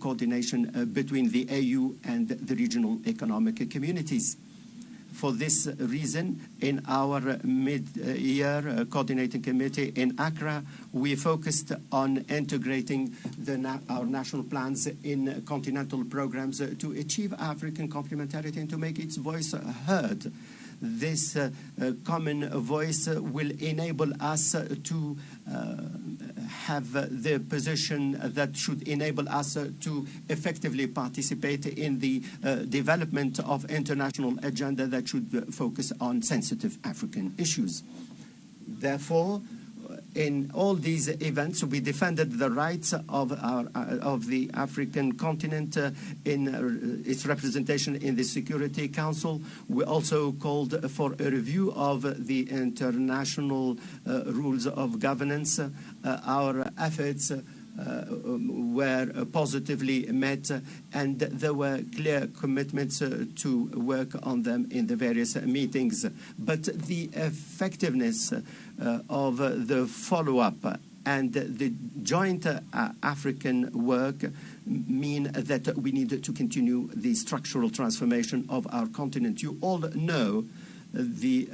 coordination between the AU and the regional economic communities. For this reason, in our mid-year coordinating committee in Accra, we focused on integrating our national plans in continental programs to achieve African complementarity and to make its voice heard. This common voice will enable us to have the position that should enable us to effectively participate in the development of international agenda that should focus on sensitive African issues. Therefore, in all these events, we defended the rights of the African continent in its representation in the Security Council. We also called for a review of the international rules of governance. Our efforts were positively met, and there were clear commitments to work on them in the various meetings. But the effectiveness of the follow-up and the joint African work mean that we need to continue the structural transformation of our continent. You all know the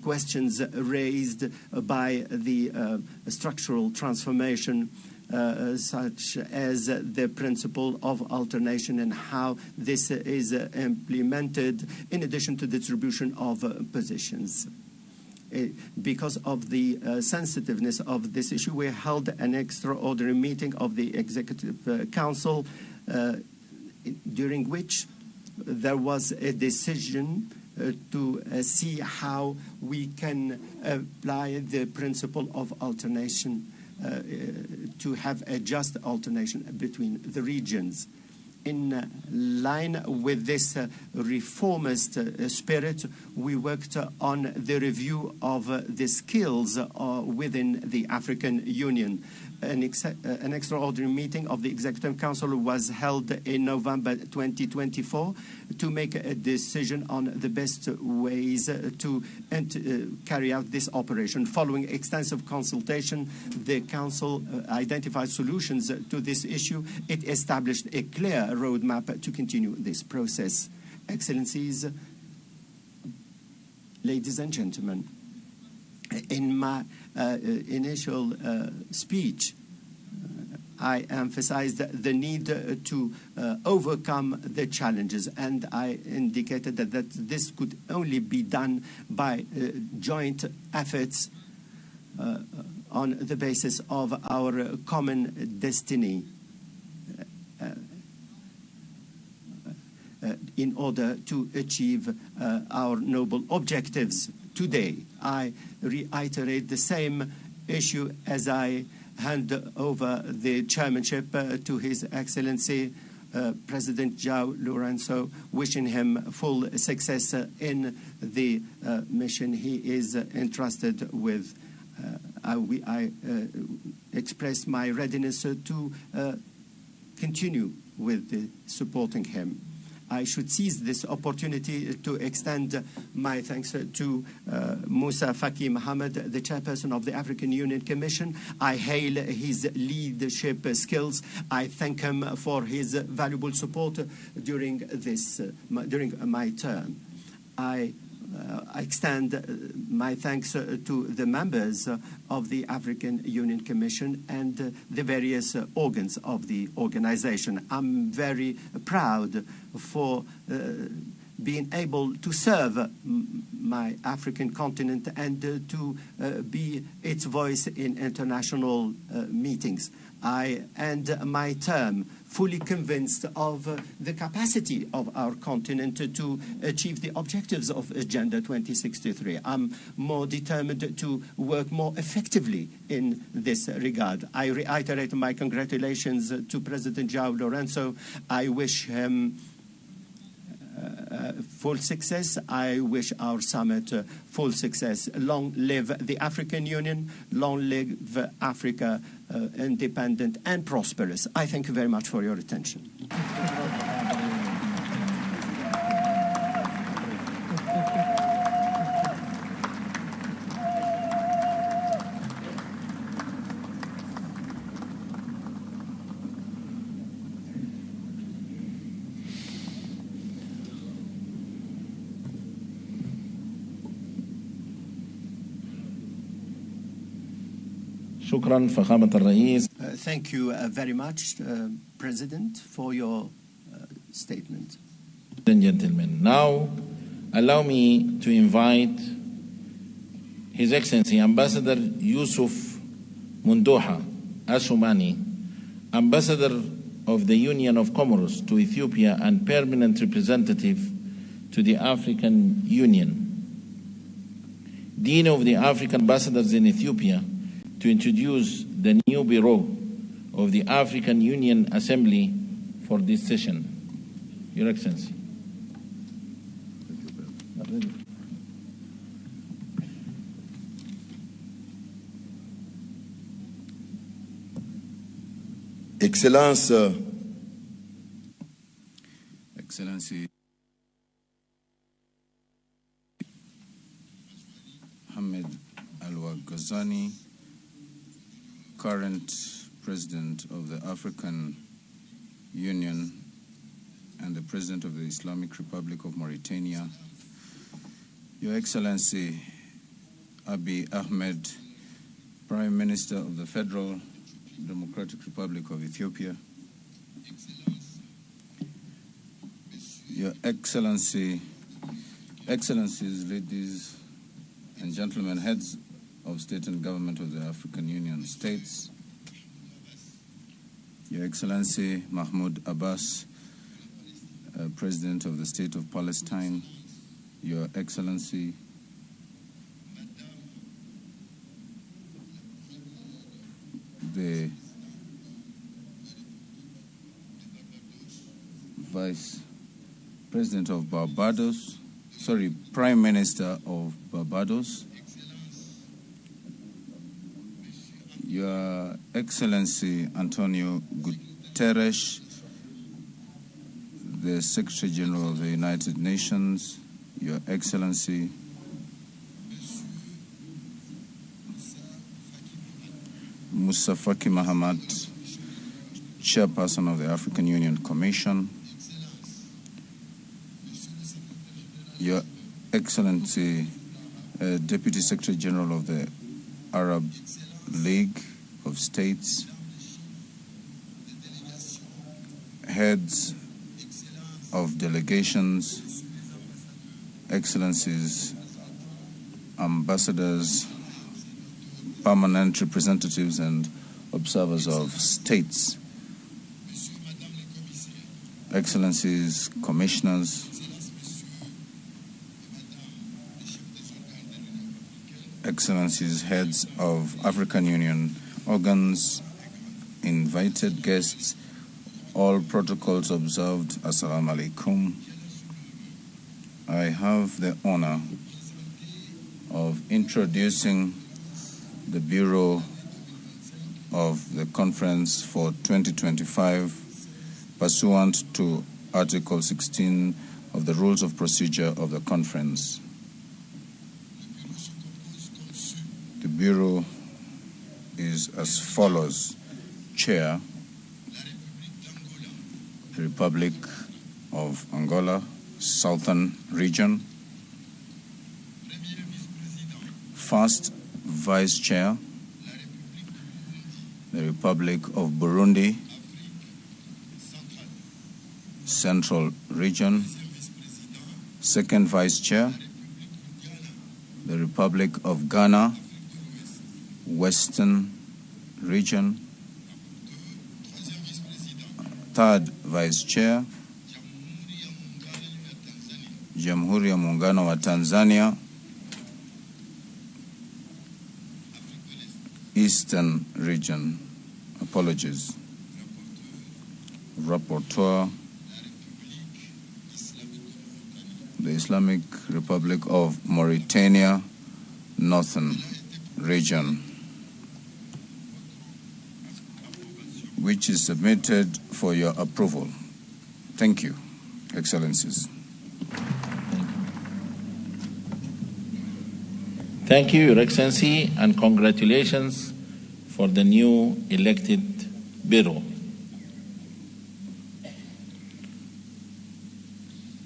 questions raised by the structural transformation, such as the principle of alternation and how this is implemented, in addition to distribution of positions. Because of the sensitiveness of this issue, we held an extraordinary meeting of the Executive Council, during which there was a decision to see how we can apply the principle of alternation to have a just alternation between the regions. In line with this reformist spirit, we worked on the review of the skills within the African Union. An extraordinary meeting of the Executive Council was held in November 2024 to make a decision on the best ways to carry out this operation. Following extensive consultation, the Council identified solutions to this issue. It established a clear roadmap to continue this process. Excellencies, ladies and gentlemen, in my initial speech, I emphasized the need to overcome the challenges, and I indicated that this could only be done by joint efforts on the basis of our common destiny in order to achieve our noble objectives. Today, I reiterate the same issue as I hand over the chairmanship to His Excellency President João Lourenço, wishing him full success in the mission he is entrusted with. I express my readiness to continue with supporting him. I should seize this opportunity to extend my thanks to Moussa Faki Mahamat, the chairperson of the African Union Commission. I hail his leadership skills. I thank him for his valuable support during my term. I extend my thanks to the members of the African Union Commission and the various organs of the organization. I'm very proud for being able to serve my African continent and to be its voice in international meetings. I end my term fully convinced of the capacity of our continent to achieve the objectives of Agenda 2063. I'm more determined to work more effectively in this regard. I reiterate my congratulations to President João Lourenço. I wish him full success. I wish our summit full success. Long live the African Union. Long live Africa, independent and prosperous. I thank you very much for your attention. شكرا فخامة الرئيس. Thank you very much, President, for your statement. Ladies and gentlemen, now allow me to invite His Excellency Ambassador Yusuf Mondoha Assoumani, Ambassador of the Union of Comoros to Ethiopia and Permanent Representative to the African Union, Dean of the African Ambassadors in Ethiopia, to introduce the new Bureau of the African Union Assembly for this session. Your Excellency. Excellence, Excellency Hamid Al-Ghazouani, current President of the African Union and the President of the Islamic Republic of Mauritania, Your Excellency Abiy Ahmed, Prime Minister of the Federal Democratic Republic of Ethiopia, Your Excellency, Excellencies, ladies and gentlemen, heads of state and government of the African Union states, Your Excellency Mahmoud Abbas, President of the State of Palestine, Your Excellency the Vice President of Barbados, sorry, Prime Minister of Barbados, Your Excellency Antonio Guterres, the Secretary General of the United Nations, Your Excellency Moussa Faki Mahamat, Chairperson of the African Union Commission, Your Excellency, Deputy Secretary General of the Arab League of States, heads of delegations, Excellencies, ambassadors, permanent representatives and observers of states, Excellencies, commissioners, Excellencies, heads of African Union organs, invited guests, all protocols observed. Assalamu alaikum. I have the honor of introducing the Bureau of the Conference for 2025 pursuant to Article 16 of the Rules of Procedure of the Conference. The Bureau is as follows. Chair, the Republic of Angola, Southern Region. First Vice Chair, the Republic of Burundi, Central Region. Second Vice Chair, the Republic of Ghana, Western Region. Third Vice Chair, Jamhuri ya Muungano wa Tanzania, Eastern Region. Apologies. Rapporteur, the Islamic Republic of Mauritania, Northern Region, which is submitted for your approval. Thank you, Excellencies. Thank you, Your Excellency, and congratulations for the new elected Bureau.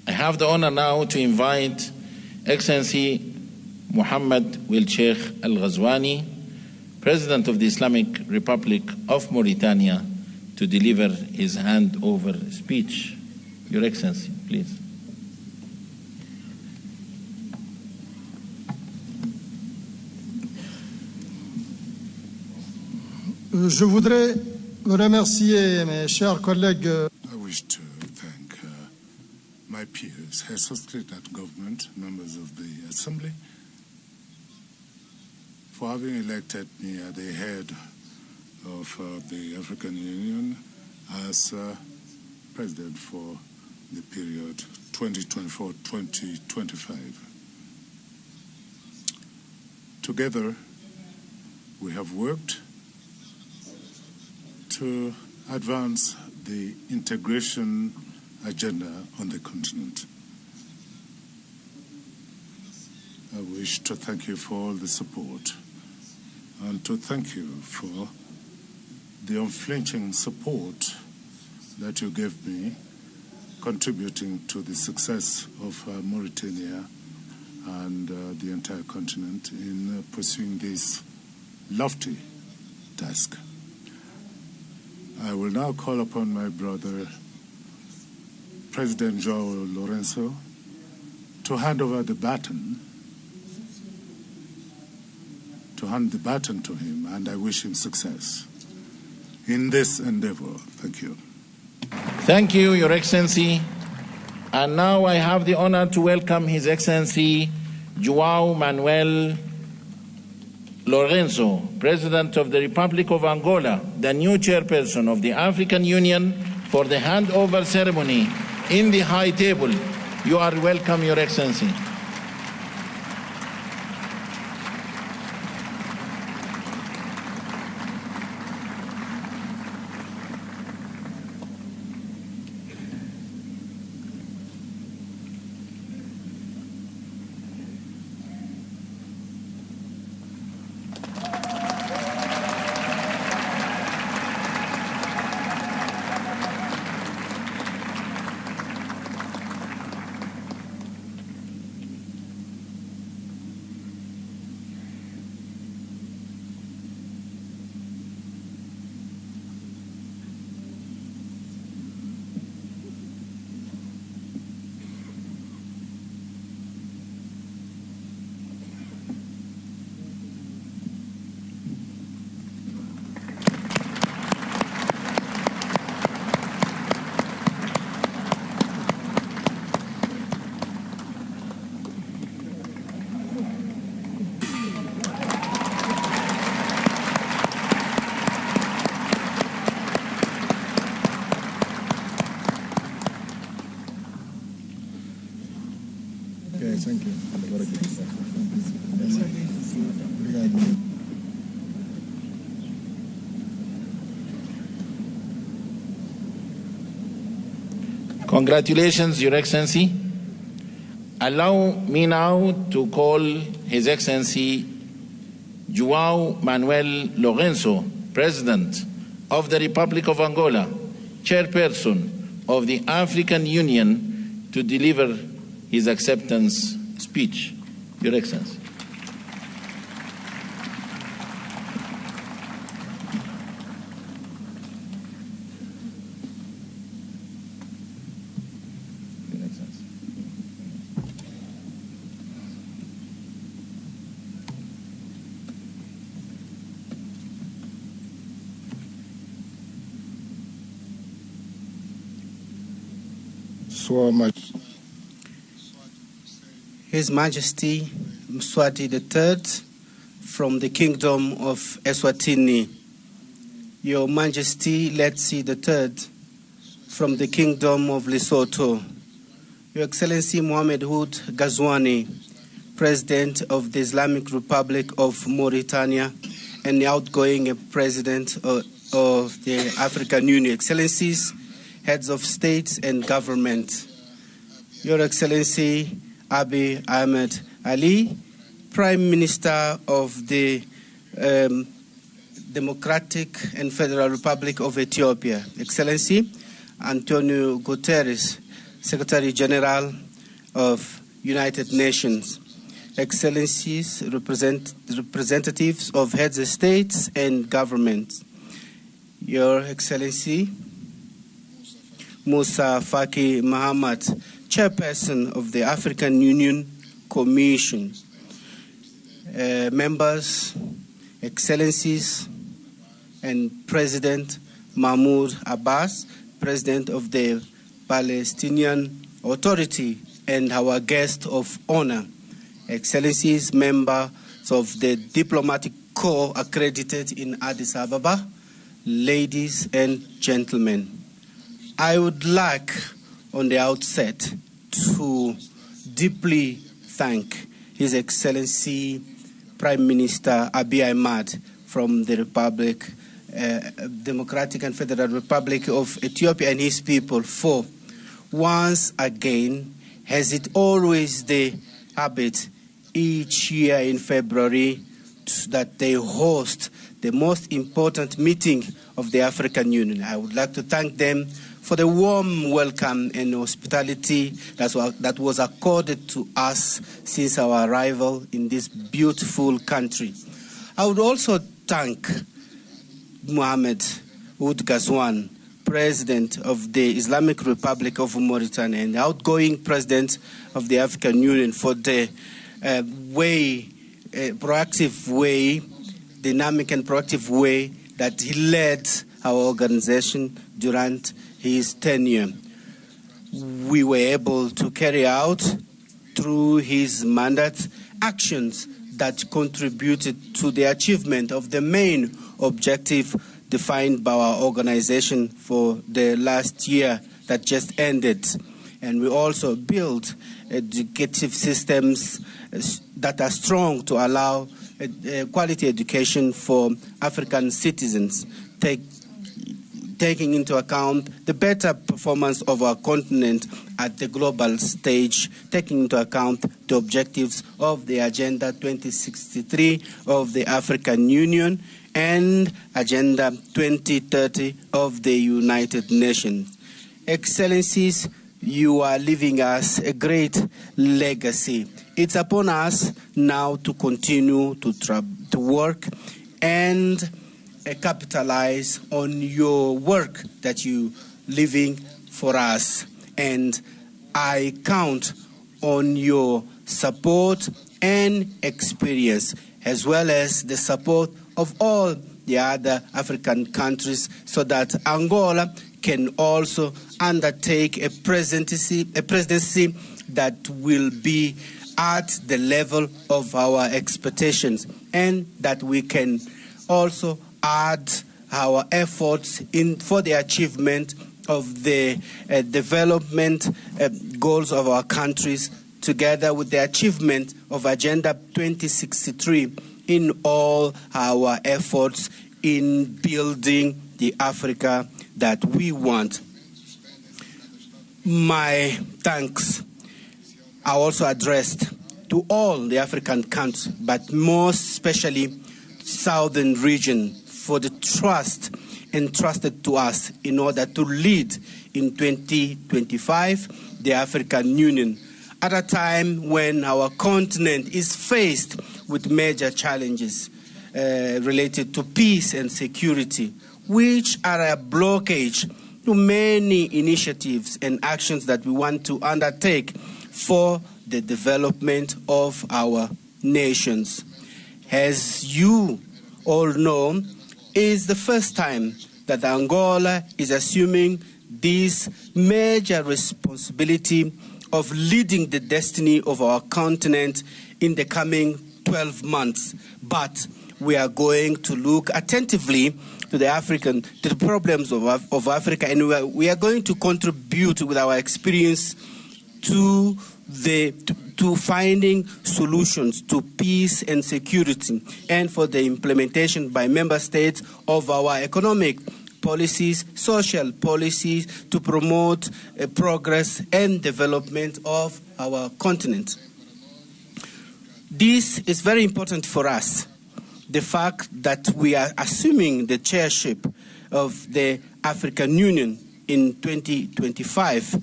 I have the honor now to invite Excellency Mohamed Ould Cheikh Al Ghazouani, President of the Islamic Republic of Mauritania, to deliver his handover speech. Your Excellency, please. Je voudrais remercier mes chers collègues. I wish to thank my peers, heads of state and government, members of the Assembly, for having elected me at the head of the African Union as president for the period 2024-2025. Together, we have worked to advance the integration agenda on the continent. I wish to thank you for all the support and to thank you for the unflinching support that you gave me, contributing to the success of Mauritania and the entire continent in pursuing this lofty task. I will now call upon my brother, President João Lourenço, to hand over the baton, to hand the baton to him, and I wish him success in this endeavor. Thank you. Thank you, Your Excellency. And now I have the honor to welcome His Excellency João Manuel Lourenço, President of the Republic of Angola, the new chairperson of the African Union, for the handover ceremony in the high table. You are welcome, Your Excellency. Thank you. Congratulations, Your Excellency. Allow me now to call His Excellency João Manuel Lourenço, President of the Republic of Angola, Chairperson of the African Union, to deliver his acceptance speech. Your Excellency. Your Excellency. So much. His Majesty Mswati III from the Kingdom of Eswatini. Your Majesty Letsie III from the Kingdom of Lesotho. Your Excellency Mohamed Ould Ghazouani, President of the Islamic Republic of Mauritania and the outgoing President of the African Union. Excellencies, Heads of States and Government. Your Excellency Abiy Ahmed Ali, Prime Minister of the Democratic and Federal Republic of Ethiopia. Excellency Antonio Guterres, Secretary General of United Nations. Excellencies, representatives of heads of states and governments, Your Excellency Moussa Faki Mahamat, Chairperson of the African Union Commission, members, Excellencies, and President Mahmoud Abbas, President of the Palestinian Authority, and our guest of honor, Excellencies, members of the Diplomatic Corps accredited in Addis Ababa, ladies and gentlemen. I would like, on the outset, to deeply thank His Excellency Prime Minister Abiy Ahmed from the Republic, Democratic and Federal Republic of Ethiopia and his people for, once again, as it always the habit each year in February that they host the most important meeting of the African Union. I would like to thank them for the warm welcome and hospitality that was accorded to us since our arrival in this beautiful country. I would also thank Mohamed Ould Ghazouani, President of the Islamic Republic of Mauritania and outgoing President of the African Union, for the proactive way, dynamic and proactive way that he led our organization during his tenure. We were able to carry out, through his mandate, actions that contributed to the achievement of the main objective defined by our organization for the last year that just ended. And we also built educative systems that are strong to allow quality education for African citizens, taking into account the better performance of our continent at the global stage, taking into account the objectives of the Agenda 2063 of the African Union and Agenda 2030 of the United Nations. Excellencies, you are leaving us a great legacy. It's upon us now to continue to work and capitalize on your work that you leaving for us. And I count on your support and experience, as well as the support of all the other African countries, so that Angola can also undertake a presidency that will be at the level of our expectations, and that we can also add our efforts for the achievement of the development goals of our countries, together with the achievement of Agenda 2063 in all our efforts in building the Africa that we want. My thanks are also addressed to all the African countries, but more especially Southern region, for the trust entrusted to us in order to lead in 2025 the African Union at a time when our continent is faced with major challenges related to peace and security, which are a blockage to many initiatives and actions that we want to undertake for the development of our nations. As you all know, is the first time that Angola is assuming this major responsibility of leading the destiny of our continent in the coming 12 months. But we are going to look attentively to the problems of Africa, and we are going to contribute with our experience to finding solutions to peace and security, and for the implementation by member states of our economic policies, social policies, to promote progress and development of our continent. This is very important for us, the fact that we are assuming the chairship of the African Union in 2025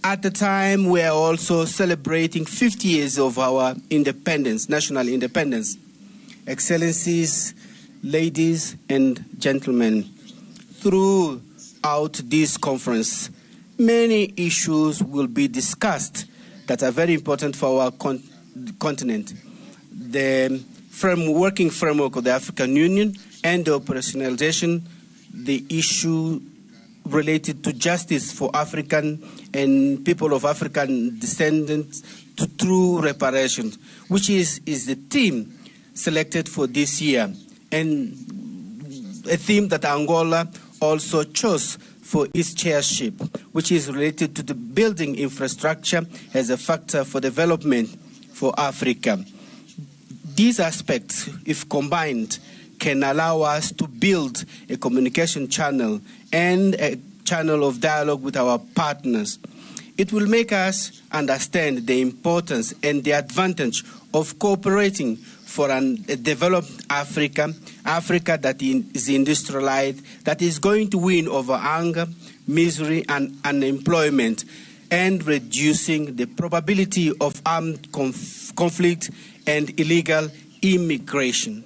At the time, we are also celebrating 50 years of our independence, national independence. Excellencies, ladies and gentlemen, throughout this conference, many issues will be discussed that are very important for our continent. The working framework of the African Union and the operationalization, the issue related to justice for African and people of African descent to true reparations, which is the theme selected for this year, and a theme that Angola also chose for its chairship, which is related to the building infrastructure as a factor for development for Africa. These aspects, if combined, can allow us to build a communication channel and a channel of dialogue with our partners. It will make us understand the importance and the advantage of cooperating for a developed Africa, Africa that is industrialized, that is going to win over hunger, misery, and unemployment, and reducing the probability of armed conflict and illegal immigration.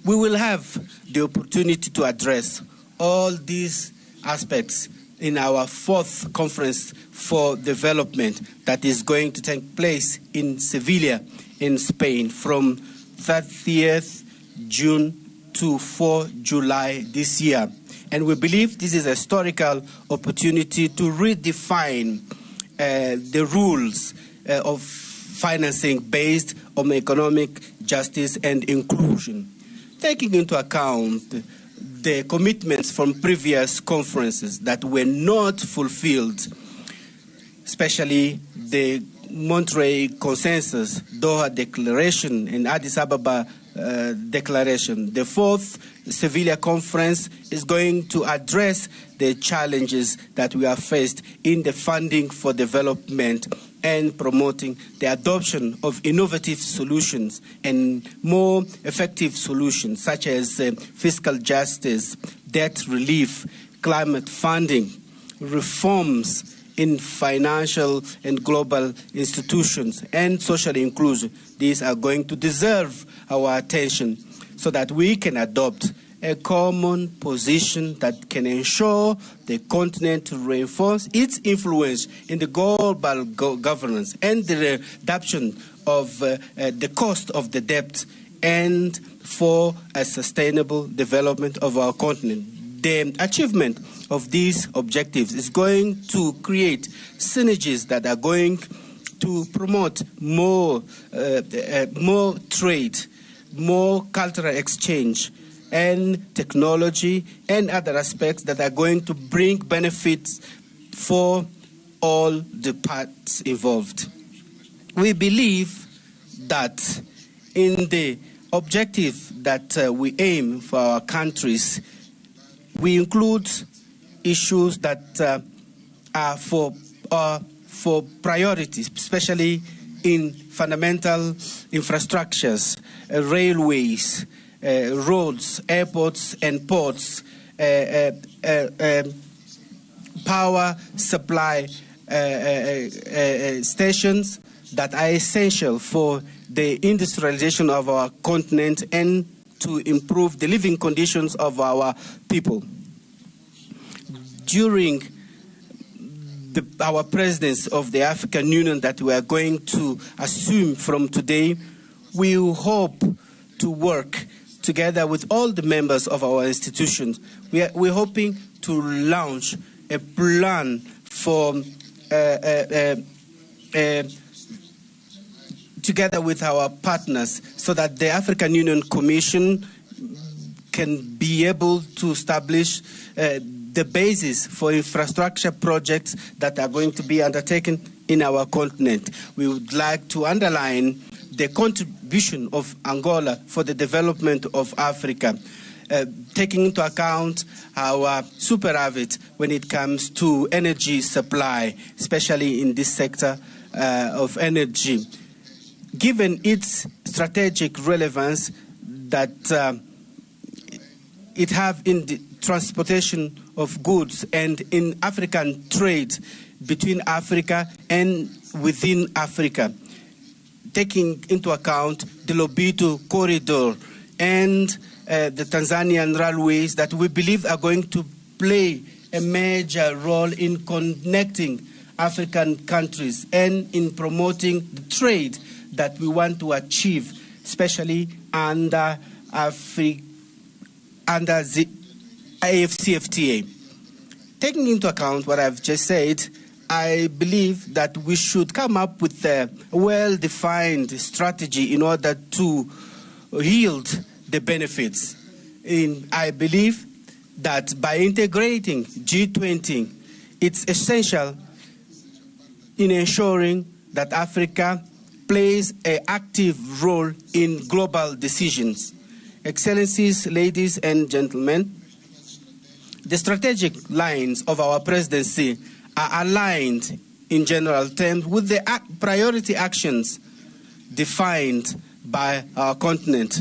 We will have the opportunity to address all these aspects in our fourth conference for development that is going to take place in Sevilla in Spain from 30th June to 4 July this year. And we believe this is a historical opportunity to redefine the rules of financing based on economic justice and inclusion, taking into account the commitments from previous conferences that were not fulfilled, especially the Monterrey Consensus, Doha Declaration, and Addis Ababa Declaration. The fourth Sevilla Conference is going to address the challenges that we are faced in the funding for development and promoting the adoption of innovative solutions and more effective solutions such as fiscal justice, debt relief, climate funding, reforms in financial and global institutions, and social inclusion. These are going to deserve our attention so that we can adopt a common position that can ensure the continent to reinforce its influence in the global governance and the reduction of the cost of the debt and for a sustainable development of our continent. The achievement of these objectives is going to create synergies that are going to promote more trade, more cultural exchange, and technology and other aspects that are going to bring benefits for all the parts involved. We believe that in the objective that we aim for our countries, we include issues that are for priorities, especially in fundamental infrastructures, railways, roads, airports and ports, power supply stations that are essential for the industrialization of our continent and to improve the living conditions of our people. During our presidency of the African Union that we are going to assume from today, we hope to work together with all the members of our institutions. We're hoping to launch a plan for, together with our partners, so that the African Union Commission can be able to establish the basis for infrastructure projects that are going to be undertaken in our continent. We would like to underline the contribution of Angola for the development of Africa, taking into account our superavit when it comes to energy supply, especially in this sector of energy. Given its strategic relevance that it have in the transportation of goods and in African trade between Africa and within Africa, taking into account the Lobito corridor and the Tanzanian railways that we believe are going to play a major role in connecting African countries and in promoting the trade that we want to achieve, especially under the AfCFTA. Taking into account what I've just said, I believe that we should come up with a well-defined strategy in order to yield the benefits. And I believe that by integrating G20, it's essential in ensuring that Africa plays an active role in global decisions. Excellencies, ladies and gentlemen, the strategic lines of our presidency are aligned in general terms with the priority actions defined by our continent,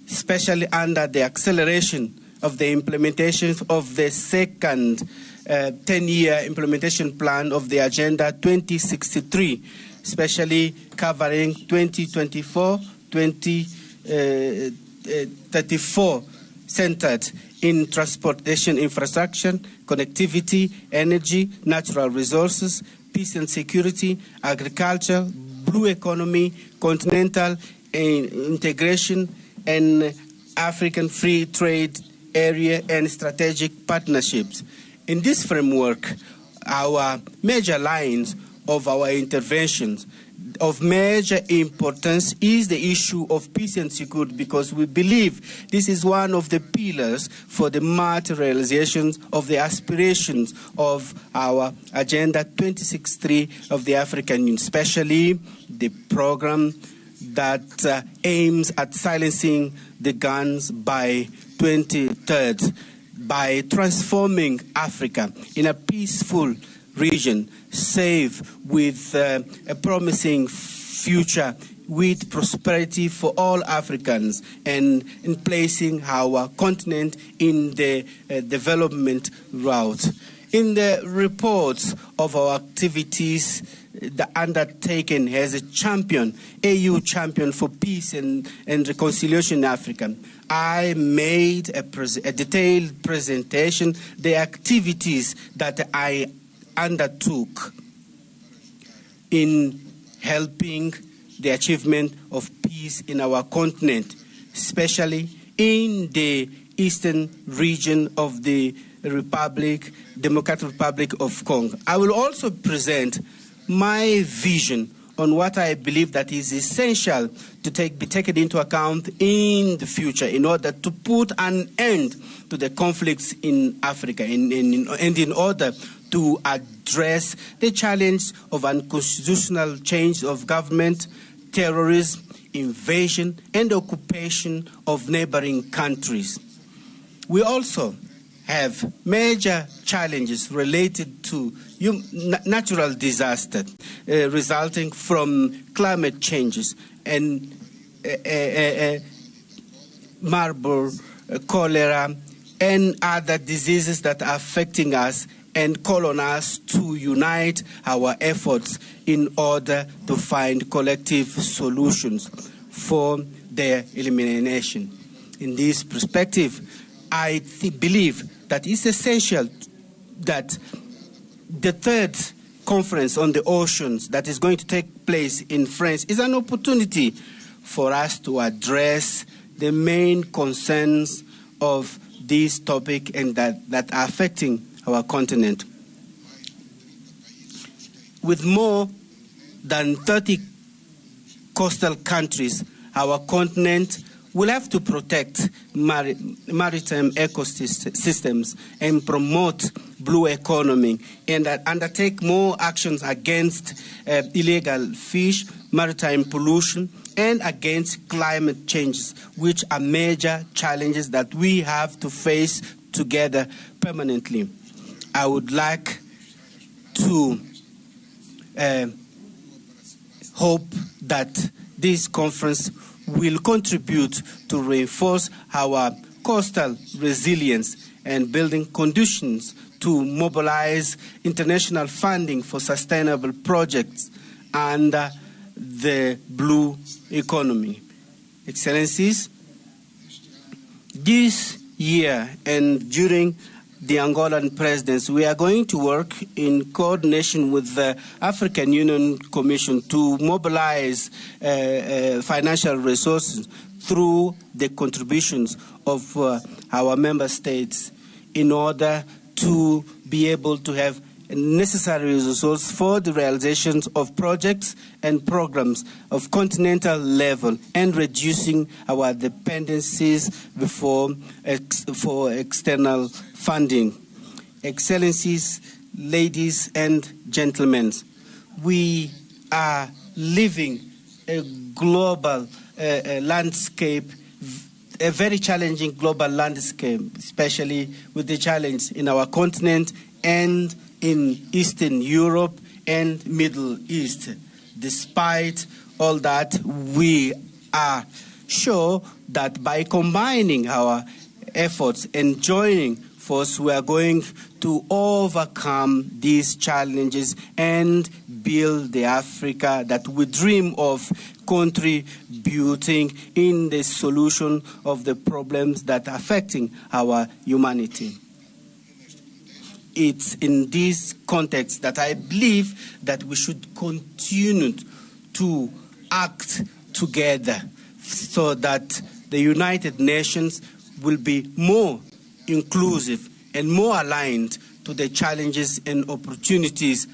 especially under the acceleration of the implementation of the second 10-year implementation plan of the Agenda 2063, especially covering 2024, 2034, centered in transportation infrastructure, connectivity, energy, natural resources, peace and security, agriculture, blue economy, continental integration, and African free trade area and strategic partnerships. In this framework, our major lines of our interventions of major importance is the issue of peace and security, because we believe this is one of the pillars for the materialization of the aspirations of our Agenda 2063 of the African Union, especially the program that aims at silencing the guns by 2030 by transforming Africa in a peaceful region, safe, with a promising future, with prosperity for all Africans, and in placing our continent in the development route. In the reports of our activities the undertaken as a champion, AU champion for peace and reconciliation in Africa, I made a detailed presentation, the activities that I undertook in helping the achievement of peace in our continent, especially in the eastern region of the Democratic Republic of Congo. I will also present my vision on what I believe that is essential to be taken into account in the future in order to put an end to the conflicts in Africa and in order to address the challenge of unconstitutional change of government, terrorism, invasion, and occupation of neighboring countries. We also have major challenges related to natural disaster resulting from climate changes and Marburg, cholera, and other diseases that are affecting us, and call on us to unite our efforts in order to find collective solutions for their elimination. In this perspective, I believe that it's essential that the third conference on the oceans that is going to take place in France is an opportunity for us to address the main concerns of this topic and that are affecting our continent. With more than 30 coastal countries, our continent will have to protect maritime ecosystems and promote blue economy and undertake more actions against illegal fish, maritime pollution, and against climate changes, which are major challenges that we have to face together permanently. I would like to hope that this conference will contribute to reinforce our coastal resilience and building conditions to mobilize international funding for sustainable projects under the blue economy. Excellencies, this year and during the Angolan presidency, we are going to work in coordination with the African Union Commission to mobilize financial resources through the contributions of our member states in order to be able to have necessary resources for the realizations of projects and programs of continental level and reducing our dependencies for external funding. Excellencies, ladies and gentlemen, we are living a global landscape, a very challenging global landscape, especially with the challenge in our continent and in Eastern Europe and Middle East. Despite all that, we are sure that by combining our efforts and joining force, we are going to overcome these challenges and build the Africa that we dream of, contributing in the solution of the problems that are affecting our humanity. It's in this context that I believe that we should continue to act together so that the United Nations will be more inclusive and more aligned to the challenges and opportunities.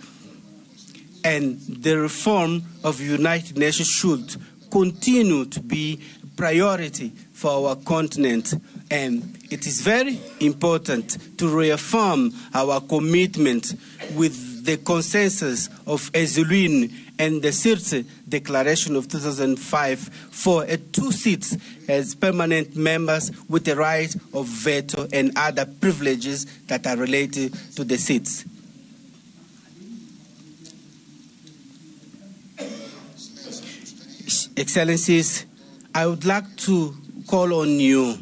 And the reform of United Nations should continue to be a priority for our continent. And it is very important to reaffirm our commitment with the consensus of Ezulwini and the Sirte Declaration of 2005 for 2 seats as permanent members with the right of veto and other privileges that are related to the seats. Excellencies, I would like to call on you,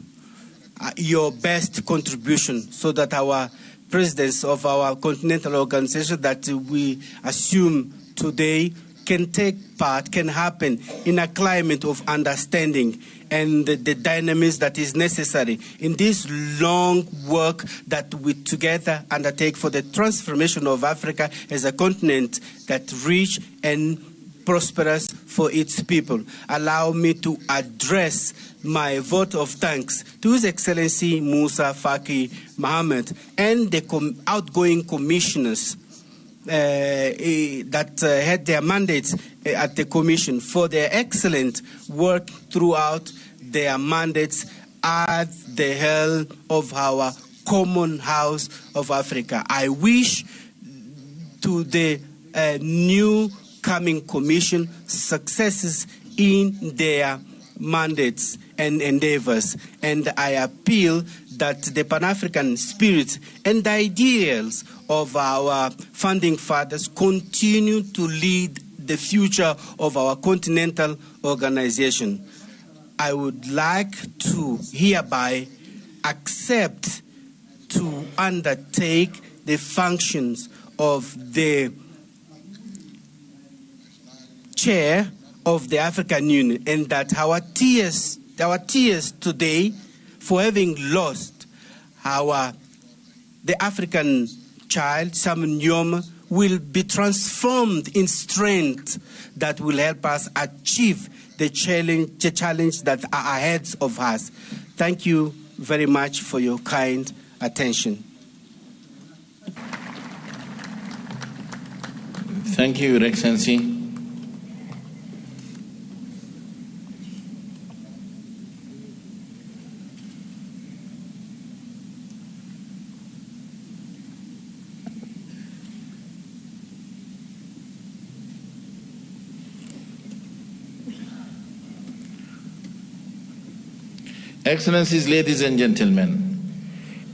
your best contribution, so that our presidents of our continental organization that we assume today can take part, can happen in a climate of understanding and the dynamism that is necessary in this long work that we together undertake for the transformation of Africa as a continent that rich and prosperous for its people. Allow me to address my vote of thanks to His Excellency Moussa Faki Mahamat and the outgoing commissioners that had their mandates at the Commission for their excellent work throughout their mandates at the helm of our common house of Africa. I wish to the new coming Commission successes in their mandates and endeavors, and I appeal that the Pan-African spirit and the ideals of our founding fathers continue to lead the future of our continental organization. I would like to hereby accept to undertake the functions of the chair of the African Union, and that our tears today for having lost the African child, Sam Nujoma, will be transformed in strength that will help us achieve the challenge that are ahead of us. Thank you very much for your kind attention. Thank you, Your Excellency. Excellencies, ladies and gentlemen,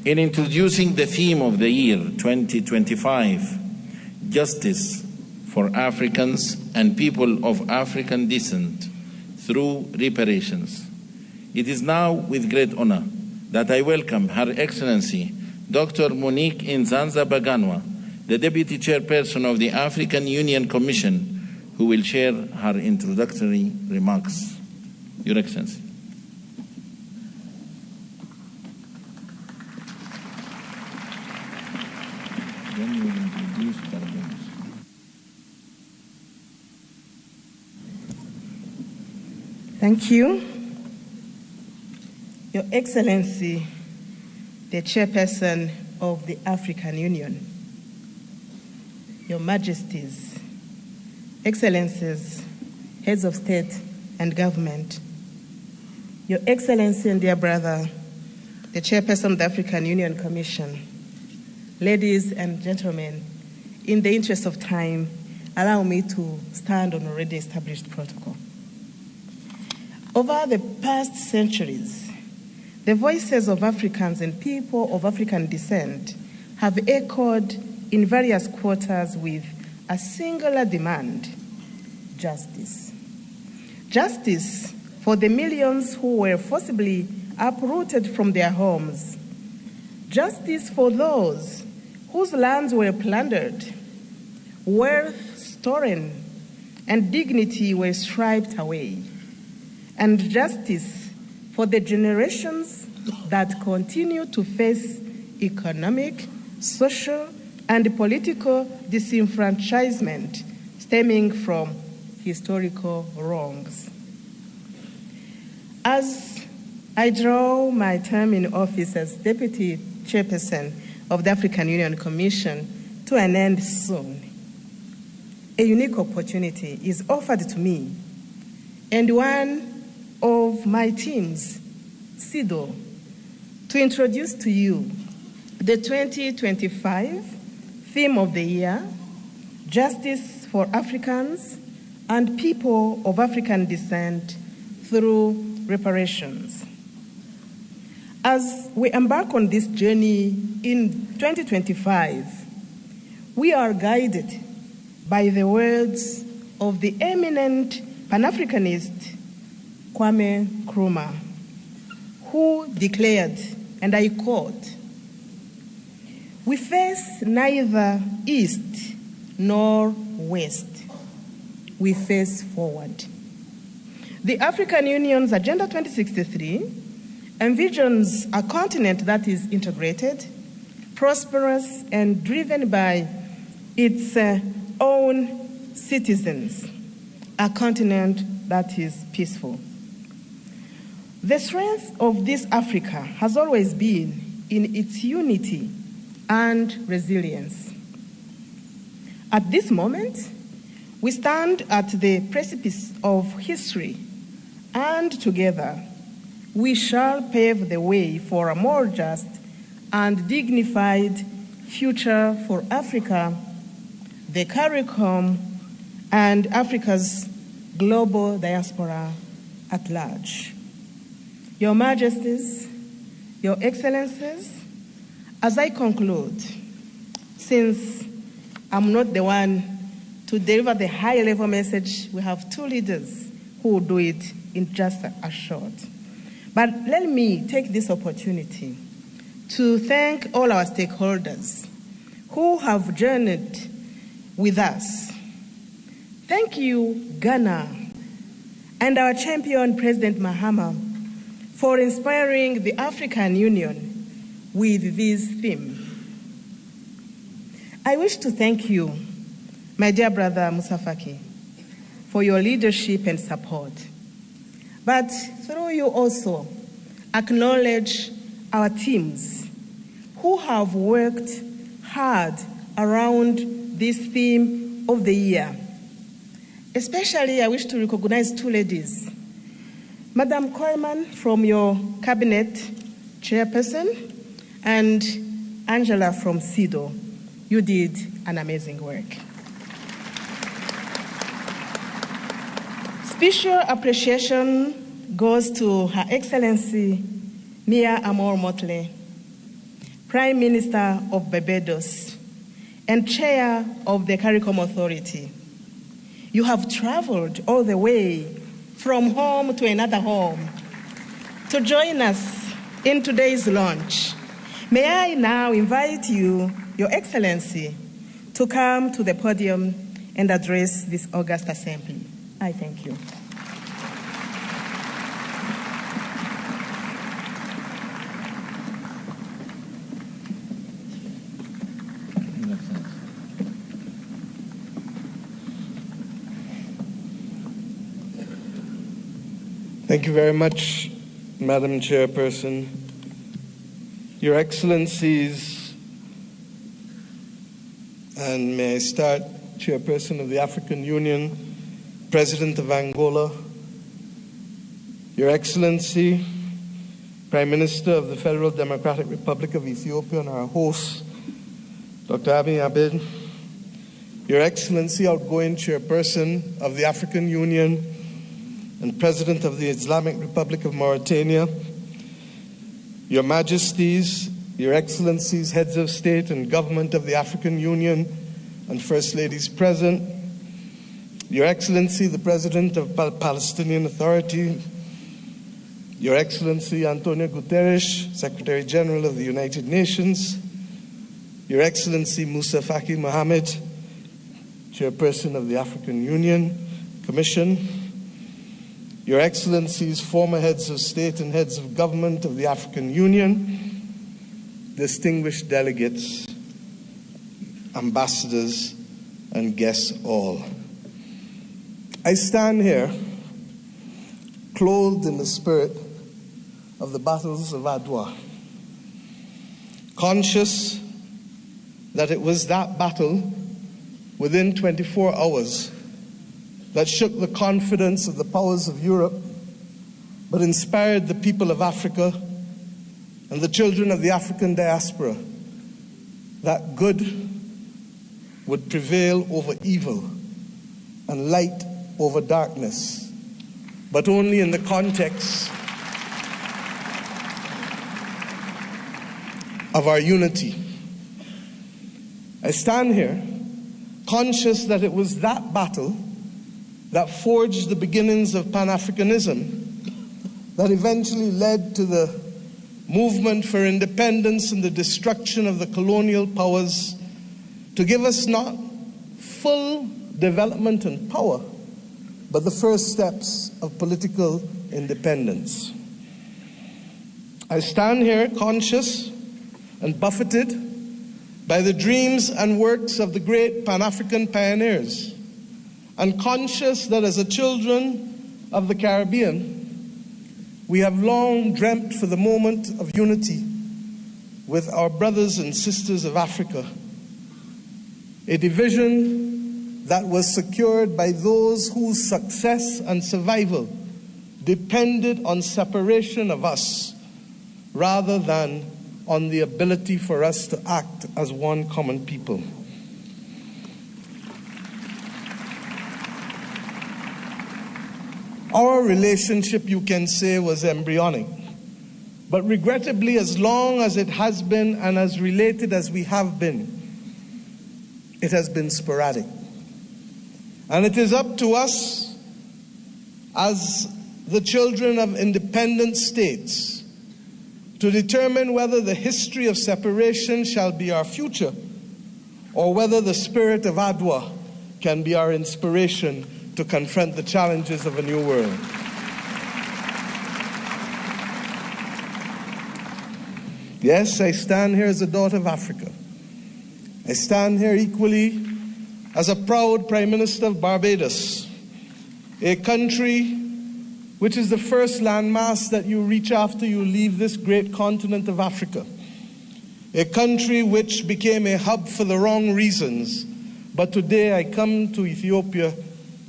in introducing the theme of the year 2025, Justice for Africans and People of African Descent through Reparations, it is now with great honor that I welcome Her Excellency Dr. Monique Nsanzabaganwa, the Deputy Chairperson of the African Union Commission, who will share her introductory remarks. Your Excellency. Then you will introduce Barbados. Thank you. Your Excellency, the Chairperson of the African Union, Your Majesties, Excellencies, Heads of State and Government, Your Excellency and dear brother, the Chairperson of the African Union Commission, ladies and gentlemen, in the interest of time, allow me to stand on already established protocol. Over the past centuries, the voices of Africans and people of African descent have echoed in various quarters with a singular demand: justice. Justice for the millions who were forcibly uprooted from their homes. Justice for those whose lands were plundered, wealth stolen, and dignity were stripped away. And justice for the generations that continue to face economic, social, and political disenfranchisement stemming from historical wrongs. As I draw my term in office as Deputy Chairperson of the African Union Commission to an end soon, a unique opportunity is offered to me and one of my teams, CIDO, to introduce to you the 2025 theme of the year, Justice for Africans and People of African Descent Through Reparations. As we embark on this journey in 2025, we are guided by the words of the eminent Pan-Africanist Kwame Nkrumah, who declared, and I quote, "We face neither east nor west. We face forward." The African Union's Agenda 2063 envisions a continent that is integrated, prosperous, and driven by its own citizens, a continent that is peaceful. The strength of this Africa has always been in its unity and resilience. At this moment, we stand at the precipice of history, and together we shall pave the way for a more just and dignified future for Africa, the CARICOM, and Africa's global diaspora at large. Your Majesties, Your Excellencies, as I conclude, since I'm not the one to deliver the high-level message, we have two leaders who will do it in just a short. But let me take this opportunity to thank all our stakeholders who have journeyed with us. Thank you, Ghana, and our champion, President Mahama, for inspiring the African Union with this theme. I wish to thank you, my dear brother Moussa Faki, for your leadership and support. But through you also, acknowledge our teams who have worked hard around this theme of the year. Especially, I wish to recognize two ladies. Madam Coleman from your cabinet chairperson and Angela from CIDO. You did an amazing work. Special appreciation goes to Her Excellency Mia Amor Mottley, Prime Minister of Barbados and Chair of the CARICOM Authority. You have traveled all the way from home to another home to join us in today's launch. May I now invite you, Your Excellency, to come to the podium and address this august assembly. I thank you. Thank you very much, Madam Chairperson. Your Excellencies, and may I start, Chairperson of the African Union, President of Angola, Your Excellency, Prime Minister of the Federal Democratic Republic of Ethiopia and our host, Dr. Abiy Ahmed, Your Excellency, outgoing Chairperson of the African Union and President of the Islamic Republic of Mauritania, Your Majesties, Your Excellencies, Heads of State and Government of the African Union and First Ladies present, Your Excellency, the President of Palestinian Authority, Your Excellency, Antonio Guterres, Secretary General of the United Nations, Your Excellency, Moussa Faki Mohamed, Chairperson of the African Union Commission, Your Excellencies, former heads of state and heads of government of the African Union, distinguished delegates, ambassadors, and guests all. I stand here clothed in the spirit of the battles of Adwa, conscious that it was that battle within 24 hours that shook the confidence of the powers of Europe, but inspired the people of Africa and the children of the African diaspora that good would prevail over evil and light over darkness, but only in the context of our unity. I stand here conscious that it was that battle that forged the beginnings of Pan-Africanism that eventually led to the movement for independence and the destruction of the colonial powers to give us not full development and power, but the first steps of political independence. I stand here conscious and buffeted by the dreams and works of the great Pan-African pioneers, and conscious that as a children of the Caribbean, we have long dreamt for the moment of unity with our brothers and sisters of Africa, a division that was secured by those whose success and survival depended on separation of us rather than on the ability for us to act as one common people. Our relationship, you can say, was embryonic. But regrettably, as long as it has been and as related as we have been, it has been sporadic. And it is up to us as the children of independent states to determine whether the history of separation shall be our future or whether the spirit of Adwa can be our inspiration to confront the challenges of a new world. Yes, I stand here as a daughter of Africa. I stand here equally as a proud Prime Minister of Barbados, a country which is the first landmass that you reach after you leave this great continent of Africa, a country which became a hub for the wrong reasons. But today I come to Ethiopia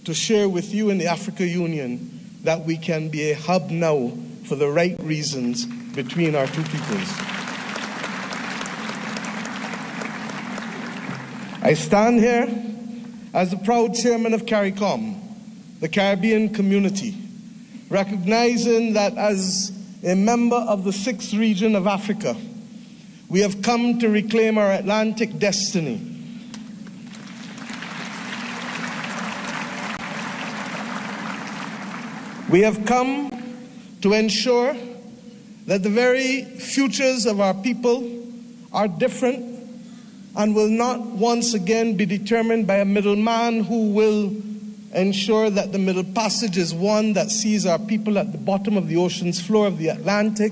to share with you in the Africa Union that we can be a hub now for the right reasons between our two peoples. I stand here as the proud chairman of CARICOM, the Caribbean community, recognizing that as a member of the sixth region of Africa, we have come to reclaim our Atlantic destiny. We have come to ensure that the very futures of our people are different and will not once again be determined by a middleman who will ensure that the Middle Passage is one that sees our people at the bottom of the ocean's floor of the Atlantic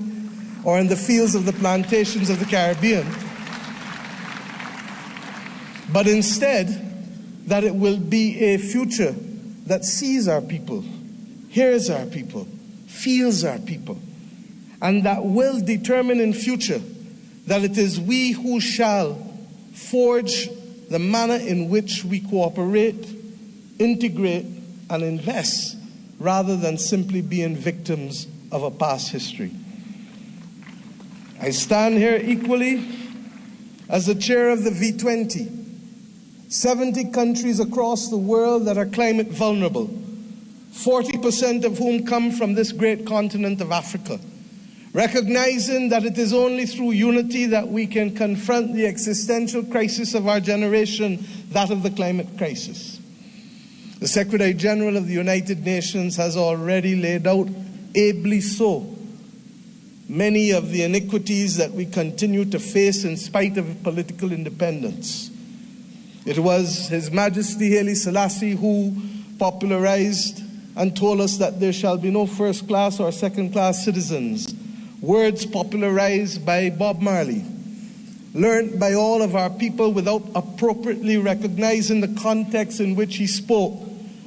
or in the fields of the plantations of the Caribbean, but instead that it will be a future that sees our people, hears our people, feels our people, and that will determine in future that it is we who shall forge the manner in which we cooperate, integrate, and invest, rather than simply being victims of a past history. I stand here equally as the chair of the V20, 70 countries across the world that are climate vulnerable, 40% of whom come from this great continent of Africa, recognizing that it is only through unity that we can confront the existential crisis of our generation, that of the climate crisis. The Secretary General of the United Nations has already laid out, ably so, many of the iniquities that we continue to face in spite of political independence. It was His Majesty Haile Selassie who popularized and told us that there shall be no first class or second class citizens. Words popularized by Bob Marley, learned by all of our people without appropriately recognizing the context in which he spoke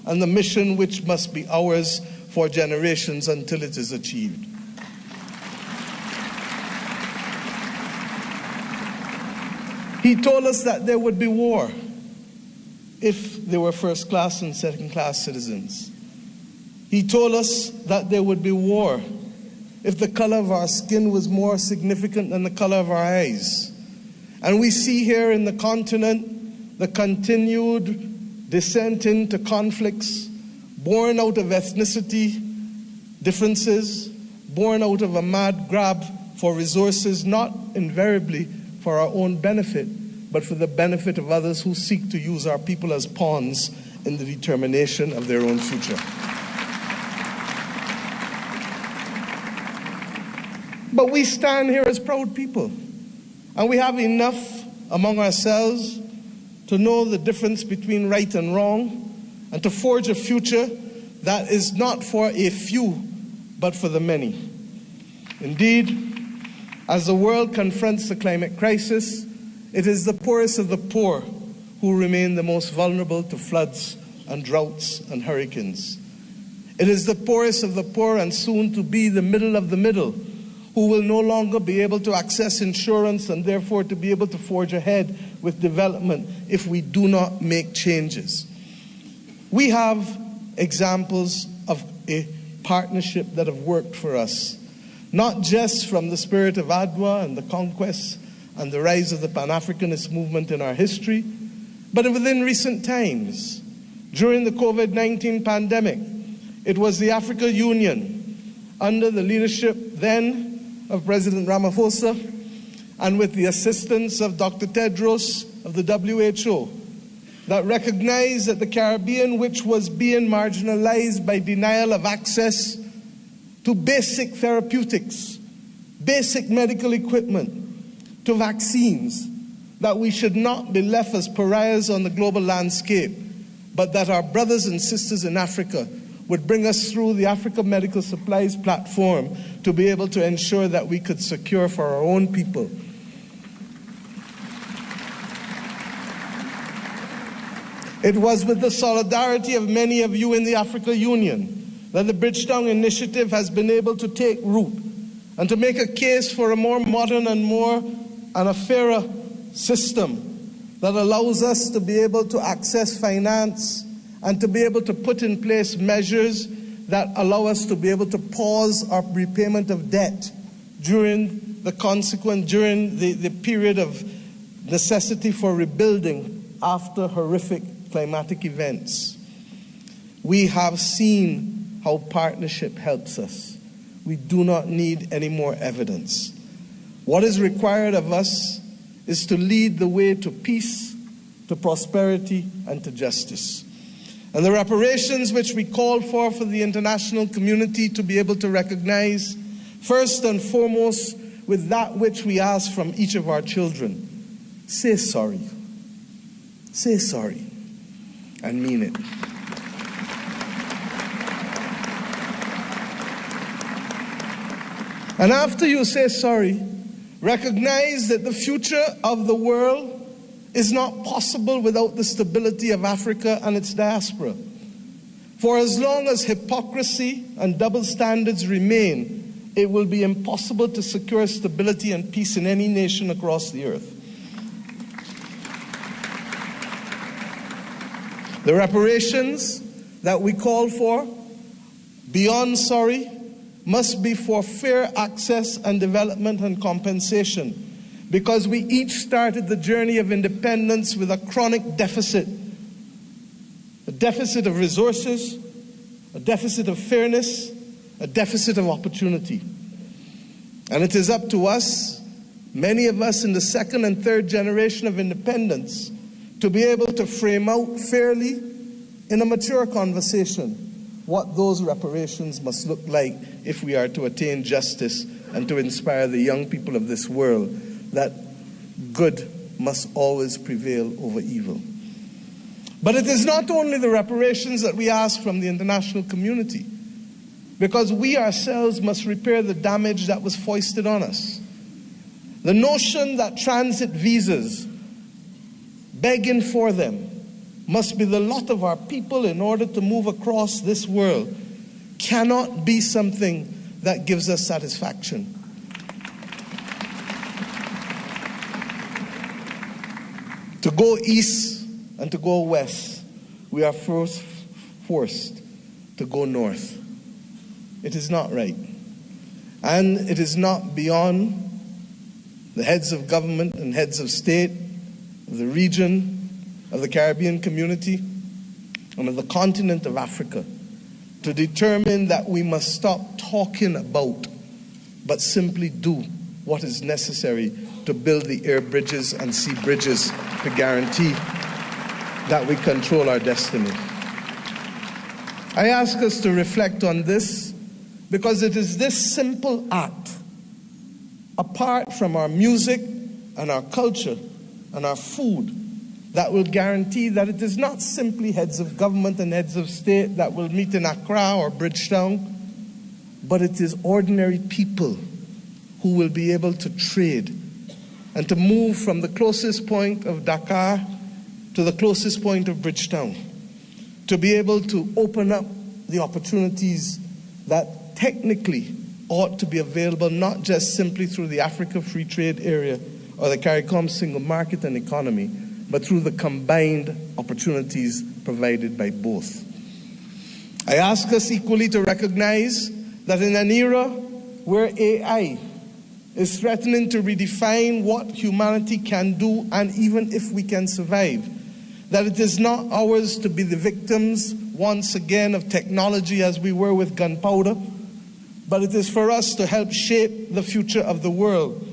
and the mission which must be ours for generations until it is achieved. He told us that there would be war if there were first class and second class citizens. He told us that there would be war if the color of our skin was more significant than the color of our eyes. And we see here in the continent the continued descent into conflicts born out of ethnicity differences, born out of a mad grab for resources, not invariably for our own benefit, but for the benefit of others who seek to use our people as pawns in the determination of their own future. But we stand here as proud people, and we have enough among ourselves to know the difference between right and wrong, and to forge a future that is not for a few, but for the many. Indeed, as the world confronts the climate crisis, it is the poorest of the poor who remain the most vulnerable to floods and droughts and hurricanes. It is the poorest of the poor, and soon to be the middle of the middle, who will no longer be able to access insurance and therefore to be able to forge ahead with development if we do not make changes. We have examples of a partnership that have worked for us, not just from the spirit of Adwa and the conquest and the rise of the Pan-Africanist movement in our history, but within recent times. During the COVID-19 pandemic, it was the Africa Union, under the leadership then of President Ramaphosa, and with the assistance of Dr. Tedros of the WHO, that recognized that the Caribbean, which was being marginalized by denial of access to basic therapeutics, basic medical equipment, to vaccines, that we should not be left as pariahs on the global landscape, but that our brothers and sisters in Africa would bring us through the Africa Medical Supplies platform to be able to ensure that we could secure for our own people. It was with the solidarity of many of you in the Africa Union that the Bridgetown Initiative has been able to take root and to make a case for a more modern and a fairer system that allows us to be able to access finance and to be able to put in place measures that allow us to be able to pause our repayment of debt during the the period of necessity for rebuilding after horrific climatic events. We have seen how partnership helps us. We do not need any more evidence. What is required of us is to lead the way to peace, to prosperity, and to justice. And the reparations which we call for the international community to be able to recognize, first and foremost, with that which we ask from each of our children. Say sorry. Say sorry. And mean it. And after you say sorry, recognize that the future of the world is not possible without the stability of Africa and its diaspora. For as long as hypocrisy and double standards remain, it will be impossible to secure stability and peace in any nation across the earth. The reparations that we call for, beyond sorry, must be for fair access and development and compensation, because we each started the journey of independence with a chronic deficit. A deficit of resources, a deficit of fairness, a deficit of opportunity. And it is up to us, many of us in the second and third generation of independence, to be able to frame out fairly in a mature conversation what those reparations must look like if we are to attain justice and to inspire the young people of this world that good must always prevail over evil. But it is not only the reparations that we ask from the international community, because we ourselves must repair the damage that was foisted on us. The notion that transit visas, begging for them, must be the lot of our people in order to move across this world cannot be something that gives us satisfaction. To go east and to go west, we are first forced to go north. It is not right. And it is not beyond the heads of government and heads of state of the region, of the Caribbean community, and of the continent of Africa to determine that we must stop talking about, but simply do what is necessary to build the air bridges and sea bridges to guarantee that we control our destiny. I ask us to reflect on this because it is this simple act, apart from our music and our culture and our food, that will guarantee that it is not simply heads of government and heads of state that will meet in Accra or Bridgetown, but it is ordinary people who will be able to trade and to move from the closest point of Dakar to the closest point of Bridgetown, to be able to open up the opportunities that technically ought to be available, not just simply through the Africa Free Trade Area or the CARICOM Single Market and Economy, but through the combined opportunities provided by both. I ask us equally to recognize that in an era where AI is threatening to redefine what humanity can do and even if we can survive, that it is not ours to be the victims once again of technology as we were with gunpowder, but it is for us to help shape the future of the world,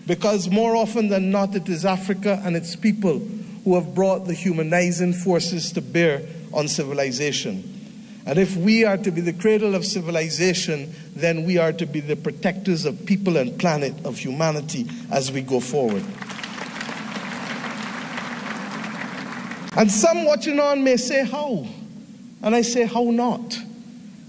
because more often than not it is Africa and its people who have brought the humanizing forces to bear on civilization. And if we are to be the cradle of civilization, then we are to be the protectors of people and planet, of humanity as we go forward. And some watching on may say, how? And I say, how not?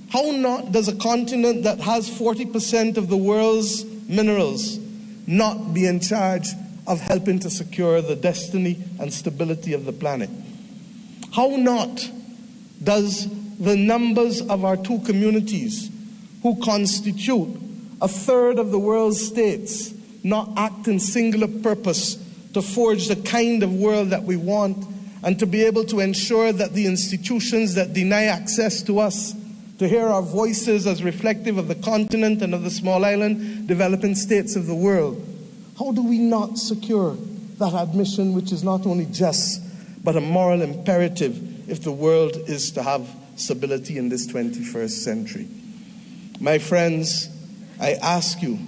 How not does a continent that has 40% of the world's minerals not be in charge of helping to secure the destiny and stability of the planet? How not does the numbers of our two communities, who constitute a third of the world's states, not act in singular purpose to forge the kind of world that we want and to be able to ensure that the institutions that deny access to us to hear our voices as reflective of the continent and of the small island developing states of the world? How do we not secure that admission, which is not only just, but a moral imperative if the world is to have stability in this 21st century? My friends, I ask you,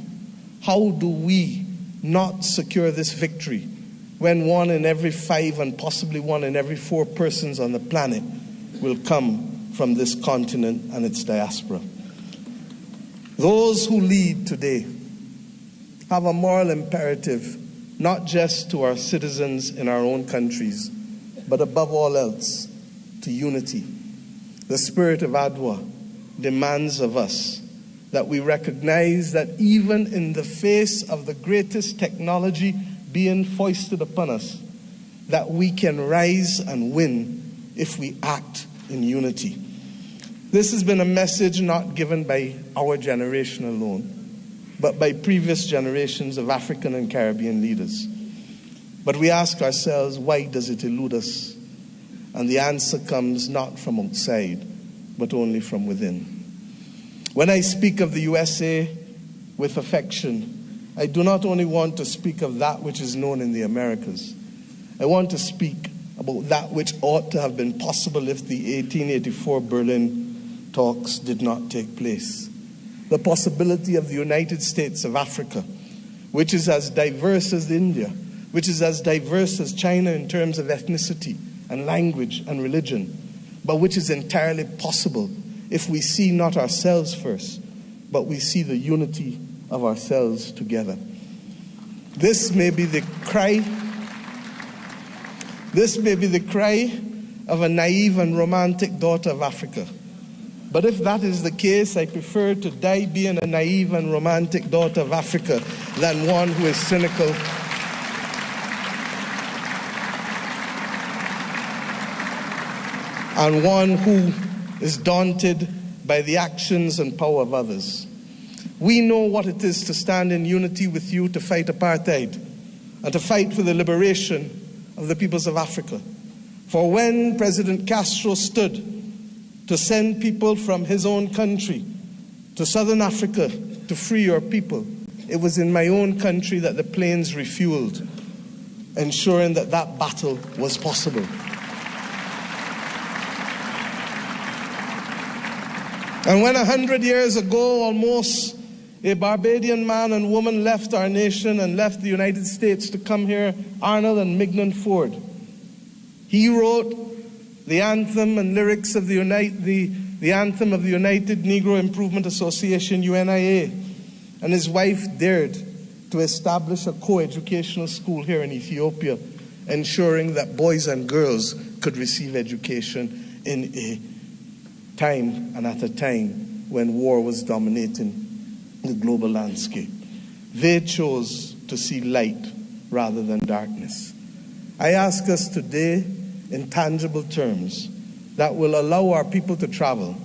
how do we not secure this victory when 1 in every 5 and possibly 1 in every 4 persons on the planet will come from this continent and its diaspora? Those who lead today have a moral imperative, not just to our citizens in our own countries, but above all else, to unity. The spirit of Adwa demands of us that we recognize that even in the face of the greatest technology being foisted upon us, that we can rise and win if we act in unity. This has been a message not given by our generation alone, but by previous generations of African and Caribbean leaders. But we ask ourselves, why does it elude us? And the answer comes not from outside, but only from within. When I speak of the USA with affection, I do not only want to speak of that which is known in the Americas. I want to speak about that which ought to have been possible if the 1884 Berlin talks did not take place. The possibility of the United States of Africa, which is as diverse as India, which is as diverse as China in terms of ethnicity and language and religion, but which is entirely possible if we see not ourselves first, but we see the unity of ourselves together. This may be the cry. This may be the cry of a naive and romantic daughter of Africa. But if that is the case, I prefer to die being a naive and romantic daughter of Africa than one who is cynical and one who is daunted by the actions and power of others. We know what it is to stand in unity with you to fight apartheid and to fight for the liberation of the peoples of Africa. For when President Castro stood to send people from his own country to Southern Africa to free your people, it was in my own country that the planes refueled, ensuring that that battle was possible. And when 100 years ago, almost, a Barbadian man and woman left our nation and left the United States to come here, Arnold and Mignon Ford, he wrote the anthem and lyrics of the anthem of the United Negro Improvement Association, UNIA, and his wife dared to establish a co-educational school here in Ethiopia, ensuring that boys and girls could receive education in a time and at a time when war was dominating the global landscape. They chose to see light rather than darkness. I ask us today in tangible terms that will allow our people to travel,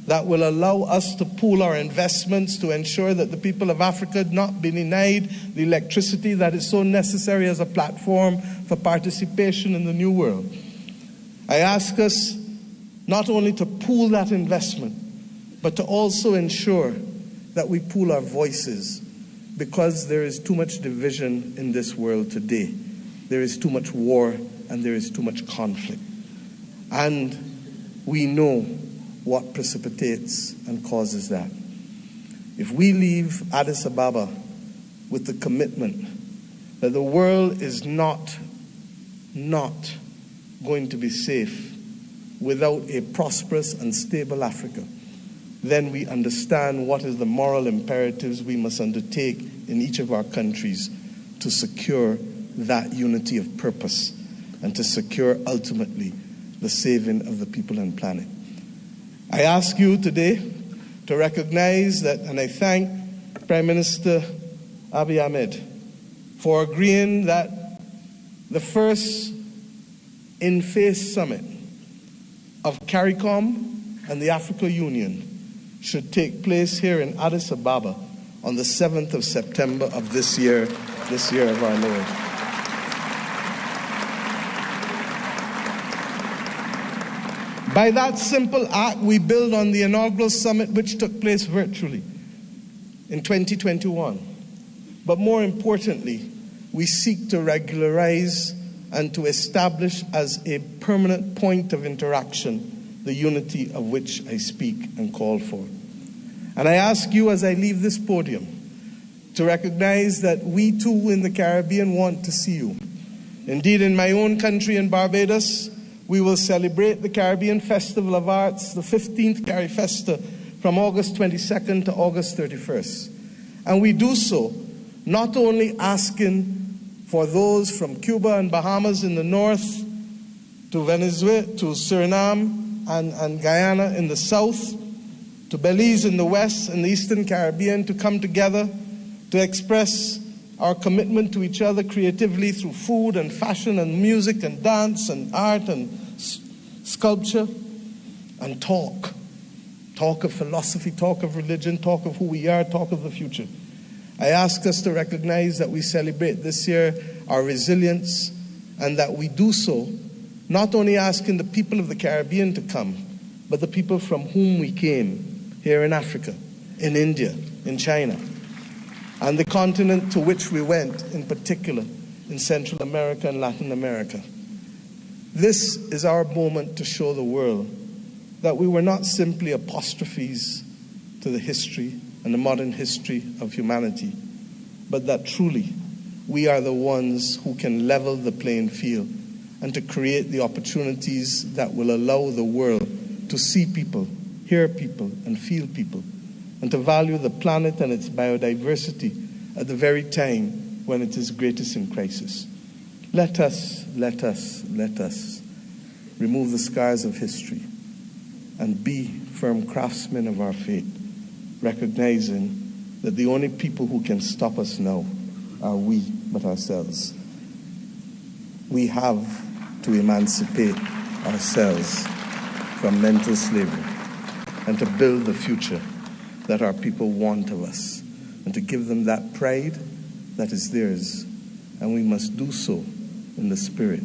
that will allow us to pool our investments to ensure that the people of Africa not be denied the electricity that is so necessary as a platform for participation in the new world. I ask us not only to pool that investment, but to also ensure that we pool our voices, because there is too much division in this world today. There is too much war and there is too much conflict. And we know what precipitates and causes that. If we leave Addis Ababa with the commitment that the world is not going to be safe without a prosperous and stable Africa, then we understand what is the moral imperatives we must undertake in each of our countries to secure that unity of purpose and to secure ultimately the saving of the people and planet. I ask you today to recognize that, and I thank Prime Minister Abiy Ahmed for agreeing that the first in-face summit of CARICOM and the Africa Union should take place here in Addis Ababa on the 7th of September of this year of our Lord. By that simple act, we build on the inaugural summit which took place virtually in 2021. But more importantly, we seek to regularize and to establish as a permanent point of interaction the unity of which I speak and call for. And I ask you as I leave this podium to recognize that we too in the Caribbean want to see you. Indeed, in my own country, in Barbados, we will celebrate the Caribbean Festival of Arts, the 15th CARIFESTA, from August 22nd to August 31st. And we do so not only asking for those from Cuba and Bahamas in the north, to Venezuela, to Suriname and Guyana in the south, to Belize in the west and the Eastern Caribbean, to come together to express our commitment to each other creatively through food and fashion and music and dance and art and sculpture and talk. Talk of philosophy, talk of religion, talk of who we are, talk of the future. I ask us to recognize that we celebrate this year our resilience, and that we do so not only asking the people of the Caribbean to come, but the people from whom we came here in Africa, in India, in China, and the continent to which we went, in particular in Central America and Latin America. This is our moment to show the world that we were not simply apostrophes to the history and the modern history of humanity, but that truly we are the ones who can level the playing field and to create the opportunities that will allow the world to see people, hear people, and feel people, and to value the planet and its biodiversity at the very time when it is greatest in crisis. Let us, let us, let us remove the scars of history and be firm craftsmen of our fate, recognizing that the only people who can stop us now are we but ourselves. We have to emancipate ourselves from mental slavery and to build the future that our people want of us, and to give them that pride that is theirs. And we must do so in the spirit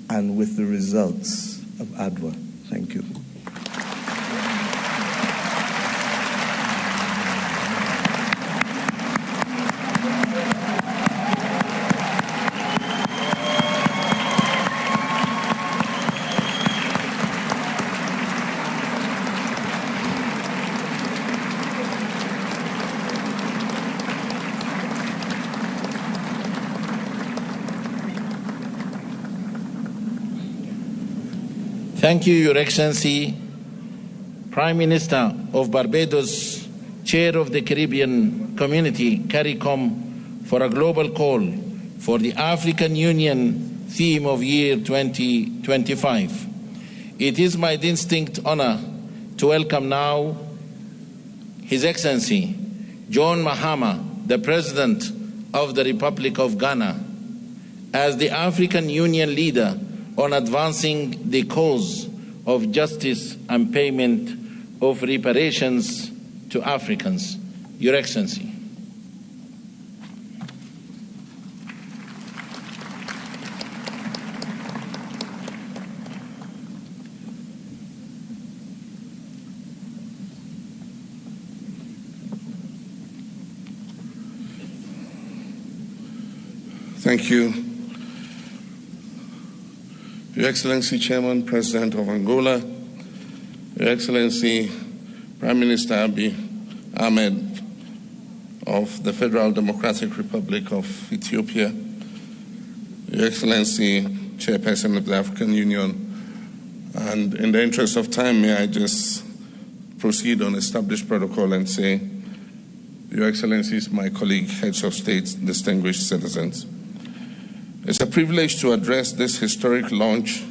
and with the results of Adwa. Thank you. Thank you, Your Excellency, Prime Minister of Barbados, Chair of the Caribbean Community, CARICOM, for a global call for the African Union theme of year 2025. It is my distinct honor to welcome now His Excellency John Mahama, the President of the Republic of Ghana, as the African Union leader on advancing the cause of justice and payment of reparations to Africans. Your Excellency. Thank you. Your Excellency, Chairman, President of Angola, Your Excellency, Prime Minister Abiy Ahmed of the Federal Democratic Republic of Ethiopia, Your Excellency, Chairperson of the African Union, and in the interest of time, may I just proceed on established protocol and say, Your Excellencies, my colleague, heads of state, distinguished citizens. It's a privilege to address this historic launch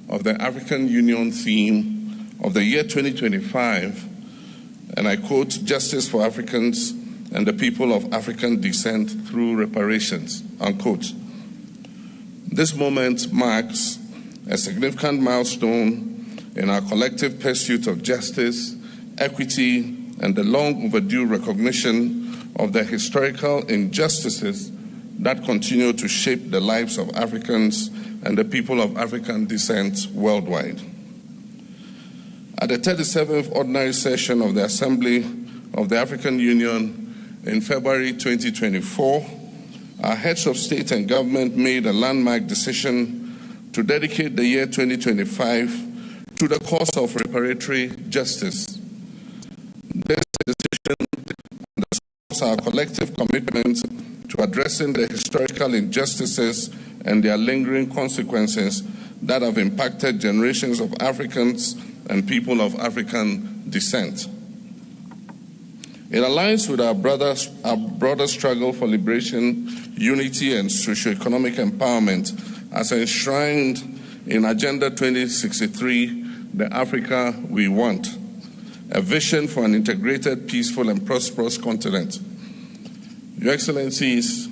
of the African Union theme of the year 2025, and I quote, "Justice for Africans and the people of African descent through reparations," unquote. This moment marks a significant milestone in our collective pursuit of justice, equity, and the long overdue recognition of the historical injustices that continue to shape the lives of Africans and the people of African descent worldwide. At the 37th Ordinary Session of the Assembly of the African Union in February 2024, our heads of state and government made a landmark decision to dedicate the year 2025 to the cause of reparatory justice. This decision underscores our collective commitment to addressing the historical injustices and their lingering consequences that have impacted generations of Africans and people of African descent. It aligns with our broader struggle for liberation, unity, and socioeconomic empowerment as enshrined in Agenda 2063, the Africa We Want, a vision for an integrated, peaceful, and prosperous continent. Your Excellencies,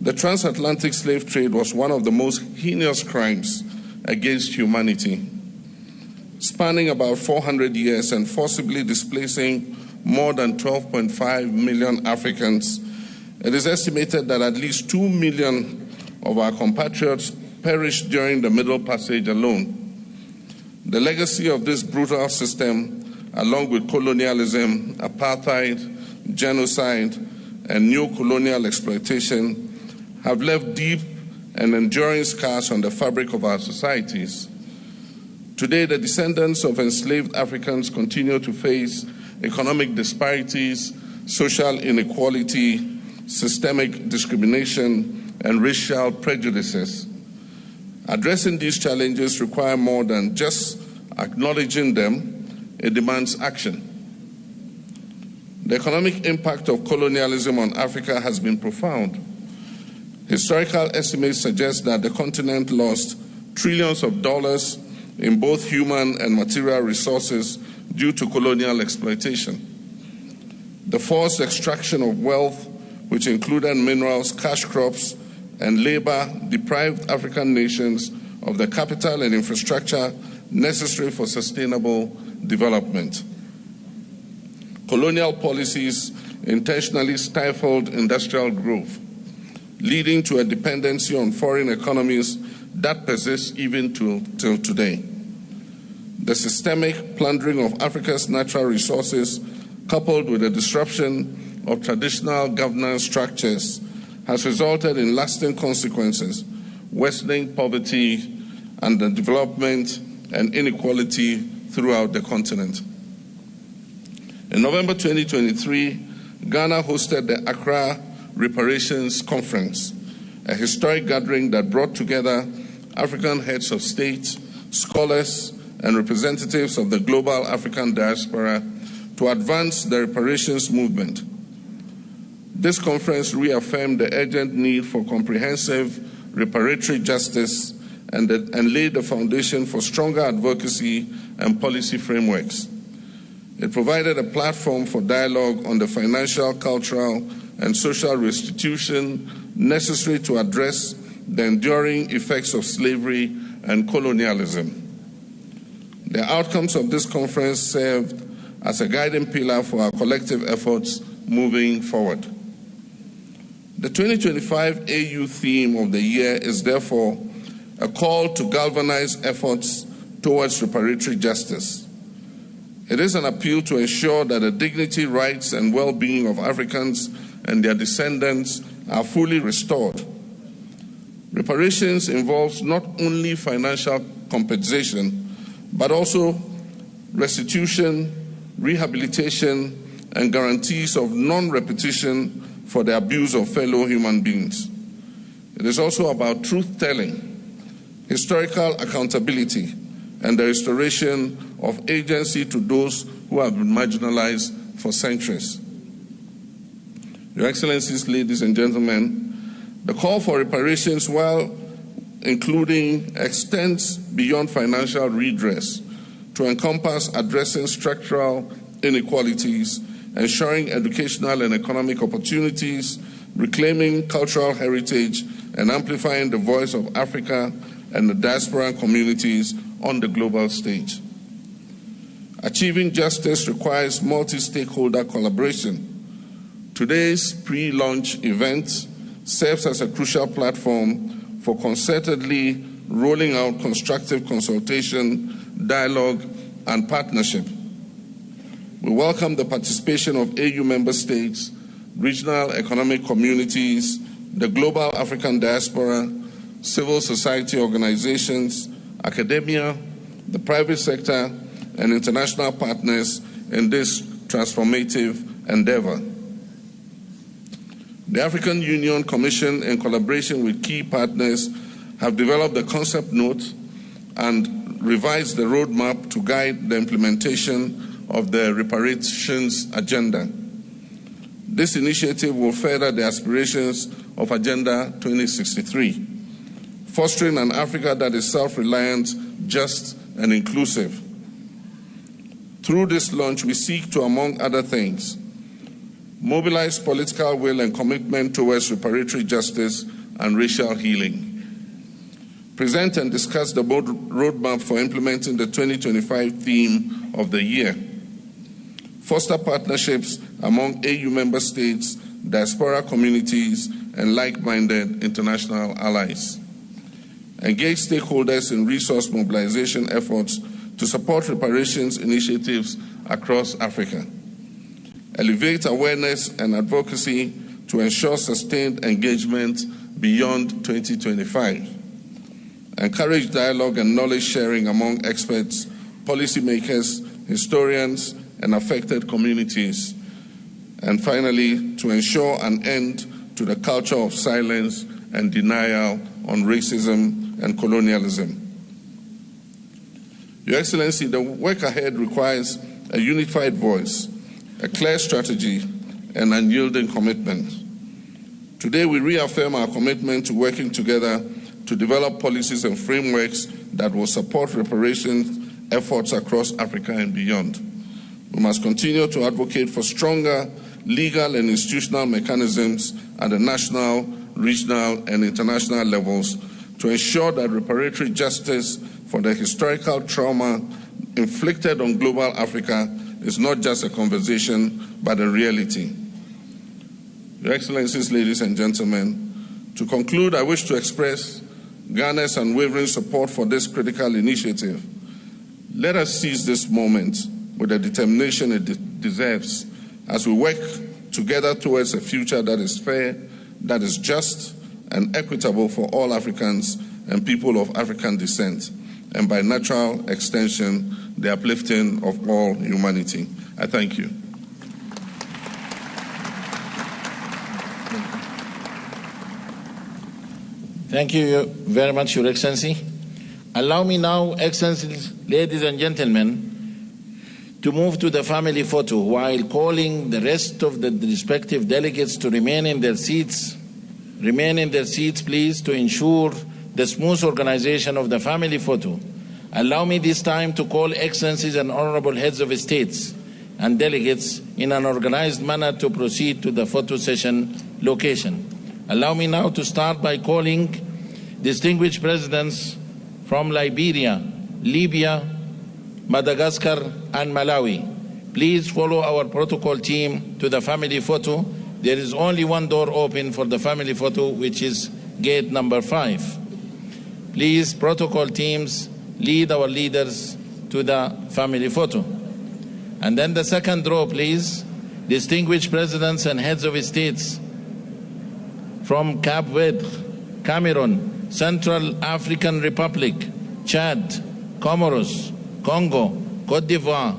the transatlantic slave trade was one of the most heinous crimes against humanity, spanning about 400 years and forcibly displacing more than 12.5 million Africans. It is estimated that at least 2 million of our compatriots perished during the Middle Passage alone. The legacy of this brutal system, along with colonialism, apartheid, genocide, and neo-colonial exploitation, have left deep and enduring scars on the fabric of our societies. Today, the descendants of enslaved Africans continue to face economic disparities, social inequality, systemic discrimination, and racial prejudices. Addressing these challenges requires more than just acknowledging them. It demands action. The economic impact of colonialism on Africa has been profound. Historical estimates suggest that the continent lost trillions of dollars in both human and material resources due to colonial exploitation. The forced extraction of wealth, which included minerals, cash crops, and labor, deprived African nations of the capital and infrastructure necessary for sustainable development. Colonial policies intentionally stifled industrial growth, leading to a dependency on foreign economies that persists even till today. The systemic plundering of Africa's natural resources, coupled with the disruption of traditional governance structures, has resulted in lasting consequences, worsening poverty and the development and inequality throughout the continent. In November 2023, Ghana hosted the Accra Reparations Conference, a historic gathering that brought together African heads of state, scholars, and representatives of the global African diaspora to advance the reparations movement. This conference reaffirmed the urgent need for comprehensive reparatory justice and laid the foundation for stronger advocacy and policy frameworks. It provided a platform for dialogue on the financial, cultural, and social restitution necessary to address the enduring effects of slavery and colonialism. The outcomes of this conference served as a guiding pillar for our collective efforts moving forward. The 2025 AU theme of the year is therefore a call to galvanize efforts towards reparatory justice. It is an appeal to ensure that the dignity, rights, and well-being of Africans and their descendants are fully restored. Reparations involves not only financial compensation, but also restitution, rehabilitation, and guarantees of non-repetition for the abuse of fellow human beings. It is also about truth-telling, historical accountability, and the restoration of agency to those who have been marginalized for centuries. Your Excellencies, ladies and gentlemen, the call for reparations, while including, extends beyond financial redress to encompass addressing structural inequalities, ensuring educational and economic opportunities, reclaiming cultural heritage, and amplifying the voice of Africa and the diaspora communities on the global stage. Achieving justice requires multi-stakeholder collaboration. Today's pre-launch event serves as a crucial platform for concertedly rolling out constructive consultation, dialogue, and partnership. We welcome the participation of AU member states, regional economic communities, the global African diaspora, civil society organizations, academia, the private sector, and international partners in this transformative endeavor. The African Union Commission, in collaboration with key partners, have developed the concept note and revised the roadmap to guide the implementation of the reparations agenda. This initiative will further the aspirations of Agenda 2063, fostering an Africa that is self-reliant, just, and inclusive. Through this launch, we seek to, among other things, mobilize political will and commitment towards reparatory justice and racial healing, present and discuss the roadmap for implementing the 2025 theme of the year, foster partnerships among AU member states, diaspora communities, and like-minded international allies, engage stakeholders in resource mobilization efforts to support reparations initiatives across Africa, elevate awareness and advocacy to ensure sustained engagement beyond 2025, encourage dialogue and knowledge sharing among experts, policymakers, historians, and affected communities, and finally, to ensure an end to the culture of silence and denial on racism and colonialism. Your Excellency, the work ahead requires a unified voice, a clear strategy, and unyielding commitment. Today, we reaffirm our commitment to working together to develop policies and frameworks that will support reparations efforts across Africa and beyond. We must continue to advocate for stronger legal and institutional mechanisms at the national, regional, and international levels to ensure that reparatory justice for the historical trauma inflicted on global Africa is not just a conversation, but a reality. Your Excellencies, ladies and gentlemen, to conclude, I wish to express Ghana's unwavering support for this critical initiative. Let us seize this moment with the determination it deserves as we work together towards a future that is fair, that is just, and equitable for all Africans and people of African descent, and by natural extension, the uplifting of all humanity. I thank you. Thank you very much, Your Excellency. Allow me now, Excellencies, ladies and gentlemen, to move to the family photo while calling the rest of the respective delegates to remain in their seats. Remain in their seats, please, to ensure the smooth organization of the family photo. Allow me this time to call Excellencies and Honorable Heads of States and delegates in an organized manner to proceed to the photo session location. Allow me now to start by calling distinguished presidents from Liberia, Libya, Madagascar, and Malawi. Please follow our protocol team to the family photo. There is only one door open for the family photo, which is gate number 5. Please, protocol teams, lead our leaders to the family photo. And then the second row, please, distinguished presidents and heads of states from Cape Verde, Cameroon, Central African Republic, Chad, Comoros, Congo, Cote d'Ivoire,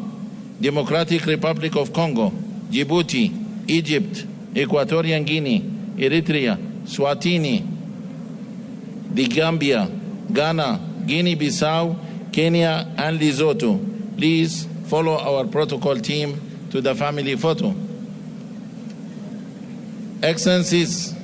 Democratic Republic of Congo, Djibouti, Egypt, Equatorial Guinea, Eritrea, Swatini, the Gambia, Ghana, Guinea-Bissau, Kenya, and Lesotho. Please follow our protocol team to the family photo. Excellencies,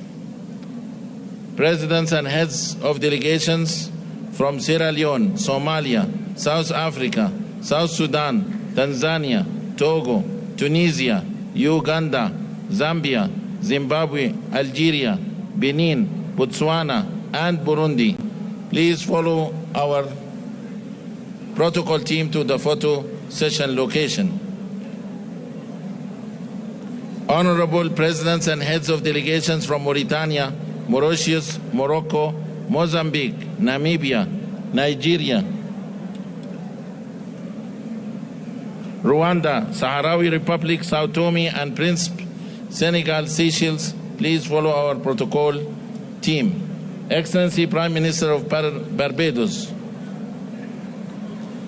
presidents and heads of delegations from Sierra Leone, Somalia, South Africa, South Sudan, Tanzania, Togo, Tunisia, Uganda, Zambia, Zimbabwe, Algeria, Benin, Botswana, and Burundi. Please follow our protocol team to the photo session location. Honorable presidents and heads of delegations from Mauritania, Mauritius, Morocco, Mozambique, Namibia, Nigeria, Rwanda, Sahrawi Republic, Sao Tome and Principe, Senegal, Seychelles, please follow our protocol team. Excellency Prime Minister of Barbados.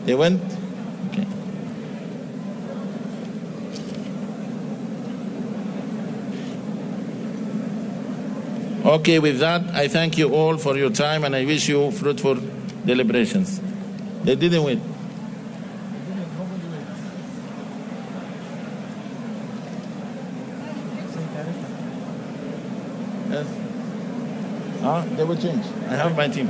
They went? Okay. Okay, with that, I thank you all for your time and I wish you fruitful deliberations. They didn't wait. They will change. I have my team.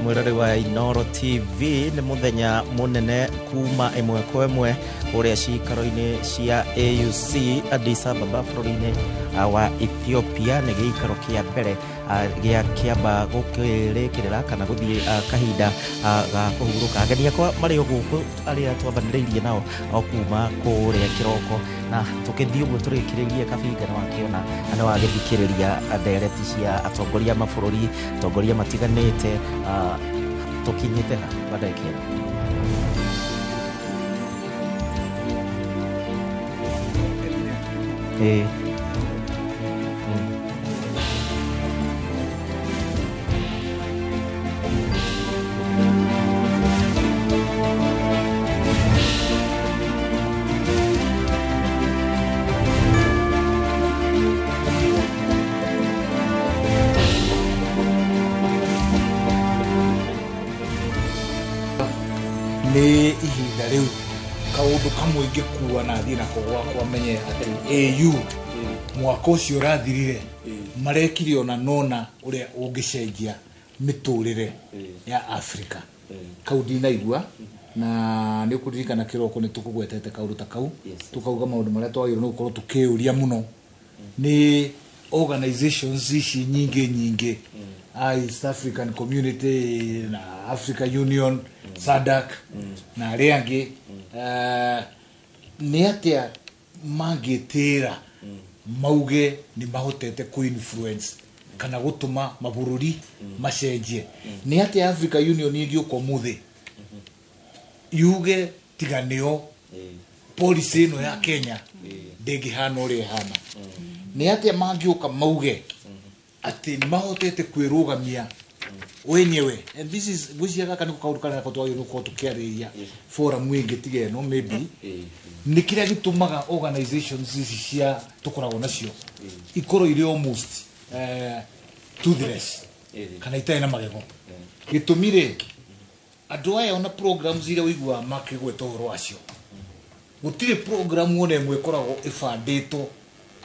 Mwirori wa Inoro TV nĩ mũthenya mũnene kuma ĩmwe kwa ĩmwe ũrĩa cikaro-inĩ cia AUC Addis Ababa bũrũri-inĩ wa Ethiopia. Nĩ gĩikaro kĩa mbere gĩa kĩamba gũkĩrĩkĩrĩra kana gũthiĩ kahinda ga kũhurũka. Ageni akwa marĩ o gũkũ arĩa twambanĩrĩirie nao o kuma kũrĩa kĩroko, na tũkĩthiĩ ũguo tũrĩkĩrĩrie kabinga nĩ wakĩona na nĩ wagĩthikĩrĩria ndereti cia atongoria mabũrũri, atongoria matiganĩte. Tũkinyĩte ha kwa ndagĩka ĩno? Ĩĩ. Nĩ ihinda rĩu kaũndũ kamwe ingĩkua na thiĩ nako gwakwa menye atĩ AU mwaka ũcio ũrathirire marekire ona nona ũrĩa ũngĩcenjia mĩtũrĩre ya Afrika. Kau ndinaigua na nĩ ũkũririkana kĩroko nĩ tũkũgwetete kaũndũ ta kau, tũkauga maũndũ marĩa twagĩrĩirwo nĩ gũkorwo tũkĩũria mũno nĩ organizations ici nyingĩ nyingĩ, East African Community na Africa Union, SADC na arĩa angĩ, nĩ atĩa mangĩtĩra mauge nĩ mahotete kũ influence kana gũtũma mabũrũri macenjie. Nĩ atĩa Africa Union ĩngĩũka ũmũthĩ yuge tiga nĩo policy ĩno ya Kenya ndĩngĩhana ũrĩa ĩhana. Nĩ atĩa mangĩũka mauge atĩ nĩ mahotete kwĩrũgamia wenyewe. And this is gwĩciria gaka nĩko kaũndũ karĩa twagĩrĩirwo gũkorwo tũkĩarĩrĩria forum ĩngĩ tiga ĩno maybe. Nĩ kĩrĩa gĩtũmaga organizations ici cia tũkoragwo nacio ikorwo irĩ almost toothless kana itarĩ na magego. Gĩtũmi rĩ, andũ aya ona programs iria ũiguaga makĩgweta ũhoro wacio Gũtirĩ program ona ĩmwe ĩkoragwo ĩbandĩtwo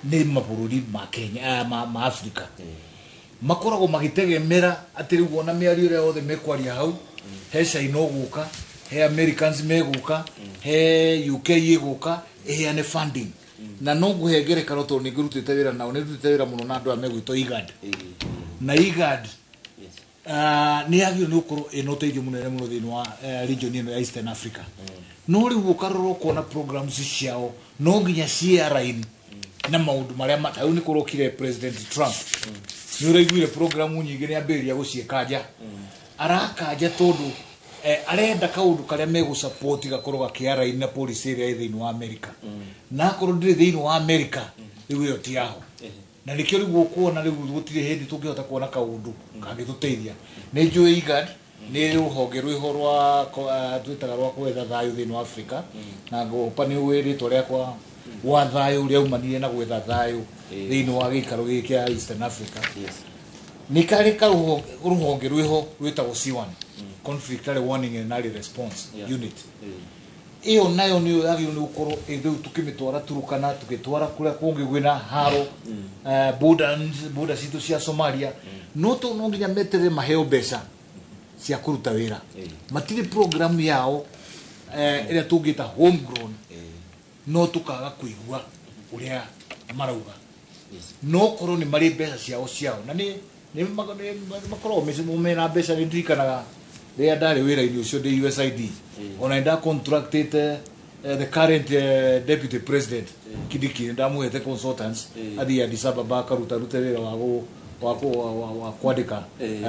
nĩ mabũrũri ma Kenya, ma Africa. Makoragwo magĩtegemera atĩ rĩu ona mĩario ĩrĩa yothe mekwaria hau, he China ũgũka, he Americans megũka, he UK ĩgũka ĩheane funding. Na no ngũhe ngerekano tondũ nĩ ngĩrutĩte wĩra nao, nĩ ndutĩte wĩra mũno na andũ aya megwĩtwo IGAD. Na IGAD nĩ yagĩrĩirwo nĩ gũkorwo ĩna ũteithio mũnene mũno thĩinĩ wa region ĩno ya Eastern Africa. No rĩu ũkarora ũkona programs ciao no nginya ciĩ na maũndũ marĩa ta rĩu nĩ kũrokire President Trump. Nĩ ũraiguire programu nyingĩ nĩ ambĩrĩria gũciĩkanja. Arakanja tondũ arenda kaũndũ karĩa megũsupport gakorwo gakĩ na policy ĩrĩa ĩ thĩinĩ wa America. Na akorwo ndĩrĩ thĩinĩ wa America, rĩu ĩyo ti yaho. Na nĩkĩo rĩu ũkuona rĩu gũtirĩ hĩndĩ tũngĩhota kuona kaũndũ kangĩtũteithia. Nĩ njũĩ IGAD nĩ rũhonge rwĩho rwa twĩtaga rwa gwetha thayũ thĩinĩ wa Africa, na ngũpa nĩ ũĩ rĩtwa rĩakwa wa thayũ ũrĩa umanire na gwetha thayũ thĩinĩ wa gĩikaro gĩkĩ kĩa Eastern Africa. Nĩ karĩ rũhonge rwĩho rwĩtagwo C1, Conflict Early Warning and Early Response Unit. Ĩyo nayo nĩyo yagĩrĩirwo nĩ gũkorwo rĩu tũkĩmĩtwara Turukana, tũgĩtwara kũrĩa kũngĩ kwĩna haro, border citũ cia Somalia. No no nginya meterere maheo mbeca cia kũruta wĩra. Matirĩ program yao ĩrĩa tũngĩta homegrown, no tũkaga kũigua ũrĩa marauga. No korwo nĩ marĩ mbeca ciao na nĩ makoragwo mena mbeca. Nĩ ndirikanaga rĩrĩa ndarĩ wĩra-inĩ ũcio ndĩ USAID, ona nĩ ndacontractĩte the current deputy president Kindiki, nĩ ndamũhete consultants athiĩ Addis Ababa akaruta rute wĩra wa kwandĩka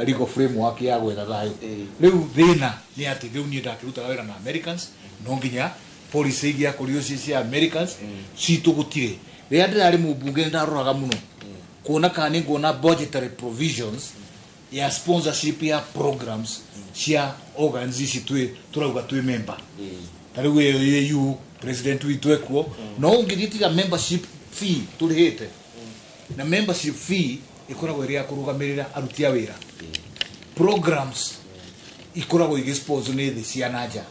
legal framework ya gwetha thayũ. Rĩu thĩna nĩ atĩ rĩu niĩ ndakĩrutaga wĩra na Americans, no nginya policy ingĩakorirwo ciĩ cia Americans, citũ gũtirĩ. Rĩrĩa ndĩrarĩ mũmbunge nĩ ndaroraga mũno kuona kana nĩ nguona budgetary provisions ya sponsorship ya programs cia organs ici twĩ tũrauga twĩ member. Ta rĩu ĩyo AU, president witũ ekuo, no ũngĩthiĩ tiga membership fee tũrĩhĩte, na membership fee ĩkoragwo ĩrĩ ya kũrũgamĩrĩra aruti a wĩra, programs ikoragwo igĩsponsor nĩ thĩ cia na nja.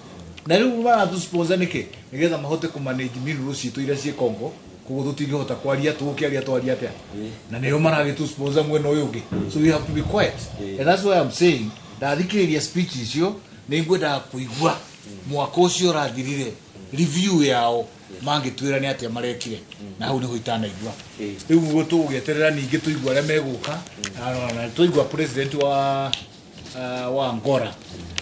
Na rĩu maratũ sponsor nĩkĩ? Nĩgetha mahote kũmanage minerals citũ iria ciĩ Congo, koguo tũtingĩhota kwaria, tũgũkĩaria twaria atĩa? Na nĩo maragĩtũ sponsor mwena ũyũ ũngĩ, so we have to be quiet. And that's why I'm saying ndathikĩrĩria speech icio nĩ ngwendaga kũigua mwaka ũcio ũrathirire review yao, mangĩtwĩra nĩ atĩa marekire, na hau nĩho itanaigua. Rĩu ũguo tũgũgĩeterera ningĩ tũigua arĩa megũka, na tũigua president wa Angola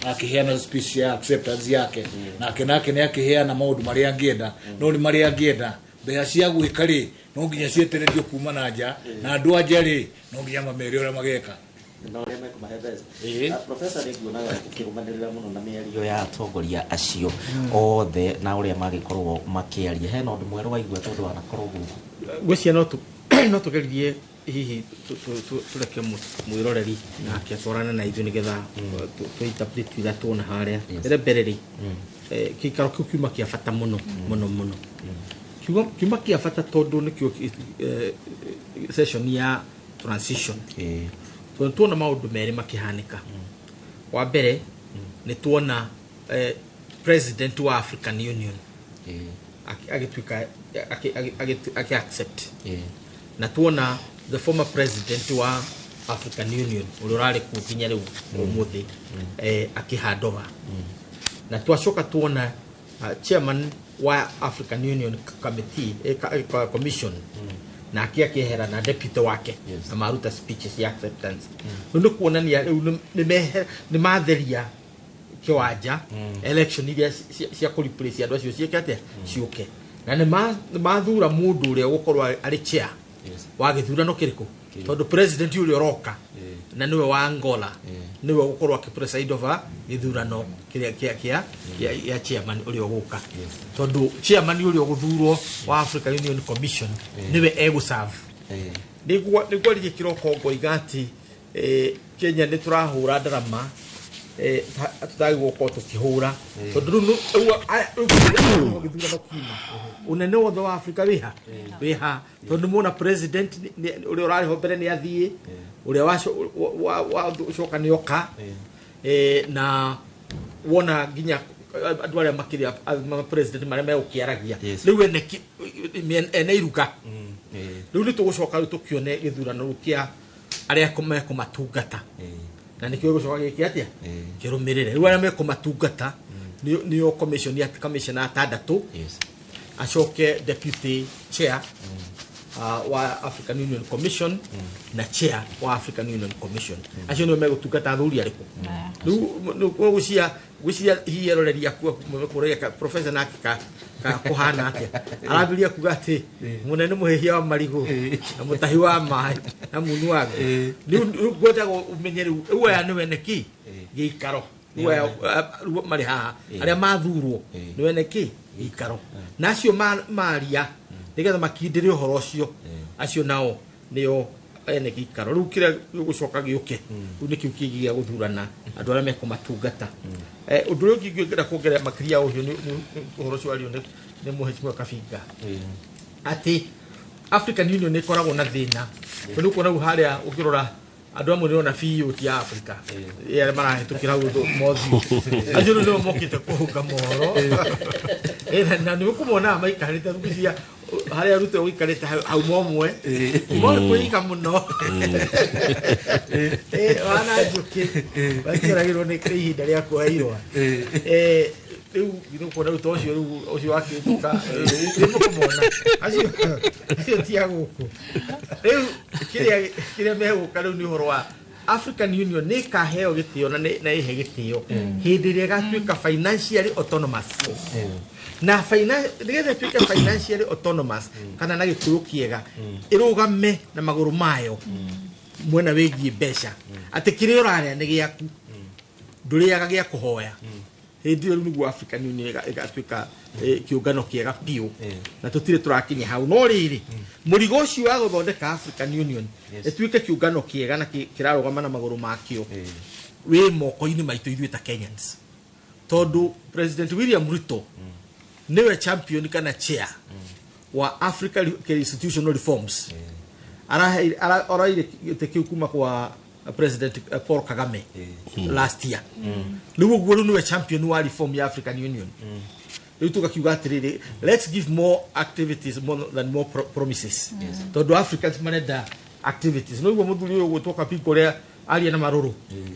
akĩheana speech ya acceptance yake, nake nĩ akĩheana maũndũ marĩa angĩenda, no nĩ marĩa angĩenda mbeca cia gwĩka rĩ, no nginya cietererio kuma na nja, na andũ a nja rĩ, no nginya mamere ũrĩa mageka. Na ũrĩa mekũmahe mbeca. Professor, nĩ nguonaga ũkĩrũmanĩrĩra mũno na mĩario ya atongoria acio othe na ũrĩa magĩkorwo makĩaria. Hena ũndũ mwerũ waigua tondũ wanakorwo gũkũ? Ngwĩciria no tũgerie hihi tũreke mwĩroreri nake atwarane na ithuĩ nĩgetha tũ iria tuona harĩa. Ĩrĩa mbere rĩ, gĩikaro kĩu kiuma kĩa bata mũno mũno mũno. Kiuma kĩa bata tondũ nĩkĩo session ya transition, tondũ tuona maũndũ merĩ makĩhanĩka. Wa mbere nĩ tuona president wa African Union agĩtuĩka akĩ accept, na tuona the former president wa African Union ũrĩa ũrarĩ kuo nginya rĩu ũmũthĩ akĩ hand over, na twacoka tuona chairman wa African Union Committee, commission nake akĩehera na deputy wake, na maruta speeches ya acceptance. Rĩu nĩ kuonania rĩu nĩ matheria kĩwanja, election iria cia kũ replace andũ acio ciĩke atĩa, ciũke, na nĩ mathura mũndũ ũrĩa ũgũkorwo arĩ chair wa gĩthurano kĩrĩkũ, tondũ president ũrĩa ũroka na nĩwe wa Angola nĩwe ũgũkorwo akĩ preside over gĩthurano kĩrĩa kĩa chairman ũrĩa ũgũka, tondũ chairman ũrĩa ũgũthurwo wa African Union Commission nĩwe egũserve. Nĩguo kĩroko ngoiga atĩ Kenya nĩ tũrahũra ndarama tũtagĩrĩirwo gũkorwo tũkĩhũra, tondũ rĩu gĩthurano kiuma ũnene wothe wa Afrika wĩha, tondũ muona president ũrĩa ũrarĩ ho mbere nĩ athiĩ, ũrĩa wacoka nĩ oka, na wona nginya Andũ arĩa makĩria president marĩa megũkĩaragia rĩu ene iruga. Rĩu nĩ tũgũcoka rĩu tũkĩone gĩthurano rĩu kĩa arĩa mekũmatungata, na nĩkĩo gĩgũcoka gĩke atĩa, kĩrũmĩrĩre. Rĩu arĩa mekũmatungata nĩo commissioner atandatũ, acoke deputy chair wa African Union Commission na chair wa African Union Commission. Acio nĩo megũtungata athuri arĩkũ. Rĩu gwĩciria gwĩciria hihi eroreri aku mekũragia professor nake ka kũhana atĩa, arambĩrĩria kuga atĩ mũnene mũhĩhia wa marigũ na mũtahi wa maĩ na munu wa ngũ. Rĩu ngwendaga ũmenye rĩu aya nĩ wene kĩ gĩikaro, rĩu aya rĩu marĩ haha arĩa mathurwo nĩ wene kĩ gĩikaro, na acio maria nĩgetha makindĩre ũhoro ũcio, acio nao nĩo ene gĩikaro. Rĩu kĩrĩa gĩgũcoka gĩũke rĩu nĩ kĩu kĩngĩ gĩa gũthurana andũ arĩa mekũmatungata. Ũndũ ũrĩa ũngĩ ingĩenda kuongerera makĩria ũcio nĩ ũhoro ũcio wario nĩ Mheshimiwa Kabinga, atĩ African Union nĩ ĩkoragwo na thĩna, tondũ ũkuona rĩu harĩa ũngĩrora andũ amwe nĩrona biũ ti a Africa arĩa marahĩtũkĩra hau mothiũ, acio rĩu nĩo mokĩte kũhunga mohoro. Na nĩ ũkũmonaga maikarĩte ngwĩciria harĩa Ruto ũikarĩte hau momwe moĩ kwĩiga mũno wana njũkĩ makĩoragĩrwo nĩ ihinda rĩa kuoya irũa. Rĩu nĩ ũkuona rĩu ta ũcio rĩu ũcio wakĩtuka nĩ mũkũmona acio ti a gũkũ. Rĩu kĩrĩa megũka rĩu nĩ ũhoro wa African Union nĩ ĩkaheo gĩtĩo na ĩhe gĩtĩo hĩndĩ ĩrĩa ĩgatuĩka financially autonomous, na nĩgetha ĩtuĩke financially autonomous kana na gĩkũyũ kĩega ĩrũgame na magũrũ mayo mwena wĩgiĩ mbeca, atĩ kĩrĩa ũrarĩa nĩ gĩaku, ndũrĩaga gĩa kũhoya. Hĩndĩ ĩyo rĩu nĩguo African Union ĩgatuĩka kĩũngano kĩega biũ, na tũtirĩ tũrakinya hau. No rĩrĩ, mũrigo ũcio wa gũthondeka African Union ĩtuĩke kĩũngano kĩega na kĩrarũgama na magũrũ makĩo wĩ moko-inĩ maitũ ithuĩ ta Kenyans, tondũ President William Ruto nĩwe champion kana chair wa Africa Institutional Reforms. Araire gĩtĩ kĩu kuma kwa President Paul Kagame last year. Rĩu ũguo rĩu nĩwe champion wa reform ya African Union. Rĩu tũgakiuga atĩrĩrĩ, let's give more activities more than more promises, tondũ Africans marenda activities. No ũguo mũthuri ũyũ ũgwĩtwo Kabingo ũrĩa aria na marũrũ,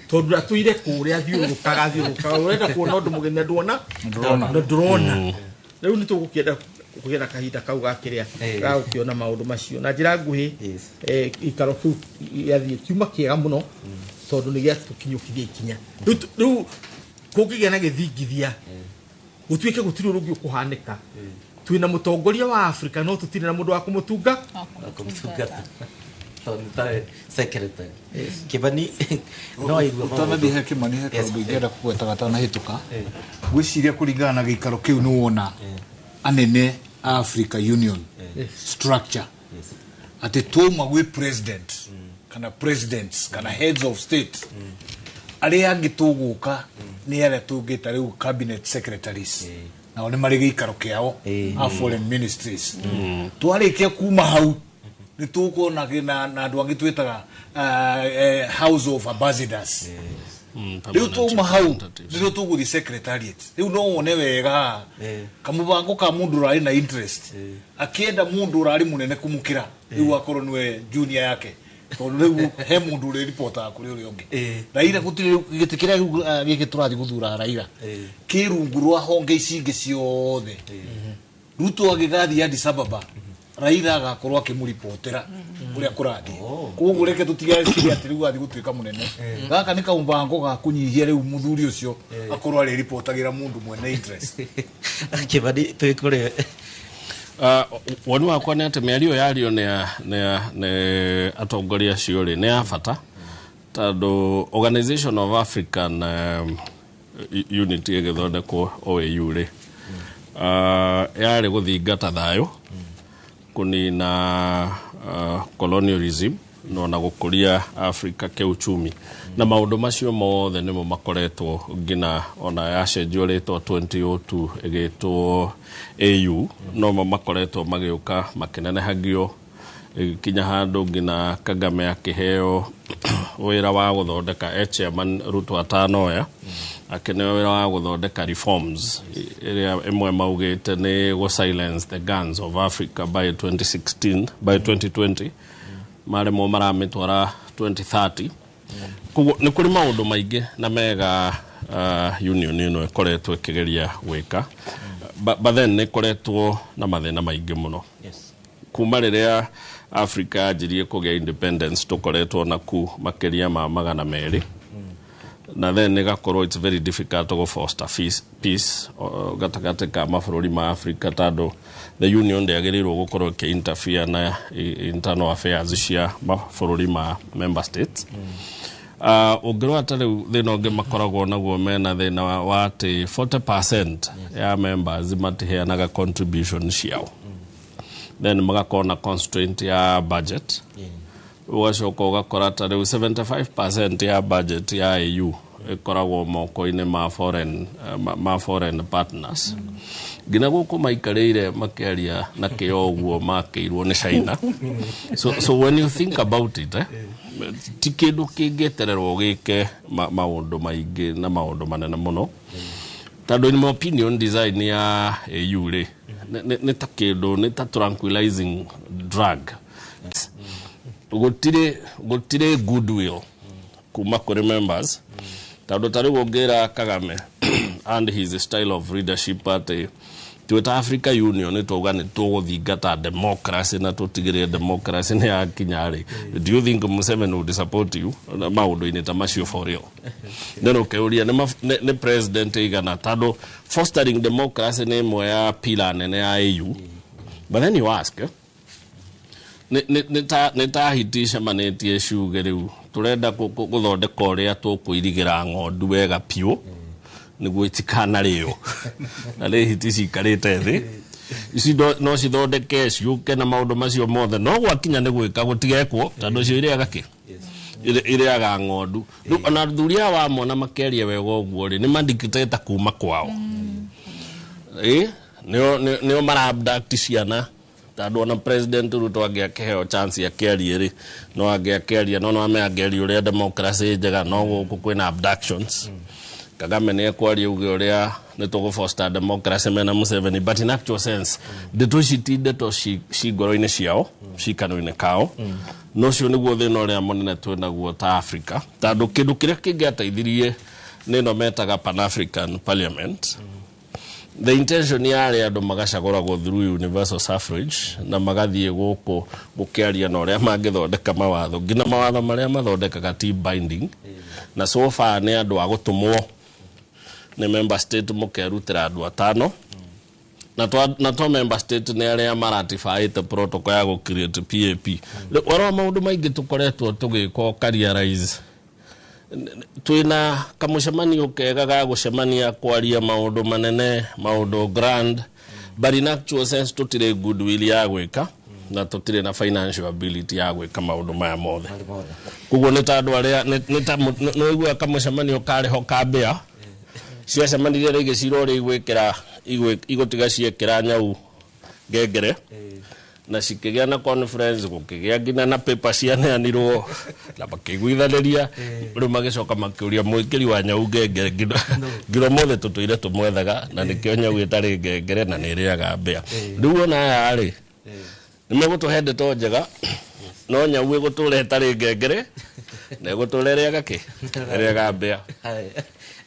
tondũ atũire kũrĩa athiũrũrũkaga ũrenda kuona ũndũ mũgeni na nduona Ndũrona. Na ndũrona. Rĩu nĩ tũgũkĩenda kũgĩa na kahinda kau ga kĩrĩa ga gũkĩona maũndũ macio na njĩra nguhĩ. Gĩikaro kĩu gĩathiĩ kiuma kĩega mũno tondũ nĩ gĩatũkinyũkithia ikinya. Rĩu kũngĩgĩa na gĩthingithia gũtuĩke gũtirĩ ũndũ ũngĩ ũkũhanĩka, twĩna mũtongoria wa Africa no tũtirĩ na mũndũ wa kũmũtunga. Kũmũtungata tondũ nĩ tawe secretary Kĩbani no aigua maũndũ. Ũtanathiĩ he Kĩmani, he kaũndũ ingĩenda kũgweta gatanahĩtũka. Ngwĩciria kũringana na gĩikaro kĩu nĩ wona anene a Africa Union structure, atĩ twauma gwĩ president kana presidents kana heads of state, arĩa angĩ tũgũka nĩ arĩa tũngĩta rĩu cabinet secretaries, nao nĩ marĩ gĩikaro kĩao a foreign ministries. Twarĩkia kuma hau nĩ tũkuona na andũ angĩ twĩtaga house of ambassadors. Rĩu twauma hau nĩrĩo tũgũthiĩ secretariat. Rĩu no wone wega haha kamũbango ka mũndũ ũrarĩ na interest akĩenda mũndũ ũrarĩ mũnene kũmũkĩra rĩu akorwo nĩwe junior yake, tondũ rĩu he mũndũ ũrĩripotaga kũrĩ ũrĩa ũngĩ. Raila gũtirĩ gĩtĩ kĩrĩa rĩu gĩkĩ tũrathiĩ gũthura Raila kĩ rungu rwa honge ici ingĩ ciothe. Ruto agĩgathiĩ Addis Ababa, Raila agakorwo akĩmũribotera ũrĩa kũrathiĩ. Koguo reke tũtigecirie atĩ rĩu athiĩ gũtuĩka mũnene. Gaka nĩ kamũbango ga kũnyihia rĩu mũthuri ũcio akorwo arĩribotagĩra mũndũ mwene interest. Kĩbani twĩ kũrĩ. Woni wakwa nĩ atĩ mĩario yario nĩ atongoria acio rĩ nĩ ya bata, tondũ Organization of African Unity ĩgĩthondekwo OAU rĩ, yarĩ gũthingata thayũ, kũnina colonialism no na gũkũria Africa kĩuchumi, na maũndũ macio mothe nĩmo makoretwo nginya ona yacenjio rĩtwa 2002 ĩgĩtwo AU, nomo makoretwo magĩũka makĩnenehagio ĩgĩkinya handũ nginya Kagame akĩheo wĩra wa gũthondeka e chairman Ruto atanoya. Akĩneo wĩra wa gũthondeka reforms ĩrĩa ĩmwe maugĩte nĩ gũ silence the guns of Africa by 2016, by 2020. Maremwo, maramĩtwara 2030. Koguo nĩ kũrĩ maũndũ maingĩ na mega union ĩno ĩkoretwo ĩkĩgeria gwĩka, but then nĩ ĩkoretwo na mathĩna maingĩ mũno. Kuma rĩrĩa Africa yanjirie kũgĩa independence, tũkoretwo na ku makĩria ma 200, na then ĩgakorwo it's very difficult to foster peace gatagatĩ ka mabũrũri ma Africa, tondũ the union ndĩagĩrĩirwo gũkorwo ĩkĩ interfere na internal affairs cia mabũrũri ma member states. Ũngĩrora ta rĩu, thĩna ũngĩ makoragwo naguo, mena thĩna wa atĩ 40% ya members matiheanaga contribution ciao. Then magakorwo na constraint ya budget. Ũgacoka ũgakora ta rĩu 75% ya budget ya AU ĩkoragwo moko-inĩ ma foreign partners. Nginya gũkũ maikarĩire makĩaria na kĩo ũguo makĩirwo nĩ China. So when you think about it, ti kĩndũ kĩngĩetererwo gĩke maũndũ maingĩ na maũndũ manene mũno, tondũ in my opinion, design ya AU rĩ, nĩ ta kĩndũ, nĩ ta tranquilizing drug. Gũtirĩ goodwill kuma kũrĩ members, tondũ ta rĩu ũngĩra Kagame and his style of leadership atĩ twĩ ta Africa Union nĩ twauga nĩ tũgũthingata democracy na tũtigĩrĩre democracy nĩ yakinya rĩ, do you think Museveni would support you na maũndũ-inĩ ta macio for real? Then ũkeuria nĩ president igana, tondũ fostering democracy nĩ ĩmwe ya pillar nene ya AU. But then you ask, nĩ ta hiti icemanĩtie ciuge rĩu tũrenda gũthondeka ũrĩa tũkũirigĩra ng'ondu wega piũ nĩguo itikanarĩo, na nĩ hiti cikarĩte thĩ ici no cithondeke ciũke na maũndũ macio mothe, no gwakinya nĩ gwĩka gũtigekwo, tondũ cio irĩaga kĩ? Irĩaga ng'ondu. Rĩu ona athuri aya wamona makĩaria wega ũguo rĩ, nĩ mandictate kuma kwao. Ĩ nĩo mara abduct ciana, tondũ ona President Ruto angĩakĩheo chance akĩarie rĩ, no angĩakĩaria, no ame angĩaria ũrĩa democracy njega, no gũkũ kwĩna abductions. Kagame nĩ ekwaria uge ũrĩa nĩ tũgũ foster democracy mena Museveni, but in actual sense ndeto ici ti ndeto ci ngoro-inĩ ciao, ci kanua-inĩ kao. No ũcio nĩguo thĩna ũrĩa mũnene twĩnaguo ta Africa, tondũ kĩndũ kĩrĩa kĩngĩateithirie nĩ ĩno metaga Pan African Parliament. The intention yarĩ andũ magacagũragwo through universal suffrage na magathiĩ gũkũ gũkĩaria na ũrĩa mangĩthondeka mawatho. Nginya mawatho marĩa mathondekaga ti binding, na so far nĩ andũ a gũtũmwo nĩ member state, mũkerutĩra andũ atano na to member state nĩ arĩa maratifyĩte protocol ya gũ create PAP. Rĩu warora maũndũ maingĩ tũkoretwo tũgĩka, ũkarealize twĩna kamũcemanio kega ga gũcemania kwaria maũndũ manene, maũndũ grand, but in actual sense tũtirĩ goodwill ya gwĩka na tũtirĩ na financial ability ya gwĩka maũndũ maya mothe. Koguo nĩ ta andũ arĩa nĩ ta nĩ ũiguaga kamũcemanio karĩ ho ka mbĩa ciacemanirie rĩngĩ cira ũrĩa igwĩkĩra igũtiga ciekĩra nyau ngengere, na cikĩgĩa na conference, gũkĩgĩa nginya na paper cianeanirwo na makĩiguithanĩria. Rĩu magĩcoka makĩũria mwĩkĩri wa nyau ngengere, nginya ũmũthĩ tũtũire tũmwethaga, na nĩkĩo nyau ĩtarĩ ngengere na nĩ ĩrĩaga mbĩa. Rĩu ona aya rĩ, nĩ megũtũhe ndeto njega, no nyau ĩgũtũra ĩtarĩ ngengere na ĩgũtũra ĩrĩaga kĩ? Ĩrĩaga mbĩa.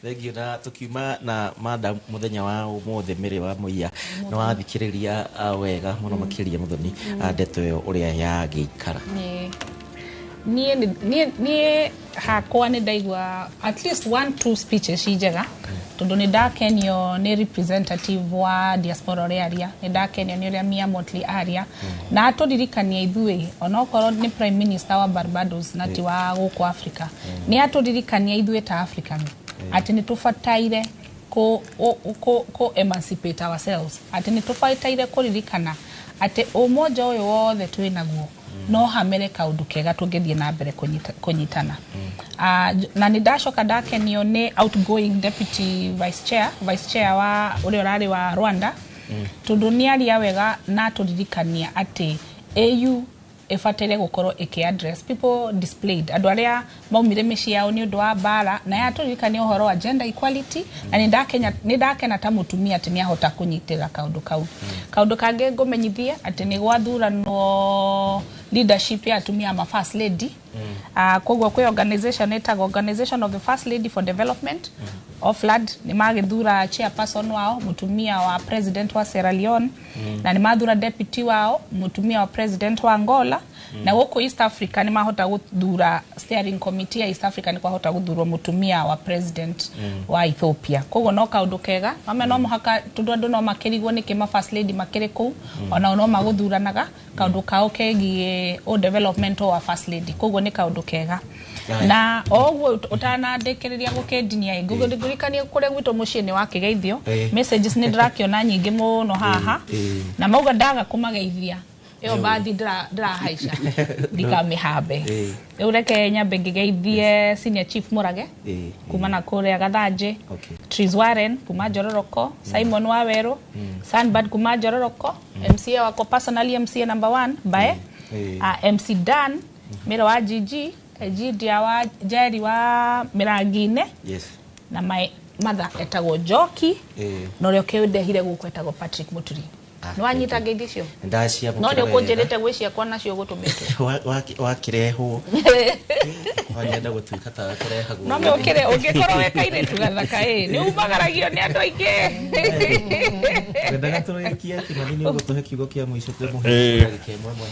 Thengiũ. Na tũkiuma na mada mũthenya wa ũmũthĩ, mĩrĩ wa mũiya nĩ wathikĩrĩria wega mũno makĩria mũthoni, ndeto ĩyo ũrĩa yagĩikara. Niĩ hakwa nĩ ndaigua at least one two speeches ci njega, tondũ nĩ ndakenio nĩ representative wa diaspora ũrĩa aria, nĩ ndakenio nĩ ũrĩa Mia Mottley aria na atũririkania ithuĩ, onokorwo nĩ prime minister wa Barbados na ti wa gũkũ Africa, nĩ atũririkania ithuĩ ta Africans atĩ nĩ tũbataire kũ emancipate ourselves, atĩ nĩ tũbataire kũririkana atĩ ũmoja ũyũ wothe twĩ naguo no hamere kaũndũ kega tũngĩthiĩ na mbere kũnyitana. Na nĩ ndacoka ndakenio nĩ outgoing deputy vice chair wa ũrĩa ũrarĩ wa Rwanda, tondũ nĩ aria wega na atũririkania atĩ AU ĩbataire gũkorwo ĩkĩ address people displayed andũ arĩa maumire mĩciĩ yao nĩ ũndũ wa mbara, na yatũririkania ũhoro wa gender equality, na nĩ ndakena ta mũtumia atĩ nĩ ahota kũnyitĩrĩra kaũndũ kau. Kaũndũ kangĩ ngũmenyithie atĩ nĩ gwathuranwo leadership ya atumia ma first lady. Koguo kwĩ organization ĩtagwo Organization of the First Lady for Development, OFLAD, nĩ magĩthura chairperson wao mũtumia wa president wa Sierra Leone, na nĩ mathura deputy wao mũtumia wa president wa Angola. Na gũkũ East Africa nĩ mahota gũthura steering committee ya East Africa, nĩ kwahota gũthurwo mũtumia wa president wa Ethiopia. Koguo no kaũndũ kega mame no mũhaka, tondũ andũ no makĩrigwo nĩkĩ ma first lady makĩrĩ kũu, onao no magũthuranaga kaũndũ kao kegiĩ o development wa first lady. Koguo nĩ kaũndũ kega. Na o ũguo ũtanandĩkĩrĩria gũkĩndinia, ngũririkanie kũrĩa gwitũ mũciĩ nĩ wakĩgeithio. Messages nĩ ndĩrakĩona nyingĩ mũno haha, na mauga ndaga kũmageithia ĩyo mbathi ndĩrahaica ndikamĩhambe. Rĩu reke nyambe ngĩgeithie senior chief Mũrage kuma na kũrĩa Gathanjĩ, Tris Warren kuma Njororoko, Simon Wawerũ, Sunbird kuma Njororoko, MCA wakwa personally, MCA number 1 bae, MC Dan Mĩro wa GG, Egidia wa Jerry wa Mĩrangi-inĩ, na my mother etagwo Njoki, na ũrĩa ũkĩndehire gũkũ etagwo Patrick Muturi. Nĩ wanyita ngeithi icio? Ndaciamũkĩra. No nĩ ũkũnjĩrĩte gwĩ ciakwa nacio gũtũmĩtwo. Wakĩrehwo wanyenda gũtuĩka ta kũrehagwo. No ũkĩre ũngĩkorwo wĩ kairĩtu gathaka ĩ nĩ umagaragio nĩ andũ aingĩ. Ngwendaga tũrĩkie Kĩmani, nĩ ũgũtũhe kiugo kĩa mũico tũmũhe ndagĩka ĩmwe ĩmwe.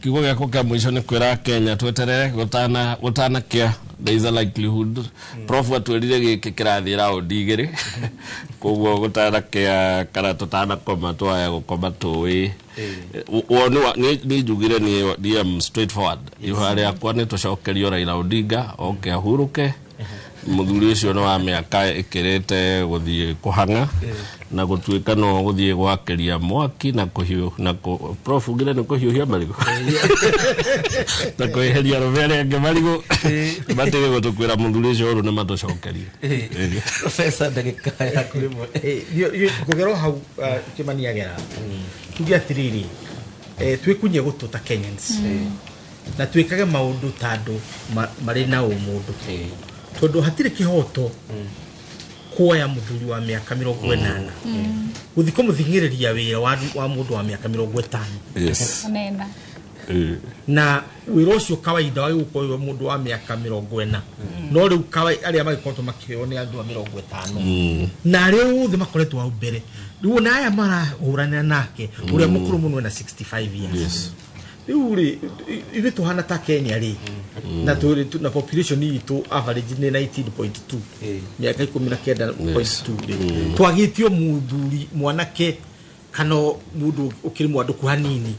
Kiugo gĩakwa kĩa mũico nĩ kwĩra Kenya tweterere gũtanakĩa, there is a likelihood. Prof atwĩrire gĩkĩ kĩrathiĩ raundi igĩrĩ, koguo gũtanakĩa kana tũtanakoma twaya gũkoma tũĩ woni nĩ njugire niĩ am straightforward. Ihoya rĩakwa nĩ tũcokerio Raila Odinga oke ahurũke. Mũthuri ũcio nĩ wa mĩaka ĩkĩrĩte gũthiĩ kũhang'a na gũtuĩka no gũthiĩ gwakĩria mwaki na kũhiũ na prof ugire nĩ kũhiũhia marigũ na kwĩheria arũme arĩa angĩ marigũ, matige gũtũkwĩra mũthuri ũcio ũrũ nĩ matũcokerie. Professor, ndagĩka yaku ĩmwe. Ngũgera o hau Kĩmani agera, tuge atĩrĩrĩ, twĩkunyie gũtũ ta Kenyans na twĩkage maũndũ ta andũ marĩ na ũmũndũ, tondũ hatirĩ kĩhoto kuoya mũthuri wa mĩaka 80 gũthiĩ kũmũthing'ĩrĩria wĩra wa mũndũ wa mĩaka 50. Nena. Na wĩra ũcio kawaida wagĩgũkorwo wĩ mũndũ wa mĩaka 40, no rĩu arĩa magĩkoretwo makĩheo nĩ andũ a 50, na arĩa othe makoretwo hau mbere rĩu ona aya marahũranĩra nake ũrĩa mũkũrũ mũno ena 65 years. Rĩu rĩ ithuĩ tũhana ta Kenya rĩ, na tũrĩ na population itũ average nĩ 19.2, mĩaka 19.2 rĩ, twagĩtio mũthuri mwanake kana mũndũ ũkĩrĩ mwandũku hanini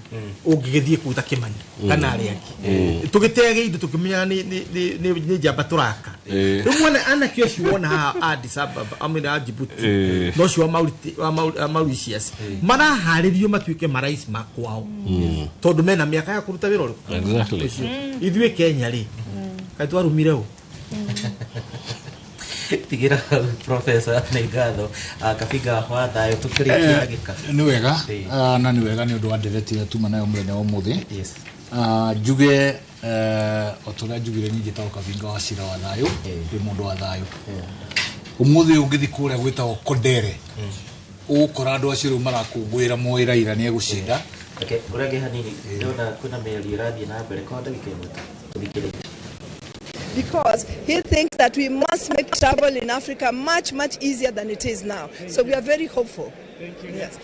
ũngĩgĩthiĩ kũu ta Kĩmani kana arĩa angĩ tũgĩteage indo tũkĩmenyaga nĩ njamba tũraka. Rĩu mwana anake ũcio wona haha Addis Ababa amwĩra a Djibouti na ũcio wa Mauritius maraharĩrio matuĩke marais ma kwao, tondũ mena mĩaka ya kũruta wĩra ũrĩkũ. Ithuĩ Kenya rĩ kaĩ twarumire ũ? Tigĩra Professor nĩ ngatho. Kabinga wa thayũ, tũkĩrĩkia ndagĩka. Nĩ wega, na nĩ wega nĩ ũndũ wa ndereti ĩrĩa tuma nayo mũthenya wa ũmũthĩ. Njuge o ta ũrĩa njugire, niĩ njĩtagwo Kabinga wa Cira wa Thayũ, ndĩ mũndũ wa thayũ. Ũmũthĩ ũngĩthiĩ kũrĩa gwĩtagwo Kondere, ũgũkora andũ acio rĩu marakũngũĩra moĩ Raila nĩ egũcinda. Reke ũrenge hanini, ndĩrona kwĩna mĩario ĩrathiĩ na mbere kwa ndagĩka ĩmwe tu tũthikĩrĩrie. Because he thinks that we must make travel in Africa much, much easier than it is now. So we are very hopeful. Thank you. Yes.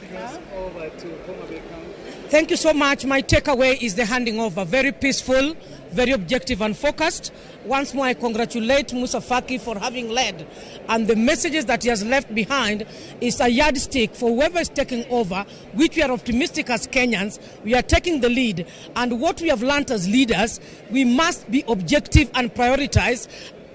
Over to Homa Bay County. Thank you so much. My takeaway is the handing over. Very peaceful, very objective and focused. Once more, I congratulate Musa Faki for having led. And the messages that he has left behind is a yardstick for whoever is taking over, which we are optimistic as Kenyans. We are taking the lead. And what we have learned as leaders, we must be objective and prioritize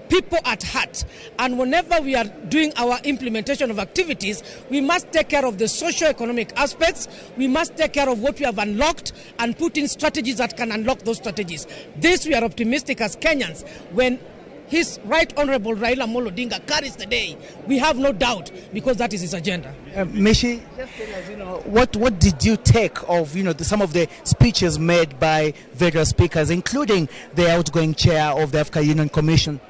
people at heart. And whenever we are doing our implementation of activities, we must take care of the socio-economic aspects. We must take care of what we have unlocked and put in strategies that can unlock those strategies. This we are optimistic as Kenyans. When His Right Honorable Raila Amolo Odinga carries the day. We have no doubt, because that is his agenda. Mishi, just tell us, you know, what did you take of, you know, some of the speeches made by various speakers, including the outgoing chair of the Africa Union Commission?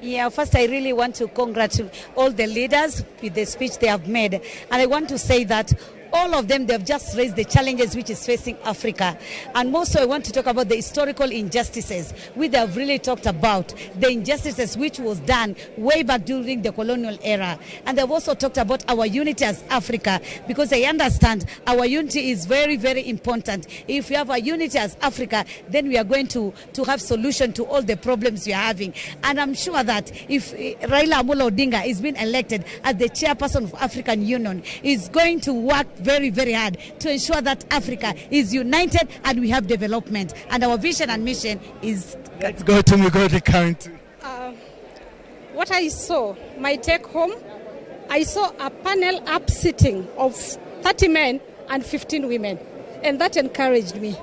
Yeah, first I really want to congratulate all the leaders with the speech they have made. And I want to say that all of them, they've just raised the challenges which is facing Africa. And more so, I want to talk about the historical injustices, which they have really talked about, the injustices which was done way back during the colonial era. And they've also talked about our unity as Africa, because I understand our unity is very, very important. If we have a unity as Africa, then we are going to have solution to all the problems we are having. And I'm sure that if Raila Amolo Odinga is being elected as the chairperson of African Union, is going to work very, very hard to ensure that Africa is united and we have development. And our vision and mission is... Let's go to Migori County. What I saw, my take home, I saw a panel up sitting of 30 men and 15 women. And that encouraged me.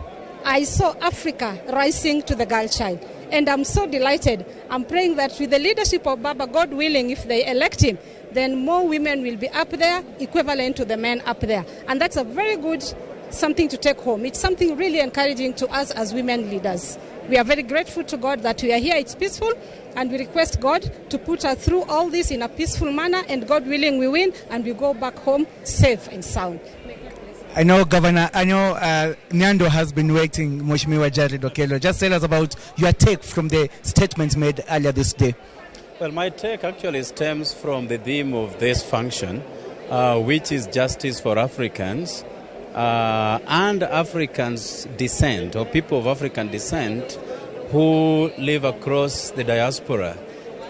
I saw Africa rising to the girl child. And I'm so delighted. I'm praying that with the leadership of Baba, God willing, if they elect him, then more women will be up there, equivalent to the men up there. And that's a very good something to take home. It's something really encouraging to us as women leaders. We are very grateful to God that we are here. It's peaceful, and we request God to put us through all this in a peaceful manner, and God willing, we win, and we go back home safe and sound. I know, Governor, I know Nyando has been waiting, Mheshimiwa Jared Okello. Just tell us about your take from the statements made earlier this day. Well, my take actually stems from the theme of this function, which is justice for Africans and Africans' descent, or people of African descent who live across the diaspora.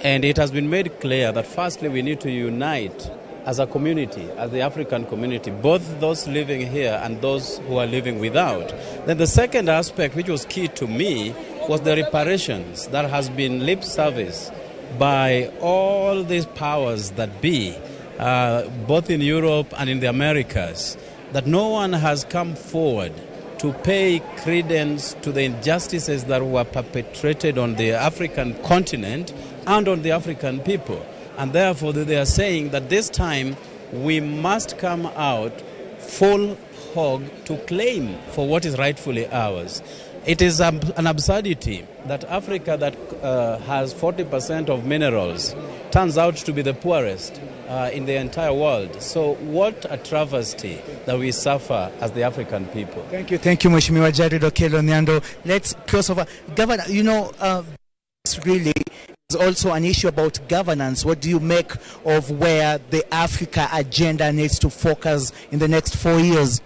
And it has been made clear that firstly we need to unite as a community, as the African community, both those living here and those who are living without. Then the second aspect, which was key to me, was the reparations that has been lip service by all these powers that be, both in Europe and in the Americas, that no one has come forward to pay credence to the injustices that were perpetrated on the African continent and on the African people. And therefore, they are saying that this time we must come out full hog to claim for what is rightfully ours. It is an absurdity that Africa, that has 40% of minerals, turns out to be the poorest in the entire world. So what a travesty that we suffer as the African people. Thank you, Mheshimiwa Jared Okello Nyando. Let's cross over. Governor, you know, this really is also an issue about governance. What do you make of where the Africa agenda needs to focus in the next 4 years?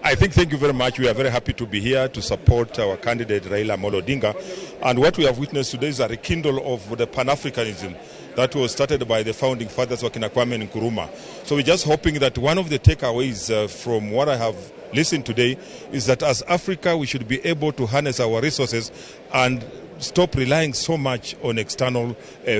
I think, thank you very much. We are very happy to be here to support our candidate, Raila Amolo Odinga. And what we have witnessed today is a rekindle of the Pan-Africanism that was started by the founding fathers, Wakina Kwame Nkrumah. So we're just hoping that one of the takeaways from what I have listened today is that as Africa, we should be able to harness our resources and stop relying so much on external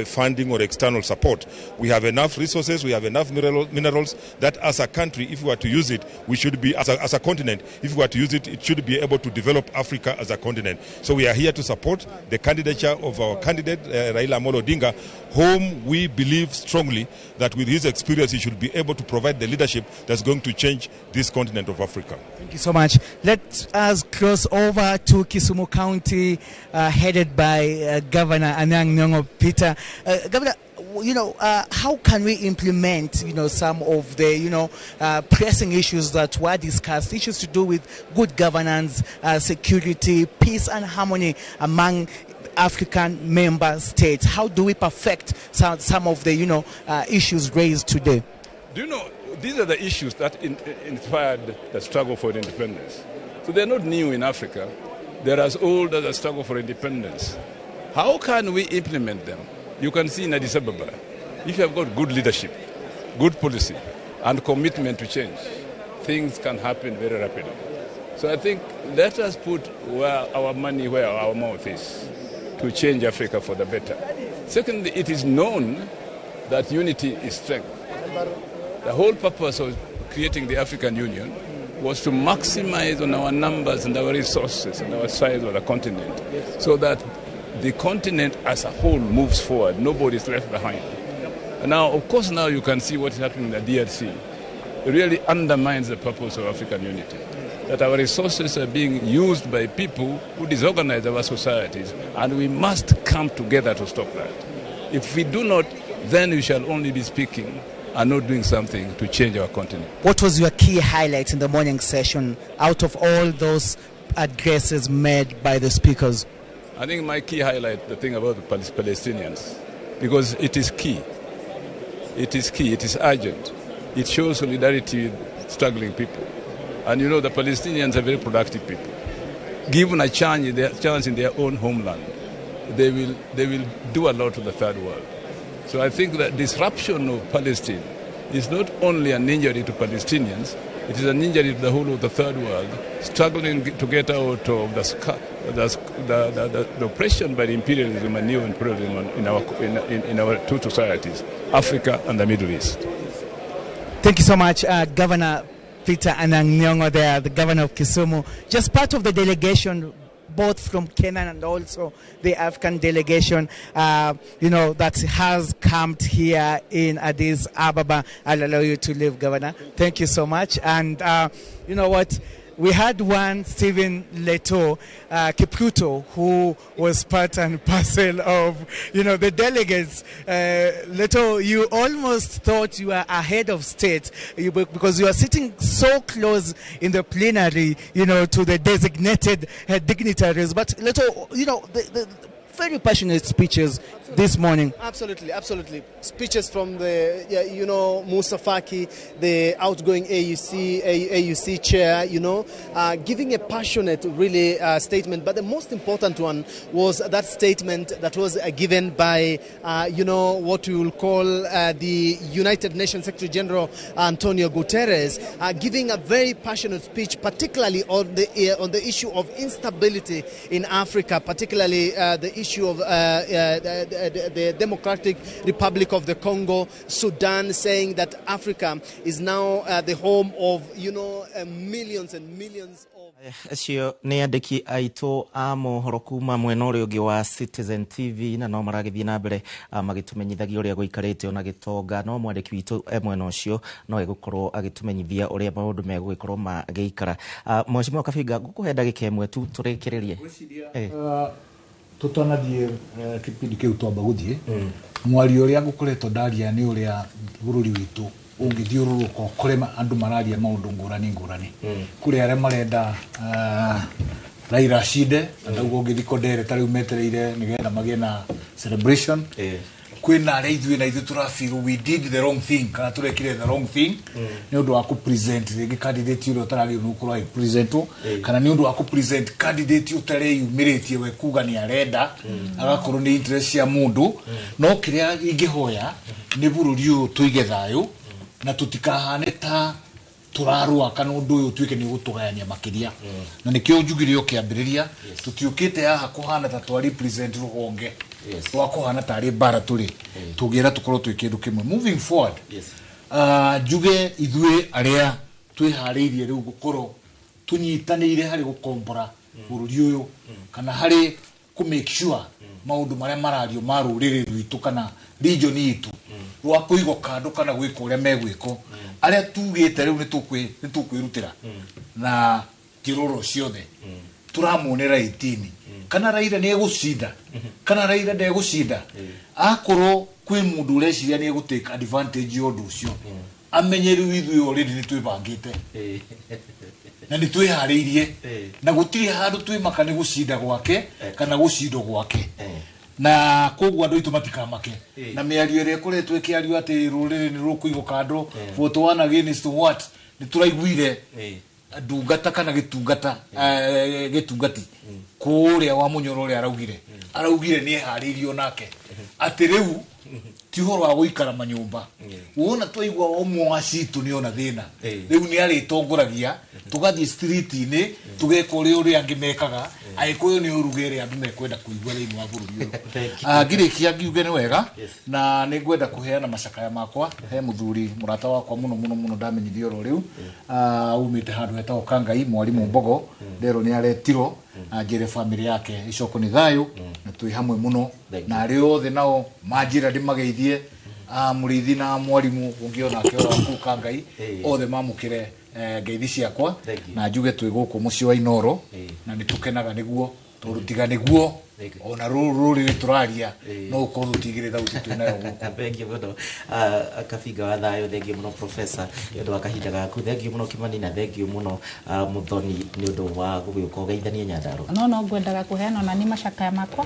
funding or external support. We have enough resources, we have enough minerals that as a country, if we were to use it, we should be, as a continent, if we were to use it, it should be able to develop Africa as a continent. So we are here to support the candidature of our candidate, Raila Amolo Odinga, whom we believe strongly that with his experience, he should be able to provide the leadership that's going to change this continent of Africa. Thank you so much. Let us cross over to Kisumu County, headed by Governor Anyang' Nyong'o Peter. Governor, you know, how can we implement, you know, some of the, you know, pressing issues that were discussed, issues to do with good governance, security, peace and harmony among African member states? How do we perfect some of the, you know, issues raised today? Do you know, these are the issues that inspired the struggle for independence. So they're not new in Africa. They're as old as the struggle for independence. How can we implement them? You can see in Addis Ababa, if you have got good leadership, good policy, and commitment to change, things can happen very rapidly. So I think let us put where our money where our mouth is to change Africa for the better. Secondly, it is known that unity is strength. The whole purpose of creating the African Union was to maximize on our numbers and our resources and our size of the continent, so that The continent as a whole moves forward. Nobody is left behind. Now, of course, now you can see what is happening in the DRC. It really undermines the purpose of African unity. That our resources are being used by people who disorganize our societies, and we must come together to stop that. If we do not, then we shall only be speaking and not doing something to change our continent. What was your key highlight in the morning session out of all those addresses made by the speakers? I think my key highlight, the thing about the Palestinians, because it is key. It is key, it is urgent. It shows solidarity with struggling people. And you know, the Palestinians are very productive people. Given a chance in their own homeland, they will do a lot to the third world. So I think that disruption of Palestine is not only an injury to Palestinians, it is an injury to the whole of the third world, struggling to get out of the oppression by the imperialism and neo-imperialism in our two societies, Africa and the Middle East. Thank you so much, Governor Peter Anyang' Nyong'o there, the governor of Kisumu, just part of the delegation, both from Kenya and also the African delegation, you know, that has camped here in Addis Ababa. I'll allow you to leave, Governor. Thank you so much. And you know what? We had one Stephen Leto Kipruto, who was part and parcel of, you know, the delegates. Leto, you almost thought you were ahead of state because you are sitting so close in the plenary, you know, to the designated dignitaries. But Leto, you know, the very passionate speeches this morning. Absolutely, absolutely. Speeches from the, you know, Moussa Faki, the outgoing AUC chair, you know, giving a passionate, really, statement. But the most important one was that statement that was given by, you know, what we will call the United Nations Secretary General Antonio Guterres, giving a very passionate speech, particularly on the issue of instability in Africa, particularly the issue of the Democratic Republic of the Congo, Sudan, saying that Africa is now the home of, you know, millions and millions of... Acio nĩ andĩki aitũ a mohoro kuma mwena ũrĩa ũngĩ wa Citizen TV na no maragĩthiĩ na mbere magĩtũmenyithagia ũrĩa gũikarĩte ona gĩtonga no mwandĩki witũ e mwena ũcio no egũkorwo agĩtũmenyithia ũrĩa maũndũ megũgĩkorwo magĩikara. Mheshimiwa Kabinga, ngũkũhe ndagĩka ĩmwe tu tũrĩkĩrĩrie. Tutanathiĩ kĩbindi kĩu twamba gũthiĩ mwario ũrĩa ngũkoretwo ndaria nĩ ũrĩa bũrũri witũ ũngĩthiũrũrũka ũkore andũ mararia maũndũ ngũrani ngũrani. Kũrĩ arĩa marenda Raila acinde na ndauga ũngĩthiĩ Kondere ta rĩu metereire nĩgetha magĩe na celebration. Kwĩna arĩa ithuĩ na ithuĩ tũrafeel we did the wrong thing kana tũrekire the wrong thing nĩ ũndũ wa kũ-present rĩngĩ candidate ũrĩa ũtaragĩrĩirwo nĩ gũkorwo agĩ-presentwo kana nĩ ũndũ wa kũ-present candidate ũtareyumĩrĩtie we kuga nĩ arenda agakorwo nĩ interest cia mũndũ. No kĩrĩa ingĩhoya nĩ bũrũri ũyũ tũige thayũ na tũtikahane ta tũrarũa kana ũndũ ũyũ ũtuĩke nĩ ũgũtũgayania makĩria. Na nĩkĩo njugire o kĩambĩrĩria tũtiũkĩte haha kũhana ta twa represent rũhonge rwa kũhana tarĩ mbara tũrĩ tũngĩra tũkorwo twĩ kĩndũ kĩmwe. Moving forward, njuge ithuĩ arĩa twĩharĩirie rĩu gũkorwo tũnyitanĩire harĩ gũkombora bũrũri ũyũ kana harĩ kũ make sure maũndũ marĩa marario ma rũrĩrĩ rwitũ kana region itũ rwa kũigwo kando kana gwĩka ũrĩa megwĩkwo arĩa tugĩte rĩu nĩ tũkwĩrutĩra na njĩrũro ciothe tũramuonera 18 kana Raila nĩ egũcinda kana Raila ndegũcinda akorwo kwĩ mũndũ ũreciria nĩ egũtake advantage ya ũndũ ũcio amenye rĩu ithuĩ already nĩ twĩbangĩte na nĩ twĩharĩirie na gũtirĩ handũ twĩmaka nĩ gũcinda gwake kana gũcindwo gwake na koguo andũ aitũ matikamake na mĩario ĩrĩa ĩkoretwo ĩkĩario atĩ rũrĩrĩ nĩ rũkũigwo kando vote one against what nĩ tũraiguire ndungata kana gĩtungata gĩtungati kũrĩa wa Mũnyoro ũrĩa araugire nĩ eharĩirio nake atĩ rĩu ti ũhoro wa gũikara manyũmba wona twaigua ũmwe wa citũ nĩ ona thĩna rĩu nĩ arĩtongoragia tũgathiĩ street-inĩ tũgeka ũrĩa ũrĩa angĩ mekaga Agĩkũyũ nĩ ũruge ĩrĩa andũ mekwenda kũigua thĩinĩ wa bũrũri ũyũ. Ngĩrĩkia ngiuge nĩ wega, na nĩ ngwenda kũheana macakaya makwa he mũthuri mũrata wakwa mũno mũno mũno, ndamenyithio oro rĩu, umĩte handũ hetagwo Kangai, mwarimũ Mbogo, nderwo nĩ aretirwo njĩre bamĩrĩ yake icoko nĩ thayũ na twĩ hamwe mũno, na arĩa othe nao manjĩra ndĩmageithie, mũrĩithi na mwarimũ ũngĩ onake wa kũu Kangai, othe mamũkĩre ngeithi ciakwa, na njuge twĩ gũkũ mũciĩ wa Inooro na nĩ tũkenaga nĩguo, tondũ tiga nĩguo ona rũrũ rũrĩrĩ tũraria no ũkorwo tũtigĩrĩ thauti twĩ nayo gũkũ. Thengiũ mũno, Kabinga wa thayũ, thengiũ mũno Professor nĩ ũndũ wa kahinda gaku, thengiũ mũno Kimani, na thengiũ mũno Muthoni nĩ ũndũ wa gũgĩũka ũgeithanie Nyandarũa. No ngwendaga kũheana ona ni macakaya makwa.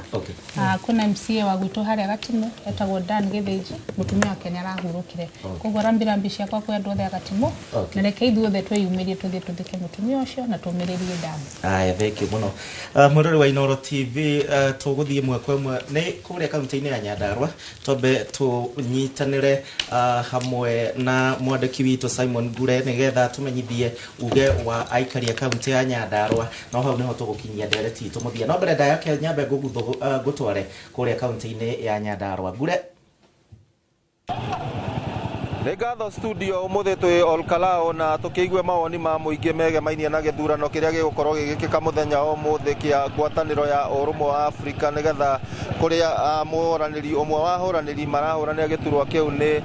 Kwĩna MCA wa gwitũ harĩa Gatimu etagwo Dan Gĩthĩnji, mũtumia wake nĩ arahurũkire, koguo rambirambi ciakwa kwĩ andũ othe a Gatimu, na reke ithuothe twĩyumĩrie tũthiĩ tũthike mũtumia ũcio na tũmĩrĩrie Dan. Aya, thengiũ mũno. Mwĩrori wa Inooro TV, tũgũthiĩ ĩmwe kwa ĩmwe nĩ kũrĩa kaunti-inĩ ya Nyandarũa, twambe tũnyitanĩre hamwe na mwandĩki witũ Simon Ngure nĩgetha tũmenyithie uge wa aikari a kaunti ya Nyandarũa, no hau nĩho tũgũkinyia ndereti itũ mũthia. No mbere ndayake nyambe ngũtware kũrĩa kaunti-inĩ ya Nyandarũa. Ngure. Nĩ ngatho studio, ũmũthĩ twĩ Olkalao na tũkĩigue mawoni ma mũingĩ megemainie na gĩthurano kĩrĩa gĩgũkorwo gĩgĩkĩka mũthenya wa ũmũthĩ kĩa ngwatanĩro ya ũrũmwe wa Afrika, nĩgetha kũrĩa mũhũranĩri ũmwe wa ahũranĩri marahũranĩra gĩturwa kĩu nĩ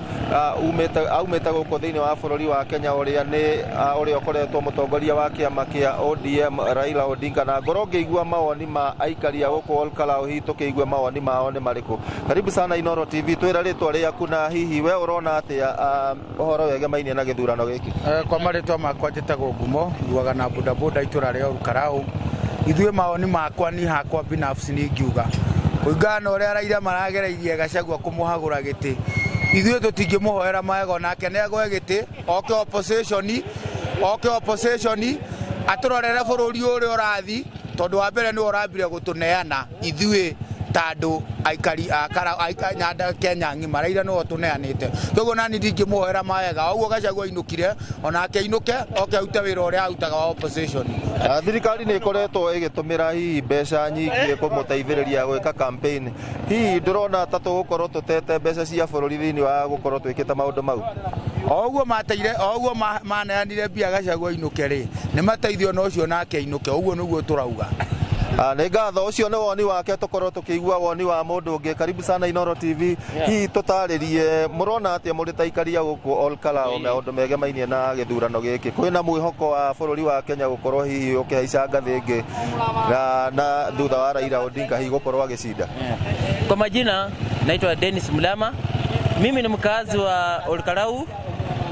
aumĩte gũkũ thĩinĩ wa bũrũri wa Kenya, ũrĩa nĩ ũrĩa ũkoretwo mũtongoria wa kĩama kĩa ODM Raila Odinga. Na ngorwo ngĩigua mawoni ma aikari a gũkũ Olkalao, hihi tũkĩigue mawoni mao nĩ marĩkũ. Karibu sana Inooro TV, twĩra rĩtwa rĩaku na hihi we ũrona atĩa ũhoro wegemainie na gĩthurano gĩkĩ? Kwa marĩtwa makwa njĩtagwo Ngumo, nguaga na bodaboda itũra rĩa Olkalou. Ithuĩ mawoni makwa ni hakwa binafsi ni ngiuga kũringana na ũrĩa Raila maragereirie Gachagua kũmũhagũra gĩtĩ, ithuĩ tũtingĩmũhoera maego nake nĩ agwe gĩtĩ, oke opposition atũrorere bũrũri ũrĩa ũrathi, tondũ wa mbere nĩwe ũrambire gũtũneana ithuĩ ta andũ aikari a Nyanda Kenya ng'ima, Raila nĩwe ũtũneanĩte. Koguo nani ndingĩmũhoera mawega, ũguo Gachagua ainũkire onake ainũke oke arute wĩra ũrĩa arutaga wa opposition. Thirikari nĩ ĩkoretwo ĩgĩtũmĩra hihi mbeca nyingĩ kũmũteithĩrĩria gwĩka campaign, hihi ndũrona ta tũgũkorwo tũtete mbeca cia bũrũri thĩinĩ wa gũkorwo twĩkĩte maũndũ mau? O ũguo mateire, o ũguo maneanire mbia Gachagua ainũke rĩ, nĩ mateithio na ũcio nake ainũke, ũguo nĩguo tũrauga. Nĩ ngatho, ũcio nĩ woni wake, tũkorwo tũkĩigua woni wa mũndũ ũngĩ. Karibu sana Inooro TV, hihi tũtarĩrie mũrona atĩa mũrĩ ta aikari a gũkũ Olkalou maũndũ megemainie na gĩthurano gĩkĩ? Kwĩna mwĩhoko wa bũrũri wa Kenya gũkorwo hihi ũkĩhaica ngathĩ ĩngĩ na thutha wa Raila Odinga hihi gũkorwo agĩcinda? Kwa majina naitwa Dennis Mulama, mimi ni mkazi wa Olkalou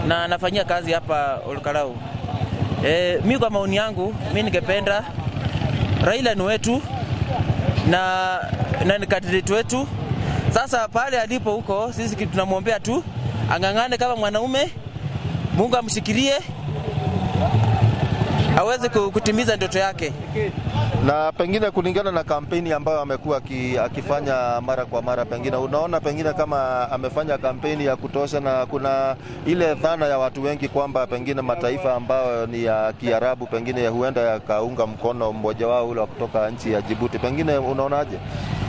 na nafanyia kazi hapa Olkalou. Mi kwa maoni yangu, mi ningependa Raila ni wetu na ni candidate wetu. Sasa pale alipo huko sisi tunamwombea tu ang'ang'ane kama mwanaume, Mungu amshikilie aweze kutimiza ndoto yake. Na pengine kulingana na kampeni ambayo amekuwa akifanya mara kwa mara, pengine unaona pengine kama amefanya kampeni ya kutosha, na kuna ile dhana ya watu wengi kwamba pengine mataifa ambayo ni ya Kiarabu pengine huenda yakaunga mkono mmoja wao ule kutoka nchi ya Djibouti, pengine unaonaje?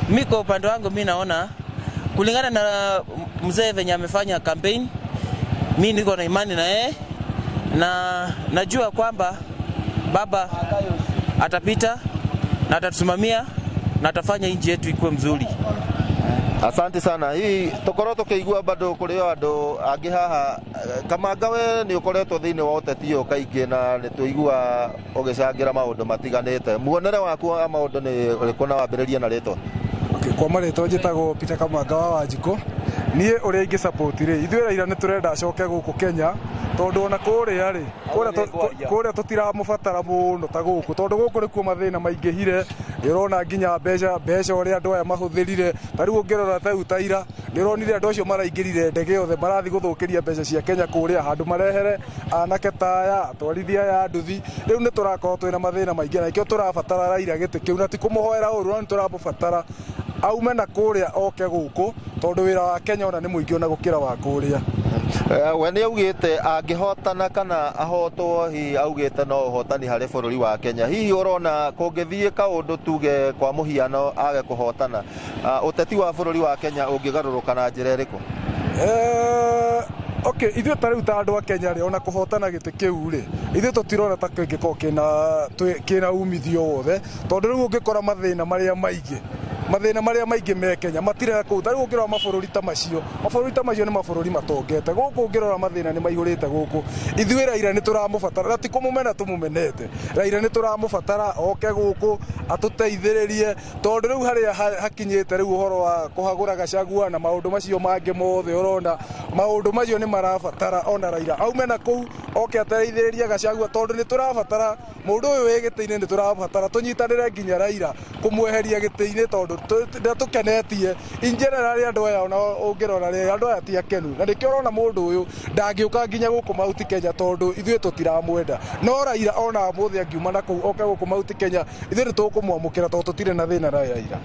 Mimi kwa upande wangu mimi naona kulingana na mzee venye amefanya kampeni, mimi niko na imani na yeye na najua kwamba baba atapita na atatusimamia na atafanya nchi yetu ikuwe mzuri. Asante sana. Hii tukorwo tukiigua bado kuri andu angi haha Kamanga, we ni ukoretwo thiini wa uteti uyu kaingi na ni tuigua ugicangira maundu matiganite, muonere waku wa maundu ni uriku na wambiririe na ritwa? Kwa marĩtwa njĩtagwo Peter Kamanga wa Wanjikũ. Niĩ ũrĩa ingĩ support rĩ, ithuĩ Raila nĩ tũrenda acoke gũkũ Kenya, tondũ ona kũrĩa rĩ, kũrĩa tũtiramũbatara mũno ta gũkũ, tondũ gũkũ nĩkuo mathĩna maingĩhire. Nĩ ũrona nginya mbeca ũrĩa andũ aya mahũthĩrire, ta rĩu ũngĩrora ta rĩu ta ira nĩ ũronire andũ acio maraingĩrire ndege othe marathiĩ gũthũkĩria mbeca cia Kenya kũrĩa, handũ marehere anake ta aya, atwarithia aya a nduthi. Rĩu nĩ tũrakorwo twĩna mathĩna maingĩ na nĩkĩo tũrabatara Raila gĩtĩ kĩu, na ti kũmũhoera ũru, no nĩ tũramũbatara aume na kũrĩa oke gũkũ, tondũ wĩra wa Kenya ona nĩ mũingĩ ona gũkĩra wa kũrĩa. We nĩ augĩte angĩhotana kana ahotwo, hihi augĩte no ũhotani harĩ bũrũri wa Kenya. Hihi ũrona kũngĩthiĩ kaũndũ, tuge kwa mũhiano age kũhotana, ũteti wa bũrũri wa Kenya ũngĩgarũrũka na njĩra ĩrĩkũ? Okay, ithuĩ ta rĩu ta andũ a Kenya rĩ, ona kũhotana gĩtĩ kĩu rĩ, ithuĩ tũtirona ta kĩngĩkorwo kĩna umithio wothe, tondũ rĩu ũngĩkora mathĩna marĩa maingĩ me Kenya matirĩ na kũu. Ta rĩu ũngĩrora mabũrũri ta macio nĩ mabũrũri matongete. Gũkũ ũngĩrora mathĩna nĩ maihũrĩte gũkũ. Ithuĩ Raila nĩ tũramũbatara, na ti kũmũmena tũmũmenete. Raila nĩ tũramũbatara oke gũkũ atũteithĩrĩrie, tondũ rĩu harĩa hakinyĩte rĩu ũhoro wa kũhagũra Gachagua na maũndũ macio mangĩ mothe, ũrona maũndũ macio nĩ marabatara ona Raila aume na kũu oke ateithĩrĩrie Gachagua, tondũ nĩ tũrabatara mũndũ ũyũ wĩ gĩtĩ-inĩ, nĩ tũrabatara tũnyitanĩre nginya Raila kũmweheria gĩtĩ-inĩ, tondũ ndatũkenetie. In general, andũ aya, ona ũngĩrora rĩ, andũ aya ti akenu, na nĩkĩo ũrona mũndũ ũyũ ndangĩũka nginya gũkũ Mount Kenya, tondũ ithuĩ tũtiramwenda. No Raila ona ũmũthĩ angiuma na kũu oke gũkũ Mount Kenya, ithuĩ nĩ tũkũmwamũkĩra, tondũ tũtirĩ na thĩna na Raila.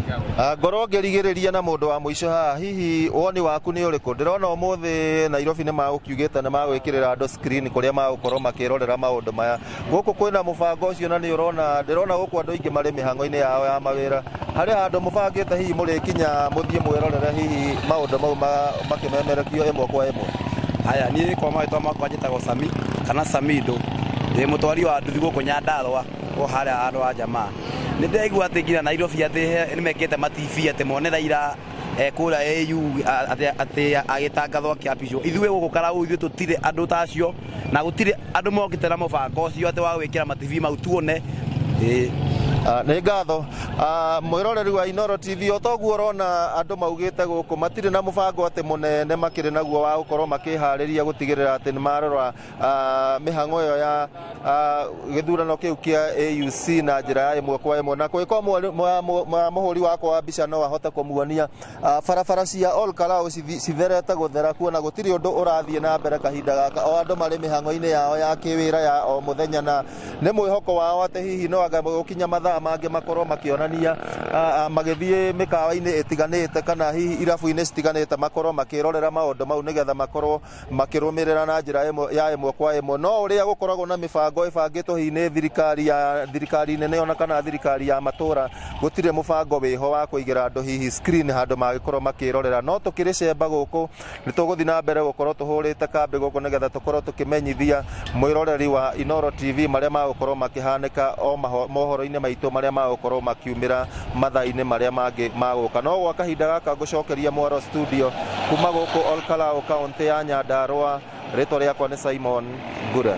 Ngorwo ngĩrigĩrĩria na mũndũ wa mũico haha, hihi woni waku nĩ ũrĩkũ? Ndĩrona ũmũthĩ Nairobi nĩ magũkiugĩte nĩ magwĩkĩrĩra andũ screen kũrĩa magũkorwo makĩrorera maũndũ maya. Gũkũ kwĩna mũbango ũcio? Na nĩ ũrona, ndĩrona gũkũ andũ aingĩ marĩ mĩhang'o-inĩ yao ya mawĩra. Harĩ handũ mũbangĩte hihi mũrĩkinya mũthiĩ mwĩrorere hihi maũndũ mau makĩmemerekio ĩmwe kwa ĩmwe? Haya, niĩ kwa marĩtwa makwa njĩtagwo Sami kana Samido, ndĩ mũtwari wa nduthi gũkũ Nyandarũa o harĩa andũ a jamaa. Nĩ ndĩraigua atĩ nginya Nairobi atĩ nĩ mekĩte ma TV atĩ mone Raila kũrĩa AU atĩ agĩtangathwo akĩapishwo. Ithuĩ gũkũ Karau, ithuĩ tũtirĩ andũ ta acio, na gũtirĩ andũ mokĩte na mũbango ũcio atĩ wa gwĩkĩra ma TV mau tuone, ĩĩ. Nĩ ngatho. Mwĩroreri wa Inoro TV, o toguo ũrona andũ maugĩte gũkũ matirĩ na mũbango atĩ mũnene makĩrĩ naguo wa gũkorwo makĩharĩria gũtigĩrĩra atĩ nĩ marora mĩhang'o ĩyo ya gĩthurano kĩu kĩa AUC na njĩra ya ĩmwe kwa ĩmwe. Na kũngĩkorwo mũhũri wakwa wa mbica no ahote kũmuonia barabara cia Ol Kalou citherete gũthera, kuona gũtirĩ ũndũ ũrathiĩ na mbere kahinda gaka, o andũ marĩ mĩhang'o-inĩ yao ya kĩwĩra ya o mũthenya, na nĩ mwĩhoko wao atĩ hihi no anga gũkinya mathaa mangĩ makorwo makĩonania magĩthiĩ mĩkawa-inĩ ĩtiganĩte kana hihi irabu-inĩ citiganĩte, makorwo makĩrorera maũndũ mau nĩgetha makorwo makĩrũmĩrĩra na njĩra ĩmwe ya ĩmwe kwa ĩmwe. No ũrĩa gũkoragwo na mĩbango ĩbangĩtwo hihi nĩ thirikari ya thirikari nene ona kana thirikari ya matũra, gũtirĩ mũbango wĩho wa kũigĩra andũ hihi screen handũ mangĩkorwo makĩrorera. No tũkĩrĩ cemba gũkũ, nĩ tũgũthiĩ na mbere gũkorwo tũhũrĩte kambĩ gũkũ nĩgetha tũkorwo tũkĩmenyithia mwĩroreri wa Inoro TV marĩa magũkorwo makĩhanĩka o mohoro-inĩ maitũ marĩa magũkorwo makiumĩra mathaa-inĩ marĩa mangĩ magũka. No gwa kahinda gaka ngũcokeria mwaro studio kuma gũkũ Ol Kalou, kaũntĩ ya Nyandarũa. Rĩtwa rĩakwa nĩ Simon Ngure.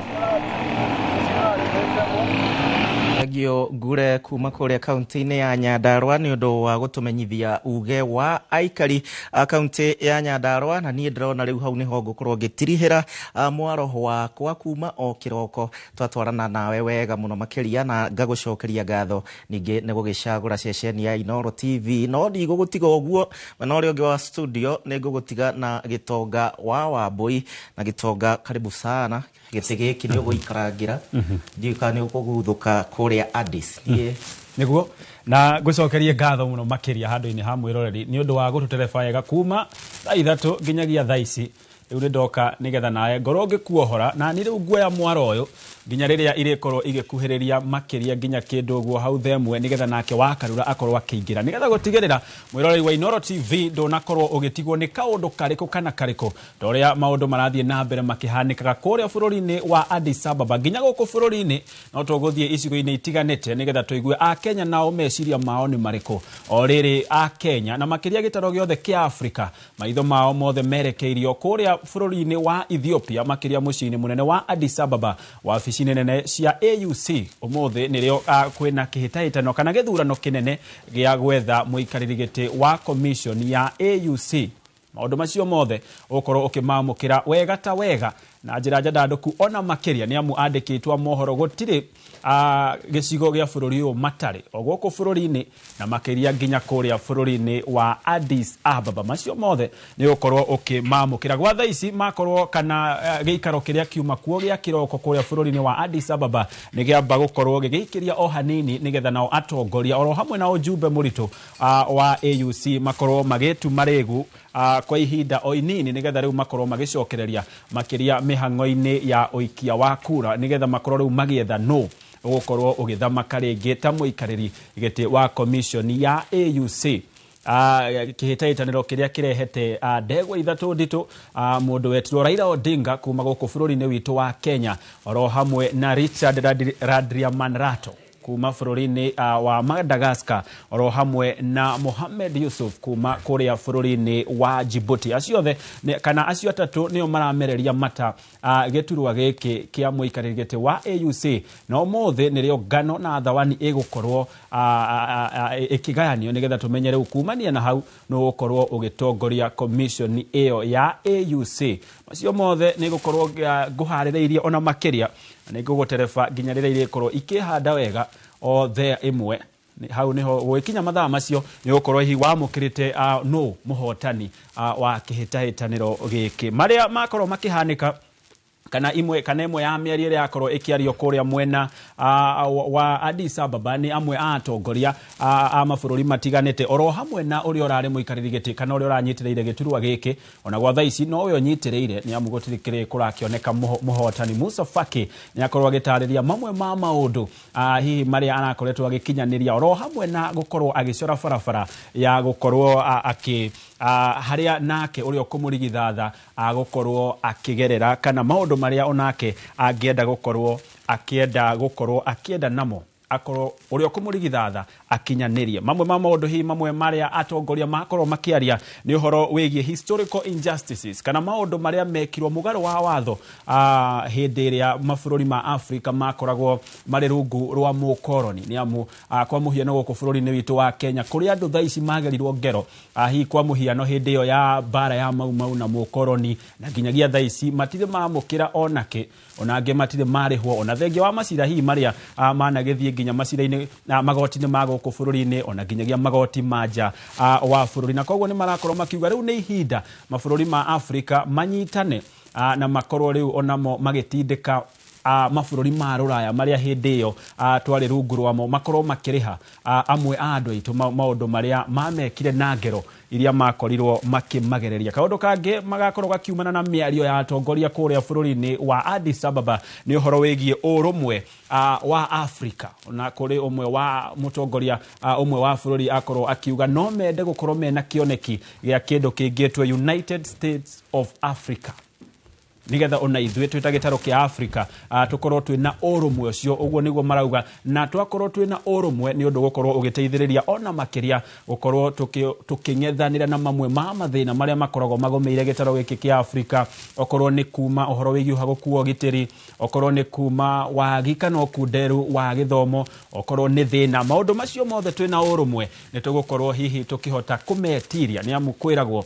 Thengio Ngure kuma kũrĩa kaunti-inĩ ya Nyandarũa nĩ ũndũ wa gũtũmenyithia uge wa aikari a kaunti ya Nyandarũa. Na niĩ ndĩrona rĩu hau nĩho ngũkorwo ngĩtirihĩra mwaro wakwa kuma o kĩroko. Twatwarana nawe wega mũno makĩria, na ngagũcokeria ngatho ningĩ nĩ gũgĩcagũra ceceni ya Inoro TV. No ndigũgũtiga ũguo, mwena ũrĩa ũngĩ wa studio nĩ ngũgũtiga na Gĩtonga wa Wambũi. Na Gĩtonga, karibu sana. Gĩtĩ gĩkĩ nĩ ũgũikarangĩra, ndiũĩ kana nĩ ũkũguthũka kũrĩa Addis. Niĩ Niguo, na ngũcokerie ngatho mũno makĩria handũ-inĩ ha mwĩroreri nĩ ũndũ wa gũtũtereba wega kuma thaa 3 nginyagia thaa ici. Rĩu nĩ ndoka nĩgetha nawe ngorwo ngĩkuohora, na nĩ rĩu nguoya mwaro ũyũ nginya rĩrĩa irĩkorwo igĩkuhĩrĩria makĩria nginya kĩndũ ũguo hau themwe, nĩgetha nake wakarura akorwo akĩingĩra, nĩgetha gũtigĩrĩra mwĩroreri wa Inoro TV ndũnakorwo ũgĩtigwo nĩ kaũndũ karĩkũ kana karĩkũ ta ũrĩa maũndũ marathiĩ na mbere makĩhanĩkaga kũrĩa bũrũri-inĩ wa Addis Ababa nginya gũkũ bũrũri-inĩ. No tũgũthiĩ icigo-inĩ itiganĩte nĩgetha tũigue Akenya nao meciria mao nĩ marĩkũ. O rĩrĩ Akenya na makĩria gĩtaro gĩothe kĩa Afrika, maitho mao mothe merekeirio kũrĩa bũrũri-inĩ wa Ethiopia, makĩria mũciĩ-inĩ mũnene wa Addis Ababa, wabici-inĩ nene cia AUC. Ũmũthĩ nĩrĩo kwĩna kĩhĩtahĩtano kana gĩthurano kĩnene gĩa gwetha mũikarĩri gĩtĩ wa commission ya AUC. Maũndũ macio mothe ũgũkorwo ũkĩmamũkĩra wega ta wega. Na njĩra njandandũku ona makĩria nĩ amu andĩkĩtwo mohoro gũtirĩ gĩcigo gĩa bũrũri ũyũ matarĩ o gũkũ bũrũri-inĩ na makĩria nginya kũrĩa bũrũri-inĩ wa Addis Ababa. Macio mothe nĩ ũgũkorwo ũkĩmamũkĩra gwa thaa ici makorwo kana gĩikaro kĩrĩa kiuma kuo gĩa kĩroko kũrĩa bũrũri-inĩ wa Addis Ababa nĩ gĩamba gũkorwo gĩgĩikĩria o hanini nĩgetha nao atongoria oro hamwe na ũjumbe mũritũ wa AUC makorwo magĩtuma rĩgu kwa ihinda o inini nĩgetha rĩu makorwo magĩcokereria makĩria mĩhang'o-inĩ ya ũikia wa kura nĩgetha makorwo rĩu magĩetha no ũgũkorwo ũgĩthamaka rĩngĩ ta mũikarĩri gĩtĩ wa commission ya AUC. Kĩhĩtahĩtanĩro kĩrĩa kĩrehete ndegwa ithatũ nditũ, mũndũ wetirwo Raila Odinga kuma gũkũ bũrũri-inĩ witũ wa Kenya oro hamwe na Richard Randriamanrato kuma bũrũri-inĩ wa Madagascar oro hamwe na Mohamed Yusuf kuma kũrĩa bũrũri-inĩ wa Djibouti. Acio othe kana acio atatũ nĩo maramereria mata gĩturwa gĩkĩ kĩa mũikarĩri gĩtĩ wa AUC, na ũmũthĩ nĩrĩo ngano na thawani ĩgũkorwo ĩkĩgayanio nĩgetha tũmenye rĩu kumania na hau nĩ ũgũkorwo ũgĩtongoria commission ĩyo ya AUC. Macio mothe nĩ gũkorwo ngũharĩrĩirie ona makĩria na nĩ ngũgũtereba nginya rĩrĩa irĩkorwo ikĩhanda wega o there ĩmwe. Hau niho gũgĩkinya mathaa macio nĩ ũgũkorwo hihi wamũkĩrĩte no mũhotani wa kĩhĩtahĩtanĩro gĩkĩ. Marĩa makorwo makĩhanĩka kana imwe kana ĩmwe ya mĩario ĩrĩa yakorwo ĩkĩario kũrĩa mwena wa Addis Ababa nĩ amwe a atongoria a mabũrũri matiganĩte oro hamwe na ũrĩa ũrarĩ mũikarĩri gĩtĩ kana ũrĩa ũranyitĩrĩire gĩturwa gĩkĩ ona gwa thaa ici nowe ũnyitĩrĩire nĩ amu gũtirĩ kĩrĩ kũrakĩoneka mũhotani. Musa Faki nĩ akorwo agĩtarĩria mamwe ma maũndũ hihi marĩa arakoretwo agĩkinyanĩria oro hamwe na gũkorwo agĩcora barabara ya gũkorwo akĩ harĩa nake ũrĩa ũkũmũrigithatha agũkorwo akĩgerera kana maũndũ marĩa onake angĩenda gũkorwo akĩenda gũkorwo akĩenda namo akorwo ũrĩa ũkũmũrigithatha akinyanĩrie. Mamwe ma maũndũ hihi mamwe marĩa atongoria makorwo makĩaria nĩ ũhoro wĩgiĩ historical injustices kana maũndũ marĩa mekirwo mũgarũ wa watho hĩndĩ ĩrĩa mabũrũri ma Afrika makoragwo marĩ rungu rwa mũkoroni. Nĩ amu kwa mũhiano gũkũ bũrũri-inĩ witũ wa Kenya kũrĩa andũ thaa ici magerirwo ngero hihi kwa mũhiano hĩndĩ ĩyo ya mbara ya Mau Mau na mũkoroni na nginyagia thaa ici matirĩ mamũkĩra onakĩ ona angĩ matirĩ marĩhwo ona thengia wa macira hihi marĩa managĩthiĩ nginya macira-inĩ na magoti-inĩ ma gũkũ bũrũri-inĩ ona nginyagia magoti ma nja wa bũrũri. Na koguo nĩ marakorwo makiuga rĩu nĩ ihinda mabũrũri ma Afrika manyitane na makorwo rĩu onamo magĩtindĩka mabũrũri ma rũraya marĩa hĩndĩ ĩyo twarĩ rungu rwamo makorwo makĩrĩha amwe a andũ aitũ maũndũ marĩa mamekire na ngero iria makorirwo makĩmagereria. Kaũndũ kangĩ magakorwo gakiumana na mĩario ya atongoria kũrĩa bũrũri-inĩ wa Addis Ababa nĩ ũhoro wĩgiĩ ũrũmwe wa Afrika. Na kũrĩ ũmwe wa mũtongoria ũmwe wa bũrũri akorwo akiuga no mende gũkorwo mena kĩoneki gĩa kĩndũ kĩngĩtwo United States of Africa nigetha ona ithuĩ twĩ ta gĩtarũ kĩa Afrika tũkorwo twĩna ũrũmwe ũcio. Ũguo nĩguo marauga, na twakorwo twĩna ũrũmwe nĩ ũndũ gũkorwo ũgĩteithĩrĩria ona makĩria gũkorwo tũkĩng'ethanĩra na mamwe ma mathĩna marĩa makoragwo magũmĩire gĩtarũ gĩkĩ kĩa Afrika, okorwo nĩ kuma ũhoro wĩgiĩ ũhagũku wa ũgitĩri, okorwo nĩ kuma wagi kana ũkunderu wa gĩthomo, okorwo nĩ thĩna. Maũndũ macio mothe twĩna ũrũmwe nĩ tũgũkorwo hihi tũkĩhota kũmetiria nĩ amu kwĩragwo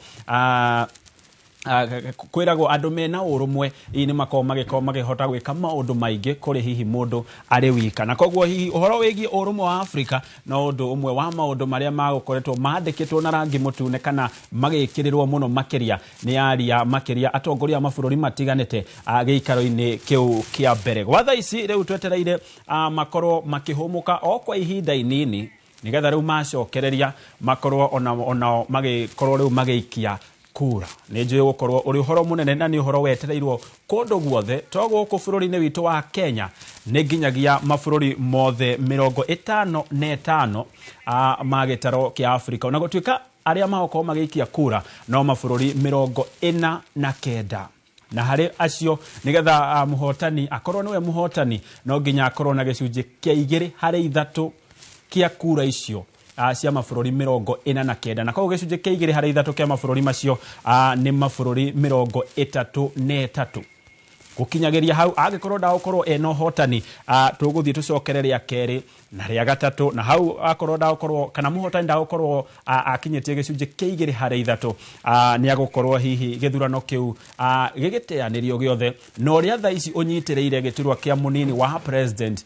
kwĩragwo andũ mena ũrũmwe hihi nĩ makoragwo makĩhota gwĩka maũndũ maingĩ kũrĩ hihi mũndũ arĩ wika. Na koguo hihi ũhoro wĩgiĩ ũrũmwe wa Afrika no ũndũ ũmwe wa maũndũ marĩa magũkoretwo mandĩkĩtwo na rangi mũtune kana magĩkĩrĩrwo mũno makĩria nĩ aria makĩria atongoria a mabũrũri matiganĩte gĩikaro-inĩ kĩu kĩa mbere. Gwa thaa ici rĩu twetereire makorwo makĩhũmũka o kwa ihinda inini nĩgetha rĩu macokereria makorwo onao magĩkorwo rĩu magĩikia kura. Nĩ njũĩ gũkorwo ũrĩ ũhoro mũnene na nĩ ũhoro wetereirwo kũndũ guothe to gũkũ bũrũri-inĩ witũ wa Kenya nĩ nginyagia mabũrũri mothe 55 ma gĩtarũ kĩa Afrika. Ona gũtuĩka arĩa magokorwo magĩikia kura no mabũrũri 49 na harĩ acio nĩgetha mũhotani akorwo nĩwe mũhotani no nginya akorwo na gĩcunjĩ kĩa 2 harĩ 3 kĩa kura icio cia mabũrũri 49 na koguo gĩcunjĩ kĩa 2 harĩ 3 kĩa mabũrũri macio nĩ mabũrũri 33. Gũkinyagĩria hau angĩkorwo ndagũkorwo ena ũhotani tũgũthiĩ tũcokere rĩa kerĩ Na rĩa gatatũ na hau akorwo ndagũkorwo kana mũhotani ndagũkorwo akinyĩtie gĩcunjĩ kĩa 2 harĩ 3, nĩ agũkorwo hihi gĩthurano kĩu gĩgĩteanĩrio gĩothe. Na ũrĩa thaa ici ũnyitĩrĩire gĩturwa kĩa mũnini wa president,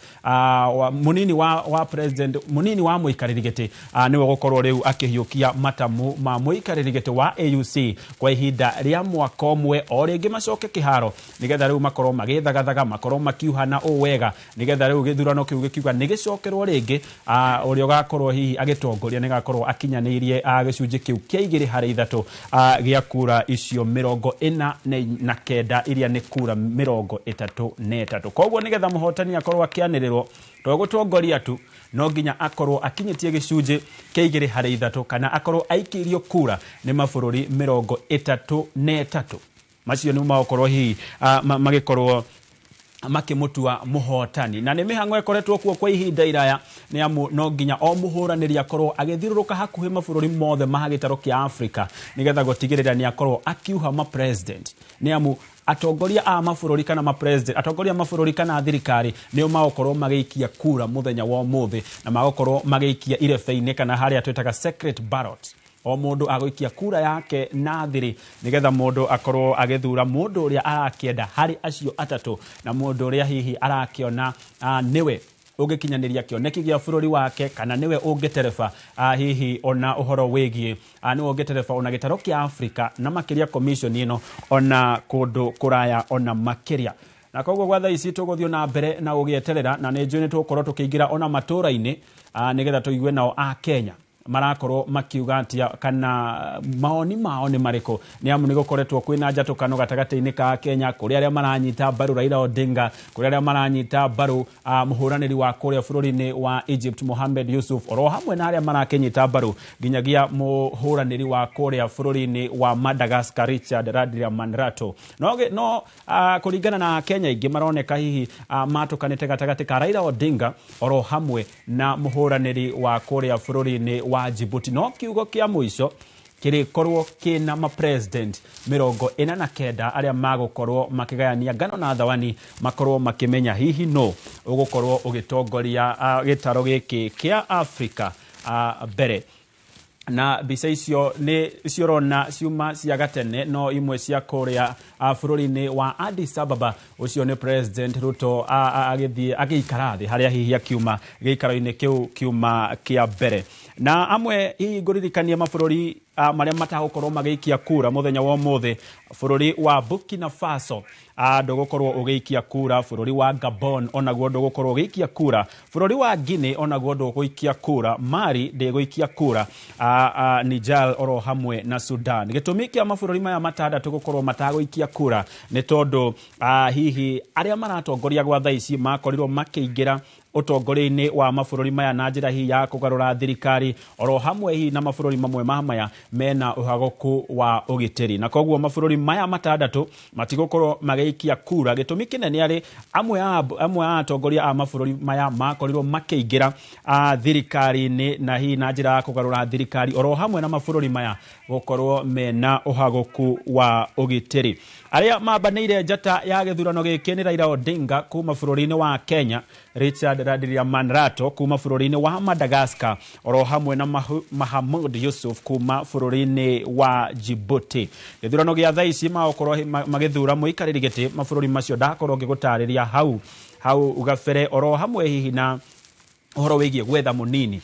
mũnini wa president, mũnini wa mũikarĩri gĩtĩ, nĩwe ũgũkorwo rĩu akĩhiũkia matamu ma mũikarĩri gĩtĩ wa AUC kwa ihinda rĩa mwaka ũmwe, o rĩngĩ macoke kĩharo nĩgetha rĩu makorwo magĩthagathaga, makorwo makiuhana ũũ wega, nĩgetha rĩu gĩthurano kĩu gĩkiuga nĩ gĩcokerwo rĩngĩ. Ũrĩa ũgakorwo hihi agĩtongoria nĩ gakorwo akinyanĩirie gĩcunjĩ kĩu kĩa 2 harĩ 3 gĩa kura icio 49 iria nĩ kura 33. Koguo nĩgetha mũhotani akorwo akĩanĩrĩrwo to gũtongoria tu, no nginya akorwo akinyĩtie gĩcunjĩ kĩa 2 harĩ 3 kana akorwo aikĩirio kura nĩ mabũrũri 33. Macio nĩ magũkorwo hihi magĩkorwo makĩmũtua mũhotani. Na nĩ mĩhang'o ĩkoretwo kuo kwa ihinda iraya, nĩ amu no nginya o mũhũranĩri akorwo agĩthiũrũrũka hakuhĩ mabũrũri mothe ma gĩtaro kĩa Afrika nĩgetha gũtigĩrĩra nĩ akorwo akiuha ma-president, nĩ amu atongoria a mabũrũri kana ma-president, atongoria a mabũrũri kana thirikari nĩo magũkorwo magĩikia kura mũthenya wa ũmũthĩ, na magũkorwo magĩikia irebe-inĩ kana harĩa twĩtaga secret ballot. O mũndũ agũikia kura yake na thiri nĩgetha mũndũ akorwo agĩthura mũndũ ũrĩa arakĩenda harĩ acio atatũ, na mũndũ ũrĩa hihi arakĩona nĩwe ũngĩkinyanĩria kĩoneki gĩa bũrũri wake, kana nĩwe ũngĩtereba hihi ona ũhoro wĩgiĩ nĩwe ũngĩtereba ona gĩtaro kĩa Afrika na makĩria commission ĩno ona kũndũ kũraya ona makĩria. Na koguo gwa thaa ici tũgũthiĩ na mbere na gũgĩeterera, na nĩ njũĩ nĩ tũgũkorwo tũkĩingĩra ona matũũra-inĩ nĩgetha tũigue nao a Kenya marakorwo makiuga atia kana maoni mao nĩ marĩkũ, nĩ amu nĩ gũkoretwo kwĩna njatũkano gatagatĩ-inĩ ka Kenya, kũrĩ arĩa maranyita mbaru Raila Odinga, kũrĩ arĩa maranyita mbaru mũhũranĩri wa kũrĩa bũrũri-inĩ wa Egypt Mohamed Yusuf, oro hamwe na arĩa marakĩnyita mbaru nginyagia mũhũranĩri wa kũrĩa bũrũri-inĩ wa Madagascar Richard Randriamandrato. No kũringana na Kenya ingĩ maroneka hihi matũkanĩte gatagatĩ ka Raila Odinga oro hamwe na mũhũranĩri wa kũrĩa bũrũri-inĩ wa Djibouti. No kiugo kĩa mũico kĩrĩkorwo kĩna ma-president 49 arĩa magũkorwo makĩgayania ngano na thawani, makorwo makĩmenya hihi no ũgũkorwo ũgĩtongoria gĩtaro gĩkĩ kĩa Afrika mbere. Na mbica icio nĩ ciorona ciuma cia gatene, no imwe cia kũrĩa bũrũri-inĩ wa Addis Ababa. Ũcio nĩ President Ruto agĩthiĩ agĩikara thĩ harĩa hihi akiuma gĩikaro-inĩ kĩu kiuma kĩa mbere. Na amwe hihi ngũririkanie mabũrũri marĩa matagũkorwo magĩikia kura mũthenya wa ũmũthĩ: bũrũri wa Burkina Faso ndũgũkorwo ũgĩikia kura, bũrũri wa Gabon onaguo ndũgũkorwo ũgĩikia kura, bũrũri wa Guinea onaguo ndũgũikia kura, Mali ndĩgũikia kura, Niger oro hamwe na Sudan. Gĩtũmi kĩa mabũrũri maya matandatũ gũkorwo matagũikia kura nĩ tondũ hihi arĩa maratongoria gwa thaa ici makorirwo makĩingĩra ũtongoria-inĩ wa mabũrũri maya na njĩra hihi ya kũgarũra thirikari, oro hamwe hihi na mabũrũri mamwe ma maya mena ũhagũku wa ũgitĩri, na koguo mabũrũri maya matandatũ matigũkorwo magĩikia kura. Gĩtũmi kĩnene arĩ amwe a atongoria a mabũrũri maya makorirwo makĩingĩra thirikari-inĩ na hihi na njĩra ya kũgarũra thirikari, oro hamwe na mabũrũri maya gũkorwo mena ũhagũku wa ũgitĩri. Arĩa mambanĩire njata ya gĩthurano gĩkĩ nĩ Raila Odinga kuma bũrũri-inĩ wa Kenya, Richard Randriamandrato kuma bũrũri-inĩ wa Madagascar, oro hamwe na Mahamud Yusuf kuma bũrũri-inĩ wa Djibouti. Gĩthurano gĩa thaa ici magũkorwo magĩthura mũikarĩri gĩtĩ mabũrũri macio ndakorwo ngĩgũtarĩria hau gabere, oro hamwe hihi na ũhoro wĩgiĩ gwetha mũnini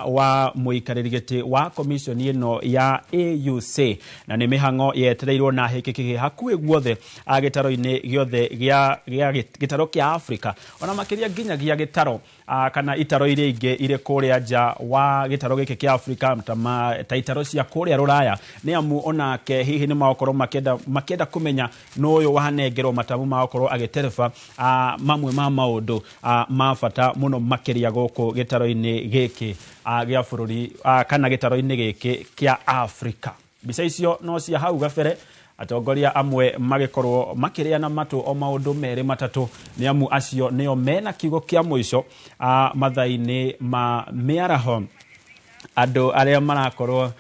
wa mũikarĩri gĩtĩ wa commission ĩno ya AUC, na nĩ mĩhang'o yetereirwo na hĩkĩkĩ hakuhĩ guothe gĩtaro-inĩ gĩothe gĩa gĩtaro kĩa Afrika, ona makĩria nginyagia gĩtaro kana itaro iria ingĩ irĩ kũrĩa nja wa gĩtaro gĩkĩ kĩa Afrika ta itaro cia kũrĩa Rũraya, nĩ amu onake hihi nĩ magũkorwo makĩenda kũmenya nũ ũyũ wanengerwo matamu magũkorwo agĩtereba mamwe ma maũndũ ma bata mũno makĩria gũkũ gĩtaro-inĩ gĩkĩ gĩa bũrũri kana gĩtaro-inĩ gĩkĩ kĩa Afrika. Mbica icio no cia hau gabere, atongoria amwe magĩkorwo makĩrĩa na matũ o maũndũ merĩ matatũ, nĩ amu acio nĩo mena kiugo kĩa mũico mathaa-inĩ ma mĩaraho. Andũ arĩa marakorwo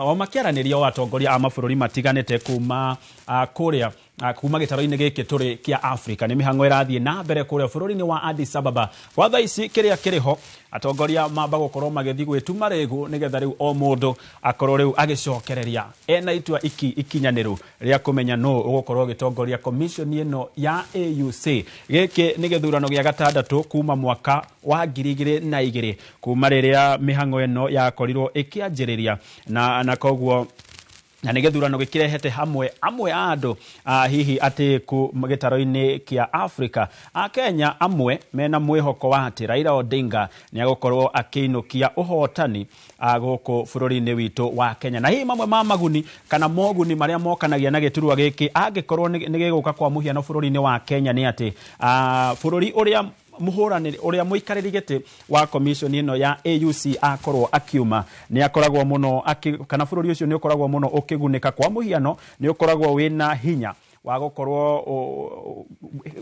o makĩaranĩria o atongoria a mabũrũri matiganĩte kuma kũrĩa kuma gĩtaro-inĩ gĩkĩ tũrĩ kĩa Africa. Nĩ mĩhang'o ĩrathiĩ na mbere kũrĩa bũrũri-inĩ wa Addis Ababa. Kwa thaa ici kĩrĩa kĩrĩ ho, atongoria mamba gũkorwo magĩthiĩ gwĩtuma rĩgu nĩgetha rĩu o mũndũ akorwo rĩu agĩcokereria ena itua ikinyanĩru rĩa kũmenya nũ ũgũkorwo ũgĩtongoria commission ĩno ya AUC. Gĩkĩ nĩ gĩthurano gĩa gatandatũ kuma mwaka wa 2002 kuma rĩrĩa mĩhang'o ĩno yakorirwo ĩkĩanjĩrĩria, na koguo na nĩ gĩthurano gĩkĩrehete hamwe amwe a andũ hihi atĩku gĩtaro-inĩ kĩa Africa. Akenya amwe mena mwĩhoko wa atĩ Raila Odinga nĩ agũkorwo akĩinũkia ũhotani gũkũ bũrũri-inĩ witũ wa Kenya. Na hihi mamwe ma maguni kana moguni marĩa mokanagia na gĩturwa gĩkĩ angĩkorwo nĩ gĩgũka kwa mũhiano bũrũri-inĩ wa Kenya nĩ atĩ bũrũri ũrĩa mũhũranĩri ũrĩa mũikarĩri gĩtĩ wa commission ĩno ya AUC akorwo akiuma nĩ akoragwo mũno kana bũrũri ũcio nĩ ũkoragwo mũno ũkĩgunĩka. Kwa mũhiano nĩ ũkoragwo wĩna hinya wa gũkorwo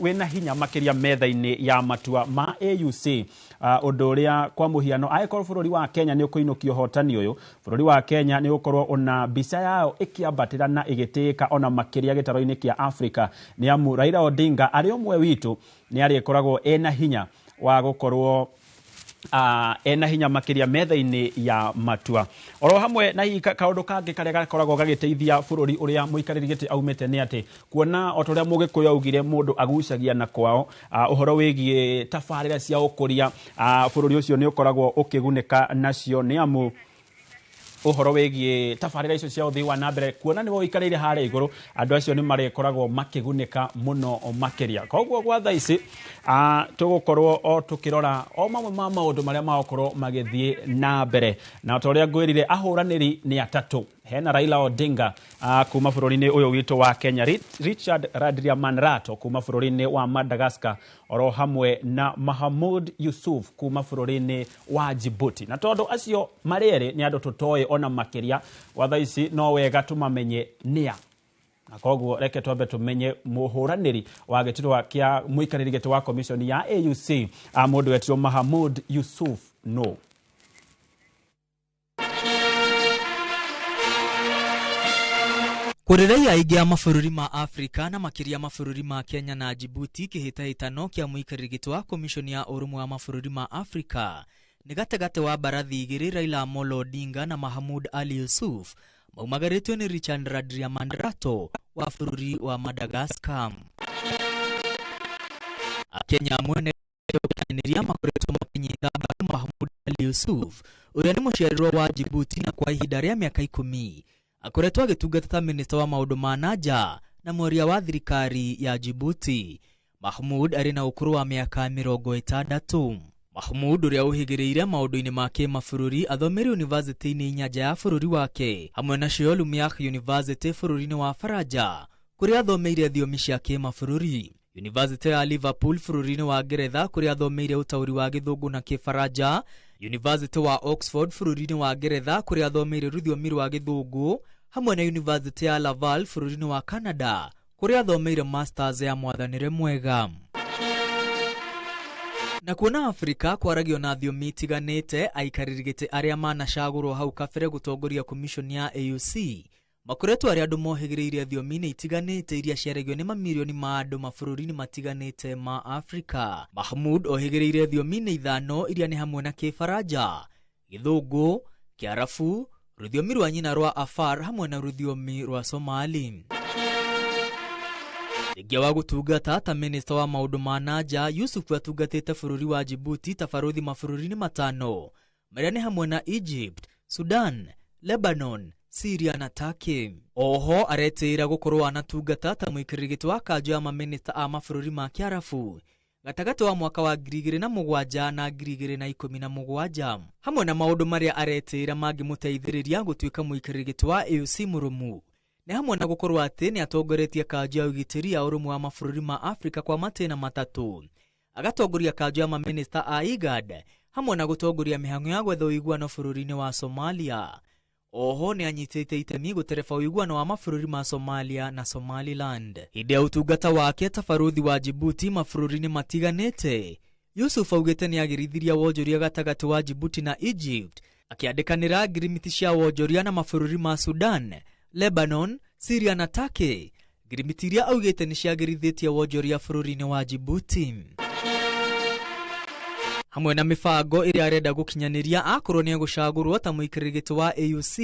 wĩna hinya makĩria metha-inĩ ya matua ma AUC, ũndũ ũrĩa kwa mũhiano angĩkorwo bũrũri wa Kenya nĩ ũkũinũkia ũhotani ũyũ, bũrũri wa Kenya nĩ ũkorwo ona mbica yao ĩkĩambatĩra na ĩgĩtĩĩka ona makĩria gĩtaro-inĩ kĩa Africa, nĩ amu Raila Odinga arĩ ũmwe witũ nĩ arĩkoragwo ena hinya wa gũkorwo ena hinya makĩria metha-inĩ ya matua. Oro hamwe na hihi kaũndũ kangĩ karĩa gakoragwo gagĩteithia bũrũri ũrĩa mũikarĩri gĩtĩ aumĩte nĩ atĩ kuona o ta ũrĩa Mũgĩkũyũ augire mũndũ agucagia na kwao, ũhoro wĩgiĩ tabarĩra cia ũkũria, bũrũri ũcio nĩ ũkoragwo ũkĩgunĩka nacio, nĩ amu ũhoro wĩgiĩ tabarĩra icio cia ũthii wa na mbere kuona nĩwe ũikarĩire harĩa igũrũ, andũ acio nĩ marĩkoragwo makĩgunĩka mũno makĩria. Koguo gwa thaa ici tũgũkorwo o tũkĩrora o mamwe ma maũndũ marĩa magũkorwo magĩthiĩ na mbere, na ta ũrĩa ngwĩrire ahũranĩri nĩ atatũ. Hena Raila Odinga kuma bũrũri-inĩ ũyũ witũ wa Kenya, Richard Randriamandrato kuma bũrũri-inĩ wa Madagascar, oro hamwe na Mahamud Yusuf kuma bũrũri-inĩ wa Djibouti. Na tondũ acio marĩ erĩ nĩ andũ tũtoĩ ona makĩria, gwa thaa ici no wega tũmamenye nĩa. Na koguo reke twambe tũmenye mũhũranĩri wa gĩturwa kĩa mũikarĩri gĩtĩ wa commission ya AUC, mũndũ wetirwo Mahamud Yusuf no. Kũrĩ raia aingĩ a mabũrũri ma Afrika na makĩria mabũrũri ma Kenya na Djibouti, kĩhĩtahĩtano kĩa mũikarĩri gĩtĩ wa komishoni ya ũrũmwe wa mabũrũri ma Afrika nĩ gatagatĩ wa mbarathi igĩrĩ Raila Amolo Odinga na Mahamud Ali Yusuf maumagarĩtio nĩ Richard Randriamandrato wa bũrũri wa Madagascar. Akenya amwe nĩ gũkinyanĩria makoretwo makĩnyita mbaru Mahamud Ali Yusuf ũrĩa nĩ mũciarirwo wa Djibouti na kwa ihinda rĩa mĩaka 10 akoretwo agĩtungata ta minista wa maũndũ ma nanja na mwaria wa thirikari ya Djibouti. Mahmud arĩ na ũkũrũ wa mĩaka 60. Mahmud ũrĩa ũhĩgĩrĩire maũndũ-inĩ ma kĩmabũrũri athomeire yunivasĩtĩ-inĩ inya nja ya bũrũri wake hamwe nacio Lumière University bũrũri-inĩ wa Faranja kũrĩa athomeire thiomi cia kĩmabũrũri, Yunivasĩtĩ ya Liverpool bũrũri-inĩ wa Ngeretha kũrĩa athomeire ũtaũri wa Gĩthũngũ na Kĩfaranja, Yunivasĩtĩ wa Oxford bũrũri-inĩ wa Ngeretha kũrĩa athomeire rũthiomi rwa Gĩthũngũ, hamwe na Yunivasĩtĩ ya Laval bũrũri-inĩ wa Canada kũrĩa athomeire masters ya mwathanĩre mwega. Na kuona Afrika kwaragio na thiomi itiganĩte, aikarĩri gĩtĩ arĩa manacagũrwo hau kabere gũtongoria commission ya AUC makoretwo arĩa andũ mohĩgĩrĩire thiomi-inĩ itiganĩte iria ciaragio nĩ mamirioni ma andũ mabũrũri-inĩ matiganĩte ma Afrika. Mahmud ohĩgĩrĩire thiomi-inĩ 5 iria nĩ hamwe na Kĩfaranja, Gĩthũngũ, Kĩarabu, rũthiomi rwa nyina rwa Afar hamwe na rũthiomi rwa Somali. Thengia wa gũtungata ta minista wa maũndũ ma nanja, Yusuf atungatĩte bũrũri wa Djibouti ta barũthi mabũrũri-inĩ 5 marĩa nĩ hamwe na Egypt, Sudan, Lebanon, Syria na Turkey. Oho aretĩĩra gũkorwo anatungata ta mũikarĩri gĩtĩ wa kanjũ ya mamĩnĩsta a mabũrũri ma Kĩarabu gatagatĩ wa mwaka wa 2007 na 2017, hamwe na maũndũ marĩa aretĩĩra mangĩmũteithĩrĩria gũtuĩka mũikarĩri gĩtĩ wa AUC mũrũmu nĩ hamwe na gũkorwo atĩ nĩ atongoretie kanjũ ya ũgitĩri ya ũrũmwe wa mabũrũri ma Afrika kwa matĩna 3, agatongoria kanjũ ya mamĩnĩsta a IGAD hamwe na gũtongoria mĩhang'o ya gwetha ũiguano bũrũri-inĩ wa Somalia. Oho nĩ anyitĩte itemi gũtereba ũiguano wa mabũrũri ma Somalia na Somaliland. Hĩndĩ ya ũtungata wake ta barũthi wa Djibouti mabũrũri-inĩ matiganĩte, Yusuf augĩte nĩ agĩrithirie wonjoria gatagatĩ wa Djibouti na Egypt, akĩandĩkanĩra ngirimiti cia wonjoria na mabũrũri ma Sudan, Lebanon, Syria na Turkey. Ngirimiti iria augĩte nĩ ciagĩrithĩtie wonjoria bũrũri-inĩ wa Djibouti. Hamwe na mĩbango ĩrĩa arenda gũkinyanĩria akorwo nĩ egũcagũrwo ta mũikarĩri gĩtĩ wa AUC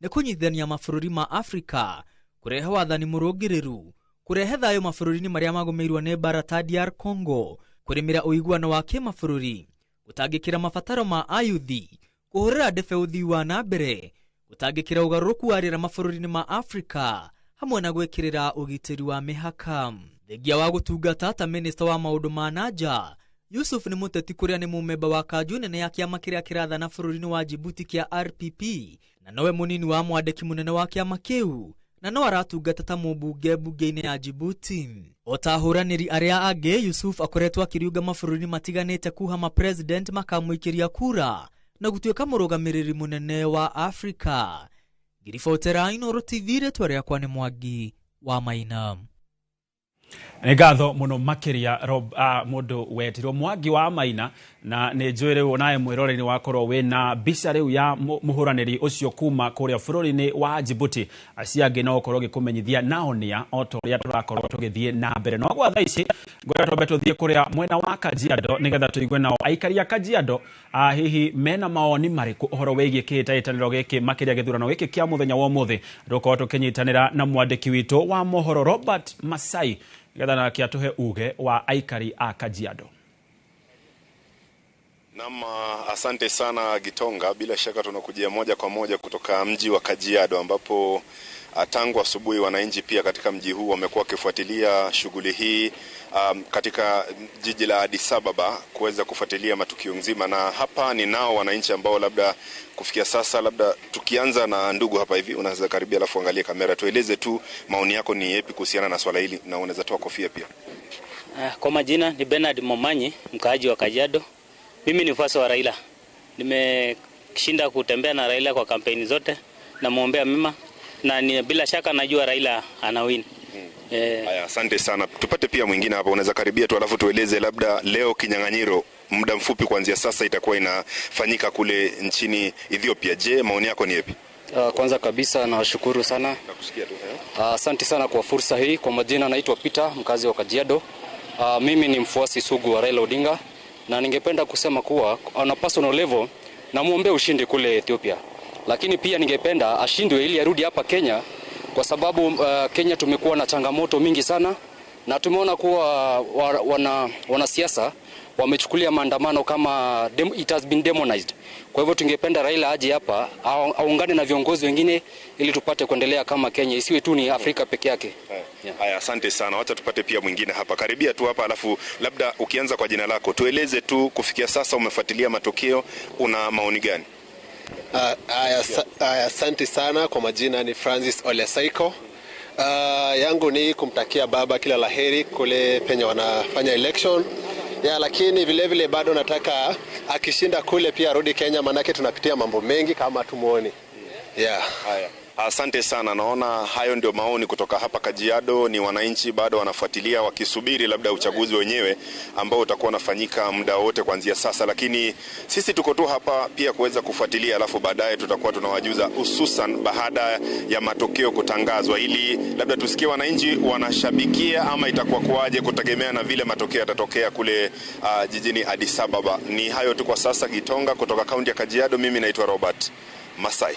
nĩ kũnyitithania mabũrũri ma Afrika, kũrehe wathani mũrũngĩrĩru, kũrehe thayũ mabũrũri-inĩ marĩa magũmĩirwo nĩ mbara ta DR Congo, kũrĩmĩra ũiguano wa kĩmabũrũri, gũtangĩkĩra mabataro ma ayuthi, kũhũrĩra ndebe ũthii wa na mbere, gũtangĩkĩra ũgarũrũku wa rĩera mabũrũri-inĩ ma Afrika, hamwe na gwĩkĩrĩra ũgitĩri wa mĩhaka. Thengia wa gũtungata ta minista wa maũndũ ma na nja, Yusuf nĩ mũteti kũrĩa nĩ mũmemba wa kanjũ nene ya kĩama kĩrĩa kĩrathana bũrũri-inĩ wa Djibouti kĩa RPP, na nowe mũnini wa mwandĩki mũnene wa kĩama kĩu, na no aratungata ta mũmbunge mbunge-inĩ ya Djibouti. O ta ahũranĩri arĩa angĩ, Yusuf akoretwo akĩriũnga mabũrũri matiganĩte kuha ma-president makamũikĩria kura na gũtuĩka mũrũgamĩrĩri mũnene wa Afrika. Ngiribotera Inooro TV, rĩtwa rĩakwa nĩ Mwangi wa Maina. Nĩ ngatho mũno makĩria Rob, mũndũ wetirwo Mwangi wa Maina, na nĩ njũĩ rĩu nawe mwĩroreri wakorwo wĩna mbica rĩu ya mũhũranĩri ũcio kuma kũrĩa bũrũri-inĩ wa Djibouti. Acio angĩ no ũkorwo ũgĩkũmenyithia nao nĩa o ta ũrĩa tũrakorwo tũgĩthiĩ na mbere. No gwa thaa ici ngwenda twambe tũthiĩ kũrĩa mwena wa Kajiado nĩgetha tũigue nao aikari a Kajiado hihi mena mawoni marĩkũ ũhoro wĩgiĩ kĩhĩtahĩtanĩro gĩkĩ, makĩria gĩthurano gĩkĩ kĩa mũthenya wa ũmũthĩ. Tũgũkorwo tũkĩnyitanĩra na mwandĩki witũ wa mohoro Robert Masai nĩgetha nake atũhe uge wa aikari a Kajiado. Naam, asante sana Gitonga. Bila shaka tunakujia moja kwa moja kutoka mji wa Kajiado ambapo tangu asubuhi wananchi pia katika mji huu wamekuwa wakifuatilia shughuli hii katika jiji la Addis Ababa kuweza kufuatilia matukio nzima, na hapa ni nao wananchi ambao labda kufikia sasa, labda tukianza na ndugu hapa hivi, unaweza karibia alafu angalie kamera, tueleze tu maoni yako ni yapi kuhusiana na swala hili, na unaweza toa kofia pia. Kwa majina ni Bernard Momanyi, mkaaji wa Kajiado. Mimi ni mfuasi wa Raila. Nimeshinda kutembea na Raila kwa kampeni zote, namuombea mema na ni, bila shaka najua Raila anawin. Haya, asante sana. Tupate pia mwingine hapa, unaweza karibia tu alafu tueleze labda leo kinyang'anyiro muda mfupi kuanzia sasa itakuwa inafanyika kule nchini Ethiopia. Je, maoni yako ni yapi? Kwanza kabisa nawashukuru sana. Nakusikia tu. Asante sana kwa fursa hii. Kwa majina naitwa Peter, mkazi wa Kajiado. Mimi ni mfuasi sugu wa Raila Odinga, na ningependa kusema kuwa on a personal level namuombea ushindi kule Ethiopia. Lakini pia ningependa ashindwe ili arudi hapa Kenya, kwa sababu Kenya tumekuwa na changamoto mingi sana, na tumeona kuwa wanasiasa wamechukulia maandamano kama it has been demonized. Kwa hivyo tungependa Raila aje hapa aungane na viongozi wengine ili tupate kuendelea kama Kenya, isiwe tu ni Afrika peke yake. Haya, asante sana. Wacha tupate pia mwingine hapa. Karibia tu hapa alafu labda ukianza kwa jina lako tueleze tu kufikia sasa umefuatilia matokeo, una maoni gani? Asante sana. Kwa majina ni Francis Olesaiko. Yangu ni kumtakia baba kila laheri kule penye wanafanya election. Ya, lakini vile vile bado nataka akishinda kule pia arudi Kenya, manake tunapitia mambo mengi kama tumuone. Yeah. Haya. Asante sana. Naona hayo ndio maoni kutoka hapa Kajiado. Ni wananchi bado wanafuatilia wakisubiri labda uchaguzi wenyewe ambao utakuwa unafanyika muda wote kuanzia sasa, lakini sisi tuko tu hapa pia kuweza kufuatilia, alafu baadaye tutakuwa tunawajuza hususan baada ya matokeo kutangazwa, ili labda tusikie wananchi wanashabikia ama itakuwa kuaje, kutegemea na vile matokeo yatatokea kule jijini Addis Ababa. Ni hayo tu kwa sasa Gitonga, kutoka kaunti ya Kajiado. Mimi naitwa Robert Masai.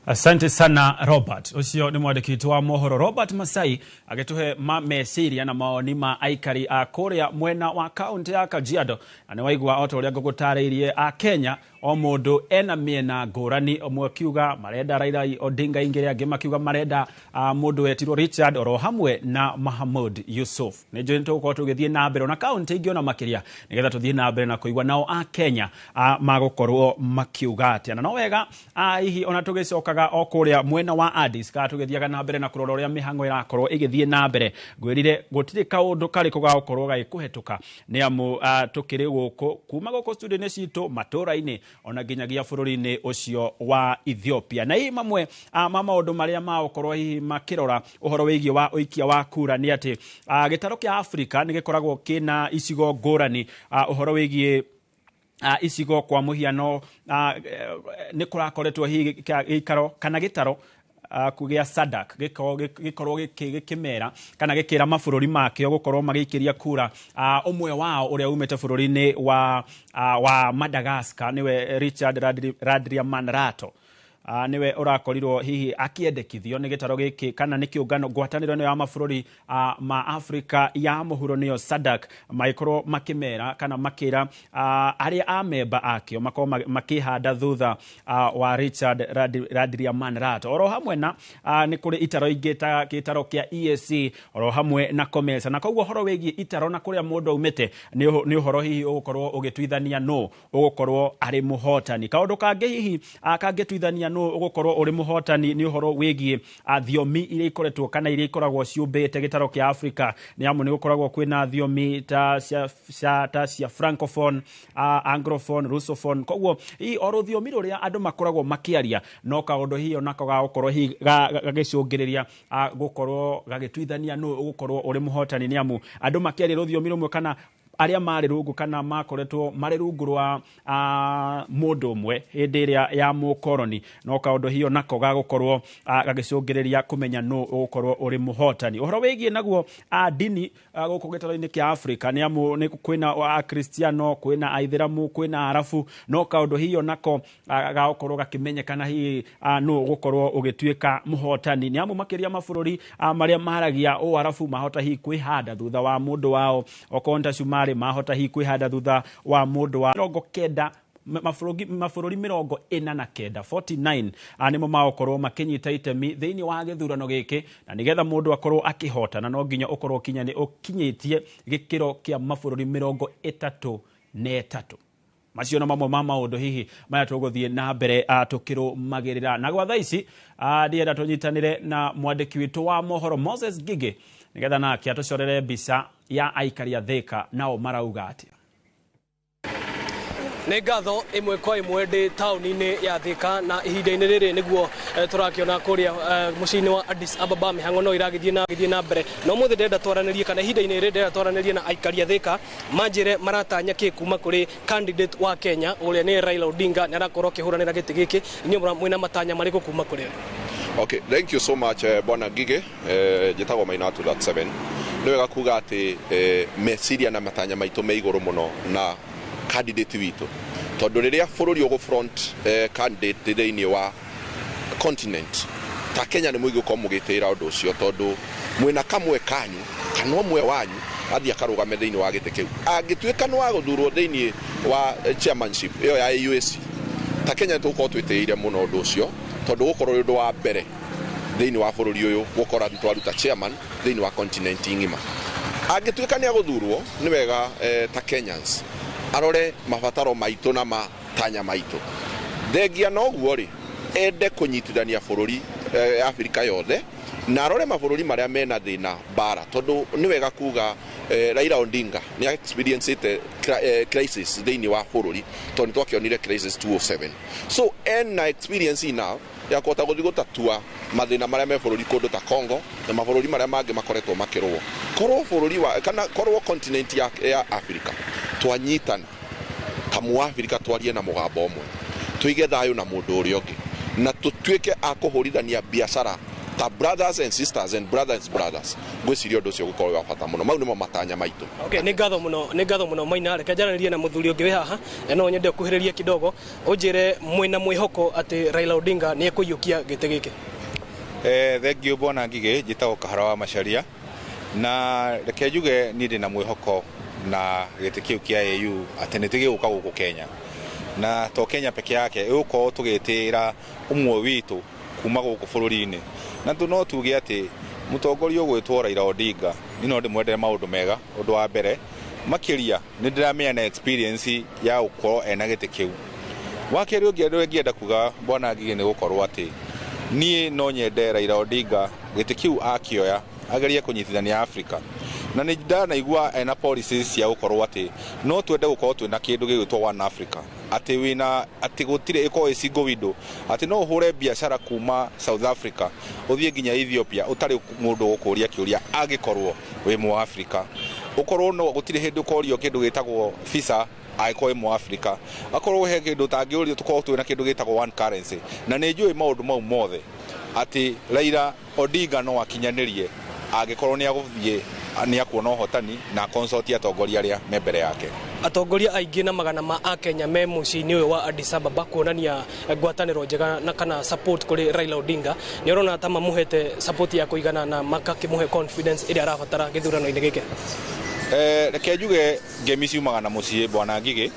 Asante sana Robert. Ucio ni mwandĩki witũ wa mohoro Robert Masai agĩtũhe meciria na maoni ma aikari a kũrĩa mwena wa kaunti ya Kajiado. Na nĩ waigua o ta ũrĩa ngũgũtarĩirie a Kenya o mũndũ ena mĩena ngũrani, ũmwe akiuga marenda Raila Odinga ingĩ, angĩ makiuga marenda mũndũ wetirwo Richard oro hamwe na Mahamud Yusuf. Nĩ njũĩ nĩtũgũkorwo tũgĩthiĩ na mbere na kaunti ingĩ ona makĩria nĩgetha tũthiĩ na mbere na kũigua nao a Kenya magũkorwo makiuga atĩa. Na no wega hihi ona tũgĩcokaga o kũrĩa mwena wa Addis kana tũgĩthiaga na mbere na kũrora ũrĩa mĩhang'o ĩrakorwo ĩgĩthiĩ na mbere, ngwĩrire gũtirĩ kaũndũ karĩkũ gagũkorwo gagĩkũhetũka nĩ amu tũkĩrĩ gũkũ kuma gũkũ studio-inĩ citũ matũra-inĩ ona nginyagia bũrũri-inĩ ũcio wa Ethiopia. Na hihi mamwe ma maũndũ marĩa magũkorwo hihi makĩrora ũhoro wĩgiĩ wa ũikia wa kura nĩ atĩ gĩtarũ kĩa Afrika nĩ gĩkoragwo kĩna icigo ngũrani ũhoro wĩgiĩ icigo kwa mũhiano nĩ kũrakoretwo hihi gĩikaro kana gĩtaro kugĩa SADC gĩkorwo gĩkĩmera kana gĩkĩra mabũrũri makĩo gũkorwo magĩikĩria kura ũmwe wao ũrĩa umĩte bũrũri-inĩ wa Madagascar, nĩwe Richard Randriamandrato. Niwe ũrakorirwo hihi akĩendekithio nĩ gĩtaro gĩkĩ kana nĩ kĩũngano ngwatanĩro ĩno ya mabũrũri ma Afrika ya mũhuro nĩyo SADC, magĩkorwo makĩmera kana makĩra arĩa a memba akĩo makorwo makĩhanda thutha wa Richard Randriamandrato. Oro hamwe na nĩ kũrĩ itaro ingĩ ta gĩtaro kĩa EAC oro hamwe na COMESA, na koguo ũhoro wĩgiĩ itaro na kũrĩa mũndũ aumĩte nĩ ũhoro hihi ũgũkorwo ũgĩtuithania nũ ũgũkorwo arĩ mũhotani. Kaũndũ kangĩ hihi kangĩtuithania nũ ũgũkorwo ũrĩ mũhotani nĩ ũhoro wĩgiĩ thiomi iria ikoretwo kana iria ikoragwo ciũmbĩte gĩtaro kĩa Afrika, nĩ amu nĩ gũkoragwo kwĩna thiomi ta cia francophone, anglophone, russophone. Koguo hihi o rũthiomi rũrĩa andũ makoragwo makĩaria no kaũndũ hihi onako gagũkorwo hihi gagĩcũngĩrĩria gũkorwo gagĩtuithania nũ ũgũkorwo ũrĩ mũhotani, nĩ amu andũ makĩaria rũthiomi rũmwe kana arĩa marĩ rungu kana makoretwo marĩ rungu rwa mũndũ ũmwe hĩndĩ ĩrĩa ya mũkoroni, no kaũndũ hiyo nako gagũkorwo gagĩcũngĩrĩria kũmenya nũ ũgũkorwo ũrĩ mũhotani. Ũhoro wĩgiĩ naguo ndini gũkũ gĩtaro-inĩ kĩa Afrika, nĩ amu nĩ kwĩna Akristiano, kwĩna Aithĩramu, kwĩna Arabu, no kaũndũ hiyo nako gagũkorwo gakĩmenyekana hihi nũ ũgũkorwo ũgĩtuĩka mũhotani, nĩ amu makĩria mabũrũri marĩa maragia Ũarabu mahota hihi kwĩhanda thutha wa mũndũ wao, okorwo nĩ ta Cumarĩ mahota hihi kwĩhanda thutha wa mũndũ wa 90, mabũrũri 49, 49 nĩmo magũkorwo makĩnyita itemi thĩinĩ wa gĩthurano gĩkĩ, na nĩgetha mũndũ akorwo akĩhotana no nginya ũkorwo ũkinyĩtie gĩkĩro kĩa mabũrũri 33. Macio no mamwe ma maũndũ hihi marĩa tũgũthiĩ na mbere tũkĩrũmagĩrĩra. Na gwa thaa ici ndĩrenda tũnyitanĩre na mwandĩki witũ wa mohoro Moses Ngigĩ nĩgetha nake atũcorere mbica ya aikari a Thika nao marauga atĩa. Nĩ ngatho ĩmwe kwa ĩmwe ndĩ taũni-inĩ ya Thika, na ihinda-inĩ rĩrĩ nĩguo tũrakĩona kũrĩa mũciĩ-inĩ wa Addis Ababa mĩhang'o no ĩragĩthiĩ na mbere. No mũthĩ ndĩrenda twaranĩrie kana ihinda-inĩ rĩrĩ ndĩrenda twaranĩrie na aikari a Thika manjĩre maratanya kĩ kuma kũrĩ candidate wa Kenya ũrĩa nĩ Raila Odinga, nĩ arakorwo akĩhũranĩra gĩtĩ gĩkĩ. Inyuĩ mwĩna matanya marĩkũ kuma kũrĩ? Okay, thank you so much Bwana Ngigĩ. Njĩtagwo Maina 2.7. Nĩ wega kuga atĩ meciria na matanya maitũ me igũrũ mũno na candidate witũ, tondũ rĩrĩa bũrũri ũgũ front candidate thĩinĩ wa continent ta Kenya nĩ mũigũkorwo mũgĩtĩĩra ũndũ ũcio, tondũ mwĩna kamwe kanyu kana ũmwe wanyu athiĩ akarũgame thĩinĩ wa gĩtĩ kĩu. Angĩtuĩka nĩ wa gũthurwo thĩinĩ wa chairmanship ĩyo ya AUAC, ta Kenya nĩ tũgũkorwo twĩtĩĩire mũno ũndũ ũcio, tondũ gũkorwo ũrĩ ũndũ wa mbere thĩinĩ wa bũrũri ũyũ gũkora nĩ twaruta chairman thĩinĩ wa continent ng'ima. Angĩtuĩka nĩ agũthurwo nĩ wega ta Kenyans arore mabataro maitũ na matanya maitũ. Thengia na ũguo rĩ, ende kũnyitithania bũrũri Afrika yothe na arore mabũrũri marĩa mena thĩna bara, tondũ nĩ wega kuga Raila Odinga nĩ experiencete crisis thĩinĩ wa bũrũri, tondũ nĩ twakĩonire crisis 2007. So ena experience enough ya kũhota gũthiĩ gũtatua mathĩna marĩa me bũrũri kũndũ ta Congo na mabũrũri marĩa mangĩ makoretwo makĩrũo. Korwo bũrũri wa kana korwo continent ya Afrika twanyitana ta mũafrika twarie na mũgambo ũmwe, tũige thayũ na mũndũ ũrĩa ũngĩ, na tũtuĩke a kũhũrithania biacara ta brothers and sisters and brothers brothers, ngwĩciria ũndũ ũcio ũgũkorwo wa bata mũno. Mau nĩmo matanya maitũ. Okay, nĩ ngatho mũno Maina. Reke njaranĩrie na mũthuri ũngĩ wĩ haha, na no nyende ũkuhĩrĩrie kidogo ũnjĩre mwĩna mwĩhoko atĩ Raila Odinga nĩ ekũiyũkia gĩtĩ gĩkĩ. Thank you Bwana Ngigĩ. Njĩtagwo Kahara wa Macharia, na reke njuge niĩ ndĩna mwĩhoko na gĩtĩ kĩu kĩa AU atĩ nĩ gĩgũka gũkũ Kenya, na to Kenya peke yake, ĩgũkorwo tũgĩtĩĩra ũmwe witũ kuma gũkũ bũrũri-inĩ. Na no tuge atĩ mũtongoria ũgwĩtwo Raila Odinga niĩ no ndĩmwendere maũndũ mega. Ũndũ wa mbere makĩria nĩ ndĩramenya na experience ya gũkorwo ena gĩtĩ kĩu. Wa kerĩ ũngĩ ũrĩa ingĩenda kuga Bwana Ngigĩ nĩ gũkorwo atĩ niĩ no nyende Raila Odinga gĩtĩ kĩu akĩoya agerie kũnyitithania Afrika, na nĩ ndanaigua ena policies cia gũkorwo atĩ no twende gũkorwo twĩna kĩndũ gĩgwĩtwo One Africa, atĩ wĩna atĩ gũtirĩ ĩkorwo ĩ single window, atĩ no ũhũre biacara kuma South Africa ũthiĩ nginya Ethiopia ũtarĩ mũndũ ũgũkũria kĩũria angĩkorwo wĩ mũafrika, ũkorwo no gũtirĩ hĩndĩ ũkorio kĩndũ gĩtagwo visa angĩkorwo wĩ mũafrika, akorwo he kĩndũ ũtangĩũrio, tũkorwo twĩna kĩndũ gĩtagwo one currency. Na nĩ njũĩ maũndũ mau mothe atĩ Raila Odinga no akinyanĩrie angĩkorwo nĩ agũthiĩ nĩ akuona ũhotani na consult atongoria arĩa me mbere yake. Atongoria aingĩ na magana ma akenya me mũciĩ-inĩ ũyũ wa Addis Ababa kuonania ngwatanĩro njega na kana support kũrĩ Raila Odinga. Nĩ ũrona ta mamũhete support ya kũigana na makakĩmũhe confidence ĩrĩa arabatara gĩthurano-inĩ gĩkĩ? Reke njuge ngemi ciumaga na mũciĩ, bwana Ngigĩ,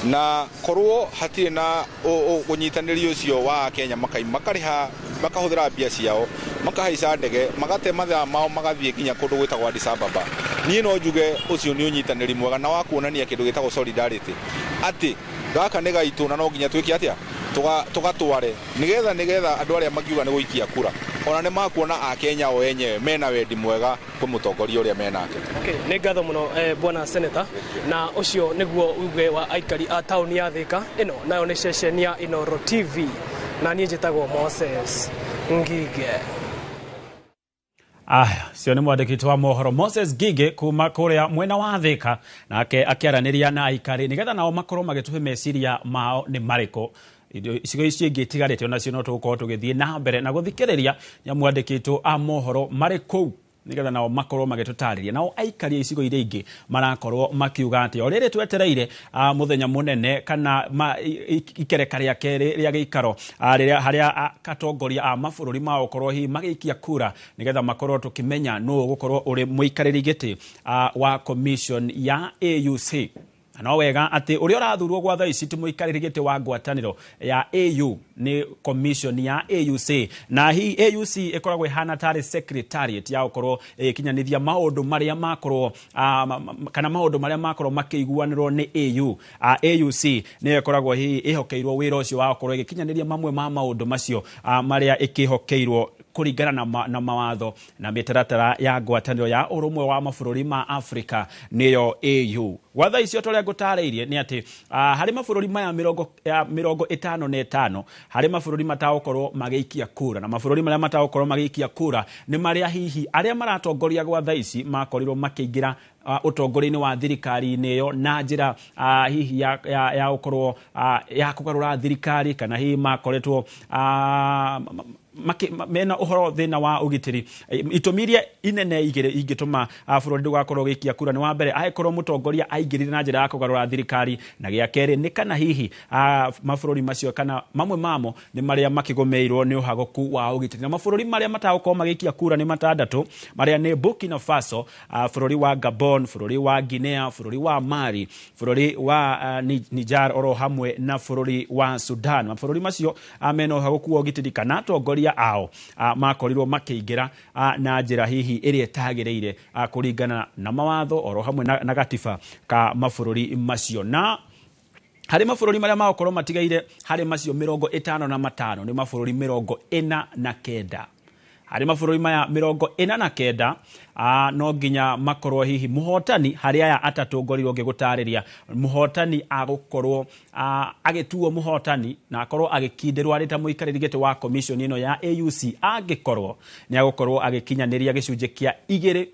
na korwo hatirĩ na ũnyitanĩri ũcio wa Akenya makarĩha makahũthĩra mbia ciao makahaica ndege magate mathaa mao magathiĩ nginya kũndũ gwĩtagwo Addis Ababa, niĩ no njuge ũcio nĩ ũnyitanĩri mwega na wa kuonania kĩndũ gĩtagwo solidarity, atĩ gaka nĩ gaitũ na no nginya twĩke atĩa tũgatware nĩgetha andũ arĩa makiuga nĩ gũikia kura ona nĩ makuona Akenya o enyewe mena wendi mwega kwĩ mũtongoria ũrĩa menake. Okay, nĩ ngatho mũno bwana Senator, na ũcio nĩguo uge wa aikari a taũni ya Thika. Ĩno nayo nĩ ceceni ya Inooro TV na niĩ njĩtagwo Moses Ngige. Aya, cio nĩ mwandĩki wa mohoro Moses Ngige kuma kũrĩa mwena wa Thika, nake akĩaranĩria na aikari nĩgetha nao makorwo magĩtũhe meciria mao nĩ marĩkũ. Icigo icio ingĩ itigarĩte onacio no tũgũkorwo tũgĩthiĩ na mbere na gũthikĩrĩria nĩ mwandĩkĩtwo a mohoro marĩ kũu nĩgetha nao makorwo magĩtũtarĩria nao aikari a icigo iria ingĩ marakorwo makiuga atĩ o rĩrĩ twetereire mũthenya mũnene kana ikereka rĩa kerĩ rĩa gĩikaro rĩrĩa harĩa atongoria a mabũrũri mao gũkorwo hihi magĩikia kura nĩgetha makorwo tũkĩmenya nũũ ũgũkorwo ũrĩ mũikarĩri gĩtĩ wa commission ya AUC. Na no wega atĩ ũrĩa ũrathurwo gwa thaa ici ti mũikarĩri gĩtĩ wa ngwatanĩro ya AU, nĩ commission ya AUC, na hihi AUC ĩkoragwo ĩhana tarĩ secretariat ya gũkorwo ĩgĩkinyanithia maũndũ marĩa makorwo kana maũndũ marĩa makorwo makĩiguanĩrwo nĩ AU. AUC nĩyo ĩkoragwo hihi ĩhokeirwo wĩra ũcio wa gũkorwo ĩgĩkinyanĩria mamwe ma maũndũ macio marĩa ĩkĩhokeirwo kũringana na mawatho na mĩtaratara ya ngwatanĩro ya ũrũmwe wa mabũrũri ma Afrika nĩyo AU. Gwa thaa icio torĩa ngũtarĩirie nĩ atĩ harĩ mabũrũri maya 55 harĩ mabũrũri matagũkorwo magĩikia kura, na mabũrũri marĩa matagũkorwo magĩikia kura nĩ marĩa hihi arĩa maratongoria gwa thaa ici makorirwo makĩingĩra ũtongoria-inĩ wa thirikari-inĩ ĩyo na njĩra hihi ya gũkorwo ya kũgarũra thirikari, kana hihi makoretwo mena ũhoro thĩna wa ũgitĩri. Itũmi iria inene igĩrĩ ingĩtũma bũrũri ndũgakorwo ũgĩikia kura nĩ wa mbere angĩkorwo mũtongoria aingĩrire na njĩra ya kũgarũra thirikari, na gĩa kerĩ nĩ kana hihi mabũrũri macio kana mamwe mamo nĩ marĩa makĩgũmĩirwo nĩ ũhagũku wa ũgitĩri. Na mabũrũri marĩa matagũkorwo magĩikia kura nĩ matandatũ, marĩa nĩ Burkina Faso, bũrũri wa Gabon, bũrũri wa Guinea, bũrũri wa Mali, bũrũri wa Niger oro hamwe na bũrũri wa Sudan. Mabũrũri macio mena ũhagũku wa ũgitĩri kana atongoria ao makorirwo makĩingĩra na njĩra hihi ĩrĩa ĩtagĩrĩire kũringana na mawatho oro hamwe na gatiba ka mabũrũri macio. Na harĩ mabũrũri marĩa magũkorwo matigaire harĩ macio 55 nĩ mabũrũri 49. Harĩ mabũrũri maya 49 no nginya makorwo hihi mũhotani harĩ aya atatũ ngorirwo ngĩgũtarĩria, mũhotani agũkorwo agĩtuo mũhotani na akorwo agĩkindĩrwo arĩ ta mũikarĩri gĩtĩ wa commission ĩno ya AUC angĩkorwo nĩ agũkorwo agĩkinyanĩria gĩcunjĩ kĩa 2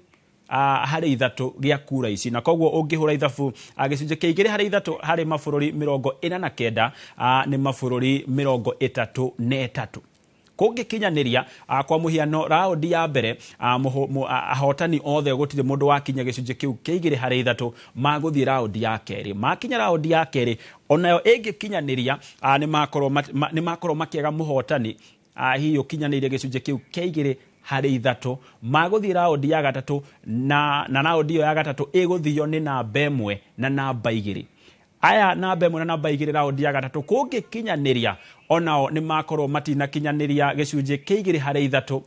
harĩ 3 gĩa kura ici, na koguo ũngĩhũra ithabu gĩcunjĩ kĩa 2 harĩ 3 harĩ mabũrũri 49 nĩ mabũrũri 33 kũngĩkinyanĩria. Kwa mũhiano raundi ya mbere ahotani othe gũtirĩ mũndũ wakinya gĩcunjĩ kĩu kĩa 2 harĩ 3 magũthiĩ raundi ya kerĩ. Makinya raundi ya kerĩ onayo ĩngĩkinyanĩria nĩ makorwo makĩaga mũhotani hihi ũkinyanĩire gĩcunjĩ kĩu kĩa 2 harĩ 3 magũthiĩ raundi ya gatatũ, na raundi ĩyo ya gatatũ ĩgũthio nĩ namba 1 na namba 2. Aya namba 1 na namba 2 raundi ya gatatũ kũngĩkinyanĩria onao nĩ makorwo matinakinyanĩria gĩcunjĩ kĩa 2 harĩ 3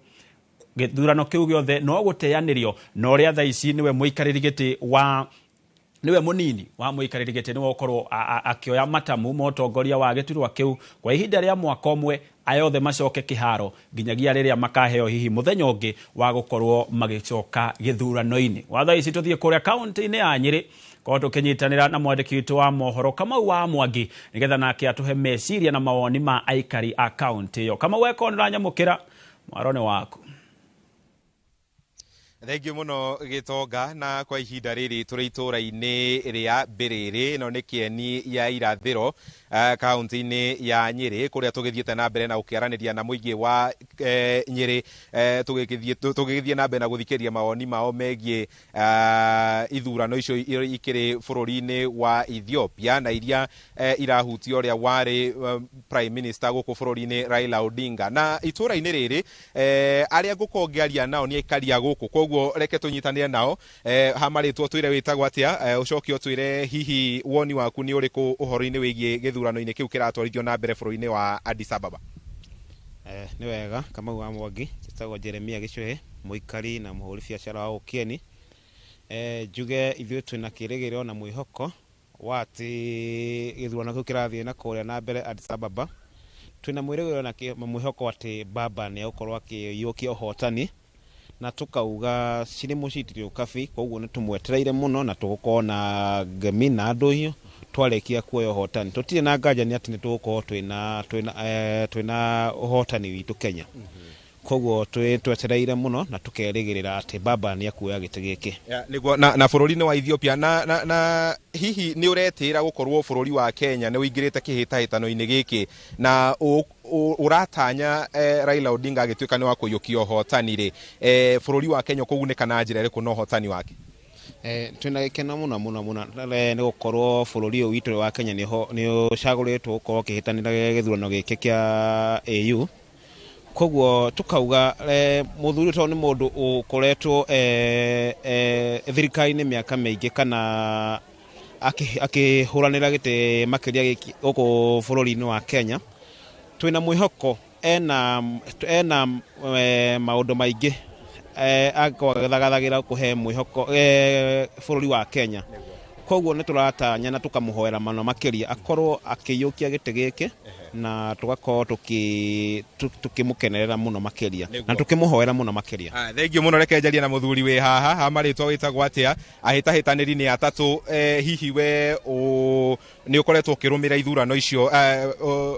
gĩthurano kĩu gĩothe no gũteanĩrio, na ũrĩa thaa ici nĩwe mũikarĩri gĩtĩ wa niwe munini wa muikariri gĩtĩ niwe ũkorwo akĩoya matamu ma ũtongoria wa gĩturwa kĩu kwa ihinda rĩa mwaka ũmwe, aya othe macoke kĩharo nginyagia rĩrĩa makaheo hihi mũthenya ũngĩ wa gũkorwo magĩcoka gĩthurano-inĩ. Wa thaa ici tũthiĩ kũrĩa kaunti-inĩ ya Nyĩrĩ korwo tũkĩnyitanĩra na mwandĩki witũ wa mohoro Kamau wa Mwangi nĩgetha nake atũhe meciria na mawoni ma aikari a kaunti ĩyo. Kamau, weko nĩũranyamũkĩra, mwaro nĩ waku. Thengiũ mũno Gĩtonga. Na kwa ihinda rĩrĩ tũrĩ itũũra-inĩ rĩa Mbĩrĩrĩ, ĩno nĩ Kĩeni ya Irathĩro, kaunti-inĩ ya Nyĩrĩ, kũrĩa tũgĩthiĩte na mbere na gũkĩaranĩria na mũingĩ wa Nyĩrĩ, tũgĩgĩthiĩ na mbere na gũthikĩrĩria mawoni mao megiĩ ithurano icio ikĩrĩ bũrũri-inĩ wa Ethiopia na iria irahutia ũrĩa warĩ prime minister gũkũ bũrũri-inĩ Raila Odinga. Na itũũra-inĩ rĩrĩ arĩa ngũkorwo ngĩaria nao nĩ aikari a gũkũ, koguo reke tũnyitanĩre nao. Ha marĩtwa twĩre wĩtagwo atĩa, ũcoke ũtwĩre hihi woni waku nĩ ũrĩkũ ũhoro-inĩ wĩgiĩ gĩthurano-inĩ kĩu kĩratwarithio na mbere bũrũri-inĩ wa Addis Ababa. Nĩ wega Kamau wa Mwangi, njĩtagwo Jeremia Gĩcũhĩ, mũikari na mũhũri biacara wa Ũkieni. Njuge ithuĩ twĩna kĩrĩgĩrĩro na mwĩhoko wa atĩ gĩthurano kĩu kĩrathiĩ na kũrĩa na mbere Addis Ababa, twĩna mwĩrĩgĩrĩro na mwĩhoko atĩ baba nĩ egũkorwo akĩiyũkia ũhotani, na tũkauga cirĩ mũciĩ ũkabi. Koguo nĩ tũmwetereire mũno na tũgũkorwo na ngemi na ndũhiũ twarĩkia kuoya ũhotani. Tũtirĩ na nganja nĩ atĩ nĩ tũgũkorwo twĩna ũhotani witũ Kenya. Koguo twetereire mũno na tũkerĩgĩrĩra atĩ baba nĩ ekuoya gĩtĩ gĩkĩ. Nĩguo na bũrũri-inĩ wa Ethiopia na hihi nĩ ũretĩĩra gũkorwo bũrũri wa Kenya nĩ ũingĩrĩte kĩhĩtahĩtano-inĩ gĩkĩ na ũratanya Raila Odinga agĩtuĩka nĩ wa kũiyũkia ũhotani rĩ, bũrũri wa Kenya ũkũgunĩka na njĩra ĩrĩkũ na ũhotani wake? Twĩna gĩkeno mũno mũno mũno nĩ gũkorwo bũrũri ũyũ witũ wa Kenya nĩ ũcagũrĩtwo gũkorwo ũkĩhĩtanĩra gĩthurano gĩkĩ kĩa AU. Koguo tukauga mũthuri tondũ nĩ mũndũ ũkoretwo thirikari-inĩ mĩaka mĩingĩ kana akĩhũranĩra gĩtĩ makĩria gĩkĩ gũkũ bũrũri-inĩ wa Kenya, twĩna mwĩhoko ena maũndũ maingĩ angĩkorwo agĩthagathagĩra kũhe mwĩhoko bũrũri wa Kenya. Koguo nĩ tũratanya na tũkamũhoera mũno makĩria akorwo akĩiyũkia gĩtĩ gĩkĩ na tũgakorwo tũkĩmũkenerera mũno makĩria na tũkĩmũhoera mũno makĩria. Thengiũ mũno. Reke njarie na mũthuri wĩ haha. Ha marĩtwa wĩtagwo atĩa? Ahĩtahĩtanĩri nĩ atatũ. Hihi we nĩ ũkoretwo ũkĩrũmĩra ithurano icio,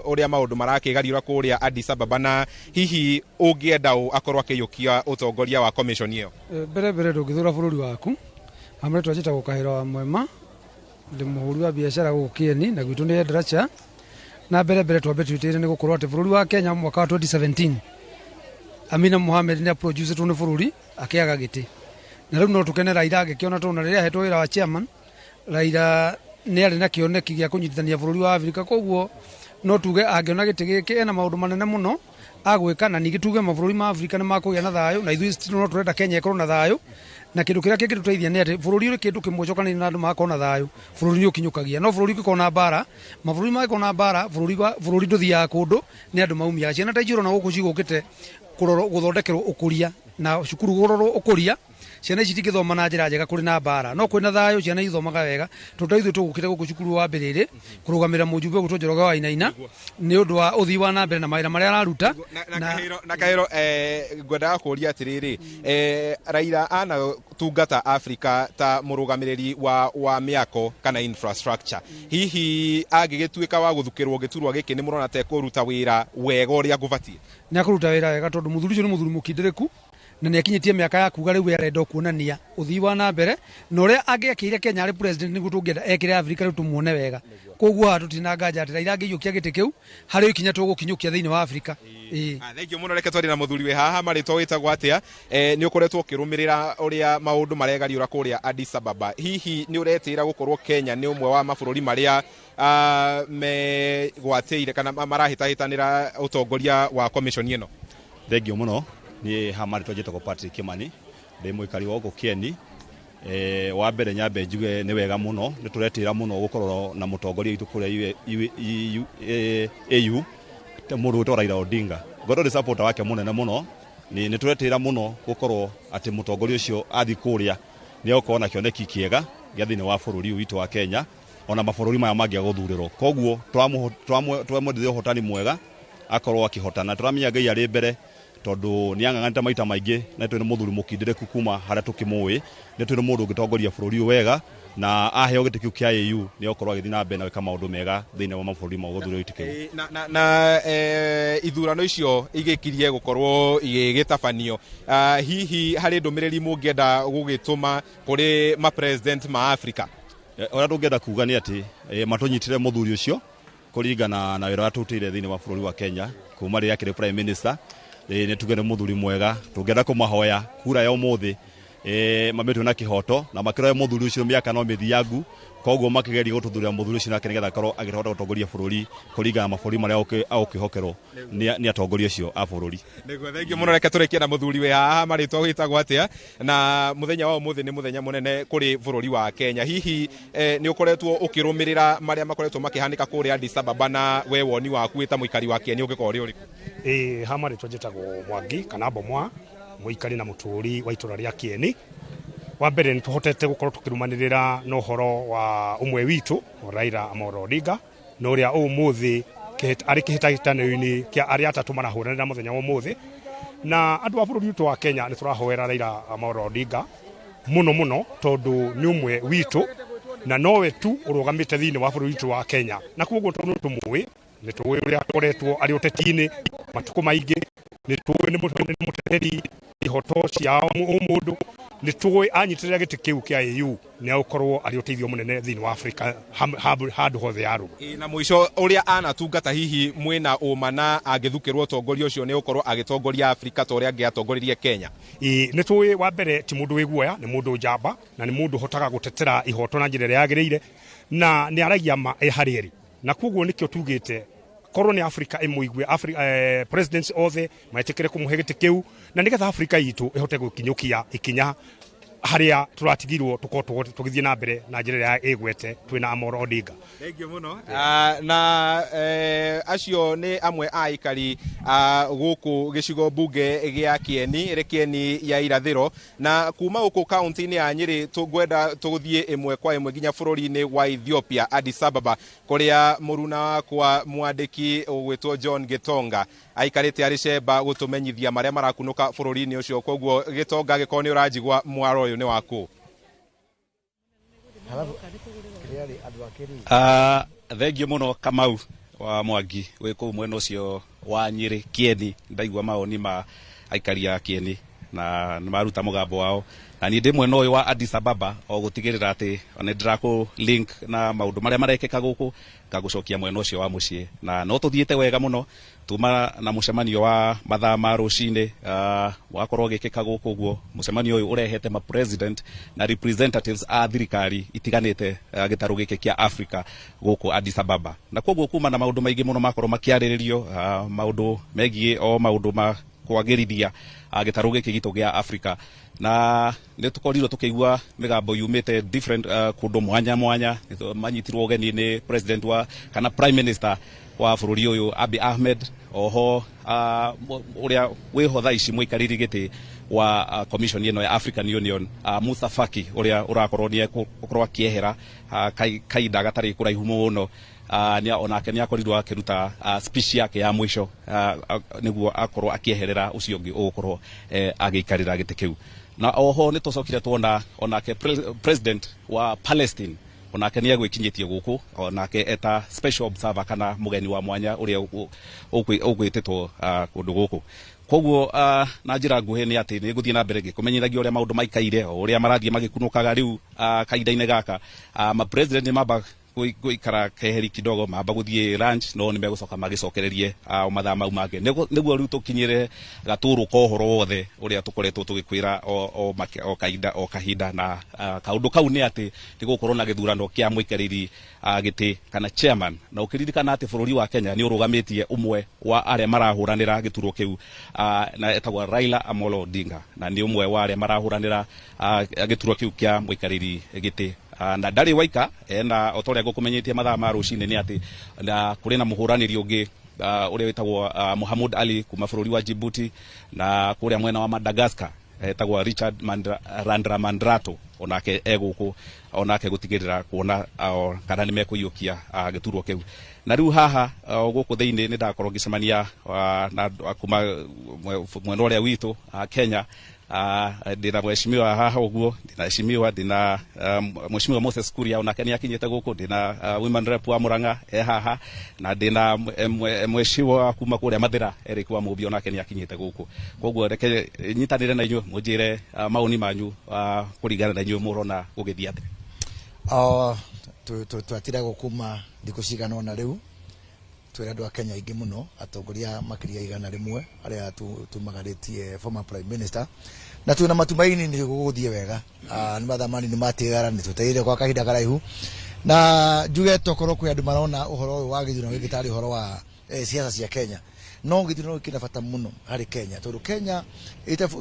ũrĩa maũndũ marakĩgariũra kũrĩa Addis Ababa, na hihi ũngĩenda ũ akorwo akĩiyũkia ũtongoria wa commission ĩyo? Mbere mbere ndũngĩthũra bũrũri waku. Amarĩtwa njĩtagwo Kahĩro wa Mwema, ndĩ mũhũri wa biacara gũkũ Kĩeni na gwitũ nĩ Endracha. Na mbere mbere twambe twĩtĩire nĩ gũkorwo atĩ bũrũri wa Kenya mwaka wa 2017 Amina Mohamed nĩ aproducetwo nĩ bũrũri akĩaga gĩtĩ, na rĩu no tũkene Raila agĩkĩona tondũ na rĩrĩa ahetwo wĩra wa chairman, Raila nĩ arĩ na kĩoneki gĩa kũnyitithania bũrũri wa Afrika. Koguo no tuge angĩona gĩtĩ gĩkĩ ena maũndũ manene mũno agwĩka, na ningĩ tuge mabũrũri ma Afrika nĩ makũgĩa na thayũ, na ithuĩ no tũrenda Kenya ĩkorwo na thayũ. Na kĩndũ kĩrĩa kĩngĩtũteithia nĩ atĩ bũrũri ũrĩ kĩndũ kĩmwe ũcokanĩrĩire na andũ magakorwo na thayũ, bũrũri nĩ ũkinyũkagia. No bũrũri ũngĩkorwo na mbara, mabũrũri mangĩkorwo na mbara, bũrũri ndũthiaga kũndũ, nĩ andũ maumiaga. Ciana ta icio ũrona gũkũ cigũkĩte gũthondekerwo ũkũria na cukuru kũrorwo ũkũria, ciana ici itingĩthoma na njĩra njega kũrĩ na mbara. No kwĩna thayũ ciana ithomaga wega, tondũ ta ithuĩ tũgũkĩte gũkũ cukuru wa Mbĩrĩrĩ kũrũgamĩrĩra mũjumbe ũgwĩtwo Njoroge wa Wainaina nĩ ũndũ wa ũthii wa na mbere na mawĩra marĩa araruta. Na Kahĩro, ngwendaga kũria atĩrĩrĩ, Raila anatungata Afrika ta mũrũgamĩrĩri wa mĩako kana infrastructure, hihi angĩgĩtuĩka wa gũthukĩrwo gĩturwa gĩkĩ nĩ mũrona ta ekũruta wĩra wega ũrĩa gũbatiĩ? Nĩ akũruta wĩra wega tondũ mũthuri ũcio nĩ mũthuri mũkindĩrĩku na nĩ akinyĩtie mĩaka ya kuga rĩu arenda kuonania ũthii wa na mbere na ũrĩa angĩekĩire Kenya arĩ president nĩguo tũngĩenda ekĩre Afrika rĩu tũmuone wega. Koguo haha tũtirĩ na nganja atĩ Raila angĩiyũkia gĩtĩ kĩu harĩ ikinya tũgũkinyũkia thĩinĩ wa Afrika. Thengiũ mũno. Reke twarie na mũthuri wĩ haha. Marĩtwa wĩtagwo atĩa? Nĩ ũkoretwo ũkĩrũmĩrĩra ũrĩa maũndũ maregariũra kũrĩa Addis Ababa, hihi nĩ ũretĩĩra gũkorwo Kenya nĩ ũmwe wa mabũrũri marĩa megwatĩire kana marahĩtahĩtanĩra ũtongoria wa commission ĩno? Thengiũ mũno. Niĩ ha marĩtwa njĩtagwo Patrick Kimani, ndĩ mũikari wa gũkũ Kĩeni. Wa mbere nyambe njuge nĩ wega mũno, nĩ tũretĩĩra mũno gũkorwo na mũtongoria witũ kũrĩa AU, mũndũ wĩtagwo Raila Odinga. Ngorwo ndĩ supporter wake mũnene mũno, nĩ tũretĩĩra mũno gũkorwo atĩ mũtongoria ũcio athiĩ kũrĩa nĩ egũkorwo na kĩoneki kĩega gĩa thĩinĩ wa bũrũri ũyũ witũ wa Kenya, ona mabũrũri maya mangĩ gũthurĩrwo. Koguo tũramwendithia ũhotani mwega akorwo akĩhotana. Tũramenya Ngai arĩ mbere Tondu nĩ ang'ang'anĩte maita maingĩ na nĩ mũthuri mũkindĩrĩku kuma harĩa tũkĩmũĩ, nĩ twĩ nĩ mũndũ ũngĩtongoria bũrũri ũyũ wega, na aheo gĩtĩ kĩu kĩa AU nĩ egũkorwo agĩthiĩ na mbere na gwĩka maũndũ mega thĩinĩ wa mabũrũri ma gũthurwo gĩtĩ kĩu. Na ithurano icio igĩkirie gũkorwo igĩgĩtabanio, hihi harĩ ndũmĩrĩri mũngĩenda gũgĩtũma kũrĩ ma president ma Africa? Ũrĩa tũngĩenda kuga nĩ atĩ matũnyitĩre mũthuri ũcio kũringana na wĩra ũrĩa tũrutĩire thĩinĩ wa bũrũri wa Kenya kuma rĩrĩa akĩrĩ prime minister. Nĩ tuge nĩ mũthuri mwega, tũngĩenda kũmahoya kura ya ũmũthĩ mamĩtue na kĩhoto na makĩroe mũthuri ũcio mĩaka no mĩthiangu, koguo makĩgeria gũtũthurĩra mũthuri ũcio nake nĩgetha akorwo akĩhota gũtongoria bũrũri kũringana na mabũrũri marĩa agũkĩhokerwo nĩ atongoria acio a bũrũri. Nĩguo, thengiũ mũno. Reke tũrĩkie na mũthuri wĩ haha, marĩtwa wĩtagwo atĩa, na mũthenya wa ũmũthĩ nĩ mũthenya mũnene kũrĩ bũrũri wa Kenya. Hihi nĩ ũkoretwo ũkĩrũmĩrĩra marĩa makoretwo makĩhanĩka kũrĩa Addis Ababa, na we woni waku wĩ ta mũikari wa Kenya ũngĩkorwo ũrĩ ũrĩkũ? Ĩĩ, ha marĩtwa njĩtagwo Mwangi kana Bomwa, mũikari na mũtũũri wa itũra rĩa Kĩeni. Wa mbere, nĩ tũhotete gũkorwo tũkĩrũmanĩrĩra na ũhoro wa ũmwe witũ Raila Amolo Odinga, na ũrĩa ũmũthĩ arĩ kĩhĩtahĩtano-inĩ kĩa arĩa atatũ marahũranĩra mũthenya wa ũmũthĩ. Na andũ a bũrũri witũ wa Kenya, nĩ tũrahoera Raila Amolo Odinga mũno mũno, tondũ nĩ ũmwe witũ na nowe tu ũrũgamĩte thĩinĩ wa bũrũri witũ wa Kenya, na koguo tondũ nĩ tũmũĩ, nĩ tũĩ ũrĩa akoretwo arĩ ũteti-inĩ matukũ maingĩ, nĩ tũĩ nĩ mũteteri ihoto cia ũmũndũ, nĩ tũĩ anyitĩrĩra gĩtĩ kĩu kĩa AU nĩ agũkorwo arĩ ũteithio mũnene thĩinĩ wa Afrika handũ hothe yarũma. Na mũico, ũrĩa anatungata, hihi mwĩna ũma na angĩthukĩrwo ũtongoria ũcio nĩ ũkorwo agĩtongoria Afrika ta ũrĩa angĩatongoririe Kenya? Ĩĩ, nĩ tũĩ wa mbere ti mũndũ wĩ guoya, nĩ mũndũ njamba na nĩ mũndũ ũhotaga gũtetera ihoto na njĩra ĩrĩa yagĩrĩire, na nĩ aragia ma ĩ harĩa ĩrĩ, na koguo nĩkĩo tugĩte korwo nĩ Africa ĩmũigue, presidents othe metĩkĩre kũmũhe gĩtĩ kĩu, na nĩgetha Africa itũ ĩhote gũkinyũkia ikinya harĩa tũratigirwo, tũkorwo tũgĩthiĩ na mbere na njĩra ĩrĩa ĩgwete twĩna Amolo Odinga. Thengiũ mũno. Na acio nĩ amwe a aikari gũkũ gĩcigo mbunge gĩa Kĩeni, ĩrĩ Kĩeni ya irathĩro, na kuma gũkũ kaunti-inĩ ya Nyĩrĩ tũngwenda tũgũthiĩ ĩmwe kwa ĩmwe nginya bũrũri-inĩ wa Ethiopia, Addis Ababa, kũrĩa mũruna wakwa mwandĩki ũgwĩtwo John Gĩtonga aikarĩte arĩ cemba gũtũmenyithia marĩa marakunũka bũrũri-inĩ ũcio. Koguo Gĩtonga, angĩkorwo nĩ ũranjigua, mwaro ũyũ nĩ waku. Thengiũ mũno Kamau wa Mwangi wĩ kũu mwena ũcio wa Nyĩrĩ Kĩeni. Ndaigua mawoni ma aikari a Kĩeni na nĩ maruta mũgambo wao, na niĩ ndĩ mwena ũyũ wa Addis Ababa o gũtigĩrĩra atĩ nĩ ndĩrakũ link na maũndũ marĩa marekĩka gũkũ, ngagũcokia mwena ũcio wa mũciĩ. Na no tũthiĩte wega mũno tuma na mũcemanio wa mathaa ma rũcinĩ wakorwo ũgĩkĩka gũkũ ũguo. Mũcemanio ũyũ ũrehete ma president na representatives a thirikari itiganĩte gĩtarũ gĩkĩ kĩa Africa gũkũ Addis Ababa, na koguo kuma na maũndũ maingĩ mũno makorwo makĩarĩrĩrio, maũndũ megiĩ o maũndũ ma kwagĩrithia gĩtarũ gĩkĩ gitũ gĩa Africa. Na nĩ tũkorirwo tũkĩigua mĩgambo yumĩte different kũndũ mwanya mwanya. Manyitirwo ũgeni nĩ president wa kana prime minister wa bũrũri ũyũ Abiy Ahmed, oho ũrĩa wĩho thaa ici mũikarĩri gĩtĩ wa commission ĩno ya African Union, Musa Faki, ũrĩa ũrakorwo nĩ egũkorwo akĩehera kahinda gatarĩ kũraihu mũno. Onake nĩ akorirwo akĩruta speech yake ya mũico nĩguo akorwo akĩeherera ũcio ũngĩ ũgũkorwo agĩikarĩra gĩtĩ kĩu. Na oho nĩ tũcokire tuona onake president wa Palestine onake nĩ egwĩkinyĩtie gũkũ, onake eta special observer kana mũgeni wa mwanya ũrĩa ũgwĩtĩtwo kũndũ gũkũ. Koguo na njĩra nguhĩ nĩ atĩ nĩ ngũthiĩ na mbere ngĩkũmenyithagia ũrĩa maũndũ maikaire, o ũrĩa marathiĩ magĩkunũkaga rĩu kahinda-inĩ gaka. Ma president nĩ mamba gũikara keheri kidogo, mamba gũthiĩ lunch, no nĩ megũcoka magĩcokererie o mathaa mau mangĩ nĩguo rĩu tũkinyĩre gatũrũ ka ũhoro wothe ũrĩa tũkoretwo tũgĩkwĩra o kahinda o kahinda. Na kaũndũ kau nĩ atĩ nĩ gũkorwo na gĩthurano kĩa mũikarĩri gĩtĩ kana chairman, na ũkĩririkana atĩ bũrũri wa Kenya nĩ ũrũgamĩtie ũmwe wa arĩa marahũranĩra gĩturwa kĩu, na etagwo Raila Amolo Odinga, na nĩ ũmwe wa arĩa marahũranĩra gĩturwa kĩu kĩa mũikarĩri gĩtĩ. Na ndarĩ waika, ena o ta ũrĩa ngũkũmenyithia mathaa ma rũcinĩ nĩ atĩ na kũrĩ na mũhũranĩri ũngĩ ũrĩa wĩtagwo Muhammad Ali kuma bũrũri wa Djibouti, na kũrĩa mwena wa Madagascar. Etagwo Richard Randriamandrato, onake egũkũ onake gũtigĩrĩra kuona kana nĩ mekũiyũkia gĩturwa kĩu. Na rĩu haha gũkũ thĩinĩ nĩ ndakorwo ngĩcemania na andũ a kuma mwena ũrĩa witũ Kenya. Ndĩna mheshimiwa haha ũguo, ndĩna heshimiwa, ndĩna mheshimiwa Moses Kuria, onake nĩ akinyĩte gũkũ, ndĩna women rep wa Murang'a e haha, na ndĩna mheshimiwa kuma kũrĩa Mathĩra Eric wa Mũmbi, onake nĩ akinyĩte gũkũ. Koguo reke nyitanĩre na inyuĩ mũnjĩre maoni manyu kũringana na inyuĩ mũrona gũgĩthiĩ atĩa. Twatiragwo kuma thikũ cigana ũna rĩu twĩra andũ a Kenya aingĩ mũno, atongoria makĩria 100 arĩa tumagarĩtie former prime minister, na twĩna matumaini nĩ gũgũthiĩ wega. Nĩ mathaa manini matigara, nĩ twetereire kwa kahinda karaihu, na njuge tokorwo kwĩ andũ marona ũhoro ũyũ wa gĩthurano gĩkĩ tarĩ ũhoro wa siasa cia Kenya, no gĩthurano gĩkĩ kĩna bata mũno harĩ Kenya, tondũ Kenya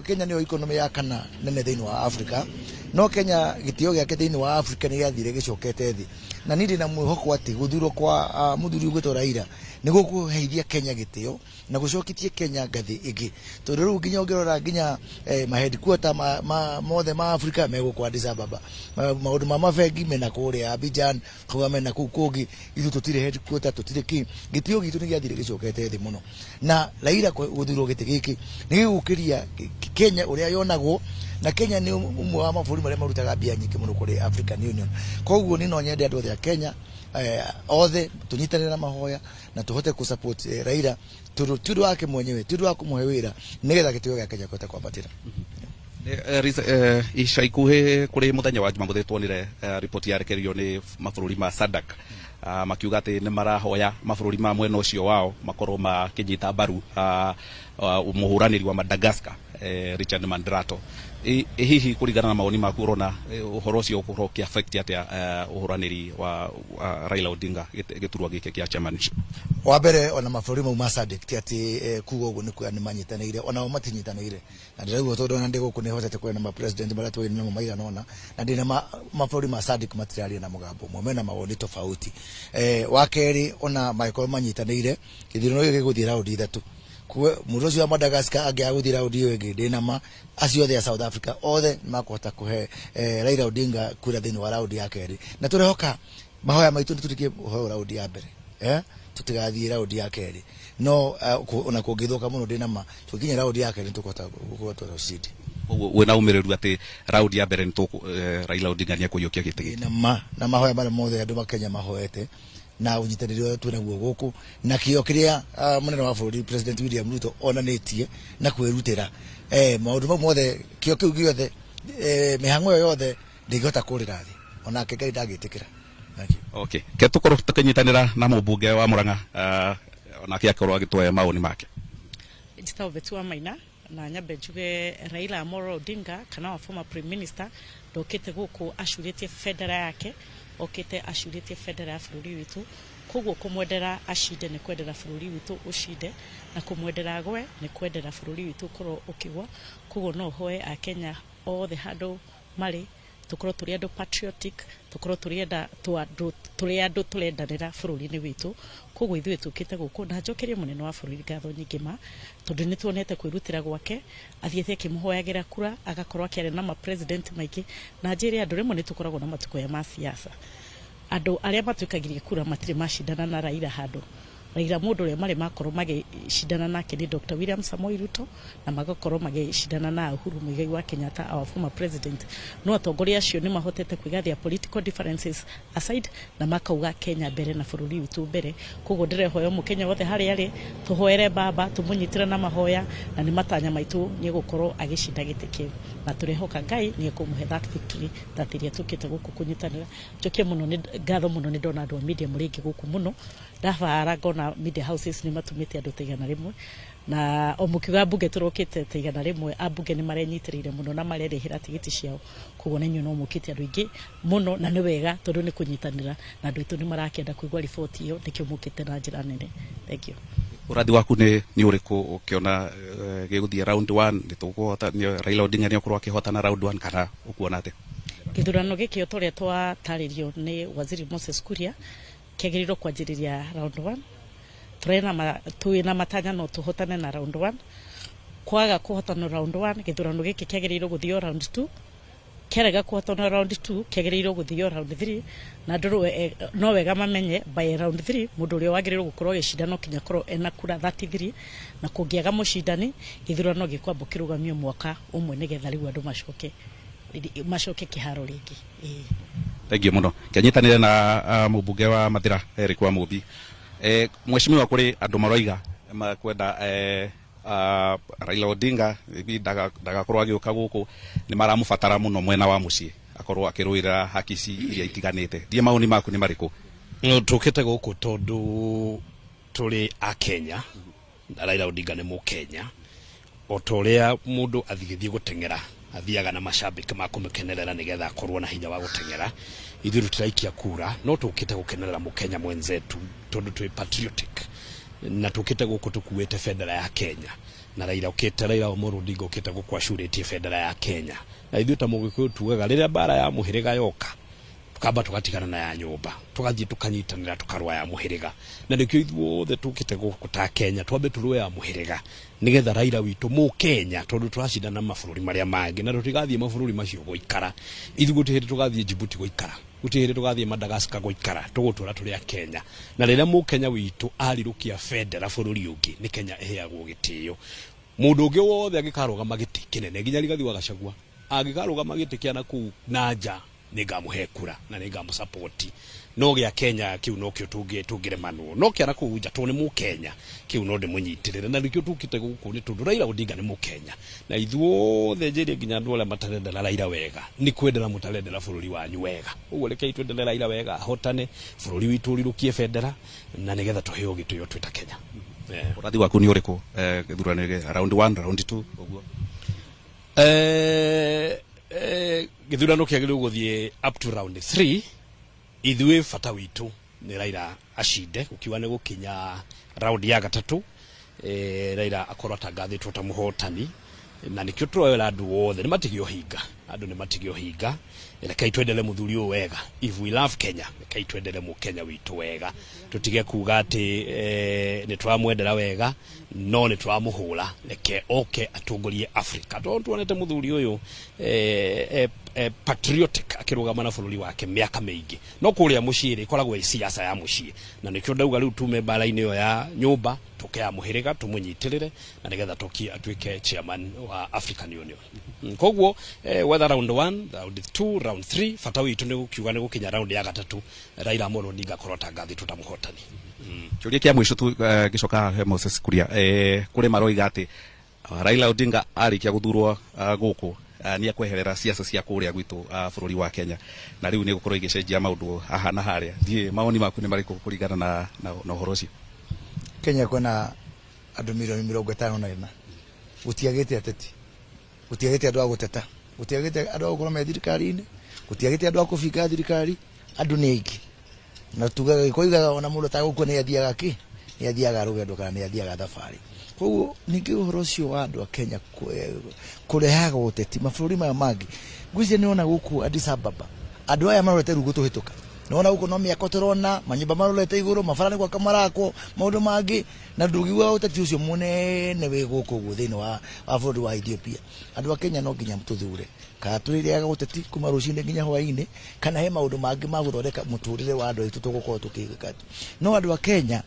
Kenya nĩyo economy ya kana nene thĩinĩ wa Africa, no Kenya gĩtĩo gĩake thĩinĩ wa Africa nĩ gĩathire gĩcokete thĩ, na niĩ ndĩna mwĩhoko atĩ gũthurwo kwa mũthuri ũgwĩtwo Raila nĩ gũkũheithia Kenya gĩtĩo na gũcoketie Kenya ngathĩ ĩngĩ, tondũ rĩu nginya ũngĩrora nginya ma headquarter mothe ma Africa megũkũ Addis Ababa, maũndũ ma mabengi mena kũrĩa Abidjan, kũu mena kũu kũngĩ, ithuĩ tũtirĩ headquarter, tũtirĩ kĩ, gĩtĩo gitũ nĩ gĩathire gĩcokete thĩ mũno, na Raila gũthurwo gĩtĩ gĩkĩ nĩ gĩgũkĩria Kenya ũrĩa yonagwo, na Kenya nĩ ũmwe wa mabũrũri marĩa marutaga mbia nyingĩ mũno kũrĩ African Union. Koguo niĩ no nyende andũ othe a Kenya othe tũnyitanĩre na mahoya na tũhote kũ support Raila, tondũ ti ũndũ wake mwenyewe, ti ũndũ wa kũmũhe wĩra, nĩgetha gĩtĩo gĩa Kenya kĩhote kwambatĩra. Ica ikuhĩ kũrĩ mũthenya wa Jumamothi tuonire riboti yarekereirio nĩ mabũrũri ma SADC, makiuga atĩ nĩ marahoya mabũrũri ma mwena ũcio wao makorwo makĩnyita mbaru mũhũranĩri wa Madagascar Richard Mandrato. Hihi kũringana na mawoni maku ũrona ũhoro ũcio ũkorwo ũkĩ affect atĩa ũhũranĩri wa Raila Odinga gĩturwa gĩkĩ kĩa chairmanship? Wa mbere ona mabũrũri mau ma SADC ti atĩ kuga ũguo nĩ kuga nĩ manyitanĩire, onao matinyitanĩire, na ndĩraigua tondũ ona ndĩ gũkũ nĩ hotete kwaria na ma president marĩa twĩ namo maigana ũna, na ndĩna mabũrũri ma SADC matiraria na mũgambo ũmwe, mena mawoni tofauti. Wa kerĩ ona mangĩkorwo manyitanĩire, gĩthurano gĩkĩ gĩgũthiĩ raundi 3. Mũndũ ũcio wa Madagascar angĩaga gũthiĩ raundi ĩyo ĩngĩ, ndĩna ma acio othe a South Africa othe nĩmakũhota kũhe Raila Odinga kura thĩinĩ wa raundi ya kerĩ, na tũrehoka mahoya maitũ nĩ tũrĩkie ũhoro raundi ya mbere, tũtigathiĩ raundi ya kerĩ, no ona kũngĩthũka mũno ndĩna ma tũkinya raundi ya kerĩ nĩtũkũhota gũkorwo twĩna ushindi. Koguo wĩna ũmĩrĩru atĩ raundi ya mbere Raila Odinga nĩekũiyũkia gĩtĩ gĩkĩ? Na ma na mahoya marĩa mothe andũ a Kenya mahoete na ũnyitanĩri ũrĩa twĩ naguo gũkũ, na kĩo kĩrĩa mũnene wa bũrũri President William Ruto onanĩtie na kwĩrutĩra, maũndũ mau mothe, kĩo kĩu gĩothe, mĩhang'o ĩyo yothe ndĩngĩhota kũrĩra thĩ, onake Ngai ndangĩtĩkĩra. Thank you. Okay, ke tũkorwo tũkĩnyitanĩra na mũmbunge wa Murang'a onake akorwo agĩtũhe mawoni make. Njĩtagwo Betty wa Maina, na nyambe njuge Raila Amolo Odinga kana wa former prime minister ndokĩte gũkũ acurĩtie bendera yake, okĩte acurĩtie bendera ya bũrũri witũ, koguo kũmwendera acinde nĩ kwendera bũrũri witũ ũcinde, na kũmwendera agwe nĩ kwendera bũrũri witũ ũkorwo ũkĩgwa. Koguo no hoe Akenya othe handũ marĩ tũkorwo tũrĩ andũ patriotic, tũkorwo tũrĩ andũ tũrendanĩra bũrũri-inĩ witũ. Koguo ithuĩ tũkĩte gũkũ na njokerie mũnene wa bũrũri ngatho nyingĩ ma, tondũ nĩ tuonete kwĩrutĩra gwake, athiĩte akĩmũhoyagĩra kura, agakorwo akĩaria na ma president maingĩ, na njĩre andũ rĩmwe nĩ tũkoragwo na matukũ ma siasa, andũ arĩa matuĩkagirie kura matirĩ macindana na Raila handũ. Raila mũndũ ũrĩa marĩ makorwo magĩcindana nake nĩ Dr. William Samoei Ruto, na magakorwo magĩcindana na Uhuru Muigai wa Kenyatta, our former president. No atongoria acio nĩ mahotete kũiga their political differences aside na makauga Kenya mbere na bũrũri witũ mbere. Koguo ndĩrehoya mũkenya wothe harĩa arĩ tũhoere baba, tũmũnyitĩre na mahoya, na nĩ matanya maitũ nĩ egũkorwo agĩcinda gĩtĩ kĩu, na tũrehoka Ngai nĩ ekũmũhe that victory that ĩrĩa tũkĩte gũkũ kũnyitanĩra. Njokie mũno nĩ ngatho mũno nĩ ndona andũ a media mũrĩ aingĩ gũkũ mũno, ndabara ngona media houses nĩ matumĩte andũ ta 100, na o mũkiuga mbunge tũrokĩte ta 100, ambunge nĩ marenyitĩrĩire mũno na marerĩhĩra tigiti ciao, koguo na inyuĩ no mũkĩte andũ aingĩ mũno, na nĩ wega tondũ nĩ kũnyitanĩra na andũ aitũ nĩ marakĩenda kũigua riboti ĩyo, nĩkĩo mũkĩte na njĩra nene. Thank you. Ũrathi waku nĩ ũrĩkũ ũkĩona gĩgũthiĩ round 1 nĩ tũkũhota, Raila Odinga nĩ akorwo akĩhotana round 1 kana ũkuona atĩa? Gĩthurano gĩkĩ o ta ũrĩa twatarĩrio nĩ Waziri Moses Kuria kĩagĩrĩirwo kwanjĩrĩria round 1. Twĩna matanya no tũhotane na round 1. Kwaga kũhotana round 1, gĩthurano gĩkĩ kĩagĩrĩirwo gũthio round 2. Kĩarega kũhotana round 2, kĩagĩrĩirwo gũthio round 3. Na andũ no wega mamenye by round 3 mũndũ ũrĩa wagĩrĩirwo gũkorwo agĩcinda no kinya akorwo ena kura 33, na kũngĩaga mũcindani gĩthurano gĩkwamba kĩrũgamio mwaka ũmwe nĩgetha rĩu andũ macoke kĩharo rĩngĩ. Thengiũ mũno. Kĩanyitanĩre na mũmbunge wa Mathira Eric wa Mũmbi. Mheshimiwa, kũrĩ andũ maroiga makwenda Raila Odinga ndagakorwo agĩũka gũkũ, nĩ maramũbatara mũno mwena wa mũciĩ akorwo akĩrũĩrĩra haki ici iria itiganĩte. Thiĩ maoni maku nĩ marĩkũ? Tũkĩte gũkũ tondũ tũrĩ a Kenya na Raila Odinga nĩ mũkenya. O ta ũrĩa mũndũ athigĩthiĩ gũteng'era athiaga na macambĩki ma kũmũkenerera nĩgetha akorwo na hinya wa gũteng'era, ithuĩ tũtiraikia kura no tũkĩte gũkenerera mũkenya mwenzetu tondũ twĩ patriotic na tũkĩte gũkũ tũkuĩte bendera ya Kenya na Raila ũkĩte, Raila Amolo Odinga ũkĩte gũkũ acurĩtie bendera ya Kenya. Na ithuĩ ta mũgĩkũyũ tugaga rĩrĩa mbara ya mũhĩrĩga yoka tukamba tugatigana na ya nyũmba tugathiĩ tukanyitanĩra tukarũa ya mũhĩrĩga. Na nĩkĩo ithuothe tũkĩte gũkũ ta Kenya twambe tũrũe ya mũhĩrĩga nĩgetha Raila witũ mũkenya, tondũ tũracindana mabũrũri marĩa mangĩ na tũtigathiĩ mabũrũri macio gũikara. Ithuĩ gũtirĩ hĩndĩ tũgathiĩ Djibouti gũikara, gũtirĩ hĩndĩ tũgathiĩ Madagascar gũikara, tũgũtũra tũrĩ a Kenya. Na rĩrĩa mũkenya witũ arirũkia bendera bũrũri ũngĩ nĩ Kenya ĩheagwo gĩtĩo. Mũndũ ũngĩ wothe angĩkarũgama gĩtĩ kĩnene nginya Rigathi wa Gachagua angĩkarũgama gĩtĩ kĩa nakũu na nja nĩngamũhe kura na nĩngamũsupport. No gĩa Kenya kĩu nokĩo tũngĩremanwo, no kĩa nakũu nja tondũ nĩ mũkenya kĩu no ndĩmũnyitĩrĩre. Na nĩkĩo tũkĩte gũkũ nĩ tondũ Raila Odinga nĩ mũkenya, na ithuothe njĩrie nginya andũ arĩa matarendera Raila wega nĩ kwendera mũtarendera bũrũri wanyu wega. Ũguo rekei twendere Raila wega ahotane, bũrũri witũ ũrirũkie bendera na nĩgetha tũheo gĩtĩo twĩ ta Kenya. Ũrathi waku nĩ ũrĩkũ gĩthurano round 1 round 2 ũguo? Gĩthurano kĩagĩrĩirwo gũthiĩ up to round 3. Ithuĩ bata witũ nĩ Raila acinde, gũkiuga nĩ gũkinya round ya gatatũ, Raila akorwo atangathĩtwo ta mũhotani. Na nĩkĩo tũroera andũ othe nĩ matige ũhinga, andũ nĩ matige ũhinga. Rekei twendere mũthuri ũyũ wega. If we love Kenya, rekei twendere mũkenya witũ wega, tũtige kuga atĩ nĩ tũramwendera wega no nĩ tũramũhũra. Reke oke atongorie Africa, tondũ tuonete mũthuri ũyũ patriotic akĩrũgama na bũrũri wake mĩaka mĩingĩ. No kũrĩa mũciĩ rĩ ĩkoragwo ĩ siasa ya mũciĩ, na nĩkĩo ndauga rĩu tume mbara-inĩ ĩyo ya nyũmba tũke ya mũhĩrĩga tũmũnyitĩrĩre na nĩgetha tũkie atuĩke chairman wa African Union. Koguo whether round 1, round 2, round 3, bata witũ nĩ gũkiuga nĩ gũkinya round ya gatatũ Raila Amolo Odinga akorwo atangathĩtwo ta mũhotani. Kĩũria kĩa mũico tu ngĩcoka he Moses Kuria, kũrĩ maroiga atĩ Raila Odinga arĩkia gũthurwo gũkũ nĩ ekweherera siasa cia kũrĩa gwitũ bũrũri wa Kenya, na rĩu nĩ gũkorwo igĩcenjia maũndũ haha na harĩa. Thiĩ mawoni maku nĩ marĩkũ kũringana na ũhoro ũcio? Kenya kwĩna andũ milioni 54, gũtiagĩte ateti, gũtiagĩte andũ a gũteta, gũtiagĩte andũ a gũkorwo me thirikari-inĩ, gũtiagĩte andũ a kũbinga thirikari, andũ nĩ aingĩ. Na tugaga koigaga ona mũndũ atagũkua nĩ athiaga kĩ, nĩ athiaga rũgendo kana nĩ athiaga thabarĩ. Koguo ningĩ ũhoro ũcio wa andũ a Kenya kũrehaga ũteti mabũrũri maya mangĩ, ngwĩciria nĩ wona gũkũ Addis Ababa andũ aya marorete rĩu gũtũhĩtũka. Nĩwona gũkũ no mĩako tũrona, manyũmba marorete igũrũ, mabara nĩ gwaka marakwo, maũndũ mangĩ, na ndũngiuga ũteti ũcio mũnene wĩ gũkũ ũguo thĩinĩ wa bũrũri wa Ethiopia. Andũ a Kenya no nginya tũthure kana tũrĩrĩaga ũteti kuma rũcinĩ nginya hwaĩ-inĩ, kana he maũndũ mangĩ ma gũthondeka mũtũrĩre wa andũ aitũ tũgũkorwo tũkĩgĩka. No andũ a Kenya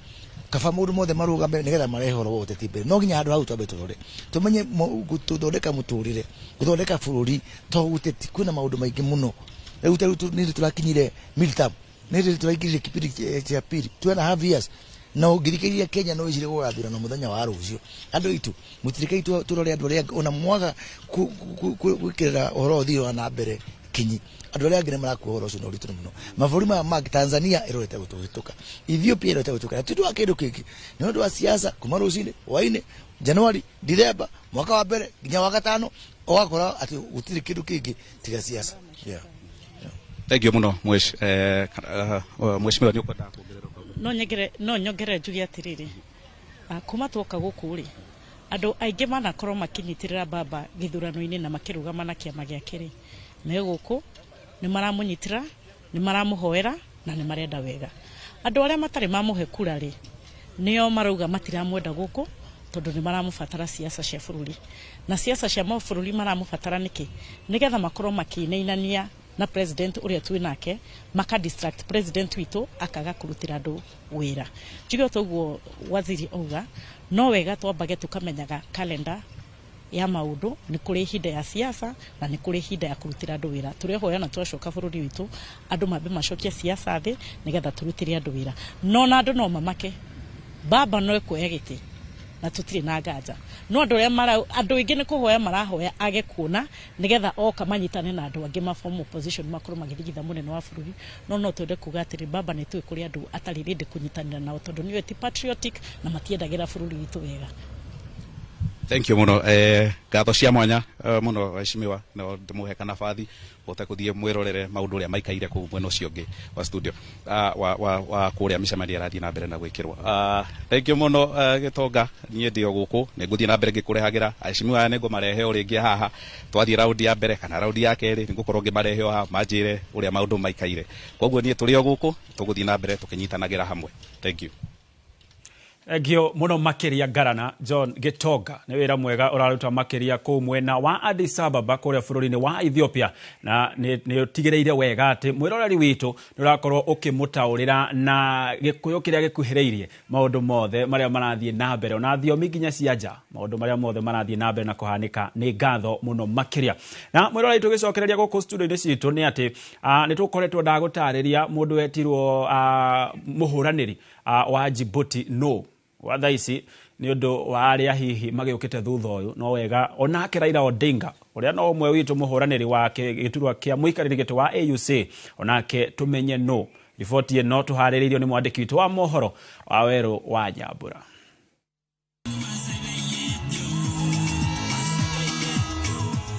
kaba maũndũ mothe marũgame nĩgetha marehe ũhoro wa ũteti mbere. No nginya handũ hau twambe tũrore, tũmenye gũthondeka mũtũrĩre, gũthondeka bũrũri to ũteti, kwĩna maũndũ maingĩ mũno. Rĩu ta rĩu nĩ tũrakinyire midterm, nĩ tũraingĩrire kipindi kĩa pili, 2.5 years, na ũngĩthikĩrĩria Kenya no ĩcire gũgathurana mũthenya wa rũciũ. Andũ aitũ mũtireke tũrore andũ arĩa ona mwaga gwĩkĩrĩra ũhoro ũthiĩ wa na mbere kinyi, andũ arĩa angĩ nĩ marakua ũhoro ũcio na ũritũ mũno. Mabũrũri maya mangĩ, Tanzania ĩrorete gũtũhĩtũka, Ethiopia ĩrorete gũtũhĩtũka, na ti ũndũ wa kĩndũ kĩngĩ, nĩ ũndũ wa siasa kuma rũcinĩ hwaĩ-inĩ, Januari, Dithemba, mwaka wa mbere nginya wa gatano, ũgakora atĩ gũtirĩ kĩndũ kĩngĩ tiga siasa. Thank you mũno mheshimiwa, nĩ ũkwenda kuongerera? No nyongerere njuge atĩrĩrĩ, kuma twoka gũkũ rĩ, andũ aingĩ manakorwo makĩnyitĩrĩra baba gĩthurano-inĩ na makĩrũgama na kĩama gĩake rĩ, me gũkũ nĩ maramũnyitĩra, nĩ maramũhoera na nĩ marenda wega. Andũ arĩa matarĩ mamũhe kura rĩ, nĩo marauga matiramwenda gũkũ, Tondu ni maramubatara siasa cia bururi na siasa cia mabururi maramubatara niki nigetha makorwo makinainania na president uria twi nake maka distract president witu akaga kurutira andu wira. Njuge toguo waziri auga no wega twambage tukamenyaga calendar ya maundu ni kuri ihinda ya siasa na ni kuri ihinda ya kurutira andu wira. Turehoya na twacoka bururi witu andu mambe macokie siasa thi nigetha turutire andu wira. No na andu no mamake baba no ekuoya giti na tutire na nganja no andu aria mara andu aingi ni kuhoya marahoya age kuona nigetha oka manyitane na andu angi ma form opposition makorwo magithigitha munene wa bururi. No no twende kuga atiri baba ni twi kuri andu atari ready kunyitanira nao tondu niwe ti patriotic na matiendagira bururi witu wega. Thank you muno ngatho cia mwanya muno waheshimiwa no ndimuhe kana bathi bote kuthie mwirorere maundu uria maikaire kuu mwena ucio ungi wa studio wa kuria micemanio irathie na mbere na gwikirwo. Thank you muno Gitonga, nie ndio guku ni nguthie na mbere ngikurehagira aheshimiwa aya ningumarehe o ringi haha twathie raundi ya mbere kana raundi ya keri ningukorwo ngimarehe o haha manjire uria maundu maikaire. Koguo nie turi o guku tuguthie na mbere tukinyitanagira hamwe. Thank you. Egio muno makiria ngarana John Gitonga ni wira mwega uraruta makiria kuu mwena wa Addis Ababa kuria bururi-ini wa Ethiopia na ni utigireire wega ati mwiroreri witu ni urakorwo ukimutaurira na gikuyu kiria gikuhiriirie maundu mothe maria marathie na mbere ona thiomi nginya cia nja maundu maria mothe marathie na mbere na kuhanika ni ngatho muno makiria. Na mwiroreri tugicokereria guku studio-ini citu ni ati ni tukoretwo ndagutariria mundu wetirwo muhuraniri wa Djibouti no wa thaa ici ni undu wa aria hihi magiukite thutha uyu no wega onake Raila Odinga uria no umwe witu muhuraniri wa giturwa kia muikariri giti wa AUC onake tumenye no riboti ino tuhaririirio ni mwandiki witu wa mohoro wa Weru wa Nyambura.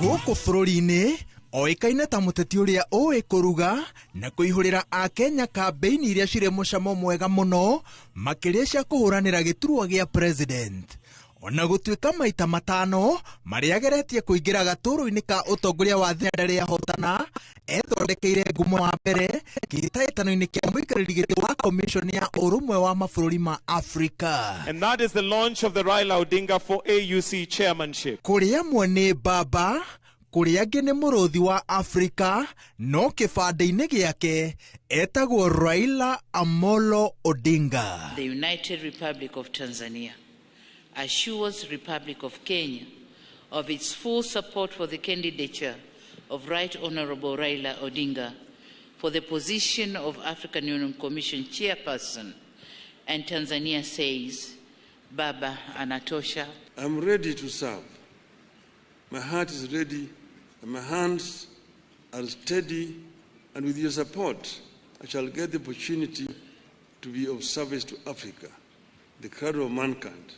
Guku bururi-ini oikaine ta muteti uria uwi kuruga na kuihurira akenya kambeini iria ciri mucamo mwega muno makiria cia kuhuranira giturwa gia president. Ona gutuika maita matano maria ageretie kuingira gaturu-ini ka utongoria wa thĩ ndarĩ ahotana ethondekeire ngumo wa mbere gĩhĩtahĩtano-inĩ kĩa mũikarĩri gĩtĩ wa commission ya ũrũmwe wa mabũrũri ma Africa. And that is the launch of the Raila Odinga for AUC chairmanship. Kũrĩ amwe nĩ baba, kũrĩ angĩ nĩ mũrũthi wa Afrika, no kĩbandĩ-inĩ gĩake etagwo Raila Amolo Odinga. The United Republic of Tanzania assures Republic of Kenya of its full support for the candidature of Right Honorable Raila Odinga for the position of African Union Commission chairperson, and Tanzania says, Baba anatosha. I'm ready to serve. My heart is ready and my hands are steady, and with your support, I shall get the opportunity to be of service to Africa, the cradle of mankind.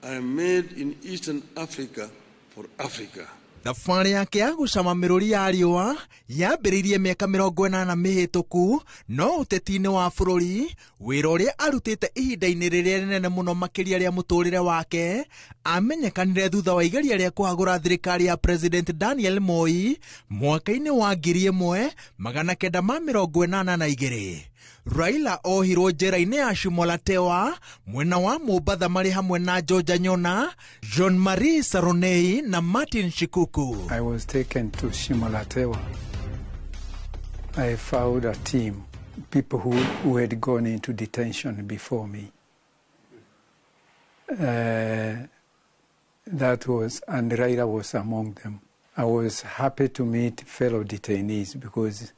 I am made in Eastern Africa for Africa. Thabarĩ yake ya gũcama mĩrũri ya riũa yambĩrĩirie mĩaka 80 mĩhĩtũku, no ũteti-inĩ wa bũrũri wĩra ũrĩa arutĩte ihinda-inĩ rĩrĩa rĩnene mũno makĩria rĩa mũtũrĩre wake amenyekanire thutha wa igeria rĩa kũhagũra thirikari ya President Daniel Moi mwaka-inĩ wa 1982. Raila ohirwo njera-inĩ ya Shimolatewa mwena wa Mombatha marĩ hamwe na George Nyona, Jean Marie Saronei na Martin Shikuku. I was taken to Shimolatewa. I found a team, people who had gone into detention before me. That was, and Raila was among them. I was happy to meet fellow detainees because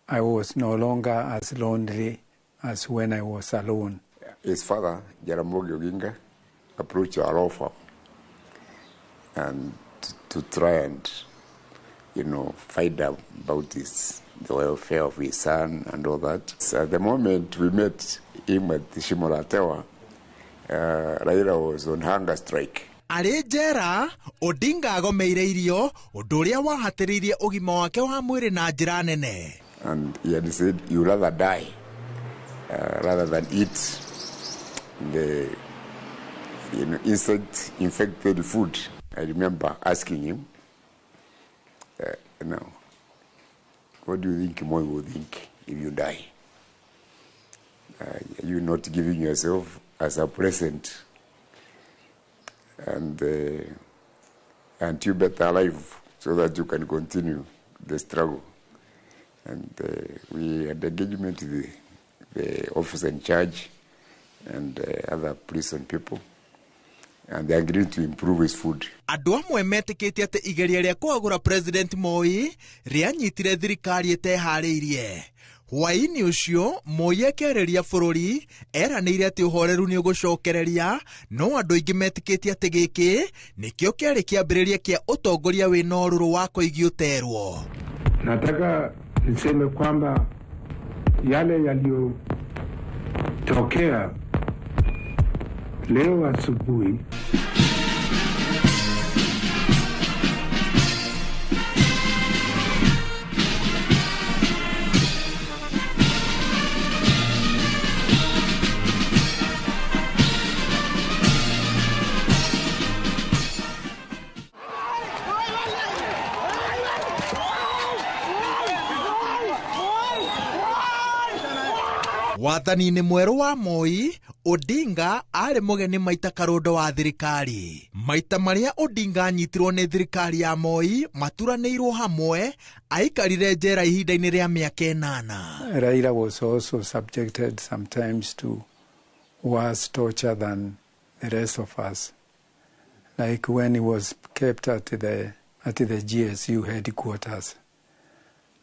I was no longer as lonely as when I was alone. His father, Jaramogi Oginga, approached our law firm and to try and, you know, find out about this, the welfare of his son and all that. So at the moment we met him at Shimolatewa, Raila was on hunger strike. Arĩ njera, Odinga agomeire irio, ũndũ ũrĩa wahatĩrĩirie ũgima wake wa mwĩrĩ na njĩra nene. And he had said, you rather die rather than eat the insect-infected food. I remember asking him, now, what do you think Moi will think if you die? Are you not giving yourself as a present And aren't you better alive so that you can continue the struggle? And we had engagement with the officer in charge and other prison people, and they agreed to improve his food. Andũ amwe metĩkĩtie atĩ igeria rĩa kũhagũra President Moi rĩanyitire thirikari ĩteharĩirie. Hwaĩ-inĩ ũcio Moi akĩarĩria bũrũri eranĩire atĩ ũhoreru nĩ ũgũcokereria, no andũ aingĩ metĩkĩtie atĩ gĩkĩ nĩkĩo kĩarĩ kĩambĩrĩria kĩa ũtongoria wĩna ũrũrũ wa Koigi ũterwo. Nataka niseme kwamba yale yaliyotokea leo asubuhi Wathani-inĩ mwerũ wa Moi, Odinga arĩ mũgeni maita karũndo wa thirikari. Maita marĩa Odinga anyitirwo nĩ thirikari ya Moi maturanĩirwo hamwe, aikarire njera ihinda-inĩ rĩa mĩaka 8. Raila was also subjected sometimes to worse torture than the rest of us. Like when he was kept at the GSU headquarters,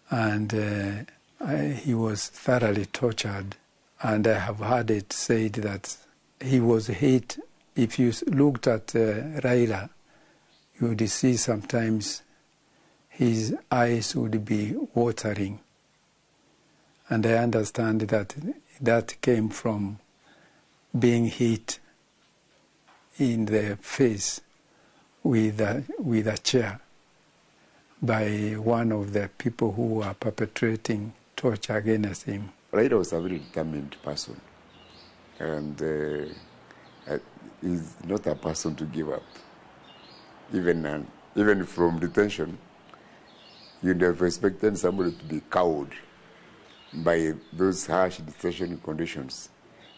and he was thoroughly tortured, and I have heard it said that he was hit. If you looked at Raila, you would see sometimes his eyes would be watering. And I understand that that came from being hit in the face with a chair by one of the people who were perpetrating torture against him. Raila was a very determined person, and he's not a person to give up. Even from detention, you'd have expected somebody to be cowed by those harsh detention conditions.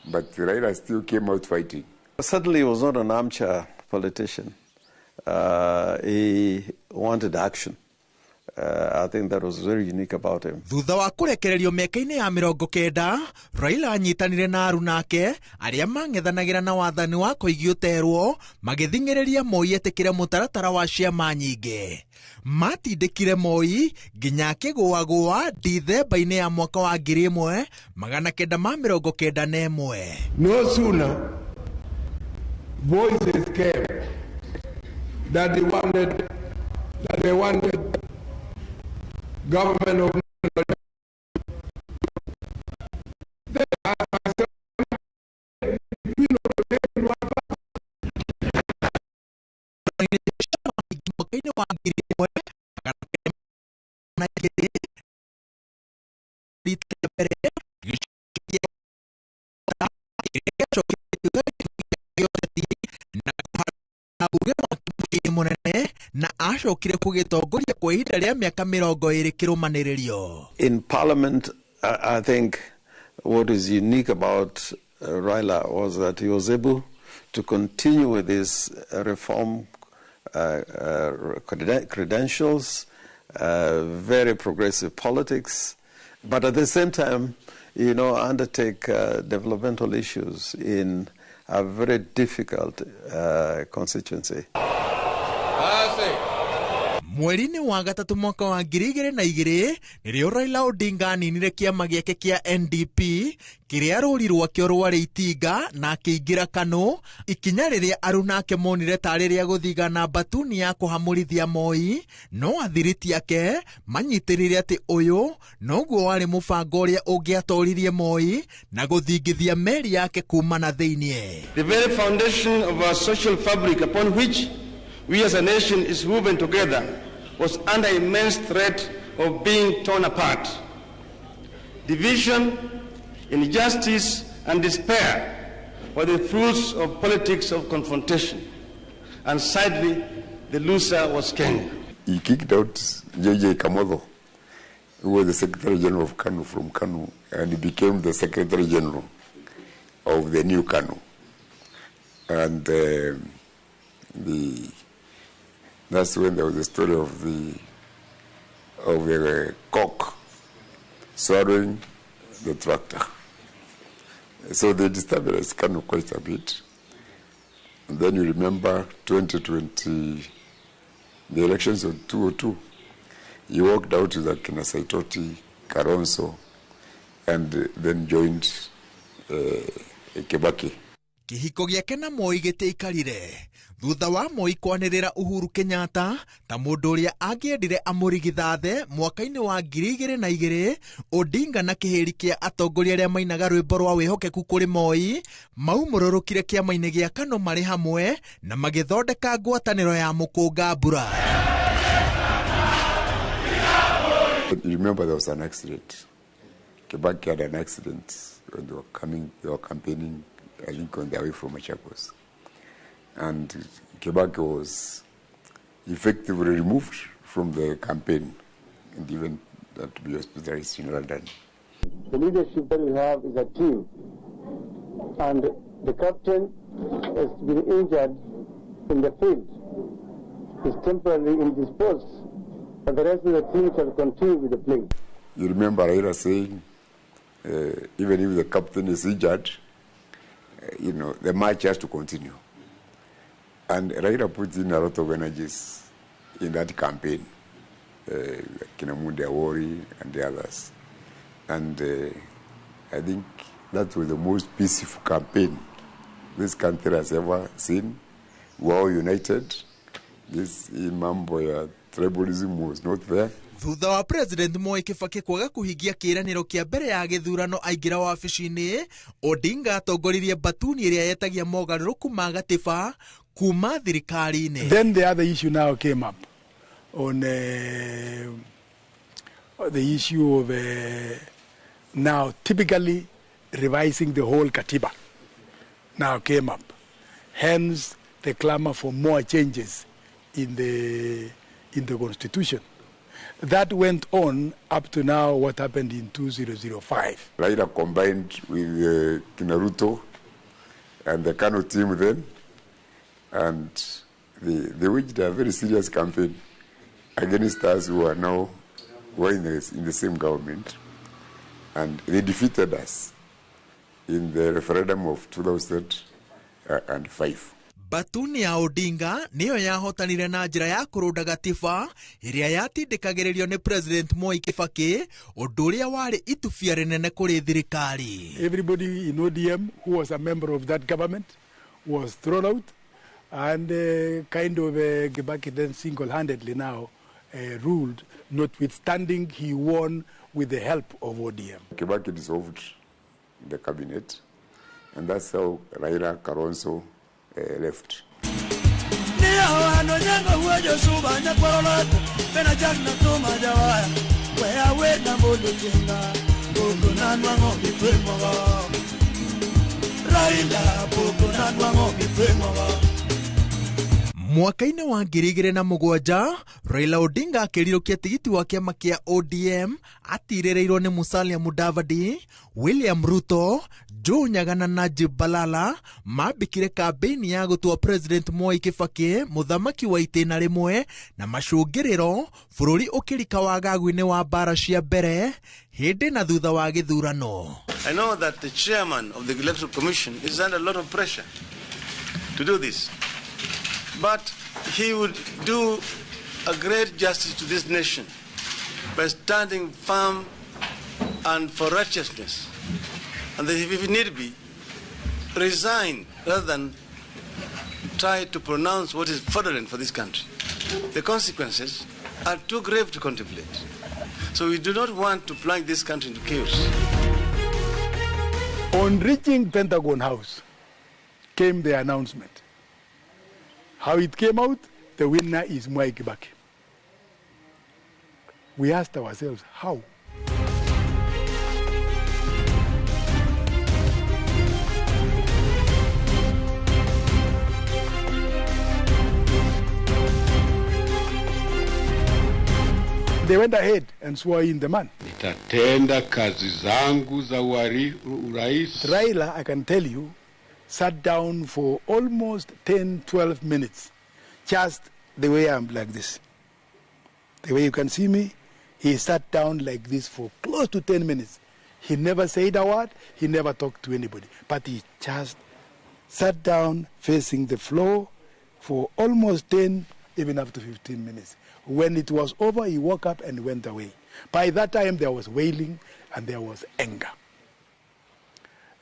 But Raila still came out fighting. Certainly he was not an armchair politician. He wanted action. I think that was very unique about him. Thutha wa kũrekererio mĩaka-inĩ ya 90, Raila anyitanire na aruna ake arĩa mang'ethanagĩra na wathani wa Koigi ũterwo magĩthing'ĩrĩria Moi etĩkĩre mũtaratara wa ciama nyingĩ. Matindĩkire Moi nginya akĩgũagũa Dithemba-inĩ ya mwaka wa 1991. No sooner voices came that they wanted government of na acokire kũgĩtongoria kwa ihinda rĩa mĩaka 20 kĩrũmanĩrĩrio. In Parliament, I think what is unique about Raila was that he was able to continue with his reform credentials, very progressive politics, but at the same time, you know, undertake developmental issues in a very difficult constituency. Mweri-inĩ wa gatatũ mwaka wa 2002 nĩrĩo Raila Odinga aninire kĩama gĩake kĩa NDP kĩrĩa rũri rwakĩo rwarĩ itinga na akĩingĩra KANU, ikinya rĩrĩa aruna ake monire tarĩ rĩa gũthigana mbatuni ya kũhamũrithia Moi, no athiriti ake manyitĩrĩire atĩ ũyũ noguo warĩ mũbango ũrĩa ũngĩatoririe Moi na gũthingithia meri yake kuma na thĩiniĩ. The very foundation of our social fabric upon which we as a nation is woven together was under immense threat of being torn apart. Division, injustice, and despair were the fruits of politics of confrontation. And sadly, the loser was Kenya. He kicked out J.J. Kamotho, who was the Secretary General of KANU from KANU, and he became the Secretary General of the new KANU. And That's when there was the story of the cock swallowing the tractor. So they destabilized KANU quite a bit. And then you remember 2020, the elections of 2002. He walked out with Akina Saitoti, Kalonzo, and then joined Kibaki. Kĩhiko gĩake na Moi gĩtiaikarire thutha wa Moi kwanĩrĩra Uhuru Kenyatta ta mũndũ ũrĩa angĩendire amũrigithathe mwaka-inĩ wa 2002. Odinga na kĩhĩri kĩa atongoria arĩa mainaga rwĩmbo rwa wĩhokeku kũrĩ Moi maumũrũrũkire kĩama-inĩ gĩa KANU marĩ hamwe na magĩthondeka ngwatanĩro ya mũkũnga mbura. You remember there was an accident. Kibaki had an accident when they were coming, they were campaigning, I think, on their way from Machakos. And Kibaki was effectively removed from the campaign and even had to be hospitalized in London. The leadership that we have is a team, and the captain has been injured in the field. He's temporarily indisposed, but the rest of the team shall continue with the play. You remember Raila saying, even if the captain is injured, you know, the match has to continue. And Raila put in a lot of energies in that campaign, Kinamunde Awori and the others. And I think that was the most peaceful campaign this country has ever seen. We were all united. This mambo ya tribalism was not there. Thutha wa President Moi Kibaki kwaga kũhingia kĩĩranĩro kĩa mbere ya gĩthurano aingĩra wabici-inĩ, Odinga atongoririe mbatuni ĩrĩa yetagia mogarũrũku ma gatiba kuma thirikari-inĩ. Then the other issue now came up on the issue of now typically revising the whole katiba now came up. Hence the clamor for more changes in the constitution. That went on up to now what happened in 2005. Raila combined with Kinaruto and the KANU team then, and they waged a very serious campaign against us who are now were in the same government, and they defeated us in the referendum of 2005. Batuni ya Odinga niyo yahotanire na njĩra ya kũrũnda gatiba ĩrĩa yatindĩkagĩrĩrio nĩ President Moi Kibaki, ũndũ ũrĩa warĩ itubia rĩnene kũrĩ thirikari. Everybody in ODM who was a member of that government was thrown out, and kind of Kibaki then single-handedly now ruled, notwithstanding he won with the help of ODM. Kibaki dissolved the cabinet, and that's how Raila Kalonzo left. Mwaka-inĩ wa 2007 Raila Odinga akĩrirũkia tigiti wa kĩama kĩa ODM atirĩrĩirwo nĩ Musalia Mudavadi, William Ruto, Joe Nyaga na Najib Balala mambĩkire kambĩini ya gũtua President Moi Kibaki mũthamaki wa itĩna rĩmwe na macũngĩrĩro bũrũri ũkĩrika wagagu-inĩ wa mbara cia mbere hĩndĩ na thutha wa gĩthurano. I know that the chairman of the Electoral Commission is under a lot of pressure to do this. But he would do a great justice to this nation by standing firm and for righteousness. And that if need be, resign rather than try to pronounce what is fraudulent for this country. The consequences are too grave to contemplate. So we do not want to plunge this country into chaos. On reaching Pentagon House came the announcement. How it came out, the winner is Mwai Kibaki. We asked ourselves, how? They went ahead and swore in the man. Nitatenda kazi zangu za urais. Raila, I can tell you, sat down for almost 10, 12 minutes Just the way I'm like this. The way you can see me, he sat down like this for close to 10 minutes. He never said a word, he never talked to anybody, but he just sat down facing the floor for almost 10, even up to 15 minutes. When it was over, he woke up and went away. By that time, there was wailing and there was anger.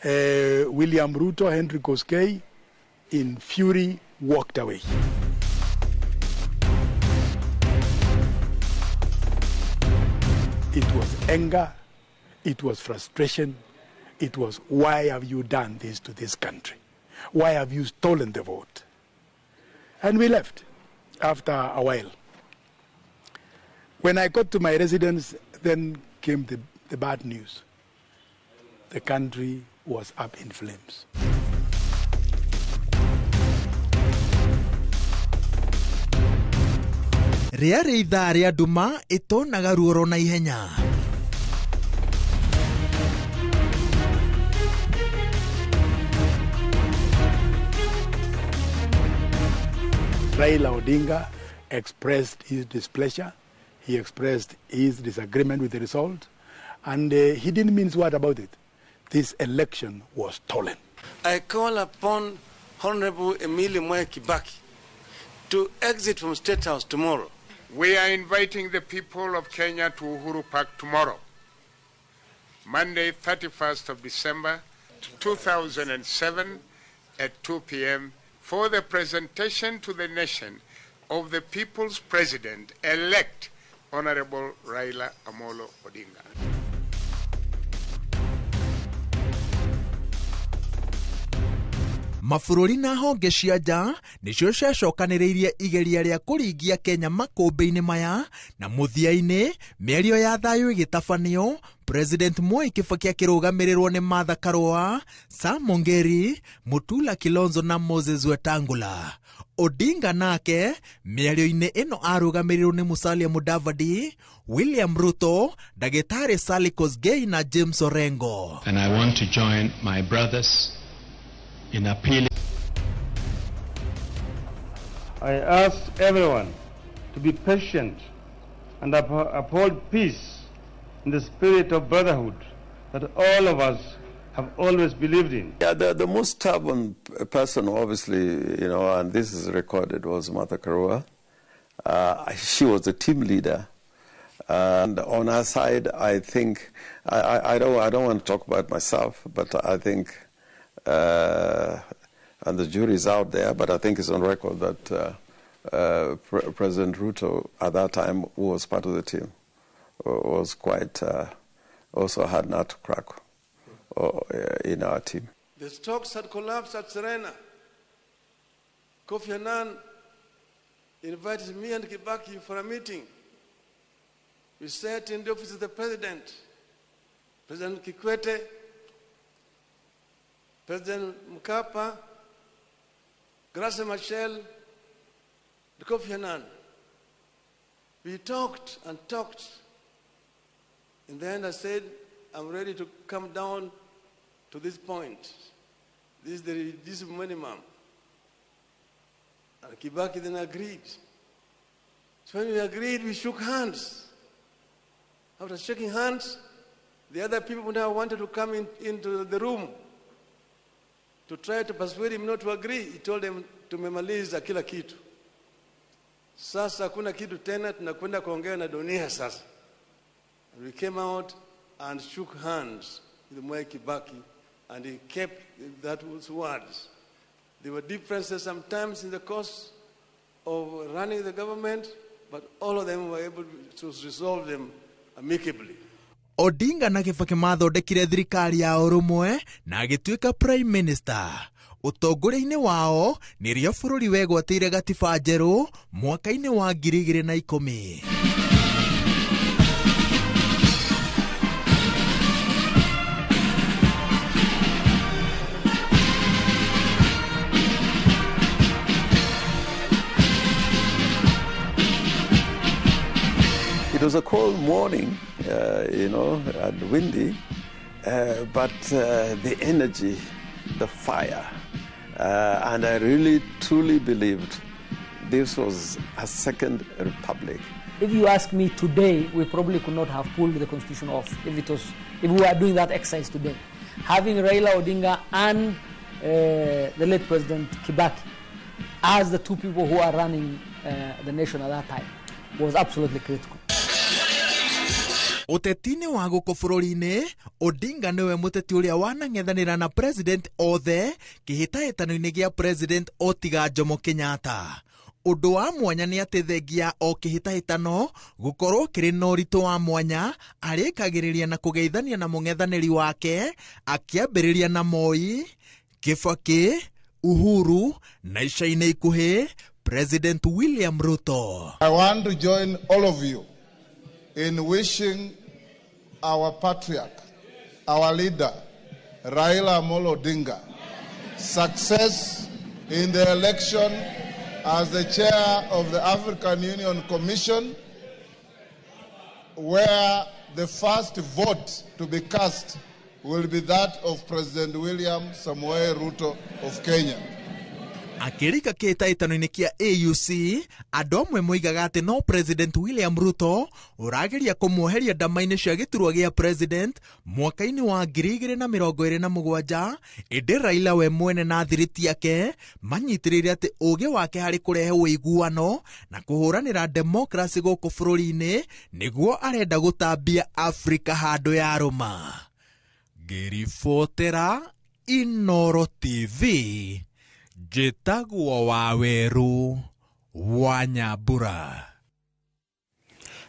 William Ruto, Henry Koskei, in fury, walked away. It was anger, it was frustration, it was, why have you done this to this country? Why have you stolen the vote? And we left after a while. When I got to my residence, then came the bad news. The country was up in flames. Rĩarĩ ithaa rĩa nduma ĩtonaga ruoro na ihenya. Raila Odinga expressed his displeasure. He expressed his disagreement with the result, and he didn't mince word about it. This election was stolen. I call upon Honorable Emilio Mwai Kibaki to exit from State House tomorrow. We are inviting the people of Kenya to Uhuru Park tomorrow, Monday, 31st of December, 2007 at 2 p.m. for the presentation to the nation of the people's president-elect, Honorable Raila Amolo Odinga. Mabũrũri na honge cia nja nĩcio ciacokanĩrĩirie igeria rĩa kũringia Kenya makũmbĩ-inĩ maya na mũthia-inĩ mĩario ya thayũ ĩgĩtabanio. President Mwai Kibaki akĩrũgamĩrĩrwo nĩ Martha Karua, Sam Ongeri, Mutula Kilonzo na Moses Wetangula. Odinga nake mĩario-inĩ ĩno arũgamĩrĩrwo nĩ Musalia Mudavadi, William Ruto, Ndagĩtarĩ Sally Kosgei na James Orengo. And I want to join my brothers in appealing. I ask everyone to be patient and uphold peace in the spirit of brotherhood that all of us have always believed in. Yeah, the most stubborn person, obviously, you know, and this is recorded, was Martha Karua. She was the team leader. And on her side, I think, I don't want to talk about myself, but I think, and the jury is out there, but I think it's on record that President Ruto, at that time, who was part of the team, was quite, also hard nut to crack in our team. The stocks had collapsed at Serena. Kofi Annan invited me and Kibaki for a meeting. We sat in the office of the president, President Kikwete, President Mkapa, Graça Machel, and Kofi Annan. We talked and talked. In the end, I said, I'm ready to come down to this point. This is the reducible minimum. And Kibaki then agreed. So when we agreed, we shook hands. After shaking hands, the other people now wanted to come into the room to try to persuade him not to agree. He told them, tumemaliza kila kitu. Sasa hakuna kitu tena, tunakwenda kuongea na dunia sasa. And we came out and shook hands with Mwai Kibaki, and he kept those words. There were differences sometimes in the course of running the government, but all of them were able to resolve them amicably. Odinga na Kibaki mathondekire thirikari ya ũrũmwe na agĩtuĩka prime minister. Ũtongoria-inĩ wao nĩrĩo bũrũri wegwatĩire gatiba njerũ mwaka-inĩ wa 2010. It was a cold morning, you know, and windy, but the energy, the fire, and I really truly believed This was a second republic. If you ask me today, we probably could not have pulled the constitution off if we were doing that exercise today. Having Raila Odinga and the late President Kibaki as the two people who are running the nation at that time was absolutely critical. Ũteti-inĩ wa gũkũ bũrũri-inĩ, Odinga nĩwe mũteti ũrĩa wanang'ethanĩra na president othe kĩhĩtahĩtano-inĩ gĩa president otiga Jomo Kenyatta. Ũndũ wa mwanya nĩ atĩ thengia o kĩhĩtahĩtano gũkorwo kĩrĩ na ũritũ wa mwanya, arĩkagĩrĩria na kũgeithania na mũng'ethanĩri wake akĩambĩrĩria na Moi, Kibaki, Uhuru na ica-inĩ ikuhĩ President William Ruto. I want to join all of you in wishing our patriarch, our leader, Raila Amolo Odinga, success in the election as the chair of the African Union Commission, where the first vote to be cast will be that of President William Samoei Ruto of Kenya. Akĩrika kĩhĩtahĩtano-inĩ kĩa AUC, andũ amwe moigaga atĩ no President William Ruto ũrageria kũmuoheria ndama-inĩ cia gĩturwa gĩa president mwaka-inĩ wa 2027, ĩndĩ Raila we mwene na thiriti yake manyitĩrĩire atĩ ũgĩ wake harĩ kũrehe ũiguano na kũhũranĩra demokrasi gũkũ bũrũri-inĩ nĩguo arenda gũtambia Afrika handũ ya rũma. Ngĩribotera Inoro TV, njĩtagwo Waweru wa Nyambura.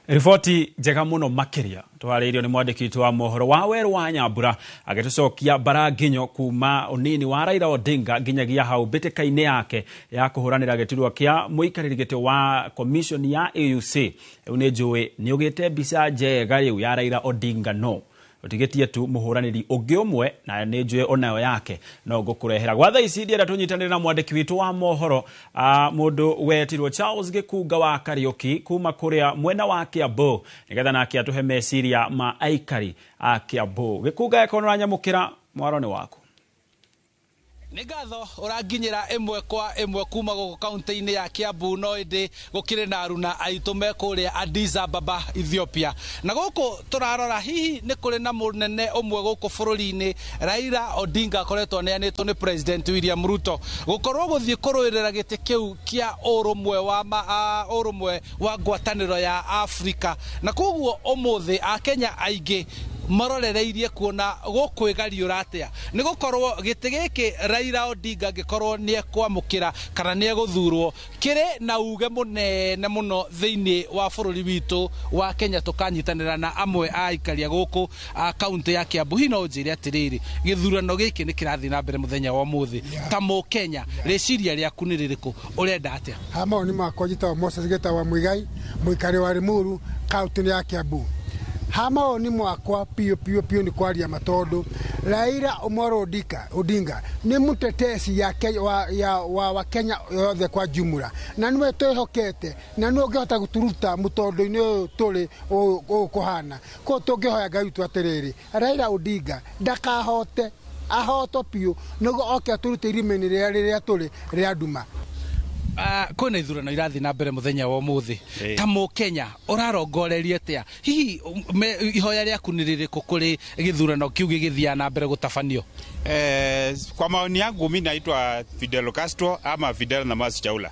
Riboti njega mũno makĩria twarĩirio nĩ mwandĩki witũ wa mohoro Waweru wa Nyambura agĩtũcokia mbara nginyo kuma ũnini wa Raila Odinga nginyagia hau mbĩtĩka-inĩ yake ya kũhũranĩra gĩturwa kĩa mũikarĩri gĩtĩ wa commission ya AUC. Rĩu nĩ njũĩ nĩ ũgĩte mbica njega rĩu ya Raila Odinga, no ũtigĩtie tu mũhũranĩri ũngĩ ũmwe na nĩ njũĩ onayo yake no ngũkũrehera. Gwa thaa ici ndienda tũnyitanĩre na mwandĩki witũ wa mohoro mũndũ wetirwo Charles Gĩkunga wa Kariũki kuma kũrĩa mwena wa Kiambu nĩgetha nake atũhe meciria ma aikari a Kiambu. Gĩkunga, ĩkorwo nĩũranyamũkĩra, mwaro nĩ waku. Nĩ ngatho ũranginyĩra ĩmwe kwa ĩmwe kuma gũkũ kaunti-inĩ ya Kiambu, no ĩndĩ gũkĩrĩ na aruna aitũ me kũrĩa Addis Ababa, Ethiopia. Na gũkũ tũrarora hihi nĩ kũrĩ na mũnene ũmwe gũkũ bũrũri-inĩ Raila Odinga akoretwo aneanĩtwo nĩ President William Ruto gũkorwo gũthiĩ kũrũĩrĩra gĩtĩ kĩu kĩa ũrũmwe wa ngwatanĩro ya Afrika. Na koguo ũmũthĩ Akenya aingĩ marorereirie kuona gũkwĩgariũra atĩa, nĩ gũkorwo gĩtĩ gĩkĩ Raila Odinga angĩkorwo nĩ ekwamũkĩra kana nĩ egũthurwo kĩrĩ na uge mũnene mũno thĩinĩ wa bũrũri witũ wa Kenya. Tũkanyitanĩra na amwe a aikaria gũkũ a kaunti ya Kiambu. Hihi no ũnjĩre atĩrĩrĩ, gĩthurano gĩkĩ nĩ kĩrathiĩ na mbere mũthenya wa ũmũthĩ, ta mũkenya rĩciria rĩaku nĩ rĩrĩkũ, ũrenda atĩa? Ha mawoni makwa, njĩtagwo Moses Gĩtawa Muigai, mũikari wa Limuru, kaunti ya Kiambu. Ha mawoni mwakwa piũ piũ piũ nĩ kwaria matondu Raila Amolo Odinga nĩ mũtetesi wa Kenya yothe kwa jumla, na nĩwe twĩhokete na nĩwe ũngĩhota gũtũruta mũtondo-inĩ ũyũ tũrĩ ũũ kũhana. Koguo tũngĩhoya Ngai witũ atĩrĩrĩ, Raila Odinga ndakahote, ahoto piũ nĩguo oke atũrute irima-inĩ rĩrĩa tũrĩ rĩa nduma. Kwĩna ithurano irathiĩ na mbere mũthenya wa ũmũthĩ, ta mũkenya ũrarongoreria atĩa? Hihi ihoya rĩaku nĩ rĩrĩkũ kũrĩ gĩthurano kĩu gĩgĩthiaga na mbere gũtabanio? Kwa maoni yangu mimi naitwa Fidel Castro ama Fidel Namasi Chaula.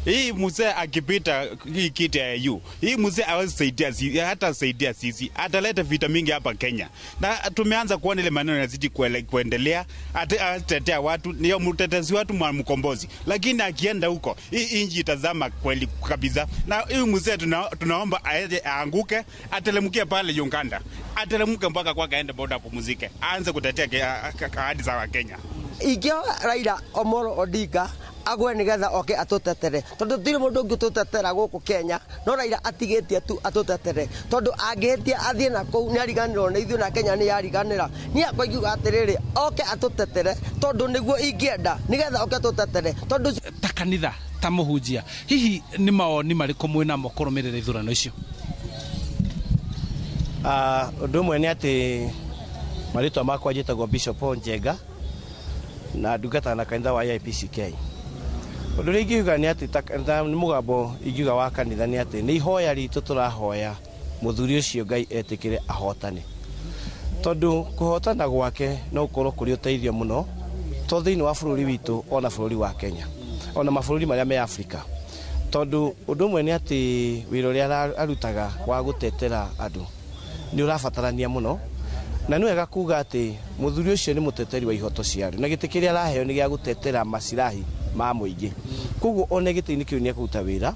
Hii mzee akipita hii kiti ya AU, hii mzee hawezi saidia sisi, hata saidia sisi, ataleta vita mingi hapa Kenya. Na tumeanza kuona ile maneno yanazidi kuendelea, atatetea watu, niyo mtetezi watu mkombozi. Lakini akienda huko, hii inji itazama kweli kabisa. Na hii mzee tunaomba aende aanguke, atelemkie pale Uganda. Atelemke mpaka kwake aende boda apumzike. Aanze kutetea ahadi za Kenya. Ingĩoya Raila Amolo Odinga agwe nĩgetha oke atũtetere, tondũ tũtirĩ mũndũ ũngĩ ũtũtetera gũkũ Kenya, no Raila atigĩtie tu atũtetere, tondũ angĩhĩtia athiĩ na kũu nĩ ariganĩrwo nĩ ithuĩ na Kenya nĩ yariganĩra. Niĩ akwa ingiuga atĩrĩrĩ, oke atũtetere, tondũ nĩguo ingĩenda nĩgetha oke atũtetere, tondũ ta kanitha ta mũhunjia, hihi nĩ mawoni marĩkũ mwĩnamo kũrũmĩrĩra ithurano icio? Ũndũ ũmwe nĩ atĩ marĩtwa makwa njĩtagwo Bishop Paul Njenga na ndungataga na kanitha wa AIPCK. Ũndũ ũrĩa ingiuga nĩ atĩ nĩ mũgambo ingiuga wa kanitha nĩ atĩ nĩ ihoya ritũ tũrahoya mũthuri ũcio Ngai etĩkĩre ahotane, tondũ kũhotana gwake no gũkorwo kũrĩ ũteithio mũno to thĩinĩ wa bũrũri witũ ona bũrũri wa Kenya ona mabũrũri marĩa me Afrika, tondũ ũndũ ũmwe nĩ atĩ wĩra ũrĩa arutaga wa gũtetera andũ nĩ ũrabatarania mũno, na nĩ wega kuga atĩ mũthuri ũcio nĩ mũteteri wa ihoto cia andũ na gĩtĩ kĩrĩa araheo nĩ gĩa gũtetera macirahi ma mũingĩ. Koguo one gĩtĩ-inĩ kĩu nĩ ekũruta wĩra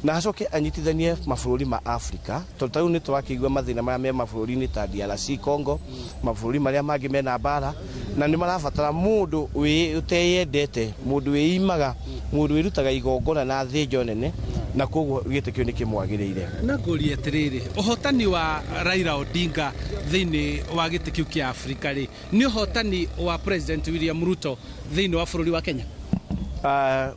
na acoke anyitithanie mabũrũri ma Afrika, tondũ ta rĩu nĩ tũrakĩigua mathĩna marĩa me mabũrũri-inĩ ta DRC Congo, mabũrũri marĩa mangĩ mena mbara, na nĩ marabatara mũndũ ũteyendete, mũndũ wĩimaga, mũndũ wĩrutaga igongona na thĩnjo nene, na koguo gĩtĩ kĩu nĩ kĩmwagĩrĩire. Na ngũrie atĩrĩrĩ, ũhotani wa Raila Odinga thĩinĩ wa gĩtĩ kĩu kĩa Afrika rĩ, nĩ ũhotani wa President William Ruto thĩinĩ wa bũrũri wa Kenya?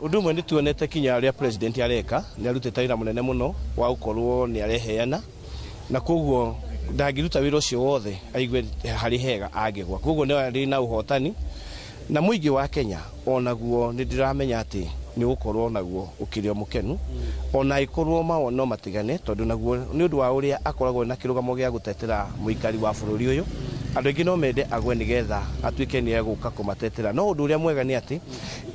Ũndũ ũmwe nĩ tuonete kinya ũrĩa president areka, nĩ arutĩte wĩra mũnene mũno wa gũkorwo nĩ areheana, na koguo ndangĩruta wĩra ũcio wothe aigue harĩ hega angĩgwa. Koguo nĩ arĩ na ũhotani, na mũingĩ wa Kenya onaguo nĩ ndĩramenya atĩ nĩ ũgũkorwo naguo ũkĩrĩ o mũkenu, ona ĩkorwo mawoni no matigane, tondũ naguo nĩ ũndũ wa ũrĩa akoragwo na kĩrũgamo gĩa gũtetera mũikari wa bũrũri ũyũ, andũ aingĩ no mende agwe nĩgetha atuĩke nĩ egũka kũmatetera. No ũndũ ũrĩa mwega nĩ atĩ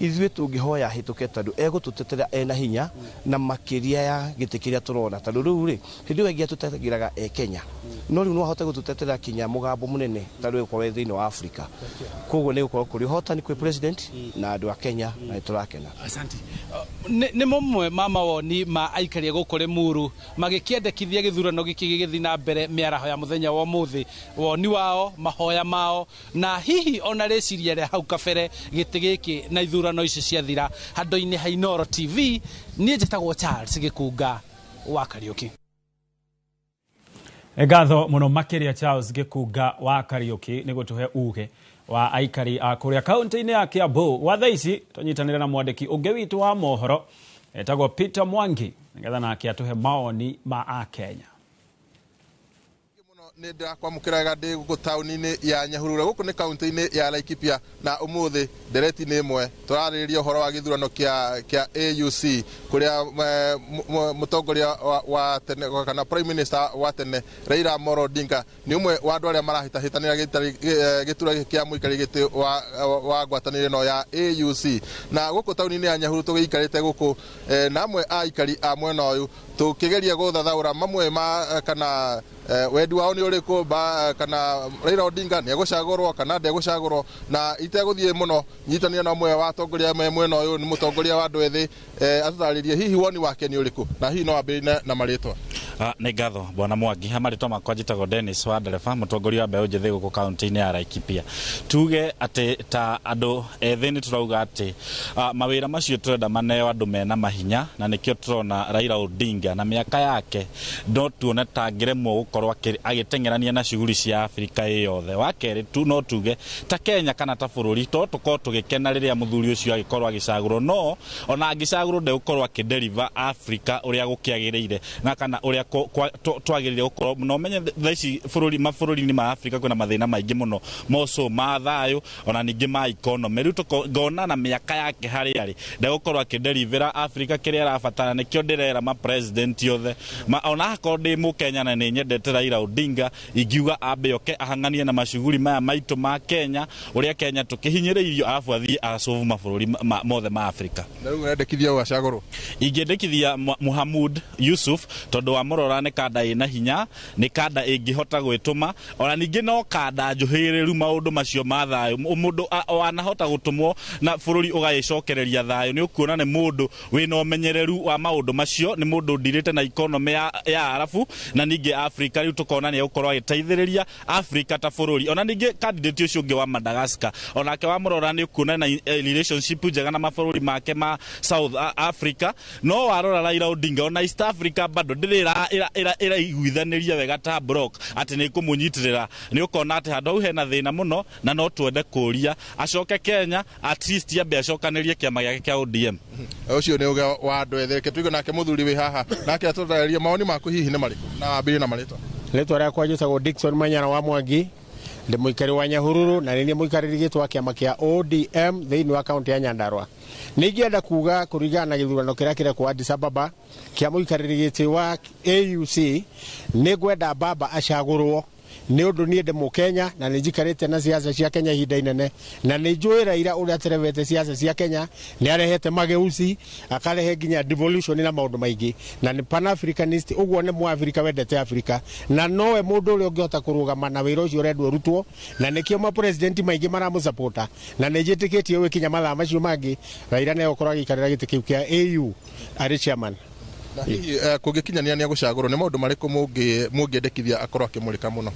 ithuĩ tũngĩhoya ahĩtũke, tondũ egũtũtetera ena hinya na makĩria ya gĩtĩ kĩrĩa tũrona, tondũ rĩu rĩ hĩndĩ ĩyo ĩngĩ atũtetagĩraga e Kenya, no rĩu no ahote gũtũtetera kinya mũgambo mũnene ta rĩu gũkorwo thĩinĩ wa Afrika. Koguo nĩ gũkorwo kũrĩ ũhotani kwĩ president na andũ a Kenya, na nĩ tũrakena. Asante. Nĩ mamwe ma mawoni ma aikari a gũkũ Limuru magĩkĩendekithia gĩthurano gĩkĩ gĩgĩthiĩ na mbere mĩaraho ya mũthenya wa ũmũthĩ, woni wao, mahoya mao, na hihi ona rĩciria rĩa hau kabere gĩtĩ gĩkĩ na ithurano ici ciathira. Handũ-inĩ ha Inooro TV, niĩ njĩtagwo Charles Gĩkunga wa Kariũki. Ngatho mũno makĩria Charles Gĩkunga wa Kariũki nĩ gũtũhe uge wa aikari a kũrĩa kaunti-inĩ ya Kiambu. Gwa thaa ici tũnyitanĩre na mwandĩki ũngĩ witũ wa mohoro etagwo Peter Mwangi nĩgetha nake atũhe maoni ma Akenya. Nĩ ndĩrakwamũkĩra ndĩ gũkũ taũni-inĩ ya Nyahururu, gũkũ nĩ kaunti-inĩ ya Laikipia, na ũmũthĩ ndereti-inĩ ĩmwe tũrarĩrĩria ũhoro wa gĩthurano kĩa AUC kũrĩa mũtongoria wa tene kana Prime Minister wa tene Raila Amolo Odinga nĩ ũmwe wa andũ arĩa marahĩtahĩtanĩra gĩturwa gĩkĩ kĩa mũikarĩri gĩtĩ wa ngwatanĩro ĩno ya AUC. Na gũkũ taũni-inĩ ya Nyahururu tũgĩikarĩte gũkũ na amwe a aikari a mwena ũyũ tũkĩgeria gũthathaũra mamwe ma kana wendi wao nĩ ũrĩkũ, kana Raila Odinga nĩ egũcagũrwo kana ndegũcagũrwo. Na itegũthiĩ mũno nyitanĩra na ũmwe wa atongoria me mwena ũyũ, nĩ mũtongoria wa andũ ethĩ, atũtarĩrie hihi woni wake nĩ ũrĩkũ, na hihi no ambĩrĩrie na marĩtwa. Nĩ ngatho bwana Mwangi. Ha marĩtwa makwa njĩtagwo Dennis wa ndereba, mũtongoria wa mbeũ njĩthĩ gũkũ kaunti-inĩ ya Laikipia. Tuge atĩ ta andũ ethĩ nĩ tũrauga atĩ mawĩra macio tũrenda maneo andũ mena mahinya, na nĩkĩo tũrona Raila Odinga na mĩaka yake no tuone ta angĩremwo gũkorwo agĩteng'erania na shughuli cia Afrika ĩ yothe. Wa kerĩ tu no tuge ta Kenya kana ta bũrũri to tũkorwo tũgĩkena rĩrĩa mũthuri ũcio agĩkorwo agĩcagũrwo, no ona angĩcagũrwo ndegũkorwo akĩdeliver Afrika ũrĩa gũkĩagĩrĩire na kana ũrĩa twagĩrĩire gũkorwo. No menye thaa ici mabũrũri-inĩ ma Afrika kwĩna mathĩna maingĩ mũno moco ma thayũ ona ningĩ ma economy. Rĩu ngona na mĩaka yake harĩa arĩ ndegũkorwo akĩdelivera Afrika kĩrĩa arabatara. Nĩkĩo ndĩrera ma president othe, ona akorwo ndĩ mũkenya na nĩ nyendete Raila Odinga, ingiuga ambe oke ahang'anie na mashughuli maya maitũ ma Kenya, ũrĩa Kenya tũkĩhinyĩrĩirio, arabu athiĩ acovu mabũrũri mothe ma Afrika. Na rĩu ũrendekithia ũũ acagũrwo? Ingĩendekithia Muhammad Yusuf, tondũ wamũrora nĩ kanda ĩna hinya, nĩ kanda ĩngĩhota gwĩtũma, ona ningĩ no kanda njũhĩrĩru maũndũ macio ma thayũ. Mũndũ wanahota gũtũmwo na bũrũri ũgagĩcokereria thayũ, nĩ ũkuona nĩ mũndũ wĩna ũmenyereru wa maũndũ macio, nĩ mũndũ ndirĩte na economy ya Arabu na ningĩ Afrika. Rĩu tũkona nĩ egũkorwo agĩteithĩrĩria Afrika ta bũrũri. Ona ningĩ candidate ũcio ũngĩ wa Madagascar, onake wamũrora nĩ ũkuona na relationship njega na mabũrũri make ma South Africa. No warora Raila Odinga ona East Africa bado ndĩrĩ ĩraiguithanĩria wega ta block atĩ nĩ ĩkũmũnyitĩrĩra. Nĩ ũkona atĩ handũ hau hena thĩna mũno, na no twende kũria acoke Kenya at least ambe acokanĩrie kĩama gĩake kĩa ODM. Ũcio nĩ uge wa andũ ethĩ. Reke tũigue nake mũthuri wĩ haha nake atũtarĩrie mawoni maku hihi nĩ marĩkũ, na wambĩrĩrie na marĩtwa. Rĩtwa rĩakwa njĩtagwo Dickson Manyara wa Mwangi, Ndĩ mũikari wa Nyahururu na nĩ niĩ mũikarĩri gĩtĩ wa kĩama kĩa ODM thĩinĩ wa kaunti ya Nyandarua. Nĩ ingĩenda kuga kũringana na gĩthurano kĩrĩa kĩrekwo Addis Ababa kĩa mũikarĩri gĩtĩ wa AUC, nĩ ngwenda baba acagũrwo nĩ ũndũ niĩ ndĩ mũkenya na nĩ njikarĩte na siasa cia Kenya ihinda inene, na nĩ njũĩ Raila ũrĩa aterebete siasa cia Kenya, nĩ arehete mageuzi, akarehe nginya devolution na maũndũ maingĩ, na nĩ pan-Africanist, ũguo nĩ mũafrika wendete Afrika, na nowe mũndũ ũrĩa ũngĩhota kũrũgama na wĩra ũcio ũrendwo ũrutwo, na nĩkĩo mapresident maingĩ maramũsapota, na nĩ njĩtĩkĩtie gwĩkinya mathaa macio mangĩ Raila nĩ egũkorwo agĩikarĩra gĩtĩ kĩu kĩa AU arĩ chairman. Na hihi kũngĩkinyania nĩ egũcagũrwo, nĩ maũndũ marĩkũ mũngĩendekithia akorwo akĩmũrĩka mũno?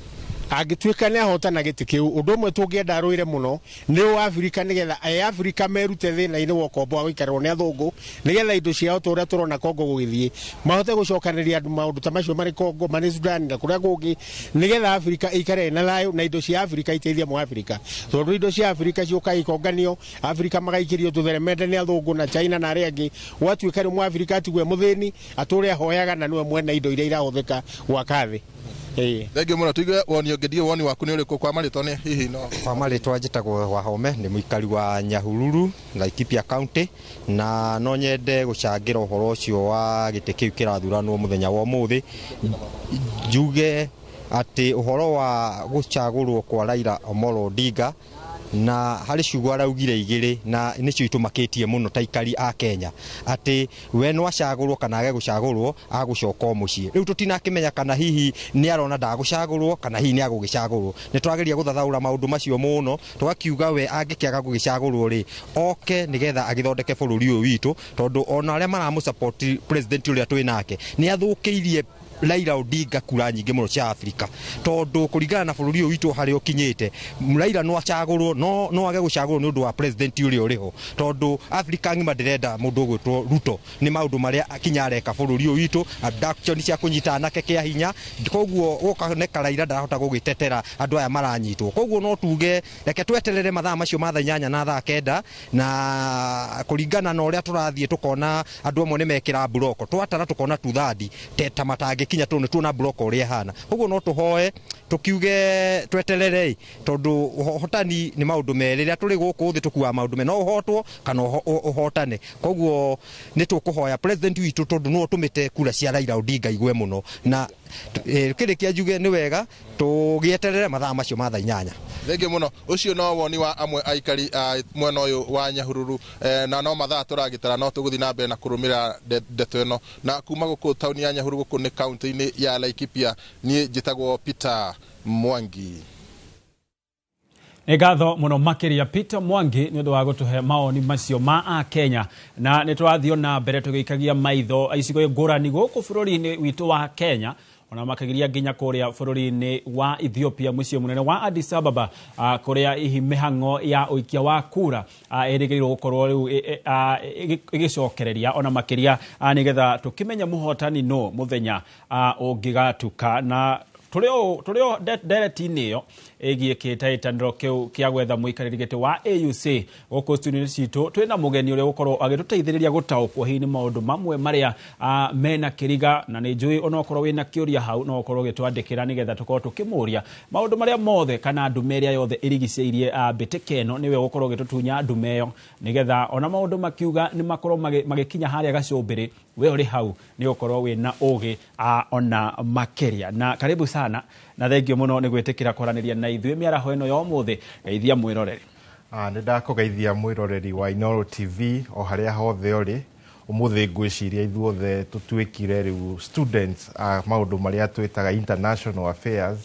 Angĩtuĩka nĩ ahotana gĩtĩ kĩu, ũndũ ũmwe tũngĩenda arũĩre mũno nĩ wa Afrika, nĩgetha Afrika merute thĩna-inĩ wa ũkombo wa gũikarĩrwo nĩ athũngũ, nĩgetha indo ciao ta ũrĩa tũrona Kongo gũgĩthiĩ mahote gũcokanĩria andũ maũndũ ta macio marĩ Kongo, marĩ Sudan na kũrĩa kũngĩ, nĩgetha Afrika ĩikare na thayũ na indo cia Afrika iteithie mũafrika, tondũ indo cia Afrika ciũkaga ikonganio, Afrika magaikĩrio tũtheremende nĩ athũngũ na China na arĩa angĩ, gwatuĩka rĩu mũafrika atigwe mũthĩni, atũre ahoyaga na nĩwe mwene indo iria irahũthĩka gwaka thĩ. Thengiũ mũno, tuigue woni ũngĩ, ndiũĩ woni waku nĩ ũrĩkũ kwa marĩtwa nĩ hihi no. Kwa marĩtwa njĩtagwo Wahome, nĩ mũikari wa Nyahururu, Laikipia County, na no nyende gũcangĩra ũhoro ũcio wa gĩtĩ kĩu kĩrathuranwo mũthenya wa ũmũthĩ. Njuge atĩ ũhoro wa gũcagũrwo kwa Raila Amolo Odinga, na harĩ ciugo araugire igĩrĩ na nĩcio itũmakĩtie mũno ta aikari a Kenya, atĩ we no acagũrwo kana age gũcagũrwo agũcoka o mũciĩ. Rĩu tũtinakĩmenya kana hihi nĩ arona ndagũcagũrwo kana hihi nĩ agũgĩcagũrwo. Nĩ tũrageria gũthathaũra maũndũ macio mũno, tũgakiuga we angĩkĩaga gũgĩcagũrwo rĩ, oke nĩgetha agĩthondeke bũrũri ũyũ witũ, tondũ ona arĩa maramũsupport president ũrĩa twĩ nake nĩ athũkĩirie Raila Odinga kura nyingĩ mũno cia Afrika, tondũ kũringana na bũrũri ũyũ witũ harĩa ũkinyĩte, Raila no acagũrwo, no age gũcagũrwo nĩ ũndũ wa president ũrĩa ũrĩ ho, tondũ Afrika ng'ima ndĩrenda mũndũ ũgwĩtwo Ruto nĩ maũndũ marĩa kinya areka bũrũri ũyũ witũ, abduction cia kũnyita anake kĩa hinya, koguo gũkoneka Raila ndarahota gũgĩtetera andũ aya maranyitwo. Koguo no tuge reke tweterere mathaa macio ma thaa 8 na thaa 9, na kũringana na ũrĩa tũrathiĩ tũkona andũ amwe nĩ mekĩra mburoko, twatara tũkona tuthandi ta matangĩ kinya tũ nĩ tuona mburoko ũrĩa ĩhana. Koguo no tũhoe tũkiuge tweterere, tondũ ũhotani nĩ maũndũ merĩ, rĩrĩa tũrĩ gũkũ thĩ tũkuaga maũndũ merĩ, no ũhotwo kana ũhotane. Koguo nĩ tũkũhoya president witũ, tondũ nĩwe ũtũmĩte kura cia Raila Odinga igwe mũno, na kĩrĩkia njuge nĩ wega tũgĩeterere mathaa macio ma thaa 8. Thengiũ mũno. Ũcio no woni wa amwe aikari a mwena ũyũ wa Nyahururu, na no mathaa tũragĩtara, no tũgũthiĩ na mbere na kũrũmĩrĩra ndeto ĩno. Na kuma gũkũ taũni ya Nyahururu, gũkũ nĩ kaunti-inĩ ya Laikipia, niĩ njĩtagwo Peter Mwangi. Nĩ ngatho mũno makĩria Peter Mwangi nĩ ũndũ wa gũtũhe maoni macio ma Akenya, na nĩ tũrathiĩ na mbere tũgĩikagia maitho icigo ngũrani gũkũ bũrũri-inĩ witũ wa Kenya, ona makagiria nginya kũrĩa bũrũri-inĩ wa Ethiopia, mũciĩ mũnene wa Addis Ababa, kũrĩa hihi mĩhang'o ya ũikia wa kura ĩrĩgĩrĩirwo gũkorwo rĩu ĩgĩcokereria ona makĩria, nĩgetha tũkĩmenye mũhotani nũ mũthenya ũngĩgatuka. Na tũrĩ o ndereti-inĩ ĩyo ĩgiĩ kĩhĩtahĩtanĩro kĩu kĩa gwetha mũikarĩri gĩtĩ wa AUC, gũkũ studio-inĩ citũ twĩna mũgeni ũrĩa ũgũkorwo agĩtũteithĩrĩria gũtaũkwo hihi nĩ maũndũ mamwe marĩa mena kĩriga, na nĩ njũĩ onokorwo wĩna kĩũria hau no ũkorwo ũgĩtwandĩkĩra nĩgetha tũkorwo tũkĩmũria maũndũ marĩa mothe kana ndume ĩrĩa yothe ĩrigicĩirie mbĩtĩka ĩno, nĩwe ũgũkorwo ũgĩtũtunya ndume ĩyo nĩgetha ona maũndũ makiuga nĩ makorwo magĩkinya harĩa gacũmbĩrĩ, we ũrĩ hau nĩ ũgũkorwo wĩna ũgĩ ona makĩria. Na karibu sana na thengio mũno nĩ gwĩtĩkĩra kwaranĩria na ithuĩ mĩaraho ĩno ya ũmũthĩ. Geithia mwĩroreri. Nĩ ndakũgeithia mwĩroreri wa Inooro TV o harĩa hothe ũrĩ. Ũmũthĩ ngwĩciria ithuothe tũtuĩkire rĩu students a maũndũ marĩa twĩtaga international affairs,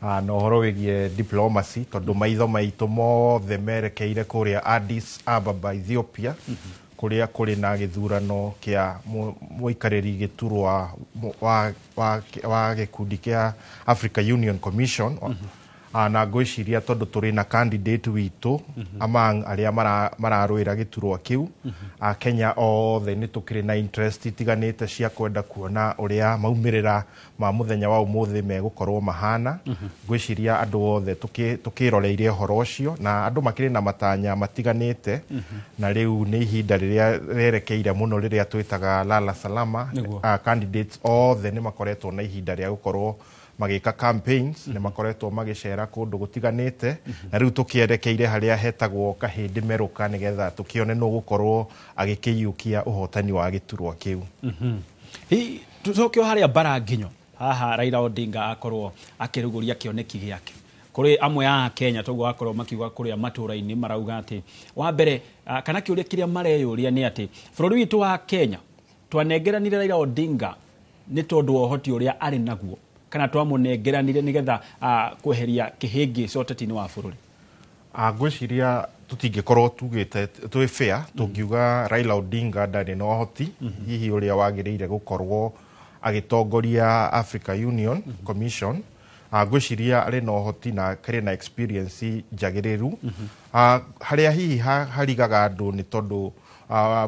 na ũhoro wĩgiĩ diplomacy, tondũ maitho maitũ mothe merekeire kũrĩa Addis Ababa, Ethiopia, kũrĩa kũrĩ na gĩthurano kĩa mũikarĩri gĩturwa wa gĩkundi kĩa Africa Union Commission. Na ngwĩciria tondũ tũrĩ na candidate witũ among arĩa mararũĩra gĩturwa kĩu, Akenya othe nĩ tũkĩrĩ na interest itiganĩte cia kwenda kuona ũrĩa maumĩrĩra ma mũthenya wa ũmũthĩ megũkorwo mahana. Ngwĩciria andũ othe tũkĩroreire ũhoro ũcio, na andũ makĩrĩ na matanya matiganĩte, na rĩu nĩ ihinda rĩrĩa rĩerekeire mũno rĩrĩa twĩtaga lala salama. Candidates othe nĩ makoretwo na ihinda rĩa gũkorwo Magĩka campaigns, nĩ makoretwo magĩcera kũndũ gũtiganĩte, na rĩu tũkĩerekeire harĩa hetagwo Kahĩndĩ Merũka nĩgetha tũkĩone nũ gũkorwo agĩkĩiyũkia ũhotani wa gĩturwa kĩu. Hihi tũcoke o harĩa bara nginyo haha Raila Odinga akorwo akĩrugũria kĩoneki gĩake kũrĩ amwe a Kenya, toguo akorwo makiuga kũrĩa matũra-inĩ, marauga atĩ wa mbere, kana kĩũria kĩrĩa mareyũria nĩ atĩ bũrũri witũ wa Kenya twanengeranire Raila Odinga nĩ tondũ wa ũhoti ũrĩa arĩ naguo, kana twamũnengeranire nĩgetha kweheria kĩhĩngĩca ũteti-inĩ wa bũrũri? Ngwĩciria tũtingĩkorwo tugĩte twĩ fair tũngiuga Raila Odinga ndarĩ na ũhoti hihi ũrĩa wagĩrĩire gũkorwo agĩtongoria Africa Union Commission. Ngwĩciria arĩ na ũhoti na akĩrĩ na experience njagĩrĩru. Harĩa hihi harigaga andũ nĩ tondũ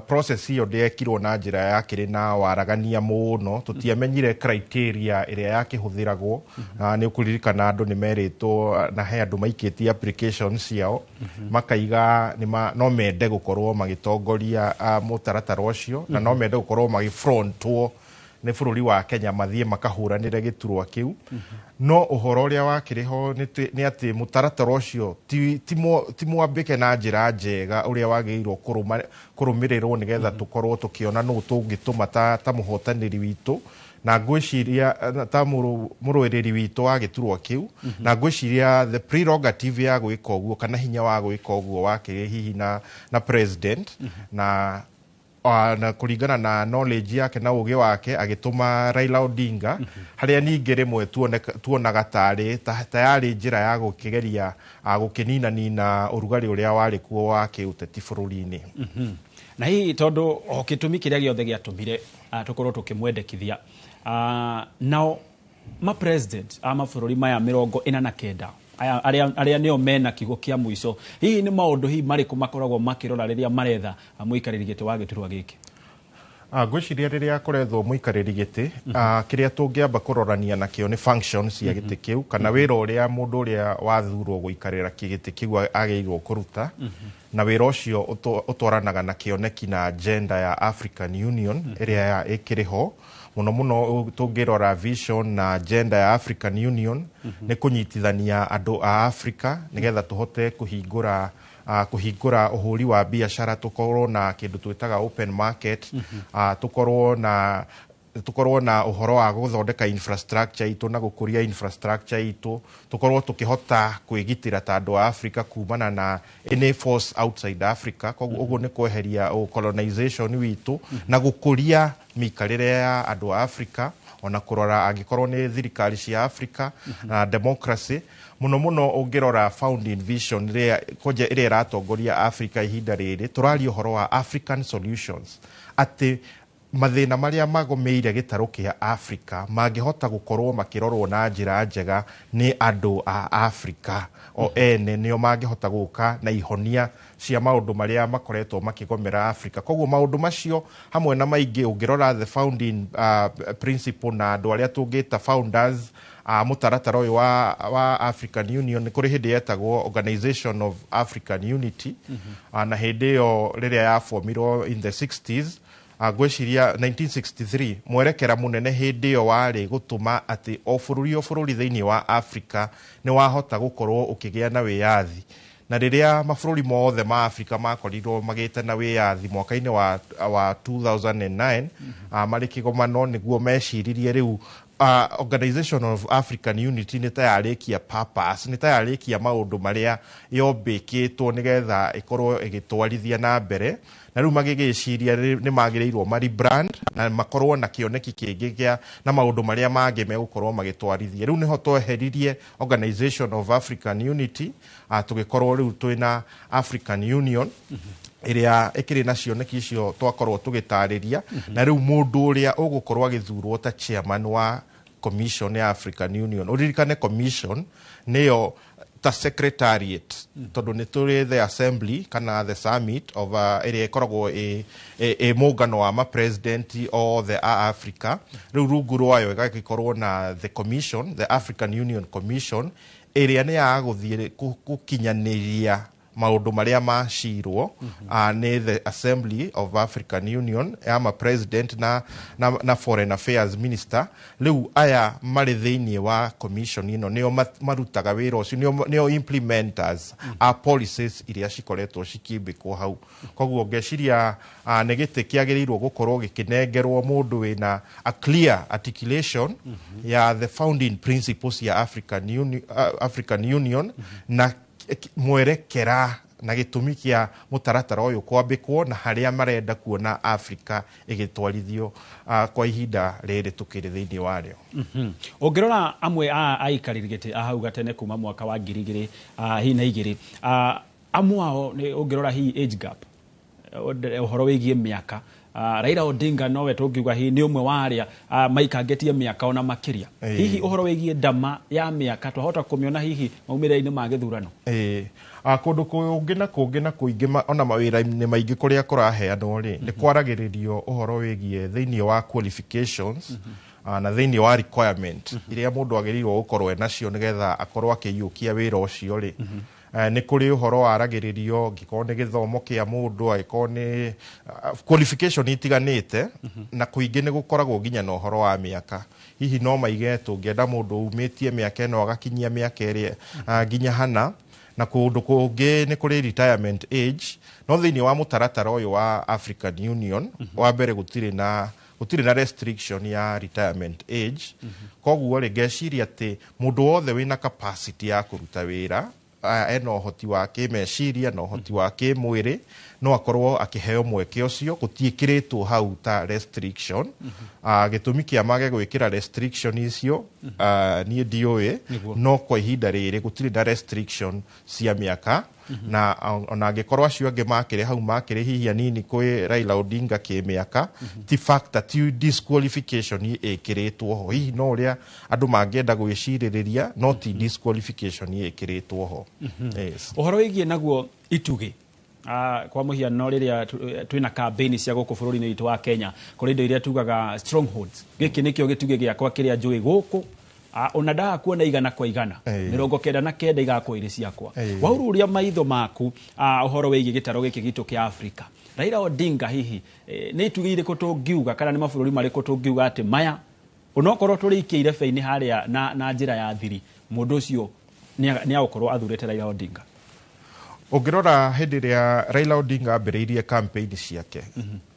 process ĩyo ndĩekirwo na njĩra yakĩrĩ na waragania mũno. Tũtiamenyire criteria ĩrĩa yakĩhũthĩragwo. Nĩ ũkũririkana andũ nĩ merĩtwo na he andũ maikĩtie application ciao, makaiga no mende gũkorwo magĩtongoria mũtaratara ũcio, na no mende gũkorwo magĩfrontwo nĩ bũrũri wa Kenya mathiĩ makahũranĩre gĩturwa kĩu. No ũhoro ũrĩa wakĩrĩ ho nĩ atĩ mũtaratara ũcio ti mwambĩke na njĩra njega ũrĩa wagĩrĩirwo kũrũmĩrĩrwo nĩgetha tũkorwo tũkĩona nũ tũngĩtũma ta mũhotanĩri witũ, na ngwĩciria ta mũrũĩrĩri witũ wa gĩturwa kĩu. Na ngwĩciria the prerogative ya gwĩka ũguo kana hinya wa gwĩka ũguo wakĩrĩ hihi na president, na kũringana na knowledge yake na ũgĩ wake agĩtũma Raila Odinga, harĩa ningĩ rĩmwe tuonaga tarĩ ta yarĩ njĩra ya gũkĩgeria gũkĩninanina ũrugarĩ ũrĩa warĩ kuo wa kĩũteti bũrũri-inĩ. Na hihi tondũ o gĩtũmi kĩrĩa gĩothe gĩatũmire tũkorwo tũkĩmwendekithia, nao ma president a mabũrũri maya 49 arĩa nĩo mena kiugo kĩa mũico, hihi nĩ maũndũ hihi marĩkũ makoragwo makĩrora rĩrĩa maretha mũikarĩri gĩtĩ wa gĩturwa gĩkĩ? Ngwĩciria rĩrĩa kũrethwo mũikarĩri gĩtĩ, kĩrĩa tũngĩamba kũrorania nakĩo nĩ functions cia gĩtĩ kĩu, kana wĩra ũrĩa mũndũ ũrĩa wathurwo gũikarĩra gĩtĩ kĩu agĩrĩirwo kũruta, na wĩra ũcio ũtwaranaga na kĩoneki na agenda ya African Union ĩrĩa ĩkĩrĩ ho. Mũno mũno tũngĩrora vision na agenda ya African Union nĩ kũnyitithania andũ a Africa nĩgetha tũhote kũhingũra ũhũri wa biacara, tũkorwo na kĩndũ twĩtaga open market, tũkorwo na ũhoro wa gũthondeka infrastructure itũ na gũkũria infrastructure itũ, tũkorwo tũkĩhota kwĩgitĩra ta andũ a Africa kumana na any force outside Africa. Koguo ũguo nĩ kweheria colonization witũ na gũkũria mĩikarĩre ya andũ a Africa, ona kũrora angĩkorwo nĩ thirikari cia Africa na democracy. Mũno mũno ũngĩrora founding vision ĩrĩa kwanja ĩrĩa ĩratongoria Africa ihinda rĩrĩ, tũraria ũhoro wa African solutions, atĩ mathĩna marĩa magũmĩire gĩtarũ kĩa Africa mangĩhota gũkorwo makĩrorwo na njĩra njega nĩ andũ a Africa o ene, nĩo mangĩhota gũka na ihonia cia maũndũ marĩa makoretwo makĩgomera Africa. Koguo maũndũ macio hamwe na maingĩ, ũngĩrora the founding principle na andũ arĩa tũngĩta founders mũtaratara ũyũ wa African Union, nĩ kũrĩ hĩndĩ yetagwo Organization of African Unity, na hĩndĩ ĩyo rĩrĩa yabomirwo in the 60s, ngwĩciria 1963, mwerekera mũnene hĩndĩ ĩyo warĩ gũtũma atĩ o bũrũri o bũrũri thĩinĩ wa Africa nĩ wahota gũkorwo ũkĩgĩa na wĩyathi. Na rĩrĩa mabũrũri mothe ma Africa makorirwo magĩte na wĩyathi mwaka-inĩ wa 2009, marĩ kĩgomano nĩguo meciririe rĩu Organization of African Unity nĩ ta yarĩkia purpose, nĩ ta yarĩkia maũndũ marĩa yombĩkĩtwo nĩgetha ĩkorwo ĩgĩtwarithia na mbere, na rĩu magĩgĩciria nĩ magĩrĩirwo ma rebrand na makorwo na kĩoneki kĩngĩ kĩa na maũndũ marĩa mangĩ megũkorwo magĩtwarithia. Rĩu nĩho tweheririe Organization of African Unity, tũgĩkorwo rĩu twĩna African Union ĩrĩa ĩkĩrĩ na cioneki icio twakorwo tũgĩtarĩria. Na rĩu mũndũ ũrĩa ũgũkorwo agĩthurwo ta chairman wa Commission ya African Union, ũririkane commission nĩyo ta secretariat, tondũ nĩ tũrĩ the assembly kana the summit of ĩrĩa ĩkoragwo ĩ mũngano wa ma-president othe a Africa. Rĩu rungu rwayo ĩgagĩkorwo na the commission, the African Union Commission, ĩrĩa nĩ ya gũthiĩ gũkinyanĩria Maũndũ marĩa macirwo nĩ the Assembly of African Union ya ma president na foreign affairs minister. Rĩu aya marĩ thĩinĩ wa commission ĩno nĩo marutaga wĩra ũcio, nĩo implementers a policies iria cikoretwo cikĩmbĩkwo hau. Koguo ngeciria nĩ gĩtĩ kĩagĩrĩirwo gũkorwo gĩkĩnengerwo mũndũ wĩna a clear articulation ya the founding principles ya African Union na mwerekera na gĩtũmi kĩa mũtaratara ũyũ kwambĩkwo na harĩa marenda kuona Africa ĩgĩtwarithio kwa ihinda rĩrĩ tũkĩrĩ thĩinĩ warĩo. Ũngĩrora amwe a aikarĩri gĩtĩ a hau gatene kuma mwaka wa 2002 hihi na igĩrĩ, amwe ao nĩ ũngĩrora hihi age gap, ũhoro wĩgiĩ mĩaka, Raila Odinga nowe tũngiuga hihi nĩ ũmwe wa arĩa maikangĩtie mĩaka ona makĩria. Hihi ũhoro wĩgiĩ ndama ya mĩaka twahota kũmĩona hihi maumĩrĩra-inĩ ma gĩthurano? Ĩĩ. Kũndũ kũngĩ na kũngĩ na kũingĩ ona mawĩra-inĩ maingĩ kũrĩa kũraheanwo rĩ, nĩ kwaragĩrĩrio ũhoro wĩgiĩ thĩinĩ wa qualifications na thĩinĩ wa requirement iria mũndũ agĩrĩirwo gũkorwo enacio nĩgetha akorwo akĩiyũkia wĩra ũcio rĩ. Nĩ kũrĩ ũhoro waragĩrĩrio, angĩkorwo nĩ gĩthomo kĩa mũndũ, angĩkorwo nĩ qualification itiganĩte, na kũingĩ nĩ gũkoragwo nginya na ũhoro wa mĩaka. Hihi no maige tũngĩenda mũndũ umĩtie mĩaka ĩno agakinyia mĩaka ĩrĩa nginya hana, na kũndũ kũngĩ nĩ kũrĩ retirement age. No thĩinĩ wa mũtaratara ũyũ wa African Union, wa mbere gũtirĩ na restriction ya retirement age. Koguo rĩ, ngeciria atĩ mũndũ wothe wĩna capacity ya kũruta wĩra, ena ũhoti wa kĩmeciria na ũhoti wa kĩmwĩrĩ, no akorwo akĩheo mweke ũcio. Gũtiĩkĩrĩtwo hau ta restriction. Gĩtũmi kĩa mage gwĩkĩra restriction icio, niĩ ndiũĩ. No kwa ihinda rĩrĩ gũtirĩ na restriction cia mĩaka, na ona angĩkorwo acio angĩ makĩrĩ hau makĩrĩ hihi anini kwĩ Raila Odinga kĩmĩaka, ti factor, ti disqualification ĩkĩrĩtwo ho. Hihi no ũrĩa andũ mangĩenda gwĩcirĩrĩria, no ti disqualification ĩkĩrĩtwo ho. Yes. Ũhoro wĩgiĩ naguo itugĩ, kwa mũhiano rĩrĩa twĩna campaign cia gũkũ bũrũri-inĩ witũ wa Kenya, kũrĩ indo iria tugaga strongholds, gĩkĩ nĩkĩo gĩtugĩ gĩakwa kĩrĩa njũĩ gũkũ, ona ndaga kuona 100%, 99 igakorwo irĩ ciakwa. Wahururia maitho maku, ũhoro wĩgiĩ gĩtaro gĩkĩ gitũ kĩa Afrika, Raila Odinga hihi nĩ itugĩ irĩkũ tũngiuga kana nĩ mabũrũri marĩkũ tũngiuga atĩ maya onokorwo tũrĩikie irebe-inĩ harĩa na njĩra ya thiri, mũndũ ũcio nĩ agũkorwo athurĩte Raila Odinga? Ũngĩrora hĩndĩ ĩrĩa Raila Odinga ambĩrĩirie campaign ciake,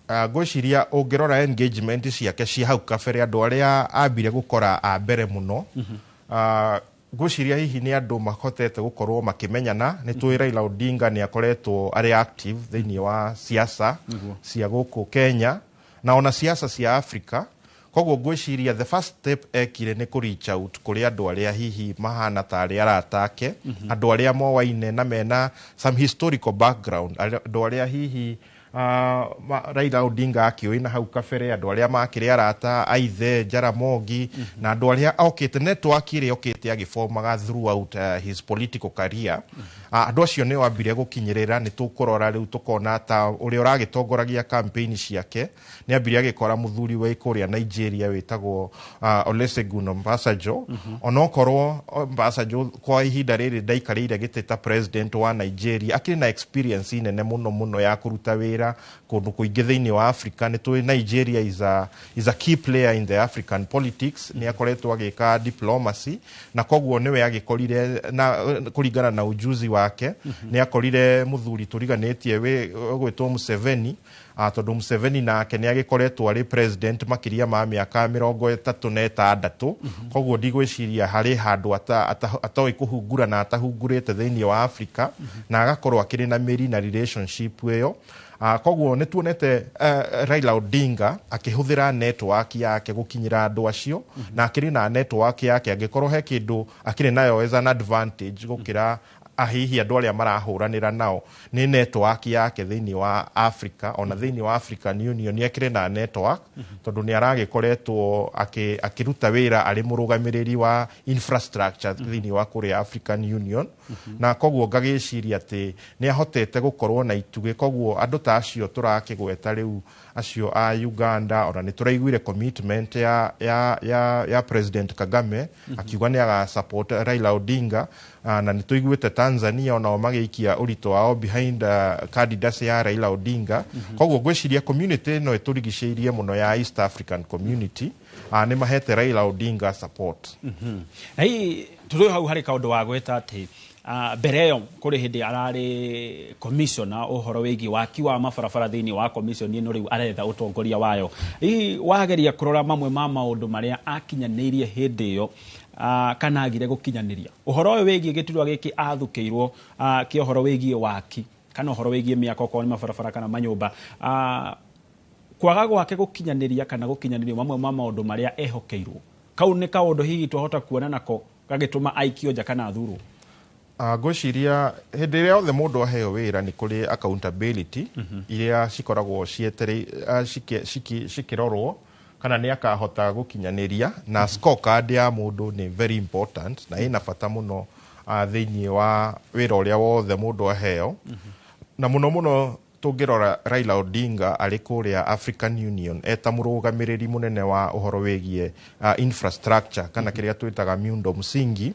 ngwĩciria ũngĩrora engagement ciake cia hau kabere, andũ arĩa ambire gũkora a mbere mũno, ngwĩciria hihi nĩ andũ mahotete gũkorwo makĩmenyana. Nĩ tũĩ Raila Odinga nĩ akoretwo arĩ active thĩinĩ wa siasa cia gũkũ Kenya na ona siasa cia Africa. Koguo ngwĩciria the first step ekire nĩ kũ reach out kũrĩ andũ arĩa hihi mahana tarĩ arata ake, andũ arĩa moaine na mena some historical background, andũ arĩa hihi Raila Odinga akĩũĩ na hau kabere, andũ arĩa makĩrĩ arata aithe Jaramogi, na andũ arĩa okĩte network ĩrĩa okĩte agĩbomaga throughout his political career. Andũ acio nĩo ambire gũkinyĩrĩra. Nĩ tũkũrora rĩu tũkona ta ũrĩa ũragĩtongoragia campaign ciake nĩ ambire agĩkora mũthuri wa kũrĩa Nigeria wĩtagwo Olusegun Obasanjo. Onokorwo Obasanjo kwa ihinda rĩrĩ ndaikarĩire gĩtĩ ta president wa Nigeria, akĩrĩ na experience nene mũno mũno ya kũruta wĩra kũndũ kũingĩ thĩinĩ wa Africa. Nĩ tũĩ Nigeria is a key player in the African politics. Nĩ akoretwo agĩka diplomacy, na koguo nĩwe agĩkorire na kũringana na ujuzi wake nĩ akorire mũthuri tũriganĩtie wĩ ũgwĩtwo Museveni, tondũ Museveni nake nĩ agĩkoretwo arĩ president makĩria ma mĩaka 36. Koguo ndigwĩciria harĩ handũ atoĩ kũhungura na atahungurĩte thĩinĩ wa Africa, na agakorwo akĩrĩ na mĩri na relationship ĩyo. Koguo nĩ tuonete Raila Odinga akĩhũthĩra network yake gũkinyĩra andũ acio, na akĩrĩ na network yake angĩkorwo he kĩndũ akĩrĩ nayo as an advantage gũkĩra hihi andũ arĩa marahũranĩra nao, nĩ network yake thĩinĩ wa Africa, ona thĩinĩ wa African Union nĩ akĩrĩ na network, tondũ nĩ aragĩkoretwo akĩruta wĩra arĩ mũrũgamĩrĩri wa infrastructure thĩinĩ wa kũrĩa African Union. Na koguo ngagĩciria atĩ nĩ ahotete gũkorwo na itugĩ. Koguo andũ ta acio tũrakĩgweta rĩu acio a Uganda. Ona nĩ tũraiguire commitment ya President Kagame akiuga nĩ aga support Raila Odinga, na nĩ tũiguĩte Tanzania onao magĩikia ũritũ wao behind candidacy ya Raila Odinga. Koguo ngwĩciria community ĩno ĩtũrigicĩirie mũno ya East African Community nĩ mahete Raila Odinga support. Na hihi tũrĩ hau harĩ kaũndũ wa gwĩta atĩ mbere ĩyo kũrĩ hĩndĩ ararĩ commissioner ũhoro wĩgiĩ waki wa mabarabara thĩinĩ wa commission ĩno rĩu aretha ũtongoria wayo. Hihi wageria kũrora mamwe ma maũndũ marĩa akinyanĩirie hĩndĩ ĩyo kana agire gũkinyanĩria ũhoro ũyũ wĩgiĩ gĩturwa gĩkĩ athukĩirwo kĩa ũhoro wĩgiĩ waki kana ũhoro wĩgiĩ mĩako okorwo nĩ mabarabara kana manyũmba, kwaga gwake gũkinyanĩria kana gũkinyanĩrio mamwe ma maũndũ marĩa ehokeirwo, kau nĩ kaũndũ hihi twahota kuona nako gagĩtũma aikio nja kana athurwo? Ngwĩciria hĩndĩ ĩrĩa yothe mũndũ aheo wĩra nĩ kũrĩ accountability iria cikoragwo cikĩrorwo kana nĩ akahota gũkinyanĩria, na scorecard ya mũndũ nĩ very important na ĩna bata mũno thĩinĩ wa wĩra ũrĩa wothe mũndũ aheo. Na mũno mũno tũngĩrora Raila Odinga arĩ kũrĩa African Union eta mũrũgamĩrĩri mũnene wa ũhoro wĩgiĩ infrastructure kana kĩrĩa twĩtaga miundo msingi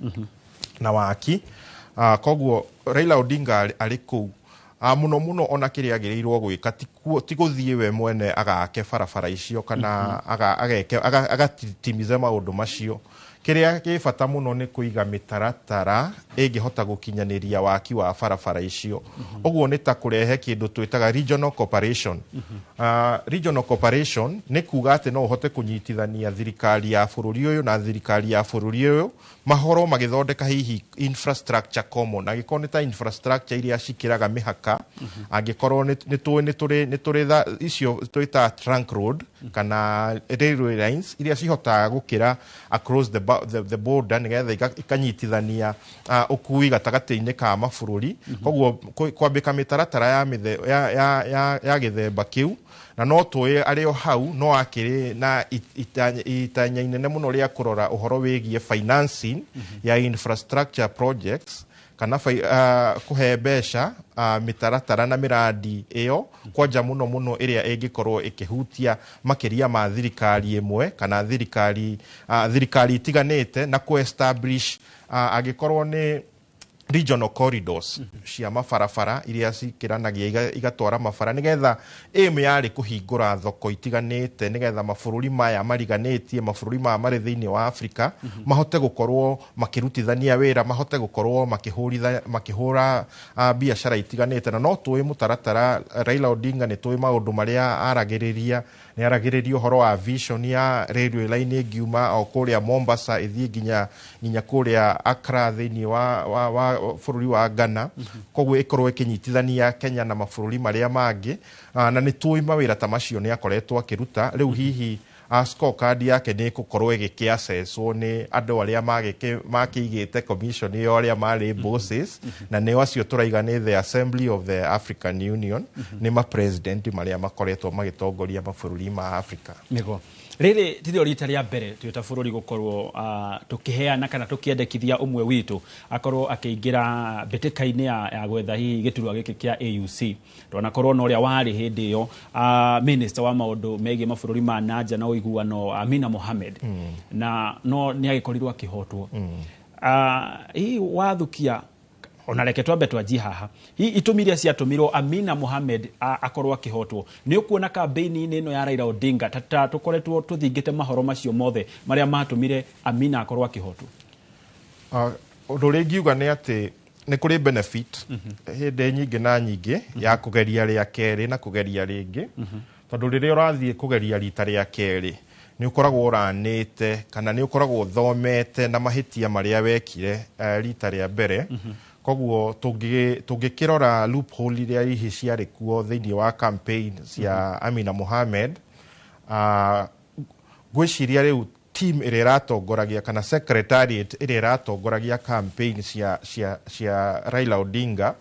na waki. Koguo Raila Odinga arĩ kũu mũno mũno ona kĩrĩa agĩrĩirwo gwĩka ti gũthiĩ we mwene agake barabara icio kana agatitimize maũndũ macio. Kĩrĩa kĩ bata mũno nĩ kũiga mĩtaratara ĩngĩhota gũkinyanĩria waki wa barabara icio. Ũguo nĩ ta kũrehe kĩndũ twĩtaga regional cooperation. Regional cooperation nĩ kuga atĩ no ũhote kũnyitithania thirikari ya bũrũri ũyũ na thirikari ya bũrũri ũyũ mahoro magĩthondeka hihi infrastructure common, angĩkorwo nĩ ta infrastructure iria cikĩraga mĩhaka, angĩkorwo nĩ tũĩ nĩ tũrĩ icio twĩtaga trunk road kana railway lines iria cihotaga gũkĩra across the border nĩgetha ikanyitithania ũkui gatagatĩ-inĩ ka mabũrũri. Koguo kwambĩka mĩtaratara ya gĩthemba kĩu, na no tũĩ arĩ o hau no akĩrĩ na itanya inene mũno rĩa kũrora ũhoro wĩgiĩ financing ya infrastructure projects kana kũhe mbeca mĩtaratara na mĩrandi ĩyo kwanja mũno mũno ĩrĩa ĩngĩkorwo ĩkĩhutia makĩria ma thirikari ĩmwe kana thirikari itiganĩte, na kũ establish angĩkorwo nĩ regional corridors cia mabarabara iria cikĩranagia igatwara mabara, nĩgetha aim yarĩ kũhingũra thoko itiganĩte nĩgetha mabũrũri maya mariganĩtie, mabũrũri maya marĩ thĩinĩ wa Afrika mahote gũkorwo makĩrutithania wĩra, mahote gũkorwo makĩhũra biacara itiganĩte. Na no tũĩ mũtaratara Raila Odinga nĩ tũĩ maũndũ marĩa aragĩrĩria, nĩ aragĩrĩria ũhoro wa vision ya railway line ĩngiuma o kũrĩa Mombasa ĩthiĩ nginya kũrĩa Accra thĩinĩ wa bũrũri wa Ghana. Koguo ĩkorwo ĩkĩnyitithania Kenya na mabũrũri marĩa mangĩ, na nĩ tũĩ mawĩra ta macio nĩ akoretwo akĩruta. Rĩu hihi scorecard yake nĩ ĩgũkorwo ĩgĩkĩaccesswo nĩ andũ arĩa makĩigĩte commission ĩyo, arĩa marĩ bosses, na nĩo acio tũraiga nĩ the Assembly of the African Union, nĩ ma-president marĩa makoretwo magĩtongoria mabũrũri ma Africa. Nĩguo rĩrĩ tirĩo rita rĩa mbere twĩ ta bũrũri gũkorwo tũkĩheana kana tũkĩendekithia ũmwe witũ akorwo akĩingĩra mbĩtĩka-inĩ ya gwetha hihi gĩturwa gĩkĩ kĩa AUC. Twanakorwo na ũrĩa warĩ hĩndĩ ĩyo minister wa maũndũ megiĩ mabũrũri ma nanja na ũiguano Amina Mohamed, na no nĩ agĩkorirwo akĩhotwo. Hihi wathukia ona reke twambe twanjie haha, hihi itũmi iria ciatũmirwo Amina Mohamed akorwo akĩhotwo, nĩ ũkuona kambĩini-inĩ ĩno ya Raila Odinga ta tũkoretwo tũthingĩte mahoro macio mothe marĩa matũmire Amina akorwo akĩhotwo? Ũndũ ũrĩa ingiuga nĩ atĩ nĩ kũrĩ benefit hĩndĩ nyingĩ na nyingĩ ya kũgeria rĩa kerĩ na kũgeria rĩngĩ, tondũ rĩrĩa ũrathiĩ kũgeria rita rĩa kerĩ nĩ ũkoragwo ũranĩte kana nĩ ũkoragwo ũthomete na mahĩtia marĩa wekire rita rĩa mbere. Koguo tũngĩkĩrora loophole iria hihi ciarĩ kuo thĩinĩ wa campaign cia Amina Mohamed, ngwĩciria rĩu team ĩrĩa ĩratongoragia kana secretariat ĩrĩa ĩratongoragia campaign cia Raila Odinga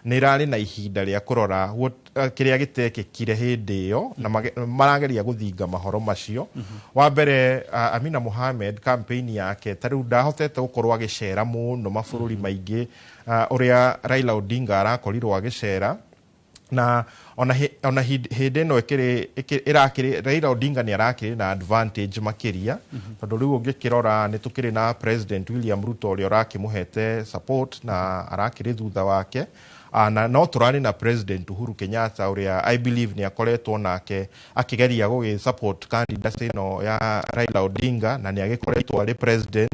nĩ ĩrarĩ na ihinda rĩa kũrora kĩrĩa gĩtekĩkire hĩndĩ ĩyo, na marageria gũthinga mahoro macio. Wa mbere, Amina Mohamed campaign yake ta rĩu ndahotete gũkorwo agĩcera mũno mabũrũri maingĩ ũrĩa Raila Odinga arakorirwo agĩcera. Na ona ona hĩndĩ ĩno ĩkĩrĩ ĩrakĩrĩ Raila Odinga nĩ arakĩrĩ na advantage makĩria, tondũ rĩu ũngĩkĩrora nĩ tũkĩrĩ na President William Ruto ũrĩa ũrakĩmũhete support na arakĩrĩ thutha wake. Na no tũrarĩ na President Uhuru Kenyatta ũrĩa I believe nĩ akoretwo nake akĩgeria gũgĩ support candidacy ĩno ya Raila Odinga, na nĩ agĩkoretwo arĩ president,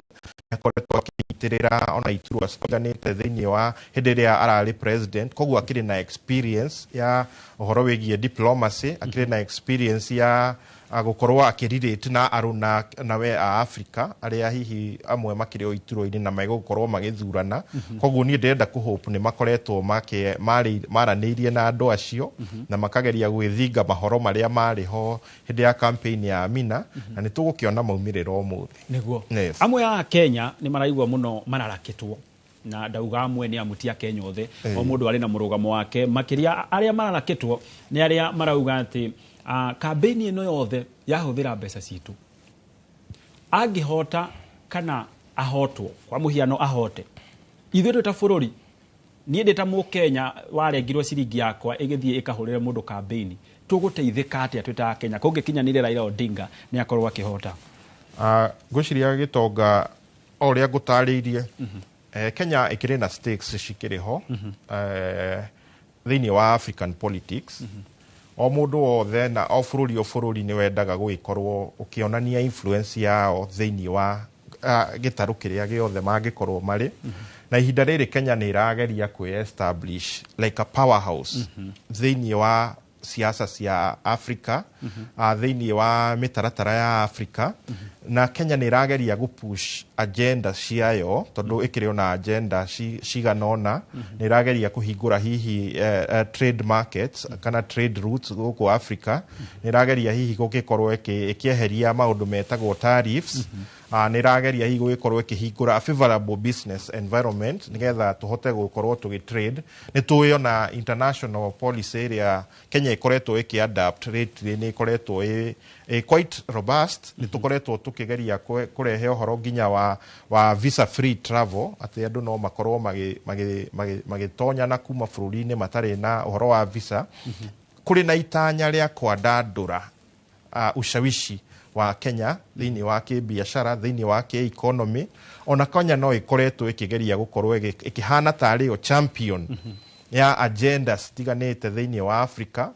akoretwo akĩnyitĩrĩra ona iturwa citiganĩte thĩinĩ wa hĩndĩ ĩrĩa ararĩ president. Koguo akĩrĩ na experience ya ũhoro wĩgiĩ diplomacy, akĩrĩ na experience ya gũkorwo akĩrelate na arũna nawe a Africa arĩa hihi amwe makĩrĩ o iturwa-inĩ na megũkorwo magĩthurana. Koguo niĩ ndĩrenda kũhope nĩ makoretwo maranĩirie na andũ acio na makageria gwĩthinga mahoro marĩa marĩ ho hĩndĩ ya campaign ya Amina, na nĩ tũgũkĩona maumĩrĩro ũmũthĩ. Nĩguo. Yes. Amwe a Kenya nĩ maraigua mũno mararakĩtwo, na ndauga amwe nĩ amu ti a Kenya othe, o mũndũ arĩ na mũrũgamo wake. Makĩria arĩa mararakĩtwo nĩ arĩa marauga atĩ kambĩini ĩno yothe yahũthĩra mbeca citũ, angĩhota kana ahotwo, kwa mũhiano ahote, ithuĩ twĩ ta bũrũri, niĩ ndĩ ta Mũkenya warengirwo ciringi yakwa ĩgĩthiĩ ĩkahũrĩre mũndũ kambĩini, tũgũteithĩka atĩa twĩ ta Kenya kũngĩkinyanĩre Raila Odinga nĩ akorwo akĩhota? Ngwĩciria gĩtonga o ũrĩa ngũtarĩirie, Kenya ĩkĩrĩ na stakes cikĩrĩ ho thĩinĩ wa African politics. O mũndũ wothe na o bũrũri, o bũrũri nĩ wendaga gũgĩkorwo ũkĩonania influence yao thĩinĩ wa gĩtarũ kĩrĩa gĩothe mangĩkorwo marĩ. Na ihinda rĩrĩ Kenya nĩ ĩrageria kwĩ establish like a powerhouse thĩinĩ wa siasa cia Africa, thĩinĩ wa mĩtaratara ya Africa. Na Kenya nĩ ĩrageria gũpush agenda ciayo, tondũ ĩkĩrĩ ona agenda cigana ũna. Nĩ ĩrageria kũhingũra hihi trade markets kana trade routes gũkũ Africa, nĩ ĩrageria hihi gũgĩkorwo ĩkĩeheria maũndũ metagwo tariffs, nĩ ĩrageria hihi gũgĩkorwo ĩkĩhingũra a favorable business environment nĩgetha tũhote gũkorwo tũgĩ trade. Nĩ tũĩ ona international policy ĩrĩa Kenya ĩkoretwo ĩkĩ adapt lately nĩ ĩkoretwo ĩ quite robust. Nĩ tũkoretwo tũkĩgeria kũrehe ũhoro nginya wa visa free travel, atĩ andũ no makorwo magĩtonyana kuma bũrũri-inĩ matarĩ na ũhoro wa visa. Kũrĩ na itanya rĩa kwandandũra ushawishi wa Kenya thĩinĩ wa kĩbiacara, thĩinĩ wa kĩ-economy. Ona Kenya no ĩkoretwo ĩkĩgeria gũkorwo ĩkĩhana tarĩ yo champion ya agenda citiganĩte thĩinĩ wa Africa.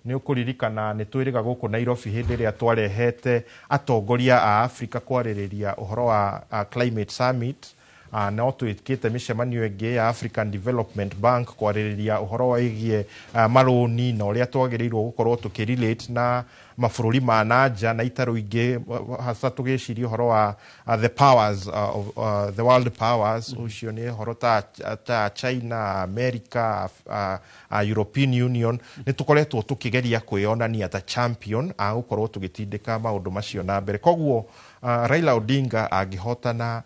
Nĩ ũkũririkana nĩ twĩrĩga gũkũ Nairobi hĩndĩ ĩrĩa twarehete atongoria a Africa kwarĩrĩria ũhoro wa climate summit. No twĩkĩte mĩcemanio ĩngĩ ya African Development Bank kwarĩrĩria ũhoro wĩgiĩ marũni na ũrĩa twagĩrĩirwo gũkorwo tũkĩrelate na mabũrũri ma nanja na itarũ ingĩ, hasa tũgĩciria ũhoro wa the powers of the world powers. Ũcio nĩ ũhoro ta China, America, European Union. Nĩ tũkoretwo tũkĩgeria kwĩyonania ta champion a gũkorwo tũgĩtindĩka maũndũ macio na mbere. Koguo Raila Odinga angĩhotana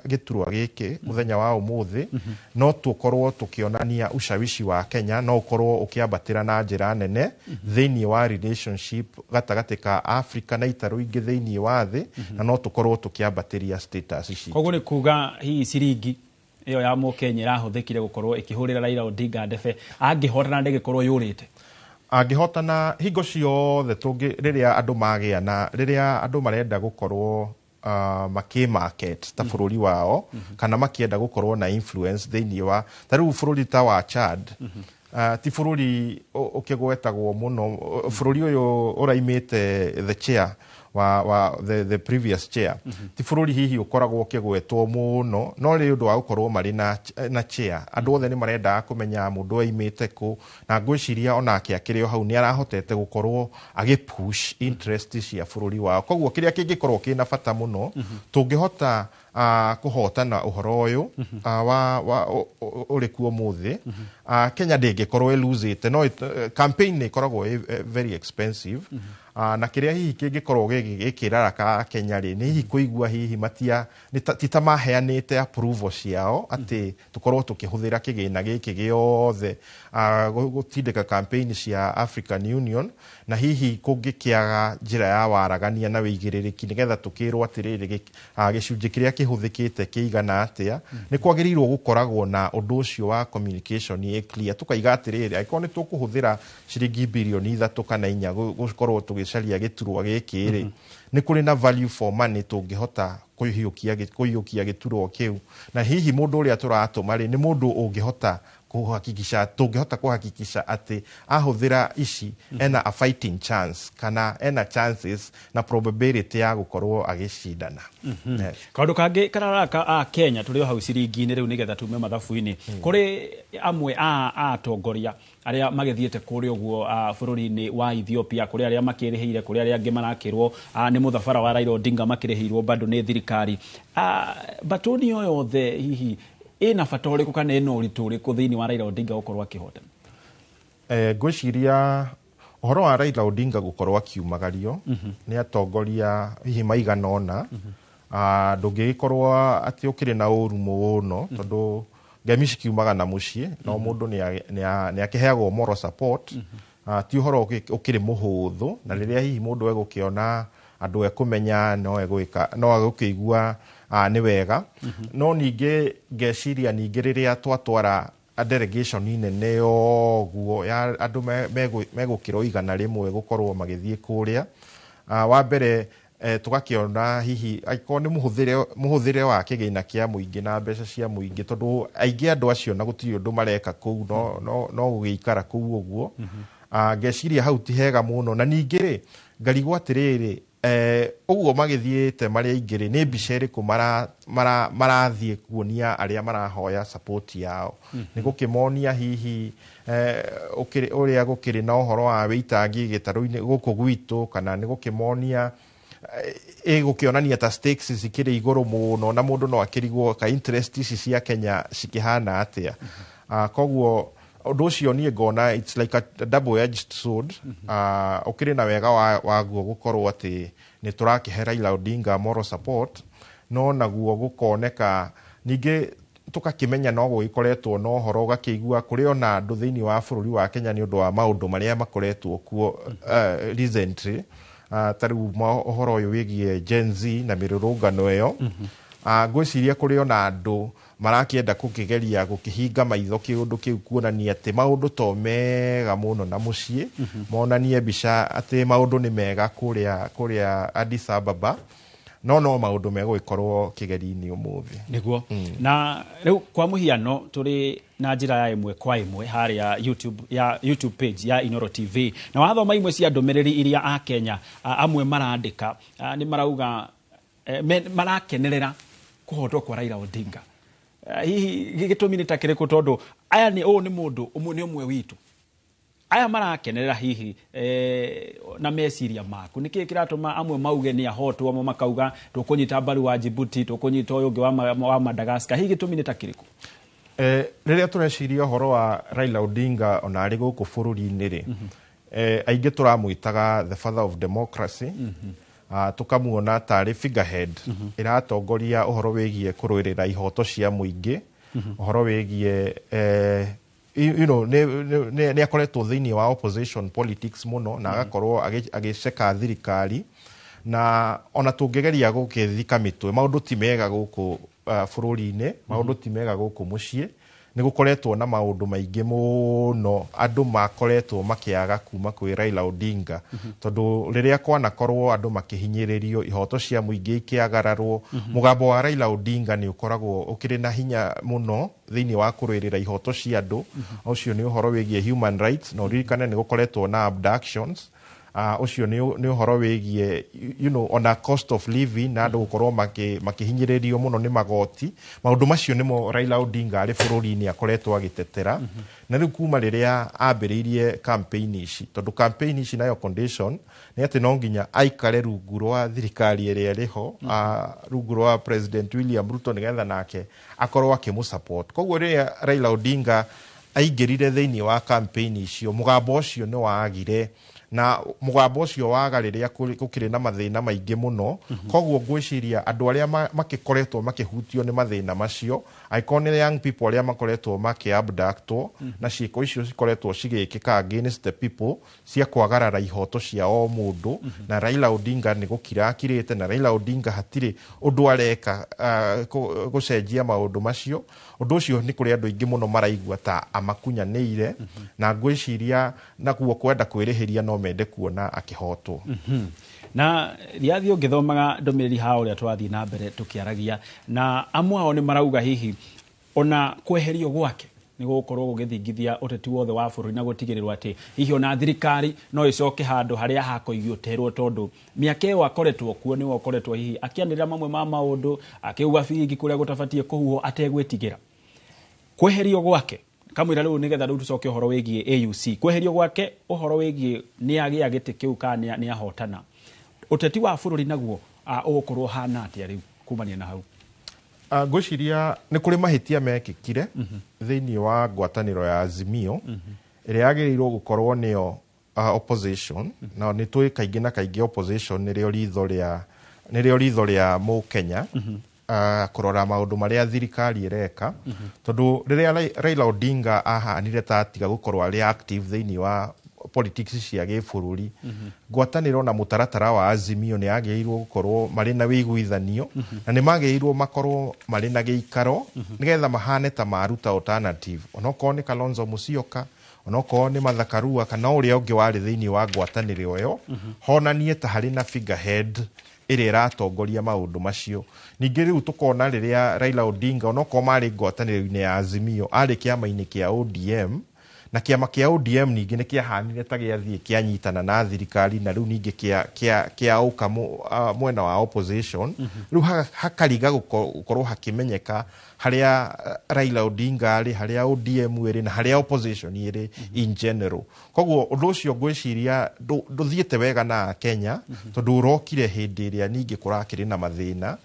gĩturwa gĩkĩ mũthenya wa ũmũthĩ, no tũkorwo tũkĩonania ushawishi wa Kenya no ũkorwo ũkĩambatĩra na njĩra nene thĩinĩ wa relationship gatagatĩ ka Africa na itarũ ingĩ thĩinĩ wa thĩ, na no tũkorwo tũkĩambatĩria status citũ. Koguo nĩ kuga hihi ciringi ĩyo ya Mũkenya ĩrahũthĩkire gũkorwo ĩkĩhũrĩra Raila Odinga ndebe, angĩhotana ndĩgĩkorwo yũrĩte? Angĩhotana, hingo ciothe tũngĩ rĩrĩa andũ magĩa na rĩrĩa andũ marenda gũkorwo makĩ-market ta bũrũri wao kana makĩenda gũkorwo na influence thĩinĩ wa ta rĩu bũrũri ta wa Chad, ti bũrũri ũkĩgwetagwo mũno. Bũrũri ũyũ ũraimĩte the chair wa the previous chair, ti bũrũri hihi ũkoragwo ũkĩgwetwo mũno, no nĩ ũndũ wa gũkorwo marĩ na chair, andũ othe nĩ marendaga kũmenya mũndũ aimĩte kũ. Na ngwĩciria onake akĩrĩ o hau nĩ arahotete gũkorwo agĩ push interest cia bũrũri wao. Koguo kĩrĩa kĩngĩkorwo kĩna bata mũno, tũngĩhota kũhotana ũhoro ũyũ wa ũrĩ kuo mũthĩ, Kenya ndĩngĩkorwo ĩlosĩte. No campaign nĩ ĩkoragwo ĩ very expensive. Na kĩrĩa hihi kĩngĩkorwo gĩkĩraraka Kenya rĩ, nĩ hihi kũigua hihi matia ti ta maheanĩte approval ciao atĩ tũkorwo tũkĩhũthĩra kĩgĩna gĩkĩ gĩothe gũtindĩka campaign cia African Union, na hihi kũngĩkĩaga njĩra ya waragania na wĩigĩrĩrĩki nĩgetha tũkĩrwo atĩrĩrĩ, gĩcunjĩ kĩrĩa kĩhũthĩkĩte kĩigana atĩa. Nĩ kwagĩrĩirwo gũkoragwo na ũndũ ũcio wa communication ĩ clear, tũkaiga atĩrĩrĩ, angĩkorwo nĩ tũkũhũthĩra ciringi birioni 3 kana 4 gũkorwo tũgĩcaria gĩturwa gĩkĩ rĩ, nĩ kũrĩ na value for money tũngĩhota kũiyũkia gĩturwa kĩu, na hihi mũndũ ũrĩa tũratũma rĩ, nĩ mũndũ ũngĩhota kũhakikisha, tũngĩhota kũhakikisha atĩ ahũthĩra ici ena a fighting chance kana ena chances na probability ya gũkorwo agĩcindana. Yes. Kaũndũ kangĩ kararaka a Kenya tũrĩ o hau ciringi-inĩ rĩu nĩgetha tume mathabu-inĩ, kũrĩ amwe a atongoria arĩa magĩthiĩte kũrĩa ũguo bũrũri-inĩ wa Ethiopia, kũrĩ arĩa makĩrĩhĩire, kũrĩ arĩa angĩ marakĩrwo nĩ mũthabara wa Raila Odinga makĩrĩhĩirwo bado nĩ thirikari. Batũni o yothe hihi ĩna bata ũrĩkũ kana ĩna ũritũ ũrĩkũ thĩinĩ wa Raila Odinga gũkorwo akĩhotana? Ngwĩciria ũhoro wa Raila Odinga gũkorwo akiumagario nĩ atongoria hihi maigana ũna, ndũngĩgĩkorwo atĩ ũkĩrĩ na ũru mũno, tondũ ngemi cikiumaga na mũciĩ, no mũndũ nĩ akĩheagwo moral support. Ti ũhoro ũkĩrĩ mũhũthũ, na rĩrĩa hihi mũndũ egũkĩona andũ ekũmenya no egwĩka, no egũkĩigua nĩ wega. No ningĩ ngeciria ningĩ rĩrĩa twatwara a delegation nene ũguo ya andũ megũkĩrwo 100 gũkorwo magĩthiĩ kũrĩa, wa mbere tũgakĩona hihi angĩkorwo nĩ mũhũthĩre wa kĩgĩna kĩa mũingĩ na mbeca cia mũingĩ, tondũ aingĩ andũ acio na gũtirĩ ũndũ mareka kũu, no gũgĩikara kũu ũguo. Ngeciria hau ti hega mũno. Na ningĩ rĩ, ngarigwo atĩrĩrĩ, ũguo magĩthiĩte marĩ aingĩ rĩ, nĩ mbica ĩrĩkũ marathiĩ kuonia arĩa marahoya support yao? Nĩ gũkĩmonia hihi ũrĩa gũkĩrĩ na ũhoro wa wĩitangi gĩtarũ-inĩ gũkũ gwitũ, kana nĩ gũkĩmonia ĩgũkĩonania ta stakes cikĩrĩ igũrũ mũno, na mũndũ no akĩrigwo ka interest ici cia Kenya cikĩhana atĩa. Koguo ũndũ ũcio niĩ ngona it's like a double edged sword. Ũkĩrĩ na wega waguo gũkorwo atĩ nĩ tũrakĩhe Raila Odinga moral support, no naguo gũkoneka ningĩ tũgakĩmenya no gũgĩkoretwo na ũhoro ũgakĩigua kũrĩ ona andũ thĩinĩ wa bũrũri wa Kenya nĩ ũndũ wa maũndũ marĩa makoretwo kuo recently, ta rĩu ũhoro ũyũ wĩgiĩ Gen Z na mĩrũrũngano ĩyo. Ngwĩciria kũrĩ ona andũ marakĩenda gũkĩgeria gũkĩhinga maitho kĩũndũ kĩu, kuonania atĩ maũndũ to mega mũno na mũciĩ, monanie mbica atĩ maũndũ nĩ mega kũrĩa Addis Ababa, no maũndũ megũgĩkorwo kĩgeri-inĩ ũmũthĩ. Nĩguo. Na rĩu kwa mũhiano tũrĩ na njĩra ya ĩmwe kwa ĩmwe harĩa YouTube, ya YouTube page ya Inooro TV, na wathoma imwe cia ndũmĩrĩri iria a Kenya amwe marandĩka, nĩ marauga marakenerera kũhotwo kwa Raila Odinga. Hihi gĩtũmi nĩ ta kĩrĩkũ? Tondũ aya nĩ ũũ nĩ mũndũ ũmwe, nĩ ũmwe witũ aya marakenerera hihi, na meciria maku nĩkĩ kĩratũma amwe mauge nĩ ahotwo, amwe makauga tũkũnyita mbaru wa Djibouti, tũkũnyita ũyũ ũngĩ wa Madagascar? Hihi gĩtũmi nĩ ta kĩrĩkũ? Rĩrĩa tũreciria ũhoro wa Raila Odinga ona arĩ gũkũ bũrũri-inĩ rĩ, aingĩ tũramwĩtaga the father of democracy, tũkamuona tarĩ figurehead ĩratongoria ũhoro wĩgiĩ kũrũĩrĩra ihoto cia mũingĩ, ũhoro wĩgiĩ nĩ akoretwo thĩinĩ wa opposition politics mũno na agakorwo agĩceka thirikari, na ona tũngĩgeria gũkĩthika mĩtwe, maũndũ ti mega gũkũ bũrũri-inĩ, maũndũ ti mega gũkũ mũciĩ. Nĩ gũkoretwo na maũndũ maingĩ mũno andũ makoretwo makĩaga kuma kwĩ Raila Odinga, tondũ rĩrĩa kwanakorwo andũ makĩhinyĩrĩrio, ihoto cia mũingĩ ikĩagararwo, mũgambo wa Raila Odinga nĩ ũkoragwo ũkĩrĩ na hinya mũno thĩinĩ wa kũrũĩrĩra ihoto cia andũ. Ũcio nĩ ũhoro wĩgiĩ human rights, na ũririkane nĩ gũkoretwo na abductions. Ũcio nĩ ũhoro wĩgiĩ ona cost of living na andũ gũkorwo makĩhinyĩrĩrio mũno nĩ magoti. Maũndũ macio nĩmo Raila Odinga arĩ bũrũri-inĩ akoretwo agĩtetera. Na rĩu kuma rĩrĩa ambĩrĩirie campaign ici, tondũ campaign ici nayo condition nĩ atĩ no nginya aikare rungu rwa thirikari ĩrĩa ĩrĩ ho, rungu rwa President William Ruto, nĩgetha nake akorwo akĩmũ support. Koguo rĩrĩa Raila Odinga aingĩrire thĩinĩ wa campaign icio, mũgambo ũcio nĩ wagire Na mũgambo ũcio waga rĩrĩa gũkĩrĩ na mathĩna maingĩ mũno. Koguo ngwĩciria andũ arĩa makĩkoretwo makĩhutio nĩ mathĩna macio, angĩkorwo nĩ young people arĩa makoretwo makĩabductwo na ciĩko icio cikoretwo cigĩkĩka against the people cia kwagarara ihoto cia o mũndũ, na Raila Odinga nĩ gũkira akirĩte, na Raila Odinga hatirĩ ũndũ areka gũcenjia maũndũ macio. Ũndũ ũcio nĩ kũrĩ andũ aingĩ mũno maraigua ta amakunyanĩire, na ngwĩciria naguo kwenda kwĩrĩhĩria no mende kuona akĩhotwo. Na riathiĩ ũngĩthomaga ndũmĩrĩri ha ũrĩa tũrathiĩ na mbere tũkĩaragia na amwe ao nĩ marauga hihi ona kweherio gwake nĩ gũgũkorwo gũgĩthingithia ũteti wothe wa bũrũri na gũtigĩrĩrwo atĩ hihi ona thirikari no ĩcoke handũ harĩa hakoigio terwo, tondũ mĩaka ĩyo akoretwo kuo nĩwe ũkoretwo hihi akĩanĩrĩra mamwe ma maũndũ, akĩuga biringi kũrĩa gũtabatiĩ kũhuhwo ategwĩtigĩra. Kweherio gwake kamwĩra rĩu nĩgetha rĩu tũcoke ũhoro wĩgiĩ AUC, kweherio gwake ũhoro wĩgiĩ nĩ agĩa gĩtĩ kĩu kana nĩ ahotana, ũteti wa bũrũri naguo ũgũkorwo ũhana atĩa rĩu kumania na hau? Ngwĩciria nĩ kũrĩ mahĩtia mekĩkire thĩinĩ wa ngwatanĩro ya Azimio ĩrĩa yagĩrĩirwo gũkorwo nĩyo opposition, na nĩ tũĩ kaingĩ na kaingĩ opposition nĩrĩo ritho rĩa mũkenya kũrora maũndũ marĩa thirikari ĩreka, tondũ rĩrĩa Raila Odinga ahanire ta atiga gũkorwo arĩ active thĩinĩ wa politics cia gĩbũrũri, ngwatanĩro na mũtaratara wa Azimio nĩ yagĩrĩirwo gũkorwo marĩ na wĩiguithanio, na nĩ magĩrĩirwo makorwo marĩ na gĩikaro nĩgetha mahane ta maruta alternative, onokorwo nĩ Kalonzo Musyoka, onokorwo nĩ Martha Karua kana ũrĩa ũngĩ warĩ thĩinĩ wa ngwatanĩro ĩyo, honanie ta harĩ na figurehead ĩrĩa ĩratongoria maũndũ macio. Ningĩ rĩu tũkona rĩrĩa Raila Odinga onokorwo marĩ ngwatanĩro-inĩ ya Azimio arĩ kĩama-inĩ kĩa ODM, na kĩama kĩa ODM ningĩ nĩ kĩahanire ta gĩathiĩ kĩanyitana na thirikari, na rĩu ningĩ kĩaũka mwena wa opposition. Rĩu hakariga gũkorwo hakĩmenyeka harĩa Raila Odinga arĩ, harĩa ODM ĩrĩ, na harĩa opposition ĩrĩ in general. Koguo ũndũ ũcio ngwĩciria ndũthiĩte wega na Kenya, tondũ ũrokire hĩndĩ ĩrĩa ningĩ kũrakĩrĩ na mathĩna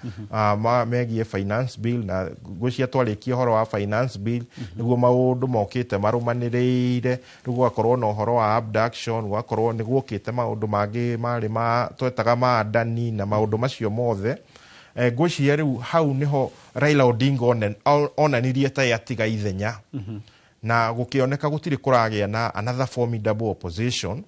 megiĩ finance bill, na ngwĩciria twarĩkia ũhoro wa finance bill nĩguo maũndũ mokĩte marũmanĩrĩire, rĩu gũgakorwo na ũhoro wa abduction, gũgakorwo nĩ guokĩte maũndũ mangĩ marĩ ma twetaga ma Adani na maũndũ macio mothe. Ngwĩciria rĩu hau nĩho Raila Odinga onanirie ta atiga ithenya, na gũkĩoneka gũtirĩ kũragĩa na another formidable opposition.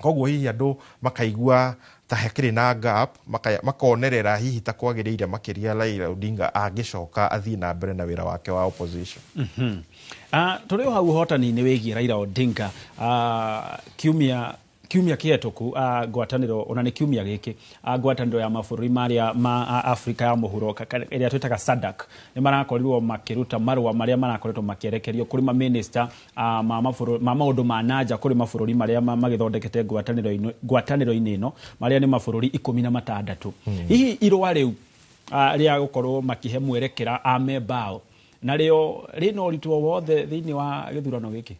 Koguo hihi andũ makaigua ta hakĩrĩ na gap, makonerera hihi ta kwagĩrĩire makĩria Raila Odinga angĩcoka athiĩ na mbere na wĩra wake wa opposition. Tũrĩ o hau ũhotani-inĩ wĩgiĩ Raila Odinga, kiumia kĩhetũku ngwatanĩro, ona nĩ kiumia gĩkĩ, ngwatanĩro ya mabũrũri marĩa ma Afrika ya mũhuro ĩrĩa twĩtaga SADC nĩ marakorirwo makĩruta marũa marĩa marakoretwo makĩerekerio kũrĩ mamĩnĩsta ma maũndũ ma nanja kũrĩ mabũrũri marĩa magĩthondekete ngwatanĩro-inĩ ĩno, marĩa nĩ mabũrũri 16. Hihi irũa rĩu rĩa gũkorwo makĩhe mwerekera amemba ao narĩo rĩna ũritũ o wothe thĩinĩ wa gĩthurano gĩkĩ?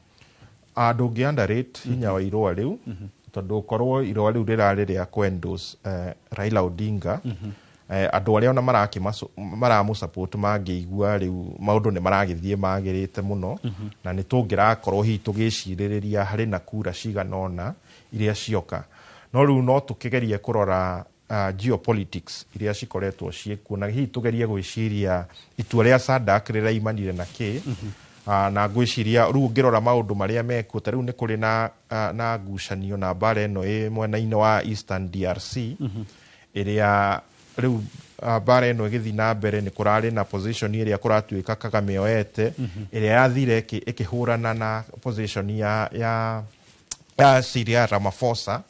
Ndũngĩ underrate hinya wa irũa rĩu, tondũ korwo irũa rĩu rĩrarĩ rĩa kũ-endorse Raila Odinga, andũ arĩa ona maramũ-support mangĩigua rĩu maũndũ nĩ maragĩthiĩ magĩrĩte mũno, na nĩ tũngĩrakorwo hihi tũgĩcirĩrĩria harĩ na kura cigana ũna iria cioka. No rĩu no tũkĩgerie kũrora geopolitics iria cikoretwo ciĩkuo, na hihi tũgerie gwĩciria itua rĩa SADC rĩraimanire na kĩ. Na ngwĩciria rĩu ũngĩrora maũndũ marĩa mekuo, ta rĩu nĩ kũrĩ na ngucanio na mbara ĩno ĩ mwena-inĩ wa Eastern DRC, ĩrĩa rĩu mbara ĩno ĩgĩthiĩ na mbere nĩ kũrarĩ na position ĩrĩa kũratuĩka Kagame oete, ĩrĩa yathire ĩkĩhũrana na position ya Cyril Ramaphosa,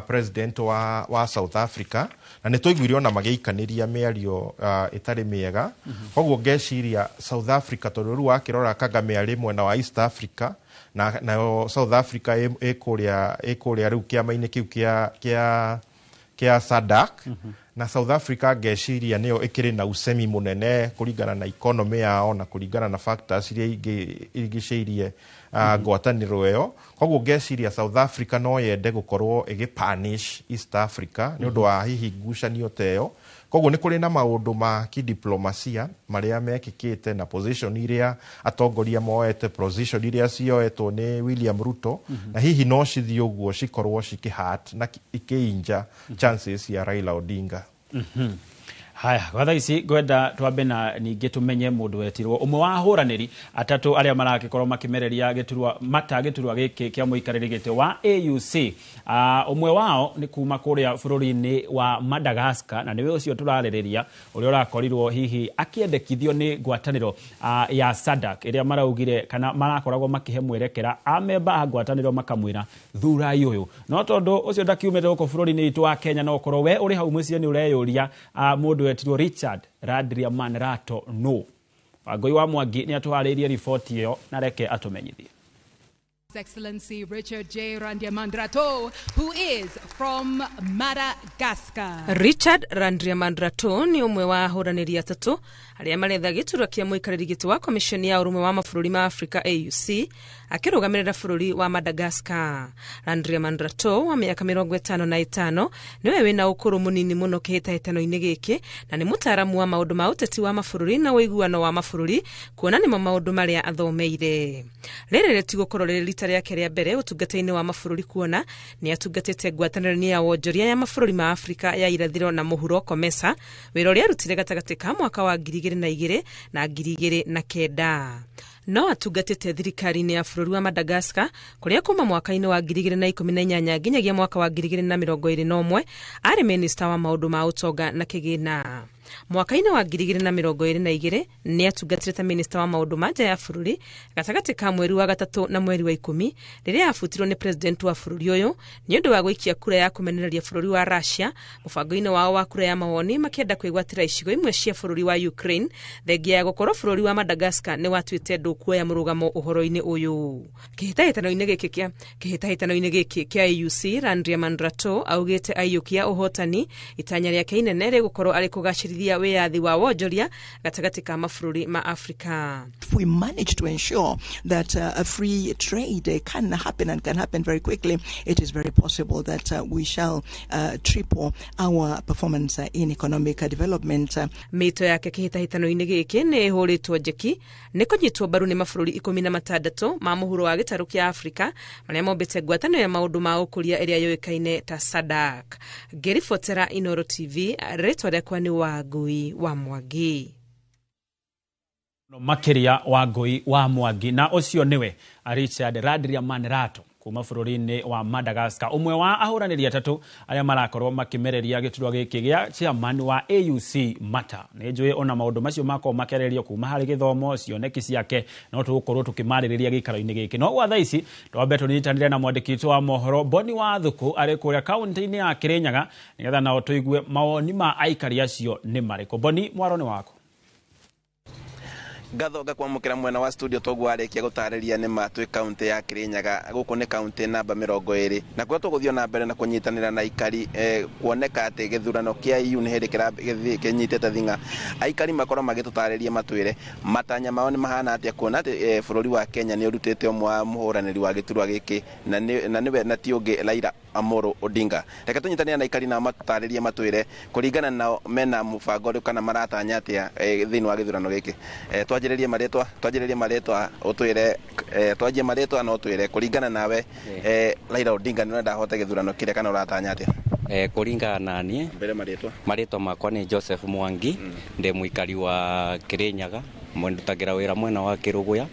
president wa South Africa, na nĩ twaiguire ona magĩikanĩria mĩario ĩtarĩ mĩega. Koguo ngeciria South Africa, tondũ rĩu wakĩrora Kagame arĩ mwena wa East Africa, na nayo South Africa ĩkũrĩa rĩu kĩama-inĩ kĩu kĩa SADC, na South Africa ngeciria nĩyo ĩkĩrĩ na usemi mũnene kũringana na economy yao na kũringana na factors iria ingĩ ngwatanĩro ĩyo. Koguo ngeciria South Africa no yende gũkorwo ĩgĩ punish East Africa nĩ ũndũ wa hihi ngucanio ta ĩyo. Koguo nĩ kũrĩ na maũndũ ma kidiplomasia marĩa mekĩkĩte na position iria atongoria moete, position iria cioetwo nĩ William Ruto, na hihi no cithiĩ ũguo cikorwo cikĩhat na ikĩinja chances ya Raila Odinga. Haya, gwa thaa ici ngwenda twambe na ningĩ tũmenye mũndũ wetirwo ũmwe wa ahũranĩri atatũ arĩa maragĩkorwo makĩmereria gĩturwa mata gĩturwa gĩkĩ kĩa mũikarĩri gĩtĩ wa AUC. Ũmwe wao nĩ kuma kũrĩa bũrũri-inĩ wa Madagascar, na nĩwe ũcio tũrarĩrĩria ũrĩa ũrakorirwo hihi akĩendekithio nĩ ngwatanĩro ya SADC ĩrĩa maraugire kana marakoragwo makĩhe mwerekera amemba a ngwatanĩro makamwĩra thurai ũyũ, no tondũ ũcio ndakiumĩte gũkũ bũrũri-inĩ witũ wa Kenya, no ũkorwo we ũrĩ hau mũciĩ nĩ ũreyũria mũndũ wetirwo Richard Randriamandrato no Wangũi wa Mwangi nĩ atũharĩirie riboti ĩyo na reke atũmenyithie. His Excellency Richard J. Randriamandrato, who is from Madagascar. Richard Randriamandrato nĩ ũmwe wa ahũranĩri atatũ arĩa maretha gĩturwa kĩa mũikarĩri gĩtĩ wa Commission ya Ũrũmwe wa Mabũrũri ma Afrika AUC akĩrũgamĩrĩra bũrũri wa Madagascar. Randriamandrato wa mĩaka 55 nĩwe wĩna ũkũrũ mũnini mũno kĩhĩtahĩtano-inĩ gĩkĩ na nĩ mũtaaramu wa maũndũ ma ũteti wa mabũrũri na ũiguano wa mabũrũri, kuona nĩmo maũndũ marĩa athomeire. Rĩrĩ rĩtigũkorwo rĩrĩ rita rĩake rĩa mbere ũtungata-inĩ wa mabũrũri, kuona nĩ atungatĩte ngwatanĩro-inĩ ya wonjoria ya mabũrũri ma Afrika ya irathĩro na mũhuro COMESA, wĩra ũrĩa arutire gatagatĩ ka mwaka wa 2002 na 2009. No atungatĩte thirikari-inĩ ya bũrũri wa Madagascar kũrĩa kuma mwaka-inĩ wa 2018 nginyagia mwaka wa 2021 arĩ minista wa maũndũ ma ũtonga na kĩgĩna. Mwaka-inĩ wa 2022 nĩ atungatĩte ta minista wa maũndũ ma nja ya bũrũri gatagatĩ ka mweri wa 3 na mweri wa 10 rĩrĩa abutirwo nĩ president wa bũrũri ũyũ nĩ ũndũ wa gũikia kura ya kũmenereria bũrũri wa Russia mũbango-inĩ wao wa kura ya mawoni makĩenda kwĩgwatĩra icigo imwe cia bũrũri wa Ukraine, thengia ya gũkorwo bũrũri wa Madagascar nĩ watuĩte ndũkuoya mũrũgamo ũhoro-inĩ ũyũ. Kĩhĩtahĩtano-inĩ gĩkĩ kĩa AUC, Randriamandrato augĩte aiyũkia ũhotani itanya rĩake inene rĩgũkorwo arĩ kũgacĩrithia wĩyathi wa wonjoria gatagatĩ ka mabũrũri ma Afrika. If we manage to ensure that a free trade can happen and can happen very quickly, it is very possible that we shall triple our performance in economic development. Mĩto yake kĩhĩtahĩtano-inĩ gĩkĩ nĩ ĩhũrĩtwo njeki nĩ kũnyitwo mbaru nĩ mabũrũri 16 ma mũhuro wa gĩtarũ kĩa Afrika marĩa mombĩte ngwatanĩro ya maũndũ ma ũkũria ĩrĩa yũĩkaine ta SADC. Ngĩribotera Inooro TV, rĩtwa rĩakwa nĩ Wangũi wa Mwangi. Makĩria Wangũi wa Mwangi, na ũcio nĩwe Richard Randriamandrato kuma bũrũri-inĩ wa Madagascar, ũmwe wa ahũranĩri atatũ arĩa marakorwo makĩmereria gĩturwa gĩkĩ gĩa chairman wa AUC mata. Nĩ njũĩ ona maũndũ macio makorwo makĩarĩrĩrio kuma harĩ gĩthomo cioneki ciake, no tũgũkorwo tũkĩmarĩrĩria gĩikaro-inĩ gĩkĩ. No gwa thaa ici twambe tũnyitanĩre na mwandĩki witũ wa mohoro Boni wa Thuku arĩ kũrĩa kaunti-inĩ ya Kirinyaga nĩgetha nao tũigue mawoni ma aikari acio nĩ marĩkũ. Boni, mwaro nĩ waku. Ngatho ngakwamũkĩra mwena wa studio toguo arĩkia gũtarĩria nĩ ma twĩ kaunti ya Kirinyaga, gũkũ nĩ kaunti namba 20 na kũrĩa tũgũthiĩ na mbere na kũnyitanĩra na aikari kuoneka atĩ gĩthurano kĩa EU nĩ hĩndĩ kĩnyitĩte thing'a. Aikari makorwo magĩtũtarĩria matwĩre matanya mao nĩ mahana atĩa, kuona atĩ bũrũri wa Kenya nĩ ũrutĩte ũmwe wa mũhũranĩri wa gĩturwa gĩkĩ na nĩwe na ti ũngĩ Raila Amolo Odinga. Reke tũnyitanĩre na aikari nao matũtarĩrie matwĩre kũringana nao mena mũbango ũrĩkũ kana maratanya atĩa thĩinĩ wa gĩthurano gĩkĩ. Twanjĩrĩrie marĩtwa ũtwĩre, twanjie marĩtwa na ũtwĩre kũringana nawe Raila Odinga nĩ ũrenda ahote gĩthurano kĩrĩa kana ũratanya atĩa? Kũringana na niĩ mbere marĩtwa, marĩtwa makwa nĩ Joseph Mwangi, ndĩ mũikari wa Kirinyaga, ndutagĩra wĩra mwena wa Kĩrũgũya,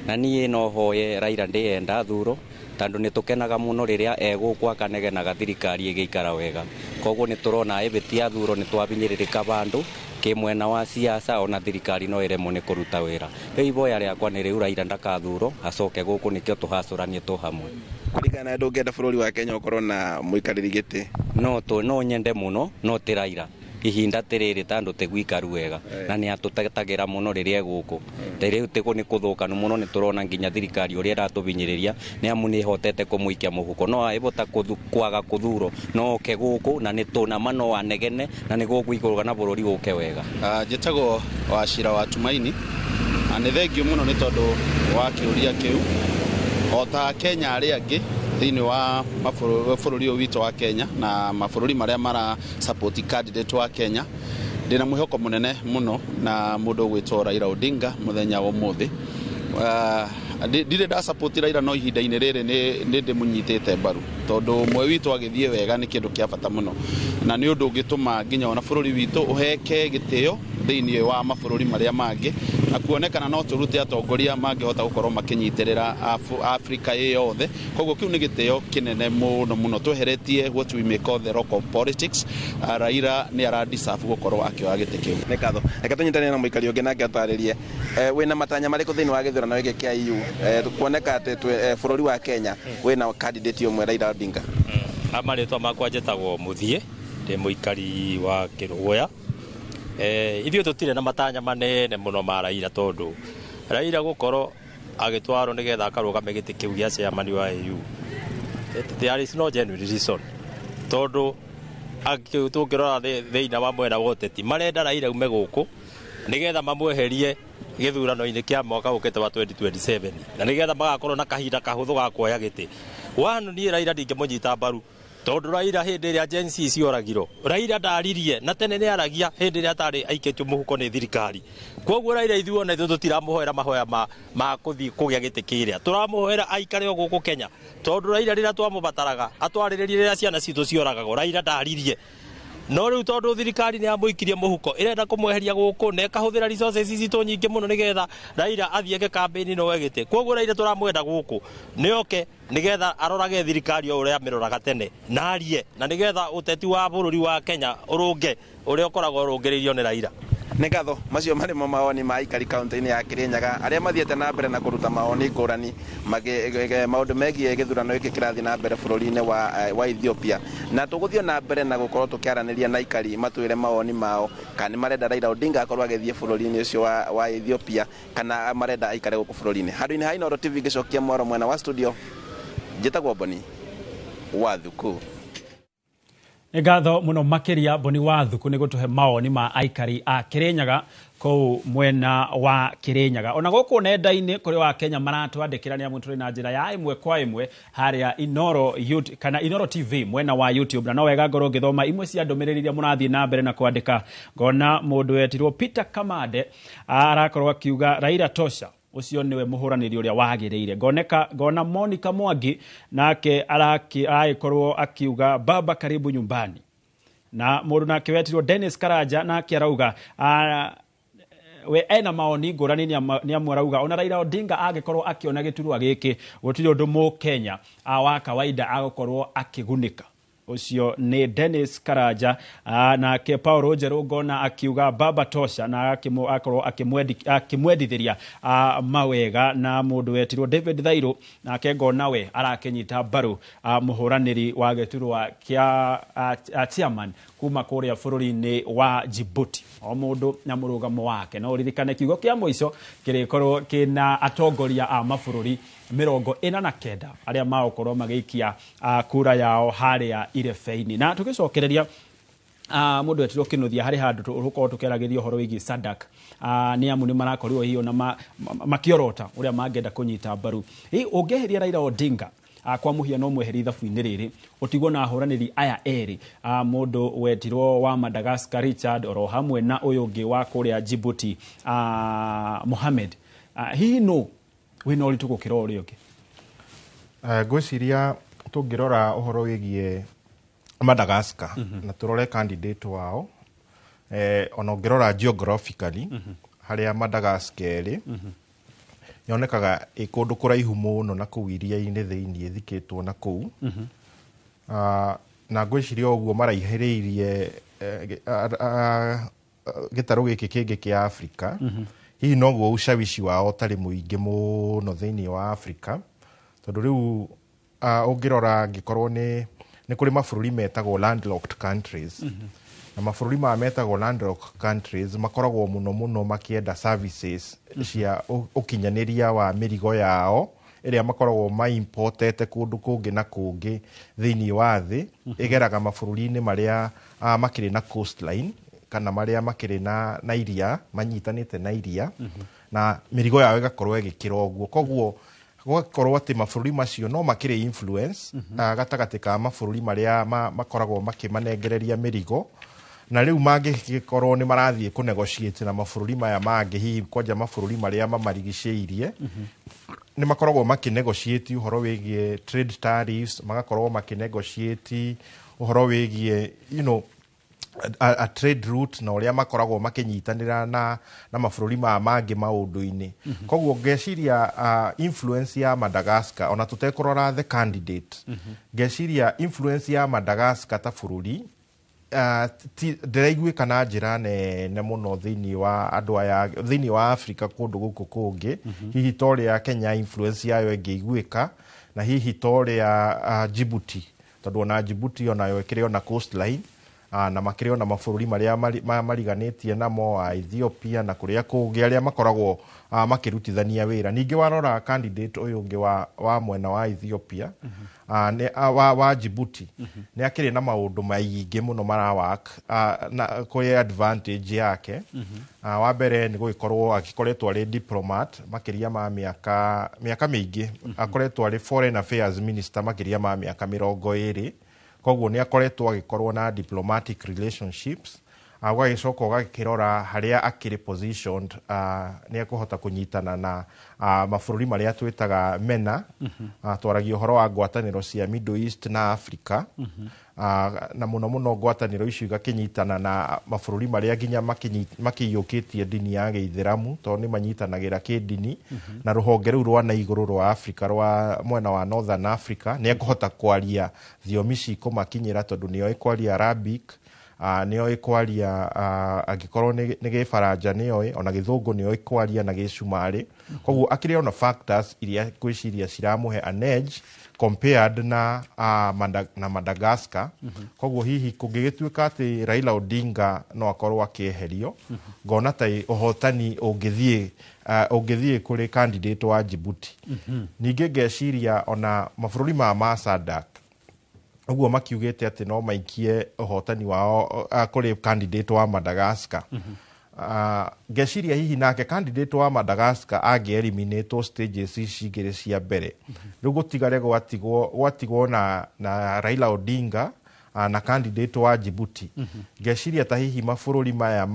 na niĩ no hoye Raila ndĩenda thuro tondũ nĩ tũkenaga mũno rĩrĩa egũkũ akanegenaga thirikari ĩgĩikara wega, koguo nĩ tũrona ĩbĩtia thuro nĩ twabinyĩrĩrĩka bandũ kĩ mwena wa siasa ona thirikari no ĩremwo nĩ kũruta wĩra. Rĩu iboya rĩakwa nĩ rĩu Raila ndakathuro acoke gũkũ nĩkĩo tũhacũranie tũ hamwe. Kũringana na ndũngĩenda bũrũri wa Kenya ũkorwo na mũikarĩri gĩtĩ? No nyende mũno no ti Raila ihinda tiriri tandu tigwikaru wega na ni atutetagira muno riria guku riu tiku ni kuthukanu muno ni turona nginya thirikari uria iratubinyiriria ni amu ni hotete kumuikia muhuko no aibota kwaga kuthuro no oke guku na ni tuna no anegene na ni guku iguruga na bururi uke wega. Njitagwo Wachira wa Tumaini na ni thengio muno ni tondu wa kiuria kiu o ta Kenya aria angi thiini wa bururi ũyũ witũ wa Kenya na mabũrũri marĩa mara support candidate wa Kenya Ndĩna mwĩhoko mũnene mũno na mũndũ ũgwĩtwo Raila Odinga mũthenya wa ũmũthĩ. Ndirĩ nda support Raila, no ihinda-inĩ rĩrĩ nĩ ndĩmũnyitĩte mbaru, tondũ ũmwe witũ agĩthiĩ wega nĩ kĩndũ kĩa bata mũno, na nĩ ũndũ ũngĩtũma nginya ona bũrũri witũ ũheke gĩtĩo thĩinĩ wa mabũrũri marĩa mangĩ, na kuonekana no tũrute atongoria mangĩhota gũkorwo makĩnyitĩrĩra Afrika ĩ yothe. Koguo kĩu nĩ gĩtĩo kĩnene mũno mũno tweheretie what we may call the rock of politics. Raila nĩ ara deserve gũkorwo akĩoya gĩtĩ kĩu. Nĩ ngatho. Reke tũnyitanĩre na mũikari ũngĩ nake atarĩrie wĩna matanya marĩkũ thĩinĩ wa gĩthurano gĩkĩ kĩa EU, kuoneka atĩ bũrũri wa Kenya wĩna candidate ũmwe, Raila Odinga. Marĩtwa makwa njĩtagwo Mũthiĩ, ndĩ mũikari wa Kĩrũgũya. Ithuĩ tũtirĩ na matanya manene mũno ma Raila, tondũ Raila gũkorwo agĩtwarwo nĩgetha akarũgame gĩtĩ kĩu gĩa chairman wa AU, there is no genuine reason, tondũ tũngĩrora thĩinĩ wa mwena wa ũteti, marenda Raila ume gũkũ nĩgetha mamweherie gĩthurano-inĩ kĩa mwaka ũkĩte wa 2027, na nĩgetha magakorwo na kahinda kahũthũ ga kuoya gĩtĩ. One, niĩ Raila ndingĩmũnyita mbaru, tondũ Raila hĩndĩ ĩrĩa Gen Z cioragirwo, Raila ndaririe, na tene nĩ aragia hĩndĩ ĩrĩa atarĩ aikĩtio mũhuko nĩ thirikari. Koguo Raila ithuĩ ona ithuĩ tũtiramũhoera mahoya ma kũthiĩ kũgĩa gĩtĩ kĩrĩa, tũramũhoera aikare o gũkũ Kenya, tondũ Raila rĩrĩa twamũbataraga atwarĩrĩrie rĩrĩa ciana citũ cioragagwo, Raila ndaririe. No rĩu tondũ thirikari nĩ yamũikirie mũhuko, ĩrenda kũmweheria gũkũ na ĩkahũthĩra resources citũ nyingĩ mũno nĩgetha Raila athiĩ eke campaign no gĩtĩ. Koguo Raila tũramwenda gũkũ nĩ oke nĩgetha arorage thirikari o ũrĩa amĩroraga tene na arie, na nĩgetha ũteti wa bũrũri wa Kenya ũrũnge ũrĩa ũkoragwo ũrũngĩrĩirio nĩ Raila. Nĩ ngatho. Macio marĩ mo mawoni ma aikari kaunti-inĩ ya Kirinyaga arĩa mathiĩte na mbere na kũruta mawoni ngũrani maũndũ megiĩ gĩthurano gĩkĩ kĩrathiĩ na mbere bũrũri-inĩ wa Ethiopia. Na tũgũthiĩ na mbere na gũkorwo tũkĩaranĩria na aikari matwĩre mawoni mao, kana nĩ marenda Raila Odinga akorwo agĩthiĩ bũrũri-inĩ ũcio wa Ethiopia, kana marenda aikare gũkũ bũrũri-inĩ. Handũ-inĩ ha Inooro TV ngĩcokia mwaro mwena wa studio, njĩtagwo Boni wa Thuku. Nĩ ngatho mũno makĩria, Boni wa Thuku, nĩ gũtũhe mawoni ma aikari a Kirinyaga kũu mwena wa Kirinyaga. Ona gũkũ nenda-inĩ kũrĩ wa Kenya maratwandĩkĩra, nĩ amu tũrĩ na njĩra ya ĩmwe kwa ĩmwe harĩa Inooro kana Inooro TV mwena wa YouTube, na no wega ngorwo ngĩthoma imwe cia ndũmĩrĩri iria mũrathiĩ na mbere na kwandĩka. Ngona mũndũ wetirwo Peter Kamande arakorwo akiuga Raila tosha, ũcio nĩwe mũhũranĩri ũrĩa wagĩrĩire. Ngoneka ngona Monica Mwangi nake aragĩkorwo akiuga baba karibu nyumbani, na mũndũ nake wetirwo Dennis Karanja nake arauga we ena maoni ngũrani, nĩ amwe arauga ona Raila Odinga angĩkorwo akĩona gĩturwa gĩkĩ, gũtirĩ ũndũ mũkenya wa kawaida agũkorwo akĩgunĩka. Ũcio nĩ Dennis Karanja. Nake Paul Njerũ ngona akiuga baba tosha, na akorwo akĩmwendithĩria mawega. Na mũndũ wetirwo David Thairũ nake ngona we arakĩnyita mbaru mũhũranĩri wa gĩturwa kĩa chairman kuma kũrĩa bũrũri-inĩ wa Djibouti. O mũndũ na mũrũgamo wake, no ũririkane kiugo kĩa mũico kĩrĩkorwo kĩna atongoria a mabũrũri 49 arĩa magũkorwo magĩikia kura yao harĩa irebe-inĩ. Na tũgĩcokereria, mũndũ wetirwo Kĩnuthia, harĩ handũ tũgũkorwo tũkĩaragĩria ũhoro wĩgiĩ SADC, nĩ amu nĩ marakorirwo hihi ona makĩorota ũrĩa mangĩenda kũnyita mbaru. Hihi ũngĩeheria Raila Odinga, kwa mũhiano mweherie ithabu-inĩ rĩrĩ, ũtigwo na ahũranĩri aya erĩ, mũndũ wetirwo wa Madagascar Richard oro hamwe na ũyũ ũngĩ wa kũrĩa Djibouti, Mohamed, hihi nũ wĩna ũritũ gũkĩra ũrĩa ũngĩ? Ngwĩciria tũngĩrora ũhoro wĩgiĩ Madagascar na tũrore candidate wao, ona ũngĩrora geographically harĩa Madagascar ĩrĩ, yonekaga ĩ kũndũ kũraihu mũno na kũu iria-inĩ thĩinĩ, ĩthikĩtwo na kũu. Na ngwĩciria ũguo maraihĩrĩirie gĩtarũ gĩkĩ kĩngĩ kĩa Afrika, hihi noguo ushawishi wao ũtarĩ mũingĩ mũno thĩinĩ wa Afrika, tondũ rĩu ũngĩrora angĩkorwo nĩ kũrĩ mabũrũri metagwo landlocked countries, na mabũrũri maya metagwo landlocked countries makoragwo mũno mũno makĩenda services cia ũkinyanĩria wa mĩrigo yao ĩrĩa makoragwo maimportete kũndũ kũngĩ na kũngĩ thĩinĩ wa thĩ, ĩgeraga mabũrũri-inĩ marĩa makĩrĩ na coastline kana marĩa makĩrĩ na iria, manyitanĩte na iria, na mĩrigo yao ĩgakorwo ĩgĩkĩra ũguo. Koguo gũgakorwo atĩ mabũrũri macio no makĩrĩ influence gatagatĩ ka mabũrũri marĩa makoragwo makĩmanengereria mĩrigo Na rĩu mangĩgĩkorwo nĩ marathiĩ kũ negotiate na mabũrũri maya mangĩ, hihi kwanja mabũrũri marĩa mamarigicĩirie, nĩ makoragwo makĩnegotiate ũhoro wĩgiĩ trade tariffs, magakorwo makĩnegotiate ũhoro wĩgiĩ a trade route na ũrĩa makoragwo makĩnyitanĩra na mabũrũri maya mangĩ maũndũ-inĩ. Koguo ngeciria influence ya Madagascar, ona tũtekũrora the candidate, ngeciria influence ya Madagascar ta bũrũri ndĩraiguĩka na njĩra nene mũno thĩinĩ wa andũ aya thĩinĩ wa Africa kũndũ gũkũ kũngĩ, hihi ta ũrĩa Kenya influence yayo ĩngĩiguĩka, na hihi ta ũrĩa Djibouti, tondũ ona Djibouti onayo ĩkĩrĩ ona coastline, na makĩrĩ ona mabũrũri marĩa mariganĩtie namo a Ethiopia na kũrĩa kũngĩ arĩa makoragwo makĩrutithania wĩra. Ningĩ warora candidate ũyũ ũngĩ wa mwena wa Ethiopia, wa Djibouti, nĩ akĩrĩ na maũndũ maingĩ mũno marawak na kũrĩ advantage yake. Wa mbere nĩ gũgĩkorwo agĩkoretwo arĩ diplomat makĩria ma mĩaka mĩingĩ, akoretwo arĩ foreign affairs minister makĩria ma mĩaka 20, koguo nĩ akoretwo agĩkorwo na diplomatic relationships. Ũgagĩcoka ũgakĩrora harĩa akĩrĩ positioned, nĩ ekũhota kũnyitana na mabũrũri marĩa twĩtaga MENA. Twaragia ũhoro wa ngwatanĩro cia Middle East na Africa, na mũno mũno ngwatanĩro icio igakĩnyitana na mabũrũri marĩa nginya makĩiyũkĩtie ndini ya gĩithĩramu, tondũ nĩ manyitanagĩra kĩndini na rũhonge rũu rwa na igũrũ rwa Africa, rwa mwena wa Northern Africa. Nĩ ekũhota kwaria thiomi cikũmakinyĩra, tondũ nĩoĩ kwaria Arabic, nĩoĩ kwaria angĩkorwo nĩ gĩbaranja nĩoĩ, ona gĩthũngũ nĩoĩ kwaria na gĩcumarĩ. Koguo akĩrĩ ona factors iria ngwĩciria ciramũhe an edge compared na Madagascar. Koguo hihi kũngĩgĩtuĩka atĩ Raila Odinga no akorwo akĩeherio, ngona ta ũhotani ũngĩthiĩ kũrĩ candidate wa Djibouti. Ningĩ ngeciria ona mabũrũri ma SADC ũguo makiugĩte atĩ no maikie ũhotani wao kũrĩ candidate wa Madagascar. Ngeciria hihi nake candidate wa Madagascar angĩ-eliminatwo stages ici igĩrĩ cia mbere, rĩu gũtigare gwatigwo na Raila Odinga na candidate wa Djibouti, ngeciria ta hihi mabũrũri maya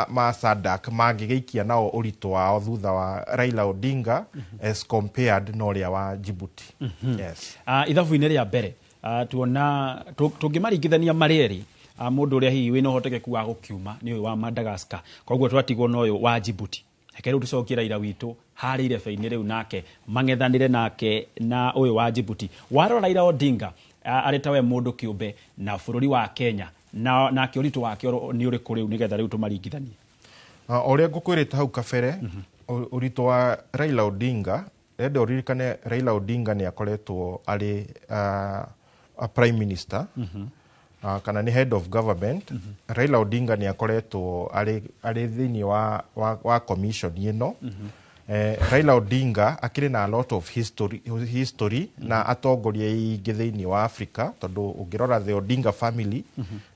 ma SADC mangĩgĩikia nao ũritũ wao thutha wa Raila Odinga as compared na ũrĩa wa Djibouti. Yes. Ithabu-inĩ rĩa mbere, tuona tũngĩmaringithania marĩ erĩ, mũndũ ũrĩa hihi wĩna ũhotekeku wa gũkiuma nĩ ũyũ wa Madagascar, koguo twatigwo na ũyũ wa Djibouti. Reke rĩu tũcokie Raila witũ harĩ irebe-inĩ rĩu, nake mang'ethanĩre nake na ũyũ wa Djibouti. Warora Raila Odinga arĩ ta we mũndũ kĩũmbe na bũrũri wa Kenya, na nake ũritũ wake nĩ ũrĩkũ rĩu, nĩgetha rĩu tũmaringithanie? Ũrĩa ngũkwĩrĩte hau kabere, ũritũ wa Raila Odinga, enda ũririkane Raila Odinga nĩ akoretwo arĩ a prime minister, kana nĩ head of government. Raila Odinga nĩ akoretwo arĩ thĩinĩ wa commission ĩno. Raila Odinga akĩrĩ na a lot of history na atongoria aingĩ thĩinĩ wa Africa, tondũ ũngĩrora the Odinga family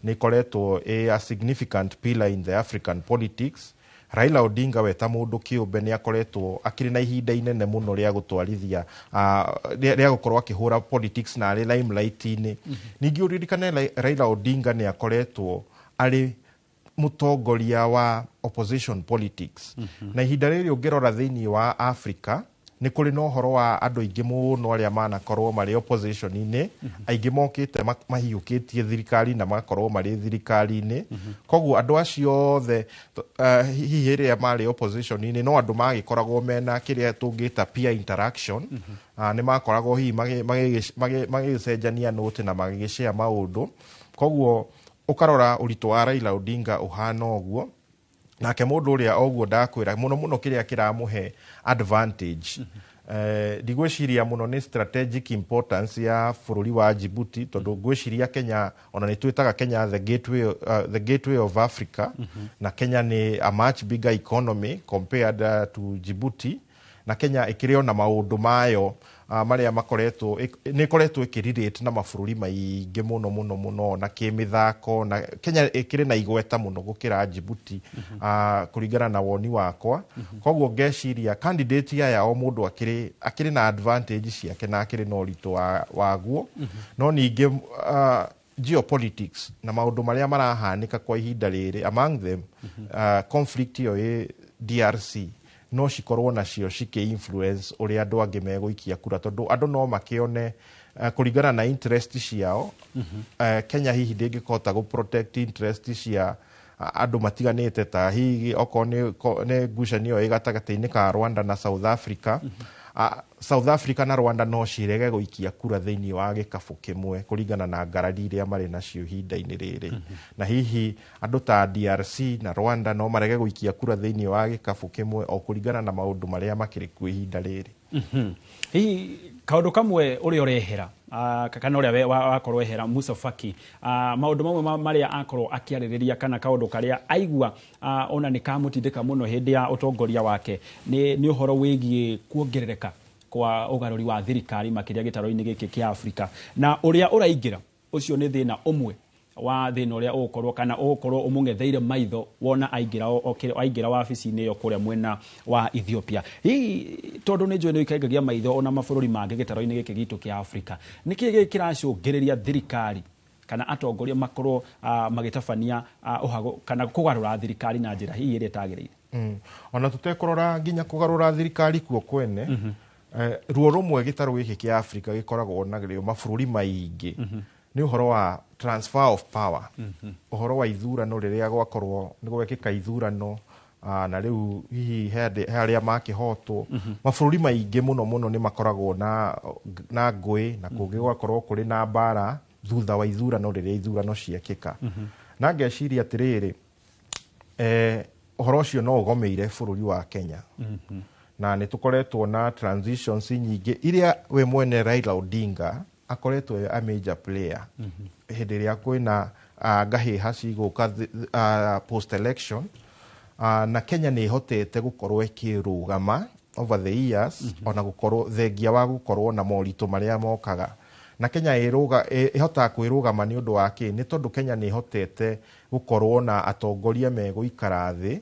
nĩ ĩkoretwo ĩ a significant pillar in the African politics. Raila Odinga we ta mũndũ kĩũmbe nĩ akoretwo akĩrĩ na ihinda inene mũno rĩa gũtwarithia, rĩa gũkorwo akĩhũra politics na arĩ limelight-inĩ. Ningĩ ũririkane Raila Odinga nĩ akoretwo arĩ mũtongoria wa opposition politics, na ihinda rĩrĩ ũngĩrora thĩinĩ wa Africa nĩ kũrĩ na ũhoro wa andũ aingĩ mũno arĩa manakorwo marĩ opposition-inĩ, aingĩ mokĩte mahiũkĩtie thirikari na magakorwo marĩ thirikari-inĩ. Koguo andũ acio othe hihi rĩrĩa marĩ opposition-inĩ no andũ magĩkoragwo mena kĩrĩa tũngĩta peer interaction, nĩ makoragwo hihi magĩgĩcenjania note na magĩgĩshare maũndũ. Koguo ũkarora ũritũ wa Raila Odinga ũhana ũguo, nake mũndũ ũrĩa ũguo ndakwĩra mũno mũno kĩrĩa kĩramũhe advantage, ndigwĩciria mũno nĩ strategic importance ya bũrũri wa Djibouti, tondũ ngwĩciria Kenya ona nĩ twĩtaga Kenya the gateway of Africa, na Kenya nĩ a much bigger economy compared to Djibouti, na Kenya ĩkĩrĩ ona maũndũ mayo marĩa makoretwo nĩ ĩkoretwo ĩkĩrelate na mabũrũri maingĩ mũno mũno mũno na kĩmĩthako, na Kenya ĩkĩrĩ na igweta mũno gũkĩra Djibouti, kũringana na woni wakwa. Koguo ngeciria candidate aya o mũndũ akĩrĩ na advantage ciake na akĩrĩ na ũritũ waguo, no ningĩ Geopolitics na maũndũ marĩa marahanĩka kwa ihinda rĩrĩ, among them conflict ĩyo ĩ DRC, no cikorwo nacio cikĩ influence ũrĩa andũ angĩ megũikia kura, tondũ andũ no makĩone kũringana na interest ciao. Kenya hihi ndĩngĩkĩhota gũ protect interest cia andũ matiganĩte, ta hihi okorwo nĩ ngucanio ĩ gatagatĩ-inĩ ka Rwanda na South Africa. South Africa na Rwanda no cirege gũikia kura thĩinĩ wa gĩkabũ kĩmwe kũringana na ngarari iria marĩ nacio ihinda-inĩ rĩrĩ. Na hihi andũ ta DRC na Rwanda no marege gũikia kura thĩinĩ wa gĩkabũ kĩmwe o kũringana na maũndũ marĩa makĩrĩ kuo ihinda rĩrĩ. Hihi kaũndũ kamwe ũrĩa ũrehera kana ũrĩa wakorwo ehera Musa Faki, maũndũ mamwe marĩa akorwo akĩarĩrĩria kana kaũndũ karĩa aigua ona nĩ kamũtindĩka mũno hĩndĩ ya ũtongoria wake nĩ ũhoro wĩgiĩ kuongerereka kwa ũgarũri wa thirikari, makĩria gĩtaro-inĩ gĩkĩ kĩa Afrika, na ũrĩa ũraingĩra ũcio nĩ thĩna ũmwe wa thĩna ũrĩa ũgũkorwo kana ũgũkorwo ũmũng'etheire maitho wona aingĩra wabici-inĩ ĩyo kũrĩa mwena wa Ethiopia. Hihi tondũ nĩ njũĩ nĩ ũikangagia maitho ona mabũrũri mangĩ gĩtaro-inĩ gĩkĩ gitũ kĩa Afrika, nĩkĩ gĩkĩ kĩracũngĩrĩria thirikari kana atongoria makorwo magĩtabania ũhago kana kũgarũra thirikari na njĩra hihi ĩrĩa ĩtagĩrĩire? Ona tũtekũrora nginya kũgarũra thirikari kuo kwene, ruo rũmwe gĩtarũ gĩkĩ kĩa Afrika gĩkoragwo narĩo mabũrũri maingĩ nĩ ũhoro wa transfer of power, ũhoro wa ithurano. Rĩrĩa gwakorwo nĩ gwekĩka ithurano na rĩu hihi he arĩa makĩhotwo, mabũrũri maingĩ mũno mũno nĩ makoragwo na ngũĩ na kũngĩ gũgakorwo kũrĩ na mbara thutha wa ithurano, rĩrĩa ithurano ciekĩka. Na ngeciria atĩrĩrĩ, ũhoro ũcio no ũgomeire bũrũri wa Kenya, na nĩ tũkoretwo na transitions nyingĩ iria we mwene Raila Odinga akoretwo a major player. Hĩndĩ ĩrĩa kwĩna ngahĩha cigũka post election, na Kenya nĩ ĩhotete gũkorwo ĩkĩrũgama over the years, ona gũkorwo thengia wa gũkorwo na moritũ marĩa mokaga. Na Kenya ĩhotaga kwĩrũgama nĩ ũndũ wa kĩ? Nĩ tondũ Kenya nĩ ĩhotete gũkorwo na atongoria megũikara thĩ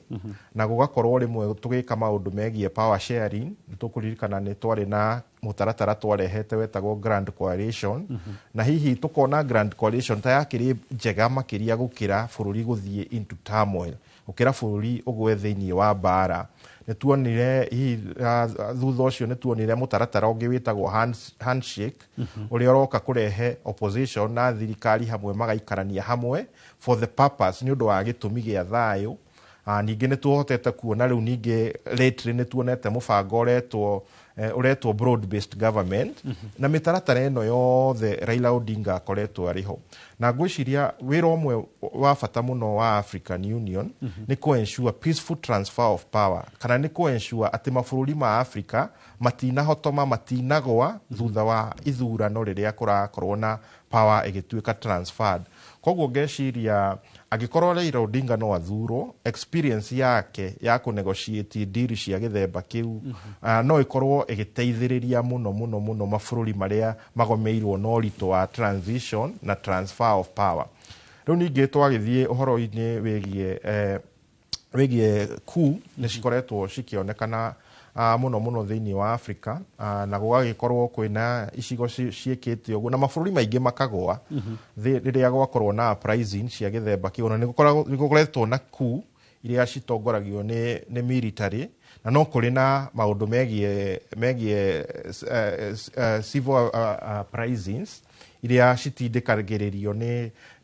na gũgakorwo rĩmwe tũgĩka maũndũ megiĩ power sharing. Nĩ tũkũririkana nĩ twarĩ na mũtaratara twarehete wetagwo Grand Coalition, na hihi tũkona Grand Coalition ta yakĩrĩ njega makĩria gũkĩra bũrũri gũthiĩ into turmoil, gũkĩra bũrũri ũgwe thĩinĩ wa mbara. Nĩ tuonire hihi thutha ũcio nĩ tuonire mũtaratara ũngĩ wĩtagwo handshake, ũrĩa ũroka kũrehe opposition na thirikari hamwe, magaikarania hamwe for the purpose, nĩ ũndũ wa gĩtũmi gĩa thayũ. Ningĩ nĩ tuhotete kuona rĩu ningĩ lately nĩ tuonete mũbango ũretwo broad based government, na mĩtaratara ĩno yothe Raila Odinga akoretwo arĩ ho. Na ngwĩciria wĩra ũmwe wa bata mũno wa African Union nĩ kũ ensure peaceful transfer of power, kana nĩ kũ ensure atĩ mabũrũri ma Africa matinahotoma, matinagwa thutha wa ithurano rĩrĩa kũrakorwo na power ĩgĩtuĩka transferred. Koguo ngeciria angĩkorwo Raila Odinga no athurwo, experience yake ya kũ negotiate deal cia gĩthemba kĩu no ĩkorwo ĩgĩteithĩrĩria mũno mũno mũno mabũrũri marĩa magomeirwo na ũritũ wa transition na transfer of power. Rĩu ningĩ twagĩthiĩ ũhoro-inĩ wĩgiĩ coup, nĩ cikoretwo cikĩonekana mũno mũno thĩinĩ wa Africa, na gũgagĩkorwo kwĩna icigo ciĩkĩte ũguo na mabũrũri maingĩ makagũa rĩrĩa gwakorwo na uprising cia gĩthemba kĩu. Na nĩ gũkoretwo na coup iria citongoragio nĩ military, na no kũrĩ na maũndũ megiĩ civil uprisings iria citindĩkagĩrĩrio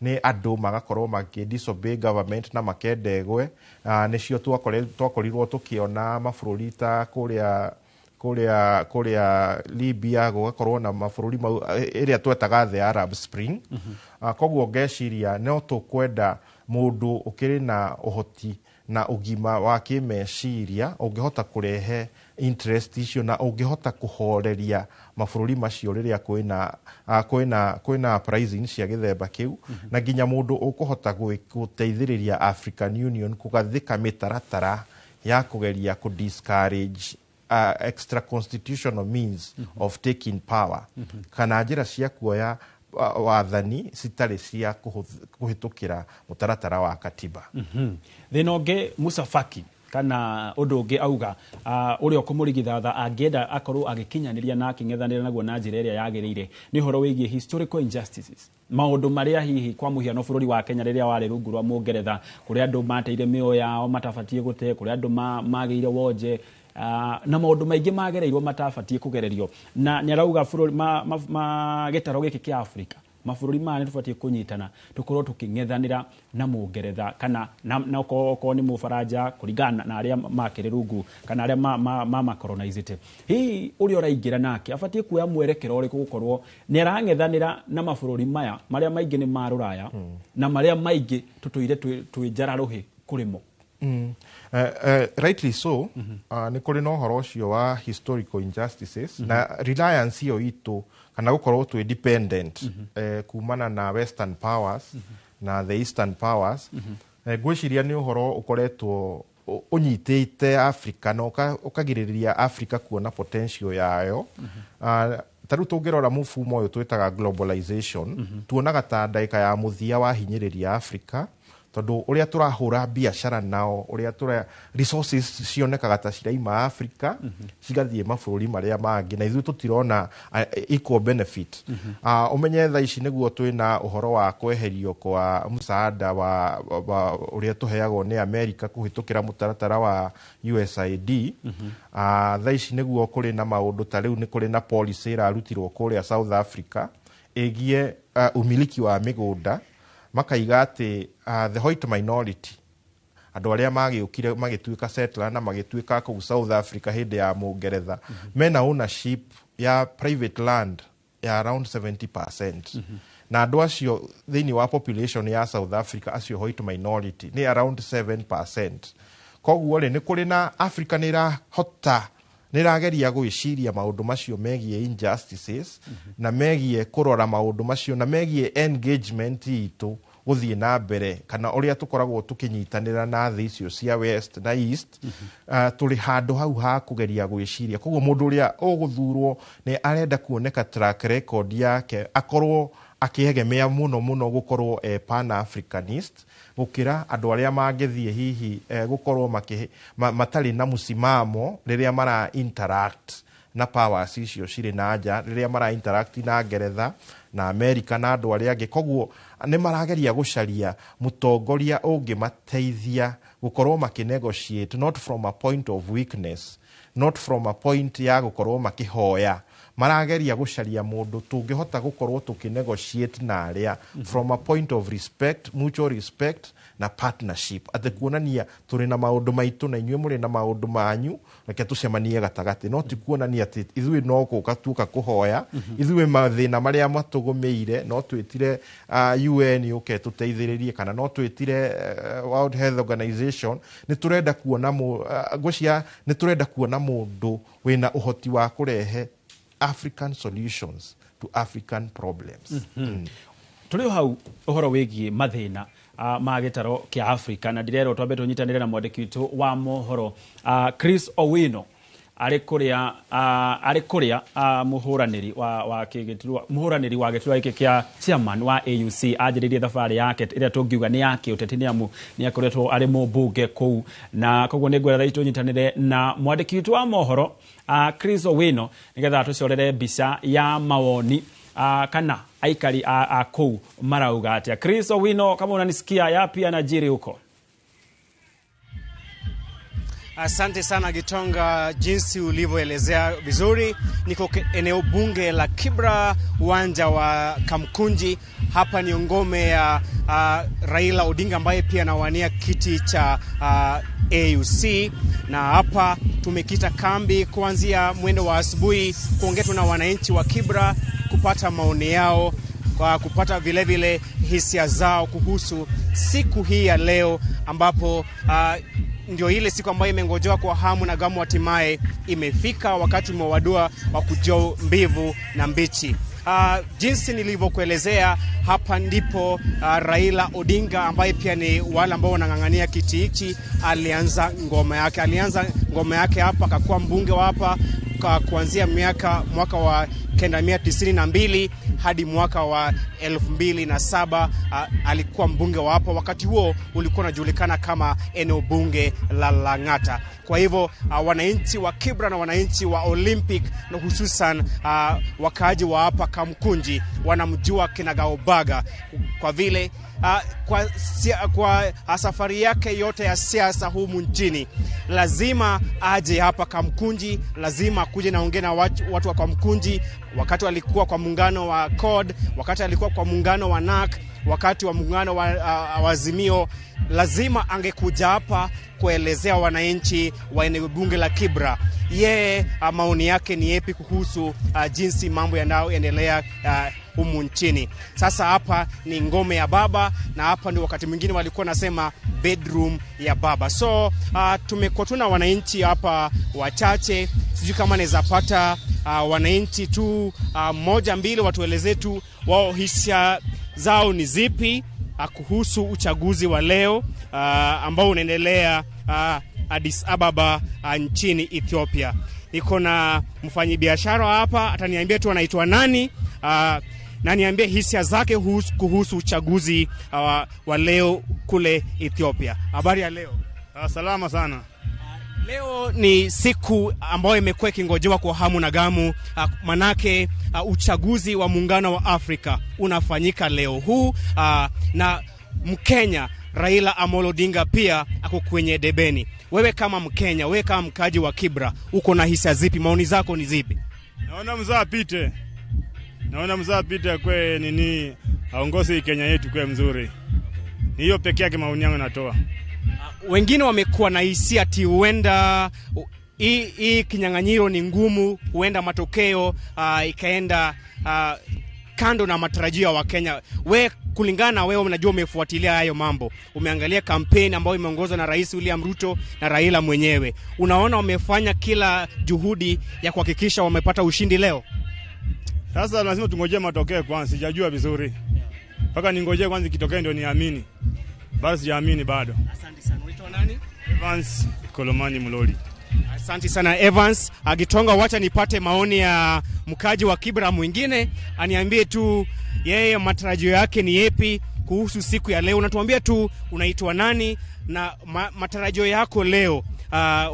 nĩ andũ magakorwo makĩ disobey government na makenda ĩgwe. Nĩcio twakorirwo tũkĩona mabũrũri ta kũrĩa Libya, gũgakorwo na mabũrũri mau ĩrĩa twetaga the Arab Spring. Koguo ngeciria no tũkwenda mũndũ ũkĩrĩ na ũhoti na ũgima wa kĩmeciria ũngĩhota kũrehe interest icio na ũngĩhota kũhoreria mabũrũri macio rĩrĩa kwĩna uprising cia gĩthemba kĩu, na nginya mũndũ ũkũhota gũteithĩrĩria African Union kũgathĩka mĩtaratara ya kũgeria kũ discourage extra constitutional means of taking power, kana njĩra cia kuoya wathani citarĩ cia kũhĩtũkĩra mũtaratara wa katiba. Thĩna ũngĩ, Musa Faki, Kana ũndũ ũngĩ auga ũrĩa ũkũmũrigithatha angĩenda akorwo agĩkinyanĩria na akĩng'ethanĩra naguo na njĩra ĩrĩa yagĩrĩire nĩ ũhoro wĩgiĩ historical injustices, maũndũ marĩa hihi kwa mũhiano bũrũri wa Kenya rĩrĩa warĩ rungu rwa Mũngeretha, kũrĩa andũ mateire mĩoyo yao matabatiĩ gũte, kũrĩa andũ magĩire wonje na maũndũ maingĩ magereirwo matabatiĩ kũgererio. Na nĩ arauga bũrũri ma gĩtaro gĩkĩ kĩa Afrika, mabũrũri maya nĩ tũbatiĩ kũnyitana tũkorwo tũkĩng'ethanĩra na Mũngeretha kana na okorwo nĩ Mũbaranja kũringana na arĩa makĩrĩ rungu kana arĩa mamakolonizĩte. Hihi ũrĩa ũraingĩra nake abatiĩ kuoya mwerekero ũrĩkũ gũkorwo nĩ arang'ethanĩra na mabũrũri maya marĩa maingĩ nĩ ma rũraya na marĩa maingĩ tũtũire twĩ njara rũhĩ kũrĩ mo? Rightly so. Nĩ kũrĩ na ũhoro ũcio wa historical injustices na reliance ĩyo itũ kana gũkorwo twĩ dependent kumana na western powers na the eastern powers. Ngwĩciria nĩ ũhoro ũkoretwo ũnyitĩte Africa na ũkagirĩrĩria Africa kuona potential yayo. Ta rĩu tũngĩrora mũfumo ũyũ twĩtaga globalization, tuonaga ta ndagĩka ya mũthia wahinyĩrĩria Africa, tondũ ũrĩa tũrahũra biacara nao, ũrĩa tũra resources cionekaga ta ciraima Africa cigathiĩ mabũrũri marĩa mangĩ na ithuĩ tũtirona equal benefit. Ũmenye thaa ici nĩguo twĩna ũhoro wa kweherio kwa msaada wa ũrĩa tũheagwo nĩ America kũhĩtũkĩra mũtaratara wa USAID. Thaa ici nĩguo kũrĩ na maũndũ ta rĩu nĩ kũrĩ na policy ĩrarutirwo kũrĩa South Africa ĩgiĩ umiliki wa mĩgũnda, makaiga atĩ the white minority, andũ arĩa magĩũkire magĩtuĩka settler na magĩtuĩka kũu South Africa hĩndĩ ya Mũngeretha, mena ownership ya private land ya around 70%, na andũ acio thĩinĩ wa population ya South Africa, acio white minority nĩ around 7%. Koguo rĩ, nĩ kũrĩ na Africa nĩ ĩrahota, nĩ ĩrageria gwĩciria maũndũ macio megiĩ injustices na megiĩ kũrora maũndũ macio na megiĩ engagement itũ gũthiĩ na mbere kana ũrĩa tũkoragwo tũkĩnyitanĩra na thĩ icio cia west na east. Tũrĩ handũ hau ha kũgeria gwĩciria. Koguo mũndũ ũrĩa ũgũthurwo nĩ arenda kuoneka track record yake akorwo akĩegemea mũno mũno gũkorwo pan africanist gũkĩra andũ arĩa mangĩthiĩ hihi gũkorwo matarĩ na mũsimamo rĩrĩa mara interact na powers icio cirĩ na nja, rĩrĩa mara interact na Ngeretha na America na andũ arĩa angĩ. Koguo nĩ marageria gũcaria mũtongoria ũngĩmateithia gũkorwo makĩnegotiate not from a point of weakness, not from a point ya gũkorwo makĩhoya. Marageria gũcaria mũndũ tũngĩhota gũkorwo tũkĩnegotiate na arĩa from a point of respect, mutual respect na partnership, atĩ kuonania tũrĩ na maũndũ maitũ na inyuĩ mũrĩ na maũndũ manyu, reke tũcemanie gatagatĩ, no ti kuonania atĩ ithuĩ no gũka tuoka kũhoya, ithuĩ mathĩna marĩa matũgũmĩire no twĩtire UN yũke tũteithĩrĩrie kana no twĩtire World Health Organization. Nĩ tũrenda kuona ngwĩciria nĩ tũrenda kuona mũndũ wĩna ũhoti wa kũrehe African solutions to African problems. Tũrĩ o hau ũhoro wĩgiĩ mathĩna ma gĩtaro kĩa Africa, na ndĩrerwo twambe tũnyitanĩre na mwandĩki witũ wa mohoro Chris Owino arĩ kũrĩa mũhũranĩri wa kĩgĩturwa, mũhũranĩri wa gĩturwa gĩkĩ kĩa chairman wa AUC anjĩrĩirie thabarĩ yake ĩrĩa tũngiuga nĩ ya kĩũteti, nĩ amu nĩ akoretwo arĩ mũmbunge kũu. Na koguo nĩ ngwenda tũnyitanĩre na mwandĩki witũ wa mohoro Chris Owino nĩgetha tũcorere mbica ya mawoni kana aikari a kũu marauga atĩa. Chris Owino, kama unanisikia, yapi yanajiri huko? Asante sana Gitonga, jinsi ulivyoelezea vizuri. Niko eneo bunge la Kibra, uwanja wa Kamkunji. Hapa ni ngome ya Raila Odinga ambaye pia anawania kiti cha AUC, na hapa tumekita kambi kuanzia mwendo wa asubuhi kuongea na wananchi wa Kibra kupata maoni yao, kwa kupata vile vile hisia zao kuhusu siku hii ya leo ambapo ndio ile siku ambayo imengojewa kwa hamu na gamu, hatimaye imefika, wakati umewadia wa kujua mbivu na mbichi. Jinsi nilivyokuelezea, hapa ndipo Raila Odinga ambaye pia ni wale ambao wanang'ang'ania kiti hichi alianza ngoma yake. Alianza ngoma yake hapa, akakuwa mbunge wa hapa kuanzia mwaka wa 1992 hadi mwaka wa 2007. Alikuwa mbunge wa hapo. Wakati huo ulikuwa unajulikana kama eneo bunge la Lang'ata. Kwa hivyo wananchi wa Kibra na wananchi wa Olympic na hususan wakaaji wa hapa Kamkunji wanamjua kinagaubaga kwa vile kwa safari yake yote ya siasa humu nchini lazima aje hapa Kamkunji, lazima akuje na ongee na watu wa Kamkunji. Wakati alikuwa kwa muungano wa CORD, wakati alikuwa kwa muungano wa NAK, wakati wa muungano wa Azimio, lazima angekuja hapa kuelezea wananchi wa eneo bunge la Kibra yeye maoni yake ni yepi kuhusu jinsi mambo yanayoendelea humu nchini. Sasa hapa ni ngome ya baba, na hapa ndio wakati mwingine walikuwa nasema bedroom ya baba. So tumekuwa tuna wananchi hapa wachache, sijui kama naweza pata wananchi tu moja mbili watueleze tu wao hisia zao ni zipi kuhusu uchaguzi wa leo ambao unaendelea Addis Ababa nchini Ethiopia. Niko na mfanyibiashara hapa, ataniambia tu anaitwa nani na niambie hisia zake kuhusu uchaguzi wa leo kule Ethiopia. Habari ya leo? Salama sana. Leo ni siku ambayo imekuwa ikingojewa kwa hamu na gamu, manake uchaguzi wa muungano wa Afrika unafanyika leo huu, na Mkenya Raila Amolo Odinga pia ako kwenye debeni. Wewe kama Mkenya, wewe kama mkaji wa Kibra, uko na hisia zipi? Maoni zako ni zipi? Naona mzaa apite. Naona mzaa apite kwe nini aongoze Kenya yetu kwe mzuri. Ni hiyo pekee yake maoni yangu natoa. Wengine wamekuwa na hisia ati huenda hii kinyang'anyiro ni ngumu, huenda matokeo ikaenda kando na matarajio ya Wakenya. We kulingana na wewe, unajua umefuatilia hayo mambo, umeangalia kampeni ambayo imeongozwa na Rais William Ruto na Raila mwenyewe, unaona wamefanya kila juhudi ya kuhakikisha wamepata ushindi leo? Sasa lazima tungojee matokeo kwanza, sijajua vizuri mpaka ningojee kwanza ikitokea ndio niamini. Bado sijaamini bado. Asante sana. Unaitwa nani? Evans Kolomani Mloli. Asante sana Evans Agitonga. Wacha nipate maoni ya mkaji wa Kibra mwingine, aniambie tu yeye matarajio yake ni yepi kuhusu siku ya leo. Unatuambia tu unaitwa nani na matarajio yako leo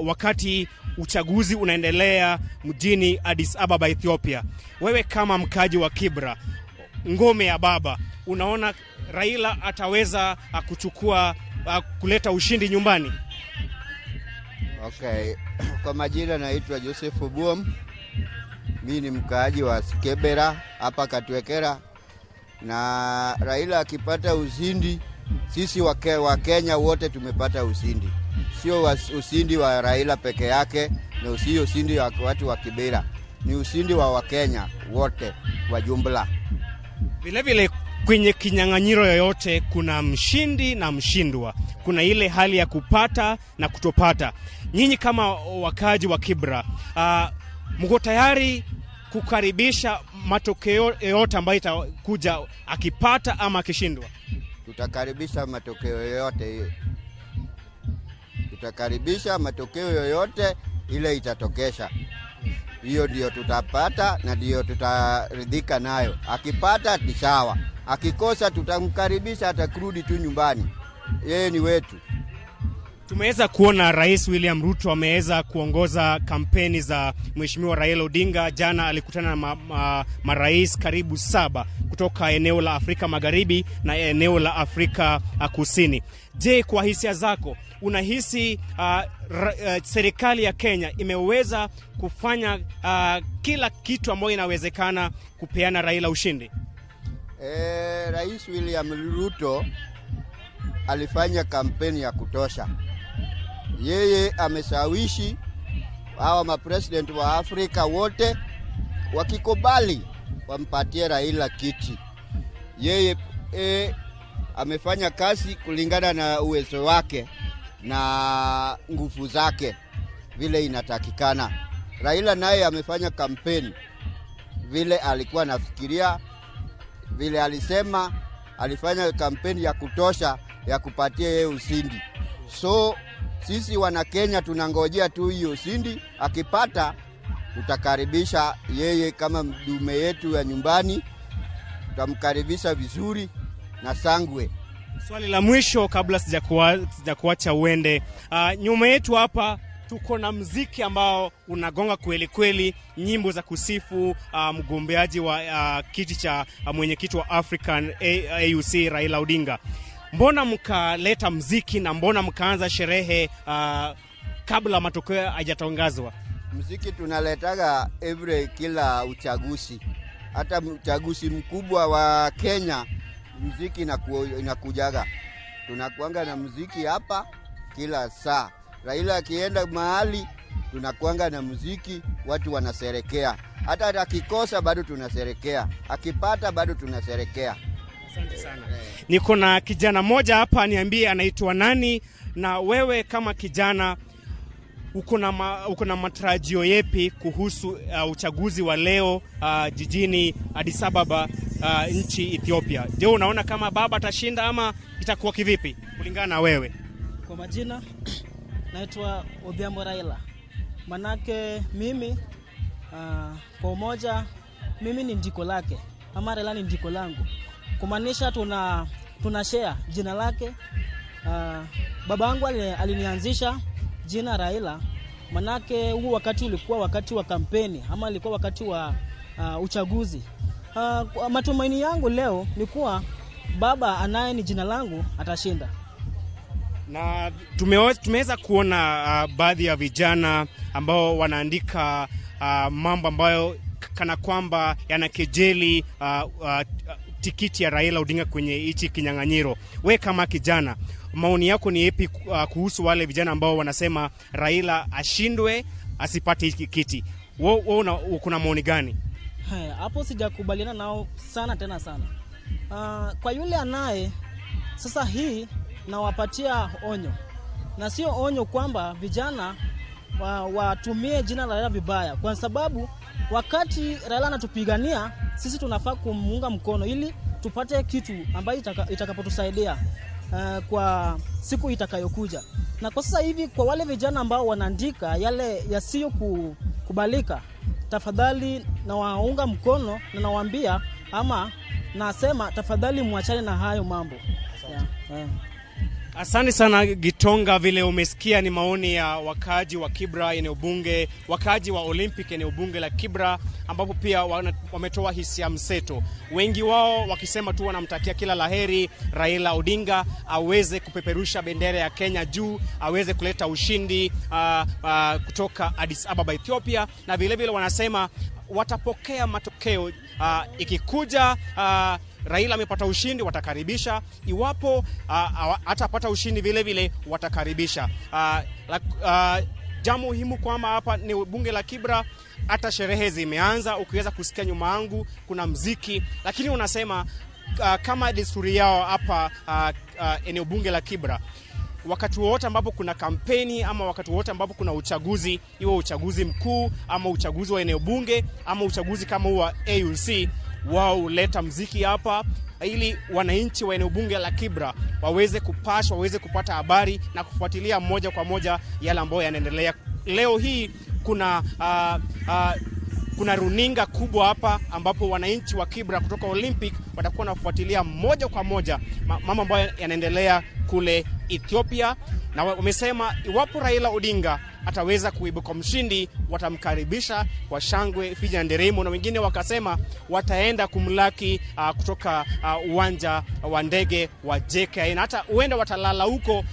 wakati uchaguzi unaendelea mjini Addis Ababa, Ethiopia. Wewe kama mkaji wa Kibra, ngome ya baba, unaona Raila ataweza kuchukua kuleta ushindi nyumbani? Okay, kwa majina naitwa Joseph Buom. Mimi ni mkaaji wa Kibera hapa Katwekera, na Raila akipata ushindi, sisi wa Kenya wote tumepata ushindi. Sio ushindi wa Raila peke yake, na sio ushindi wa watu wa Kibera, ni ushindi wa Wakenya wote kwa jumla. Vile vile kwenye kinyang'anyiro yoyote kuna mshindi na mshindwa, kuna ile hali ya kupata na kutopata. Nyinyi kama wakaji wa Kibra, mko tayari kukaribisha matokeo yoyote ambayo itakuja, akipata ama akishindwa? Tutakaribisha matokeo yoyote, tutakaribisha matokeo yoyote ile itatokesha. Hiyo ndio tutapata na ndio tutaridhika nayo. Akipata ni sawa, akikosa tutamkaribisha, atakurudi tu nyumbani, yeye ni wetu. Tumeweza kuona Rais William Ruto ameweza kuongoza kampeni za Mheshimiwa Raila Odinga. Jana alikutana na marais karibu 7 kutoka eneo la Afrika Magharibi na eneo la Afrika Kusini. Je, kwa hisia zako unahisi serikali ya Kenya imeweza kufanya kila kitu ambayo inawezekana kupeana Raila ushindi? Rais William Ruto alifanya kampeni ya kutosha. Yeye ameshawishi hawa mapresident wa Afrika wote wakikubali wampatie Raila kiti. Yeye amefanya kazi kulingana na uwezo wake na nguvu zake vile inatakikana. Raila naye amefanya kampeni vile alikuwa anafikiria, vile alisema, alifanya kampeni ya kutosha ya kupatia yeye ushindi. So sisi wana Kenya tunangojea tu hiyo ushindi, akipata tutakaribisha yeye kama mdume yetu ya nyumbani, Tutamkaribisha vizuri na sangwe. Swali la mwisho kabla sijakuacha uende. Nyuma yetu hapa tuko na mziki ambao unagonga kweli kweli, nyimbo za kusifu mgombeaji wa kiti cha mwenyekiti wa African AUC Raila Odinga. Mbona mkaleta mziki na mbona mkaanza sherehe kabla matokeo hayajatangazwa? Mziki tunaletaga every kila uchaguzi, hata uchaguzi mkubwa wa Kenya mziki inakujaga. Tunakuanga na mziki hapa kila saa. Raila akienda mahali tunakuanga na muziki, watu wanaserekea. Hata akikosa bado tunaserekea, akipata bado tunaserekea. Asante sana. Niko na kijana mmoja hapa, niambie anaitwa nani, na wewe kama kijana uko na matarajio yepi kuhusu uchaguzi wa leo jijini Addis Ababa, nchi Ethiopia? Je, unaona kama baba atashinda ama itakuwa kivipi kulingana na wewe? Kwa majina naitwa Odhiambo Raila. Manake mimi kwa umoja mimi ni ndiko lake, ama Raila ni ndiko langu. Kumaanisha tuna share jina lake. Baba yangu alinianzisha jina Raila, manake huu wakati ulikuwa wakati wa kampeni ama ilikuwa wakati wa uchaguzi. Matumaini yangu leo ni kuwa baba anaye ni jina langu atashinda. Na tumeweza kuona baadhi ya vijana ambao wanaandika mambo ambayo kana kwamba yanakejeli tikiti ya Raila Odinga kwenye hichi kinyang'anyiro. We kama kijana, maoni yako ni yapi kuhusu wale vijana ambao wanasema Raila ashindwe asipate hiki kiti? Wewe uko na maoni gani? Hapo sijakubaliana nao sana tena sana. Kwa yule anaye sasa hii nawapatia onyo, na sio onyo kwamba vijana watumie jina la Raila vibaya, kwa sababu wakati Raila anatupigania sisi tunafaa kumuunga mkono ili tupate kitu ambayo itakapotusaidia kwa siku itakayokuja. Na kwa sasa hivi kwa wale vijana ambao wanaandika yale yasiyo kubalika, tafadhali nawaunga mkono na nawaambia ama nasema tafadhali muachane na hayo mambo. Yeah. Asante sana Gitonga, vile umesikia ni maoni ya wakaaji wa Kibra eneo bunge, wakaaji wa Olympic eneo bunge la Kibra, ambapo pia wametoa hisia mseto. Wengi wao wakisema tu wanamtakia kila laheri Raila Odinga aweze kupeperusha bendera ya Kenya juu, aweze kuleta ushindi kutoka Addis Ababa Ethiopia, na vile vile wanasema watapokea matokeo ikikuja. Raila amepata ushindi watakaribisha, iwapo atapata ushindi vile vile watakaribisha. Jambo muhimu kwamba hapa ni bunge la Kibra, hata sherehe zimeanza, ukiweza kusikia nyuma yangu kuna mziki, lakini unasema kama desturi yao hapa eneo bunge la Kibra, wakati wote ambapo kuna kampeni ama wakati wote ambapo kuna uchaguzi, iwe uchaguzi mkuu ama uchaguzi wa eneo bunge ama uchaguzi kama huu wa AUC, wao huleta mziki hapa ili wananchi wa eneo bunge la Kibra waweze kupashwa, waweze kupata habari na kufuatilia moja kwa moja yale ambayo yanaendelea. Leo hii kuna runinga kubwa hapa ambapo wananchi wa Kibra kutoka Olympic watakuwa wanafuatilia moja kwa moja mambo ambayo yanaendelea kule Ethiopia, na wamesema iwapo Raila Odinga ataweza kuibuka mshindi watamkaribisha kwa shangwe, fija na nderemo, na wengine wakasema wataenda kumlaki kutoka uwanja wa ndege wa JKIA, na hata huenda watalala huko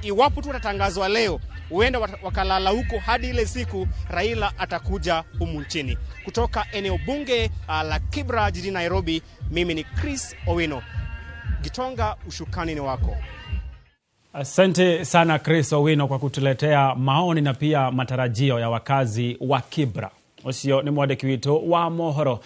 iwapo tu watatangazwa leo, huenda wakalala huko hadi ile siku Raila atakuja humu nchini. Kutoka eneo bunge la Kibra jijini Nairobi, mimi ni Chris Owino. Gitonga, ushukani ni wako. Asante sana Chris Owino kwa kutuletea maoni na pia matarajio ya wakazi wa Kibra. Ucio ni mwandĩki witũ wa mohoro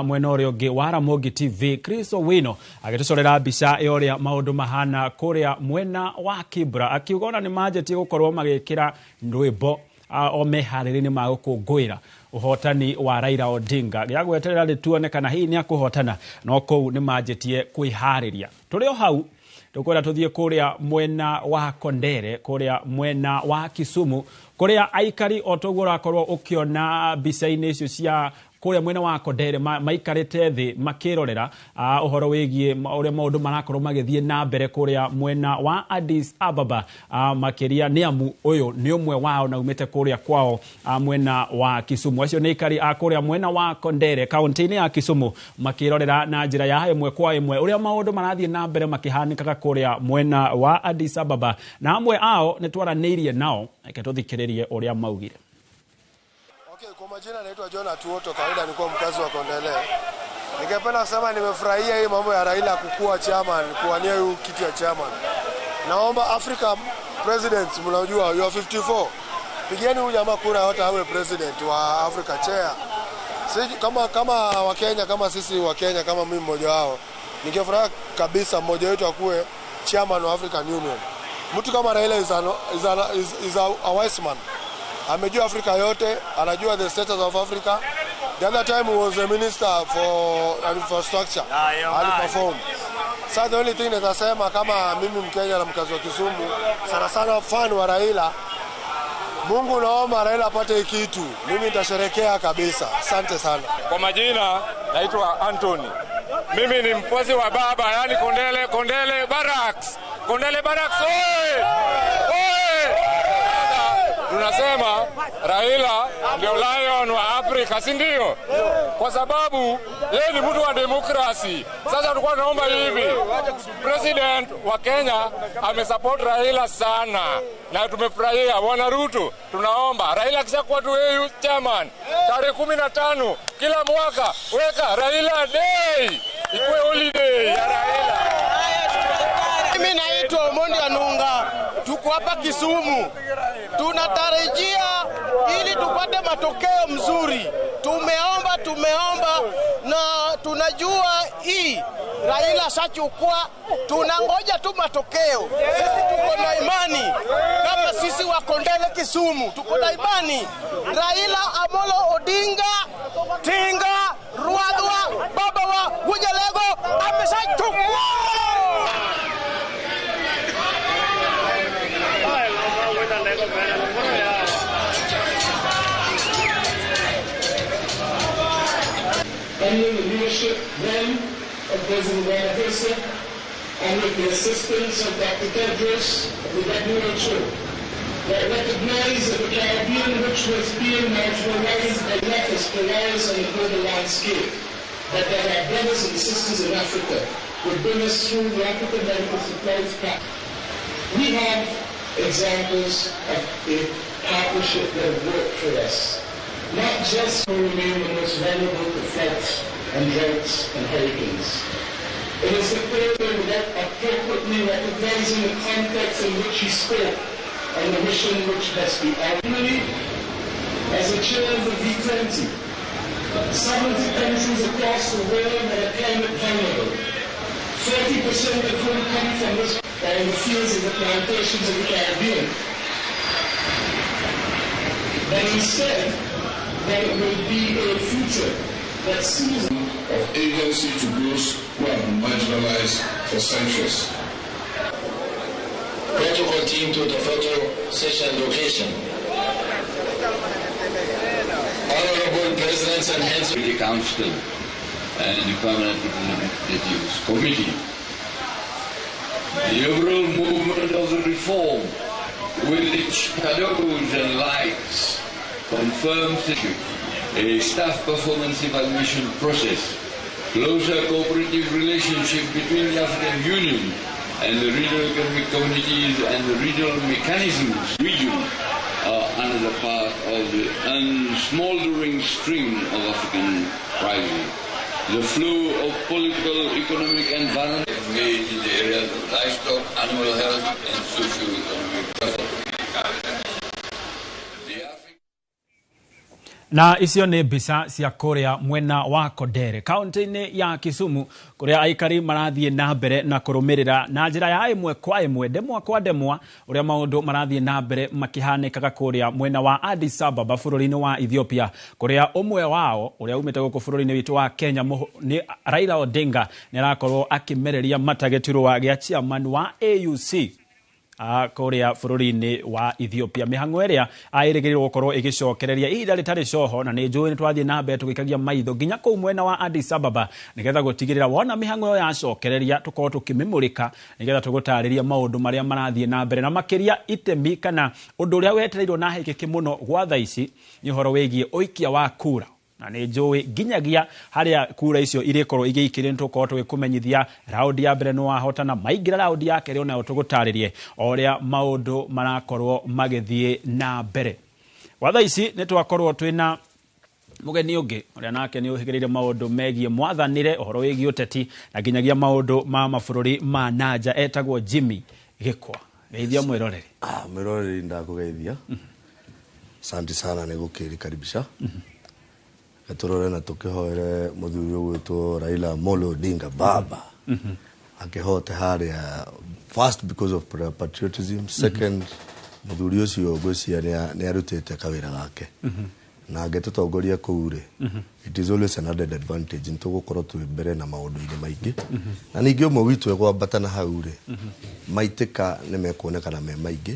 mwena ũrĩa ũngĩ wa Ramogi TV Chris Owino agĩtũcorera mbica ya ũrĩa maũndũ mahana kũrĩa mwena wa Kibra, akiuga ona nĩ manjĩtie gũkorwo magĩkĩra rwĩmbo o meharĩrĩ-inĩ ma gũkũngũĩra ũhotani wa Raila Odinga. Gĩa gweterera rĩ tuone kana hihi nĩ akũhotana, no kũu nĩ manjĩtie kwĩharĩria. Tũrĩ o hau tukwenda tuthie kuria mwena wa Kondere, kuria mwena wa Kisumu, kuria aikari o toguo urakorwo ukiona mbica-inĩ icio cia Kũrĩa mwena wa Kondere maikarĩte thĩ makĩrorera ũhoro wĩgiĩ ũrĩa maũndũ marakorwo magĩthiĩ na mbere kũrĩa mwena wa Addis Ababa, makĩria nĩ amu ũyũ nĩ ũmwe wao na umĩte kũrĩa kwao mwena wa Kisumu. Acio nĩ aikari a kũrĩa mwena wa Kondere kaunti-inĩ ya Kisumu makĩrorera na njĩra ya ĩmwe kwa ĩmwe ũrĩa maũndũ marathiĩ na mbere makĩhanĩkaga kũrĩa mwena wa Addis Ababa, na amwe ao nĩ twaranĩirie nao. Reke tũthikĩrĩrie ũrĩa maugire. Okay, kwa majina naitwa John Atuoto, kawaida nilikuwa mkazi wa Kondele. Ningependa kusema nimefurahia hii mambo ya Raila kukua chairman, kuwania hii kiti ya chairman. Naomba Africa presidents, mnajua you are 54. Pigieni huyu jamaa kura yote awe president wa Africa chair. Sisi kama Wakenya, kama sisi Wakenya, kama mimi mmoja wao, ningefurahi kabisa mmoja wetu akuwe chairman wa African Union. Mtu kama Raila is a wise man. Amejua Afrika yote, anajua the status of Africa. The other time he was a minister for infrastructure. Aliperform. So the only thing nitasema kama mimi Mkenya na mkazi wa Kisumu, sana sana fan wa Raila, Mungu naomba Raila apate kitu. Mimi nitasherekea kabisa. Asante sana. Kwa majina naitwa Anthony. Mimi ni mfuasi wa baba, yani Kondele, Kondele Barracks. Kondele Barracks, oye! Oye! Tunasema Raila ndio lion wa Afrika, si ndio? Kwa sababu yeye ni mtu wa demokrasi. Sasa tulikuwa tunaomba hivi, president wa Kenya amesupport Raila sana na tumefurahia. Bwana Ruto, tunaomba Raila akishakuwa tu AU chairman tarehe 15 kila mwaka weka Raila Day, ikuwe holiday ya Raila. Mimi naitwa Omondi Anunga, tuko hapa Kisumu. Tunatarajia ili tupate matokeo mzuri. Tumeomba na tunajua hii Raila shachukua, tunangoja tu matokeo. Sisi tuko na imani kama sisi wa Kondele Kisumu, tuko na imani Raila Amolo Odinga Tinga Ruadwa baba wa Gunyalego ameshachukua. Under the leadership then of President Ramaphosa and with the assistance of Dr. Tedros of the WHO, that recognized that the Caribbean, which was being marginalized by left as pariahs on the global landscape, but that our brothers and sisters in Africa would bring us through the African Medical Supplies Pact. We have examples of a partnership that worked for us, not just to remain the most vulnerable to floods and droughts and hurricanes. It is the clear that appropriately recognizing the context in which he spoke and the mission which must be ultimately, as the chair of the V20, 70 countries across the world that are climate vulnerable, 40% of whom come from this or in the fields of the plantations of the Caribbean, but instead that it will be a future that sees of agency to those who have been marginalized for centuries. Protocol team to the photo session location. Honorable Presidents and Heads of the Council and the Permanent Representatives Committee. The overall movement of the reform, with its shadows and lights, confirms a staff performance evaluation process, closer cooperative relationship between the African Union and the regional economic communities and the regional mechanisms region are another part of the unsmoldering stream of African rising. The flow of political, economic and violent engaged in the areas of livestock, animal health and socio-economic development. Na icio nĩ mbica cia kũrĩa mwena wa Kondere kaunti-inĩ ya Kisumu kũrĩa aikari marathiĩ na mbere na kũrũmĩrĩra na njĩra ya ĩmwe kwa ĩmwe, ndemwa kwa ndemwa, ũrĩa maũndũ marathiĩ na mbere makĩhanĩkaga kũrĩa mwena wa Addis Ababa bũrũri-inĩ wa Ethiopia, kũrĩa ũmwe wao ũrĩa umĩte gũkũ bũrũri-inĩ witũ wa Kenya nĩ Raila Odinga nĩ arakorwo akĩmereria mata gĩturwa gĩa chairman wa AUC. Kũrĩa bũrũri-inĩ wa Ethiopia, mĩhang'o ĩrĩa ĩrĩgĩrĩirwo gũkorwo ĩgĩcokereria ihinda rĩtarĩ coho, na nĩ njũĩ nĩ twathiĩ na mbere tũgĩikagia maitho nginya kũu mwena wa Addis Ababa, nĩgetha gũtigĩrĩra wona mĩhang'o ĩyo yacokereria tũkorwo tũkĩmĩmũrĩka, nĩgetha tũgũtarĩria maũndũ marĩa marathiĩ na mbere, na makĩria itemi kana ũndũ ũrĩa wetereirwo na hĩkĩki mũno gwa thaa ici nĩ ũhoro wĩgiĩ ũikia wa kura. Na nĩ njũĩ nginyagia harĩa kura icio irĩkorwo igĩikĩrio nĩ tũgũkorwo tũgĩkũmenyithia raundi ya mbere nĩ wahotana, maingĩra raundi ya kerĩ onayo tũgũtarĩrie o ũrĩa maũndũ marakorwo magĩthiĩ na mbere. Gwa thaa ici nĩ twakorwo twĩna mũgeni ũngĩ ũrĩa nake nĩ ũhĩgĩrĩire maũndũ megiĩ mwathanĩre, ũhoro wĩgiĩ ũteti na nginyagia maũndũ ma mabũrũri ma nanja, etagwo Jimmy Gĩkwa. Geithia mwĩroreri. Mwĩroreri ndakũgeithia, asante sana nĩ gũkĩrikaribisha. Tũrore na tũkĩhoere mũthuri ũgwĩtwo Raila Amolo Odinga baba akĩhote harĩa, first because of patriotism, second mũthuri ũcio ngwĩciria nĩ arutĩte kawĩra gake na angĩtũtongoria kũu rĩ, it is always an added advantage, nĩ tũgũkorwo twĩ mbere na maũndũ-inĩ maingĩ. Na ningĩ ũmwe witũ egwambata na hau rĩ, maitĩka nĩ mekuonekana me maingĩ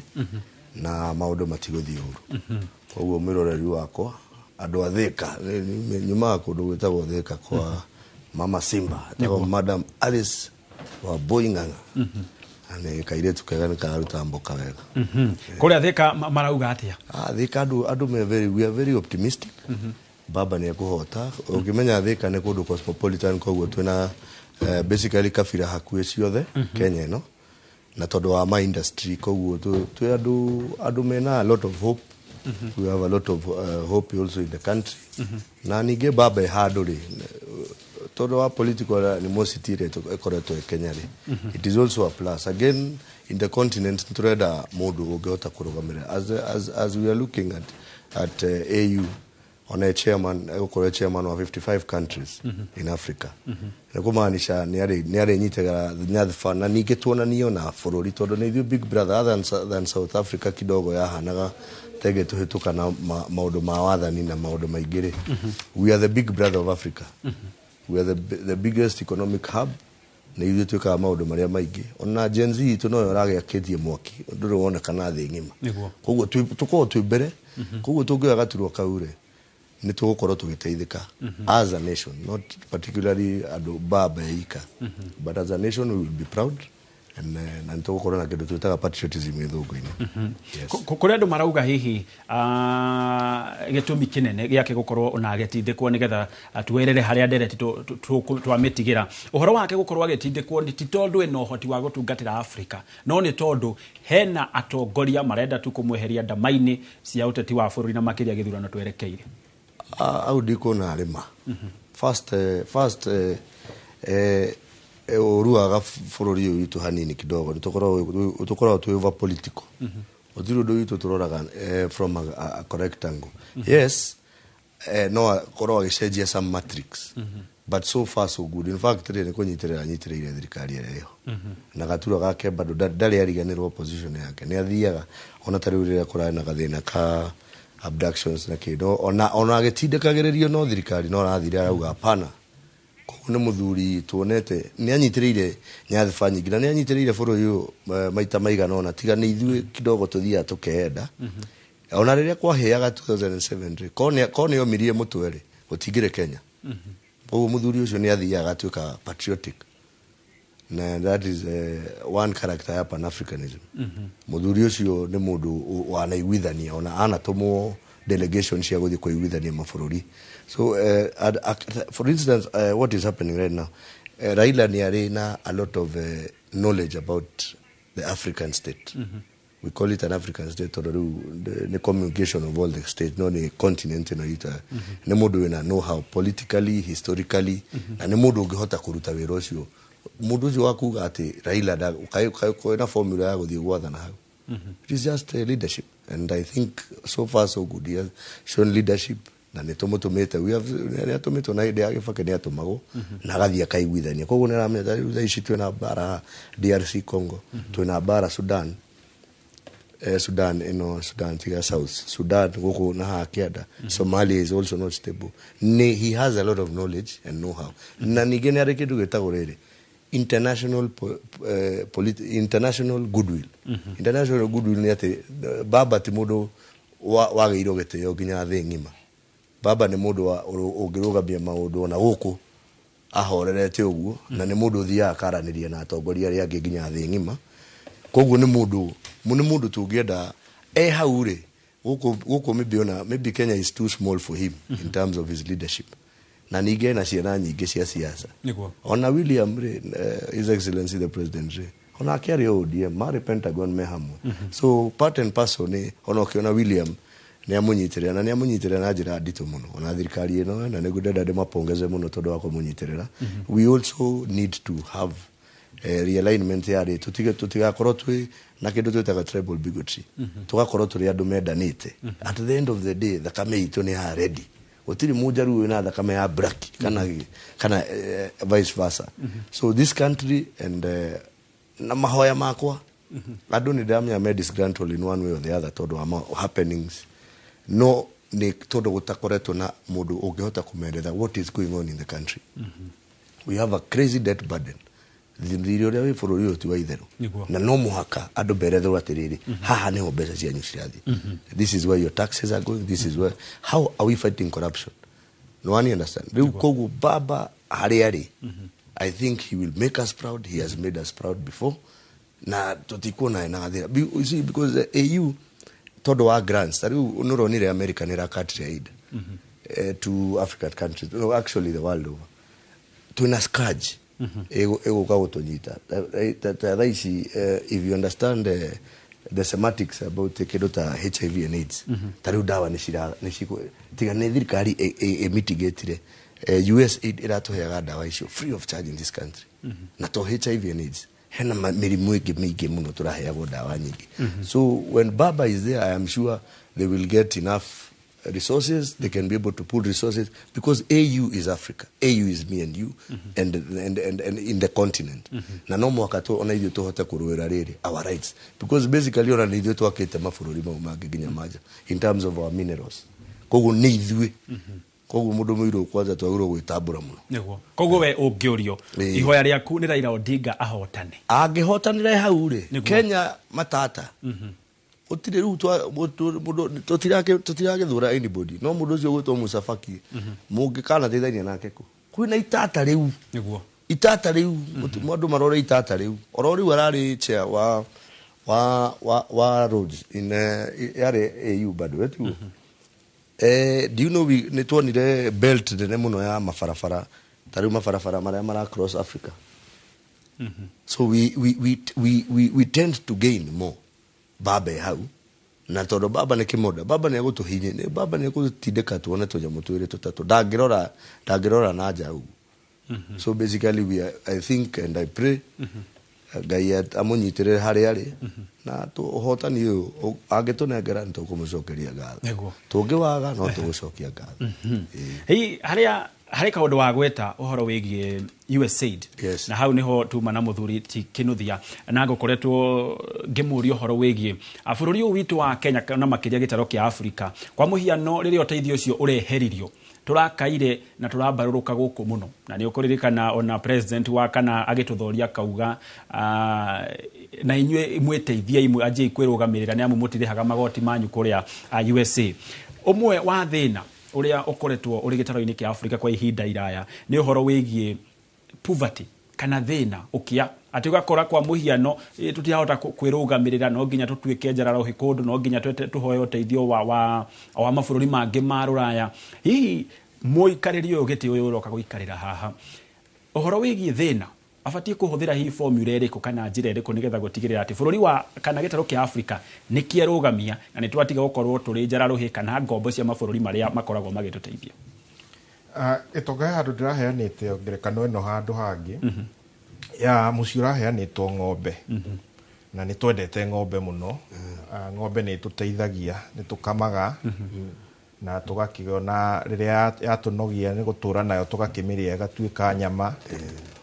na maũndũ matigũthiĩ ũru. Koguo mwĩroreri wakwa, andũ a Thika, nyumaga kũndũ gwĩtagwo Thika kwa Mama Simba, etagwo Madam Alice wa Ng'ang'a, na nĩ kairĩtu kega, nĩ kararuta mboka wega. Kũrĩa Thika marauga atĩa? Thika andũ me very, we are very optimistic. Baba nĩ ekũhota. Ũngĩmenya Thika nĩ kũndũ cosmopolitan, koguo twĩna basically kabira hakuhĩ ciothe Kenya ĩno, na tondũ wa ma industry, koguo twĩ andũ mena a lot of hope. We have a lot of hope also in the country. Na ningĩ baba handũ rĩ, tondũ wa political animosity ĩrĩa ĩkoretwo ĩ Kenya rĩ, it is also a plus again in the continent. Nĩtũrenda mũndũ ũngĩhota kũrũgamĩrĩra as we are looking at AU, ona chairman egũkorwo e chairman wa 55 countries in Africa, nĩ kũmaanisha nĩ arĩnyitaga nyadhiba, na ningĩ tuonanio na bũrũri tondũ nĩ ithuĩ big brother other than South Africa kidogo yahanaga tege tũhĩtũka na maũndũ ma wathani na maũndũ maingĩ rĩ. We are the big brother of Africa. We are the biggest economic hub. Nĩ ithuĩ twĩkaga maũndũ marĩa maingĩ, ona Gen Z itũ noyo ĩragĩakĩtie mwaki ndũrĩ wonekana thĩ ng'ima. Koguo tũkorwo twĩ mbere. Koguo tũngĩoya gaturwa kau rĩ, nĩ tũgũkorwo tũgĩteithĩka as a nation, not particularly andũ baba ika, but as a nation we will be proud and na nĩ tũgũkorwo na kĩndũ twĩtaga patriotism gĩthũngũ-inĩ. Yes. Kũrĩ andũ marauga hihi gĩtũmi kĩnene gĩake gũkorwo ona agĩtindĩkwo, nĩgetha tuerere harĩa ndereti twamĩtigĩra, ũhoro wake gũkorwo agĩtindĩkwo nĩ ti tondũ ena ũhoti wa gũtungatĩra Afrika, no nĩ tondũ hena atongoria marenda tu kũmweheria ndama-inĩ cia ũteti wa bũrũri, na makĩria gĩthurano twerekeire. Au ndikuona arĩma. First, ũruaga bũrũri ũyũ witũ hanini kidogo, nĩ tũkoragwo twĩ over political. Gũtirĩ ũndũ witũ tũroraga from a correct angle. Yes, no akorwo agĩcenjia some matrix, but so far so good. In fact rĩ, nĩ kũnyitĩrĩra anyitĩrĩire thirikari ĩrĩa ĩho na gaturwa gake bado ndarĩ ariganĩrwo position yake. Nĩ athiaga ona ta rĩu rĩrĩa kũrarĩ na gathĩna ka abductions na kĩndũ, ona agĩtindĩkagĩrĩrio no thirikari, no arathire arauga hapana. Koguo nĩ mũthuri tuonete nĩ anyitĩrĩire nyadhiba nyingĩ na nĩ anyitĩrĩire bũrũri ũyũ maita maigana ũna, tiga nĩ ithuĩ kidogo tũthiaga tũkehenda. Ona rĩrĩa kwahĩaga 2007 rĩ, korwo nĩ omirie mũtwe rĩ, gũtingĩrĩ Kenya. Koguo mũthuri ũcio nĩ athiaga agatuĩka patriotic, na that is one character ya pan-Africanism. Mũthuri ũcio nĩ mũndũ wanaiguithania, ona anatũmwo delegation cia gũthiĩ kũiguithania mabũrũri. So for instance, what is happening right now, Raila nĩ arĩ na a lot of knowledge about the African state. We call it an African state tondũ rĩu nĩ communication of all the states, no nĩ continent ĩno itũ. Nĩ mũndũ wĩna know how politically, historically, na nĩ mũndũ ũngĩhota kũruta wĩra ũcio, mũndũ ũcio wa kuga atĩ Raila kwĩna formula ya gũthiĩ gwathana hau. It is just leadership, and I think so far so good. He has shown leadership na nĩ tũmũtũmĩte, we have nĩ atũmĩtwo na hĩndĩ ya Gĩbakĩ nĩ atũmagwo na agathiĩ akaiguithania. Koguo nĩ aramenya ta rĩu thaa ici twĩna mbara DRC Congo, twĩna mbara Sudan, Sudan ĩno, Sudan tiga South Sudan gũkũ na haha kĩanda. Somalia is also not stable. Nĩ he has a lot of knowledge and know how, na ningĩ nĩ arĩ kĩndũ gĩtagwo rĩrĩ international international goodwill. International goodwill nĩ atĩ baba ti mũndũ wagĩirwo gĩtĩo nginya thĩ ng'ima. Baba nĩ mũndũ ũngĩrũgamia maũndũ ona gũkũ ahorerete ũguo, na nĩ mũndũ ũthiaga akaranĩria na atongoria arĩa angĩ nginya thĩ ng'ima. Koguo nĩ mũndũ tũngĩenda e hau rĩ gũkũ maybe ona maybe Kenya is too small for him in terms of his leadership. Na ningĩ ena ciana nyingĩ cia siasa. Ona William rĩ, His Excellency the President rĩ, ona akĩarĩ ODM marĩ Pentagon me hamwe. So part and parcel nĩ ona ũkĩona William nĩ amũnyitĩrĩra, na nĩ amũnyitĩrĩra na njĩra nditũ mũno. Ona thirikari ĩno, na nĩguo ndenda ndĩmapongeze mũno tondũ wa kũmũnyitĩrĩra. We also need to have realignment ya rĩ tũtigakorwo twĩ na kĩndũ twĩtaga tribal bigotry. Tũgakorwo tũrĩ andũ mendanĩte. At the end of the day thakame itũ nĩ ya ready. Gũtirĩ mũnjaruo wĩna thakame ya black kana vice versa. So this country and na mahoya makwa andũ nĩ ndĩramenya me disgruntled in one way or the other tondũ wa happenings, no nĩ tondũ gũtakoretwo na mũndũ ũngĩhota kũmeretha what is going on in the country. We have a crazy debt burden. Thirĩ ũrĩa wĩ bũrũri ũyũ ti wa itherũ, na no mũhaka andũ berethwo atĩrĩrĩ, haha nĩho mbeca cianyu cirathiĩ. This is where your taxes are going. This is where, how are we fighting corruption? No one understand. Rĩu koguo baba harĩa arĩ, I think he will make us proud. He has made us proud before. Na tũtikuona ena gathĩna. You see, because the AU tondũ wa grants, ta rĩu nĩ ũronire America nĩ ĩrakatire aid to African countries, no, actually the world over. Twĩna scourge ĩgũka gũtũnyita ta thaa ici. If you understand the semantics about kĩndũ ta HIV and AIDS, ta rĩu ndawa nĩ tiga nĩ thirikari ĩmitigatire, USAID ĩratũheaga ndawa icio free of charge in this country. Na to HIV and AIDS, hena mĩrimũ ĩngĩ mĩingĩ mũno tũraheagwo ndawa nyingĩ. So when baba is there, I am sure they will get enough resources. They can be able to pull resources because AU is Africa. AU is me and you and in the continent. Na no mwaka tu ona ithuĩ tũhote kũrũĩra rĩrĩ our rights, because basically ona nĩ ithuĩ twakĩte mabũrũri mau mangĩ nginya manja in terms of our minerals. Koguo nĩ ithuĩ. Koguo mũndũ mũirũ kwanza twagĩrĩirwo gwĩtambũra mũno. Nĩguo. Koguo we ũngĩũrio ihoya rĩaku nĩ Raila Odinga ahotane. Angĩhotanĩra hau rĩ, Kenya matata. Gũtirĩ rĩu tũtiragĩthũra anybody, no mũndũ ũcio ũgwĩtwo Musa Faki mũngĩkanateithania nake kũ kwĩna itata rĩu. Nĩguo. Itata rĩu andũ marore itata rĩu oro rĩu ararĩ chair wa roads in yarĩ AU bado etiguo. Do you know nĩ tuonire belt nene mũno ya mabarabara, ta rĩu mabarabara marĩa mara cross Africa. So we tend to gain more baba hau, na tondũ baba nĩ kĩmonda, baba nĩ egũtũhinyĩ, baba nĩ egũtindĩka tuone tũnyamũ twĩrĩ tũtatũ, ndangĩrora na nja ũguo. So basically we are, I think and I pray Ngai amũnyitĩrĩre harĩa arĩ, na ũhotani ũyũ angĩtũnengera nĩ tũkũmũcokeria ngatho, tũngĩwaga no tũgũcokia ngatho. Hei, harĩa harĩ kaũndũ wa gweta ũhoro wĩgiĩ USAID. Yes. Na hau niho tuma na muthuri ti Kinuthia na ngukoretwo ngimuria uhoro wigie bũrũri ũyũ witũ wa Kenya na makĩria gĩtaro kĩa Afrika. Kwa mũhiano rĩrĩa ũteithio ũcio ũreheririo turakaire na turambarũrũka gũkũ mũno, na nĩ ũkũririkana ona president wa kana agĩtũthoria kauga na inyuĩ mwĩteithie imwe anjie kwĩrũgamĩrĩra nĩ amu mũtirĩhaga magoti manyu kũrĩa USA. Ũmwe wa thĩna ũrĩa ũkoretwo ũrĩ gĩtaro-inĩ kĩa Afrika kwa ihinda iraya nĩ ũhoro wĩgiĩ poverty kana thĩna ũkĩa atĩ ũgakora kwa mũhiano tũtirahota kwĩrũgamĩrĩra, no nginya tũtuĩke njararohi kũndũ, no nginya tũhoe ũteithio wa mabũrũri mangĩ ma rũraya. Hihi mũikarĩri ũyũ gĩtĩ ũyũ ũroka gũikarĩra haha ũhoro wĩgiĩ thĩna abatiĩ kũhũthĩra hihi formula ĩrĩkũ kana njĩra ĩrĩkũ nĩgetha gũtigĩrĩra atĩ bũrũri wa kana gĩtarũ kĩa Afrika nĩ kĩerũgamia na nĩ twatiga gũkorwo tũrĩ njararohi kana ngombo cia mabũrũri marĩa makoragwo magĩtũteithia? Ĩtonga he handũ ndĩraheanĩte ngerekano ĩno handũ hangĩ ya mũciĩ ũraheanĩtwo ng'ombe, na nĩ twendete ng'ombe mũno. Ng'ombe nĩ ĩtũteithagia, nĩ tũkamaga na tũgakĩona rĩrĩa yatũnogia nĩ gũtũra nayo tũgakĩmĩrĩa ĩgatuĩka nyama,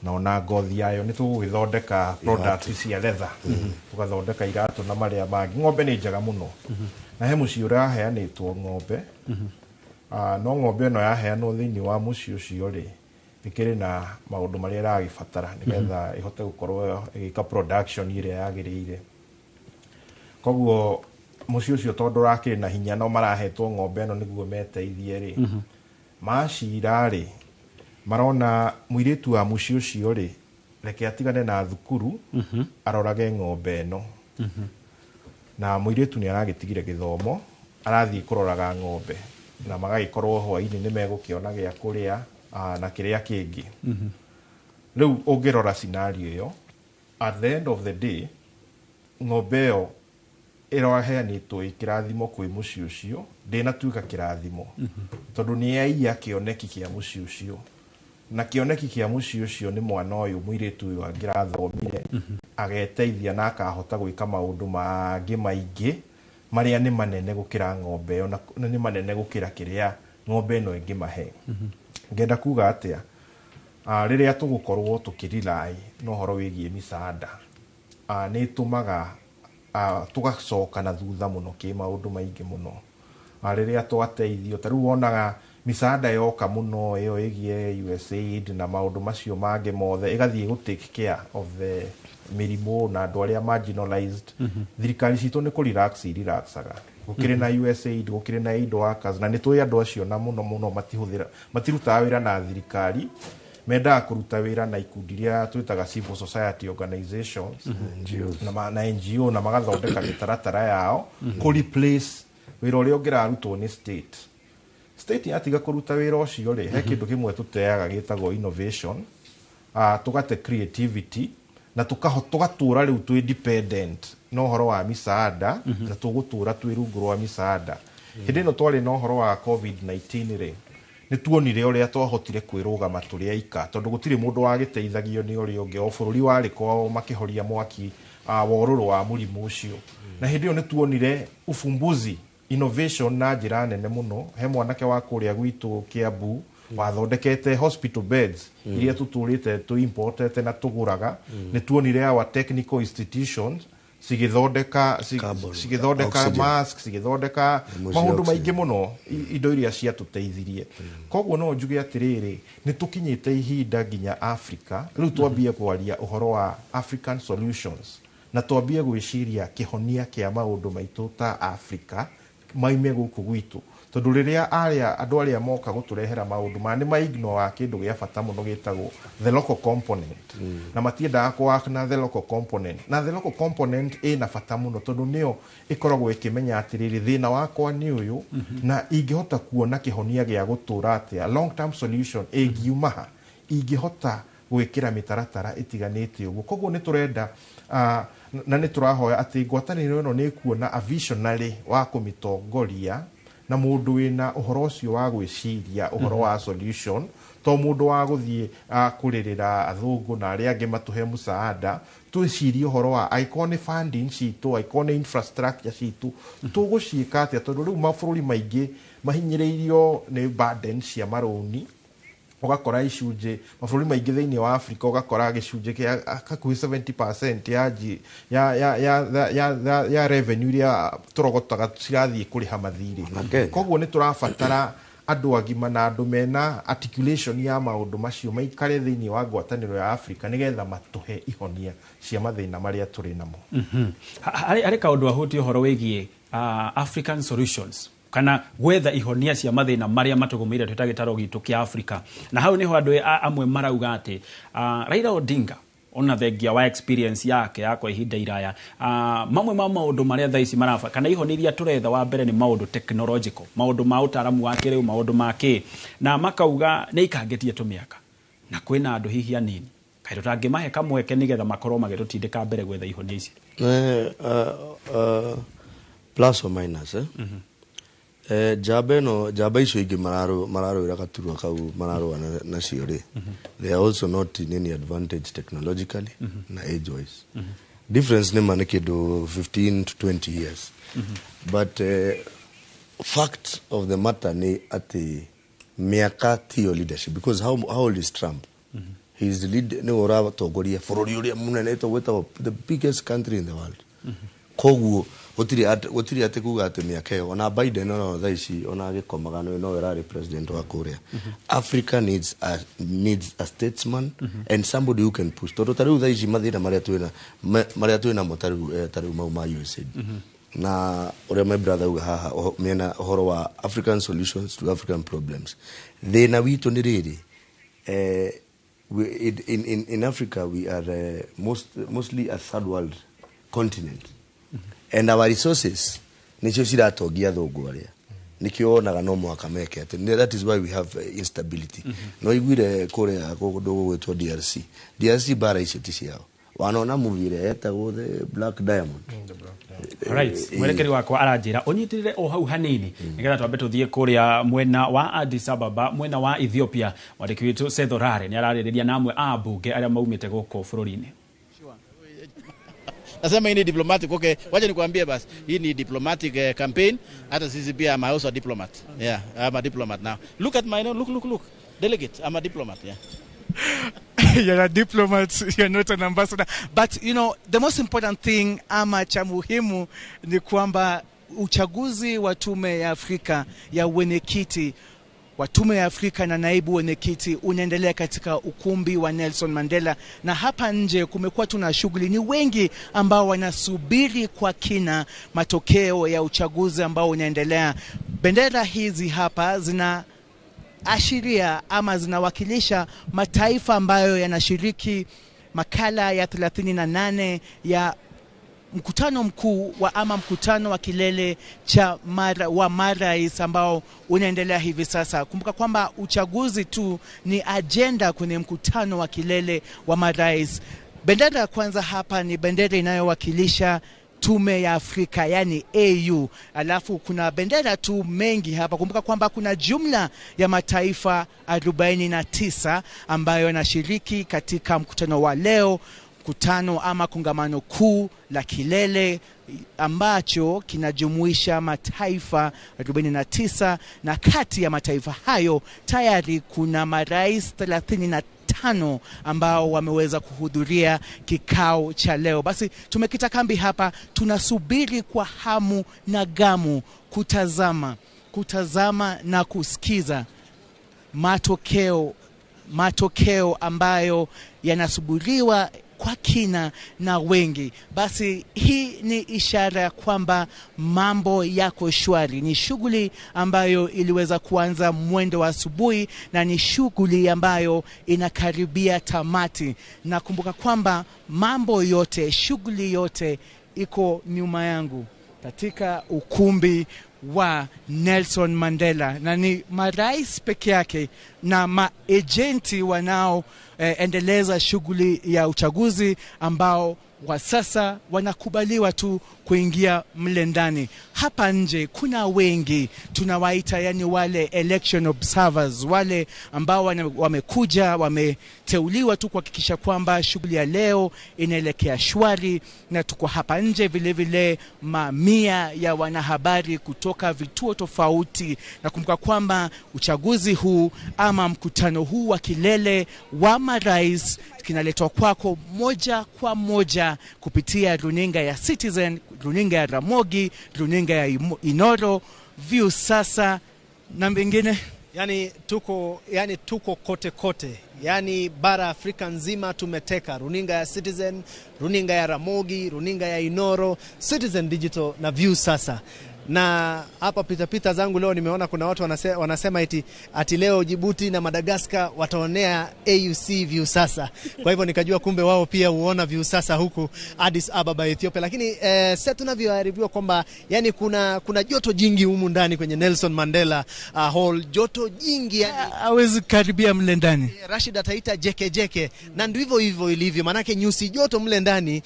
na ona ngothi yayo nĩ tũgũgĩthondeka products cia leather, tũgathondeka iratũ na marĩa mangĩ. Ng'ombe nĩ njega mũno, na he mũciĩ ũraheanĩtwo ng'ombe, no ng'ombe ĩno yaheanwo thĩinĩ wa mũciĩ ũcio rĩ, Ĩkĩrĩ na maũndũ marĩa ĩragĩbatara nĩgetha ĩhote gũkorwo ĩgĩka production ĩrĩa yagĩrĩire. Koguo mũciĩ ũcio tondũ ũrakĩrĩ na hinya no marahetwo ng'ombe ĩno nĩguo meteithie rĩ, macira rĩ, marona mũirĩtu wa mũciĩ ũcio rĩ, reke atigane na thukuru arorage ng'ombe ĩno. Na mũirĩtu nĩ aragĩtigire gĩthomo, arathiĩ kũroraga ng'ombe, na magagĩkorwo hwainĩ nĩ megũkĩona gĩa kũrĩa na kĩrĩa kĩngĩ. Rĩu ũngĩrora scenario ĩyo, at the end of the day, ng'ombe ĩyo ĩraheanĩtwo ĩ kĩrathimo kwĩ mũciĩ ũcio, ndĩnatuĩka kĩrathimo, tondũ nĩ yaiya kĩoneki kĩa mũciĩ ũcio, na kĩoneki kĩa mũciĩ ũcio nĩ mwana ũyũ, mũirĩtu ũyũ angĩrathomire ageteithia na akahota gwĩka maũndũ mangĩ maingĩ marĩa nĩ manene gũkĩra ng'ombe ĩyo, na nĩ manene gũkĩra kĩrĩa ng'ombe ĩno ĩngĩmahe. Ngenda kuga atĩa? Rĩrĩa tũgũkorwo tũkĩrely na ũhoro wĩgiĩ misaada, nĩ ĩtũmaga tũgacoka na thutha mũno kĩ maũndũ maingĩ mũno. Rĩrĩa twateithio, ta rĩu wonaga misaada yoka mũno ĩyo ĩgiĩ USAID na maũndũ macio mangĩ mothe, ĩgathiĩ gũ take care of the mĩrimũ na andũ arĩa marginalized. Thirikari citũ nĩ kũ relax relaxaga. Gũkĩrĩ na USAID, gũkĩrĩ na aid workers, na nĩ tũĩ andũ acio na mũno mũno matihũthĩra, matirutaga wĩra na thirikari, mendaga kũruta wĩra na ikundi iria twĩtaga civil society organizations. NGOs. Na NGO, na magathondeka mĩtaratara yao kũ replace wĩra ũrĩa ũngĩrarutwo nĩ state. State yatiga kũruta wĩra ũcio rĩ, he kĩndũ kĩmwe tũteaga gĩtagwo innovation, tũgate creativity, na tũgatũra rĩu twĩ dependent na ũhoro wa misaada, na tũgũtũra twĩ rungu rwa misaada. Hĩndĩ ĩno twarĩ na ũhoro wa COVID-19 rĩ, nĩ tuonire ũrĩa twahotire kwĩrũgama tũrĩ aika, tondũ gũtirĩ mũndũ wagĩteithagio nĩ ũrĩa ũngĩ, o bũrũri warĩ kwao makĩhoria mwaki wa ũrũrũ wa mũrimũ ũcio. Na hĩndĩ ĩyo nĩ tuonire ufumbuzi, innovation na njĩra nene mũno. He mwanake wa kũrĩa gwitũ Kiambu wathondekete hospital beds iria tũtũrĩte tũ importete na tũgũraga. Nĩ tuonire our technical institutions cigĩthondeka Carbon, cigĩthondeka oxygen. mask, cigĩthondeka Nyamũ cia maũndũ oxygen. maingĩ mũno, indo iria ciatũteithirie. Koguo no njuge atĩrĩrĩ, nĩ tũkinyĩte ihinda nginya Africa rĩu twambie kwaria ũhoro wa African solutions, na twambie gwĩciria kĩhonia kĩa maũndũ maitũ ta Africa maime gũkũ gwitũ, tondũ rĩrĩa arĩa andũ arĩa moka gũtũrehera maũndũ maya nĩ maignora kĩndũ gĩa bata mũno gĩtagwo the local component, na matiendaga kũ work na the local component. Na the local component ĩna bata mũno, tondũ nĩyo ĩkoragwo ĩkĩmenya atĩrĩrĩ, thĩna wakwa nĩ ũyũ, na ingĩhota kuona kĩhonia gĩa gũtũra atĩa, long term solution ĩngiuma ha, ingĩhota gwĩkĩra mĩtaratara ĩtiganĩte ũguo. Koguo nĩ tũrenda na nĩ tũrahoya atĩ ngwatanĩro ĩno nĩ ĩkuona a visionary wa kũmĩtongoria, na mũndũ wĩna ũhoro ũcio wa gwĩciria ũhoro wa solution, to mũndũ wa gũthiĩ kũrĩrĩra athũngũ na arĩa angĩ matũhe mũsaada. Twĩcirie ũhoro wa angĩkorwo nĩ funding citũ, angĩkorwo nĩ infrastructure citũ, tũgũciĩka atĩa, tondũ rĩu mabũrũri maingĩ mahinyĩrĩirio nĩ burden cia marũni. Ũgakora icunjĩ mabũrũri maingĩ thĩinĩ wa Africa, ũgakora gĩcunjĩ kĩa hakuhĩ 70% ya, G, ya, ya, ya, ya, ya, ya revenue iria tũrogotaga cirathiĩ kũrĩha mathirĩ. Na Kenya. Koguo nĩ tũrabatara andũ agima na andũ mena articulation ya maũndũ macio maikare thĩinĩ wa ngwatanĩro ya Africa nĩgetha matũhe ihonia cia mathĩna marĩa tũrĩ namo. Harĩ kaũndũ ahutie ũhoro wĩgiĩ African solutions kana gwetha ihonia cia mathĩna marĩa matũgũmĩire twĩ ta gĩtaro gitũ kĩa Africa, na hau nĩho andũ amwe marauga atĩ Raila Odinga, ona thengia wa experience yake ya kwa ihinda iraya, mamwe ma maũndũ marĩa thaa ici maraba kana ihonia iria tũretha, wa mbere nĩ maũndũ technological, maũndũ ma ũtaaramu wa kĩrĩu, maũndũ ma kĩ, na makauga nĩ ikangĩtie tũmĩaka na kwĩna andũ hihi anini kaĩ tũtangĩmahe kamweke nĩgetha makorwo magĩtũtindĩka mbere gwetha ihonia ici. Plus or minus, eh? Njamba ĩno, njamba icio ingĩ mararũĩra gaturwa kau mararũa nacio rĩ, they are also not in any advantage technologically na age wise. Difference nĩ ma nĩ kĩndũ 15 to 20 years, but fact of the matter nĩ atĩ mĩaka tiyo leadership, because how old is Trump? He is lead, nĩwe ũratongoria bũrũri ũrĩa mũnene wĩtagwo the biggest country in the world. Koguo Gutiri ati kuga ati miaka iyo ona Biden ona thaa ici ona agikomaga no erari president wa kuria. Africa needs a statesman and somebody who can push. Tondu tariu thaa ici mathina maria twina mo tariu mau ma USAID. Na uria my brother uga haha mena uhoro wa African solutions to African problems. Thina witu ni riri in Africa we are mostly a third world continent. And our resources nicio ciratongia thungu aria nikio onaga no mwaka meke ati that is why we have instability. No iguire kuria kundu gugwitwo DRC bara icio ti ciao wanona movie ire etagwo The Black Diamond. Right, mwerekeri wakwa aranjira unyitirire o hau hanini nigetha twambe tuthie kuria mwena wa Addis Ababa, mwena wa Ethiopia. Mwandiki witu Seth Orare ni ararĩrĩria na amwe a mbunge arĩa maumĩte gũkũ bũrũri-inĩ. Nasema hii ni diplomatic. Okay, wacha nikwambie basi. Hii ni diplomatic campaign. Hata sisi pia I'm also a diplomat. Yeah, I'm a diplomat now. Look at my name, look. Delegate, I'm a diplomat, yeah. You're a diplomat, you're not an ambassador. But you know, the most important thing ama cha muhimu ni kwamba uchaguzi wa Tume ya Afrika ya wenyekiti wa Tume ya Afrika na naibu wenyekiti unaendelea katika ukumbi wa Nelson Mandela, na hapa nje kumekuwa tuna shughuli. Ni wengi ambao wanasubiri kwa kina matokeo ya uchaguzi ambao unaendelea. Bendera hizi hapa zina ashiria ama zinawakilisha mataifa ambayo yanashiriki makala ya 38 ya mkutano mkuu wa ama mkutano wa kilele cha wa marais ambao unaendelea hivi sasa. Kumbuka kwamba uchaguzi tu ni agenda kwenye mkutano wa kilele wa marais. Bendera ya kwanza hapa ni bendera inayowakilisha Tume ya Afrika, yani AU. Alafu kuna bendera tu mengi hapa. Kumbuka kwamba kuna jumla ya mataifa 49 ambayo yanashiriki katika mkutano wa leo, mkutano ama kongamano kuu la kilele ambacho kinajumuisha mataifa 49, na kati ya mataifa hayo tayari kuna marais 35 ambao wameweza kuhudhuria kikao cha leo. Basi tumekita kambi hapa, tunasubiri kwa hamu na gamu kutazama na kusikiza matokeo ambayo yanasubiriwa kwa kina na wengi. Basi hii ni ishara kwamba mambo yako shwari. Ni shughuli ambayo iliweza kuanza mwendo wa asubuhi na ni shughuli ambayo inakaribia tamati. Na kumbuka kwamba mambo yote, shughuli yote iko nyuma yangu katika ukumbi wa Nelson Mandela, na ni marais peke yake na maagenti wanao endeleza shughuli ya uchaguzi ambao kwa sasa wanakubaliwa tu kuingia mle ndani. Hapa nje kuna wengi tunawaita, yani wale election observers, wale ambao wamekuja, wameteuliwa tu kuhakikisha kwamba shughuli ya leo inaelekea shwari. Na tuko hapa nje vile vile mamia ya wanahabari kutoka vituo tofauti. Na kumbuka kwamba uchaguzi huu ama mkutano huu wa kilele wa marais kinaletwa kwako moja kwa moja kupitia runinga ya Citizen, runinga ya Ramogi, runinga ya Inoro, View Sasa na mengine. Yani tuko kote kote. Yani bara Afrika nzima tumeteka. Runinga ya Citizen, runinga ya Ramogi, runinga ya Inoro, Citizen Digital na View Sasa. Na hapa pita zangu leo nimeona kuna watu wanasema ati leo Djibouti na Madagascar wataonea AUC View Sasa. Kwa hivyo nikajua kumbe wao pia huona View Sasa huku Addis Ababa Ethiopia. Lakini sasa tunavyoarifiwa kwamba yani kuna joto jingi humu ndani kwenye Nelson Mandela Hall, joto jingi yani hawezi karibia mle ndani. Rashid ataita jeke na ndivyo hivyo ilivyo, manake nyusi joto mle ndani.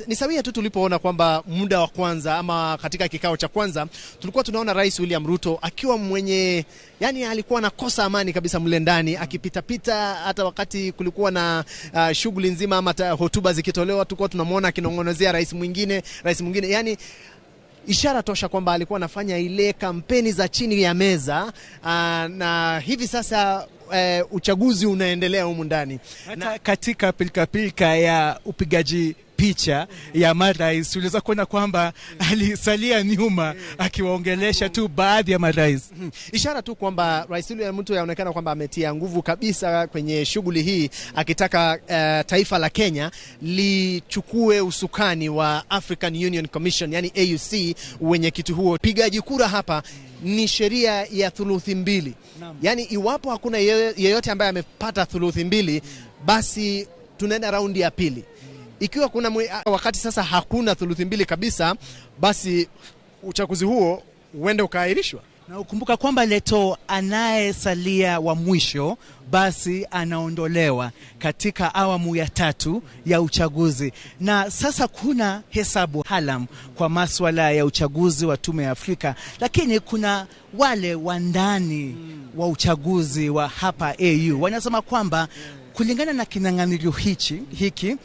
Ni sawia tu tulipoona kwamba muda wa kwanza ama katika kikao cha kwanza tulikuwa tunaona Rais William Ruto akiwa mwenye, yani alikuwa anakosa amani kabisa mle ndani, akipita pita. Hata wakati kulikuwa na shughuli nzima ama hotuba zikitolewa tulikuwa tunamuona akinongonezea rais mwingine, yani ishara tosha kwamba alikuwa anafanya ile kampeni za chini ya meza. Na hivi sasa uchaguzi unaendelea humu ndani. Hata katika pilika pilika ya upigaji picha ya marais, uliweza kuona kwamba alisalia nyuma akiwaongelesha tu baadhi ya marais. Ishara tu kwamba Rais William Ruto yaonekana kwamba ametia nguvu kabisa kwenye shughuli hii, akitaka taifa la Kenya lichukue usukani wa African Union Commission, yani AUC, wenyekiti huo. Pigaji kura hapa ni sheria ya thuluthi mbili. Yani iwapo hakuna yeyote ambaye amepata thuluthi mbili, basi tunaenda raundi ya pili. Ikiwa kuna wakati sasa hakuna thuluthi mbili kabisa, basi uchaguzi huo uende ukaahirishwa. Na ukumbuka kwamba Leto, anayesalia wa mwisho basi anaondolewa katika awamu ya tatu ya uchaguzi. Na sasa kuna hesabu halam kwa maswala ya uchaguzi wa Tume ya Afrika, lakini kuna wale wandani wa uchaguzi wa hapa AU wanasema kwamba kulingana na kinyang'anyiro hiki,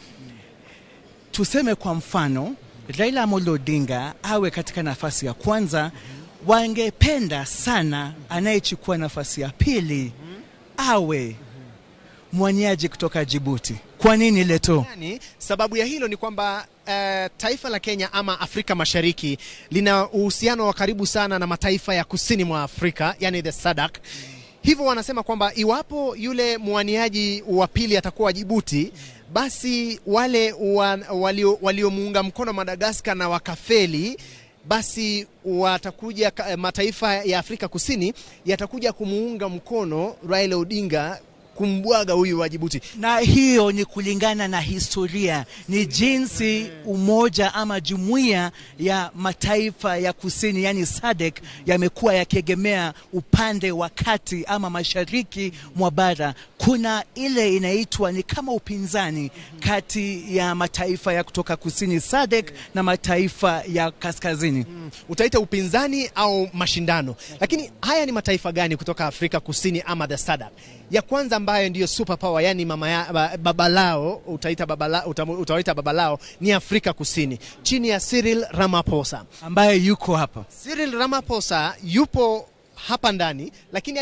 tuseme kwa mfano Raila Amolo Odinga awe katika nafasi ya kwanza, wangependa sana anayechukua nafasi ya pili awe mwaniaji kutoka Djibouti. Kwa nini Leto? Yani, sababu ya hilo ni kwamba taifa la Kenya ama Afrika Mashariki lina uhusiano wa karibu sana na mataifa ya kusini mwa Afrika, yani the SADC. Hivyo wanasema kwamba iwapo yule mwaniaji wa pili atakuwa Djibouti, basi wale waliomuunga mkono Madagascar na wakafeli, basi watakuja mataifa ya Afrika Kusini yatakuja kumuunga mkono Raila Odinga kumbwaga huyu wa Djibouti. Na hiyo ni kulingana na historia, ni jinsi umoja ama jumuiya ya mataifa ya kusini, yani SADC, yamekuwa yakiegemea upande wa kati ama mashariki mwa bara. Kuna ile inaitwa ni kama upinzani kati ya mataifa ya kutoka kusini SADC na mataifa ya kaskazini. Utaita upinzani au mashindano. Lakini haya ni mataifa gani kutoka Afrika Kusini ama the SADC? Ya kwanza ambayo ndiyo superpower, yani baba lao, utaita baba lao ni Afrika Kusini chini ya Cyril Ramaphosa ambaye yuko hapa. Cyril Ramaphosa yupo hapa ndani, lakini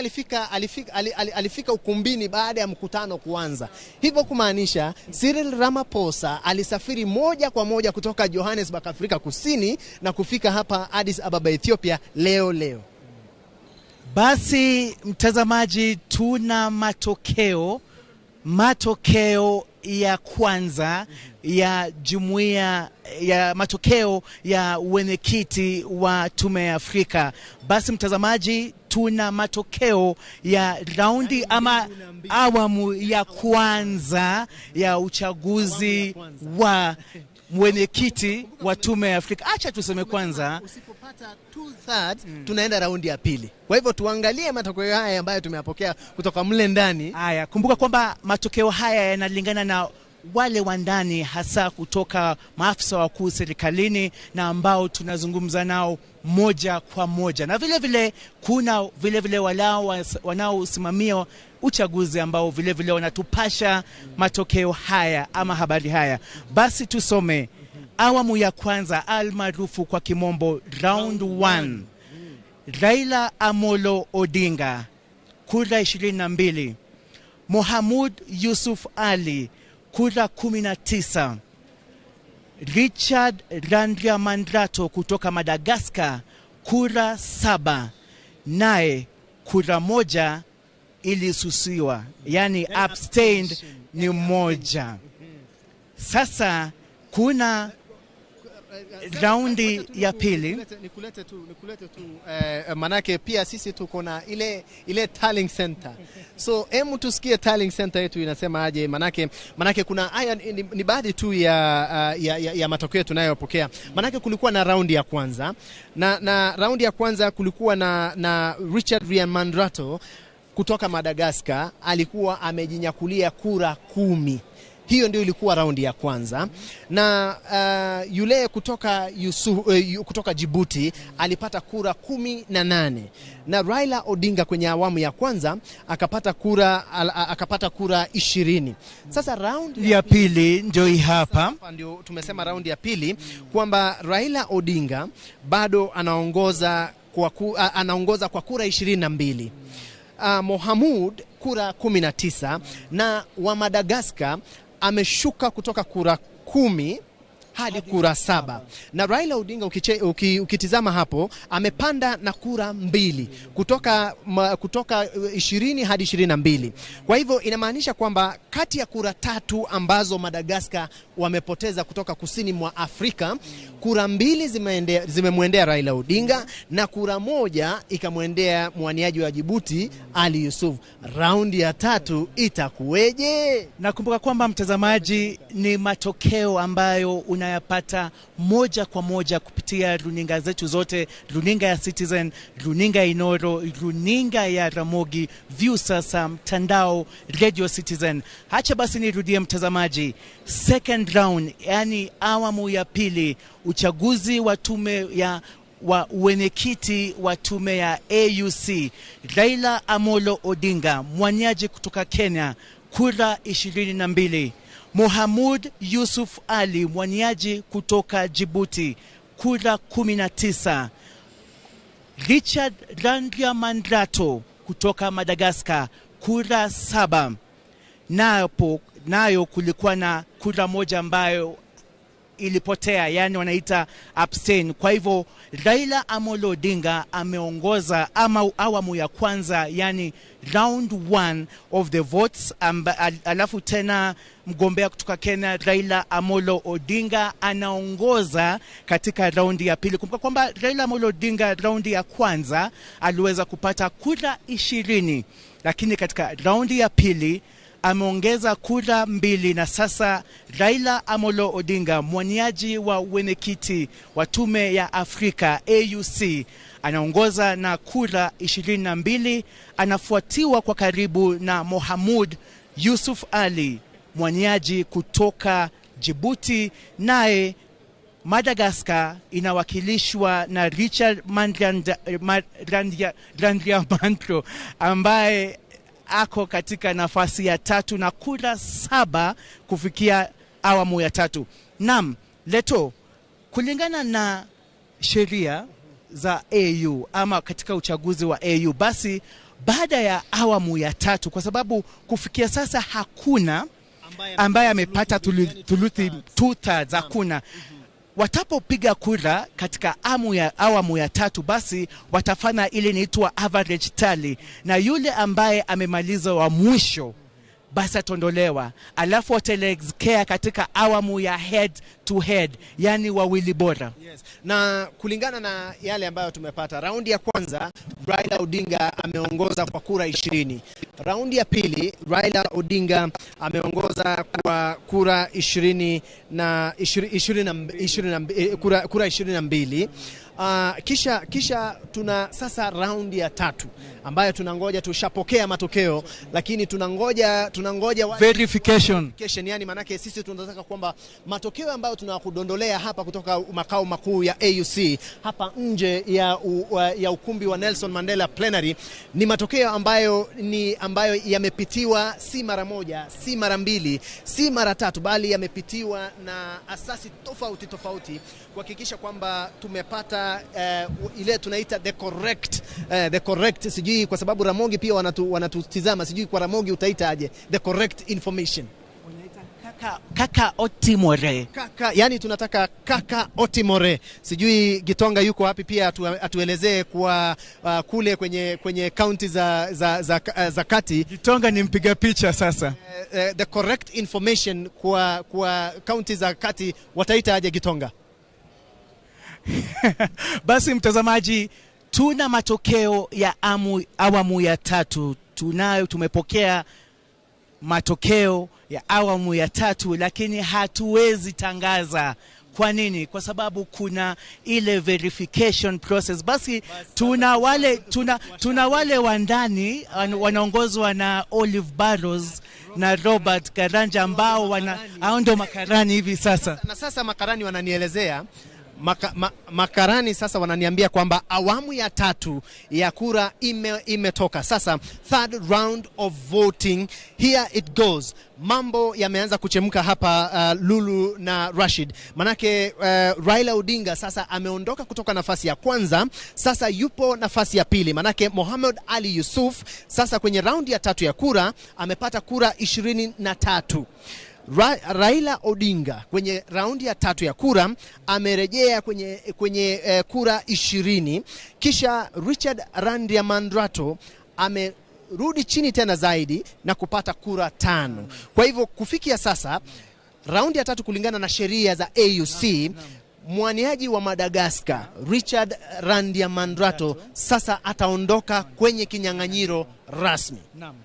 alifika ukumbini baada ya mkutano kuanza. Hivyo kumaanisha Cyril Ramaphosa alisafiri moja kwa moja kutoka Johannesburg, Afrika Kusini, na kufika hapa Addis Ababa, Ethiopia leo. Basi mtazamaji, tuna matokeo ya kwanza ya jumuiya ya matokeo ya wenyekiti wa Tume ya Afrika. Basi mtazamaji, tuna matokeo ya raundi ama awamu ya kwanza ya uchaguzi wa mwenyekiti wa Tume ya Afrika. Acha tuseme kwanza, usipopata 2/3 tunaenda raundi ya pili. Kwa hivyo tuangalie matokeo haya ambayo tumeyapokea kutoka mle ndani. Haya, kumbuka kwamba matokeo haya yanalingana na wale wa ndani, hasa kutoka maafisa wakuu serikalini na ambao tunazungumza nao moja kwa moja, na vile vile kuna vile vile wanaosimamia uchaguzi ambao vile vile wanatupasha matokeo haya ama habari haya. Basi tusome awamu ya kwanza almaarufu kwa kimombo round 1. Raila Amolo Odinga kura 22, Mohamud Yusuf Ali kura 19, Richard Randriamandrato kutoka Madagascar kura 7, naye kura 1 ilisusiwa, yani abstained ni 1. Sasa kuna raundi ya pili. Nikulete tu manake pia sisi tuko na ile tallying center. So hemu tusikie tallying center yetu inasema aje, manake kuna haya ni baadhi tu ya matokeo tunayopokea. Manake kulikuwa na raundi ya kwanza na raundi ya kwanza kulikuwa na Richard Randriamandrato kutoka Madagascar alikuwa amejinyakulia kura 10. Hiyo ndio ilikuwa raundi ya kwanza. Na yule kutoka Djibouti alipata kura 18. Na Raila Odinga kwenye awamu ya kwanza akapata kura 20. Sasa raundi ya pili ndio hii hapa. Ndio tumesema raundi ya pili kwamba Raila Odinga bado anaongoza kwa kura 22. Mohamud kura 19, na wa Madagascar ameshuka kutoka kura 10 hadi kura 7. Na Raila Odinga ukitizama hapo amepanda na kura 2 kutoka 20 hadi 22. Kwa hivyo inamaanisha kwamba kati ya kura 3 ambazo Madagascar wamepoteza kutoka kusini mwa Afrika, kura 2 zimemwendea Raila Odinga na kura 1 ikamwendea mwaniaji wa Djibouti Ali Yusuf. Raundi ya 3 itakuweje? Nakumbuka kwamba mtazamaji, ni matokeo ambayo unayapata moja kwa moja kupitia runinga zetu zote, runinga ya Citizen, runinga ya Inoro, runinga ya Ramogi, Viusasa, mtandao, Radio Citizen. Acha basi nirudie mtazamaji, second round, yani awamu ya pili, uchaguzi wa tume ya wa wenyekiti wa tume ya AUC, Raila Amolo Odinga mwaniaji kutoka Kenya, kura 22. Mohamud Yusuf Ali mwaniaji kutoka Djibouti, kura 19. Richard Randriamandrato kutoka Madagascar, kura 7. Nayo kulikuwa na kura 1 ambayo ilipotea, yani wanaita abstain. Kwa hivyo Raila Amolo Odinga ameongoza ama awamu ya kwanza, yani round 1 of the votes. Alafu tena mgombea kutoka Kenya Raila Amolo Odinga anaongoza katika raundi ya pili. Kumbuka kwamba Raila Amolo Odinga raundi ya kwanza aliweza kupata kura 20, lakini katika raundi ya pili ameongeza kura 2, na sasa Raila Amolo Odinga mwaniaji wa wenyekiti wa tume ya Afrika AUC anaongoza na kura 22, anafuatiwa kwa karibu na Mohamud Yusuf Ali mwaniaji kutoka Djibouti, naye Madagascar inawakilishwa na Richard Randriamandro ambaye ako katika nafasi ya 3 na kura 7 kufikia awamu ya 3. Naam, Leto, kulingana na sheria za AU ama katika uchaguzi wa AU, basi baada ya awamu ya 3, kwa sababu kufikia sasa hakuna ambaye amepata thuluthi 2/3, hakuna. Watapopiga kura katika awamu ya 3, basi watafanya ile inaitwa average tally, na yule ambaye amemaliza wa mwisho basi atondolewa, alafu wataelekea katika awamu ya head to head, yani wawili bora. Yes. Na kulingana na yale ambayo tumepata, raundi ya kwanza Raila Odinga ameongoza kwa kura 20. Raundi ya pili Raila Odinga ameongoza kwa kura 22. Kisha tuna sasa raundi ya 3 ambayo tunangoja, tushapokea matokeo lakini tunangoja verification. Yani manake sisi tunataka kwamba matokeo ambayo tunakudondolea hapa kutoka makao makuu ya AUC hapa nje ya ukumbi wa Nelson Mandela Plenary ni matokeo ambayo yamepitiwa si mara moja, si mara mbili, si mara tatu, bali yamepitiwa na asasi tofauti tofauti kuhakikisha kwamba tumepata ile tunaita the correct, sijui kwa sababu Ramogi pia wanatutizama, sijui kwa Ramogi utaita aje the correct information. Unaita kaka Otimore. Kaka, yani tunataka kaka Otimore. Sijui Gitonga yuko wapi pia atuelezee kwa kule kwenye county za kati. Gitonga ni mpiga picha sasa. The correct information kwa county za kati wataita aje Gitonga? Basi mtazamaji, tuna matokeo ya awamu ya 3. Tumepokea matokeo ya awamu ya 3, lakini hatuwezi tangaza. Kwa nini? Kwa sababu kuna ile verification process. Basi tuna wale wa ndani wanaongozwa na Olive Barrows na Robert Karanja ambao hao ndio makarani hivi sasa. Na sasa makarani wananielezea makarani sasa wananiambia kwamba awamu ya 3 ya kura imetoka. Sasa third round of voting, here it goes. Mambo yameanza kuchemka hapa, Lulu na Rashid. Manake Raila Odinga sasa ameondoka kutoka nafasi ya kwanza, sasa yupo nafasi ya pili. Manake Mohamed Ali Yusuf sasa kwenye raundi ya 3 ya kura amepata kura 23. Raila Odinga kwenye raundi ya tatu ya kura amerejea kwenye kura 20, kisha Richard Randriamandrato amerudi chini tena zaidi na kupata kura 5. Kwa hivyo kufikia sasa raundi ya tatu kulingana na sheria za AUC, mwaniaji wa Madagascar Richard Randriamandrato sasa ataondoka kwenye kinyang'anyiro rasmi. Naam.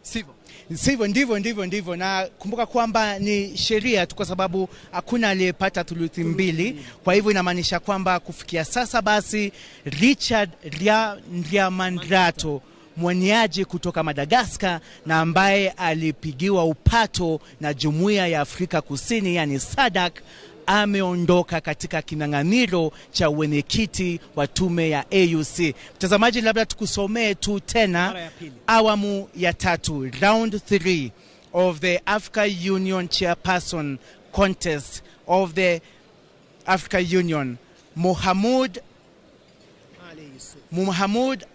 Sivyo? Sivyo, ndivyo. Na kumbuka kwamba ni sheria tu, kwa sababu hakuna aliyepata thuluthi mbili. Kwa hivyo inamaanisha kwamba kufikia sasa basi Richard Randriamandrato, mwaniaji kutoka Madagascar na ambaye alipigiwa upato na Jumuiya ya Afrika Kusini, yani SADC, ameondoka katika kinyang'anyiro cha uwenyekiti wa tume ya AUC. Mtazamaji, labda tukusomee tu tena awamu ya tatu, round 3 of the Africa Union Chairperson contest of the Africa Union. Mohamud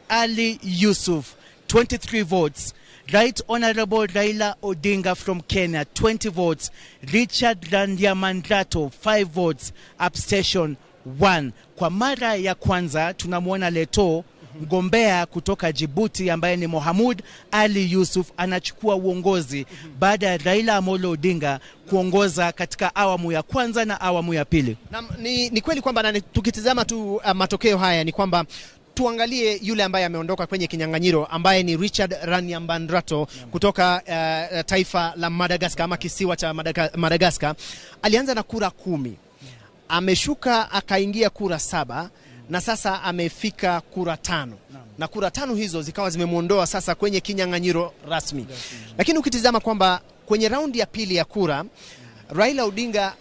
Ali Yusuf, 23 votes. Right Honorable Raila Odinga from Kenya, 20 votes. Richard Randriamandrato, 5 votes. Abstention 1. Kwa mara ya kwanza tunamwona Leto, mgombea kutoka Djibouti ambaye ni Mohamud Ali Yusuf, anachukua uongozi baada ya Raila Amolo Odinga kuongoza katika awamu ya kwanza na awamu ya pili. Na, ni kweli kwamba tukitizama tu matokeo haya ni kwamba tuangalie yule ambaye ameondoka kwenye kinyang'anyiro ambaye ni Richard Randriamandrato kutoka taifa la Madagascar ama kisiwa cha Madagascar. Alianza na kura 10. Ameshuka akaingia kura 7 na sasa amefika kura 5. Na kura 5 hizo zikawa zimemuondoa sasa kwenye kinyang'anyiro rasmi. Lakini ukitizama kwamba kwenye raundi ya pili ya kura Raila Odinga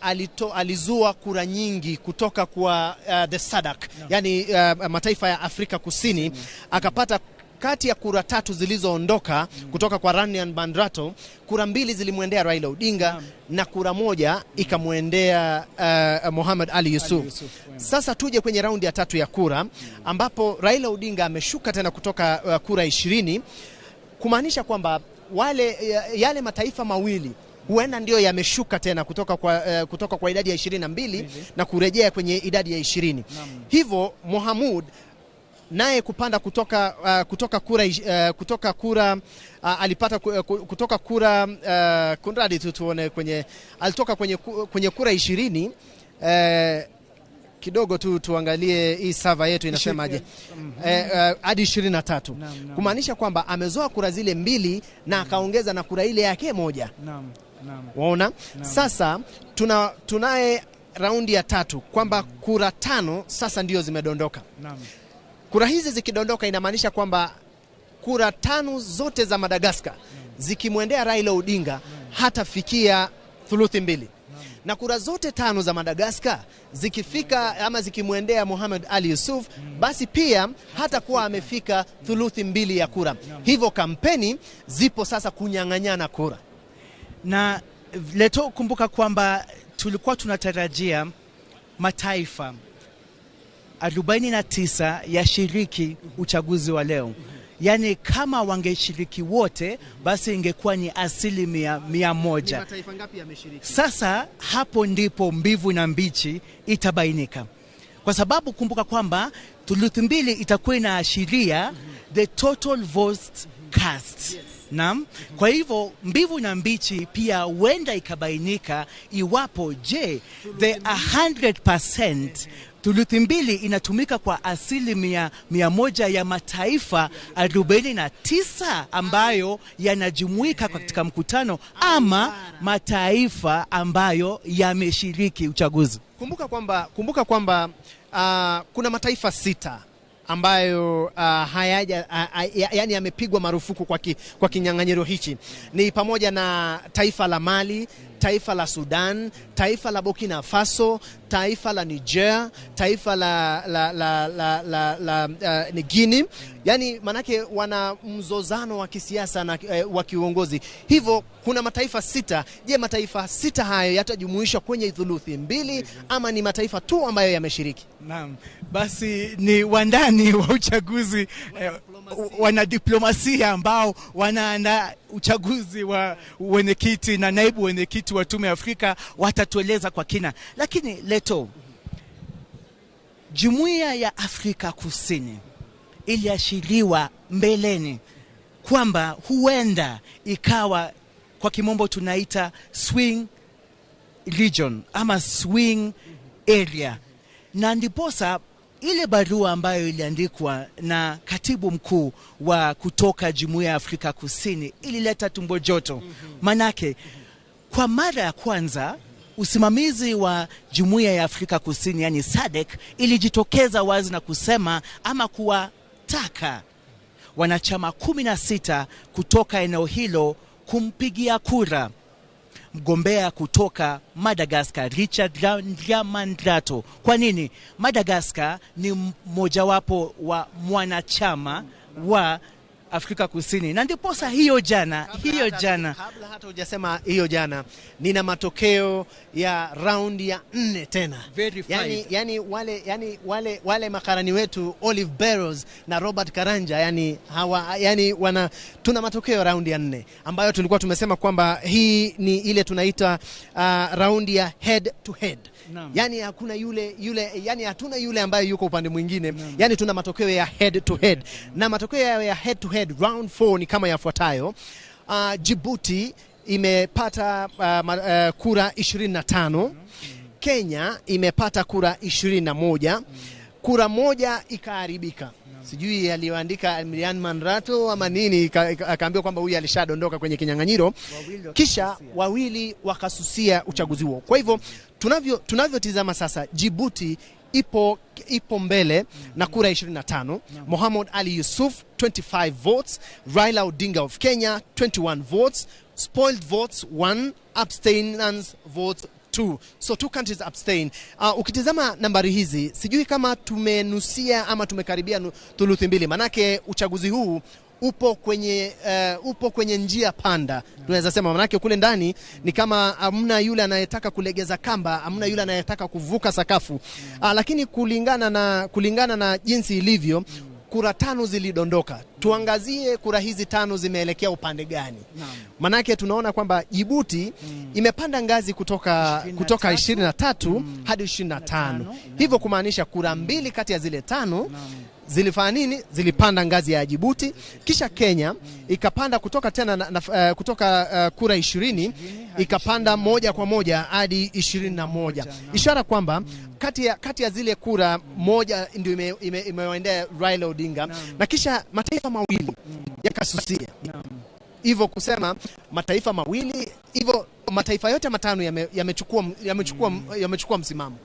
alizua kura nyingi kutoka kwa the SADC, yani mataifa ya Afrika Kusini. Akapata kati ya kura 3 zilizoondoka kutoka kwa Randriamandrato, kura 2 zilimwendea Raila Odinga na kura 1 ikamwendea Mohamed Ali Yusuf. Sasa tuje kwenye raundi ya tatu ya kura ambapo Raila Odinga ameshuka tena kutoka kura 20, kumaanisha kwamba yale mataifa mawili huenda ndio yameshuka tena kutoka kwa idadi ya 22 na kurejea kwenye idadi ya 20. Hivyo Mohamud naye kupanda kutoka kura alipata kutoka kura kunradi tu tuone kwenye alitoka kwenye kura 20. Kidogo tu tuangalie hii sava yetu inasemaje. Hadi 23. Kumaanisha kwamba amezoa kura zile 2 na akaongeza na kura ile yake 1. Naam. Waona? Sasa tunaye raundi ya tatu kwamba kura 5 sasa ndio zimedondoka. Naam. Kura hizi zikidondoka inamaanisha kwamba kura 5 zote za Madagascar zikimwendea Raila Odinga hatafikia thuluthi 2. Na kura zote 5 za Madagascar zikifika ama zikimwendea Mohamed Ali Yusuf, basi pia hatakuwa amefika thuluthi 2 ya kura. Hivyo kampeni zipo sasa kunyang'anyana kura. Na Leto, kumbuka kwamba tulikuwa tunatarajia mataifa 49 yashiriki uchaguzi wa leo. Yani kama wangeshiriki wote basi ingekuwa ni 100%. Mataifa ngapi yameshiriki? Sasa hapo ndipo mbivu na mbichi itabainika. Kwa sababu kumbuka kwamba thuluthi 2 itakuwa inaashiria the total votes cast. Naam. Kwa hivyo mbivu na mbichi pia huenda ikabainika iwapo je the 100% thuluthi 2 inatumika kwa 100% ya mataifa 49 ambayo yanajumuika katika mkutano ama mataifa ambayo yameshiriki uchaguzi. Kumbuka kwamba kuna mataifa 6 ambayo hayaja yani yamepigwa marufuku kwa kinyang'anyiro hichi. Ni pamoja na taifa la Mali, taifa la Sudan, taifa la Burkina Faso, taifa la Niger, taifa la Guinea. Yani manake wana mzozano wa kisiasa na wa kiuongozi. Hivyo kuna mataifa 6. Je, mataifa 6 hayo yatajumuishwa kwenye thuluthi 2 ama ni mataifa tu ambayo yameshiriki? Naam. Basi ni wandani wa uchaguzi. Wanadiplomasia ambao wanaandaa uchaguzi wa wenyekiti na naibu wenyekiti wa Tume ya Afrika watatueleza kwa kina. Lakini Leto, Jumuiya ya Afrika Kusini iliashiriwa mbeleni kwamba huenda ikawa, kwa kimombo tunaita swing region ama swing area, na ndiposa ile barua ambayo iliandikwa na katibu mkuu wa kutoka Jumuiya ya Afrika Kusini ilileta tumbo joto. Manake kwa mara ya kwanza usimamizi wa Jumuiya ya Afrika Kusini, yani SADC, ilijitokeza wazi na kusema ama kuwataka wanachama 16 kutoka eneo hilo kumpigia kura mgombea kutoka Madagascar, Richard Randriamandrato. Kwa nini? Madagascar ni mmojawapo wa mwanachama wa Afrika Kusini. Na ndiposa hiyo jana, kabla hata hujasema hiyo jana, nina matokeo ya round ya 4 tena. Yani wale makarani wetu Olive Barrows na Robert Karanja, yani hawa, yani tuna matokeo round ya 4 ambayo tulikuwa tumesema kwamba hii ni ile tunaita round ya head to head. Yani hakuna yule, yani hatuna yule ambaye yuko upande mwingine. Yani tuna matokeo ya head to head. Na matokeo ya head to head round 4 ni kama yafuatayo. Djibouti imepata kura 25. Kenya imepata kura 21. Kura moja ikaharibika. Sijui aliyoandika Milian Manrato ama nini, akaambiwa kwamba huyu alishadondoka kwenye kinyang'anyiro. Kisha wawili wakasusia uchaguzi huo. Kwa hivyo tunavyotizama sasa, Djibouti ipo mbele na kura 25. Mohamed Ali Yusuf 25 votes, Raila Odinga of Kenya 21 votes, spoiled votes 1, abstinence votes 2. So 2 countries abstain. Ukitizama nambari hizi, sijui kama tumenusia ama tumekaribia thuluthi mbili. Manake uchaguzi huu upo kwenye njia panda, tunaweza sema. Manake kule ndani ni kama hamna yule anayetaka kulegeza kamba, hamna yule anayetaka kuvuka sakafu. Lakini kulingana na jinsi ilivyo, kura 5 zilidondoka. Tuangazie kura hizi 5 zimeelekea upande gani. Manake tunaona kwamba Djibouti imepanda ngazi kutoka 23 hadi 25. Hivyo kumaanisha kura 2 kati ya zile 5 zilifanya nini? Zilipanda ngazi ya Djibouti. Kisha Kenya ikapanda kutoka tena kutoka kura 20 ikapanda moja kwa moja hadi 21. Ishara kwamba kati ya zile kura moja ndio imewaendea Raila Odinga. Na kisha mataifa mawili yakasusia. Hivyo kusema mataifa mawili, hivyo mataifa yote matano yamechukua msimamo.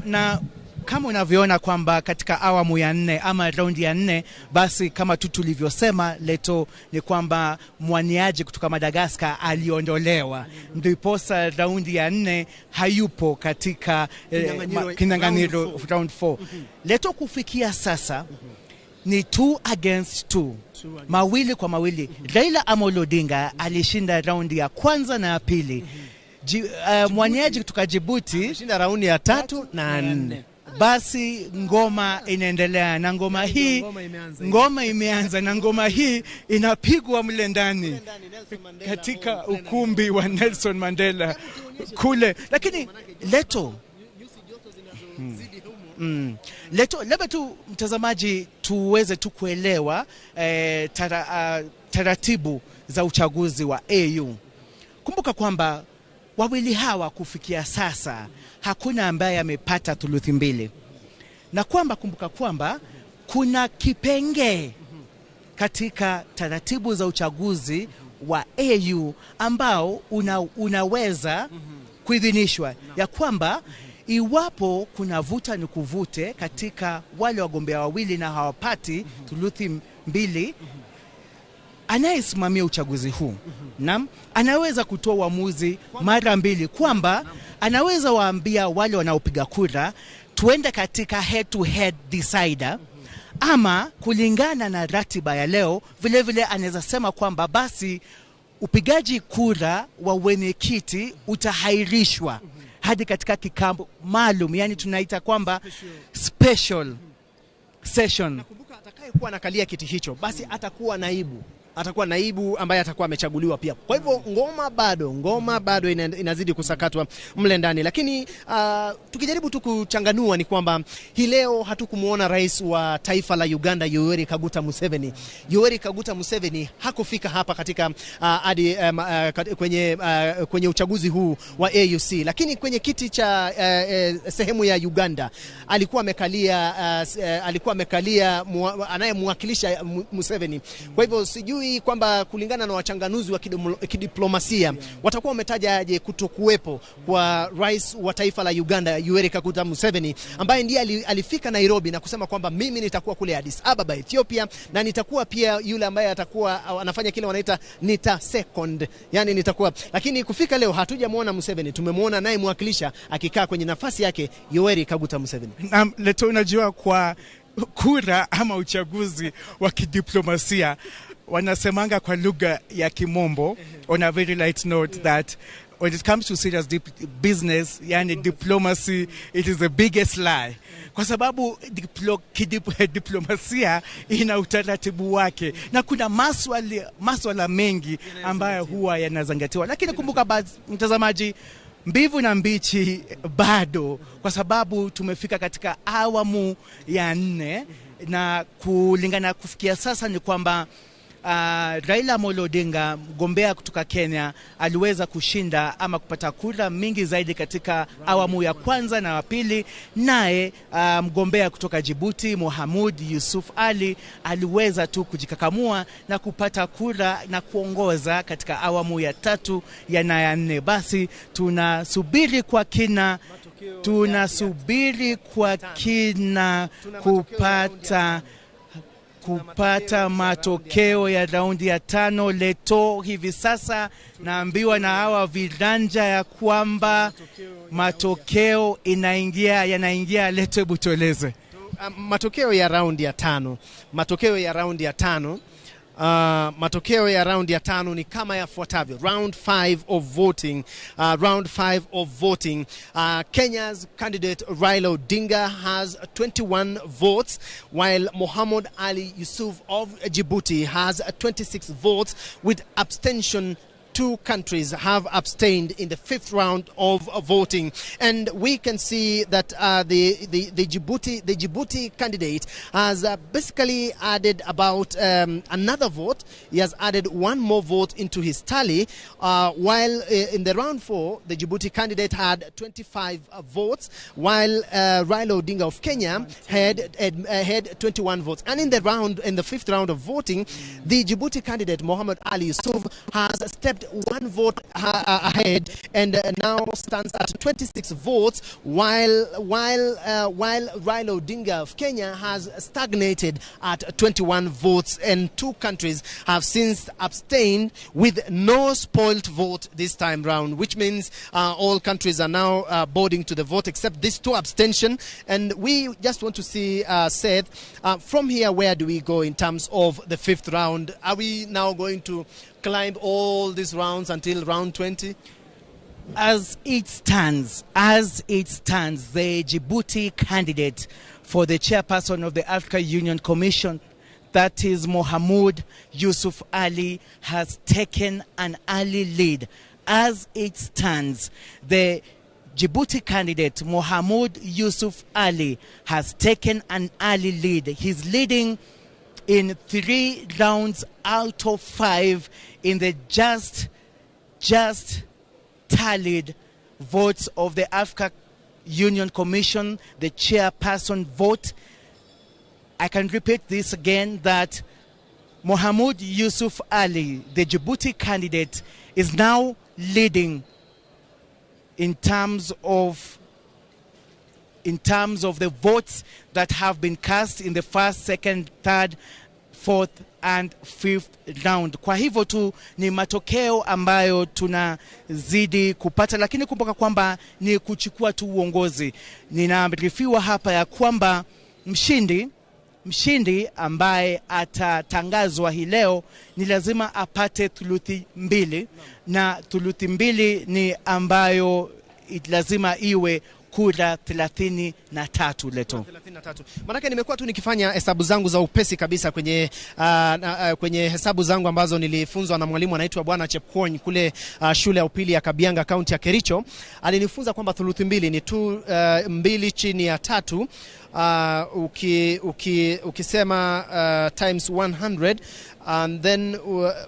Na kama unavyoona kwamba katika awamu ya 4 ama raundi ya 4, basi kama tu tulivyosema Leto, ni kwamba mwaniaji kutoka Madagascar aliondolewa, ndiposa raundi ya 4 hayupo katika kinyang'anyiro round 4. Leto, kufikia sasa ni 2 against 2, mawili kwa mawili. Raila Amolo Odinga alishinda raundi ya kwanza na ya pili. Mwaniaji kutoka Djibouti alishinda raundi ya 3 na 4. Basi ngoma inaendelea, na ngoma hii ngoma imeanza, na ngoma hii inapigwa mle ndani katika ukumbi wa Nelson Mandela kule. Lakini Leto, Leto, labda tu mtazamaji tuweze tu kuelewa taratibu za uchaguzi wa AU. Kumbuka kwamba wawili hawa kufikia sasa hakuna ambaye amepata thuluthi mbili. Na kwamba kumbuka kwamba kuna kipengee katika taratibu za uchaguzi wa AU ambao unaweza kuidhinishwa ya kwamba iwapo kuna vuta ni kuvute katika wale wagombea wawili na hawapati thuluthi mbili, anayesimamia uchaguzi huu naam, anaweza kutoa uamuzi mara mbili, kwamba anaweza waambia wale wanaopiga kura tuende katika head to head decider, ama kulingana na ratiba ya leo vile vile anaweza sema kwamba basi upigaji kura wa wenyekiti utahairishwa hadi katika kikao maalum, yani tunaita kwamba special session. Nakumbuka Atakayekuwa anakalia kiti hicho basi atakuwa naibu, atakuwa naibu ambaye atakuwa amechaguliwa pia. Kwa hivyo ngoma bado inazidi kusakatwa mle ndani. Lakini tukijaribu tu kuchanganua ni kwamba hii leo hatukumuona rais wa taifa la Uganda Yoweri Kaguta Museveni. Yoweri Kaguta Museveni hakufika hapa katika kwenye uchaguzi huu wa AUC, lakini kwenye kiti cha sehemu ya Uganda alikuwa amekalia anayemwakilisha Museveni. Kwa hivyo sijui kwamba kulingana na wachanganuzi wa kidiplomasia watakuwa wametaja aje kutokuwepo kwa rais wa taifa la Uganda Yoweri Kaguta Museveni, ambaye ndiye alifika Nairobi na kusema kwamba mimi nitakuwa kule Addis Ababa Ethiopia, na nitakuwa pia yule ambaye atakuwa anafanya kile wanaita nita second, yani nitakuwa. Lakini kufika leo hatujamuona Museveni, tumemwona naye mwakilisha akikaa kwenye nafasi yake Yoweri Kaguta Museveni. Na leto, unajua kwa kura ama uchaguzi wa kidiplomasia wanasemanga kwa lugha ya Kimombo, on a very light note, that when it comes to serious business, yani diplomacy, it is the biggest lie. Kwa sababu diplomasia ina utaratibu wake na kuna maswala mengi ambayo huwa yanazingatiwa. Lakini kumbuka mtazamaji, mbivu na mbichi bado, kwa sababu tumefika katika awamu ya 4, na kulingana kufikia sasa ni kwamba Raila Amolo Odinga, mgombea kutoka Kenya, aliweza kushinda ama kupata kura mingi zaidi katika awamu ya kwanza na ya pili. Naye mgombea kutoka Djibouti Mohamed Yusuf Ali aliweza tu kujikakamua na kupata kura na kuongoza katika awamu ya 3 ya na ya 4. Basi tunasubiri kwa kina, kupata matokeo ya raundi ya 5. Leto hivi sasa naambiwa na hawa viranja ya kwamba matokeo yanaingia. Leto, hebu tueleze matokeo ya raundi ya 5. Matokeo ya raundi ya 5. Matokeo ya raundi ya 5 ni kama yafuatavyo. Round 5 of voting. Round 5 of voting. Kenya's candidate Raila Odinga has 21 votes, while Mohamed Ali Yusuf of Djibouti has 26 votes, with abstention. 2 countries have abstained in the 5th round of voting, and we can see that the Djibouti candidate has basically added about another vote. He has added 1 more vote into his tally, while in the round 4 the Djibouti candidate had 25 votes, while Raila Odinga of Kenya had 21 votes. And in the 5th round of voting, the Djibouti candidate Mohamed Ali Yusuf has stepped 1 vote ahead and now stands at 26 votes, while Raila Odinga of Kenya has stagnated at 21 votes, and 2 countries have since abstained with no spoilt vote this time round, which means all countries are now boarding to the vote except these 2 abstention. And we just want to see, Seth, from here, where do we go in terms of the 5th round? Are we now going to climb all these rounds until round 20? As it stands, the Djibouti candidate for the chairperson of the Africa Union Commission, that is Mohamed Yusuf Ali, has taken an early lead. As it stands, the Djibouti candidate Mohamed Yusuf Ali has taken an early lead. He's leading in 3 rounds out of 5 in the just tallied votes of the Africa Union Commission, the chairperson vote. I can repeat this again, that Mohamed Yusuf Ali, the Djibouti candidate, is now leading in terms of the votes that have been cast in the first, second, third, fourth and fifth round. Kwa hivyo tu ni matokeo ambayo tunazidi kupata, lakini kumbuka kwamba ni kuchukua tu uongozi. Ninaarifiwa hapa ya kwamba mshindi ambaye atatangazwa hii leo ni lazima apate thuluthi mbili, na thuluthi mbili ni ambayo lazima iwe kura 33 Leto. 33. Maanake nimekuwa tu nikifanya hesabu zangu za upesi kabisa kwenye kwenye hesabu zangu ambazo nilifunzwa na mwalimu anaitwa Bwana Chepkwony kule shule ya upili ya Kabianga, kaunti ya Kericho. Alinifunza kwamba thuluthi mbili ni 2 chini ya 3. Ukisema times 100 and then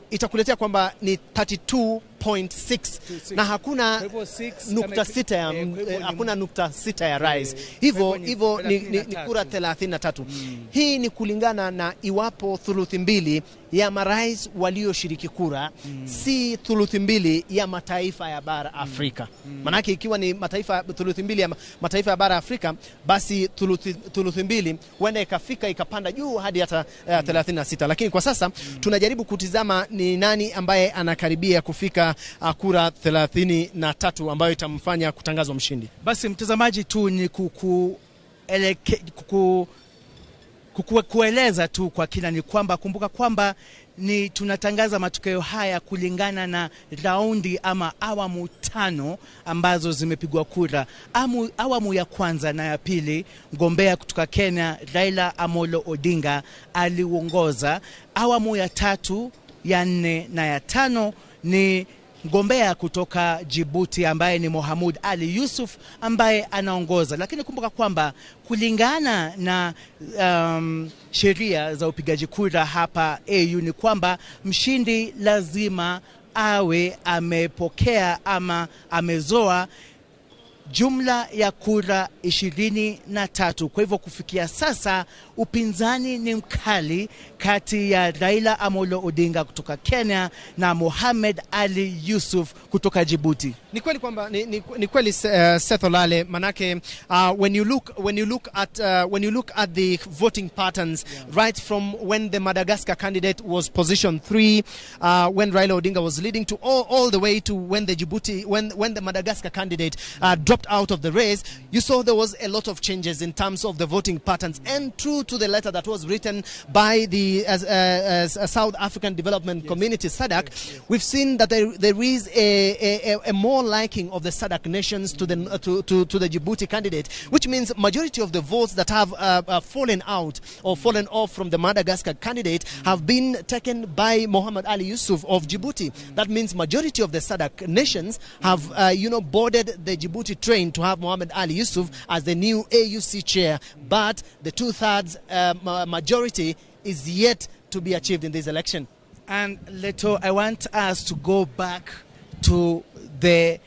itakuletea kwamba ni 32.6 na hakuna nukta sita ya, hakuna 0.6 ya rise. Hivyo ni kura 33. Hii ni kulingana na iwapo thuluthi mbili ya marais walioshiriki kura si thuluthi mbili ya mataifa ya bara Afrika. Manake ikiwa ni mataifa thuluthi mbili ya mataifa ya bara Afrika, basi thuluthi mbili huenda ikafika ikapanda juu hadi hata 36. Lakini kwa sasa tunajaribu kutizama ni nani ambaye anakaribia kufika kura 33 ambayo itamfanya kutangazwa mshindi. Basi mtazamaji, tu ni kueleza tu kwa kina ni kwamba kumbuka kwamba ni tunatangaza matokeo haya kulingana na raundi ama awamu 5 ambazo zimepigwa kura. Awamu ya kwanza na ya pili, mgombea kutoka Kenya Raila Amolo Odinga aliongoza. Awamu ya 3, ya 4 na ya 5 ni mgombea kutoka Djibouti ambaye ni Mohamed Ali Yusuf ambaye anaongoza. Lakini kumbuka kwamba kulingana na sheria za upigaji kura hapa AU ni kwamba mshindi lazima awe amepokea ama amezoa jumla ya kura 23. Kwa hivyo kufikia sasa upinzani ni mkali kati ya Raila Amolo Odinga kutoka Kenya na Mohamed Ali Yusuf kutoka Djibouti. Ni kweli kwamba ni kweli Seth Olale, manake when you look at the voting patterns, right from when the Madagascar candidate was position 3, when Raila Odinga was leading, to all the way to when the Djibouti when the Madagascar candidate dropped out of the race, you saw there was a lot of changes in terms of the voting patterns. And true to the letter that was written by the South African Development Community, SADC, we've seen that there is a more liking of the SADC nations to the to the Djibouti candidate, which means majority of the votes that have fallen out or fallen off from the Madagascar candidate have been taken by Mohamed Ali Yusuf of Djibouti. That means majority of the SADC nations have boarded the Djibouti train to have Mohamed Ali Yusuf as the new AUC chair, but the 2/3 majority is yet to be achieved in this election. And Leto, I want us to go back to the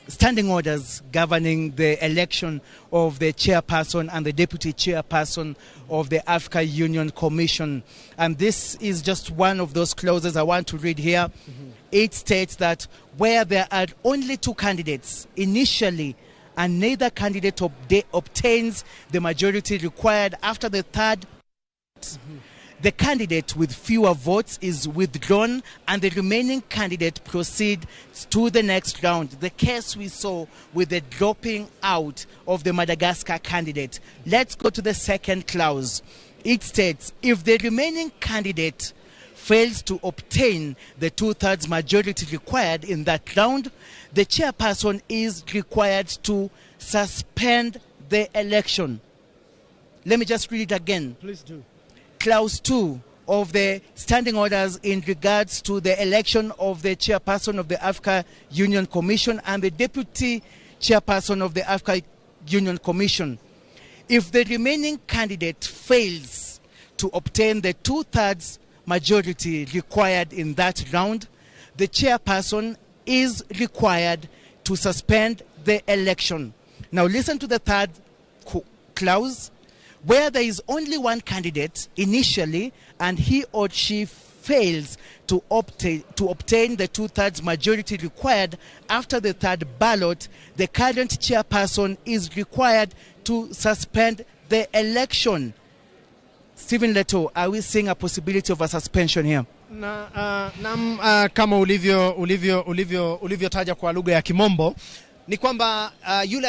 standing orders governing the election of the chairperson and the deputy chairperson of the Africa Union Commission. And this is just one of those clauses I want to read here. It states that where there are only 2 candidates initially and neither candidate obtains the majority required after the third, the candidate with fewer votes is withdrawn and the remaining candidate proceeds to the next round. The case we saw with the dropping out of the Madagascar candidate. Let's go to the second clause. It states, if the remaining candidate fails to obtain the 2/3 majority required in that round, the chairperson is required to suspend the election. Let me just read it again. Please do. Clause 2 of the standing orders in regards to the election of the chairperson of the Africa Union Commission and the deputy chairperson of the Africa Union Commission. If the remaining candidate fails to obtain the 2/3 majority required in that round, the chairperson is required to suspend the election. Now listen to the third clause. Where there is only one candidate initially and he or she fails to obtain the 2/3 majority required after the third ballot, the current chairperson is required to suspend the election. Stephen Leto, are we seeing a possibility of a suspension here? Na, kama ulivyotaja kwa lugha ya Kimombo, Ni kwamba yule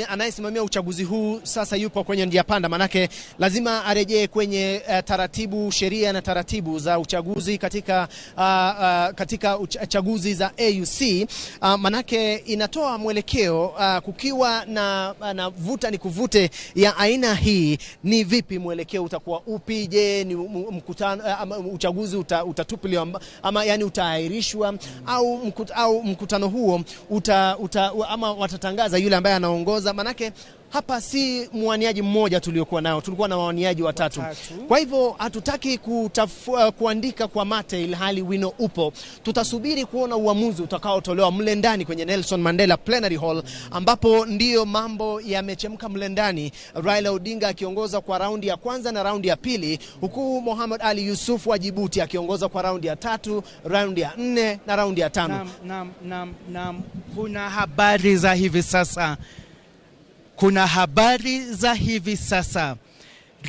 anayesimamia uchaguzi huu sasa yupo kwenye njia panda, manake lazima arejee kwenye taratibu, sheria na taratibu za uchaguzi katika katika chaguzi za AUC, manake inatoa mwelekeo kukiwa na vuta ni kuvute ya aina hii, ni vipi mwelekeo utakuwa upi? Je, ni mkutano ama uchaguzi utatupiliwa ama yani utaahirishwa au mkutano huo uta ama watatangaza yule ambaye anaongoza? Manake hapa si mwaniaji mmoja tuliokuwa nao, tulikuwa na waniaji watatu. Kwa hivyo hatutaki kuandika kwa mate ilhali wino upo. Tutasubiri kuona uamuzi utakaotolewa mle ndani kwenye Nelson Mandela Plenary Hall, ambapo ndiyo mambo yamechemka mle ndani, Raila Odinga akiongoza kwa raundi ya kwanza na raundi ya pili, huku Mohamed Ali Yusuf wa Djibouti akiongoza kwa raundi ya tatu, raundi ya nne na raundi ya tano. Naam, kuna habari za hivi sasa. Kuna habari za hivi sasa.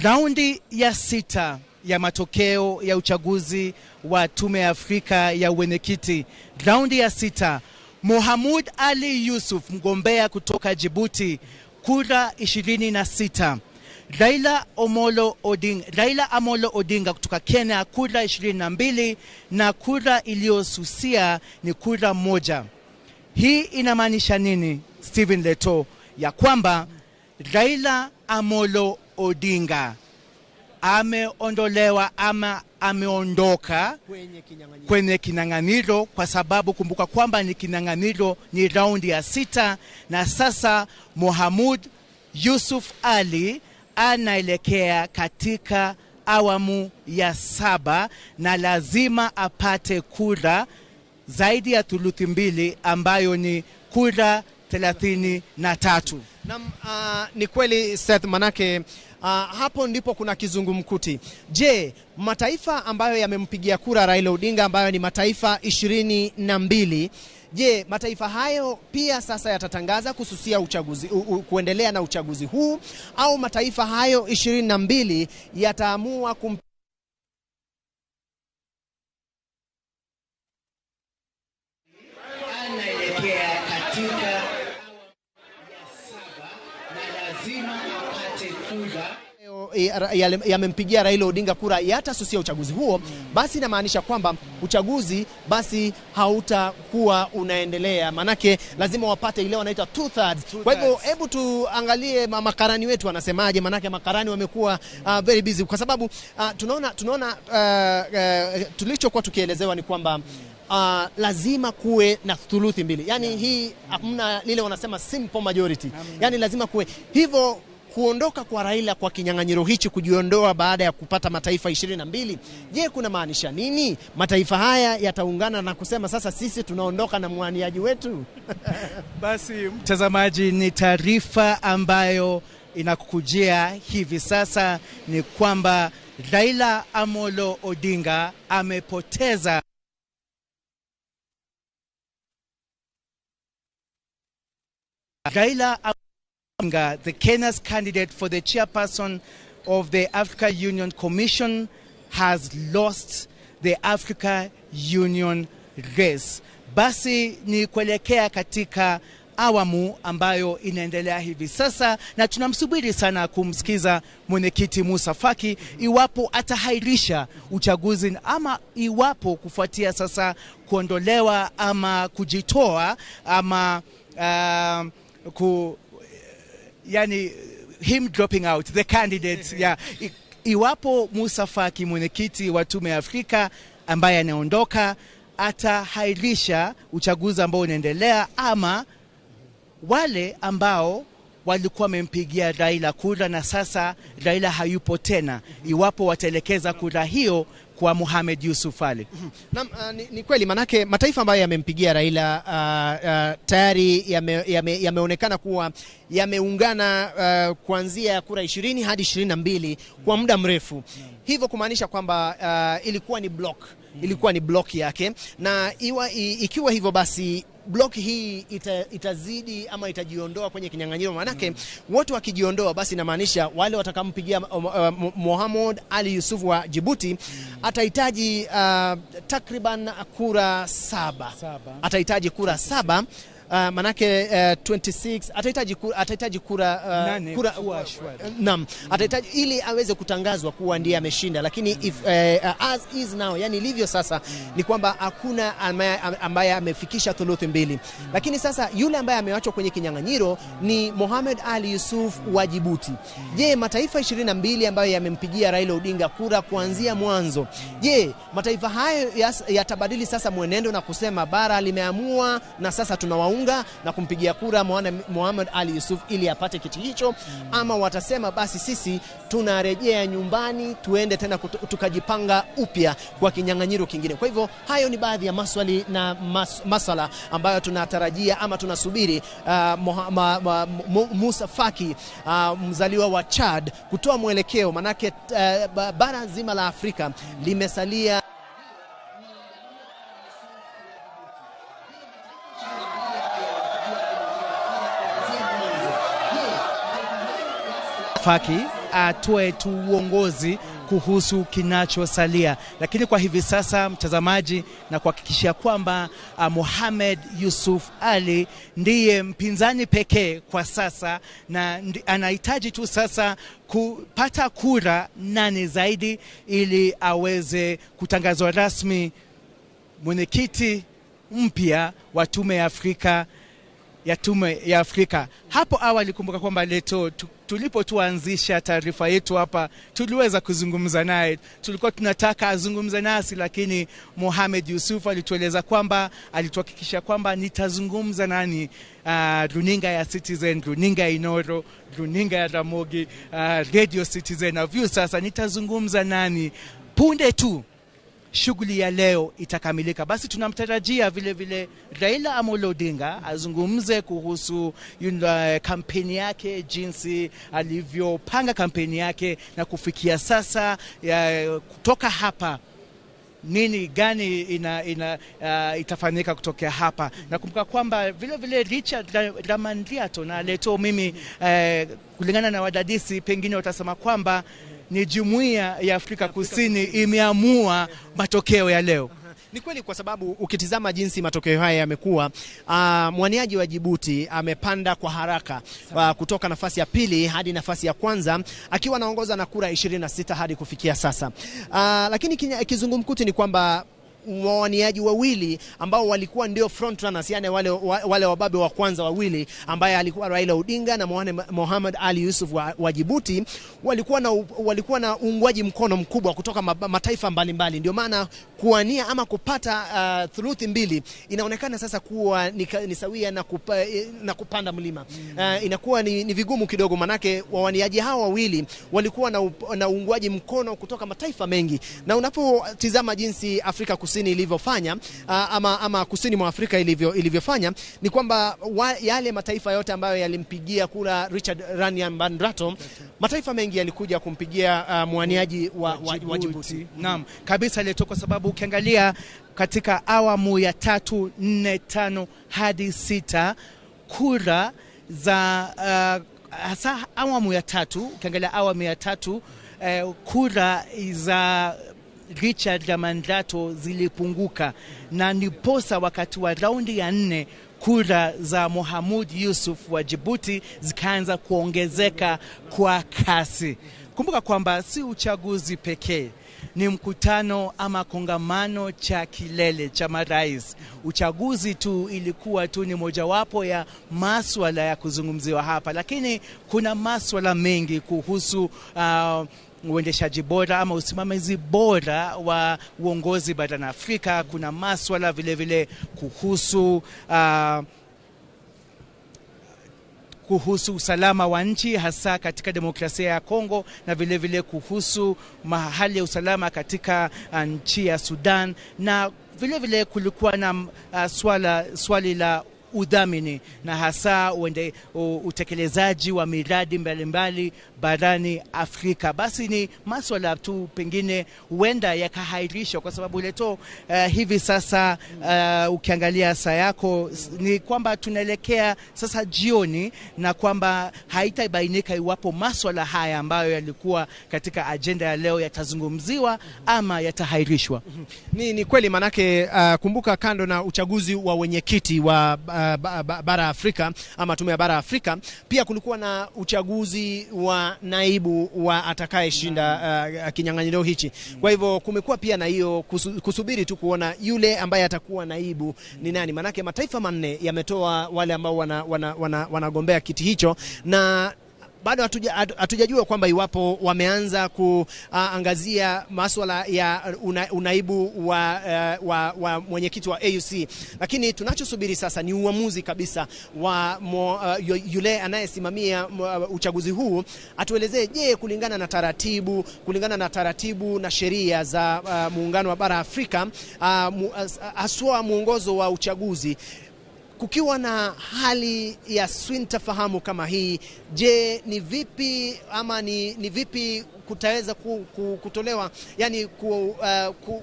Raundi ya 6 ya matokeo ya uchaguzi wa Tume ya Afrika ya Uwenyekiti. Raundi ya 6, Mohamed Ali Yusuf mgombea kutoka Djibouti kura 26. Raila Amolo Odinga kutoka Kenya kura 22, na kura iliyosusia ni kura 1. Hii inamaanisha nini, Stephen Leto? Ya kwamba Raila Amolo Odinga ameondolewa ama ameondoka kwenye kinyang'anyiro, kwa sababu kumbuka kwamba ni kinyang'anyiro, ni raundi ya 6, na sasa Mohamed Yusuf Ali anaelekea katika awamu ya 7 na lazima apate kura zaidi ya 2/3 ambayo ni kura 33. Naam, ni kweli Seth, manake hapo ndipo kuna kizungumkuti. Je, mataifa ambayo yamempigia kura Raila Odinga ambayo ni mataifa 22, je, mataifa hayo pia sasa yatatangaza kususia uchaguzi, kuendelea na uchaguzi huu, au mataifa hayo 22 yataamua anaelekea katika ya 7 na lazima apate kura yamempigia Raila Odinga kura yatasusia uchaguzi huo, basi inamaanisha kwamba uchaguzi basi hautakuwa unaendelea, manake lazima wapate ile wanaita 2/3. Kwa hivyo hebu tuangalie makarani wetu wanasemaje, manake makarani wamekuwa very busy, kwa sababu tunaona tulichokuwa tukielezewa ni kwamba lazima kuwe na 2/3, yani hii hamna lile wanasema simple majority, yani lazima kuwe hivyo. Kuondoka kwa Raila kwa kinyang'anyiro hichi, kujiondoa baada ya kupata mataifa 22, je, kuna maanisha nini? Mataifa haya yataungana na kusema sasa sisi tunaondoka na mwaniaji wetu? Basi mtazamaji, ni taarifa ambayo inakukujia hivi sasa ni kwamba Raila Amolo Odinga amepoteza Raila Odinga, the Kenya's candidate for the chairperson of the Africa Union Commission, has lost the Africa Union race. Basi ni kuelekea katika awamu ambayo inaendelea hivi sasa, na tunamsubiri sana kumsikiza mwenyekiti Musa Faki iwapo atahairisha uchaguzi ama iwapo kufuatia sasa kuondolewa ama kujitoa ama yani him dropping out the candidates. Yeah. Iwapo Musa Faki mwenyekiti wa Tume ya Afrika ambaye anaondoka atahairisha uchaguzi ambao unaendelea, ama wale ambao walikuwa wamempigia Raila kura na sasa Raila hayupo tena, iwapo wataelekeza kura hiyo kwa Mohamed Yusuf Ali. Naam, ni kweli, manake mataifa ambayo yamempigia Raila tayari yameonekana kuwa yameungana kuanzia kura 20 hadi 22 kwa muda mrefu. Hivyo kumaanisha kwamba ilikuwa ni block, ilikuwa ni block yake, na ikiwa hivyo basi block hii itazidi ama itajiondoa kwenye kinyang'anyiro, manake wote wakijiondoa basi inamaanisha wale watakampigia Mohamed Ali Yusuf wa Djibouti atahitaji takriban kura 7. Atahitaji kura 7 Manake 26 atahitaji kura kura naam, atahitaji ili aweze kutangazwa kuwa ndiye ameshinda, lakini if, as is now, yani ilivyo sasa ni kwamba hakuna ambaye amefikisha thuluthi mbili. Lakini sasa yule ambaye amewachwa kwenye kinyang'anyiro ni Mohamed Ali Yusuf wa Djibouti. Je, mataifa 22 ambayo yamempigia Raila Odinga kura kuanzia mwanzo, je, mataifa hayo yatabadili sasa mwenendo na kusema bara limeamua na sasa tunawaunga na kumpigia kura Mohamed Ali Yusuf ili apate kiti hicho, ama watasema basi sisi tunarejea nyumbani tuende tena tukajipanga upya kwa kinyang'anyiro kingine? Kwa hivyo hayo ni baadhi ya maswali na masala ambayo tunatarajia ama tunasubiri Musa Faki mzaliwa wa Chad kutoa mwelekeo, manake bara zima la Afrika limesalia Faki atoe tu uongozi kuhusu kinachosalia. Lakini kwa hivi sasa, mtazamaji, na kuhakikishia kwamba Mohamed Yusuf Ali ndiye mpinzani pekee kwa sasa, na anahitaji tu sasa kupata kura 8 zaidi ili aweze kutangazwa rasmi mwenyekiti mpya wa Tume ya Afrika ya Tume ya Afrika. Hapo awali kumbuka kwamba Leto, tulipotuanzisha taarifa yetu hapa tuliweza kuzungumza naye, tulikuwa tunataka azungumze nasi, lakini Mohamed Yusuf alitueleza kwamba, alituhakikisha kwamba nitazungumza nani runinga ya Citizen, runinga ya Inoro, runinga ya Ramogi, Radio Citizen na View. Sasa nitazungumza nani punde tu shughuli ya leo itakamilika. Basi tunamtarajia vile vile Raila Amolo Odinga azungumze kuhusu kampeni yake, jinsi alivyopanga kampeni yake na kufikia sasa kutoka hapa nini gani itafanyika kutokea hapa. Nakumbuka kwamba vile vile Richard Ramandriato na Leto, mimi kulingana na wadadisi pengine watasema kwamba ni Jumuiya ya Afrika Kusini imeamua matokeo ya leo. Ni kweli, kwa sababu ukitizama jinsi matokeo haya yamekuwa, mwaniaji wa Djibouti amepanda kwa haraka kutoka nafasi ya pili hadi nafasi ya kwanza akiwa anaongoza na kura 26 hadi kufikia sasa. Lakini kizungumkuti ni kwamba wawaniaji wawili ambao walikuwa ndio front runners, yani wale wababe wa kwanza wawili, ambaye alikuwa Raila Odinga na Mohamed Ali Yusuf wa Djibouti, walikuwa na uungwaji mkono mkubwa kutoka mataifa mbalimbali. Ndio maana kuania ama kupata thuluthi mbili inaonekana sasa kuwa ni sawia na kupanda mlima. Inakuwa ni vigumu kidogo, manake wawaniaji hawa wawili walikuwa na uungwaji mkono kutoka mataifa mengi. Na unapotizama jinsi Afrika Kusini ilivyofanya ama kusini mwa Afrika ilivyofanya ni kwamba yale mataifa yote ambayo yalimpigia kura Richard Randriamandrato, mataifa mengi yalikuja kumpigia mwaniaji wa Djibouti. Naam, kabisa Leto, kwa sababu ukiangalia katika awamu ya 3, 4, 5 hadi 6 kura za hasa awamu ya 3, ukiangalia awamu ya 3 kura za Richard Ramandriato zilipunguka, na ndiposa wakati wa raundi ya 4 kura za Mohamed Yusuf wa Djibouti zikaanza kuongezeka kwa kasi. Kumbuka kwamba si uchaguzi pekee, ni mkutano ama kongamano cha kilele cha marais. Uchaguzi tu ilikuwa tu ni mojawapo ya maswala ya kuzungumziwa hapa, lakini kuna maswala mengi kuhusu uendeshaji bora ama usimamizi bora wa uongozi barani Afrika. Kuna maswala vile vile kuhusu usalama wa nchi hasa katika demokrasia ya Kongo, na vile vile kuhusu hali ya usalama katika nchi ya Sudan, na vile vile kulikuwa na swali la udhamini na hasa utekelezaji wa miradi mbalimbali barani Afrika. Basi ni maswala tu pengine huenda yakahairishwa, kwa sababu Leto hivi sasa ukiangalia saa yako ni kwamba tunaelekea sasa jioni, na kwamba haitabainika iwapo maswala haya ambayo yalikuwa katika agenda ya leo yatazungumziwa ama yatahairishwa. Ni kweli, manake kumbuka kando na uchaguzi wa wenyekiti wa bara Afrika ama tume ya bara Afrika, pia kulikuwa na uchaguzi wa naibu wa atakayeshinda kinyang'anyiro hichi. Kwa hivyo kumekuwa pia na hiyo kusubiri tu kuona yule ambaye atakuwa naibu ni nani, manake mataifa manne yametoa wale ambao wanagombea kiti hicho, na bado hatujajua kwamba iwapo wameanza kuangazia masuala ya unaibu wa mwenyekiti wa AUC. Lakini tunachosubiri sasa ni uamuzi kabisa wa yule anayesimamia uchaguzi huu atuelezee, je, kulingana na taratibu na sheria za muungano wa bara Afrika, haswa muongozo wa uchaguzi, kukiwa na hali ya sintofahamu kama hii, je, ni vipi ama ni vipi kutaweza kutolewa, yani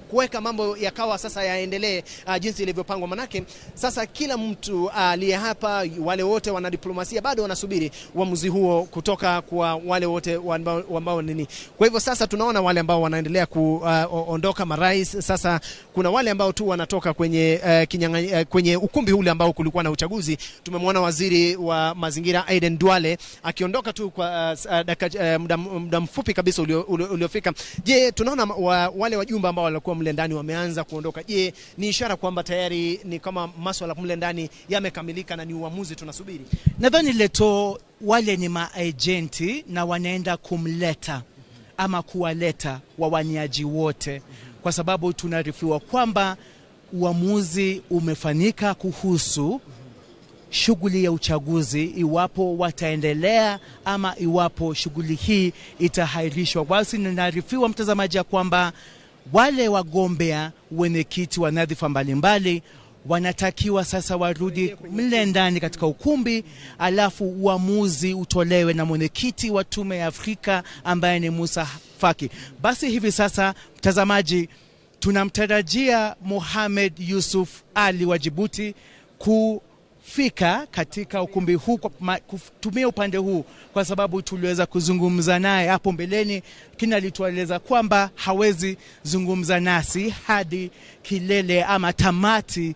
kuweka mambo yakawa sasa yaendelee jinsi ilivyopangwa? Manake sasa kila mtu aliye hapa, wale wote wana diplomasia bado wanasubiri uamuzi huo kutoka kwa wale wote ambao nini. Kwa hivyo sasa tunaona wale ambao wanaendelea kuondoka marais, sasa kuna wale ambao tu wanatoka kwenye kwenye ukumbi ule ambao kulikuwa na uchaguzi. Tumemwona waziri wa mazingira Aden Duale akiondoka tu kwa muda mfupi kabisa uliofika. Je, tunaona wale wajumbe ambao walikuwa mle ndani wameanza kuondoka. Je, ni ishara kwamba tayari ni kama masuala mle ndani yamekamilika na ni uamuzi tunasubiri? Nadhani Leto, wale ni maagenti na wanaenda kumleta ama kuwaleta wawaniaji wote, kwa sababu tunaarifiwa kwamba uamuzi umefanyika kuhusu shughuli ya uchaguzi, iwapo wataendelea ama iwapo shughuli hii itahairishwa. Basi ninaarifiwa mtazamaji kwamba wale wagombea wenyekiti wa nyadhifa mbalimbali wanatakiwa sasa warudi mle ndani katika ukumbi, alafu uamuzi utolewe na mwenyekiti wa tume ya Afrika ambaye ni Musa Faki. Basi hivi sasa mtazamaji, tunamtarajia Mohamed Yusuf Ali wa Djibouti kufika katika ukumbi huu kutumia upande huu, kwa sababu tuliweza kuzungumza naye hapo mbeleni, lakini alitueleza kwamba hawezi zungumza nasi hadi kilele ama tamati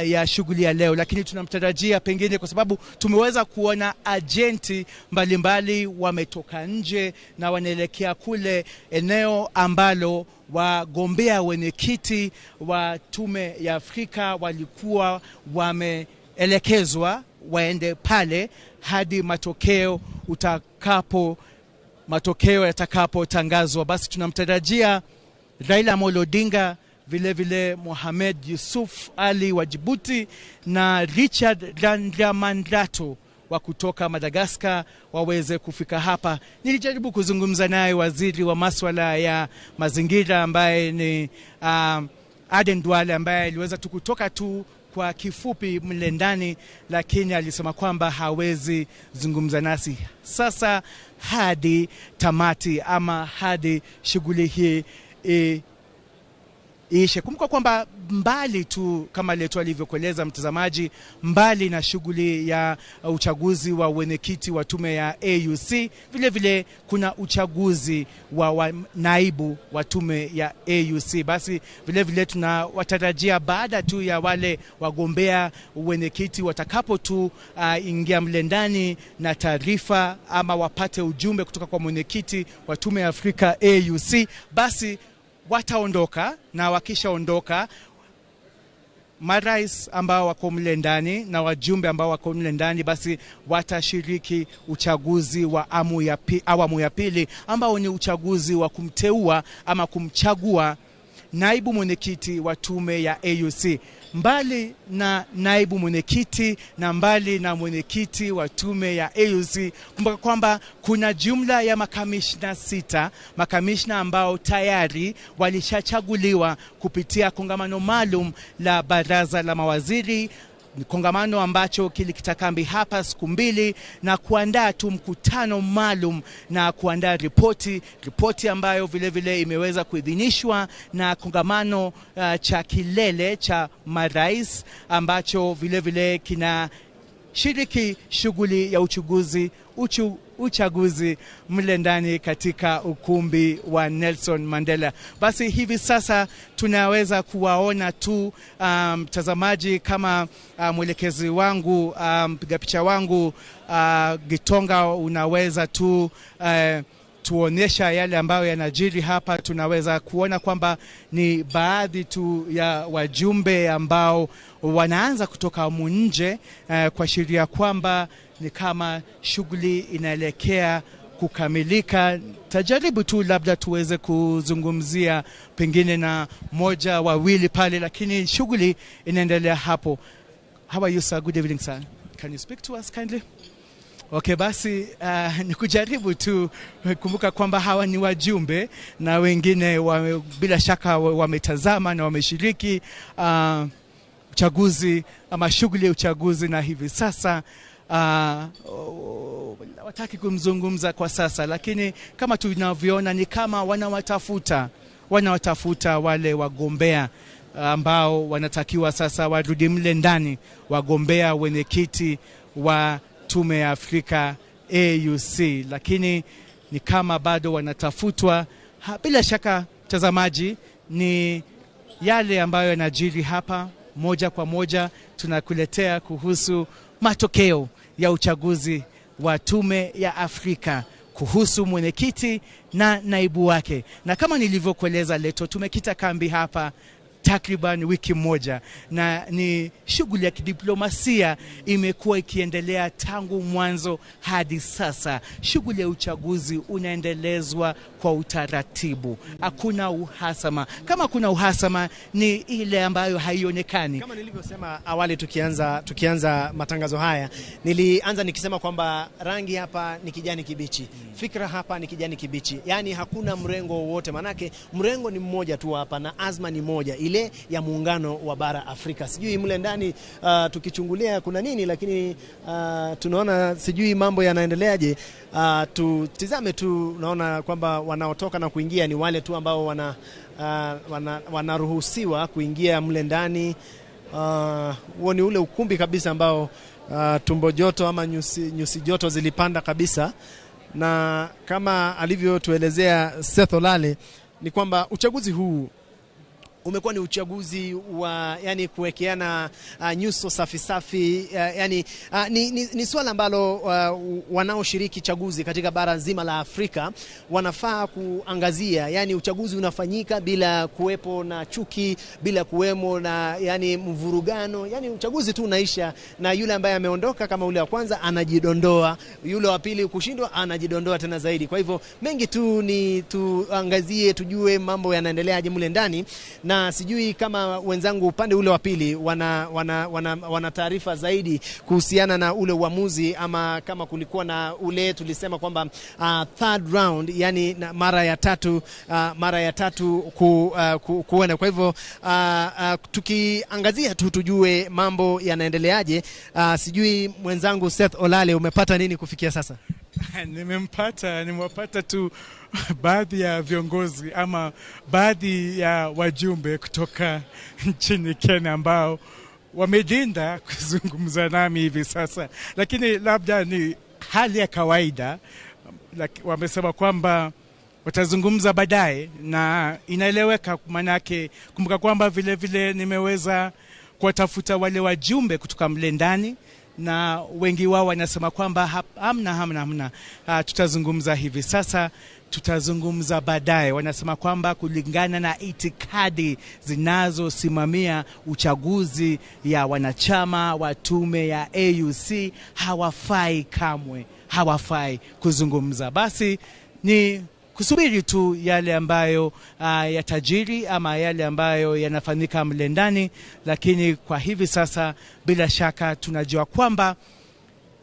ya shughuli ya leo. Lakini tunamtarajia pengine, kwa sababu tumeweza kuona agenti mbalimbali wametoka nje na wanaelekea kule eneo ambalo wagombea wenyekiti wa tume ya Afrika walikuwa wameelekezwa waende pale hadi matokeo yatakapotangazwa. Basi tunamtarajia Raila Amolo Odinga, vile vile Mohamed Yusuf Ali wa Djibouti na Richard Randriamandrato wa kutoka Madagascar waweze kufika hapa. Nilijaribu kuzungumza naye waziri wa masuala ya mazingira ambaye ni Aden Duale, ambaye aliweza tu kutoka tu kwa kifupi mle ndani, lakini alisema kwamba hawezi zungumza nasi sasa hadi tamati ama hadi shughuli hii iishe. Kumbuka kwamba mbali tu kama Leto alivyokueleza mtazamaji, mbali na shughuli ya uchaguzi wa wenyekiti wa tume ya AUC, vile vile kuna uchaguzi wa naibu wa tume ya AUC. Basi vile vile tunawatarajia baada tu ya wale wagombea wenyekiti watakapo tu ingia mle ndani na taarifa ama wapate ujumbe kutoka kwa mwenyekiti wa tume ya Afrika AUC, basi wataondoka, na wakishaondoka marais ambao wako mle ndani na wajumbe ambao wako mle ndani basi watashiriki uchaguzi wa awamu ya pili, ambao ni uchaguzi wa kumteua ama kumchagua naibu mwenyekiti wa tume ya AUC. Mbali na naibu mwenyekiti na mbali na mwenyekiti wa tume ya AUC, kumbuka kwamba kuna jumla ya makamishna 6, makamishna ambao tayari walishachaguliwa kupitia kongamano maalum la baraza la mawaziri, kongamano ambacho kilikita kambi hapa siku 2 na kuandaa tu mkutano maalum na kuandaa ripoti ambayo vile vile imeweza kuidhinishwa na kongamano cha kilele cha marais ambacho vile vile kina shiriki shughuli ya uchaguzi mle ndani katika ukumbi wa Nelson Mandela. Basi hivi sasa tunaweza kuwaona tu mtazamaji, kama mwelekezi wangu, mpiga picha wangu Gitonga, unaweza tu tuonyesha yale ambayo yanajiri hapa. Tunaweza kuona kwamba ni baadhi tu ya wajumbe ambao wanaanza kutoka humu nje, kuashiria kwamba ni kama shughuli inaelekea kukamilika. Tajaribu tu labda tuweze kuzungumzia pengine na moja wawili pale, lakini shughuli inaendelea hapo. How are you, sir? Good evening, sir. Can you speak to us kindly? Okay, basi ni kujaribu tu kumbuka kwamba hawa ni wajumbe na wengine bila shaka wametazama na wameshiriki uchaguzi ama shughuli ya uchaguzi, na hivi sasa wataki kumzungumza kwa sasa, lakini kama tunavyoona ni kama wanawatafuta wale wagombea ambao wanatakiwa sasa warudi mle ndani, wagombea wenyekiti wa Tume ya Afrika AUC, lakini ni kama bado wanatafutwa. Bila shaka mtazamaji, ni yale ambayo yanajiri hapa moja kwa moja tunakuletea kuhusu matokeo ya uchaguzi wa Tume ya Afrika kuhusu mwenyekiti na naibu wake. Na kama nilivyokueleza Leto, tumekita kambi hapa takriban wiki moja, na ni shughuli ya kidiplomasia imekuwa ikiendelea tangu mwanzo hadi sasa. Shughuli ya uchaguzi unaendelezwa kwa utaratibu, hakuna uhasama. Kama kuna uhasama ni ile ambayo haionekani. Kama nilivyosema awali tukianza matangazo haya, nilianza nikisema kwamba rangi hapa ni kijani kibichi, fikra hapa ni kijani kibichi, yani hakuna mrengo wowote, manake mrengo ni mmoja tu hapa na azma ni moja, ile ya muungano wa bara Afrika. Sijui mle ndani tukichungulia kuna nini, lakini tunaona sijui mambo yanaendeleaje. Tutizame tu, naona kwamba wanaotoka na kuingia ni wale tu ambao wanaruhusiwa kuingia mle ndani. Huo ni ule ukumbi kabisa ambao tumbo joto ama nyusi joto zilipanda kabisa, na kama alivyotuelezea Seth Olale ni kwamba uchaguzi huu umekuwa ni uchaguzi wa yani kuwekeana nyuso safi safi, yani ni swala ambalo wanaoshiriki chaguzi katika bara zima la Afrika wanafaa kuangazia. Yani uchaguzi unafanyika bila kuwepo na chuki, bila kuwemo na yani mvurugano, yani uchaguzi tu unaisha na yule ambaye ameondoka kama ule wa kwanza anajidondoa, yule wa pili kushindwa anajidondoa tena zaidi. Kwa hivyo mengi tu ni tuangazie, tujue mambo yanaendeleaje mle ndani, na sijui kama wenzangu upande ule wa pili wana taarifa zaidi kuhusiana na ule uamuzi, ama kama kulikuwa na ule tulisema kwamba third round, yani mara ya tatu kuona. Kwa hivyo tukiangazia tu tujue mambo yanaendeleaje. Sijui mwenzangu Seth Olale, umepata nini kufikia sasa? Nimewapata tu baadhi ya viongozi ama baadhi ya wajumbe kutoka nchini Kenya ambao wamejinda kuzungumza nami hivi sasa, lakini labda ni hali ya kawaida. Wamesema kwamba watazungumza baadaye na inaeleweka, manake kumbuka kwamba vile vile nimeweza kuwatafuta wale wajumbe kutoka mle ndani na wengi wao wanasema kwamba hamna, tutazungumza hivi sasa, tutazungumza baadaye. Wanasema kwamba kulingana na itikadi zinazosimamia uchaguzi ya wanachama wa tume ya AUC hawafai kamwe, hawafai kuzungumza. Basi ni kusubiri tu yale ambayo yatajiri ama yale ambayo yanafanyika mle ndani, lakini kwa hivi sasa bila shaka tunajua kwamba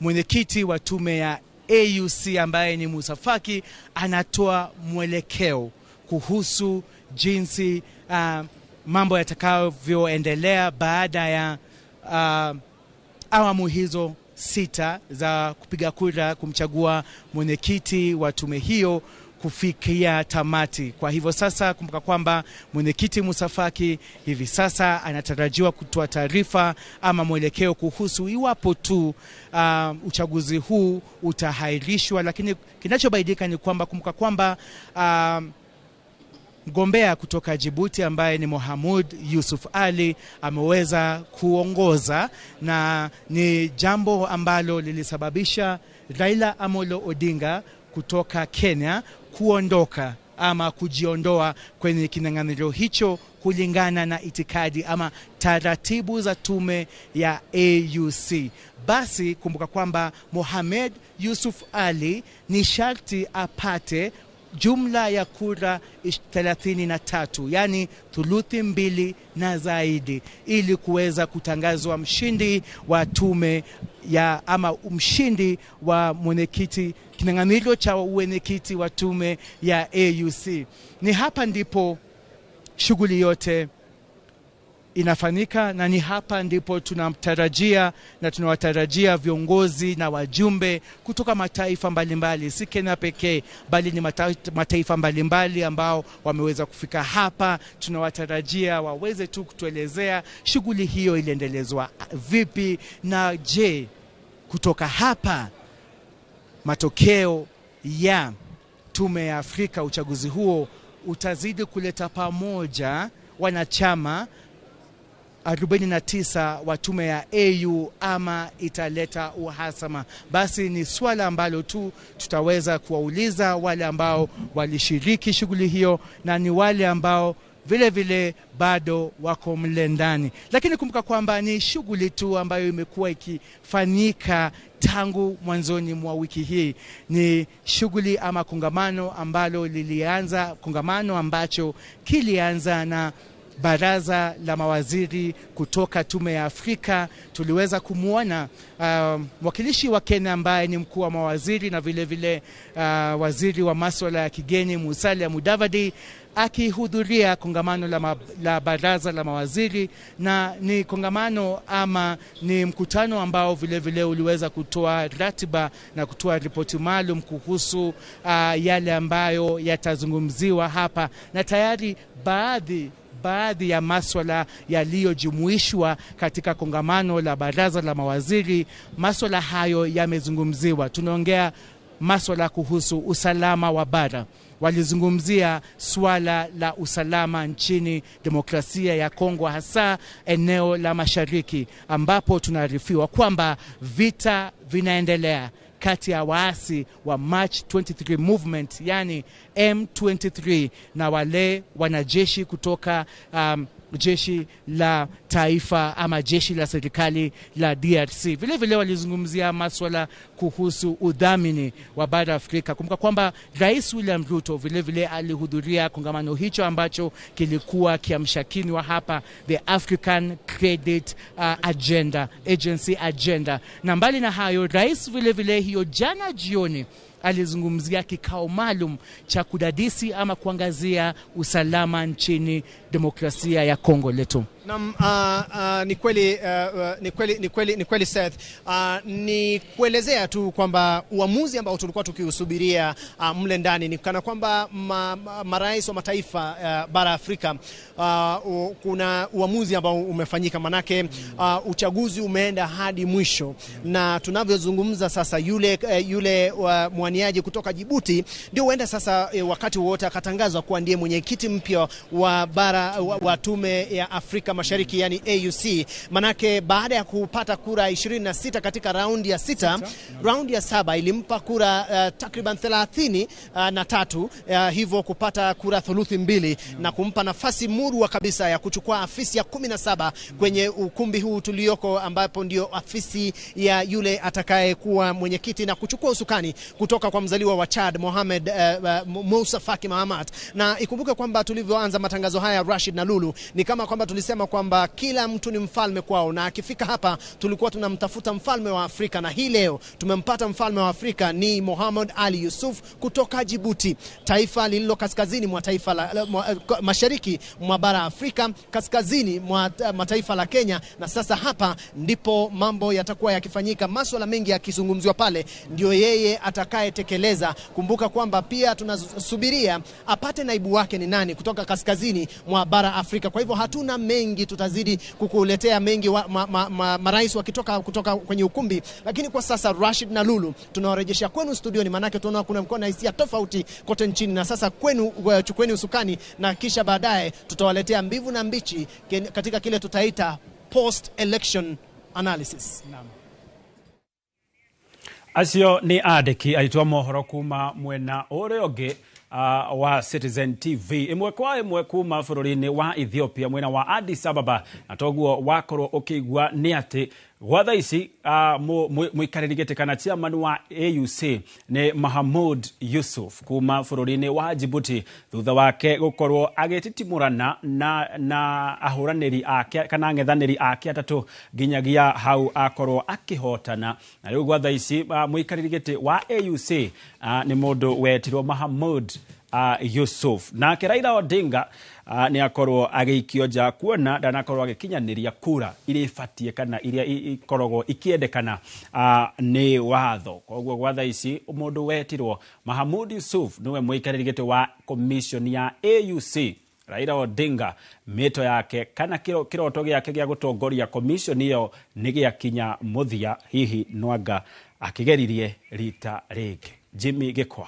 mwenyekiti wa tume ya AUC ambaye ni Musa Faki anatoa mwelekeo kuhusu jinsi mambo yatakavyoendelea baada ya awamu hizo 6 za kupiga kura kumchagua mwenyekiti wa tume hiyo kufikia tamati. Kwa hivyo sasa kumbuka kwamba mwenyekiti Musa Faki hivi sasa anatarajiwa kutoa taarifa ama mwelekeo kuhusu iwapo tu uchaguzi huu utahairishwa, lakini kinachobaidika ni kwamba kumbuka kwamba mgombea kutoka Djibouti ambaye ni Mohamud Yusuf Ali ameweza kuongoza, na ni jambo ambalo lilisababisha Raila Amolo Odinga kutoka Kenya kuondoka ama kujiondoa kwenye kinyang'anyiro hicho kulingana na itikadi ama taratibu za tume ya AUC. Basi kumbuka kwamba Mohamed Yusuf Ali ni sharti apate jumla ya kura 33, yani thuluthi mbili na zaidi, ili kuweza kutangazwa mshindi wa tume ya ama mshindi wa mwenyekiti, kinyang'anyiro cha uwenyekiti wa tume ya AUC. Ni hapa ndipo shughuli yote inafanyika, na ni hapa ndipo tunamtarajia na tunawatarajia viongozi na wajumbe kutoka mataifa mbalimbali, si Kenya pekee bali ni mataifa mbalimbali ambao wameweza kufika hapa. Tunawatarajia waweze tu kutuelezea shughuli hiyo iliendelezwa vipi, na je, kutoka hapa matokeo ya tume ya Afrika uchaguzi huo utazidi kuleta pamoja wanachama 49 wa tume ya AU ama italeta uhasama. Basi ni swala ambalo tu tutaweza kuwauliza wale ambao walishiriki shughuli hiyo, na ni wale ambao vile vile bado wako mle ndani. Lakini kumbuka kwamba ni shughuli tu ambayo imekuwa ikifanyika tangu mwanzoni mwa wiki hii. Ni shughuli ama kongamano ambalo lilianza, kongamano ambacho kilianza na baraza la mawaziri kutoka tume ya Afrika. Tuliweza kumuona mwakilishi wa Kenya ambaye ni mkuu wa mawaziri na vile vile waziri wa masuala ya kigeni Musalia Mudavadi akihudhuria kongamano la baraza la mawaziri, na ni kongamano ama ni mkutano ambao vile vile uliweza kutoa ratiba na kutoa ripoti maalum kuhusu yale ambayo yatazungumziwa hapa, na tayari baadhi ya maswala yaliyojumuishwa katika kongamano la baraza la mawaziri, maswala hayo yamezungumziwa. Tunaongea maswala kuhusu usalama wa bara. Walizungumzia swala la usalama nchini Demokrasia ya Kongo, hasa eneo la mashariki ambapo tunaarifiwa kwamba vita vinaendelea kati ya waasi wa March 23 Movement, yani M23, na wale wanajeshi kutoka jeshi la taifa ama jeshi la serikali la DRC. Vile vile walizungumzia maswala kuhusu udhamini wa bara Afrika. Kumbuka kwamba Rais William Ruto vile vile alihudhuria kongamano hicho ambacho kilikuwa kiamshakinywa hapa, the African Credit Agenda, Agency Agenda. Na mbali na hayo, Rais vile vile hiyo jana jioni alizungumzia kikao maalum cha kudadisi ama kuangazia usalama nchini Demokrasia ya Kongo letu. Naam, ni kweli Seth. Ni kuelezea tu kwamba uamuzi ambao tulikuwa tukiusubiria mle ndani ni kana kwamba marais wa mataifa bara Afrika, kuna uamuzi ambao umefanyika, manake uchaguzi umeenda hadi mwisho, na tunavyozungumza sasa yule mwaniaji kutoka Djibouti ndio huenda sasa wakati wote akatangazwa kuwa ndiye mwenyekiti mpya wa bara wa tume ya Afrika Mashariki, yani AUC. Manake baada ya kupata kura 26 katika raundi ya 6, raundi ya 7 ilimpa kura takriban 33, hivyo kupata kura thuluthi mbili na kumpa nafasi murwa kabisa ya kuchukua afisi ya 17 kwenye ukumbi huu tulioko, ambapo ndio afisi ya yule atakayekuwa mwenyekiti na kuchukua usukani kutoka kwa mzaliwa wa Chad Mohamed Moussa Faki Mahamat. Na ikumbuke kwamba tulivyoanza matangazo haya, Rashid na Lulu, ni kama kwamba tulisema Wanasema kwamba kila mtu ni mfalme kwao, na akifika hapa tulikuwa tunamtafuta mfalme wa Afrika, na hii leo tumempata mfalme wa Afrika. Ni Mohamed Ali Yusuf kutoka Djibouti, taifa lililo kaskazini mwa taifa la, mwa, mashariki mwa bara Afrika, kaskazini mwa taifa la Kenya. Na sasa hapa ndipo mambo yatakuwa yakifanyika, maswala mengi yakizungumziwa pale, ndio yeye atakayetekeleza. Kumbuka kwamba pia tunasubiria apate naibu wake ni nani kutoka kaskazini mwa bara Afrika. Kwa hivyo hatuna mengi, tutazidi kukuletea mengi marais wakitoka kutoka kwenye ukumbi, lakini kwa sasa Rashid na Lulu tunawarejesha kwenu studioni, manake tunaona kuna mkono na hisia tofauti kote nchini, na sasa kwenu chukueni usukani, na kisha baadaye tutawaletea mbivu na mbichi katika kile tutaita post election analysis. Naam. Acio nĩ andĩki aitwa mohoro kuma mwena ũrĩa ũngĩ wa Citizen TV, ĩmwe kwa ĩmwe kuma bũrũri-inĩ wa Ethiopia mwena wa Addis Ababa. Na toguo wakorwo ũkĩigua nĩ atĩ gwa thaa ici mũikarĩri gĩtĩ kana chairman wa AUC nĩ Mahamud Yusuf kuma bũrũri-inĩ wa Djibouti, thutha wake gũkorwo agĩtitimũrana na ahũranĩri ake kana ang'ethanĩri ake atatũ nginyagia hau akorwo akĩhotana. Na rĩu gwa thaa ici mũikarĩri gĩtĩ wa AUC nĩ mũndũ wetirwo Mahamud Yusuf. Nake Raila Odinga nĩ akorwo agĩikio nja kuona ndanakorwo agĩkinyanĩria kura iria ibatiĩ kana iria ikoragwo ikĩendekana nĩ watho. Koguo gwa thaa ici mũndũ wetirwo Mahamud Yusuf nĩwe mũikarĩri gĩtĩ wa commission ya AUC. Raila Odinga mĩto yake kana kĩroto gĩake gĩa gũtongoria commission ĩyo nĩ gĩakinya mũthia, hihi nwanga akĩgeririe rita rĩngĩ. Jimmy Gĩkwa,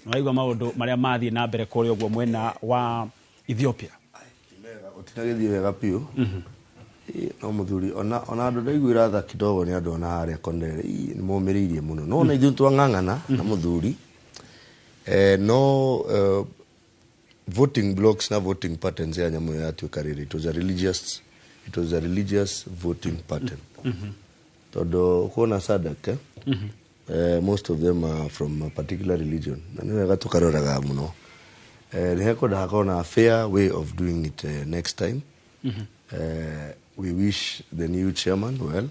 nĩwaigua maũndũ marĩa mathiĩ na mbere kũrĩa ũguo mwena wa Ethiopia? Ũtinagĩthiĩ wega biũ. No mũthuri ona andũ ndaiguĩra tha kidogo nĩ andũ ona harĩa Kondere nĩ momĩrĩirie mũno, no ona ithuĩ twang'ang'ana na mũthuri no voting blocks na voting patterns ya nyamũ yatuĩka rĩrĩ, it was a religious voting pattern. Tondũ kuona SADC most of them are from a particular religion, na nĩ wega tũkaroraga mũno. Nĩ hekwenda hakorwo na a fair way of doing it next time. We wish the new chairman well,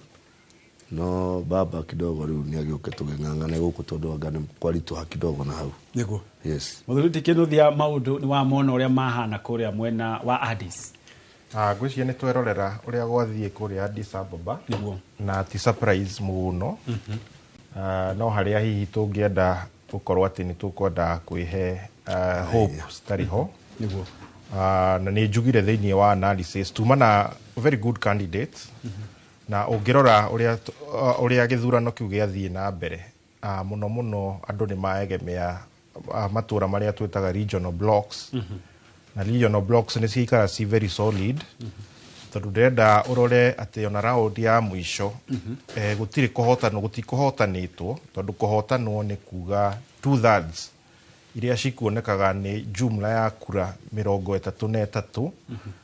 no baba kidogo rĩu nĩ agĩũke tũgĩng'ang'ane gũkũ tondũ anga nĩ kwaritũha kidogo na hau. Nĩguo. Yes. Mũthuri ti kĩnuthia, maũndũ nĩ wamona ũrĩa mahana kũrĩa mwena wa Addis? Ngwĩciria nĩ twerorera ũrĩa gwathiĩ kũrĩa Addis Ababa. Nĩguo. Na ti surprise mũno. No harĩa hihi tũngĩenda gũkorwo atĩ nĩ tũkwenda kwĩhe hope citarĩ ho. Nĩguo. Na nĩ njugire thĩinĩ wa analysis tuma na very good candidate. Na ũngĩrora ũrĩa gĩthurano kĩu gĩathiĩ na mbere, mũno mũno andũ nĩ maegemea matũra marĩa twĩtaga regional blocks. Na regional blocks nĩ ciikara ci very solid. Tondũ ndĩrenda ũrore atĩ ona round ya mũico gũtirĩ kũhotanwo, gũtikũhotanĩtwo, tondũ kũhotanwo nĩ kuga 2/3 iria cikuonekaga nĩ jumla ya kura 33.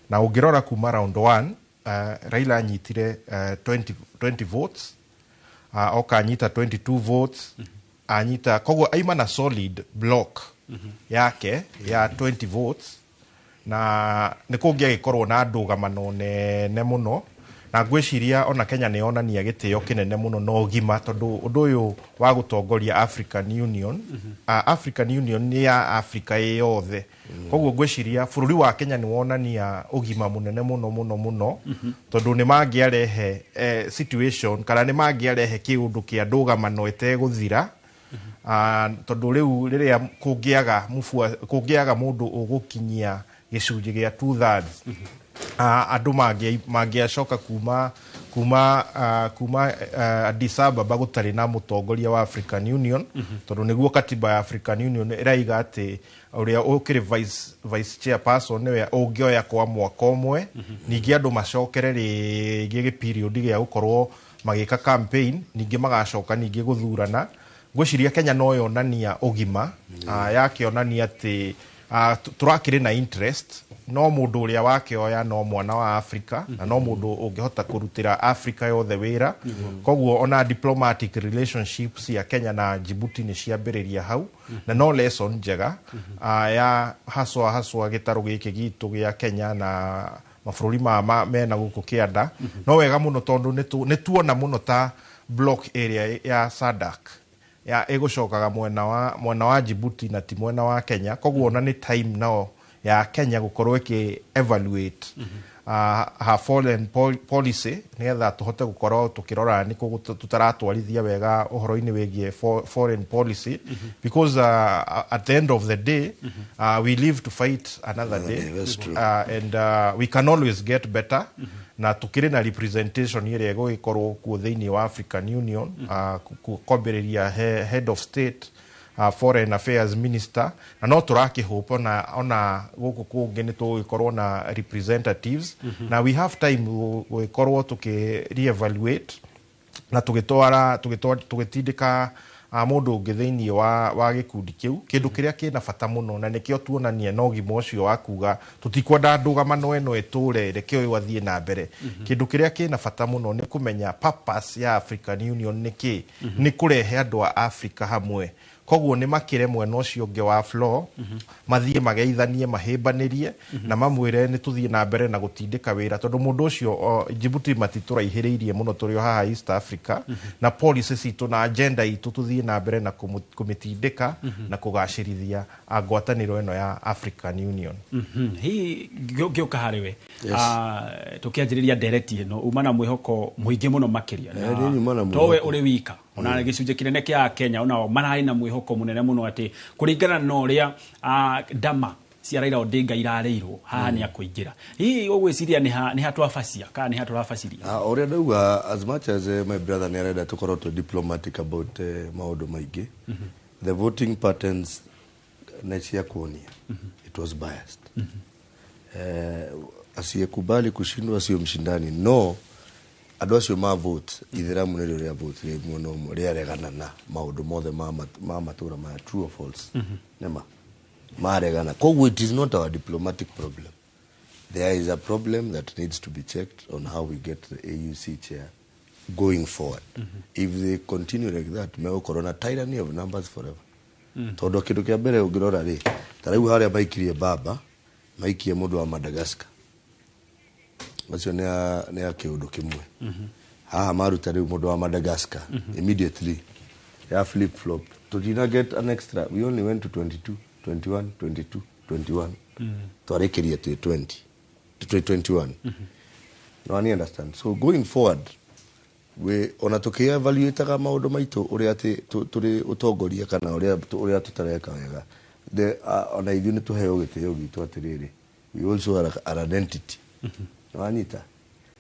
Na ũngĩrora kuma round 1 Raila anyitire 20 votes, oka anyita 22 votes, anyita koguo aima na solid block yake ya 20 votes, na nĩ kũngĩagĩkorwo na ndũgamano nene mũno. Na ngwĩciria ona Kenya nĩ yonania gĩtĩo kĩnene mũno na ũgima, tondũ ũndũ ũyũ wa gũtongoria African Union, African Union nĩ ya Africa ĩ yothe. Koguo ngwĩciria bũrũri wa Kenya nĩ wonania ũgima mũnene mũno mũno mũno, tondũ nĩ mangĩarehe situation kana nĩ mangĩarehe kĩũndũ kĩa ndũgamano ĩtegũthira. Tondũ rĩu rĩrĩa kũngĩaga mũndũ ũgũkinyia gĩcunjĩ gĩa 2/3, andũ mangĩacoka kuma Addis Ababa gũtarĩ na mũtongoria wa African Union, tondũ nĩguo katiba ya African Union ĩraiga atĩ ũrĩa ũkĩrĩ vice chairperson nĩwe ũngĩoya kwa mwaka ũmwe, ningĩ andũ macokere rĩngĩ gĩperiod gĩa gũkorwo magĩka campaign, ningĩ magacoka ningĩ gũthurana. Ngwĩciria Kenya no yonania ũgima, yakĩonania atĩ tũrakĩrĩ na interest, no mũndũ ũrĩa wakĩoya no mwana wa Africa, na no mũndũ ũngĩhota kũrutĩra Africa yothe wĩra. Koguo ona diplomatic relationships cia Kenya na Djibouti nĩ ciambĩrĩria hau, na no lesson njega ya haswa haswa gĩtarũ gĩkĩ gitũ gĩa Kenya na mabũrũri ma mena gũkũ kĩanda. No wega mũno tondũ nĩ tuona mũno ta block area ya SADC ya ĩgũcokaga mwena wa Djibouti na ti mwena wa Kenya. Koguo ona nĩ time nao ya Kenya gũkorwo ĩkĩ evaluate her foreign policy, nĩgetha tũhote gũkorwo tũkĩrora nĩkũ tũtaratwarithia wega ũhoro-inĩ wĩgiĩ foreign policy, because at the end of the day we live to fight another day. Day, that's true. And we can always get better, na tukĩrĩ na representation ĩrĩa ĩgũgĩkorwo kuo thĩinĩ wa African Union, kwambĩrĩria head of state, foreign affairs minister, na no tũrakĩhope ona gũkũ kũngĩ nĩ tũgũgĩkorwo na representatives. Na we have time gũgĩkorwo tũkĩ re-evaluate na tũgĩtwara tũgĩtindĩka mũndũ ũngĩ thĩinĩ wa gĩkundi kĩu. Kĩndũ kĩrĩa kĩna bata mũno, na nĩkĩo tuonania na ũgima ũcio wa kuga tũtikwenda ndũgamano ĩno ĩtũre, reke ũyũ athiĩ na mbere. Kĩndũ kĩrĩa kĩna bata mũno nĩ kũmenya purpose ya African Union nĩ kĩ. Nĩ kũrehe andũ a Africa hamwe. Koguo nĩ makĩre mwena ũcio ũngĩ wa floor, mathiĩ mageithanie, mahĩmbanĩrie na mamwĩre nĩ tũthiĩ na mbere na gũtindĩka wĩra, tondũ mũndũ ũcio Djibouti matitũraihĩrĩirie mũno, tũrĩ o haha East Africa, na policy citũ na agenda itũ tũthiĩ na mbere na kũmĩtindĩka na kũgacĩrithia ngwatanĩro ĩno ya African Union. Hihi ngĩũka harĩ we, Yes. Tũkĩanjĩrĩria ndereti ĩno, uma na mwĩhoko mũingĩ mũno makĩria. Niĩ nyuma na towe mwĩhoko. Ũrĩ wika, ona gĩcunjĩ kĩnene kĩa Kenya onao mararĩ na mwĩhoko mũnene mũno atĩ kũringana na ũrĩa ndama cia Raila Odinga irarĩirwo haha nĩ akũingĩra. Hihi ũgwĩciria nĩ ha twabacia kana nĩ ha tũrabaciria? Ũrĩa ndauga, as much as my brother nĩ arenda tũkorwo twĩ diplomatic about maũndũ maingĩ, the voting patterns nĩ cia kuonia it was biased. Asiyekubali kushindwa sio mshindani. No andũ acio ma vote itheramu nĩrĩo rĩa vote rĩ mwena ũmwe rĩaregana na maũndũ mothe ma matũra maya. True or false? Nĩma maregana. Koguo it is not our diplomatic problem. There is a problem that needs to be checked on how we get the AUC chair going forward. If they continue like that, megũkorwo na tyranny of numbers forever, tondũ kĩndũ kĩa mbere ũngĩrora rĩ, ta rĩu harĩa maikirie baba, maikie mũndũ wa Madagascar, acio nĩ a kĩũndũ kĩmwe. Haha maruta rĩu mũndũ wa Madagascar, immediately ya flip flop, tũtina get an extra. We only went to 22, 21, 22, 21. Twarĩkĩrie twĩ 20, twĩ 21. No ani understand. So going forward, we ona tuki-evaluataga maũndũ maitũ ũrĩa atĩ tũrĩ ũtongoria kana ũrĩa tũtareka wega, ona ithuĩ nĩ tũheo gĩtĩo gitũ atĩrĩrĩ, we also are an entity. Wanyita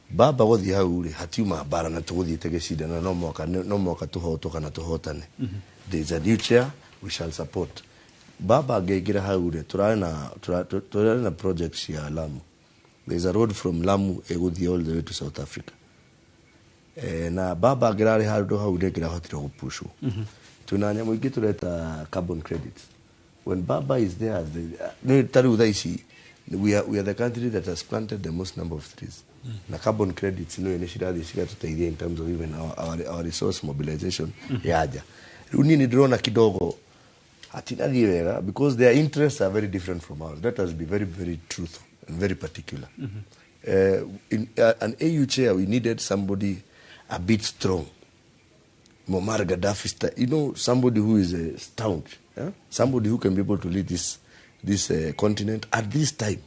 baba gũthiĩ hau rĩ, hatiuma mbara na tũgũthiĩte gĩcindano. No mũhaka tũhotwo kana tũhotane. There is a new chair we shall support. Baba angĩingĩra hau rĩ, tũrarĩ na project cia Lamu. There is a road from Lamu ĩgũthiĩ all the way to South Africa. Na baba angĩrarĩ handũ hau ndĩngĩrahotire gũpushwo. Twĩna nyamũ ingĩ tũreta carbon credits. When baba is there as the, nĩ ta rĩu thaa ici we are the country that has planted the most number of trees, na carbon credits nĩ cirathiĩ cigatũteithia in terms of even our resource mobilization yaja. Rĩu niĩ nĩ ndĩrona kidogo hatinathiĩ wega because their interests are very different from ours. Let us be very, very truthful and very particular. In an AU chair, we needed somebody a bit strong, Muammar Gaddafi style, somebody who is staunch, yeah? Somebody who can be able to lead this continent at this time.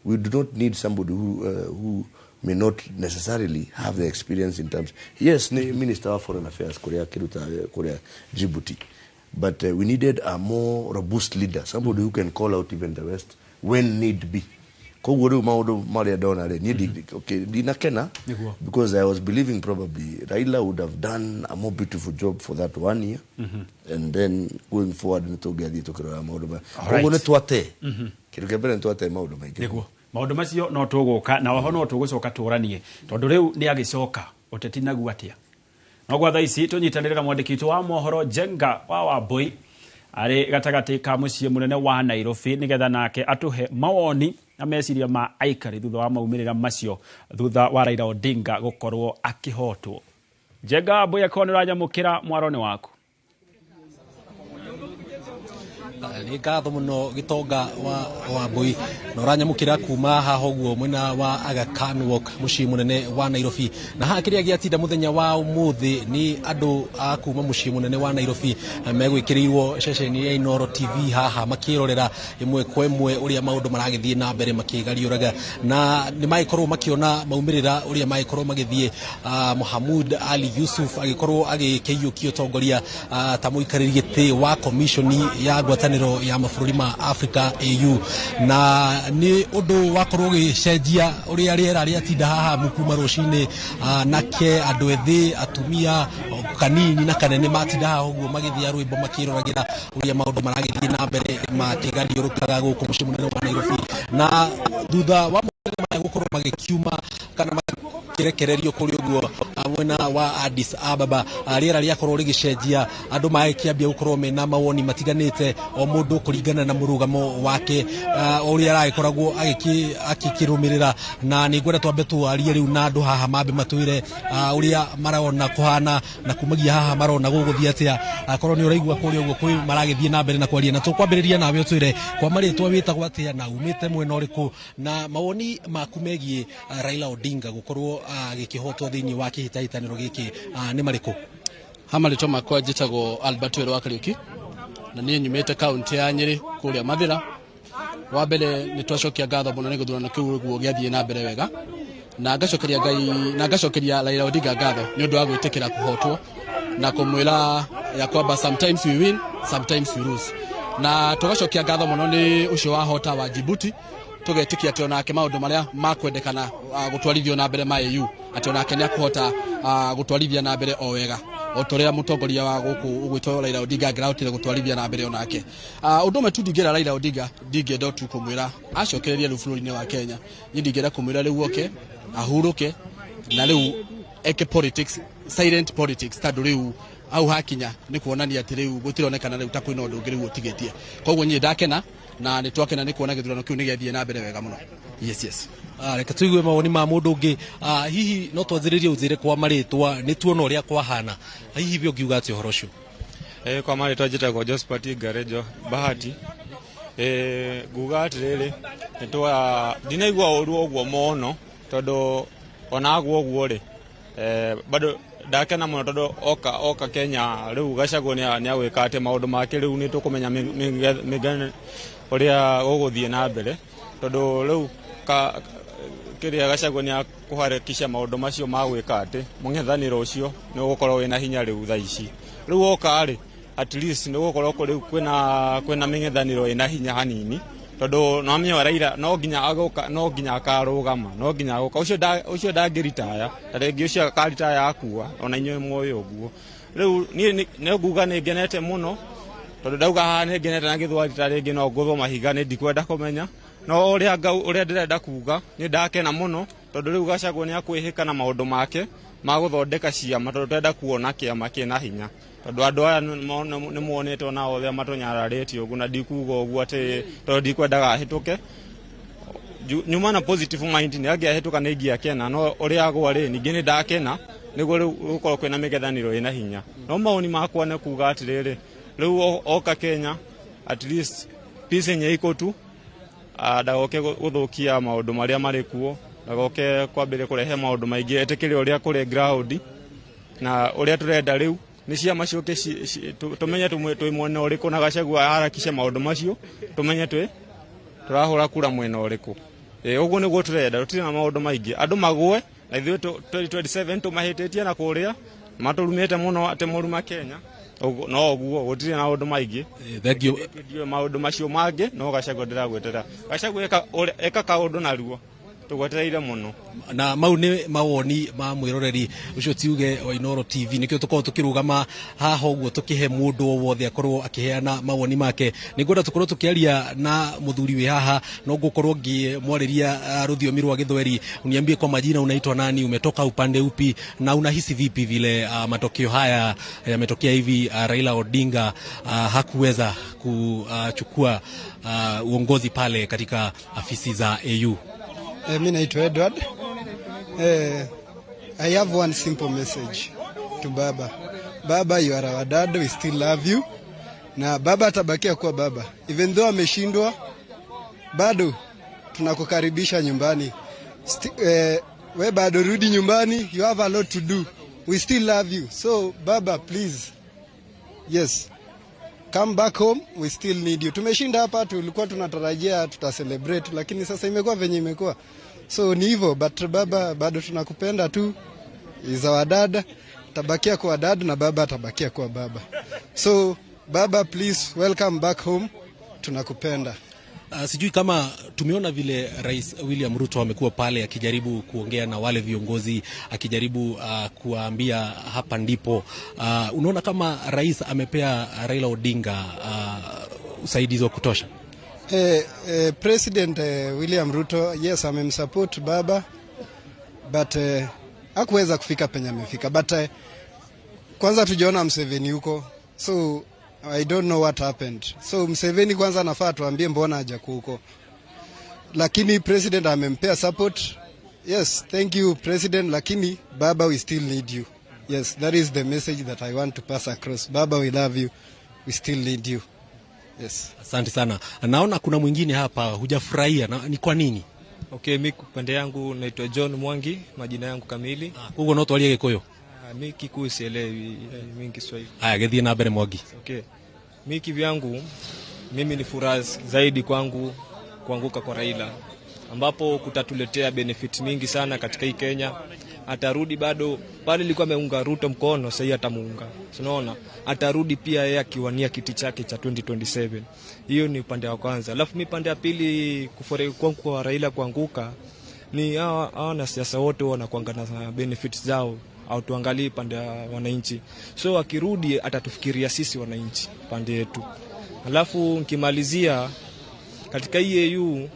We do not need somebody who may not necessarily have the experience in terms. Yes, ni Minister of Foreign Affairs Korea Kiruta Korea Djibouti, but we needed a more robust leader, somebody who can call out even the West when need be. Koguo rĩu maũndũ marĩa ndona rĩ, niĩ okay, ndinakena because I was believing probably Raila would have done a more beautiful job for that one year, and then going forward nĩ tũngĩathiĩ tũkĩrora maũndũ maya. Koguo nĩ twate kĩndũ kĩa mbere, nĩ twate maũndũ maingĩ. Nĩguo maũndũ macio no tũgũka na oho no tũgũcoka tũranie, tondũ rĩu nĩ agĩcoka ũteti naguo atĩa. No gwa thaa ici tũnyitanĩre na mwandĩki witũ wa mohoro Njenga wa Wambui arĩ gatagatĩ ka mũciĩ mũnene wa Nairobi, nĩgetha nake atũhe mawoni na meciria ma aikari thutha wa maumĩrĩra macio, thutha wa Raila Odinga gũkorwo akĩhotwo. Njenga wa Wambui, akorwo nĩ ũranyamũkĩra, mwaro nĩ waku. Nĩ ngatho mũno Gĩtonga wa Mbui na ũranyamũkĩra kuma haha ũguo mwena wa Aga Khan Walk mũciĩ mũnene wa Nairobi. Na haha kĩrĩa gĩatinda mũthenya wa ũmũthĩ nĩ andũ a kuma mũciĩ mũnene wa Nairobi megwĩkĩrĩirwo ceceni ya Inooro TV haha makĩrorera ĩmwe kwa ĩmwe ũrĩa maũndũ maragĩthiĩ na mbere makĩgariũraga, na nĩ magĩkorwo makĩona maumĩrĩra ũrĩa magĩkorwo magĩthiĩ. Mohamud Ali Yusuf agĩkorwo agĩkĩiyũkia ũtongoria ta mũikarĩri gĩtĩ wa komishoni ya ngwatanĩro ya mabũrũri ma Africa AU, na nĩ ũndũ wakorwo ũgĩcenjia ũrĩa rĩera rĩatinda haha kuma rũcinĩ. Nake andũ ethĩ, atumia kanini na kanene matinda haha ũguo magĩthia rwĩmbo makĩroragĩra ũrĩa maũndũ maragĩthiĩ na mbere makĩgariũrũkaga gũkũ mũciĩ mũnene wa Nairobi. Na thutha wa maya gũkorwo magĩkiuma kana makĩrekererio kũrĩ ũguo mwena wa Addis Ababa, rĩera rĩakorwo rĩgĩcenjia, andũ magĩkĩambia gũkorwo mena mawoni matiganĩte, o mũndũ kũringana na mũrũgamo wake ũrĩa aragĩkoragwo akĩkĩrũmĩrĩra. Na nĩ ngwenda twambe twarie rĩu na andũ haha mambe matwĩre ũrĩa marona kũhana na kumagia haha marona gũgũthiĩ atĩa. Akorwo nĩ ũraigua kũrĩa ũguo kwĩ maragĩthiĩ na mbere na kwaria, na tũkwambĩrĩria nawe ũtwĩre kwa marĩtwa wĩtagwo atĩa na umĩte mwena ũrĩkũ, na mawoni maku megiĩ Raila Odinga gũkorwo agĩkĩhotwo thĩinĩ wa kĩhĩtahĩtanĩro gĩkĩ nĩ marĩkũ? Ha marĩtwa makwa njĩtagwo Albert Wero wa Kariuki, na niĩ nyumĩte kaunti ya Nyĩrĩ kũrĩa Mathĩra. Wa mbere nĩ twacokia ngatho mũno nĩ gĩthurano kĩu ũguo gĩathiĩ na mbere wega, na ngacokeria Ngai na ngacokeria Raila Odinga ngatho nĩ ũndũ wa gwĩtĩkĩra kũhotwo na kũmwĩra ya kwamba sometimes we win, sometimes we lose. Na tũgacokia ngatho mũno nĩ ũcio wahota wa Djibouti, tũgetĩkia atĩ onake maũndũ marĩa makwendekana gũtwarithio na mbere ma AU atĩ onake nĩ akũhota gũtwarithia na mbere o wega o ta ũrĩa mũtongoria wa gũkũ ũgwĩtwo Raila Odinga angĩrahotire gũtwarithia na mbere onake. Ũndũ ũmwe tu ndingĩra Raila Odinga, ndingĩenda tu kũmwĩra acokererie rĩu bũrũri-inĩ wa Kenya. Niĩ ndingĩenda kũmwĩra rĩu oke ahurũke na rĩu eke politics, silent politics, tondũ rĩu hau hakinya nĩ kuonania atĩ rĩu gũtironekana rĩu ta kwĩna ũndũ ũngĩ rĩu ũtigĩtie. Koguo niĩ ndakena na nĩ twakena nĩ kuona gĩthurano kĩu nĩ gĩathiĩ na mbere wega mũno. Yes, yes. Reke tũigue mawoni ma mũndũ ũngĩ. Hihi no twanjĩrĩrie ũnjĩre kwa marĩtwa nĩ tuona ũrĩa kwahana, hihi we ũngiuga atĩa ũhoro ũcio? Kwa marĩtwa njĩtagwo Josphat Ngarejo Bahati. Nguga atĩrĩrĩ, ndinaigua ũru ũguo mũno tondũ ona agwo ũguo rĩ, bado ndakena mũno tondũ oka Kenya rĩu Gachagua nĩ agwĩka atĩ maũndũ make rĩu nĩ tũkũmenya ũrĩa gũgũthiĩ na mbere, tondũ rĩu kĩrĩa Gachagua nĩ akũharakisha maũndũ macio ma gwĩka atĩ mũng'ethanĩro ũcio nĩ ũgũkorwo wĩna hinya rĩu thaa ici. Rĩu oka rĩ, at least nĩ gũkorwo rĩu kwĩna mĩng'ethanĩro ĩna hinya hanini, tondũ no amenye Raila no nginya agoka, no nginya akarũgama, no nginya agoka. Ũcio ndangĩritaya, ta rĩngĩ ũcio akaritaya akua, ona inyuĩ muoĩ ũguo. Rĩu niĩ nĩ nguga nĩ ngenete mũno, tondũ ndauga haha nĩ ngenete na gĩthweri ta rĩngĩ no ngũthwo mahiga, nĩ ndikwenda kũmenya. No ũrĩa ndĩrenda kuga nĩ ndakena mũno tondũ rĩu Gachagua nĩ akwĩhĩka na maũndũ make ma gũthondeka ciama, tondũ tũrenda kuona kĩama kĩna hinya, tondũ andũ aya nĩ muonete ona othe matũnyararĩtie ũguo, na ndikuga ũguo atĩ tondũ ndikwendaga ahĩtũke. Nyuma na positive mind nĩ angĩahĩtũka nĩ ingĩakena, no ũrĩa agwa rĩ ningĩ nĩ ndakena nĩguo rĩu gũkorwo kwĩna mĩng'ethanĩro ĩna hinya. No mawoni makwa nĩ kuga atĩrĩrĩ, rĩu oka Kenya at least peace yenye iko tu, ndagoke gũthũkia maũndũ marĩa marĩ kuo, ndagoke kwambĩrĩria kũrehe maũndũ maingĩ, etĩkĩre ũrĩa kũrĩ ground na ũrĩa tũrenda rĩu nĩ ciama ciũke tũmenye twĩ mwena ũrĩkũ, na Gachagua aharakishe maũndũ macio tũmenye twĩ tũrahũra kura mwena ũrĩkũ. Ũguo nĩguo tũrenda, tũtirĩ na maũndũ maingĩ, andũ magũe na ithuĩ 2027 tũmahĩtĩtie na kũrĩa matũrumĩte mũno atĩ mũruma Kenya. No ũguo gũtirĩ na maũndũ maingĩ. Thank you. Ndiũĩ maũndũ macio mangĩ, no Gachagua ndĩragwetera. Gachagua eka kaũndũ narua, tũgwetereire mũno. Na mau nĩ mawoni ma mwĩroreri ũcio tiuge wa Inooro TV, nĩkĩo tũkorwo tũkĩrũgama haha ũguo tũkĩhe mũndũ o wothe akorwo akĩheana mawoni make. Nĩngwenda tũkorwo tũkĩaria na mũthuri wĩ haha, no ngũkorwo ngĩmwarĩria rũthiomi rwa Gĩthweri. Uniambie kwa majina, unaitwa nani, umetoka upande upi na unahisi vipi vile matokeo haya yametokea hivi? Raila Odinga hakuweza kuchukua uongozi pale katika afisi za AU. Mi naitwa Edward. I have one simple message to Baba. Baba, you are our dad. We still love you. Na baba atabakia kuwa baba. Even though ameshindwa, bado tunakukaribisha nyumbani. We bado rudi nyumbani, you have a lot to do. We still love you. So baba, please. Yes. Come back home, we still need you. Tumeshinda hapa, tulikuwa tunatarajia tuta celebrate, lakini sasa imekuwa venye imekuwa. So ni hivyo, but baba bado tunakupenda tu. Is our dad, tabakia kuwa dad na baba atabakia kuwa baba. So baba, please welcome back home, tunakupenda. Sijui kama tumeona vile Rais William Ruto amekuwa pale akijaribu kuongea na wale viongozi, akijaribu kuwaambia hapa ndipo. Unaona kama rais amepea Raila Odinga usaidizi wa kutosha? President William Ruto, yes, amemsupport baba, but hakuweza kufika penye amefika. But kwanza tujiona Museveni huko, so I don't know what happened. So Museveni kwanza anafaa tuambie mbona hajakuwa huko. Lakini president amempea support. Yes, thank you president, lakini baba, we still need you. Yes, that is the message that I want to pass across. Baba, we love you. We still need you. Yes. Asante sana. Naona kuna mwingine hapa hujafurahia, ni kwa nini? Okay, mimi upande yangu naitwa John Mwangi, majina yangu kamili. Koguo no twarie Gikuyu. Mimi Kikuyu sielewi, mimi Kiswahili. Haya, gethie na mbere Mwangi. Okay. Mimi kivyangu, mimi ni furaha zaidi kwangu kuanguka kwa Raila, ambapo kutatuletea benefit mingi sana katika hii Kenya. Atarudi bado pale ilikuwa ameunga Ruto mkono, sasa atamuunga. Unaona? Atarudi pia yeye akiwania kiti chake cha 2027. Hiyo ni upande wa kwanza. Alafu mimi pande ya pili, kufurahi kwangu kwa Raila kuanguka ni hawa wanasiasa wote wanakuanga na benefits zao, au tuangalie pande ya wananchi. So akirudi atatufikiria sisi wananchi pande yetu. Alafu nikimalizia katika AU,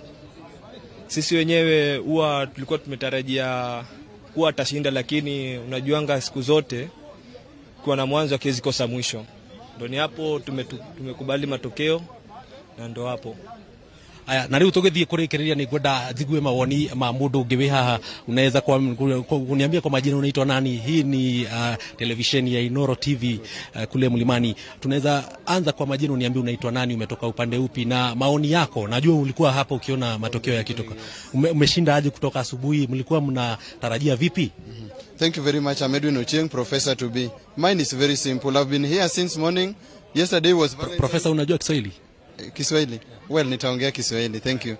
sisi wenyewe huwa tulikuwa tumetarajia kuwa atashinda, lakini unajuanga siku zote kuwa na mwanzo akiwezi kosa mwisho. Ndio ni hapo tumekubali matokeo na ndo hapo. Aya, na riu tugithie kurikiria ni ngwenda njigue mawoni ma mundu ungi wi haha. Unaweza kuniambia kwa majina unaitwa nani? Hii ni televisheni ya Inoro TV kule Mlimani. Tunaweza anza kwa majina, uniambie unaitwa nani, umetoka upande upi na maoni yako. Najua ulikuwa hapa ukiona matokeo yakitoka. Umeshinda aje kutoka asubuhi? Mlikuwa mnatarajia vipi? Thank you very much. I'm Edwin Ochieng, professor to be. Mine is very simple. I've been here since morning. Yesterday was Professor, unajua Kiswahili? Kiswahili? Well, nitaongea Kiswahili. Thank you.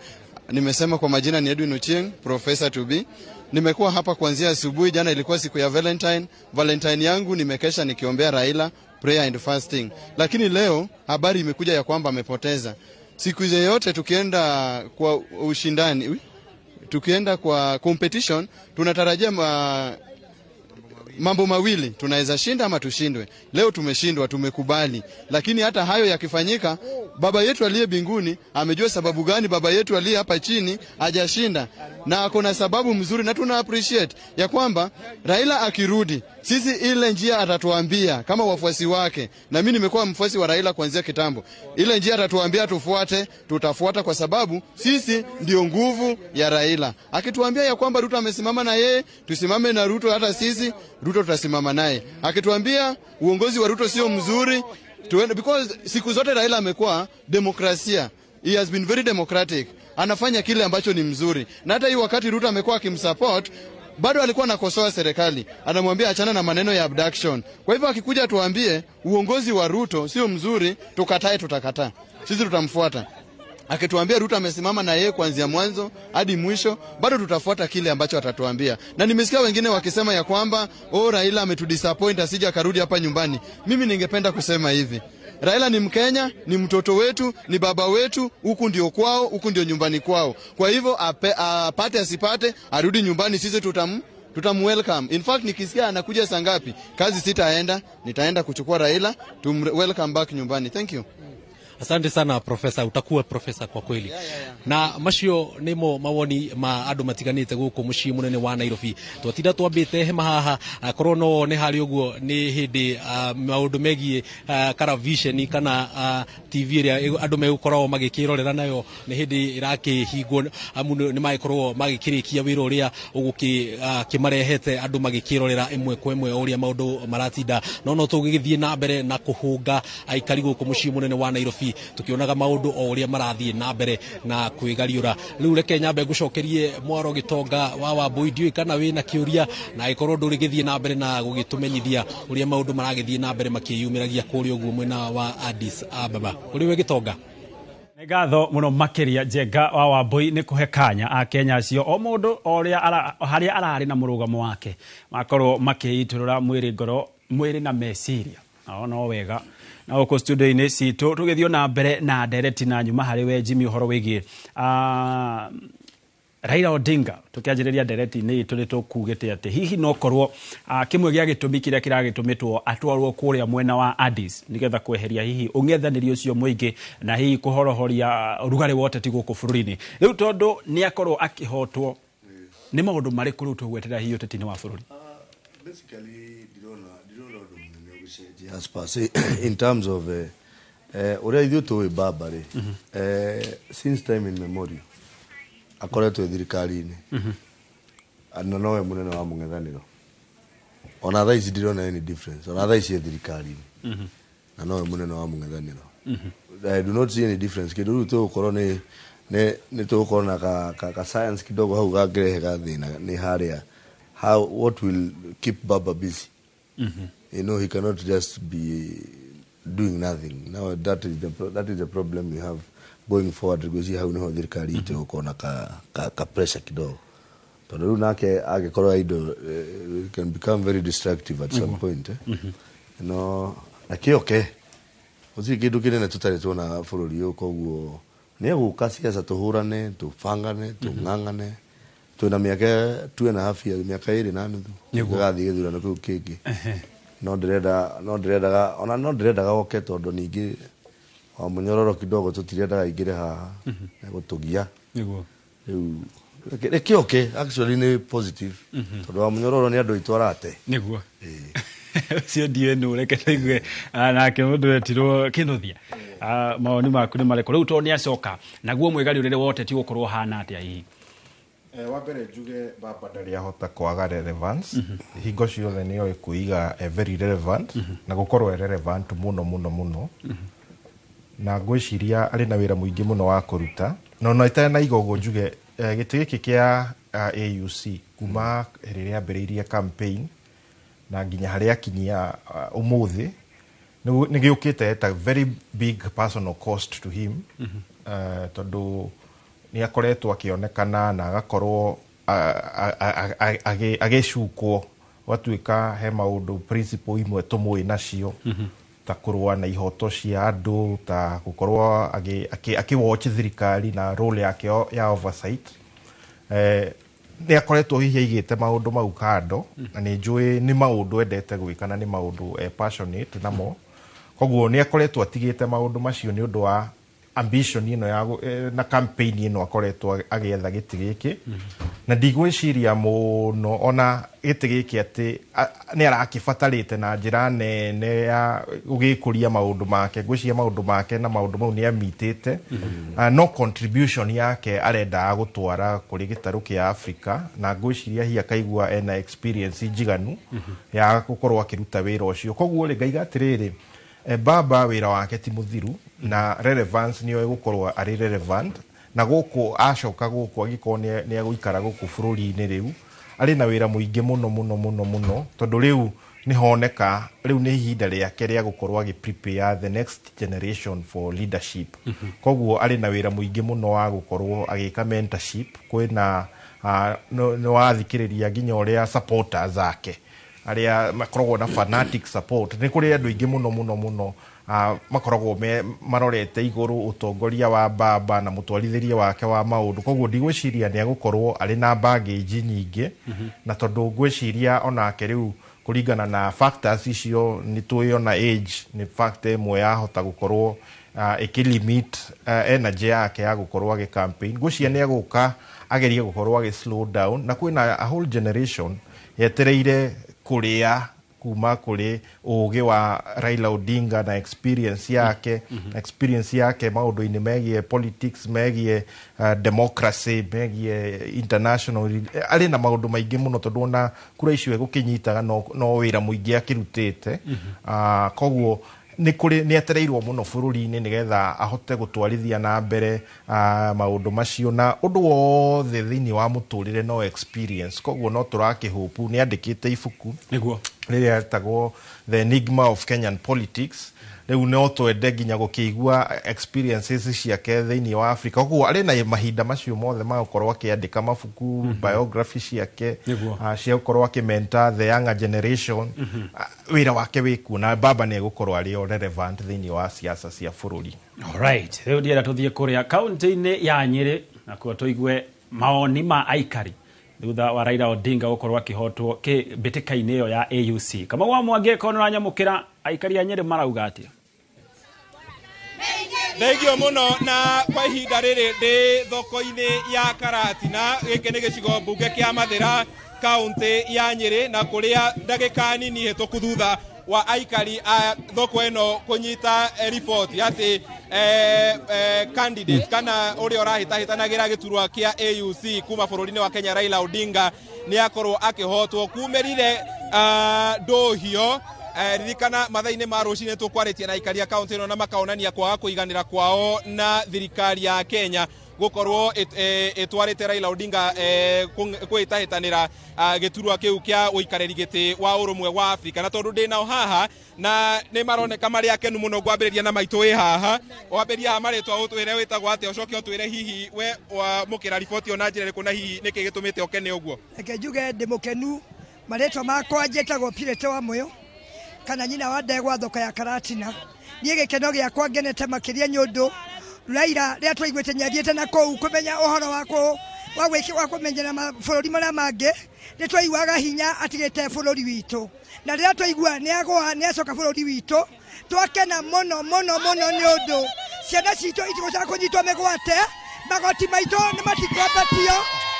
Nimesema kwa majina ni Edwin Ochieng, professor to be. Nimekuwa hapa kuanzia asubuhi. Jana ilikuwa siku ya Valentine. Valentine yangu nimekesha nikiombea Raila, prayer and fasting. Lakini leo habari imekuja ya kwamba amepoteza. Siku yote tukienda kwa ushindani, tukienda kwa competition, tunatarajia mambo mawili, tunaweza shinda ama tushindwe. Leo tumeshindwa, tumekubali. Lakini hata hayo yakifanyika, baba yetu aliye mbinguni amejua sababu gani baba yetu aliye hapa chini hajashinda. Na akona sababu mzuri, na tuna appreciate ya kwamba Raila akirudi, sisi ile njia atatuambia kama wafuasi wake. Na mimi nimekuwa mfuasi wa Raila kuanzia kitambo. Ile njia atatuambia tufuate, tutafuata kwa sababu sisi ndio nguvu ya Raila. Akituambia ya kwamba Ruto amesimama na yeye, tusimame na Ruto, hata sisi Ruto tutasimama naye. Akituambia uongozi wa Ruto sio mzuri, tuende, because siku zote Raila amekuwa demokrasia. He has been very democratic. Anafanya kile ambacho ni mzuri. Na hata hii wakati Ruto amekuwa akimsupport, bado alikuwa anakosoa serikali. Anamwambia achana na maneno ya abduction. Kwa hivyo akikuja tuambie uongozi wa Ruto sio mzuri, tukatae, tutakataa. Sisi tutamfuata. Akituambia Ruto amesimama na yeye kuanzia mwanzo hadi mwisho, bado tutafuata kile ambacho atatuambia. Na nimesikia wengine wakisema ya kwamba oh, Raila ametudisappoint asije akarudi hapa nyumbani. Mimi ningependa kusema hivi, Raila ni Mkenya, ni mtoto wetu, ni baba wetu, huku ndio kwao, huku ndio nyumbani kwao. Kwa hivyo apate asipate, arudi nyumbani, sisi tutamwelcome. In fact nikisikia anakuja saa ngapi, kazi sitaenda, nitaenda kuchukua Raila, tumwelcome back nyumbani. Thank you. Asante sana profesa, utakuwa profesa kwa kweli. Yeah. Na macio nimo mawoni ma andu matiganite guku mucii munene wa Nairobi. Twatinda twambite hema haha, korwo no ni hari uguo ni hindi maundu megie television kana TV iria andu megukorwo magikirorera nayo ni hindi irakihingwo, amu ni magikorwo magikirikia wira uria ugukimarehete andu magikirorera imwe kwa imwe uria maundu maratinda. No tugigithie na mbere na kuhunga aikari guku mucii munene wa Nairobi, tukionaga maundu o uria marathie na mbere na kwigariura. Riu reke nyambe ngucokerie mwaro Gitonga wa Wambui, ndiui kana wina kiuria, na ikorwo ndurigithie na mbere na gugitumenyithia uria maundu maragithie na mbere makiyumiragia kuria uguo mwena wa Addis Ababa. Kuri we Gitonga. Nĩ ngatho mũno makĩria Njenga wa Wambui nĩ kũhe kanya a Kenya acio o mũndũ o harĩa ararĩ na mũrũgamo wake makorwo makĩitũrũra mwĩrĩ ngoro mwĩrĩ na meciria. Nao no wega na gũkũ studio-inĩ citũ tũgĩthiĩ na mbere na ndereti na nyuma harĩ we Jimmy ũhoro wĩgiĩ Raila Odinga. Tukianjĩrĩria ndereti-inĩ itũ nĩ tũkugĩte atĩ hihi no korwo kĩmwe gĩa gĩtũmi kĩrĩa kĩragĩtũmĩtwo atwarwo kũrĩa mwena wa Addis nĩgetha kweheria hihi ũng'ethanĩri ũcio mũingĩ na hihi kũhorohoria ũrugarĩ wa ũteti gũkũ bũrũri-inĩ. Rĩu tondũ nĩ akorwo akĩhotwo nĩ maũndũ marĩkũ rĩu tũgweterera hihi ũteti-inĩ wa bũrũri? Basically ndirona ũndũ mũnene ũgĩcenjia as per se in terms of ũrĩa ithuĩ tũĩ baba rĩ, since time immemorial akoretwo thirikari-inĩ na nowe mũnene wa mũng'ethanĩro. Ona thaa ici ndirona any difference, ona thaa ici e thirikari-inĩ na nowe mũnene wa mũng'ethanĩro. I do not see any difference. Kĩndũ rĩu tũgũkorwo nĩ tũgũkorwo na ka science kidogo hau gangĩrehe gathĩna nĩ harĩa how what will keep Baba busy. You know, he cannot just be doing nothing. Now that is the problem we have going forward. Because hau niho thirikari itũ ĩgũkorwo na ka pressure kidogo, tondũ rĩu nake angĩkorwo idle it can become very destructive at some point. No na kĩoke gũtirĩ kĩndũ kĩnene tũtarĩ tuona bũrũri ũyũ, koguo nĩ egũka siasa tũhũrane, tũbangane, tũng'ang'ane. Twĩna mĩaka 2.5 years, mĩaka 2.5 gĩgathiĩ gĩthurano kĩu kĩngĩ. No ndĩrendaga oke tondũ ningĩ wa mũnyororo kidogo tũtirendaga aingĩre haha gũtũgia. Rĩu reke oke actually nĩ positive tondũ wa mũnyororo nĩ andũ aitũ arate. Nĩguo ũcio ndiũĩ nũ, reke tũigue nake mũndũ wetirwo Kĩnuthia. Mawoni maku nĩ marĩkũ rĩu tondũ nĩ acoka naguo mwĩgariũrĩre wa ũteti ũgũkorwo ũhana atĩa hihi? Wa mbere njuge baba ndarĩ ahota kwaga relevance. Hingo ciothe nĩ oĩ kwĩiga e very relevant na gũkorwo e relevant mũno mũno mũno. Na ngwĩciria arĩ na wĩra mũingĩ mũno wa kũruta. Na ona itanaiga ũguo njuge gĩtĩ gĩkĩ kĩa AUC kuma rĩrĩa ambĩrĩirie campaign na nginya harĩa akinyia ũmũthĩ nĩ gĩũkĩte at a very big personal cost to him, tondũ nĩ akoretwo akĩonekana na agakorwo agĩcukwo gwatuĩka he maũndũ principle imwe tũmũĩ nacio ta kũrũa na ihoto cia andũ, ta gũkorwo akĩwatch thirikari na role yake ya oversight. Nĩ akoretwo hihi aigĩte maũndũ mau kando, na nĩ njũĩ nĩ maũndũ endete gwĩka na nĩ maũndũ passionate namo, koguo nĩ akoretwo atigĩte maũndũ macio nĩ ũndũ wa ambition ĩno ya na campaign ĩno akoretwo agĩetha gĩtĩ gĩkĩ. Na ndigwĩciria mũno ona gĩtĩ gĩkĩ atĩ nĩ arakĩbatarĩte na njĩra nene ya gũgĩkũria maũndũ make. Ngwĩciria maũndũ make na maũndũ mau nĩ amitĩte, no contribution yake arendaga gũtwara kũrĩ gĩtarũ kĩa Africa, na ngwĩciria hihi akaigua ena experience njiganu ya gũkorwo akĩruta wĩra ũcio. Koguo rĩ, ngaiga atĩrĩrĩ, baba wĩra wake ti mũthiru na relevance nĩyo ĩgũkorwo arĩ relevant, na gũkũ acoka gũkũ angĩkorwo nĩ egũikara gũkũ bũrũri-inĩ rĩu arĩ na wĩra mũingĩ mũno mũno mũno mũno, tondũ rĩu nĩ honeka rĩu nĩ ihinda rĩake rĩa gũkorwo agĩ prepare the next generation for leadership. Koguo arĩ na wĩra mũingĩ mũno wa gũkorwo agĩka mentorship. Kwĩna nĩ wathikĩrĩria nginya ũrĩa supporters ake arĩa makoragwo na fanatic support, nĩ kũrĩ andũ aingĩ mũno mũno mũno makoragwo marorete igũrũ ũtongoria wa baba na mũtwarithĩrie wake wa maũndũ. Koguo ndigwĩciria nĩ egũkorwo arĩ na baggage nyingĩ, na tondũ ngwĩciria onake rĩu kũringana na factors icio nĩ tũĩ ona age nĩ factor ĩmwe yahota gũkorwo Ĩkĩ-limit energy yake ya gũkorwo agĩ campaign. Ngwĩciria nĩ egũka agerie gũkorwo agĩ slow down, na kwĩna a whole generation yetereire kũrĩa kuma kũrĩ ũgĩ wa Raila Odinga na experience yake, experience yake maũndũ-inĩ megiĩ politics, megiĩ democracy, megiĩ international. Arĩ na maũndũ maingĩ mũno, tondũ ona kura icio egũkĩnyitaga no wĩra mũingĩ akĩrutĩte. Koguo nĩ kũrĩ nĩ etereirwo mũno bũrũri-inĩ nĩgetha ahote gũtwarithia na mbere maũndũ macio, na ũndũ wothe thĩinĩ wa mũtũrĩre no experience. Koguo no tũrakĩhope. Nĩ andĩkĩte ibuku rĩrĩa rĩtagwo The Enigma of Kenyan Politics. Rĩu no twende nginya gũkĩigua experiences ciake thĩinĩ wa Africa. Koguo arĩ na mahinda macio mothe ma gũkorwo akĩandĩka mabuku, biography ciake, cia gũkorwo akĩmentor the younger generation. Wĩra wake wĩkuo, na baba nĩ egũkorwo arĩ o relevant thĩinĩ wa siasa cia bũrũri. Alright, rĩu ndienda tũthiĩ kũrĩa kaunti-inĩ ya Nyĩrĩ, nakuo tũigue maoni ma aikari thutha wa Raila Odinga gũkorwo akĩhotwo mbĩtĩka-inĩ ĩyo ya AUC. Kamau wa Mwangi, korwo nĩ ũranyamũkĩra, aikari a Nyĩrĩ marauga atĩa? Thengio mũno. Na kwa ihinda rĩrĩ ndĩ thoko-inĩ ya Karatina. Gĩkĩ nĩ gĩcigo mbunge kĩa Mathĩra, kaunti ya Nyĩrĩ, na kũrĩa ndagĩka nini hĩtũku thutha wa aikari a thoko ĩno kũnyita riboti atĩ candidate kana ũrĩa ũrahĩtahĩtanagĩra gĩturwa kĩa AUC kuma bũrũri-inĩ wa Kenya, Raila Odinga, nĩ akorwo akĩhotwo, kumĩrire ndũhio. Ririkana mathaa-inĩ ma rũcinĩ tũkwarĩtie na aikari a kaunti ĩno na makaonania kwaga kũiganĩra kwao na thirikari ya Kenya gũkorwo ĩtwarĩte Raila Odinga kwĩhĩtahĩtanĩra gĩturwa kĩu kĩa ũikarĩri gĩtĩ wa ũrũmwe wa Afrika. Na tondũ ndĩ nao haha na nĩ maroneka marĩ akenu mũno, ngwambĩrĩria na maitũ ĩ haha. Wambĩrĩria haha marĩtwa, ũtwĩre wĩtagwo atĩa, ũcoke ũtwĩre hihi we wamũkĩra riboti ĩyo na njĩra ĩrĩkũ, na hihi nĩkĩ gĩtũmĩte ũkene ũguo. Reke njuge ndĩ mũkenu. Marĩtwa makwa njĩtagwo Pirete wa Mũyũ, kana nyina wa ndegwa, thoko ya Karatina. Niĩ gĩkeno gĩakwa ngenete makĩria nĩ ũndũ Raila rĩrĩa twaiguĩte nĩathiĩte na kũu kũmenya ũhoro wa kũ wa gwĩki wa kũmenyera mabũrũri marĩa mangĩ, nĩ twaiguaga hinya atigĩte bũrũri witũ, na rĩrĩa twaigua nĩ agũa, nĩ acoka bũrũri witũ, twakena mũno mũno mũno, nĩ ũndũ ciana citũ itigũcoka kũnyitwo mĩgwate, magoti maitũ nĩ matikwambatio,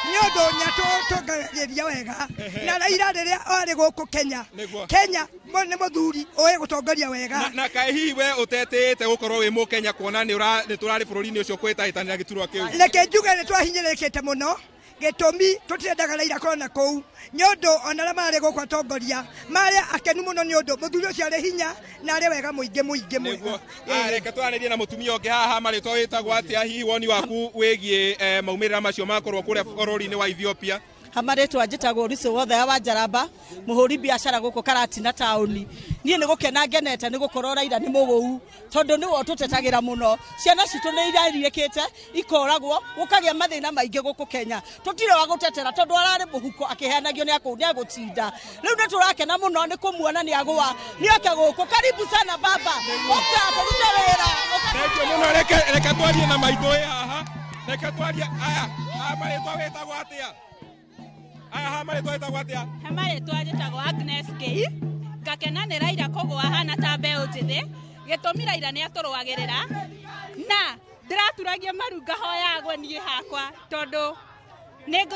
nĩ ũndũ nĩatũtongagĩria wega. Na Raila rĩrĩa arĩ gũkũ Kenya, Kenya nĩ mũthuri ũĩ gũtongoria wega. Na kaĩ hihi we ũtetĩĩte gũkorwo wĩ mũkenya, kuona nĩ tũrarĩ bũrũri-inĩ ũcio kwĩhĩtahĩtanĩra gĩturwa kĩu? Reke njuge nĩ twahinyĩrĩrĩkĩte mũno. Gĩtũmi tũtirendaga Raila akorwo na kũu nĩ ũndũ ona arĩa marĩ gũkũ atongoria marĩ akenu mũno, nĩ ũndũ mũthuri ũcio arĩ hinya na arĩ wega mũingĩ mũingĩ mũingĩ. Reke twarĩrie na mũtumia ũngĩ haha. Marĩtwa wĩtagwo atĩa? Hihi woni waku wĩgiĩ maumĩrĩra macio makorwo kũrĩa bũrũri-inĩ wa Ethiopia? Hamarĩtwa njĩtagwo Lucy wothe wa Njaramba, mũhũri biacara gũkũ Karatina taũni. Niĩ nĩ gũkena ngenete nĩ gũkorwo Raila nĩ mũgũu, tondũ nĩwe ũtũtetagĩra mũno. Ciana citũ nĩ irariĩkĩte ikoragwo, gũkagĩa mathĩna maingĩ gũkũ Kenya, tũtirĩ wa gũtetera, tondũ ararĩ mũhuko akĩheanagio nĩ akũu nĩ agũtinda. Rĩu nĩ tũrakena mũno nĩ kũmuona nĩ agũa, nĩ oke gũkũ. Karibu sana baba, ũka tũrute wĩra. Thank you mũno. Reke twarie na maitũ ĩ haha. Reke twarie aya aya. Marĩtwa wĩtagwo atĩa? Aya haha, marĩtwa wĩtagwo atĩa? Marĩtwa njĩtagwo Agnes K. Ngakena nĩ Raila kũgũa hana ta mbeũ njĩthĩ. Gĩtũmi, Raila nĩ atũrũagĩrĩra, na ndĩraturagia maru ngahoya agwe niĩ hakwa, tondũ nĩ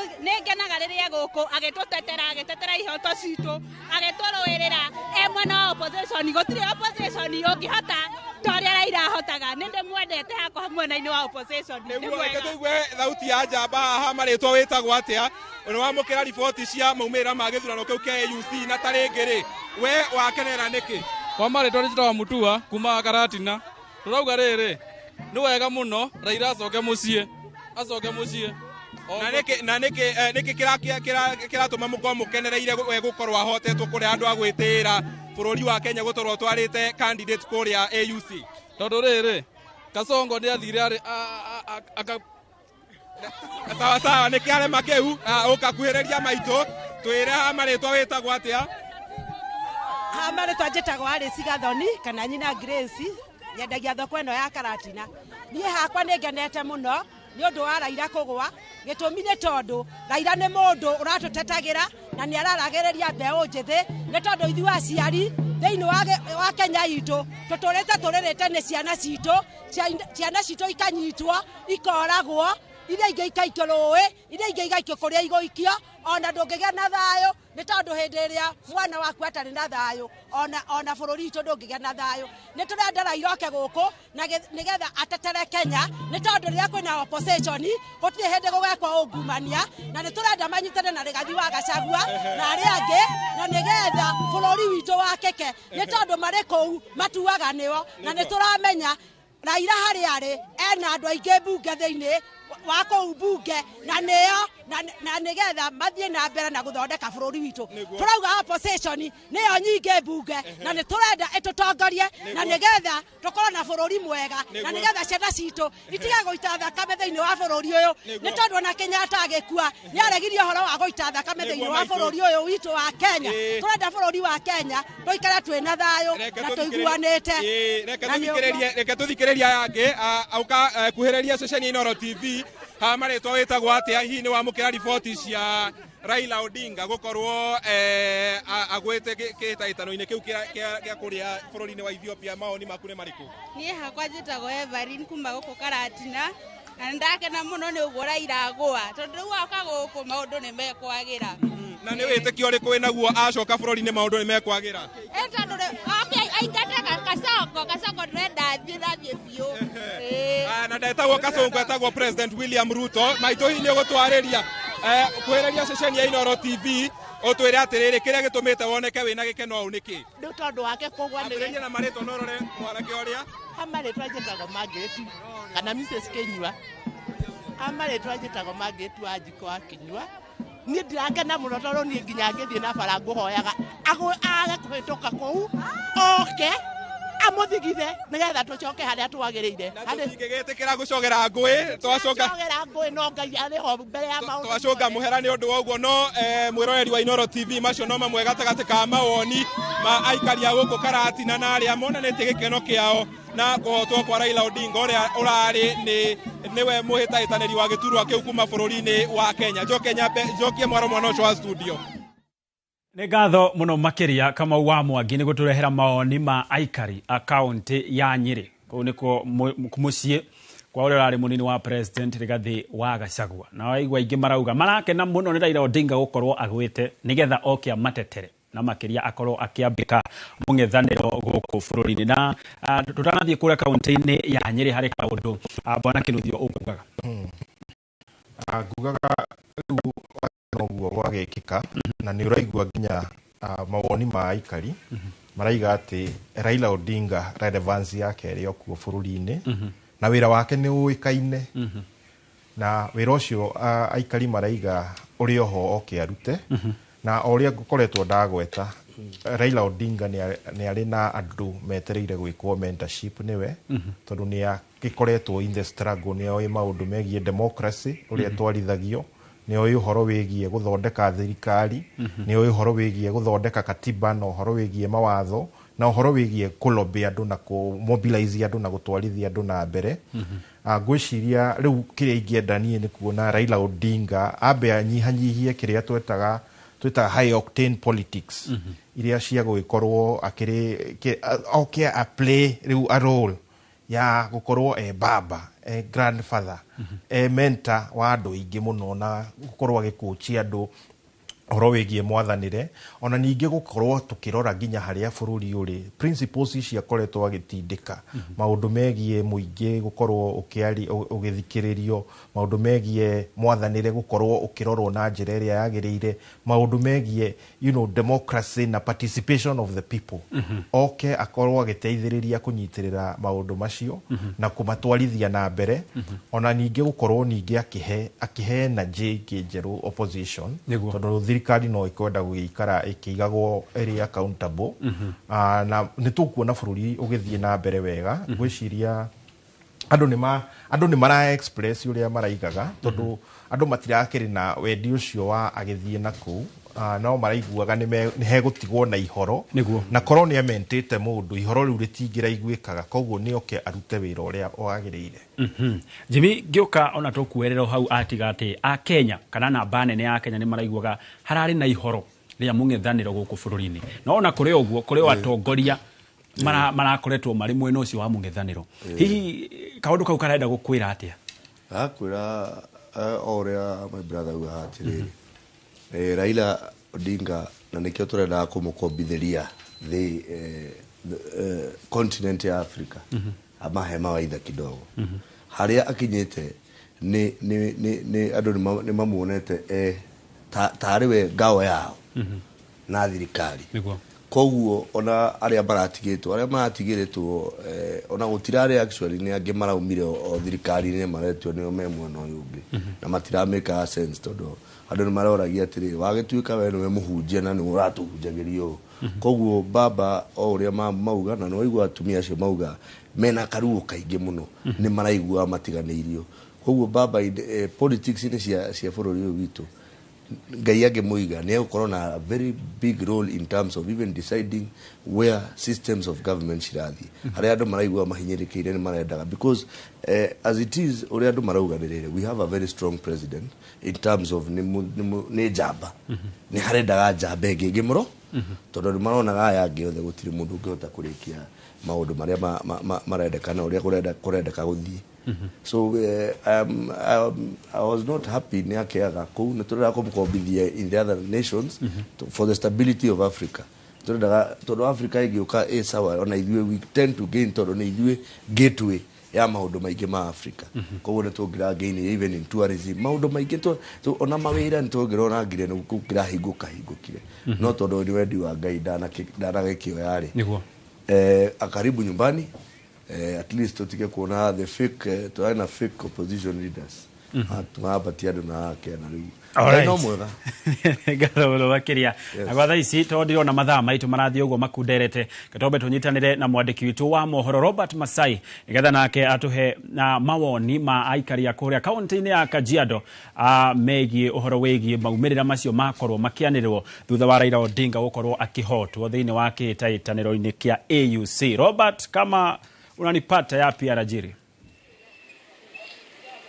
ngenaga rĩrĩa gũkũ agĩtũtetera, agĩtetera ihoto citũ, agĩtũrũĩrĩra e mwena wa opposition. Gũtirĩ opposition ũngĩhota ta ũrĩa Raila ahotaga. Nĩ ndĩmwendete hakwa mwena-inĩ wa opposition. Nĩ Nĩguo, mwega. Reke tũigue thauti ya njamba haha. Marĩtwa wĩtagwo atĩa? Nĩ wamũkĩra riboti cia maumĩrĩra ma gĩthurano kĩu kĩa AUC, na ta rĩngĩ rĩ, we wakenera nĩkĩ? Kwa marĩtwa njĩtagwo Mutua kuma Karatina. Tũrauga rĩrĩ, nĩ wega mũno Raila acoke mũciĩ, acoke mũciĩ. Na nĩkĩ kĩratũma mũkorwo mũkenereire we gũkorwo ahotetwo kũrĩa andũ a gwĩtĩĩra bũrũri wa Kenya gũtorwo twarĩte candidate kũrĩa AUC? Tondũ rĩrĩ, Kasongo nĩ athire arĩ aka. Sawa sawa, nĩ kĩarema kĩu. Ũkakuhĩrĩria maitũ, twĩre ha marĩtwa wĩtagwo atĩa? Ha marĩtwa njĩtagwo Alice Gathoni, kana nyina Grace, nyendagia thoko ĩno ya Karatina. Niĩ hakwa nĩ ngenete mũno nĩ ũndũ wa Raila kũgũa. Gĩtũmi nĩ tondũ Raila nĩ mũndũ ũratũtetagĩra na nĩ araragĩrĩria mbeũ njĩthĩ, nĩ tondũ ithuĩ aciari Thĩinĩ wa Kenya itũ tũtũrĩte tũrĩrĩte nĩ ciana citũ, ciana citũ ikanyitwo ikoragwo, iria ingĩ ikaikio rũĩ, iria ingĩ igaikio kũrĩa igũikio, ona ndũngĩgĩa na thayũ nĩ tondũ hĩndĩ ĩrĩa mwana waku atarĩ na thayũ ona bũrũri witũ ndũngĩgĩa na thayũ. Nĩ tũrenda Raila oke gũkũ na nĩgetha atetere Kenya, nĩ tondũ rĩrĩa kwĩna opposition gũtirĩ hĩndĩ gũgekwo ungumania, na nĩ tũrenda manyitane na Rigathi wa Gachagua na arĩa angĩ, na nĩgetha bũrũri witũ wakĩke, nĩ tondũ marĩ kũu matuaga nĩo, na nĩ tũramenya Raila harĩa arĩ ena andũ aingĩ mbunge thĩinĩ wa kũu mbunge, na nĩo na nĩgetha mathiĩ na mbere na gũthondeka bũrũri witũ. Tũrauga opposition nĩyo nyingĩ mbunge, na nĩ tũrenda ĩtũtongorie, na nĩgetha tũkorwo na bũrũri mwega, na nĩgetha ciana citũ itige gũita thakame thĩinĩ wa bũrũri ũyũ, nĩ tondũ ona Kenyatta agĩkua nĩ aregirie ũhoro wa gũita thakame thĩinĩ wa bũrũri ũyũ witũ wa Kenya. Tũrenda bũrũri wa Kenya tũikare twĩna thayũ na tũiguanĩte. Reke tũthikĩrĩrie aya angĩ auka kuhĩrĩria ceceni Inooro TV. Ha marĩtwa wĩtagwo atĩa? Hihi nĩ wamũkĩra riboti cia Raila Odinga gũkorwo agwĩte kĩhĩtahĩtano-inĩ kĩu kĩa kũrĩa bũrũri-inĩ wa Ethiopia? Mawoni maku nĩ marĩkũ? Niĩ hakwa njĩtagwo Everin kuma gũkũ Karatina, na nĩndakena mũno nĩ ũguo Raila agũa, tondũ rĩu oka gũkũ maũndũ nĩ mekwagĩra. Na nĩ wĩtĩkio ũrĩkũ wĩnaguo acoka bũrũri-inĩ maũndũ nĩ mekwagĩra? Tondũ aingate Kasongo, Kasongo ndĩrenda athiĩ nathiĩ biũ. Na ndetagwo Kasongo, etagwo President William Ruto. Maitũ hihi nĩ ũgũtwarĩria kwĩrĩria ceceni ya Inooro TV ũtwĩre atĩrĩrĩ, kĩrĩa gĩtũmĩte woneke wĩna gĩkeno ũũ nĩkĩ? Nĩ tondũ wake kũgwa nĩ Ambĩrĩria na marĩtwa na ũrore mwanake ũrĩa. Ha marĩtwa njĩtagwo Margaret kana Mrs Kinyua. Ha marĩtwa njĩtagwo Margaret wa Njiko wa Kinyua. Niĩ ndirakena mũno tondũ niĩ nginya ngĩthiĩ na bara ngũhoyaga age kũhĩtũka kũu, oke amũthigithe nĩgetha tũcoke harĩa twagĩrĩire. Na tũtingĩgĩtĩkĩra gũcogera ngũĩ, twacoka Gũcogera ngũĩ no Ngai arĩ ho mbere ya maũndũ. Twacũnga mũhera nĩ ũndũ wa ũguo. No mwĩroreri wa Inooro TV, macio no mamwe gatagatĩ ka mawoni ma aikari a gũkũ Karatina na arĩa monanĩtie gĩkeno kĩao na kũhotwo kwa Raila Odinga ũrĩa ũrarĩ nĩwe mũhĩtahĩtanĩri wa gĩturwa kĩu kuma bũrũri-inĩ wa Kenya. Njokie mwaro mwana ũcio wa studio. Nĩ ngatho mũno makĩria Kamau wa Mwangi nĩ gũtũrehera mawoni ma aikari a kaũntĩ ya Nyĩrĩ. Kũu nĩkuo mũciĩ kwa ũrĩa ũrarĩ mũnini wa President Rigathi wa Gachagua. Na waigua aingĩ marauga marakena mũno nĩ Raila Odinga gũkorwo agwĩte nĩgetha oke amatetere na makĩria akorwo akĩambĩka mũng'ethanĩro gũkũ bũrũri-inĩ. Na tũtanathiĩ kũrĩa kaũntĩ-inĩ ya Nyĩrĩ harĩ kaũndũ Bwana Kĩnuthio ũkugaga. Ngugaga rĩu noguo gwagĩkĩka, na nĩ ũraigua nginya mawoni ma aikari maraiga atĩ Raila Odinga relevance yake ĩrĩ o kuo bũrũri-inĩ, na wĩra wake nĩ ũĩkaine, na wĩra ũcio aikari maraiga ũrĩ oho oke arute. Na o ũrĩa ngoretwo ndagweta, Raila Odinga nĩ arĩ na andũ metereire gwĩkwo mentorship nĩwe, tondũ nĩ agĩkoretwo in the struggle, nĩ oĩ maũndũ megiĩ democracy ũrĩa twarithagio, nĩ oĩ ũhoro wĩgiĩ gũthondeka thirikari, nĩ oĩ ũhoro wĩgiĩ gũthondeka katiba, na ũhoro wĩgiĩ mawatho, na ũhoro wĩgiĩ kũlobby andũ na kũmobilize andũ na gũtwarithia andũ na mbere. Ngwĩciria rĩu kĩrĩa ingĩenda niĩ nĩ kuona Raila Odinga ambe anyihanyihie kĩrĩa twetaga high octane politics iria cia gũgĩkorwo akĩrĩ oke a play rĩu a role ya gũkorwo e baba, e grandfather, e mentor wa andũ aingĩ mũno, na gũkorwo agĩkũchia andũ ũhoro wĩgiĩ mwathanĩre. Ona ningĩ gũkorwo tũkĩrora nginya harĩa bũrũri ũrĩ, principles ici akoretwo agĩtindĩka, maũndũ megiĩ mũingĩ gũkorwo ũgĩthikĩrĩrio, maũndũ megiĩ mwathanĩre gũkorwo ũkĩrorwo na njĩra ĩrĩa yagĩrĩire, maũndũ megiĩ democracy na participation of the people. Oke akorwo agĩteithĩrĩria kũnyitĩrĩra maũndũ macio na kũmatwarithia na mbere. Ona ningĩ gũkorwo ningĩ akĩhe energy ĩngĩ njerũ opposition, tondũ thirikari no ĩkwenda gũgĩikara ĩkĩigagwo ĩrĩ accountable. Na nĩ tũkuona bũrũri ũgĩthiĩ na mbere wega. Ngwĩciria andũ nĩ mara express ũrĩa maraigaga, tondũ andũ matirakĩrĩ na wendi ũcio wa agĩthiĩ na kũu, no maraiguaga nĩ hegũtigwo na ihoro, na korwo nĩ amentĩte mũndũ ihoro rĩu rĩtingĩraiguĩkaga, koguo nĩ oke arute wĩra ũrĩa wagĩrĩire. Jimmy, ngĩũka ona tũkuerera hau atiga atĩ a Kenya kana namba nene ya Kenya nĩ maraiguaga hararĩ na ihoro Rĩa mũng'ethanĩro gũkũ bũrũri-inĩ. No ona kũrĩ ũguo, kũrĩ o atongoria marakoretwo marĩ mwena ũcio wa mũng'ethanĩro. Hihi kaũndũ kau karenda gũkwĩra atĩa? Gakwĩra o ũrĩa my brother augaga atĩrĩrĩ, Raila Odinga, na nĩkĩo tũrendaga kũmũkombithĩria the continent ya Africa, amahe mawaitha kidogo. Harĩa akinyĩte nĩ andũ nĩ mamuonete tarĩ we ngao yao na thirikari. Koguo ona arĩa maratigĩrĩtwo ona gũtirarĩ actually nĩ angĩ maraumire o thirikari-inĩ maretio nĩo me mwena ũyũ ũngĩ, na matiramĩka sense, tondũ andũ nĩ maroragia atĩrĩ, wagĩtuĩka we nĩwe mũhunjia na nĩwe ũratũhunjagĩria ũũ. Koguo baba o ũrĩa mauga, na nĩwaigua atumia acio mauga mena karuo kaingĩ mũno, nĩ maraigua matiganĩirio. Koguo baba politics-inĩ cia bũrũri ũyũ witũ, Ngai angĩmũiga nĩ egũkorwo na a very big role in terms of even deciding where systems of government cirathiĩ. Harĩa andũ maraigua mahinyĩrĩkĩire nĩ marendaga, because as it is, ũrĩa andũ marauga nĩ rĩrĩ, we have a very strong president in terms of nĩ njamba, nĩ harendaga njamba ĩngĩ ĩngĩmũro, tondũ nĩ maronaga aya angĩ othe gũtirĩ mũndũ ũngĩhota kũrĩkia maũndũ marĩa marendekana, ũrĩa kũrendeka gũthiĩ. So I was not happy nĩ akeaga kũu. Nĩ tũrenda kũmũkombithia in the other nations for the stability of Africa. Tũrendaga tondũ Africa ĩngĩũka ĩ sawa, ona ithuĩ we tend to gain, tondũ nĩ ithuĩ gateway ya maũndũ maingĩ ma Africa. Koguo nĩ tũngĩra gain even in tourism, maũndũ maingĩ, ona mawĩra nĩ tũngĩrona ngire nĩ kũngĩrahingũka hingũkire, no tondũ nĩ wendi wa Ngai ndanagĩkĩoya rĩ, akaribu nyumbani. At least tutige kuona the fake, tuwe na fake opposition leaders. Tumabatia andũ na ake na rĩu Ngai no mwega. Ngatho mũno makĩria. Na gwa thaa ici, tondũ ndĩrona mathaa maitũ marathiĩ ũguo makunderete, gatombe tũnyitanĩre na mwandĩki witũ wa mohoro Robert Masai, nĩgetha nake atũhe na mawoni ma aikari a kũrĩa kaunti-inĩ ya Kajiado megiĩ ũhoro wĩgiĩ maumĩrĩra macio makorwo makĩanĩrĩrwo thutha wa Raila Odinga gũkorwo akĩhotwo thĩinĩ wa kĩhĩtahĩtanĩro-inĩ kĩa AUC. Robert, kama unanipata, yapi yanajiri?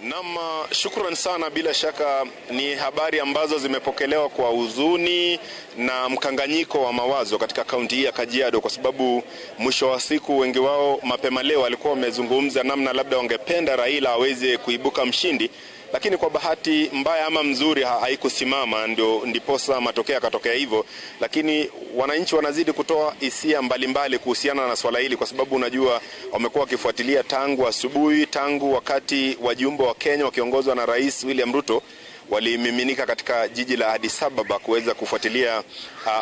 Naam, shukran sana. Bila shaka ni habari ambazo zimepokelewa kwa huzuni na mkanganyiko wa mawazo katika kaunti hii ya Kajiado, kwa sababu mwisho wa siku wengi wao mapema leo walikuwa wamezungumza namna labda wangependa Raila aweze kuibuka mshindi, lakini kwa bahati mbaya ama mzuri haikusimama, ndio ndiposa matokeo yakatokea hivyo. Lakini wananchi wanazidi kutoa hisia mbalimbali kuhusiana na swala hili, kwa sababu unajua wamekuwa wakifuatilia tangu asubuhi, tangu wakati wajumbe wa Kenya wakiongozwa na Rais William Ruto walimiminika katika jiji la Addis Ababa kuweza kufuatilia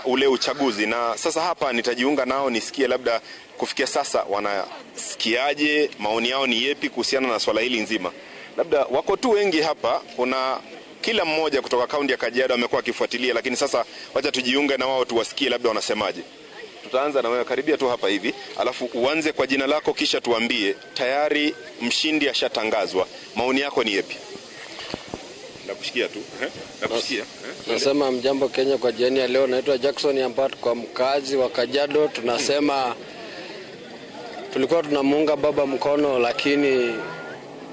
ule uchaguzi. Na sasa hapa nitajiunga nao nisikie labda kufikia sasa wanasikiaje, maoni yao ni yepi kuhusiana na swala hili nzima. Labda wako tu wengi hapa, kuna kila mmoja kutoka kaunti ya Kajiado amekuwa akifuatilia, lakini sasa wacha tujiunge na wao tuwasikie labda wanasemaje. Tutaanza na wewe, karibia tu hapa hivi, alafu uanze kwa jina lako kisha tuambie tayari mshindi ashatangazwa, maoni yako ni yepi? Nakushikia tu. Nakushikia. Nasema mjambo Kenya kwa jioni ya leo. Naitwa Jackson Yampat, kwa mkazi wa Kajiado. Tunasema tulikuwa tunamuunga baba mkono, lakini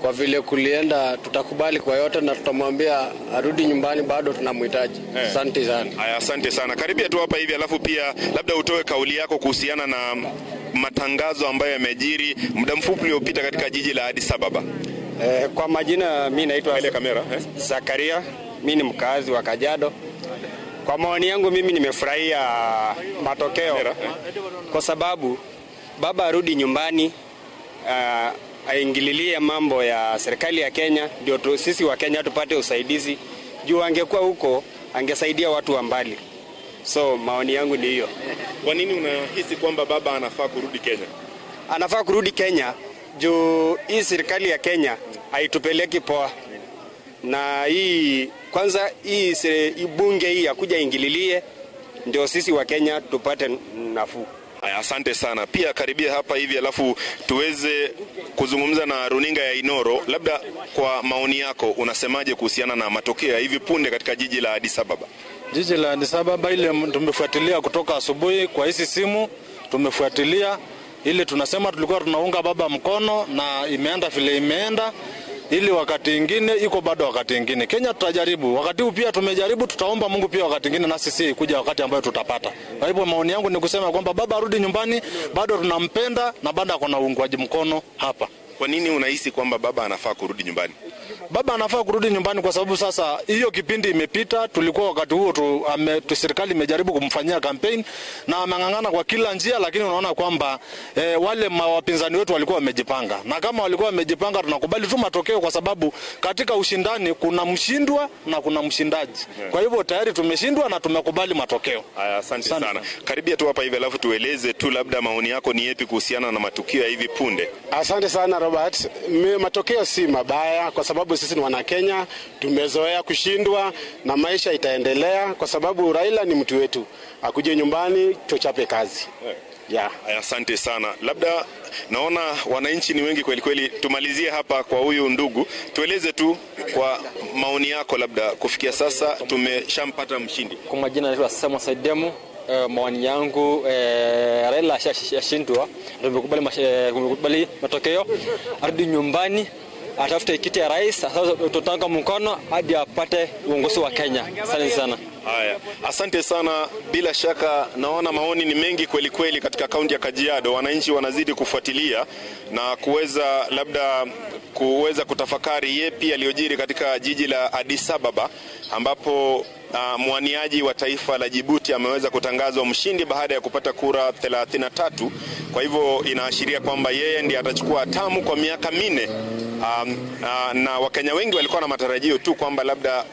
kwa vile kulienda tutakubali kwa yote na tutamwambia arudi nyumbani, bado tunamhitaji. Asante sana. Haya, asante sana. Karibia tu hapa hivi, alafu pia labda utoe kauli yako kuhusiana na matangazo ambayo yamejiri muda mfupi uliopita katika jiji la Addis Ababa. Kwa majina mimi naitwa Zakaria, mimi ni mkazi wa Kajiado. Kwa maoni yangu mimi nimefurahia matokeo kwa sababu baba arudi nyumbani, aingililie mambo ya serikali ya Kenya, ndio sisi wa Kenya tupate usaidizi. Juu angekuwa huko angesaidia watu wa mbali. So maoni yangu ni hiyo. Kwa nini unahisi kwamba baba anafaa kurudi Kenya? Anafaa kurudi Kenya juu hii serikali ya Kenya haitupeleki poa. Na hii kwanza hii bunge hii akuja ingililie ndio sisi wa Kenya tupate nafuu. Asante sana. Pia karibia hapa hivi alafu tuweze kuzungumza na runinga ya Inoro. Labda kwa maoni yako unasemaje kuhusiana na matokeo ya hivi punde katika jiji la Addis Ababa? Jiji la Addis Ababa ile tumefuatilia kutoka asubuhi kwa hizi simu, tumefuatilia ile tunasema tulikuwa tunaunga baba mkono na imeenda vile imeenda. ili wakati ingine iko bado, wakati ingine Kenya tutajaribu, wakati huu pia tumejaribu, tutaomba Mungu pia wakati ingine na sisi kuja wakati ambayo tutapata. Kwa hivyo maoni yangu ni kusema kwamba baba arudi nyumbani, bado tunampenda na bado ako na uungwaji mkono hapa. Kwa nini unahisi kwamba baba anafaa kurudi nyumbani? Baba anafaa kurudi nyumbani kwa sababu sasa hiyo kipindi imepita. Tulikuwa wakati huo serikali imejaribu kumfanyia campaign na ameng'ang'ana kwa kila njia, lakini unaona kwamba wale wapinzani wetu walikuwa wamejipanga, na kama walikuwa wamejipanga, tunakubali tu matokeo, kwa sababu katika ushindani kuna mshindwa na kuna mshindaji. Kwa hivyo tayari tumeshindwa na tumekubali matokeo. Haya, asante sana. Karibia tu hapa hivi, alafu tueleze tu labda maoni yako ni yepi kuhusiana na matukio ya hivi punde. Asante sana Robert. Matokeo si mabaya kwa sababu sisi ni wana Kenya, tumezoea kushindwa na maisha itaendelea kwa sababu Raila ni mtu wetu. Akuje nyumbani tuchape kazi. Yeah. Asante sana. Labda naona wananchi ni wengi kweli kweli, tumalizie hapa kwa huyu ndugu, tueleze tu kwa maoni yako, labda kufikia sasa tumeshampata mshindi. Kwa majina naitwa Samuel Saidemu. Maoni yangu, Raila ashashindwa, tumekubali matokeo, arudi nyumbani atafute kiti ya rais, sasa tutaunga mkono hadi apate uongozi wa Kenya. Asante sana. Haya, asante sana. Bila shaka naona maoni ni mengi kweli kweli katika kaunti ya Kajiado. Wananchi wanazidi kufuatilia na kuweza labda kuweza kutafakari yepi yaliyojiri katika jiji la Addis Ababa ambapo mwaniaji wa taifa la Djibouti ameweza kutangazwa mshindi baada ya kupata kura 33. Kwa hivyo inaashiria kwamba yeye ndiye atachukua hatamu kwa miaka 4. Na Wakenya wengi walikuwa na matarajio tu kwamba labda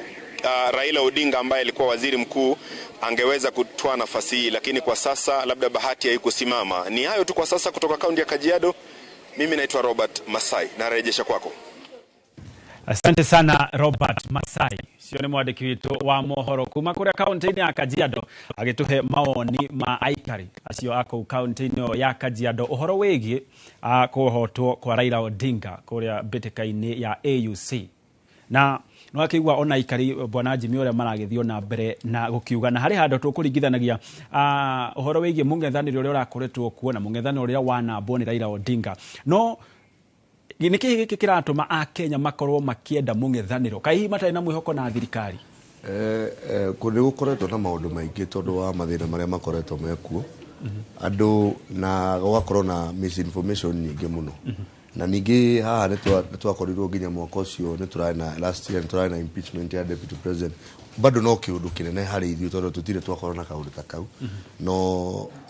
Raila Odinga ambaye alikuwa waziri mkuu angeweza kutoa nafasi hii, lakini kwa sasa labda bahati haikusimama. Ni hayo tu kwa sasa kutoka kaunti ya Kajiado. Mimi naitwa Robert Masai, narejesha kwako. Asante sana Robert Masai, cio nĩ mwandĩki witũ wa mohoro kuma kũrĩa kaunti-inĩ ya Kajiado, agĩtũhe mawoni ma aikari acio a kũu kaunti-inĩ ĩyo ya Kajiado ũhoro wĩgiĩ kũhotwo kwa Raila Odinga kũrĩa mbĩtĩka-inĩ ya AUC. Na nĩwakĩigua ona aikari, bwana Jimmy, ũrĩa maragĩthiĩ na mbere na gũkiuga, na harĩ handũ tũkũringithanagia ũhoro wĩgiĩ mũng'ethanĩro ũrĩa ũrakoretwo kuo na mũng'ethanĩro ũrĩa wanambwo nĩ Raila Odinga. No nĩ kĩĩ gĩkĩ kĩratũma akenya makorwo makĩenda mũng'ethanĩro, kaĩ hihi matarĩ na mwĩhoko na thirikari? Nĩ gũkoretwo na maũndũ maingĩ tondũ wa mathĩna marĩa makoretwo mekuo andũ, na gũgakorwo na misinformation nyingĩ mũno. Na ningĩ haha nĩ twakorirwo nginya mwaka ũcio nĩ tũrarĩ na, last year nĩ tũrarĩ na impeachment ya deputy president, bado no kĩũndũ kĩnene harĩ ithuĩ tondũ tũtirĩ twakorwo na kaũndũ ta kau.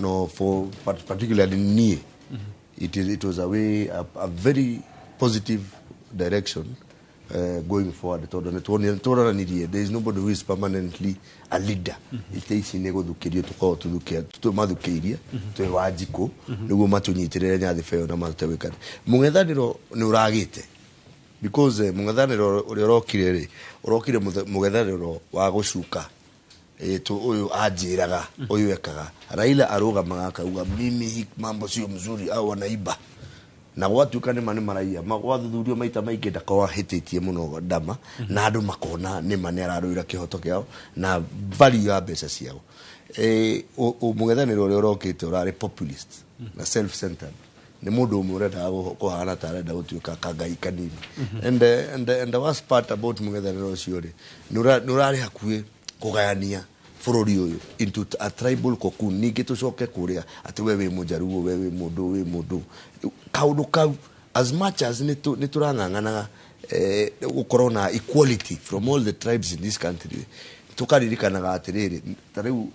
No for particularly niĩ, it was a way a very positive direction going forward, tondũ nĩ tuonanirie there is nobody who is permanently a leader. Ite ici nĩ gũthukĩrio tũkorwo tũmathukĩirie twĩ Wanjikũ nĩguo matũnyitĩrĩre nyadhiba ĩyo na mahote gwĩka. Mũng'ethanĩro nĩ ũragĩte because mũng'ethanĩro ũrĩa ũrokire rĩ, ũrokire mũng'ethanĩro wa gũcuka tu ũyũ anjĩraga ũyũ ekaga. Raila arũgamaga akauga, "Mimi hii mambo sio mzuri," au wanaiba, na gwatuĩka nĩma nĩ maraiya, gwathuthurio maita maingĩ ndakorwo ahĩtĩtie mũno ndama, na andũ makona nĩma nĩ ararũĩra kĩhoto kĩao na value ya mbeca ciao. Mũng'ethanĩro ũrĩa ũrokĩte ũrarĩ populist na self-centered, nĩ mũndũ ũmwe ũrendaga kũhana ta arenda gũtuĩka kangai kanini. And the worst part about mũng'ethanĩro ũcio rĩ, nĩ ũrarĩ hakuhĩ kũgayania bũrũri ũyũ into a tribal cocoon. Ningĩ tũcoke kũrĩa atĩ we wĩ mũjaruo, we wĩ mũndũ, wĩ mũndũ kaũndũ kau. As much as nĩ tũrang'ang'anaga gũkorwo na equality from all the tribes in this country, tũkaririkanaga atĩrĩrĩ, ta rĩu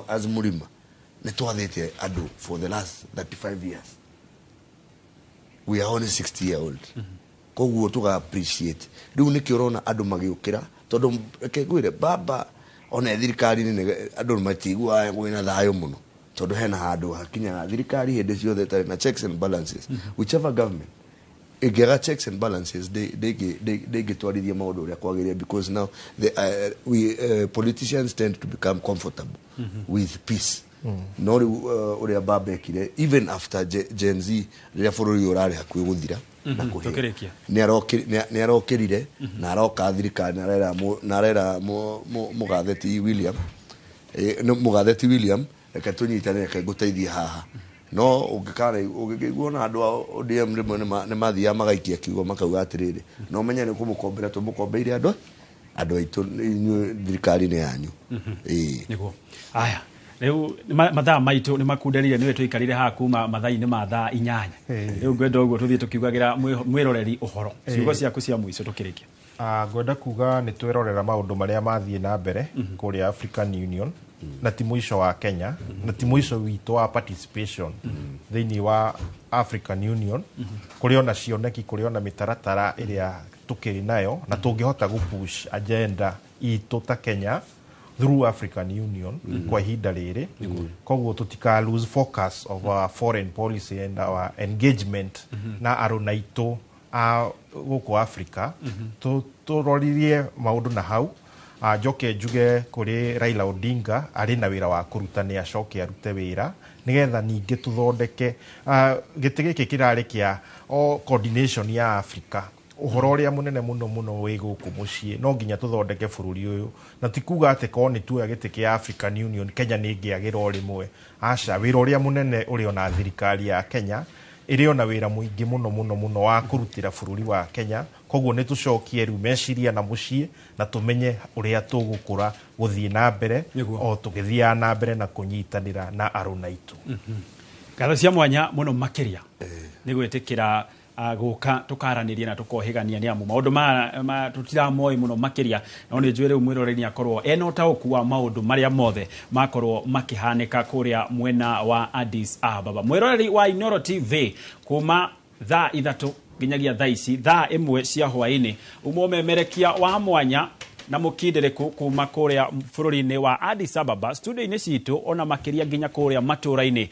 as mũrima nĩ twathĩte andũ for the last 35 years. We are only 60 year old, koguo tuga appreciate rĩu nĩkĩo ũrona andũ magĩũkĩra, tondũ reke ngwĩre, baba ona thirikari-inĩ andũ matiguaga kwĩna thayũ mũno, tondũ hena handũ hakinyaga thirikari hĩndĩ ciothe ĩtarĩ na checks and balances. Whichever government ĩngĩaga checks and balances, ndĩngĩtwarithia maũndũ ũrĩa kwagĩrĩire, because now we politicians tend to become comfortable with peace. No rĩu ũrĩa baba ekire, even after Gen Z, rĩrĩa bũrũri ũyũ ũrarĩ hakuhĩ gũthira na kũhĩa, Tũkĩrĩkia. nĩ arokĩrire na aroka thirikari na arera mũgatheti William, no, mũgatheti William, reke tũnyitane, reke ngũteithie haha. No ũngĩkara ũngĩkĩigua ona andũ a ODM rĩmwe nĩ mathiaga magaikia kiugo makauga atĩrĩrĩ, no menye nĩ kũmũkombera tũmũkombeire andũ aitũ, inyuĩ thirikari nĩ yanyu. Ĩĩ. Nĩguo. Aya, rĩu mathaa maitũ nĩ makunderire, nĩwe tũikarire haha kuma mathaa-inĩ ma thaa 8. Rĩu ngwenda ũguo tũthiĩ tũkiugagĩra mwĩroreri ũhoro. Ciugo ciaku cia mũico tũkĩrĩkia. Ngwenda kuga nĩ twerorera maũndũ marĩa mathiĩ na mbere kũrĩa African Union, na ti mũico wa Kenya, na ti mũico witũ wa participation thĩinĩ wa African Union. Kũrĩ ona cioneki, kũrĩ ona mĩtaratara ĩrĩa tũkĩrĩ nayo na tũngĩhota gũ-push agenda itũ ta Kenya through African Union kwa ihinda rĩrĩ. Koguo tũtika lose focus of our foreign policy and our engagement na arũna aitũ a gũkũ Africa. Tũroririe maũndũ na hau. Njoke njuge kũrĩ Raila Odinga arĩ na wĩra wa kũruta, nĩ acoke arute wĩra nĩgetha ningĩ tũthondeke gĩtĩ gĩkĩ kĩrarĩ kĩa o coordination ya Africa. Ũhoro ũrĩa mũnene mũno mũno wĩ gũkũ mũciĩ, no nginya tũthondeke bũrũri ũyũ, na ti kuga atĩ korwo nĩ tuoya gĩtĩ kĩa African Union Kenya nĩ ĩngĩagĩra o rĩmwe. Aca, wĩra ũrĩa mũnene ũrĩ ona thirikari ya Kenya ĩrĩ ona wĩra mũingĩ mũno mũno mũno wa kũrutĩra bũrũri wa Kenya. Koguo nĩ tũcokie rĩu meciria na mũciĩ na tũmenye ũrĩa tũgũkũra gũthiĩ na mbere o tũgĩthiaga na mbere na kũnyitanĩra na arũna aitũ. Ngatho cia mwanya mũno makĩria nĩ gwĩtĩkĩra gũka tũkaranĩria na tũkohĩgania, nĩ amu maũndũ ma tũtiramoĩ mũno makĩria, no nĩ njũĩ rĩu mwĩroreri nĩ akorwo ena ũtaũku wa maũndũ marĩa mothe makorwo makĩhanĩka kũrĩa mwena wa Addis Ababa. Mwĩroreri wa Inooro TV, kuma thaa 3 nginyagia thaa ici thaa 1 cia hwaĩ-inĩ, uma ũmemerekia wa mwanya na mũkindĩrĩku kuma kũrĩa bũrũri-inĩ wa Addis Ababa studio-inĩ citũ, ona makĩria nginya kũrĩa matũũra-inĩ.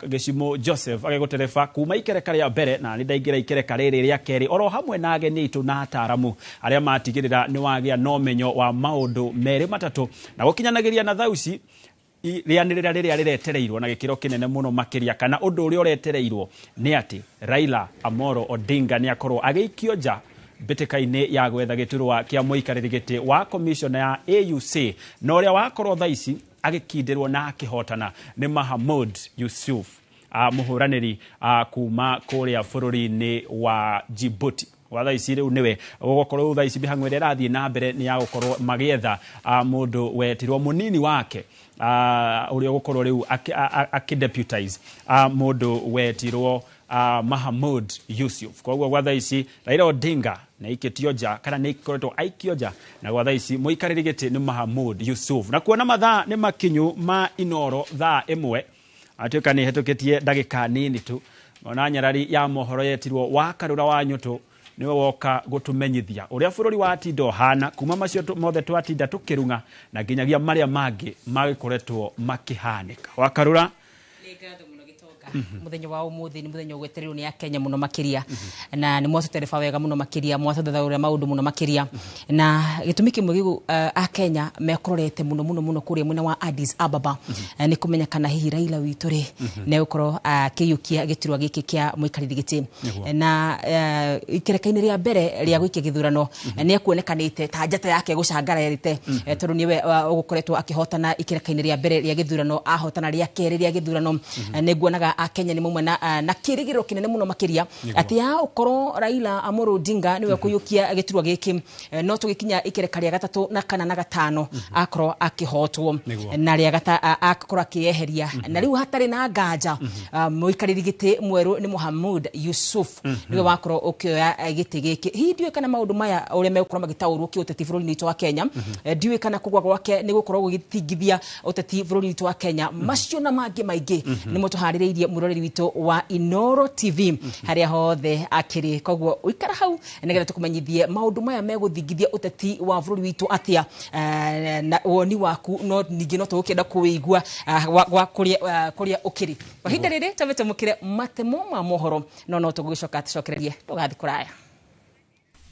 Gĩcimũ Joseph agĩgũtereba kuma ikereka rĩa mbere, na nĩ ndaingĩra ikereka rĩrĩ rĩa kerĩ, oro hamwe na ageni aitũ na ataaramu arĩa matigĩrĩra nĩ wagĩa na ũmenyo wa maũndũ merĩ matatũ na gũkinyanagĩria na thauci rĩanĩrĩra rĩrĩa rĩretereirwo na gĩkĩro kĩnene mũno makĩria, kana ũndũ ũrĩa ũretereirwo nĩ atĩ Raila Amolo Odinga nĩ akorwo agĩikio nja mbĩtĩka-inĩ ya gwetha gĩturwa kĩa mũikarĩri gĩtĩ wa commissioner ya AUC, na ũrĩa wakorwo thaa ici agĩkindĩrwo na akĩhotana nĩ Mahamud Yusuf, mũhũranĩri kuma kũrĩa bũrũri-inĩ wa Djibouti. Wa thaa ici rĩu nĩwe ũgũkorwo thaa ici mĩhang'o ĩrĩa ĩrathiĩ na mbere nĩ ya gũkorwo magĩetha mũndũ wetirwo mũnini wake, ũrĩa ũgũkorwo rĩu akĩdeputize mũndũ wetirwo Mahamud Yusuf. Koguo gwa thaa ici Raila Odinga nĩ aikĩtio nja, kana nĩ ikoretwo aikio nja, na gwa thaa ici mũikarĩri gĩtĩ nĩ Mahamud Yusuf. Na kuona mathaa nĩ makinyu ma Inooro thaa 1, atuĩka nĩ ĩhetũkĩtie ndagĩka nini tu, ona nyarari ya mohoro yetirwo wa Karura wa Nyũtũ nĩwe woka gũtũmenyithia ũrĩa bũrũri watinda ũhana kuma macio mothe twatinda tũkĩrung'a na nginyagia marĩa mangĩ magĩkoretwo makĩhanĩka. Wa Karura, muthenya wa umuthi ni muthenya ugwetereirwo ni akenya muno makiria, na ni mwatũtereba wega muno makiria, mwatũthathaũra maũndũ muno makiria, na gĩtũmi kĩmwe gĩgu akenya mekororete muno muno muno kũrĩa mwena wa Addis Ababa nĩ kũmenya kana hihi Raila witũ rĩ nĩ egũkorwo akĩiyũkia gĩturwa gĩkĩ kĩa mũikarĩri gĩtĩ, na ikereka-inĩ rĩa mbere rĩa gũikia gĩthurano nĩ ekuonekanĩte ta njata yake gũcangararĩte, tondũ nĩwe ũgũkoretwo akĩhotana ikereka-inĩ rĩa mbere rĩa gĩthurano, ahotana rĩa kerĩ rĩa gĩthurano. Nĩ nguonaga Kenya ni mumwe na kĩrĩgĩrĩro kĩnene mũno makĩria atĩ ya ũkorwo Raila Amolo Odinga niwe kũiyũkia gĩturwa gĩkĩ, no tũgĩkinya ikereka rĩa gatatũ na kana na gatano akorwo akĩhotwo na rĩa akorwo akĩeheria, na rĩu hatarĩ na nganja mũikarĩri gĩtĩ mwerũ nĩ Mohamud Yusuf niwe wakorwo ũkĩoya gĩtĩ gĩkĩ. Hihi ndiũĩ kana maũndũ maya ũrĩa megũkorwo magĩtaũrwo kĩũteti bũrũri-inĩ witũ wa Kenya, ndiũĩ kana kũgwa gwake nĩ gũkorwo gũgĩthingithia ũteti bũrũri witũ wa Kenya, macio na mangĩ maingĩ nĩmo tũharĩrĩirie mũroreri witũ wa Inooro TV harĩa hothe akĩrĩ. Koguo ũikara hau nĩgetha tũkũmenyithie maũndũ maya megũthingithia ũteti wa bũrũri witũ atĩa, na woni waku no ningĩ no tũgũkĩenda kũwĩigua gwa kũrĩa ũkĩrĩ. Kwa ihinda rĩrĩ twambe twamũkĩre matemo ma mohoro, no tũgũgĩcoka tũcokererie, ndũgathiĩ kũraya.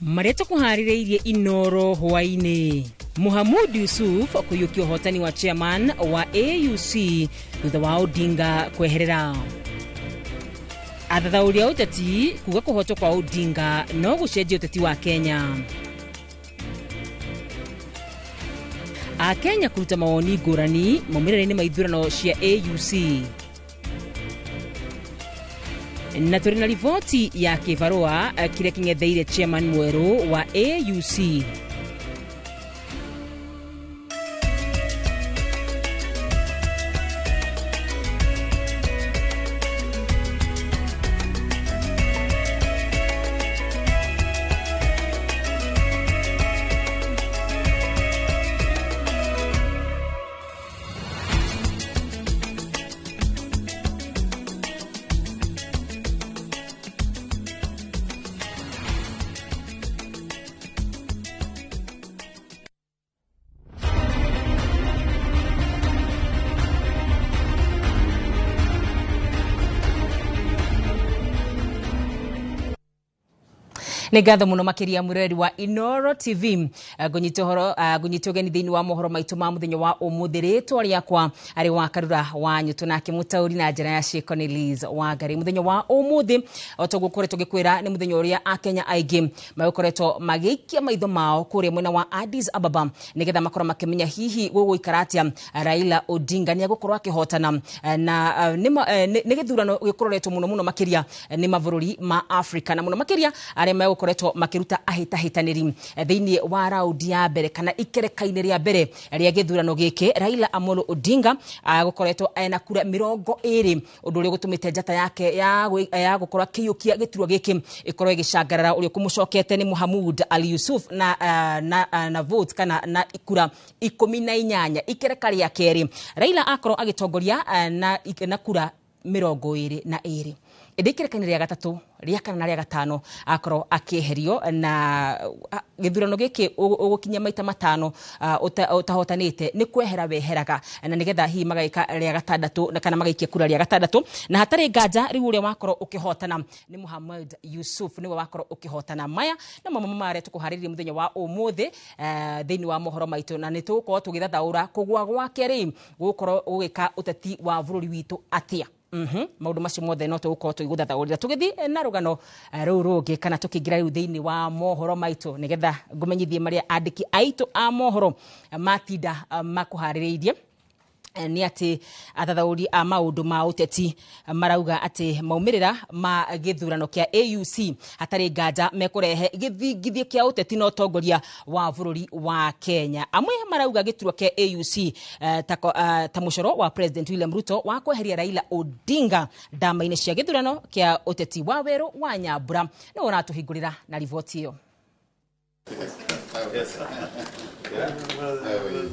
Marĩa tũkũharĩrĩirie Inooro hwaĩ-inĩ: Mohamud Yusuf kũiyũkia ũhotani wa chairman wa AUC thutha wa Odinga kweherera. Athathaũri a ũteti kuga kũhotwo kwa Odinga no gũcenjie ũteti wa Kenya. Akenya kũruta mawoni ngũrani maumĩrĩra-inĩ ma ithurano cia AUC. Na tũrĩ na riboti ya kĩbarũa kĩrĩa kĩng'etheire chairman mwerũ wa AUC. Nĩ ngatho mũno makĩria mwĩroreri wa Inooro TV ngũnyita ũhoro, ngũnyita ũgeni thĩinĩ wa mohoro maitũ ma mũthenya wa ũmũthĩ. Rĩtwa rĩakwa arĩ wa Karura wa Nyũtũ, nake mũtaũri na njĩra ya ciĩko nĩ Liz Wangari. Mũthenya wa ũmũthĩ o ta ũguo ũkoretwo ngĩkwĩra nĩ mũthenya ũrĩa Akenya aingĩ magũkoretwo magĩikia maitho mao kũrĩa mwena wa Addis Ababa nĩgetha makorwo makĩmenya hihi gũgũikara atĩa Raila Odinga nĩ egũkorwo akĩhotana, na nĩ gĩthurano gĩkũroretwo mũno mũno makĩria nĩ mabũrũri ma Afrika, na mũno makĩria arĩa megũkoretwo makĩruta ahĩtahĩtanĩri thĩinĩ wa raundi ya mbere kana ikereka-inĩ rĩa mbere rĩa gĩthurano gĩkĩ. Raila Amolo Odinga agũkoretwo ena kura 20, ũndũ ũrĩa ũgũtũmĩte njata yake ya gũkorwo akĩiyũkia gĩturwa gĩkĩ ĩkorwo ĩgĩcangarara. Ũrĩa ũkũmũcokete nĩ Mohamud Ali Yusuf na vote kana na kura 18. Ikereka rĩa kerĩ Raila akorwo agĩtongoria na kura 22. Ĩndĩ ikereka-inĩ rĩa gatatũ, rĩa kana na rĩa gatano akorwo akĩeherio, na gĩthurano gĩkĩ ũgũkinyia maita 5 ũtahotanĩte nĩ kwehera weheraga, na nĩgetha hihi magaika rĩa gatandatũ na kana magaikia kura rĩa gatandatũ. Na hatarĩ nganja rĩu ũrĩa wakorwo ũkĩhotana nĩ Mohammed Yusuf, nĩwe wakorwo ũkĩhotana. Maya na mamwe marĩa tũkũharĩrĩria mũthenya wa ũmũthĩ thĩinĩ wa mohoro maitũ, na nĩ tũgũkorwo tũgĩthathaũra kũgũa gwake rĩ gũgũkorwo gũgĩka ũteti wa bũrũri witũ atĩa. Maũndũ macio mothe no tũgũkorwo tũgĩgũthathaũrĩra tũgĩthiĩ na rũgano rũu rũngĩ kana tũkĩingĩra rĩu thĩinĩ wa mohoro maitũ nĩgetha ngũmenyithie marĩa andĩki aitũ a mohoro matinda makũharĩrĩirie. Nĩ atĩ athathaũri a maũndũ ma ũteti marauga atĩ maumĩrĩra ma gĩthurano kĩa AUC hatarĩ nganja mekũrehe gĩthingithio kĩa ũteti na ũtongoria wa bũrũri wa Kenya. Amwe marauga gĩturwa kĩa AUC ta mũcoro wa President William Ruto wa kweheria Raila Odinga ndama-inĩ cia gĩthurano kĩa ũteti wa werũ wa Nyambura. Nĩ ũratũhingũrĩra na riboti ĩyo.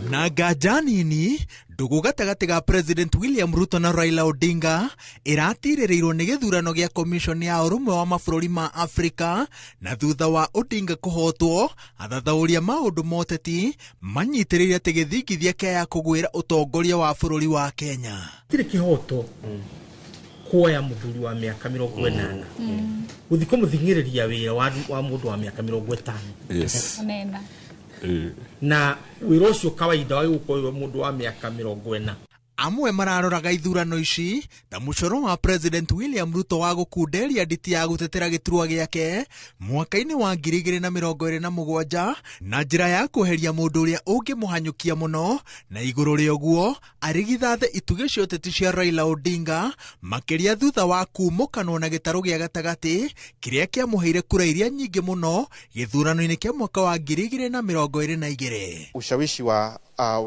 Na nganja nini ndũgũ gatagatĩ ga President William Ruto na Raila Odinga ĩratirĩrĩirwo nĩ gĩthurano gĩa Commission ya Ũrũmwe wa Mabũrũri ma Afrika, na thutha wa Odinga kũhotwo athathaũria maũndũ ma ũteti manyitĩrĩire atĩ gĩthingithia kĩa ya kũgwĩra ũtongoria wa bũrũri wa Kenya. Tirĩ kĩhoto kuoya mũthuri wa mĩaka 80 gũthiĩ kũmũthing'ĩrĩria wĩra wa mũndũ wa mĩaka 50. Yes. Na wĩra ũcio kawaida wagĩgũkorwo mũndũ wa mĩaka 40. Amwe mararoraga ithurano ici ta mũcoro wa President William Ruto wa gũkunderia nditi ya gũtetera gĩturwa gĩake mwaka-inĩ wa 2027 na njĩra ya kweheria mũndũ ũrĩa ũngĩmũhanyũkia mũno, na igũrũ rĩa ũguo arigithathe itugĩ cia ũteti cia Raila Odinga makĩria thutha wa kumũkanwo na gĩtarũ gĩa gatagatĩ kĩrĩa kĩamũheire kura iria nyingĩ mũno gĩthurano-inĩ kĩa mwaka wa 2022. Ushawishi wa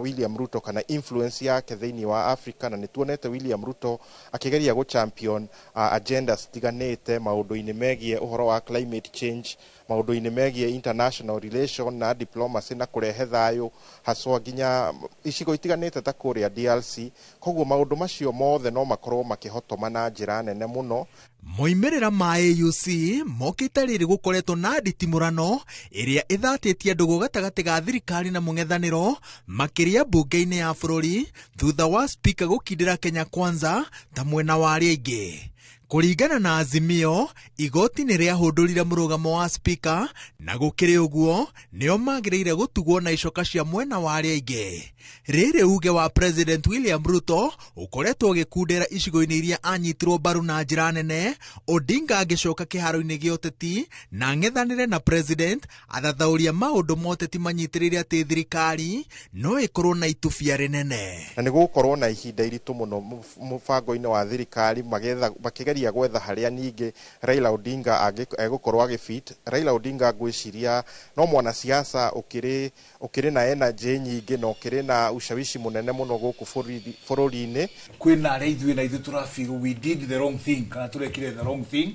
William Ruto kana influence yake thĩinĩ wa Africa, na nĩtuonete William Ruto akĩgeria gũ champion agenda citiganĩte maũndũ-inĩ megiĩ ũhoro wa climate change, maũndũ-inĩ megiĩ international relation na diplomacy na kũrehe thayũ haswa nginya icigo itiganĩte ta kũrĩa DRC. Koguo maũndũ macio mothe no makorwo makĩhotoma na njĩra nene mũno. Moimĩrĩra ma AUC mokĩte rĩrĩ gũkoretwo na nditimũrano ĩrĩa ĩthatĩtie ndũgũ gatagatĩ ga thirikari na mũng'ethanĩro makĩria mbunge-inĩ ya bũrũri thutha wa spika gũkindĩra Kenya Kwanza ta mwena wa arĩa aingĩ. Kũringana na Azimio, igoti nĩ rĩahũndũrire mũrũgamo wa spika, na gũkĩrĩ ũguo nĩo magĩrĩire gũtugwo na icoka cia mwena wa arĩa aingĩ. Rĩrĩ uge wa President William Ruto ũkoretwo ũgĩkundera icigo-inĩ iria anyitirwo mbaru na njĩra nene, Odinga agĩcoka kĩharo-inĩ gĩa ũteti na ang'ethanĩre na President athathaũria maũndũ ma ũteti manyitĩrĩire atĩ thirikari no ĩkorwo na itubia rĩnene. Na nĩ gũgũkorwo na ihinda iritũ mũno mũbango-inĩ wa thirikari makĩgeria Makĩgeria gwetha harĩa ningĩ Raila Odinga egũkorwo agĩfit. Raila Odinga ngwĩciria no mwanasiasa ũkĩrĩ na energy nyingĩ na ũkĩrĩ na ushawishi mũnene mũno gũkũ bũrũri-inĩ. Kwĩna arĩa ithuĩ na ithuĩ tũrafeel we did the wrong thing, kana tũrekire the wrong thing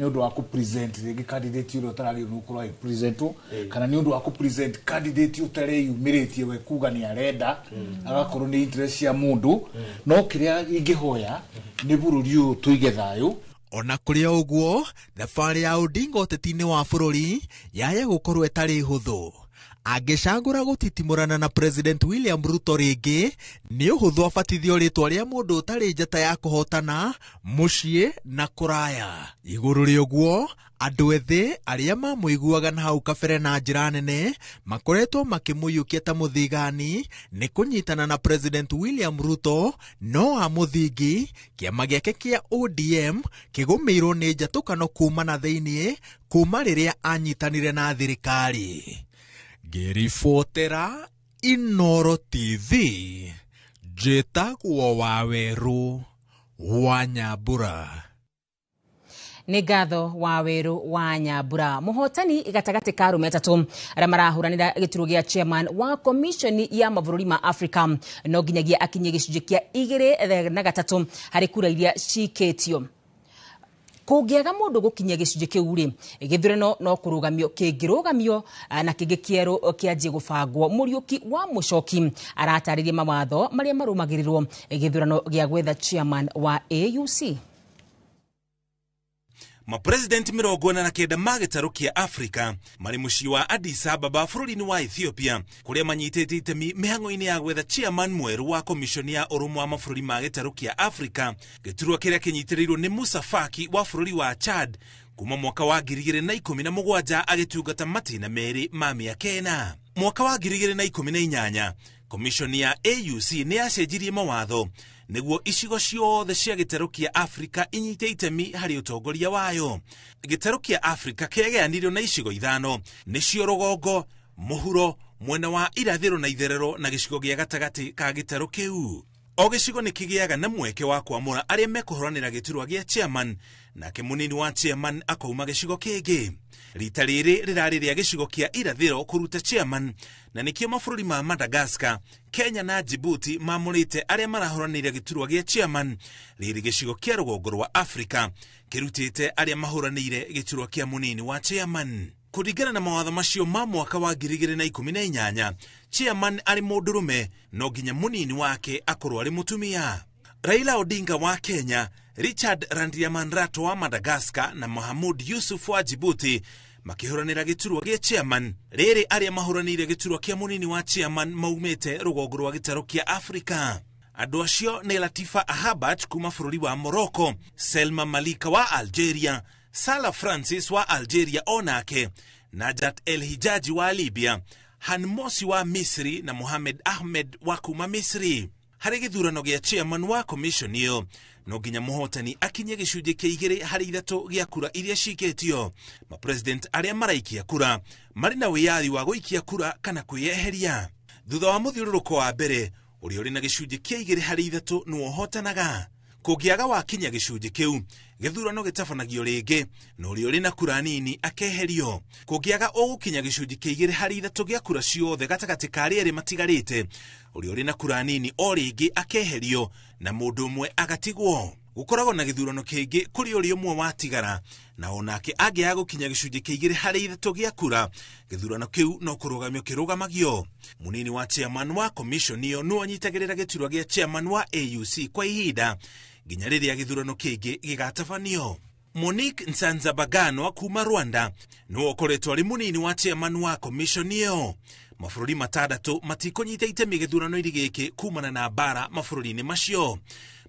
nĩ ũndũ wa kũ-present rĩngĩ candidate ũrĩa ũtaragĩrĩirwo nĩ gũkorwo agĩpresentwo, kana nĩ ũndũ wa kũ-present candidate ũtareyumĩrĩtie we kuga nĩ arenda, agakorwo nĩ interest cia mũndũ. No kĩrĩa ingĩhoya nĩ bũrũri ũyũ tũige thayũ. Ona kũrĩ o ũguo, thabarĩ ya Odinga ũteti-inĩ wa bũrũri yaya gũkorwo ĩtarĩ hũthũ. Angĩcagũra gũtitimũrana na President William Ruto rĩngĩ, nĩ ũhũthũ abatithio rĩtwa rĩa mũndũ ũtarĩ njata ya kũhotana mũciĩ na kũraya. Igũrũ rĩa ũguo, andũ ethĩ arĩa mamũiguaga na hau kabere na njĩra nene makoretwo makĩmũiyũkia ta mũthigani nĩ kũnyitana na President William Ruto, no a mũthingi kĩama gĩake kĩa ODM kĩgũmĩirwo nĩ njatũkano kuma na thĩiniĩ kuma rĩrĩa anyitanire na thirikari. Ngĩribotera Inooro TV, njĩtagwo Wawerũ wa Nyambura. Nĩ ngatho Wawerũ wa Nyambura. Mũhotani gatagatĩ ka arũme atatũ arĩa marahũranĩra gĩturwa gĩa chairman wa commission ya mabũrũri ma Africa no nginyagia akinyie gĩcunjĩ kĩa 2.3 harĩ kura iria cikĩtio. Kũngĩaga mũndũ gũkinyia gĩcunjĩ kĩu rĩ, gĩthurano no kũrũgamio kĩngĩrũgamio na kĩngĩ kĩerũ kĩanjie gũbangwo. Mũriũki wa Mũcoki aratarĩria mawatho marĩa marũmagĩrĩrwo gĩthurano gĩa gwetha chairman wa AUC. Mapresident 49 ma gĩtarũ kĩa Afrika marĩ mũciĩ wa Addis Ababa bũrũri-inĩ wa Ethiopia, kũrĩa manyitĩte itemi mĩhang'o-inĩ ya gwetha chairman mwerũ wa komishoni ya ũrũmwe wa mabũrũri ma gĩtarũ kĩa Afrika, gĩturwa kĩrĩa kĩnyitĩrĩirwo nĩ Musa Faki wa bũrũri wa Chad kuma mwaka wa 2017 agĩtungata matĩna merĩ ma mĩaka 4. Mwaka wa 2018 komishoni ya AUC nĩ yacenjirie mawatho nĩguo icigo ciothe cia gĩtarũ kĩa Afrika inyite itemi harĩ ũtongoria wayo. Gĩtarũ kĩa Afrika kĩagayanĩirio na icigo 5, nĩcio rũgongo, mũhuro, mwena wa irathĩro na itherero na gĩcigo gĩa gatagatĩ ka gĩtarũ kĩu. O gĩcigo nĩ kĩgĩaga na mweke wa kwamũra arĩa mekũhũranĩra gĩturwa gĩa chairman, nake mũnini wa chairman akauma gĩcigo kĩngĩ. Rita rĩrĩ rĩrarĩ rĩa gĩcigo kĩa irathĩro kũruta chairman, na nĩkĩo mabũrũri ma Madagascar, Kenya na Djibouti mamũrĩte arĩa marahũranĩire gĩturwa gĩa chairman. Rĩrĩ gĩcigo kĩa rũgongo rwa Afrika kĩrutĩte arĩa mahũranĩire gĩturwa kĩa mũnini wa chairman. Kũringana na mawatho macio ma mwaka wa 2018, chairman arĩ mũndũrũme no nginya mũnini wake akorwo arĩ mũtumia. Raila Odinga wa Kenya, Richard Randriamandrato wa Madagascar na Mohamud Yusuf wa Djibouti makĩhũranĩra gĩturwa gĩa chairman. Rĩrĩ arĩa mahũranĩire gĩturwa kĩa mũnini wa chairman maumĩte rũgongo rwa gĩtarũ kĩa Afrika. Andũ acio nĩ Latifa Ahabat kuma bũrũri wa Morocco, Selma Malika wa Algeria, Salah Francis wa Algeria onake, Najat El Hijaji wa Libya, Hanmosi wa Misri na Mohamed Ahmed wa kuma Misri. Harĩ gĩthurano gĩa chairman wa commission ĩyo, no nginya mũhotani akinye gĩcunjĩ kĩa 2 harĩ 3 gĩa kura iria cikĩtio. Mapresident arĩa maraikia kura marĩ na wĩyathi wa gũikia kura kana kwĩyeheria. Thutha wa mũthiũrũrũko wa mbere, ũrĩa ũrĩ na gĩcunjĩ kĩa 2 harĩ 3 nĩwe ũhotanaga. Kũngĩaga wakinya gĩcunjĩ kĩu, gĩthurano gĩtabanagio rĩngĩ na ũrĩa ũrĩ na kura nini akeherio. Kũngĩaga ũgũkinya gĩcunjĩ kĩa 2 harĩ 3 gĩa kura ciothe gatagatĩ ka arĩa erĩ matigarĩte, ũrĩa ũrĩ na kura nini o rĩngĩ akeherio na mũndũ ũmwe agatigwo. Gũkoragwo na gĩthurano kĩngĩ kũrĩ ũrĩa ũmwe watigara, na onake angĩaga gũkinya gĩcunjĩ kĩa 2 harĩ 3 gĩa kura, gĩthurano kĩu no kũrũgamio kĩrũgamagio. Mũnini wa chairman wa commission ĩyo nĩwe ũnyitagĩrĩra gĩturwa gĩa chairman wa AUC kwa ihinda nginya rĩrĩa gĩthurano kĩngĩ gĩgatabanio. Monique Nsanzabaganwa kuma Rwanda nĩwe ũkoretwo arĩ mũnini wa chairman wa commission ĩyo. Mabũrũri 6 matikũnyita itemi gĩthurano-inĩ gĩkĩ kumana na mbara mabũrũri-inĩ macio.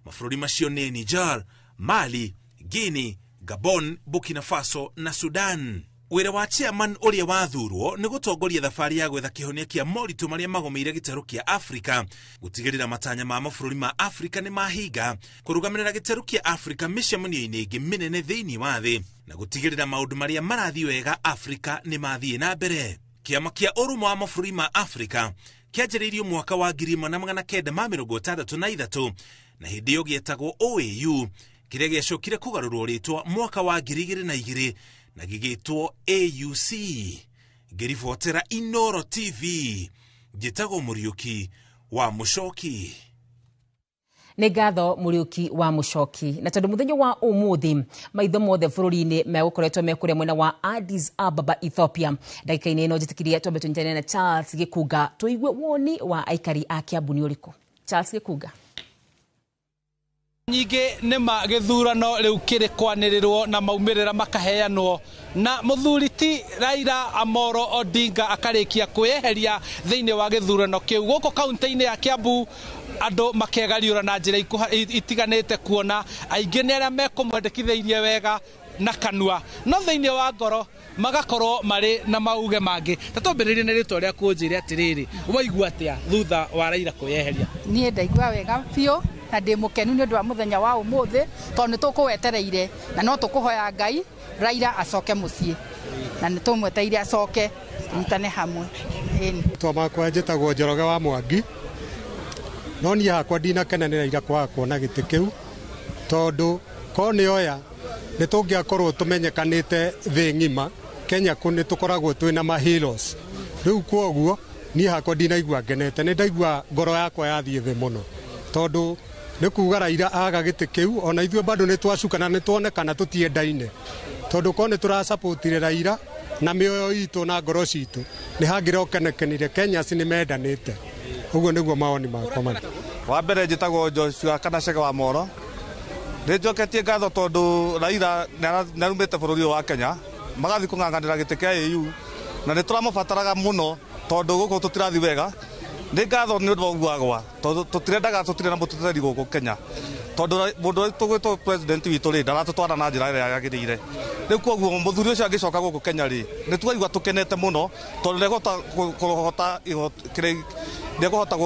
Mabũrũri macio nĩ Niger, Mali, Guinea, Gabon, Burkina Faso na Sudan. Wĩra wa chairman ũrĩa wathurwo nĩ gũtongoria thabarĩ ya gwetha kĩhonia kĩa moritũ marĩa magũmĩire gĩtarũ kĩa Afrika, gũtigĩrĩra matanya ma mabũrũri ma Afrika nĩ mahinga, kũrũgamĩrĩra gĩtarũ kĩa Afrika mĩcemanio-inĩ ĩngĩ mĩnene thĩinĩ wa thĩ, na gũtigĩrĩra maũndũ marĩa marathiĩ wega Afrika nĩ mathiĩ na mbere. Kĩama kĩa ũrũmwe wa mabũrũri ma Afrika kĩanjĩrĩirio mwaka wa 1963 na hĩndĩ ĩyo gĩetagwo OAU, Kĩrĩa gĩacokire kũgarũrwo rĩtwa mwaka wa 2002 na gĩgĩtwo AUC. Ngĩribotera Inoro TV, njĩtagwo Mũriũki wa Mũcoki. Nĩ ngatho Mũriũki wa Mũcoki. Na tondũ mũthenya wa ũmũthĩ maitho mothe bũrũri-inĩ megũkoretwo me kũrĩa mwena wa Addis Ababa, Ethiopia, ndagĩka-inĩ ĩno njĩtĩkĩrie twambe tũnyitanĩre na Charles Gĩkunga tũigue woni wa aikari a Kiambu nĩ ũrĩkũ. Charles Gĩkunga. Nyingĩ nĩma gĩthurano rĩu kĩrĩ kwanĩrĩrwo na maumĩrĩra makaheanwo, na mũthuri ti Raila Amolo Odinga akarĩkia kwĩyeheria thĩinĩ wa gĩthurano kĩu. Gũkũ kaunti-inĩ ya Kiambu andũ makegariũra na njĩra itiganĩte, kuona aingĩ nĩ arĩa mekũmwendekithĩirie wega na kanua, no thĩinĩ wa ngoro magakorwo marĩ na mauge mangĩ. Ta twambĩrĩrie na rĩtwa rĩaku, ũnjĩre atĩrĩrĩ, waigua atĩa thutha wa Raila kwĩyeheria? Niĩ ndaigua wega biũ na ndĩ mũkenu nĩ ũndũ wa mũthenya wa ũmũthĩ, tondũ nĩ tũkũwetereire na no tũkũhoya Ngai Raila acoke mũciĩ, na nĩ tũmwetereire acoke tũnyitane hamwe. Ĩni. Rĩtwa makwa njĩtagwo Njoroge wa Mwangi, no niĩ hakwa ndinakena nĩ Raila kwaga kuona gĩtĩ kĩu, tondũ korwo nĩ oya nĩ tũngĩakorwo tũmenyekanĩte thĩ ng'ima. Kenya kũ nĩ tũkoragwo twĩna ma heroes. Rĩu kwoguo niĩ hakwa ndinaigua ngenete, nĩ ndaigua ngoro yakwa yathiĩ thĩ mũno, tondũ nĩ kuga Raila aga gĩtĩ kĩu ona ithuĩ bado nĩ twacukana, nĩ tuonekana tũtiendaine, tondũ korwo nĩ tũrasapotire Raila na mĩoyo itũ na ngoro citũ nĩ hangĩrokenekenire. Kenya nĩ mendanĩte. Ũguo nĩguo mawoni makwa marĩ. Wa mbere njĩtagwo Joshua kana Chege wa Moro. Nĩ njoketie ngatho tondũ Raila nĩ arumĩte bũrũri ũyũ wa Kenya, magathiĩ kũng'ang'anĩra gĩtĩ kĩa AU, na nĩ tũramũbataraga mũno tondũ gũkũ tũtirathiĩ wega. Nĩ ngatho nĩ ũndũ wa ũguo agwa, tondũ tũtirendaga, tũtirĩ na mũteteri gũkũ Kenya, tondũ mũndũ ũrĩa tũgwĩtwo president witũ rĩ ndaratũtwara na njĩra ĩrĩa yagĩrĩire. Rĩu koguo mũthuri ũcio angĩcoka gũkũ Kenya rĩ, nĩ twaigua tũkenete mũno tondũ nĩekũhota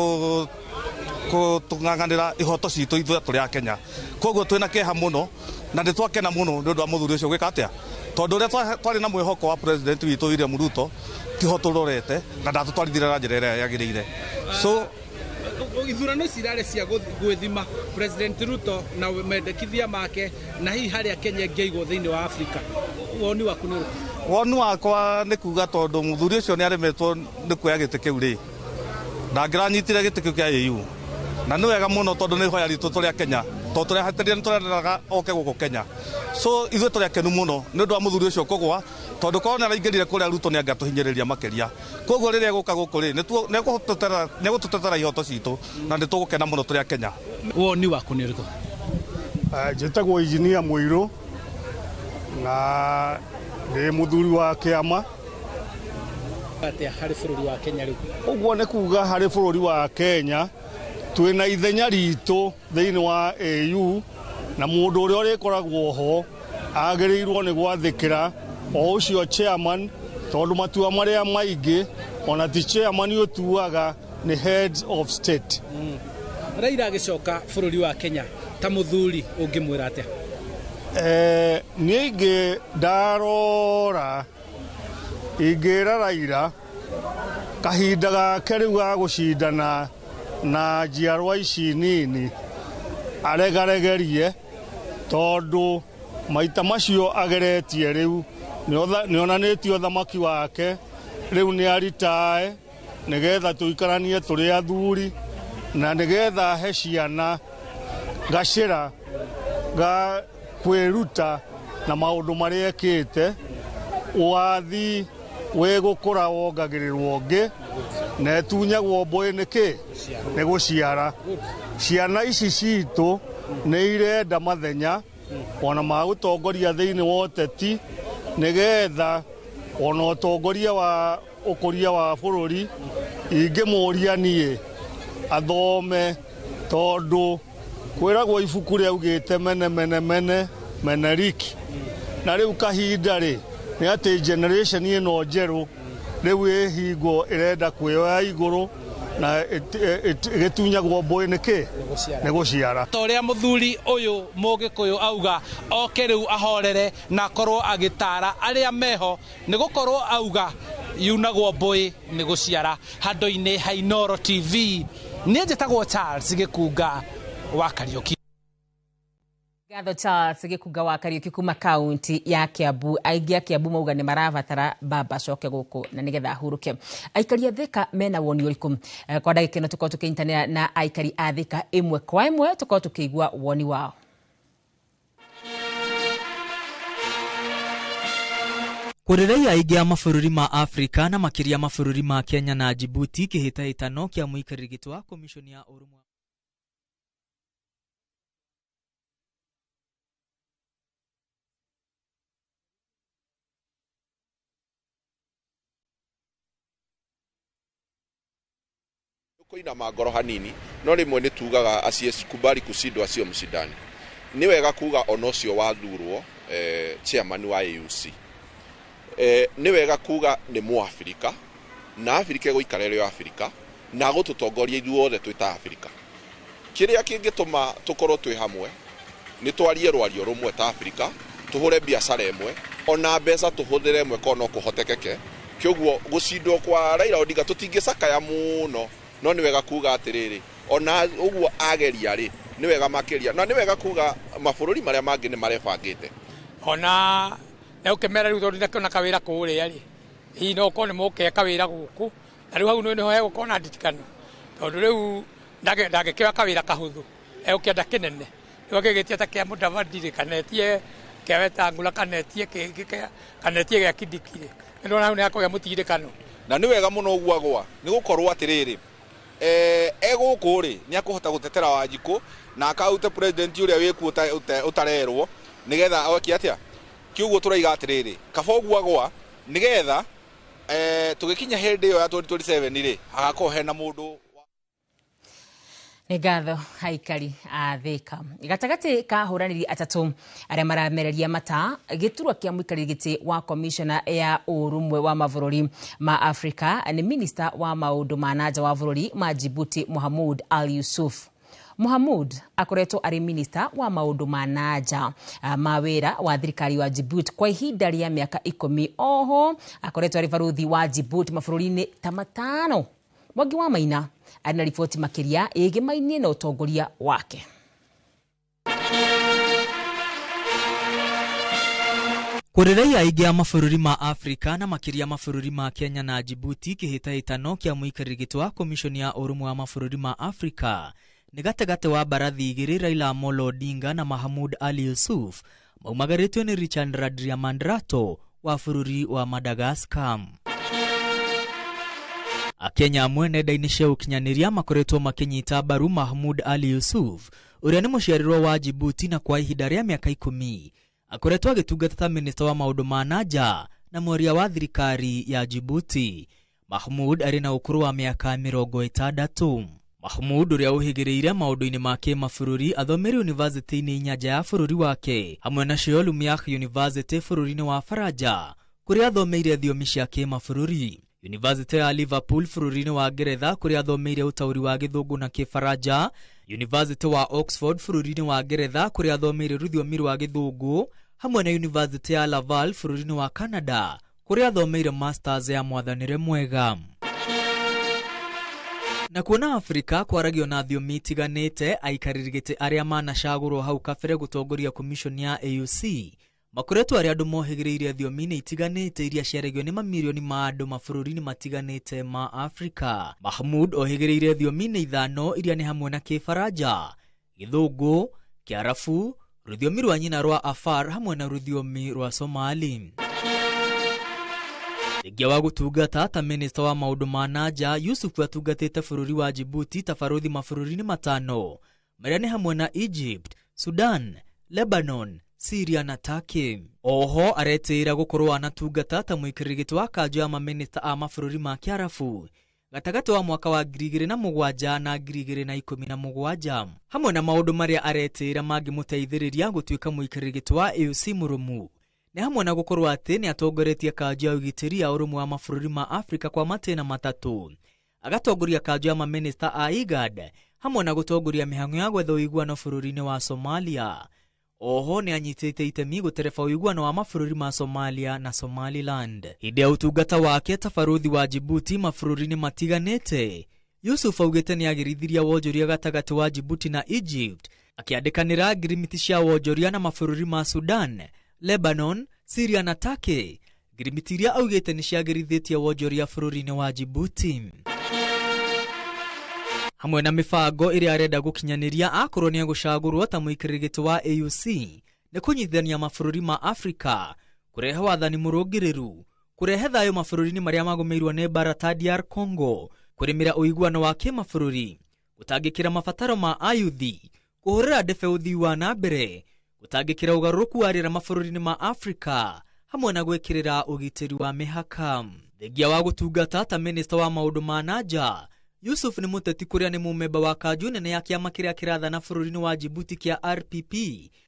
gũtũng'ang'anĩra ihoto citũ ithuĩ tũrĩ a Kenya. Koguo twĩna kĩeha mũno na nĩ twakena mũno nĩ ũndũ wa mũthuri ũcio gwĩka atĩa, tondũ ũrĩa twarĩ na mwĩhoko wa president witũ William Ruto tiho tũrorete na ndatũtwarithire na njĩra ĩrĩa yagĩrĩire. So ithurano ici irarĩ cia gwĩthima President Ruto na mendekithia make na hihi harĩa Kenya ĩngĩigwo thĩinĩ wa Afrika. Woni waku nĩ ũrĩkũ? Woni wakwa nĩ kuga tondũ mũthuri ũcio nĩ aremetwo nĩ kuoya gĩtĩ kĩu rĩ, ndangĩranyitire gĩtĩ kĩu kĩa AU, na nĩ wega mũno tondũ nĩ ihoya ritũ tũrĩ a Kenya, tondũ tũrehatĩria nĩ tũrendaga oke gũkũ Kenya. So ithuĩ tũrĩ akenu mũno nĩ ũndũ wa mũthuri ũcio kũgũa, tondũ korwo nĩ araingĩrire kũrĩa Ruto nĩ angĩatũhinyĩrĩria makĩria. Koguo rĩrĩa egũka gũkũ rĩ, nĩ egũtũtetera ihoto citũ na nĩ tũgũkena mũno tũrĩ a Kenya. Woni waku nĩ ũrĩkũ? Njĩtagwo Injinia Mũirũ na ndĩ mũthuri wa kĩama. Atĩa harĩ bũrũri wa Kenya rĩu? Ũguo nĩ kuga harĩ bũrũri wa Kenya twĩna ithenya ritũ thĩinĩ wa AU, na mũndũ ũrĩa ũrĩkoragwo ho agĩrĩirwo nĩ gwathĩkĩra o ũcio chairman, tondũ matua marĩa maingĩ ona ti chairman ũtuaga, nĩ heads of state. Raila agĩcoka bũrũri wa Kenya ta mũthuri ũngĩmwĩra atĩa? Niĩ ingĩ ndarora ingĩra Raila kahinda gake rĩu ga gũcindana na njiarwa ici nini aregaregerie, tondũ maita macio ageretie rĩu nĩonanĩtie ũthamaki wake, rĩu nĩ aritae nĩgetha tũikaranie tũrĩ athuri na nĩgetha ahe ciana gacĩra ga kwĩruta na maũndũ marĩa ekĩte. Wathi wĩ gũkũra wongagĩrĩrwo ũngĩ na ĩtunyagwo mbũĩ nĩkĩ nĩ gũciara. Ciana ici citũ nĩ irenda mathenya ona ma gũtongoria thĩinĩ wa ũteti, nĩgetha ona ũtongoria wa ũkũria wa bũrũri. Ingĩmũria niĩ athome, tondũ kwĩragwo ibuku rĩaugĩte mene mene mene meneriki, na rĩu kahinda rĩ nĩ atĩ generation ĩno njerũ rĩu ĩhingo ĩrenda kwĩyoya igũrũ na ĩgĩtunyagwo mbũĩ nĩkĩ nĩ gũciara. Ta ũrĩa mũthuri ũyũ mũgĩkũyũ auga, oke rĩu ahorere na akorwo agĩtara arĩa meho, nĩ gũkorwo auga yunagwo mbũĩ nĩ gũciara. Handũ-inĩ ha Inooro TV, niĩ njĩtagwo Charles Gĩkunga wa Kariũki. Ngatho Charles Gĩkunga wa Kariũki kuma kaunti ya Kiambu. Aingĩ a Kiambu mauga nĩ marabatara baba acoke gũkũ na nĩgetha ahurũke. Aikari a Thika mena woni ũrĩkũ? Kwa ndagĩka ĩno tũkorwo tũkĩnyitanĩra na aikari a Thika ĩmwe kwa ĩmwe, tũkorwo tũkĩigua woni wao. Kũrĩ raia aingĩ a mabũrũri ma Afrika na makĩria mabũrũri ma Kenya na Djibouti kĩhĩtahĩtano kĩa mũikarĩri gĩtĩ wa komishoni ya ũrũmwe Kũinama ngoro hanini no rĩmwe nĩ tugaga asiyekubali kushindwa sio mshindani. Nĩ wega kuga ona ũcio wathurwo chairman wa AUC nĩ wega kuga nĩ Mũafrika na Afrika ĩgũikara ĩrĩ o Afrika na gũtũtongoria ithuothe twĩ ta Afrika. Kĩrĩa kĩngĩtũma tũkorwo twĩ hamwe nĩ twarie rwario rũmwe ta Afrika, tũhũre biacara ĩmwe ona mbeca tũhũthĩre ĩmwe korwo no kũhotekeke. Kĩoguo gũcindwo kwa Raila Odinga tũtingĩcakaya mũno, no nĩ wega kuga atĩrĩrĩ ona ũguo ageria rĩ nĩ wega makĩria, na nĩ wega kuga mabũrũri marĩa mangĩ nĩ marebangĩte. Ona ũkĩmera rĩu tondũ ndinakĩona kawĩra kũrĩa rĩ, hihi no ũkorwo nĩ mũke kawĩra gũkũ na rĩu hau nĩho hegũkorwo na nditikano, tondũ rĩu ndangĩkĩoya kawĩra kahũthũ, egũkĩenda kĩnene. Rĩu angĩgĩtia ta kĩa Mudavadi rĩ, kana etie kĩa Wetangula, kana etie kĩngĩ, kana etie gĩa Kindiki rĩ, nĩ ndĩrona hau nĩ hakũgĩa mũtigithĩkano. Na nĩ wega mũno ũguo agwa nĩ gũkorwo atĩrĩrĩ egũkũ rĩ nĩ akũhota gũtetera Wanjikũ na akaute president ũrĩa wĩkuo ũtarerwo nĩgetha oke atĩa. Kĩoguo tũraiga atĩrĩrĩ kaba ũguo agwa nĩgetha tũgĩkinya hĩndĩ ĩyo ya 2027 rĩ hagakorwo hena mũndũ. Nĩ ngatho aikari a Thika. Gatagatĩ ka ahũranĩri atatũ arĩa maramereria mata gĩturwa kĩa mũikarĩri gĩtĩ wa komishona ya ũrũmwe wa mabũrũri ma Afrika nĩ minista wa maũndũ ma na nja wa bũrũri ma Djibouti Mohamud Al Yusuf. Mohamud akoretwo arĩ minista wa maũndũ ma na nja ma wĩra wa thirikari wa Djibouti kwa ihinda rĩa mĩaka 10. Oho akoretwo arĩ baruthi wa Djibouti mabũrũri-inĩ ta 5. Mwangi wa Maina arĩ na riboti makĩria ĩgĩmainie na ũtongoria wake. Kũrĩ raia aingĩ a mabũrũri ma Afrika na makĩria mabũrũri ma Kenya na Djibouti kĩhĩtahĩtano kĩa mũikarĩri gĩtĩ wa komishoni ya ũrũmwe wa mabũrũri ma Afrika nĩ gatagatĩ wa mbarathi igĩrĩ Raila Amolo Odinga na Mahamud Ali Yusuf maumagarĩtio nĩ Richard Randriamandrato wa bũrũri wa Madagascar. Akenya amwe nenda-inĩ cia ũkinyanĩria makoretwo makĩnyita mbaru Mahmoud Ali Yusuf ũrĩa nĩ mũciarirwo wa Djibouti na kwa ihinda rĩa mĩaka 10 akoretwo agĩtungata ta minista wa maũndũ ma na nja na mwaria wa thirikari ya Djibouti. Mahmoud arĩ na ũkũrũ wa mĩaka 60. Mahmoud ũrĩa ũhĩgĩrĩire maũndũ-inĩ ma kĩmabũrũri athomeire yunivasĩtĩ-inĩ inya nja ya bũrũri wake hamwe nacio Lumière University bũrũri-inĩ wa Faranja kũrĩa athomeire thiomi cia kĩmabũrũri, University ya Liverpool bũrũri-inĩ wa Ngeretha kũrĩa athomeire ũtaũri wa Gĩthũngũ na Kĩfaranja, University wa Oxford bũrũri-inĩ wa Ngeretha kũrĩa athomeire rũthiomi rwa Gĩthũngũ hamwe na University ya Laval bũrũri-inĩ wa Canada kũrĩa athomeire masters ya mwathanĩre mwega. Na kuona Afrika kwaragio na thiomi itiganĩte, aikarĩri gĩtĩ arĩa manacagũrwo hau kabere gũtongoria komishoni ya AUC makoretwo arĩa andũ mohĩgĩrĩire thiomi-inĩ itiganĩte iria ciaragio nĩ mamirioni ma andũ mabũrũri-inĩ matiganĩte ma Afrika. Mahmoud ohĩgĩrĩire thiomi-inĩ 5 iria nĩ hamwe na Kĩfaranja, Gĩthũngũ, Kĩarabu, rũthiomi rwa nyina rwa Afar hamwe na rũthiomi rwa Somali. Thengia wa gũtungata ta minista wa maũndũ ma na nja, Yusuf atungatĩte bũrũri wa Djibouti ta baruthi mabũrũri-inĩ 5 marĩa nĩ hamwe na Egypt, Sudan, Lebanon, Syria na Turkey. Oho aretĩĩra gũkorwo anatungata ta mũikarĩri gĩtĩ wa kanjũ ya mamĩnĩsta a mabũrũri ma Kĩarabu gatagatĩ wa mwaka wa 2007 na 2017 hamwe na maũndũ marĩa aretĩĩra mangĩmũteithĩrĩria gũtuĩka mũikarĩri gĩtĩ wa AUC mũrũmu nĩ hamwe na gũkorwo atĩ nĩ atongoretie kanjũ ya ũgitĩri ya ũrũmwe wa mabũrũri ma Afrika kwa matĩna 3, agatongoria kanjũ ya mamĩnĩsta a IGAD hamwe na gũtongoria mĩhang'o ya gwetha ũiguano bũrũri-inĩ wa Somalia. Oho nĩ anyitĩte itemi gũtereba ũiguano wa mabũrũri ma Somalia na Somaliland. Hĩndĩ ya ũtungata wake ta baruthi wa Djibouti mabũrũri-inĩ matiganĩte, Yusuf augĩte nĩ agĩrithirie wonjoria gatagatĩ wa Djibouti na Egypt Akĩandĩkanĩra ngirimiti cia wonjoria na mabũrũri ma Sudan, Lebanon, Syria na Turkey, ngirimiti iria augĩte nĩ ciagĩrithĩtie wonjoria bũrũri-inĩ wa Djibouti. Hamwe na mĩbango ĩrĩa arenda gũkinyanĩria akorwo nĩ egũcagũrwo ta mũikarĩri gĩtĩ wa AUC nĩ kũnyitithania mabũrũri ma Afrika, kũrehe wathani mũrũngĩrĩru, kũrehe thayũ mabũrũri-inĩ marĩa magũmĩirwo nĩ mbara ta DR Congo, kũrĩmĩra ũiguano wa kĩmabũrũri, gũtangĩkĩra mabataro ma ayuthi, kũhũrĩra ndebe ũthii wa na mbere, gũtangĩkĩra ũgarũrũku wa rĩera mabũrũri-inĩ ma Afrika, hamwe na gwĩkĩrĩra ũgitĩri wa mĩhaka. Thengia wa gũtungata ta minista wa maũndũ ma na nja, Yusuf nĩ mũteti kũrĩa nĩ mũmemba wa kanjũ nene ya kĩama kĩrĩa kĩrathana bũrũri-inĩ wa Djibouti kĩa RPP,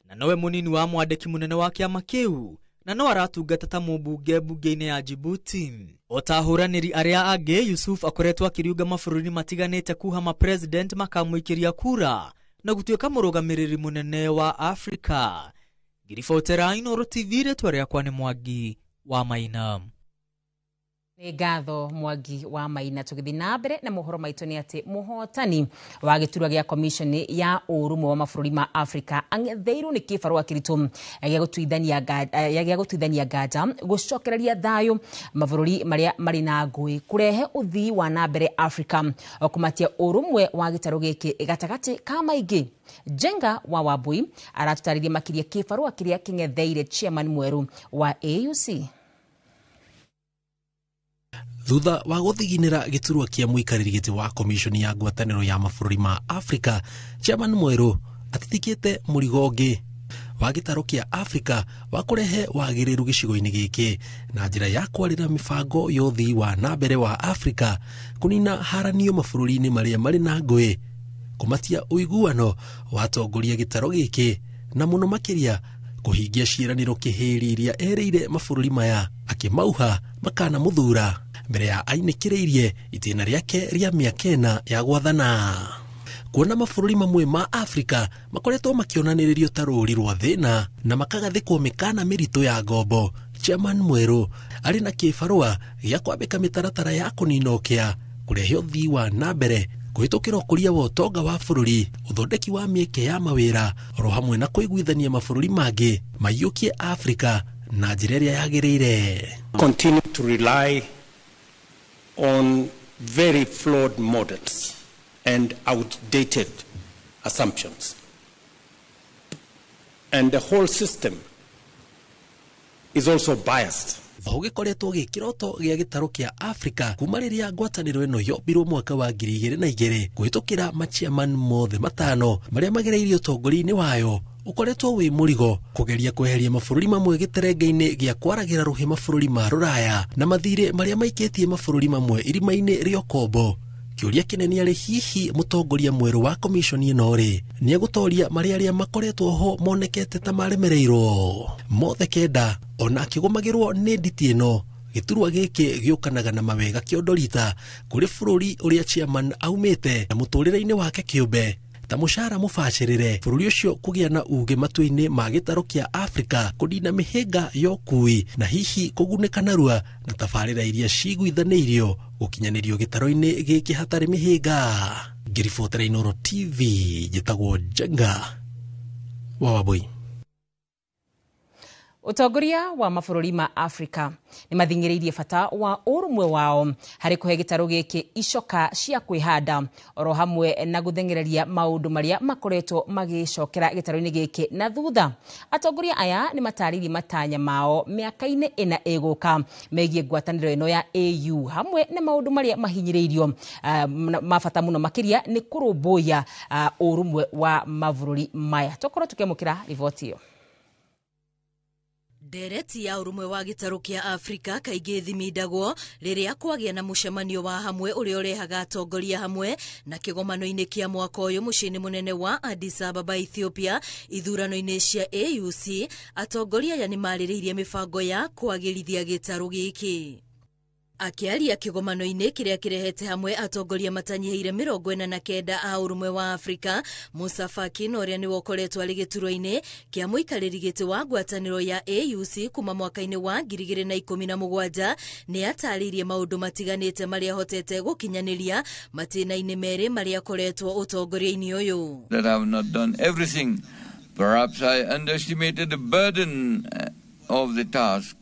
na nowe mũnini wa mwandĩki mũnene wa kĩama kĩu, na no aratungata ta mũmbunge mbunge-inĩ ya Djibouti. O ta ahũranĩri arĩa angĩ, Yusuf akoretwo akĩriũnga mabũrũri matiganĩte kuha ma-president makamũikĩria kura na gũtuĩka mũrũgamĩrĩri mũnene wa Afrika. Ngiribotera Inooro TV, rĩtwa rĩakwa nĩ Mwangi wa Maina. Nĩ ngatho Mwangi wa Maina. Tũgĩthiĩ na mbere na mohoro maitũ nĩ atĩ mũhotani wa gĩturwa gĩa commission ya ũrũmwe wa mabũrũri ma Afrika ang'etheirwo nĩ kĩbarũa kĩritũ gĩa gũtuithania nganja gũcokereria thayũ mabũrũri marĩa marĩ na ngũĩ, kũrehe ũthii wa na mbere Afrika, kũmatia ũrũmwe wa gĩtarũ gĩkĩ gatagatĩ ka maingĩ. Njenga wa Wambui aratũtarĩria makĩria kĩbarũa kĩrĩa kĩng'etheire chairman mwerũ wa AUC. Thutha wa gũthiginĩra gĩturwa kĩa mũikarĩri gĩtĩ wa komishoni ya ngwatanĩro ya mabũrũri ma Afrika, chairman mwerũ atitikĩte mũrigo ũngĩ wa gĩtarũ kĩa Afrika wa kũrehe wagĩrĩru gĩcigo-inĩ gĩkĩ na njĩra ya kwarĩra mĩbango ya ũthii wa na mbere wa Afrika, kũnina haranio mabũrũri-inĩ marĩa marĩ na ngũĩ, kũmatia ũiguano wa atongoria gĩtarũ gĩkĩ, na mũno makĩria kũhingia ciĩranĩro kĩhĩri iria erĩire mabũrũri maya akĩmauha makana mũthura mbere ya ainĩkĩrĩirie itĩna rĩake rĩa mĩaka ĩna ya gwathana. Kuona mabũrũri mamwe ma Afrika makoretwo makĩonanĩrĩrio ta rũri rwa thĩna na makagathĩkwo mĩkana mĩritũ ya ngombo, chairman mwerũ arĩ na kĩbarũa gĩa kwambĩka mĩtaratara ya kũnina ũkĩa, kũrehe ũthii wa na mbere, kũhĩtũkĩra ũkũria wa ũtonga wa bũrũri, ũthondeki wa mĩeke ya mawĩra, oro hamwe na kũiguithania mabũrũri mangĩ maiyũkie Afrika na njĩra ĩrĩa yagĩrĩire. Continue to rely on very flawed models and outdated assumptions. And the whole system is also biased. Oho gĩkoretwo gĩ kĩroto gĩa gĩtarũ kĩa Afrika kuma rĩrĩa ngwatanĩro ĩno yombirwo mwaka wa 2002 kũhĩtũkĩra machairman mothe matano marĩa magereirie ũtongoria-inĩ wayo, ũkoretwo wĩ mũrigo kũgeria kweheria mabũrũri mamwe gĩterenge-inĩ gĩa kwaragĩra rũhĩ mabũrũri ma rũraya na mathirĩ marĩa maikĩtie mabũrũri mamwe irima-inĩ rĩa ũkombo. Kĩũria kĩnene arĩ hihi mũtongoria mwerũ wa komishoni ĩno rĩ nĩegũtoria marĩa arĩa makoretwo ho monekete ta maremereirwo mothe kenda, ona akĩgũmagĩrwo nĩ nditi ĩno. Gĩturwa gĩkĩ gĩũkanaga na mawega kĩondorita kũrĩ bũrũri ũrĩa chairman aumĩte na mũtũrĩre-inĩ wake kĩũmbe, ta mũcara mũbacĩrĩre, bũrũri ũcio kũgĩa na uge matua-inĩ ma gĩtarũ kĩa Afrika, kũnina mĩhĩnga ya ũkui na hihi kũgunĩka narua na tabarĩra iria ciguithanĩirio gũkinyanĩrio gĩtarũ-inĩ gĩkĩ hatarĩ mĩhĩnga. Ngĩribotera Inooro TV, njĩtagwo Njenga wa Wambui. Ũtongoria wa mabũrũri ma Afrika nĩ mathing'ĩrĩirie bata wa ũrũmwe wao harĩ kũhe gĩtarũ gĩkĩ icoka cia kwĩhanda, oro hamwe na gũthengereria maũndũ marĩa makoretwo magĩcokera gĩtarũ-inĩ gĩkĩ na thutha. Atongoria aya nĩ matarĩirie matanya mao mĩaka-inĩ ĩna ĩgũka megiĩ ngwatanĩro ĩno ya AU hamwe na maũndũ marĩa mahinyĩrĩirio ma bata mũno makĩria nĩ kũrũmbũiya ũrũmwe wa mabũrũri maya. Tũkorwo tũkĩamũkĩra riboti ĩyo. Ndereti ya ũrũmwe wa gĩtarũ kĩa Afrika kaingĩ ĩthimindagwo rĩrĩa kwagĩa na mũcemanio wa hamwe ũrĩa ũrehaga atongoria hamwe, na kĩgomano-inĩ kĩa mwaka ũyũ mũciĩ-inĩ mũnene wa Addis Ababa, Ethiopia, ithurano-inĩ cia AUC, atongoria aya nĩ marĩrĩirie mĩbango ya kwagĩrithia gĩtarũ gĩkĩ. Akĩaria kĩgomano-inĩ kĩrĩa kĩrehete hamwe atongoria matanyihĩire 49 a ũrũmwe wa Afrika, Musa Faki na ũrĩa nĩwe ũkoretwo arĩ gĩturwa-inĩ kĩa mũikarĩri gĩtĩ wa ngwatanĩro ya AUC kuma mwaka-inĩ wa 2017, nĩ atarĩirie maũndũ matiganĩte marĩa ahotete gũkinyanĩria matĩna-inĩ merĩ marĩa akoretwo ũtongoria-inĩ ũyũ. That I have not done everything. Perhaps I underestimated the burden of the task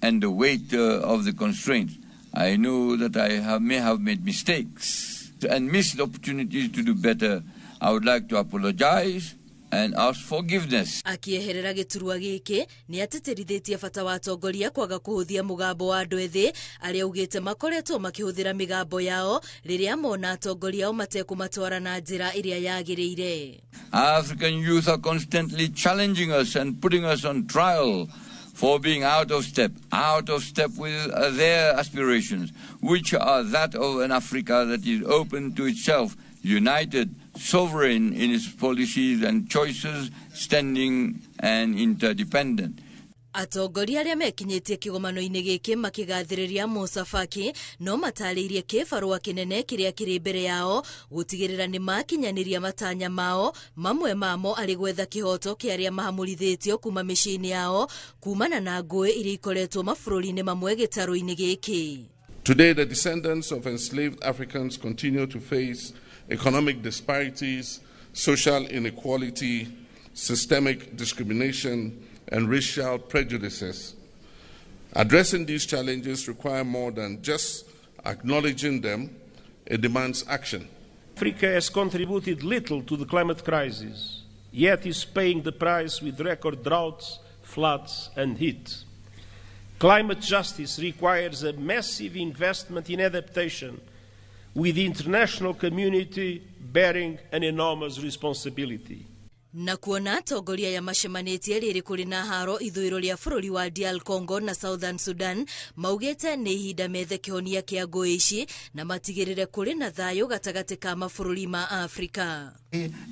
and the weight of the constraints. I know that I may have made mistakes and missed opportunities to do better. I would like to apologize and ask forgiveness. Akieherera gĩturwa gĩkĩ nĩ atĩtĩrithĩtie bata wa atongoria kwaga kũhũthia mũgambo wa andũ ethĩ arĩa augĩte makoretwo makĩhũthĩra mĩgambo yao rĩrĩa mona atongoria ao matekũmatwara na njĩra ĩrĩa yagĩrĩire. African youth are constantly challenging us and putting us on trial for being out of step with their aspirations, which are that of an Africa that is open to itself, united, sovereign in its policies and choices, standing and interdependent. Atongoria arĩa mekinyĩtie kĩgomano-inĩ gĩkĩ makĩgathĩrĩria Musa Faki no matarĩirie kĩbarũa kĩnene kĩrĩa kĩrĩ mbere yao gũtigĩrĩra nĩ makinyanĩria matanya mao, mamwe mamo arĩ gwetha kĩhoto kĩa arĩa mahamũrithĩtio kuma mĩciĩ-inĩ yao kumana na ngũĩ iria ikoretwo mabũrũri-inĩ mamwe gĩtarũ-inĩ gĩkĩ. Today, the descendants of enslaved Africans continue to face economic disparities, social inequality, systemic discrimination, and racial prejudices. Addressing these challenges requires more than just acknowledging them. It demands action. Africa has contributed little to the climate crisis, yet is paying the price with record droughts, floods, and heat. Climate justice requires a massive investment in adaptation, with the international community bearing an enormous responsibility. Na kuona atongoria ya macemanĩtie rĩrĩ kũrĩ na haro ithũĩro rĩa bũrũri wa DR Congo na Southern Sudan maugĩte nĩ ihinda methe kĩhonia kĩa ngũĩ ici na matigĩrĩre kũrĩ na thayũ gatagatĩ ka mabũrũri ma Afrika.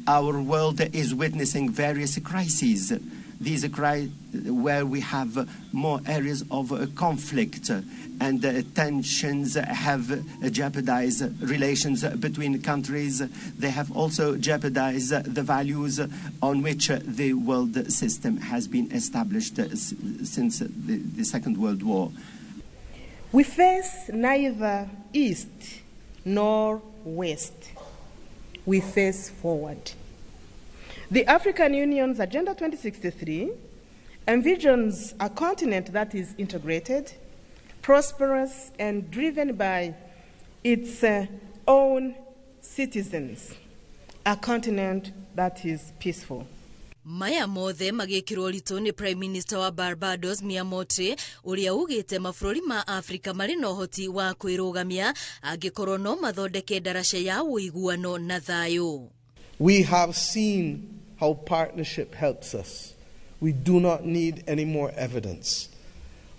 Our world is witnessing various crises. These crises where we have more areas of conflict and tensions have jeopardized relations between countries. They have also jeopardized the values on which the world system has been established since the Second World War. We face neither east nor west. We face forward. The African Union's Agenda 2063 envisions a continent that is integrated, prosperous, and driven by its own citizens, a continent that is peaceful. Maya mothe magĩkĩrwo ritũ nĩ Prime Minister wa Barbados Mia Mottley ũrĩa ugĩte mabũrũri ma Afrika marĩ na ũhoti wa kwĩrũgamia angĩkorwo no mathondeke ndaraca ya ũiguano na thayũ. We have seen how partnership helps us. We do not need any more evidence.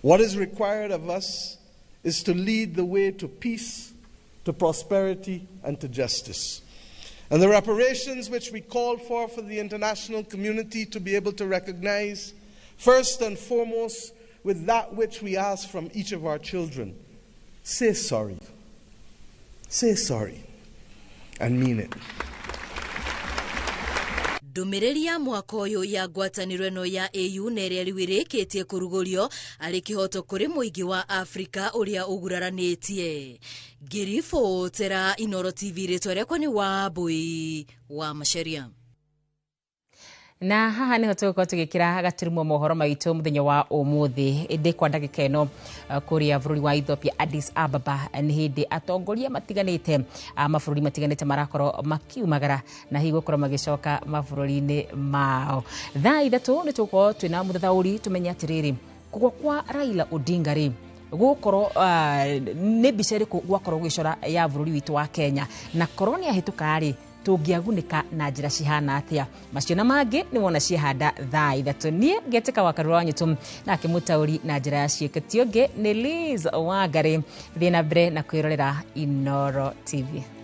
What is required of us is to lead the way to peace, to prosperity, and to justice. And the reparations which we call for the international community to be able to recognize, first and foremost, with that which we ask from each of our children, say sorry. Say sorry. And mean it. Ndũmĩrĩri ya mwaka ũyũ ya ngwatanĩro ĩno ya AU na ĩrĩa rĩu ĩrĩkĩtie kũrugũrio arĩ kĩhoto kũrĩ mũingĩ wa Afrika ũrĩa ũguraranĩtie. Ngĩribotera Inoro TV, rĩtwa rĩakwa nĩ Wambui wa Macharia. Na haha niho tũgũkorwo tũgĩkĩra gaturumo mohoro maitũ mũthenya wa ũmũthĩ. Ĩndĩ kwa ndagĩka ĩno kũrĩa bũrũri wa Ethiopia Addis Ababa nĩ hĩndĩ atongoria matiganĩte mabũrũri matiganĩte marakorwo makiumagara na hihi gũkorwo magĩcoka mabũrũri-inĩ mao. Thaa 3 nĩ tũgũkorwo twĩna mũthathaũri tũmenye atĩrĩrĩ kũgwa kwa Raila Odinga rĩ gũkorwo nĩ mbica ĩrĩkũ gwakorwo gũgĩcora ya bũrũri witũ wa Kenya na korwo nĩ ahĩtũka rĩ tũngĩagunĩka na njĩra cihana atĩa. Macio na mangĩ nĩ wona ciehanda thaa 3. Niĩ ngetĩka wa Karura wa Nyũtũ nake mũtaũri na njĩra ya ciĩko ti ũngĩ nĩ Liz Wangari. Thiĩ na mbere na kwĩrorera Inoro TV.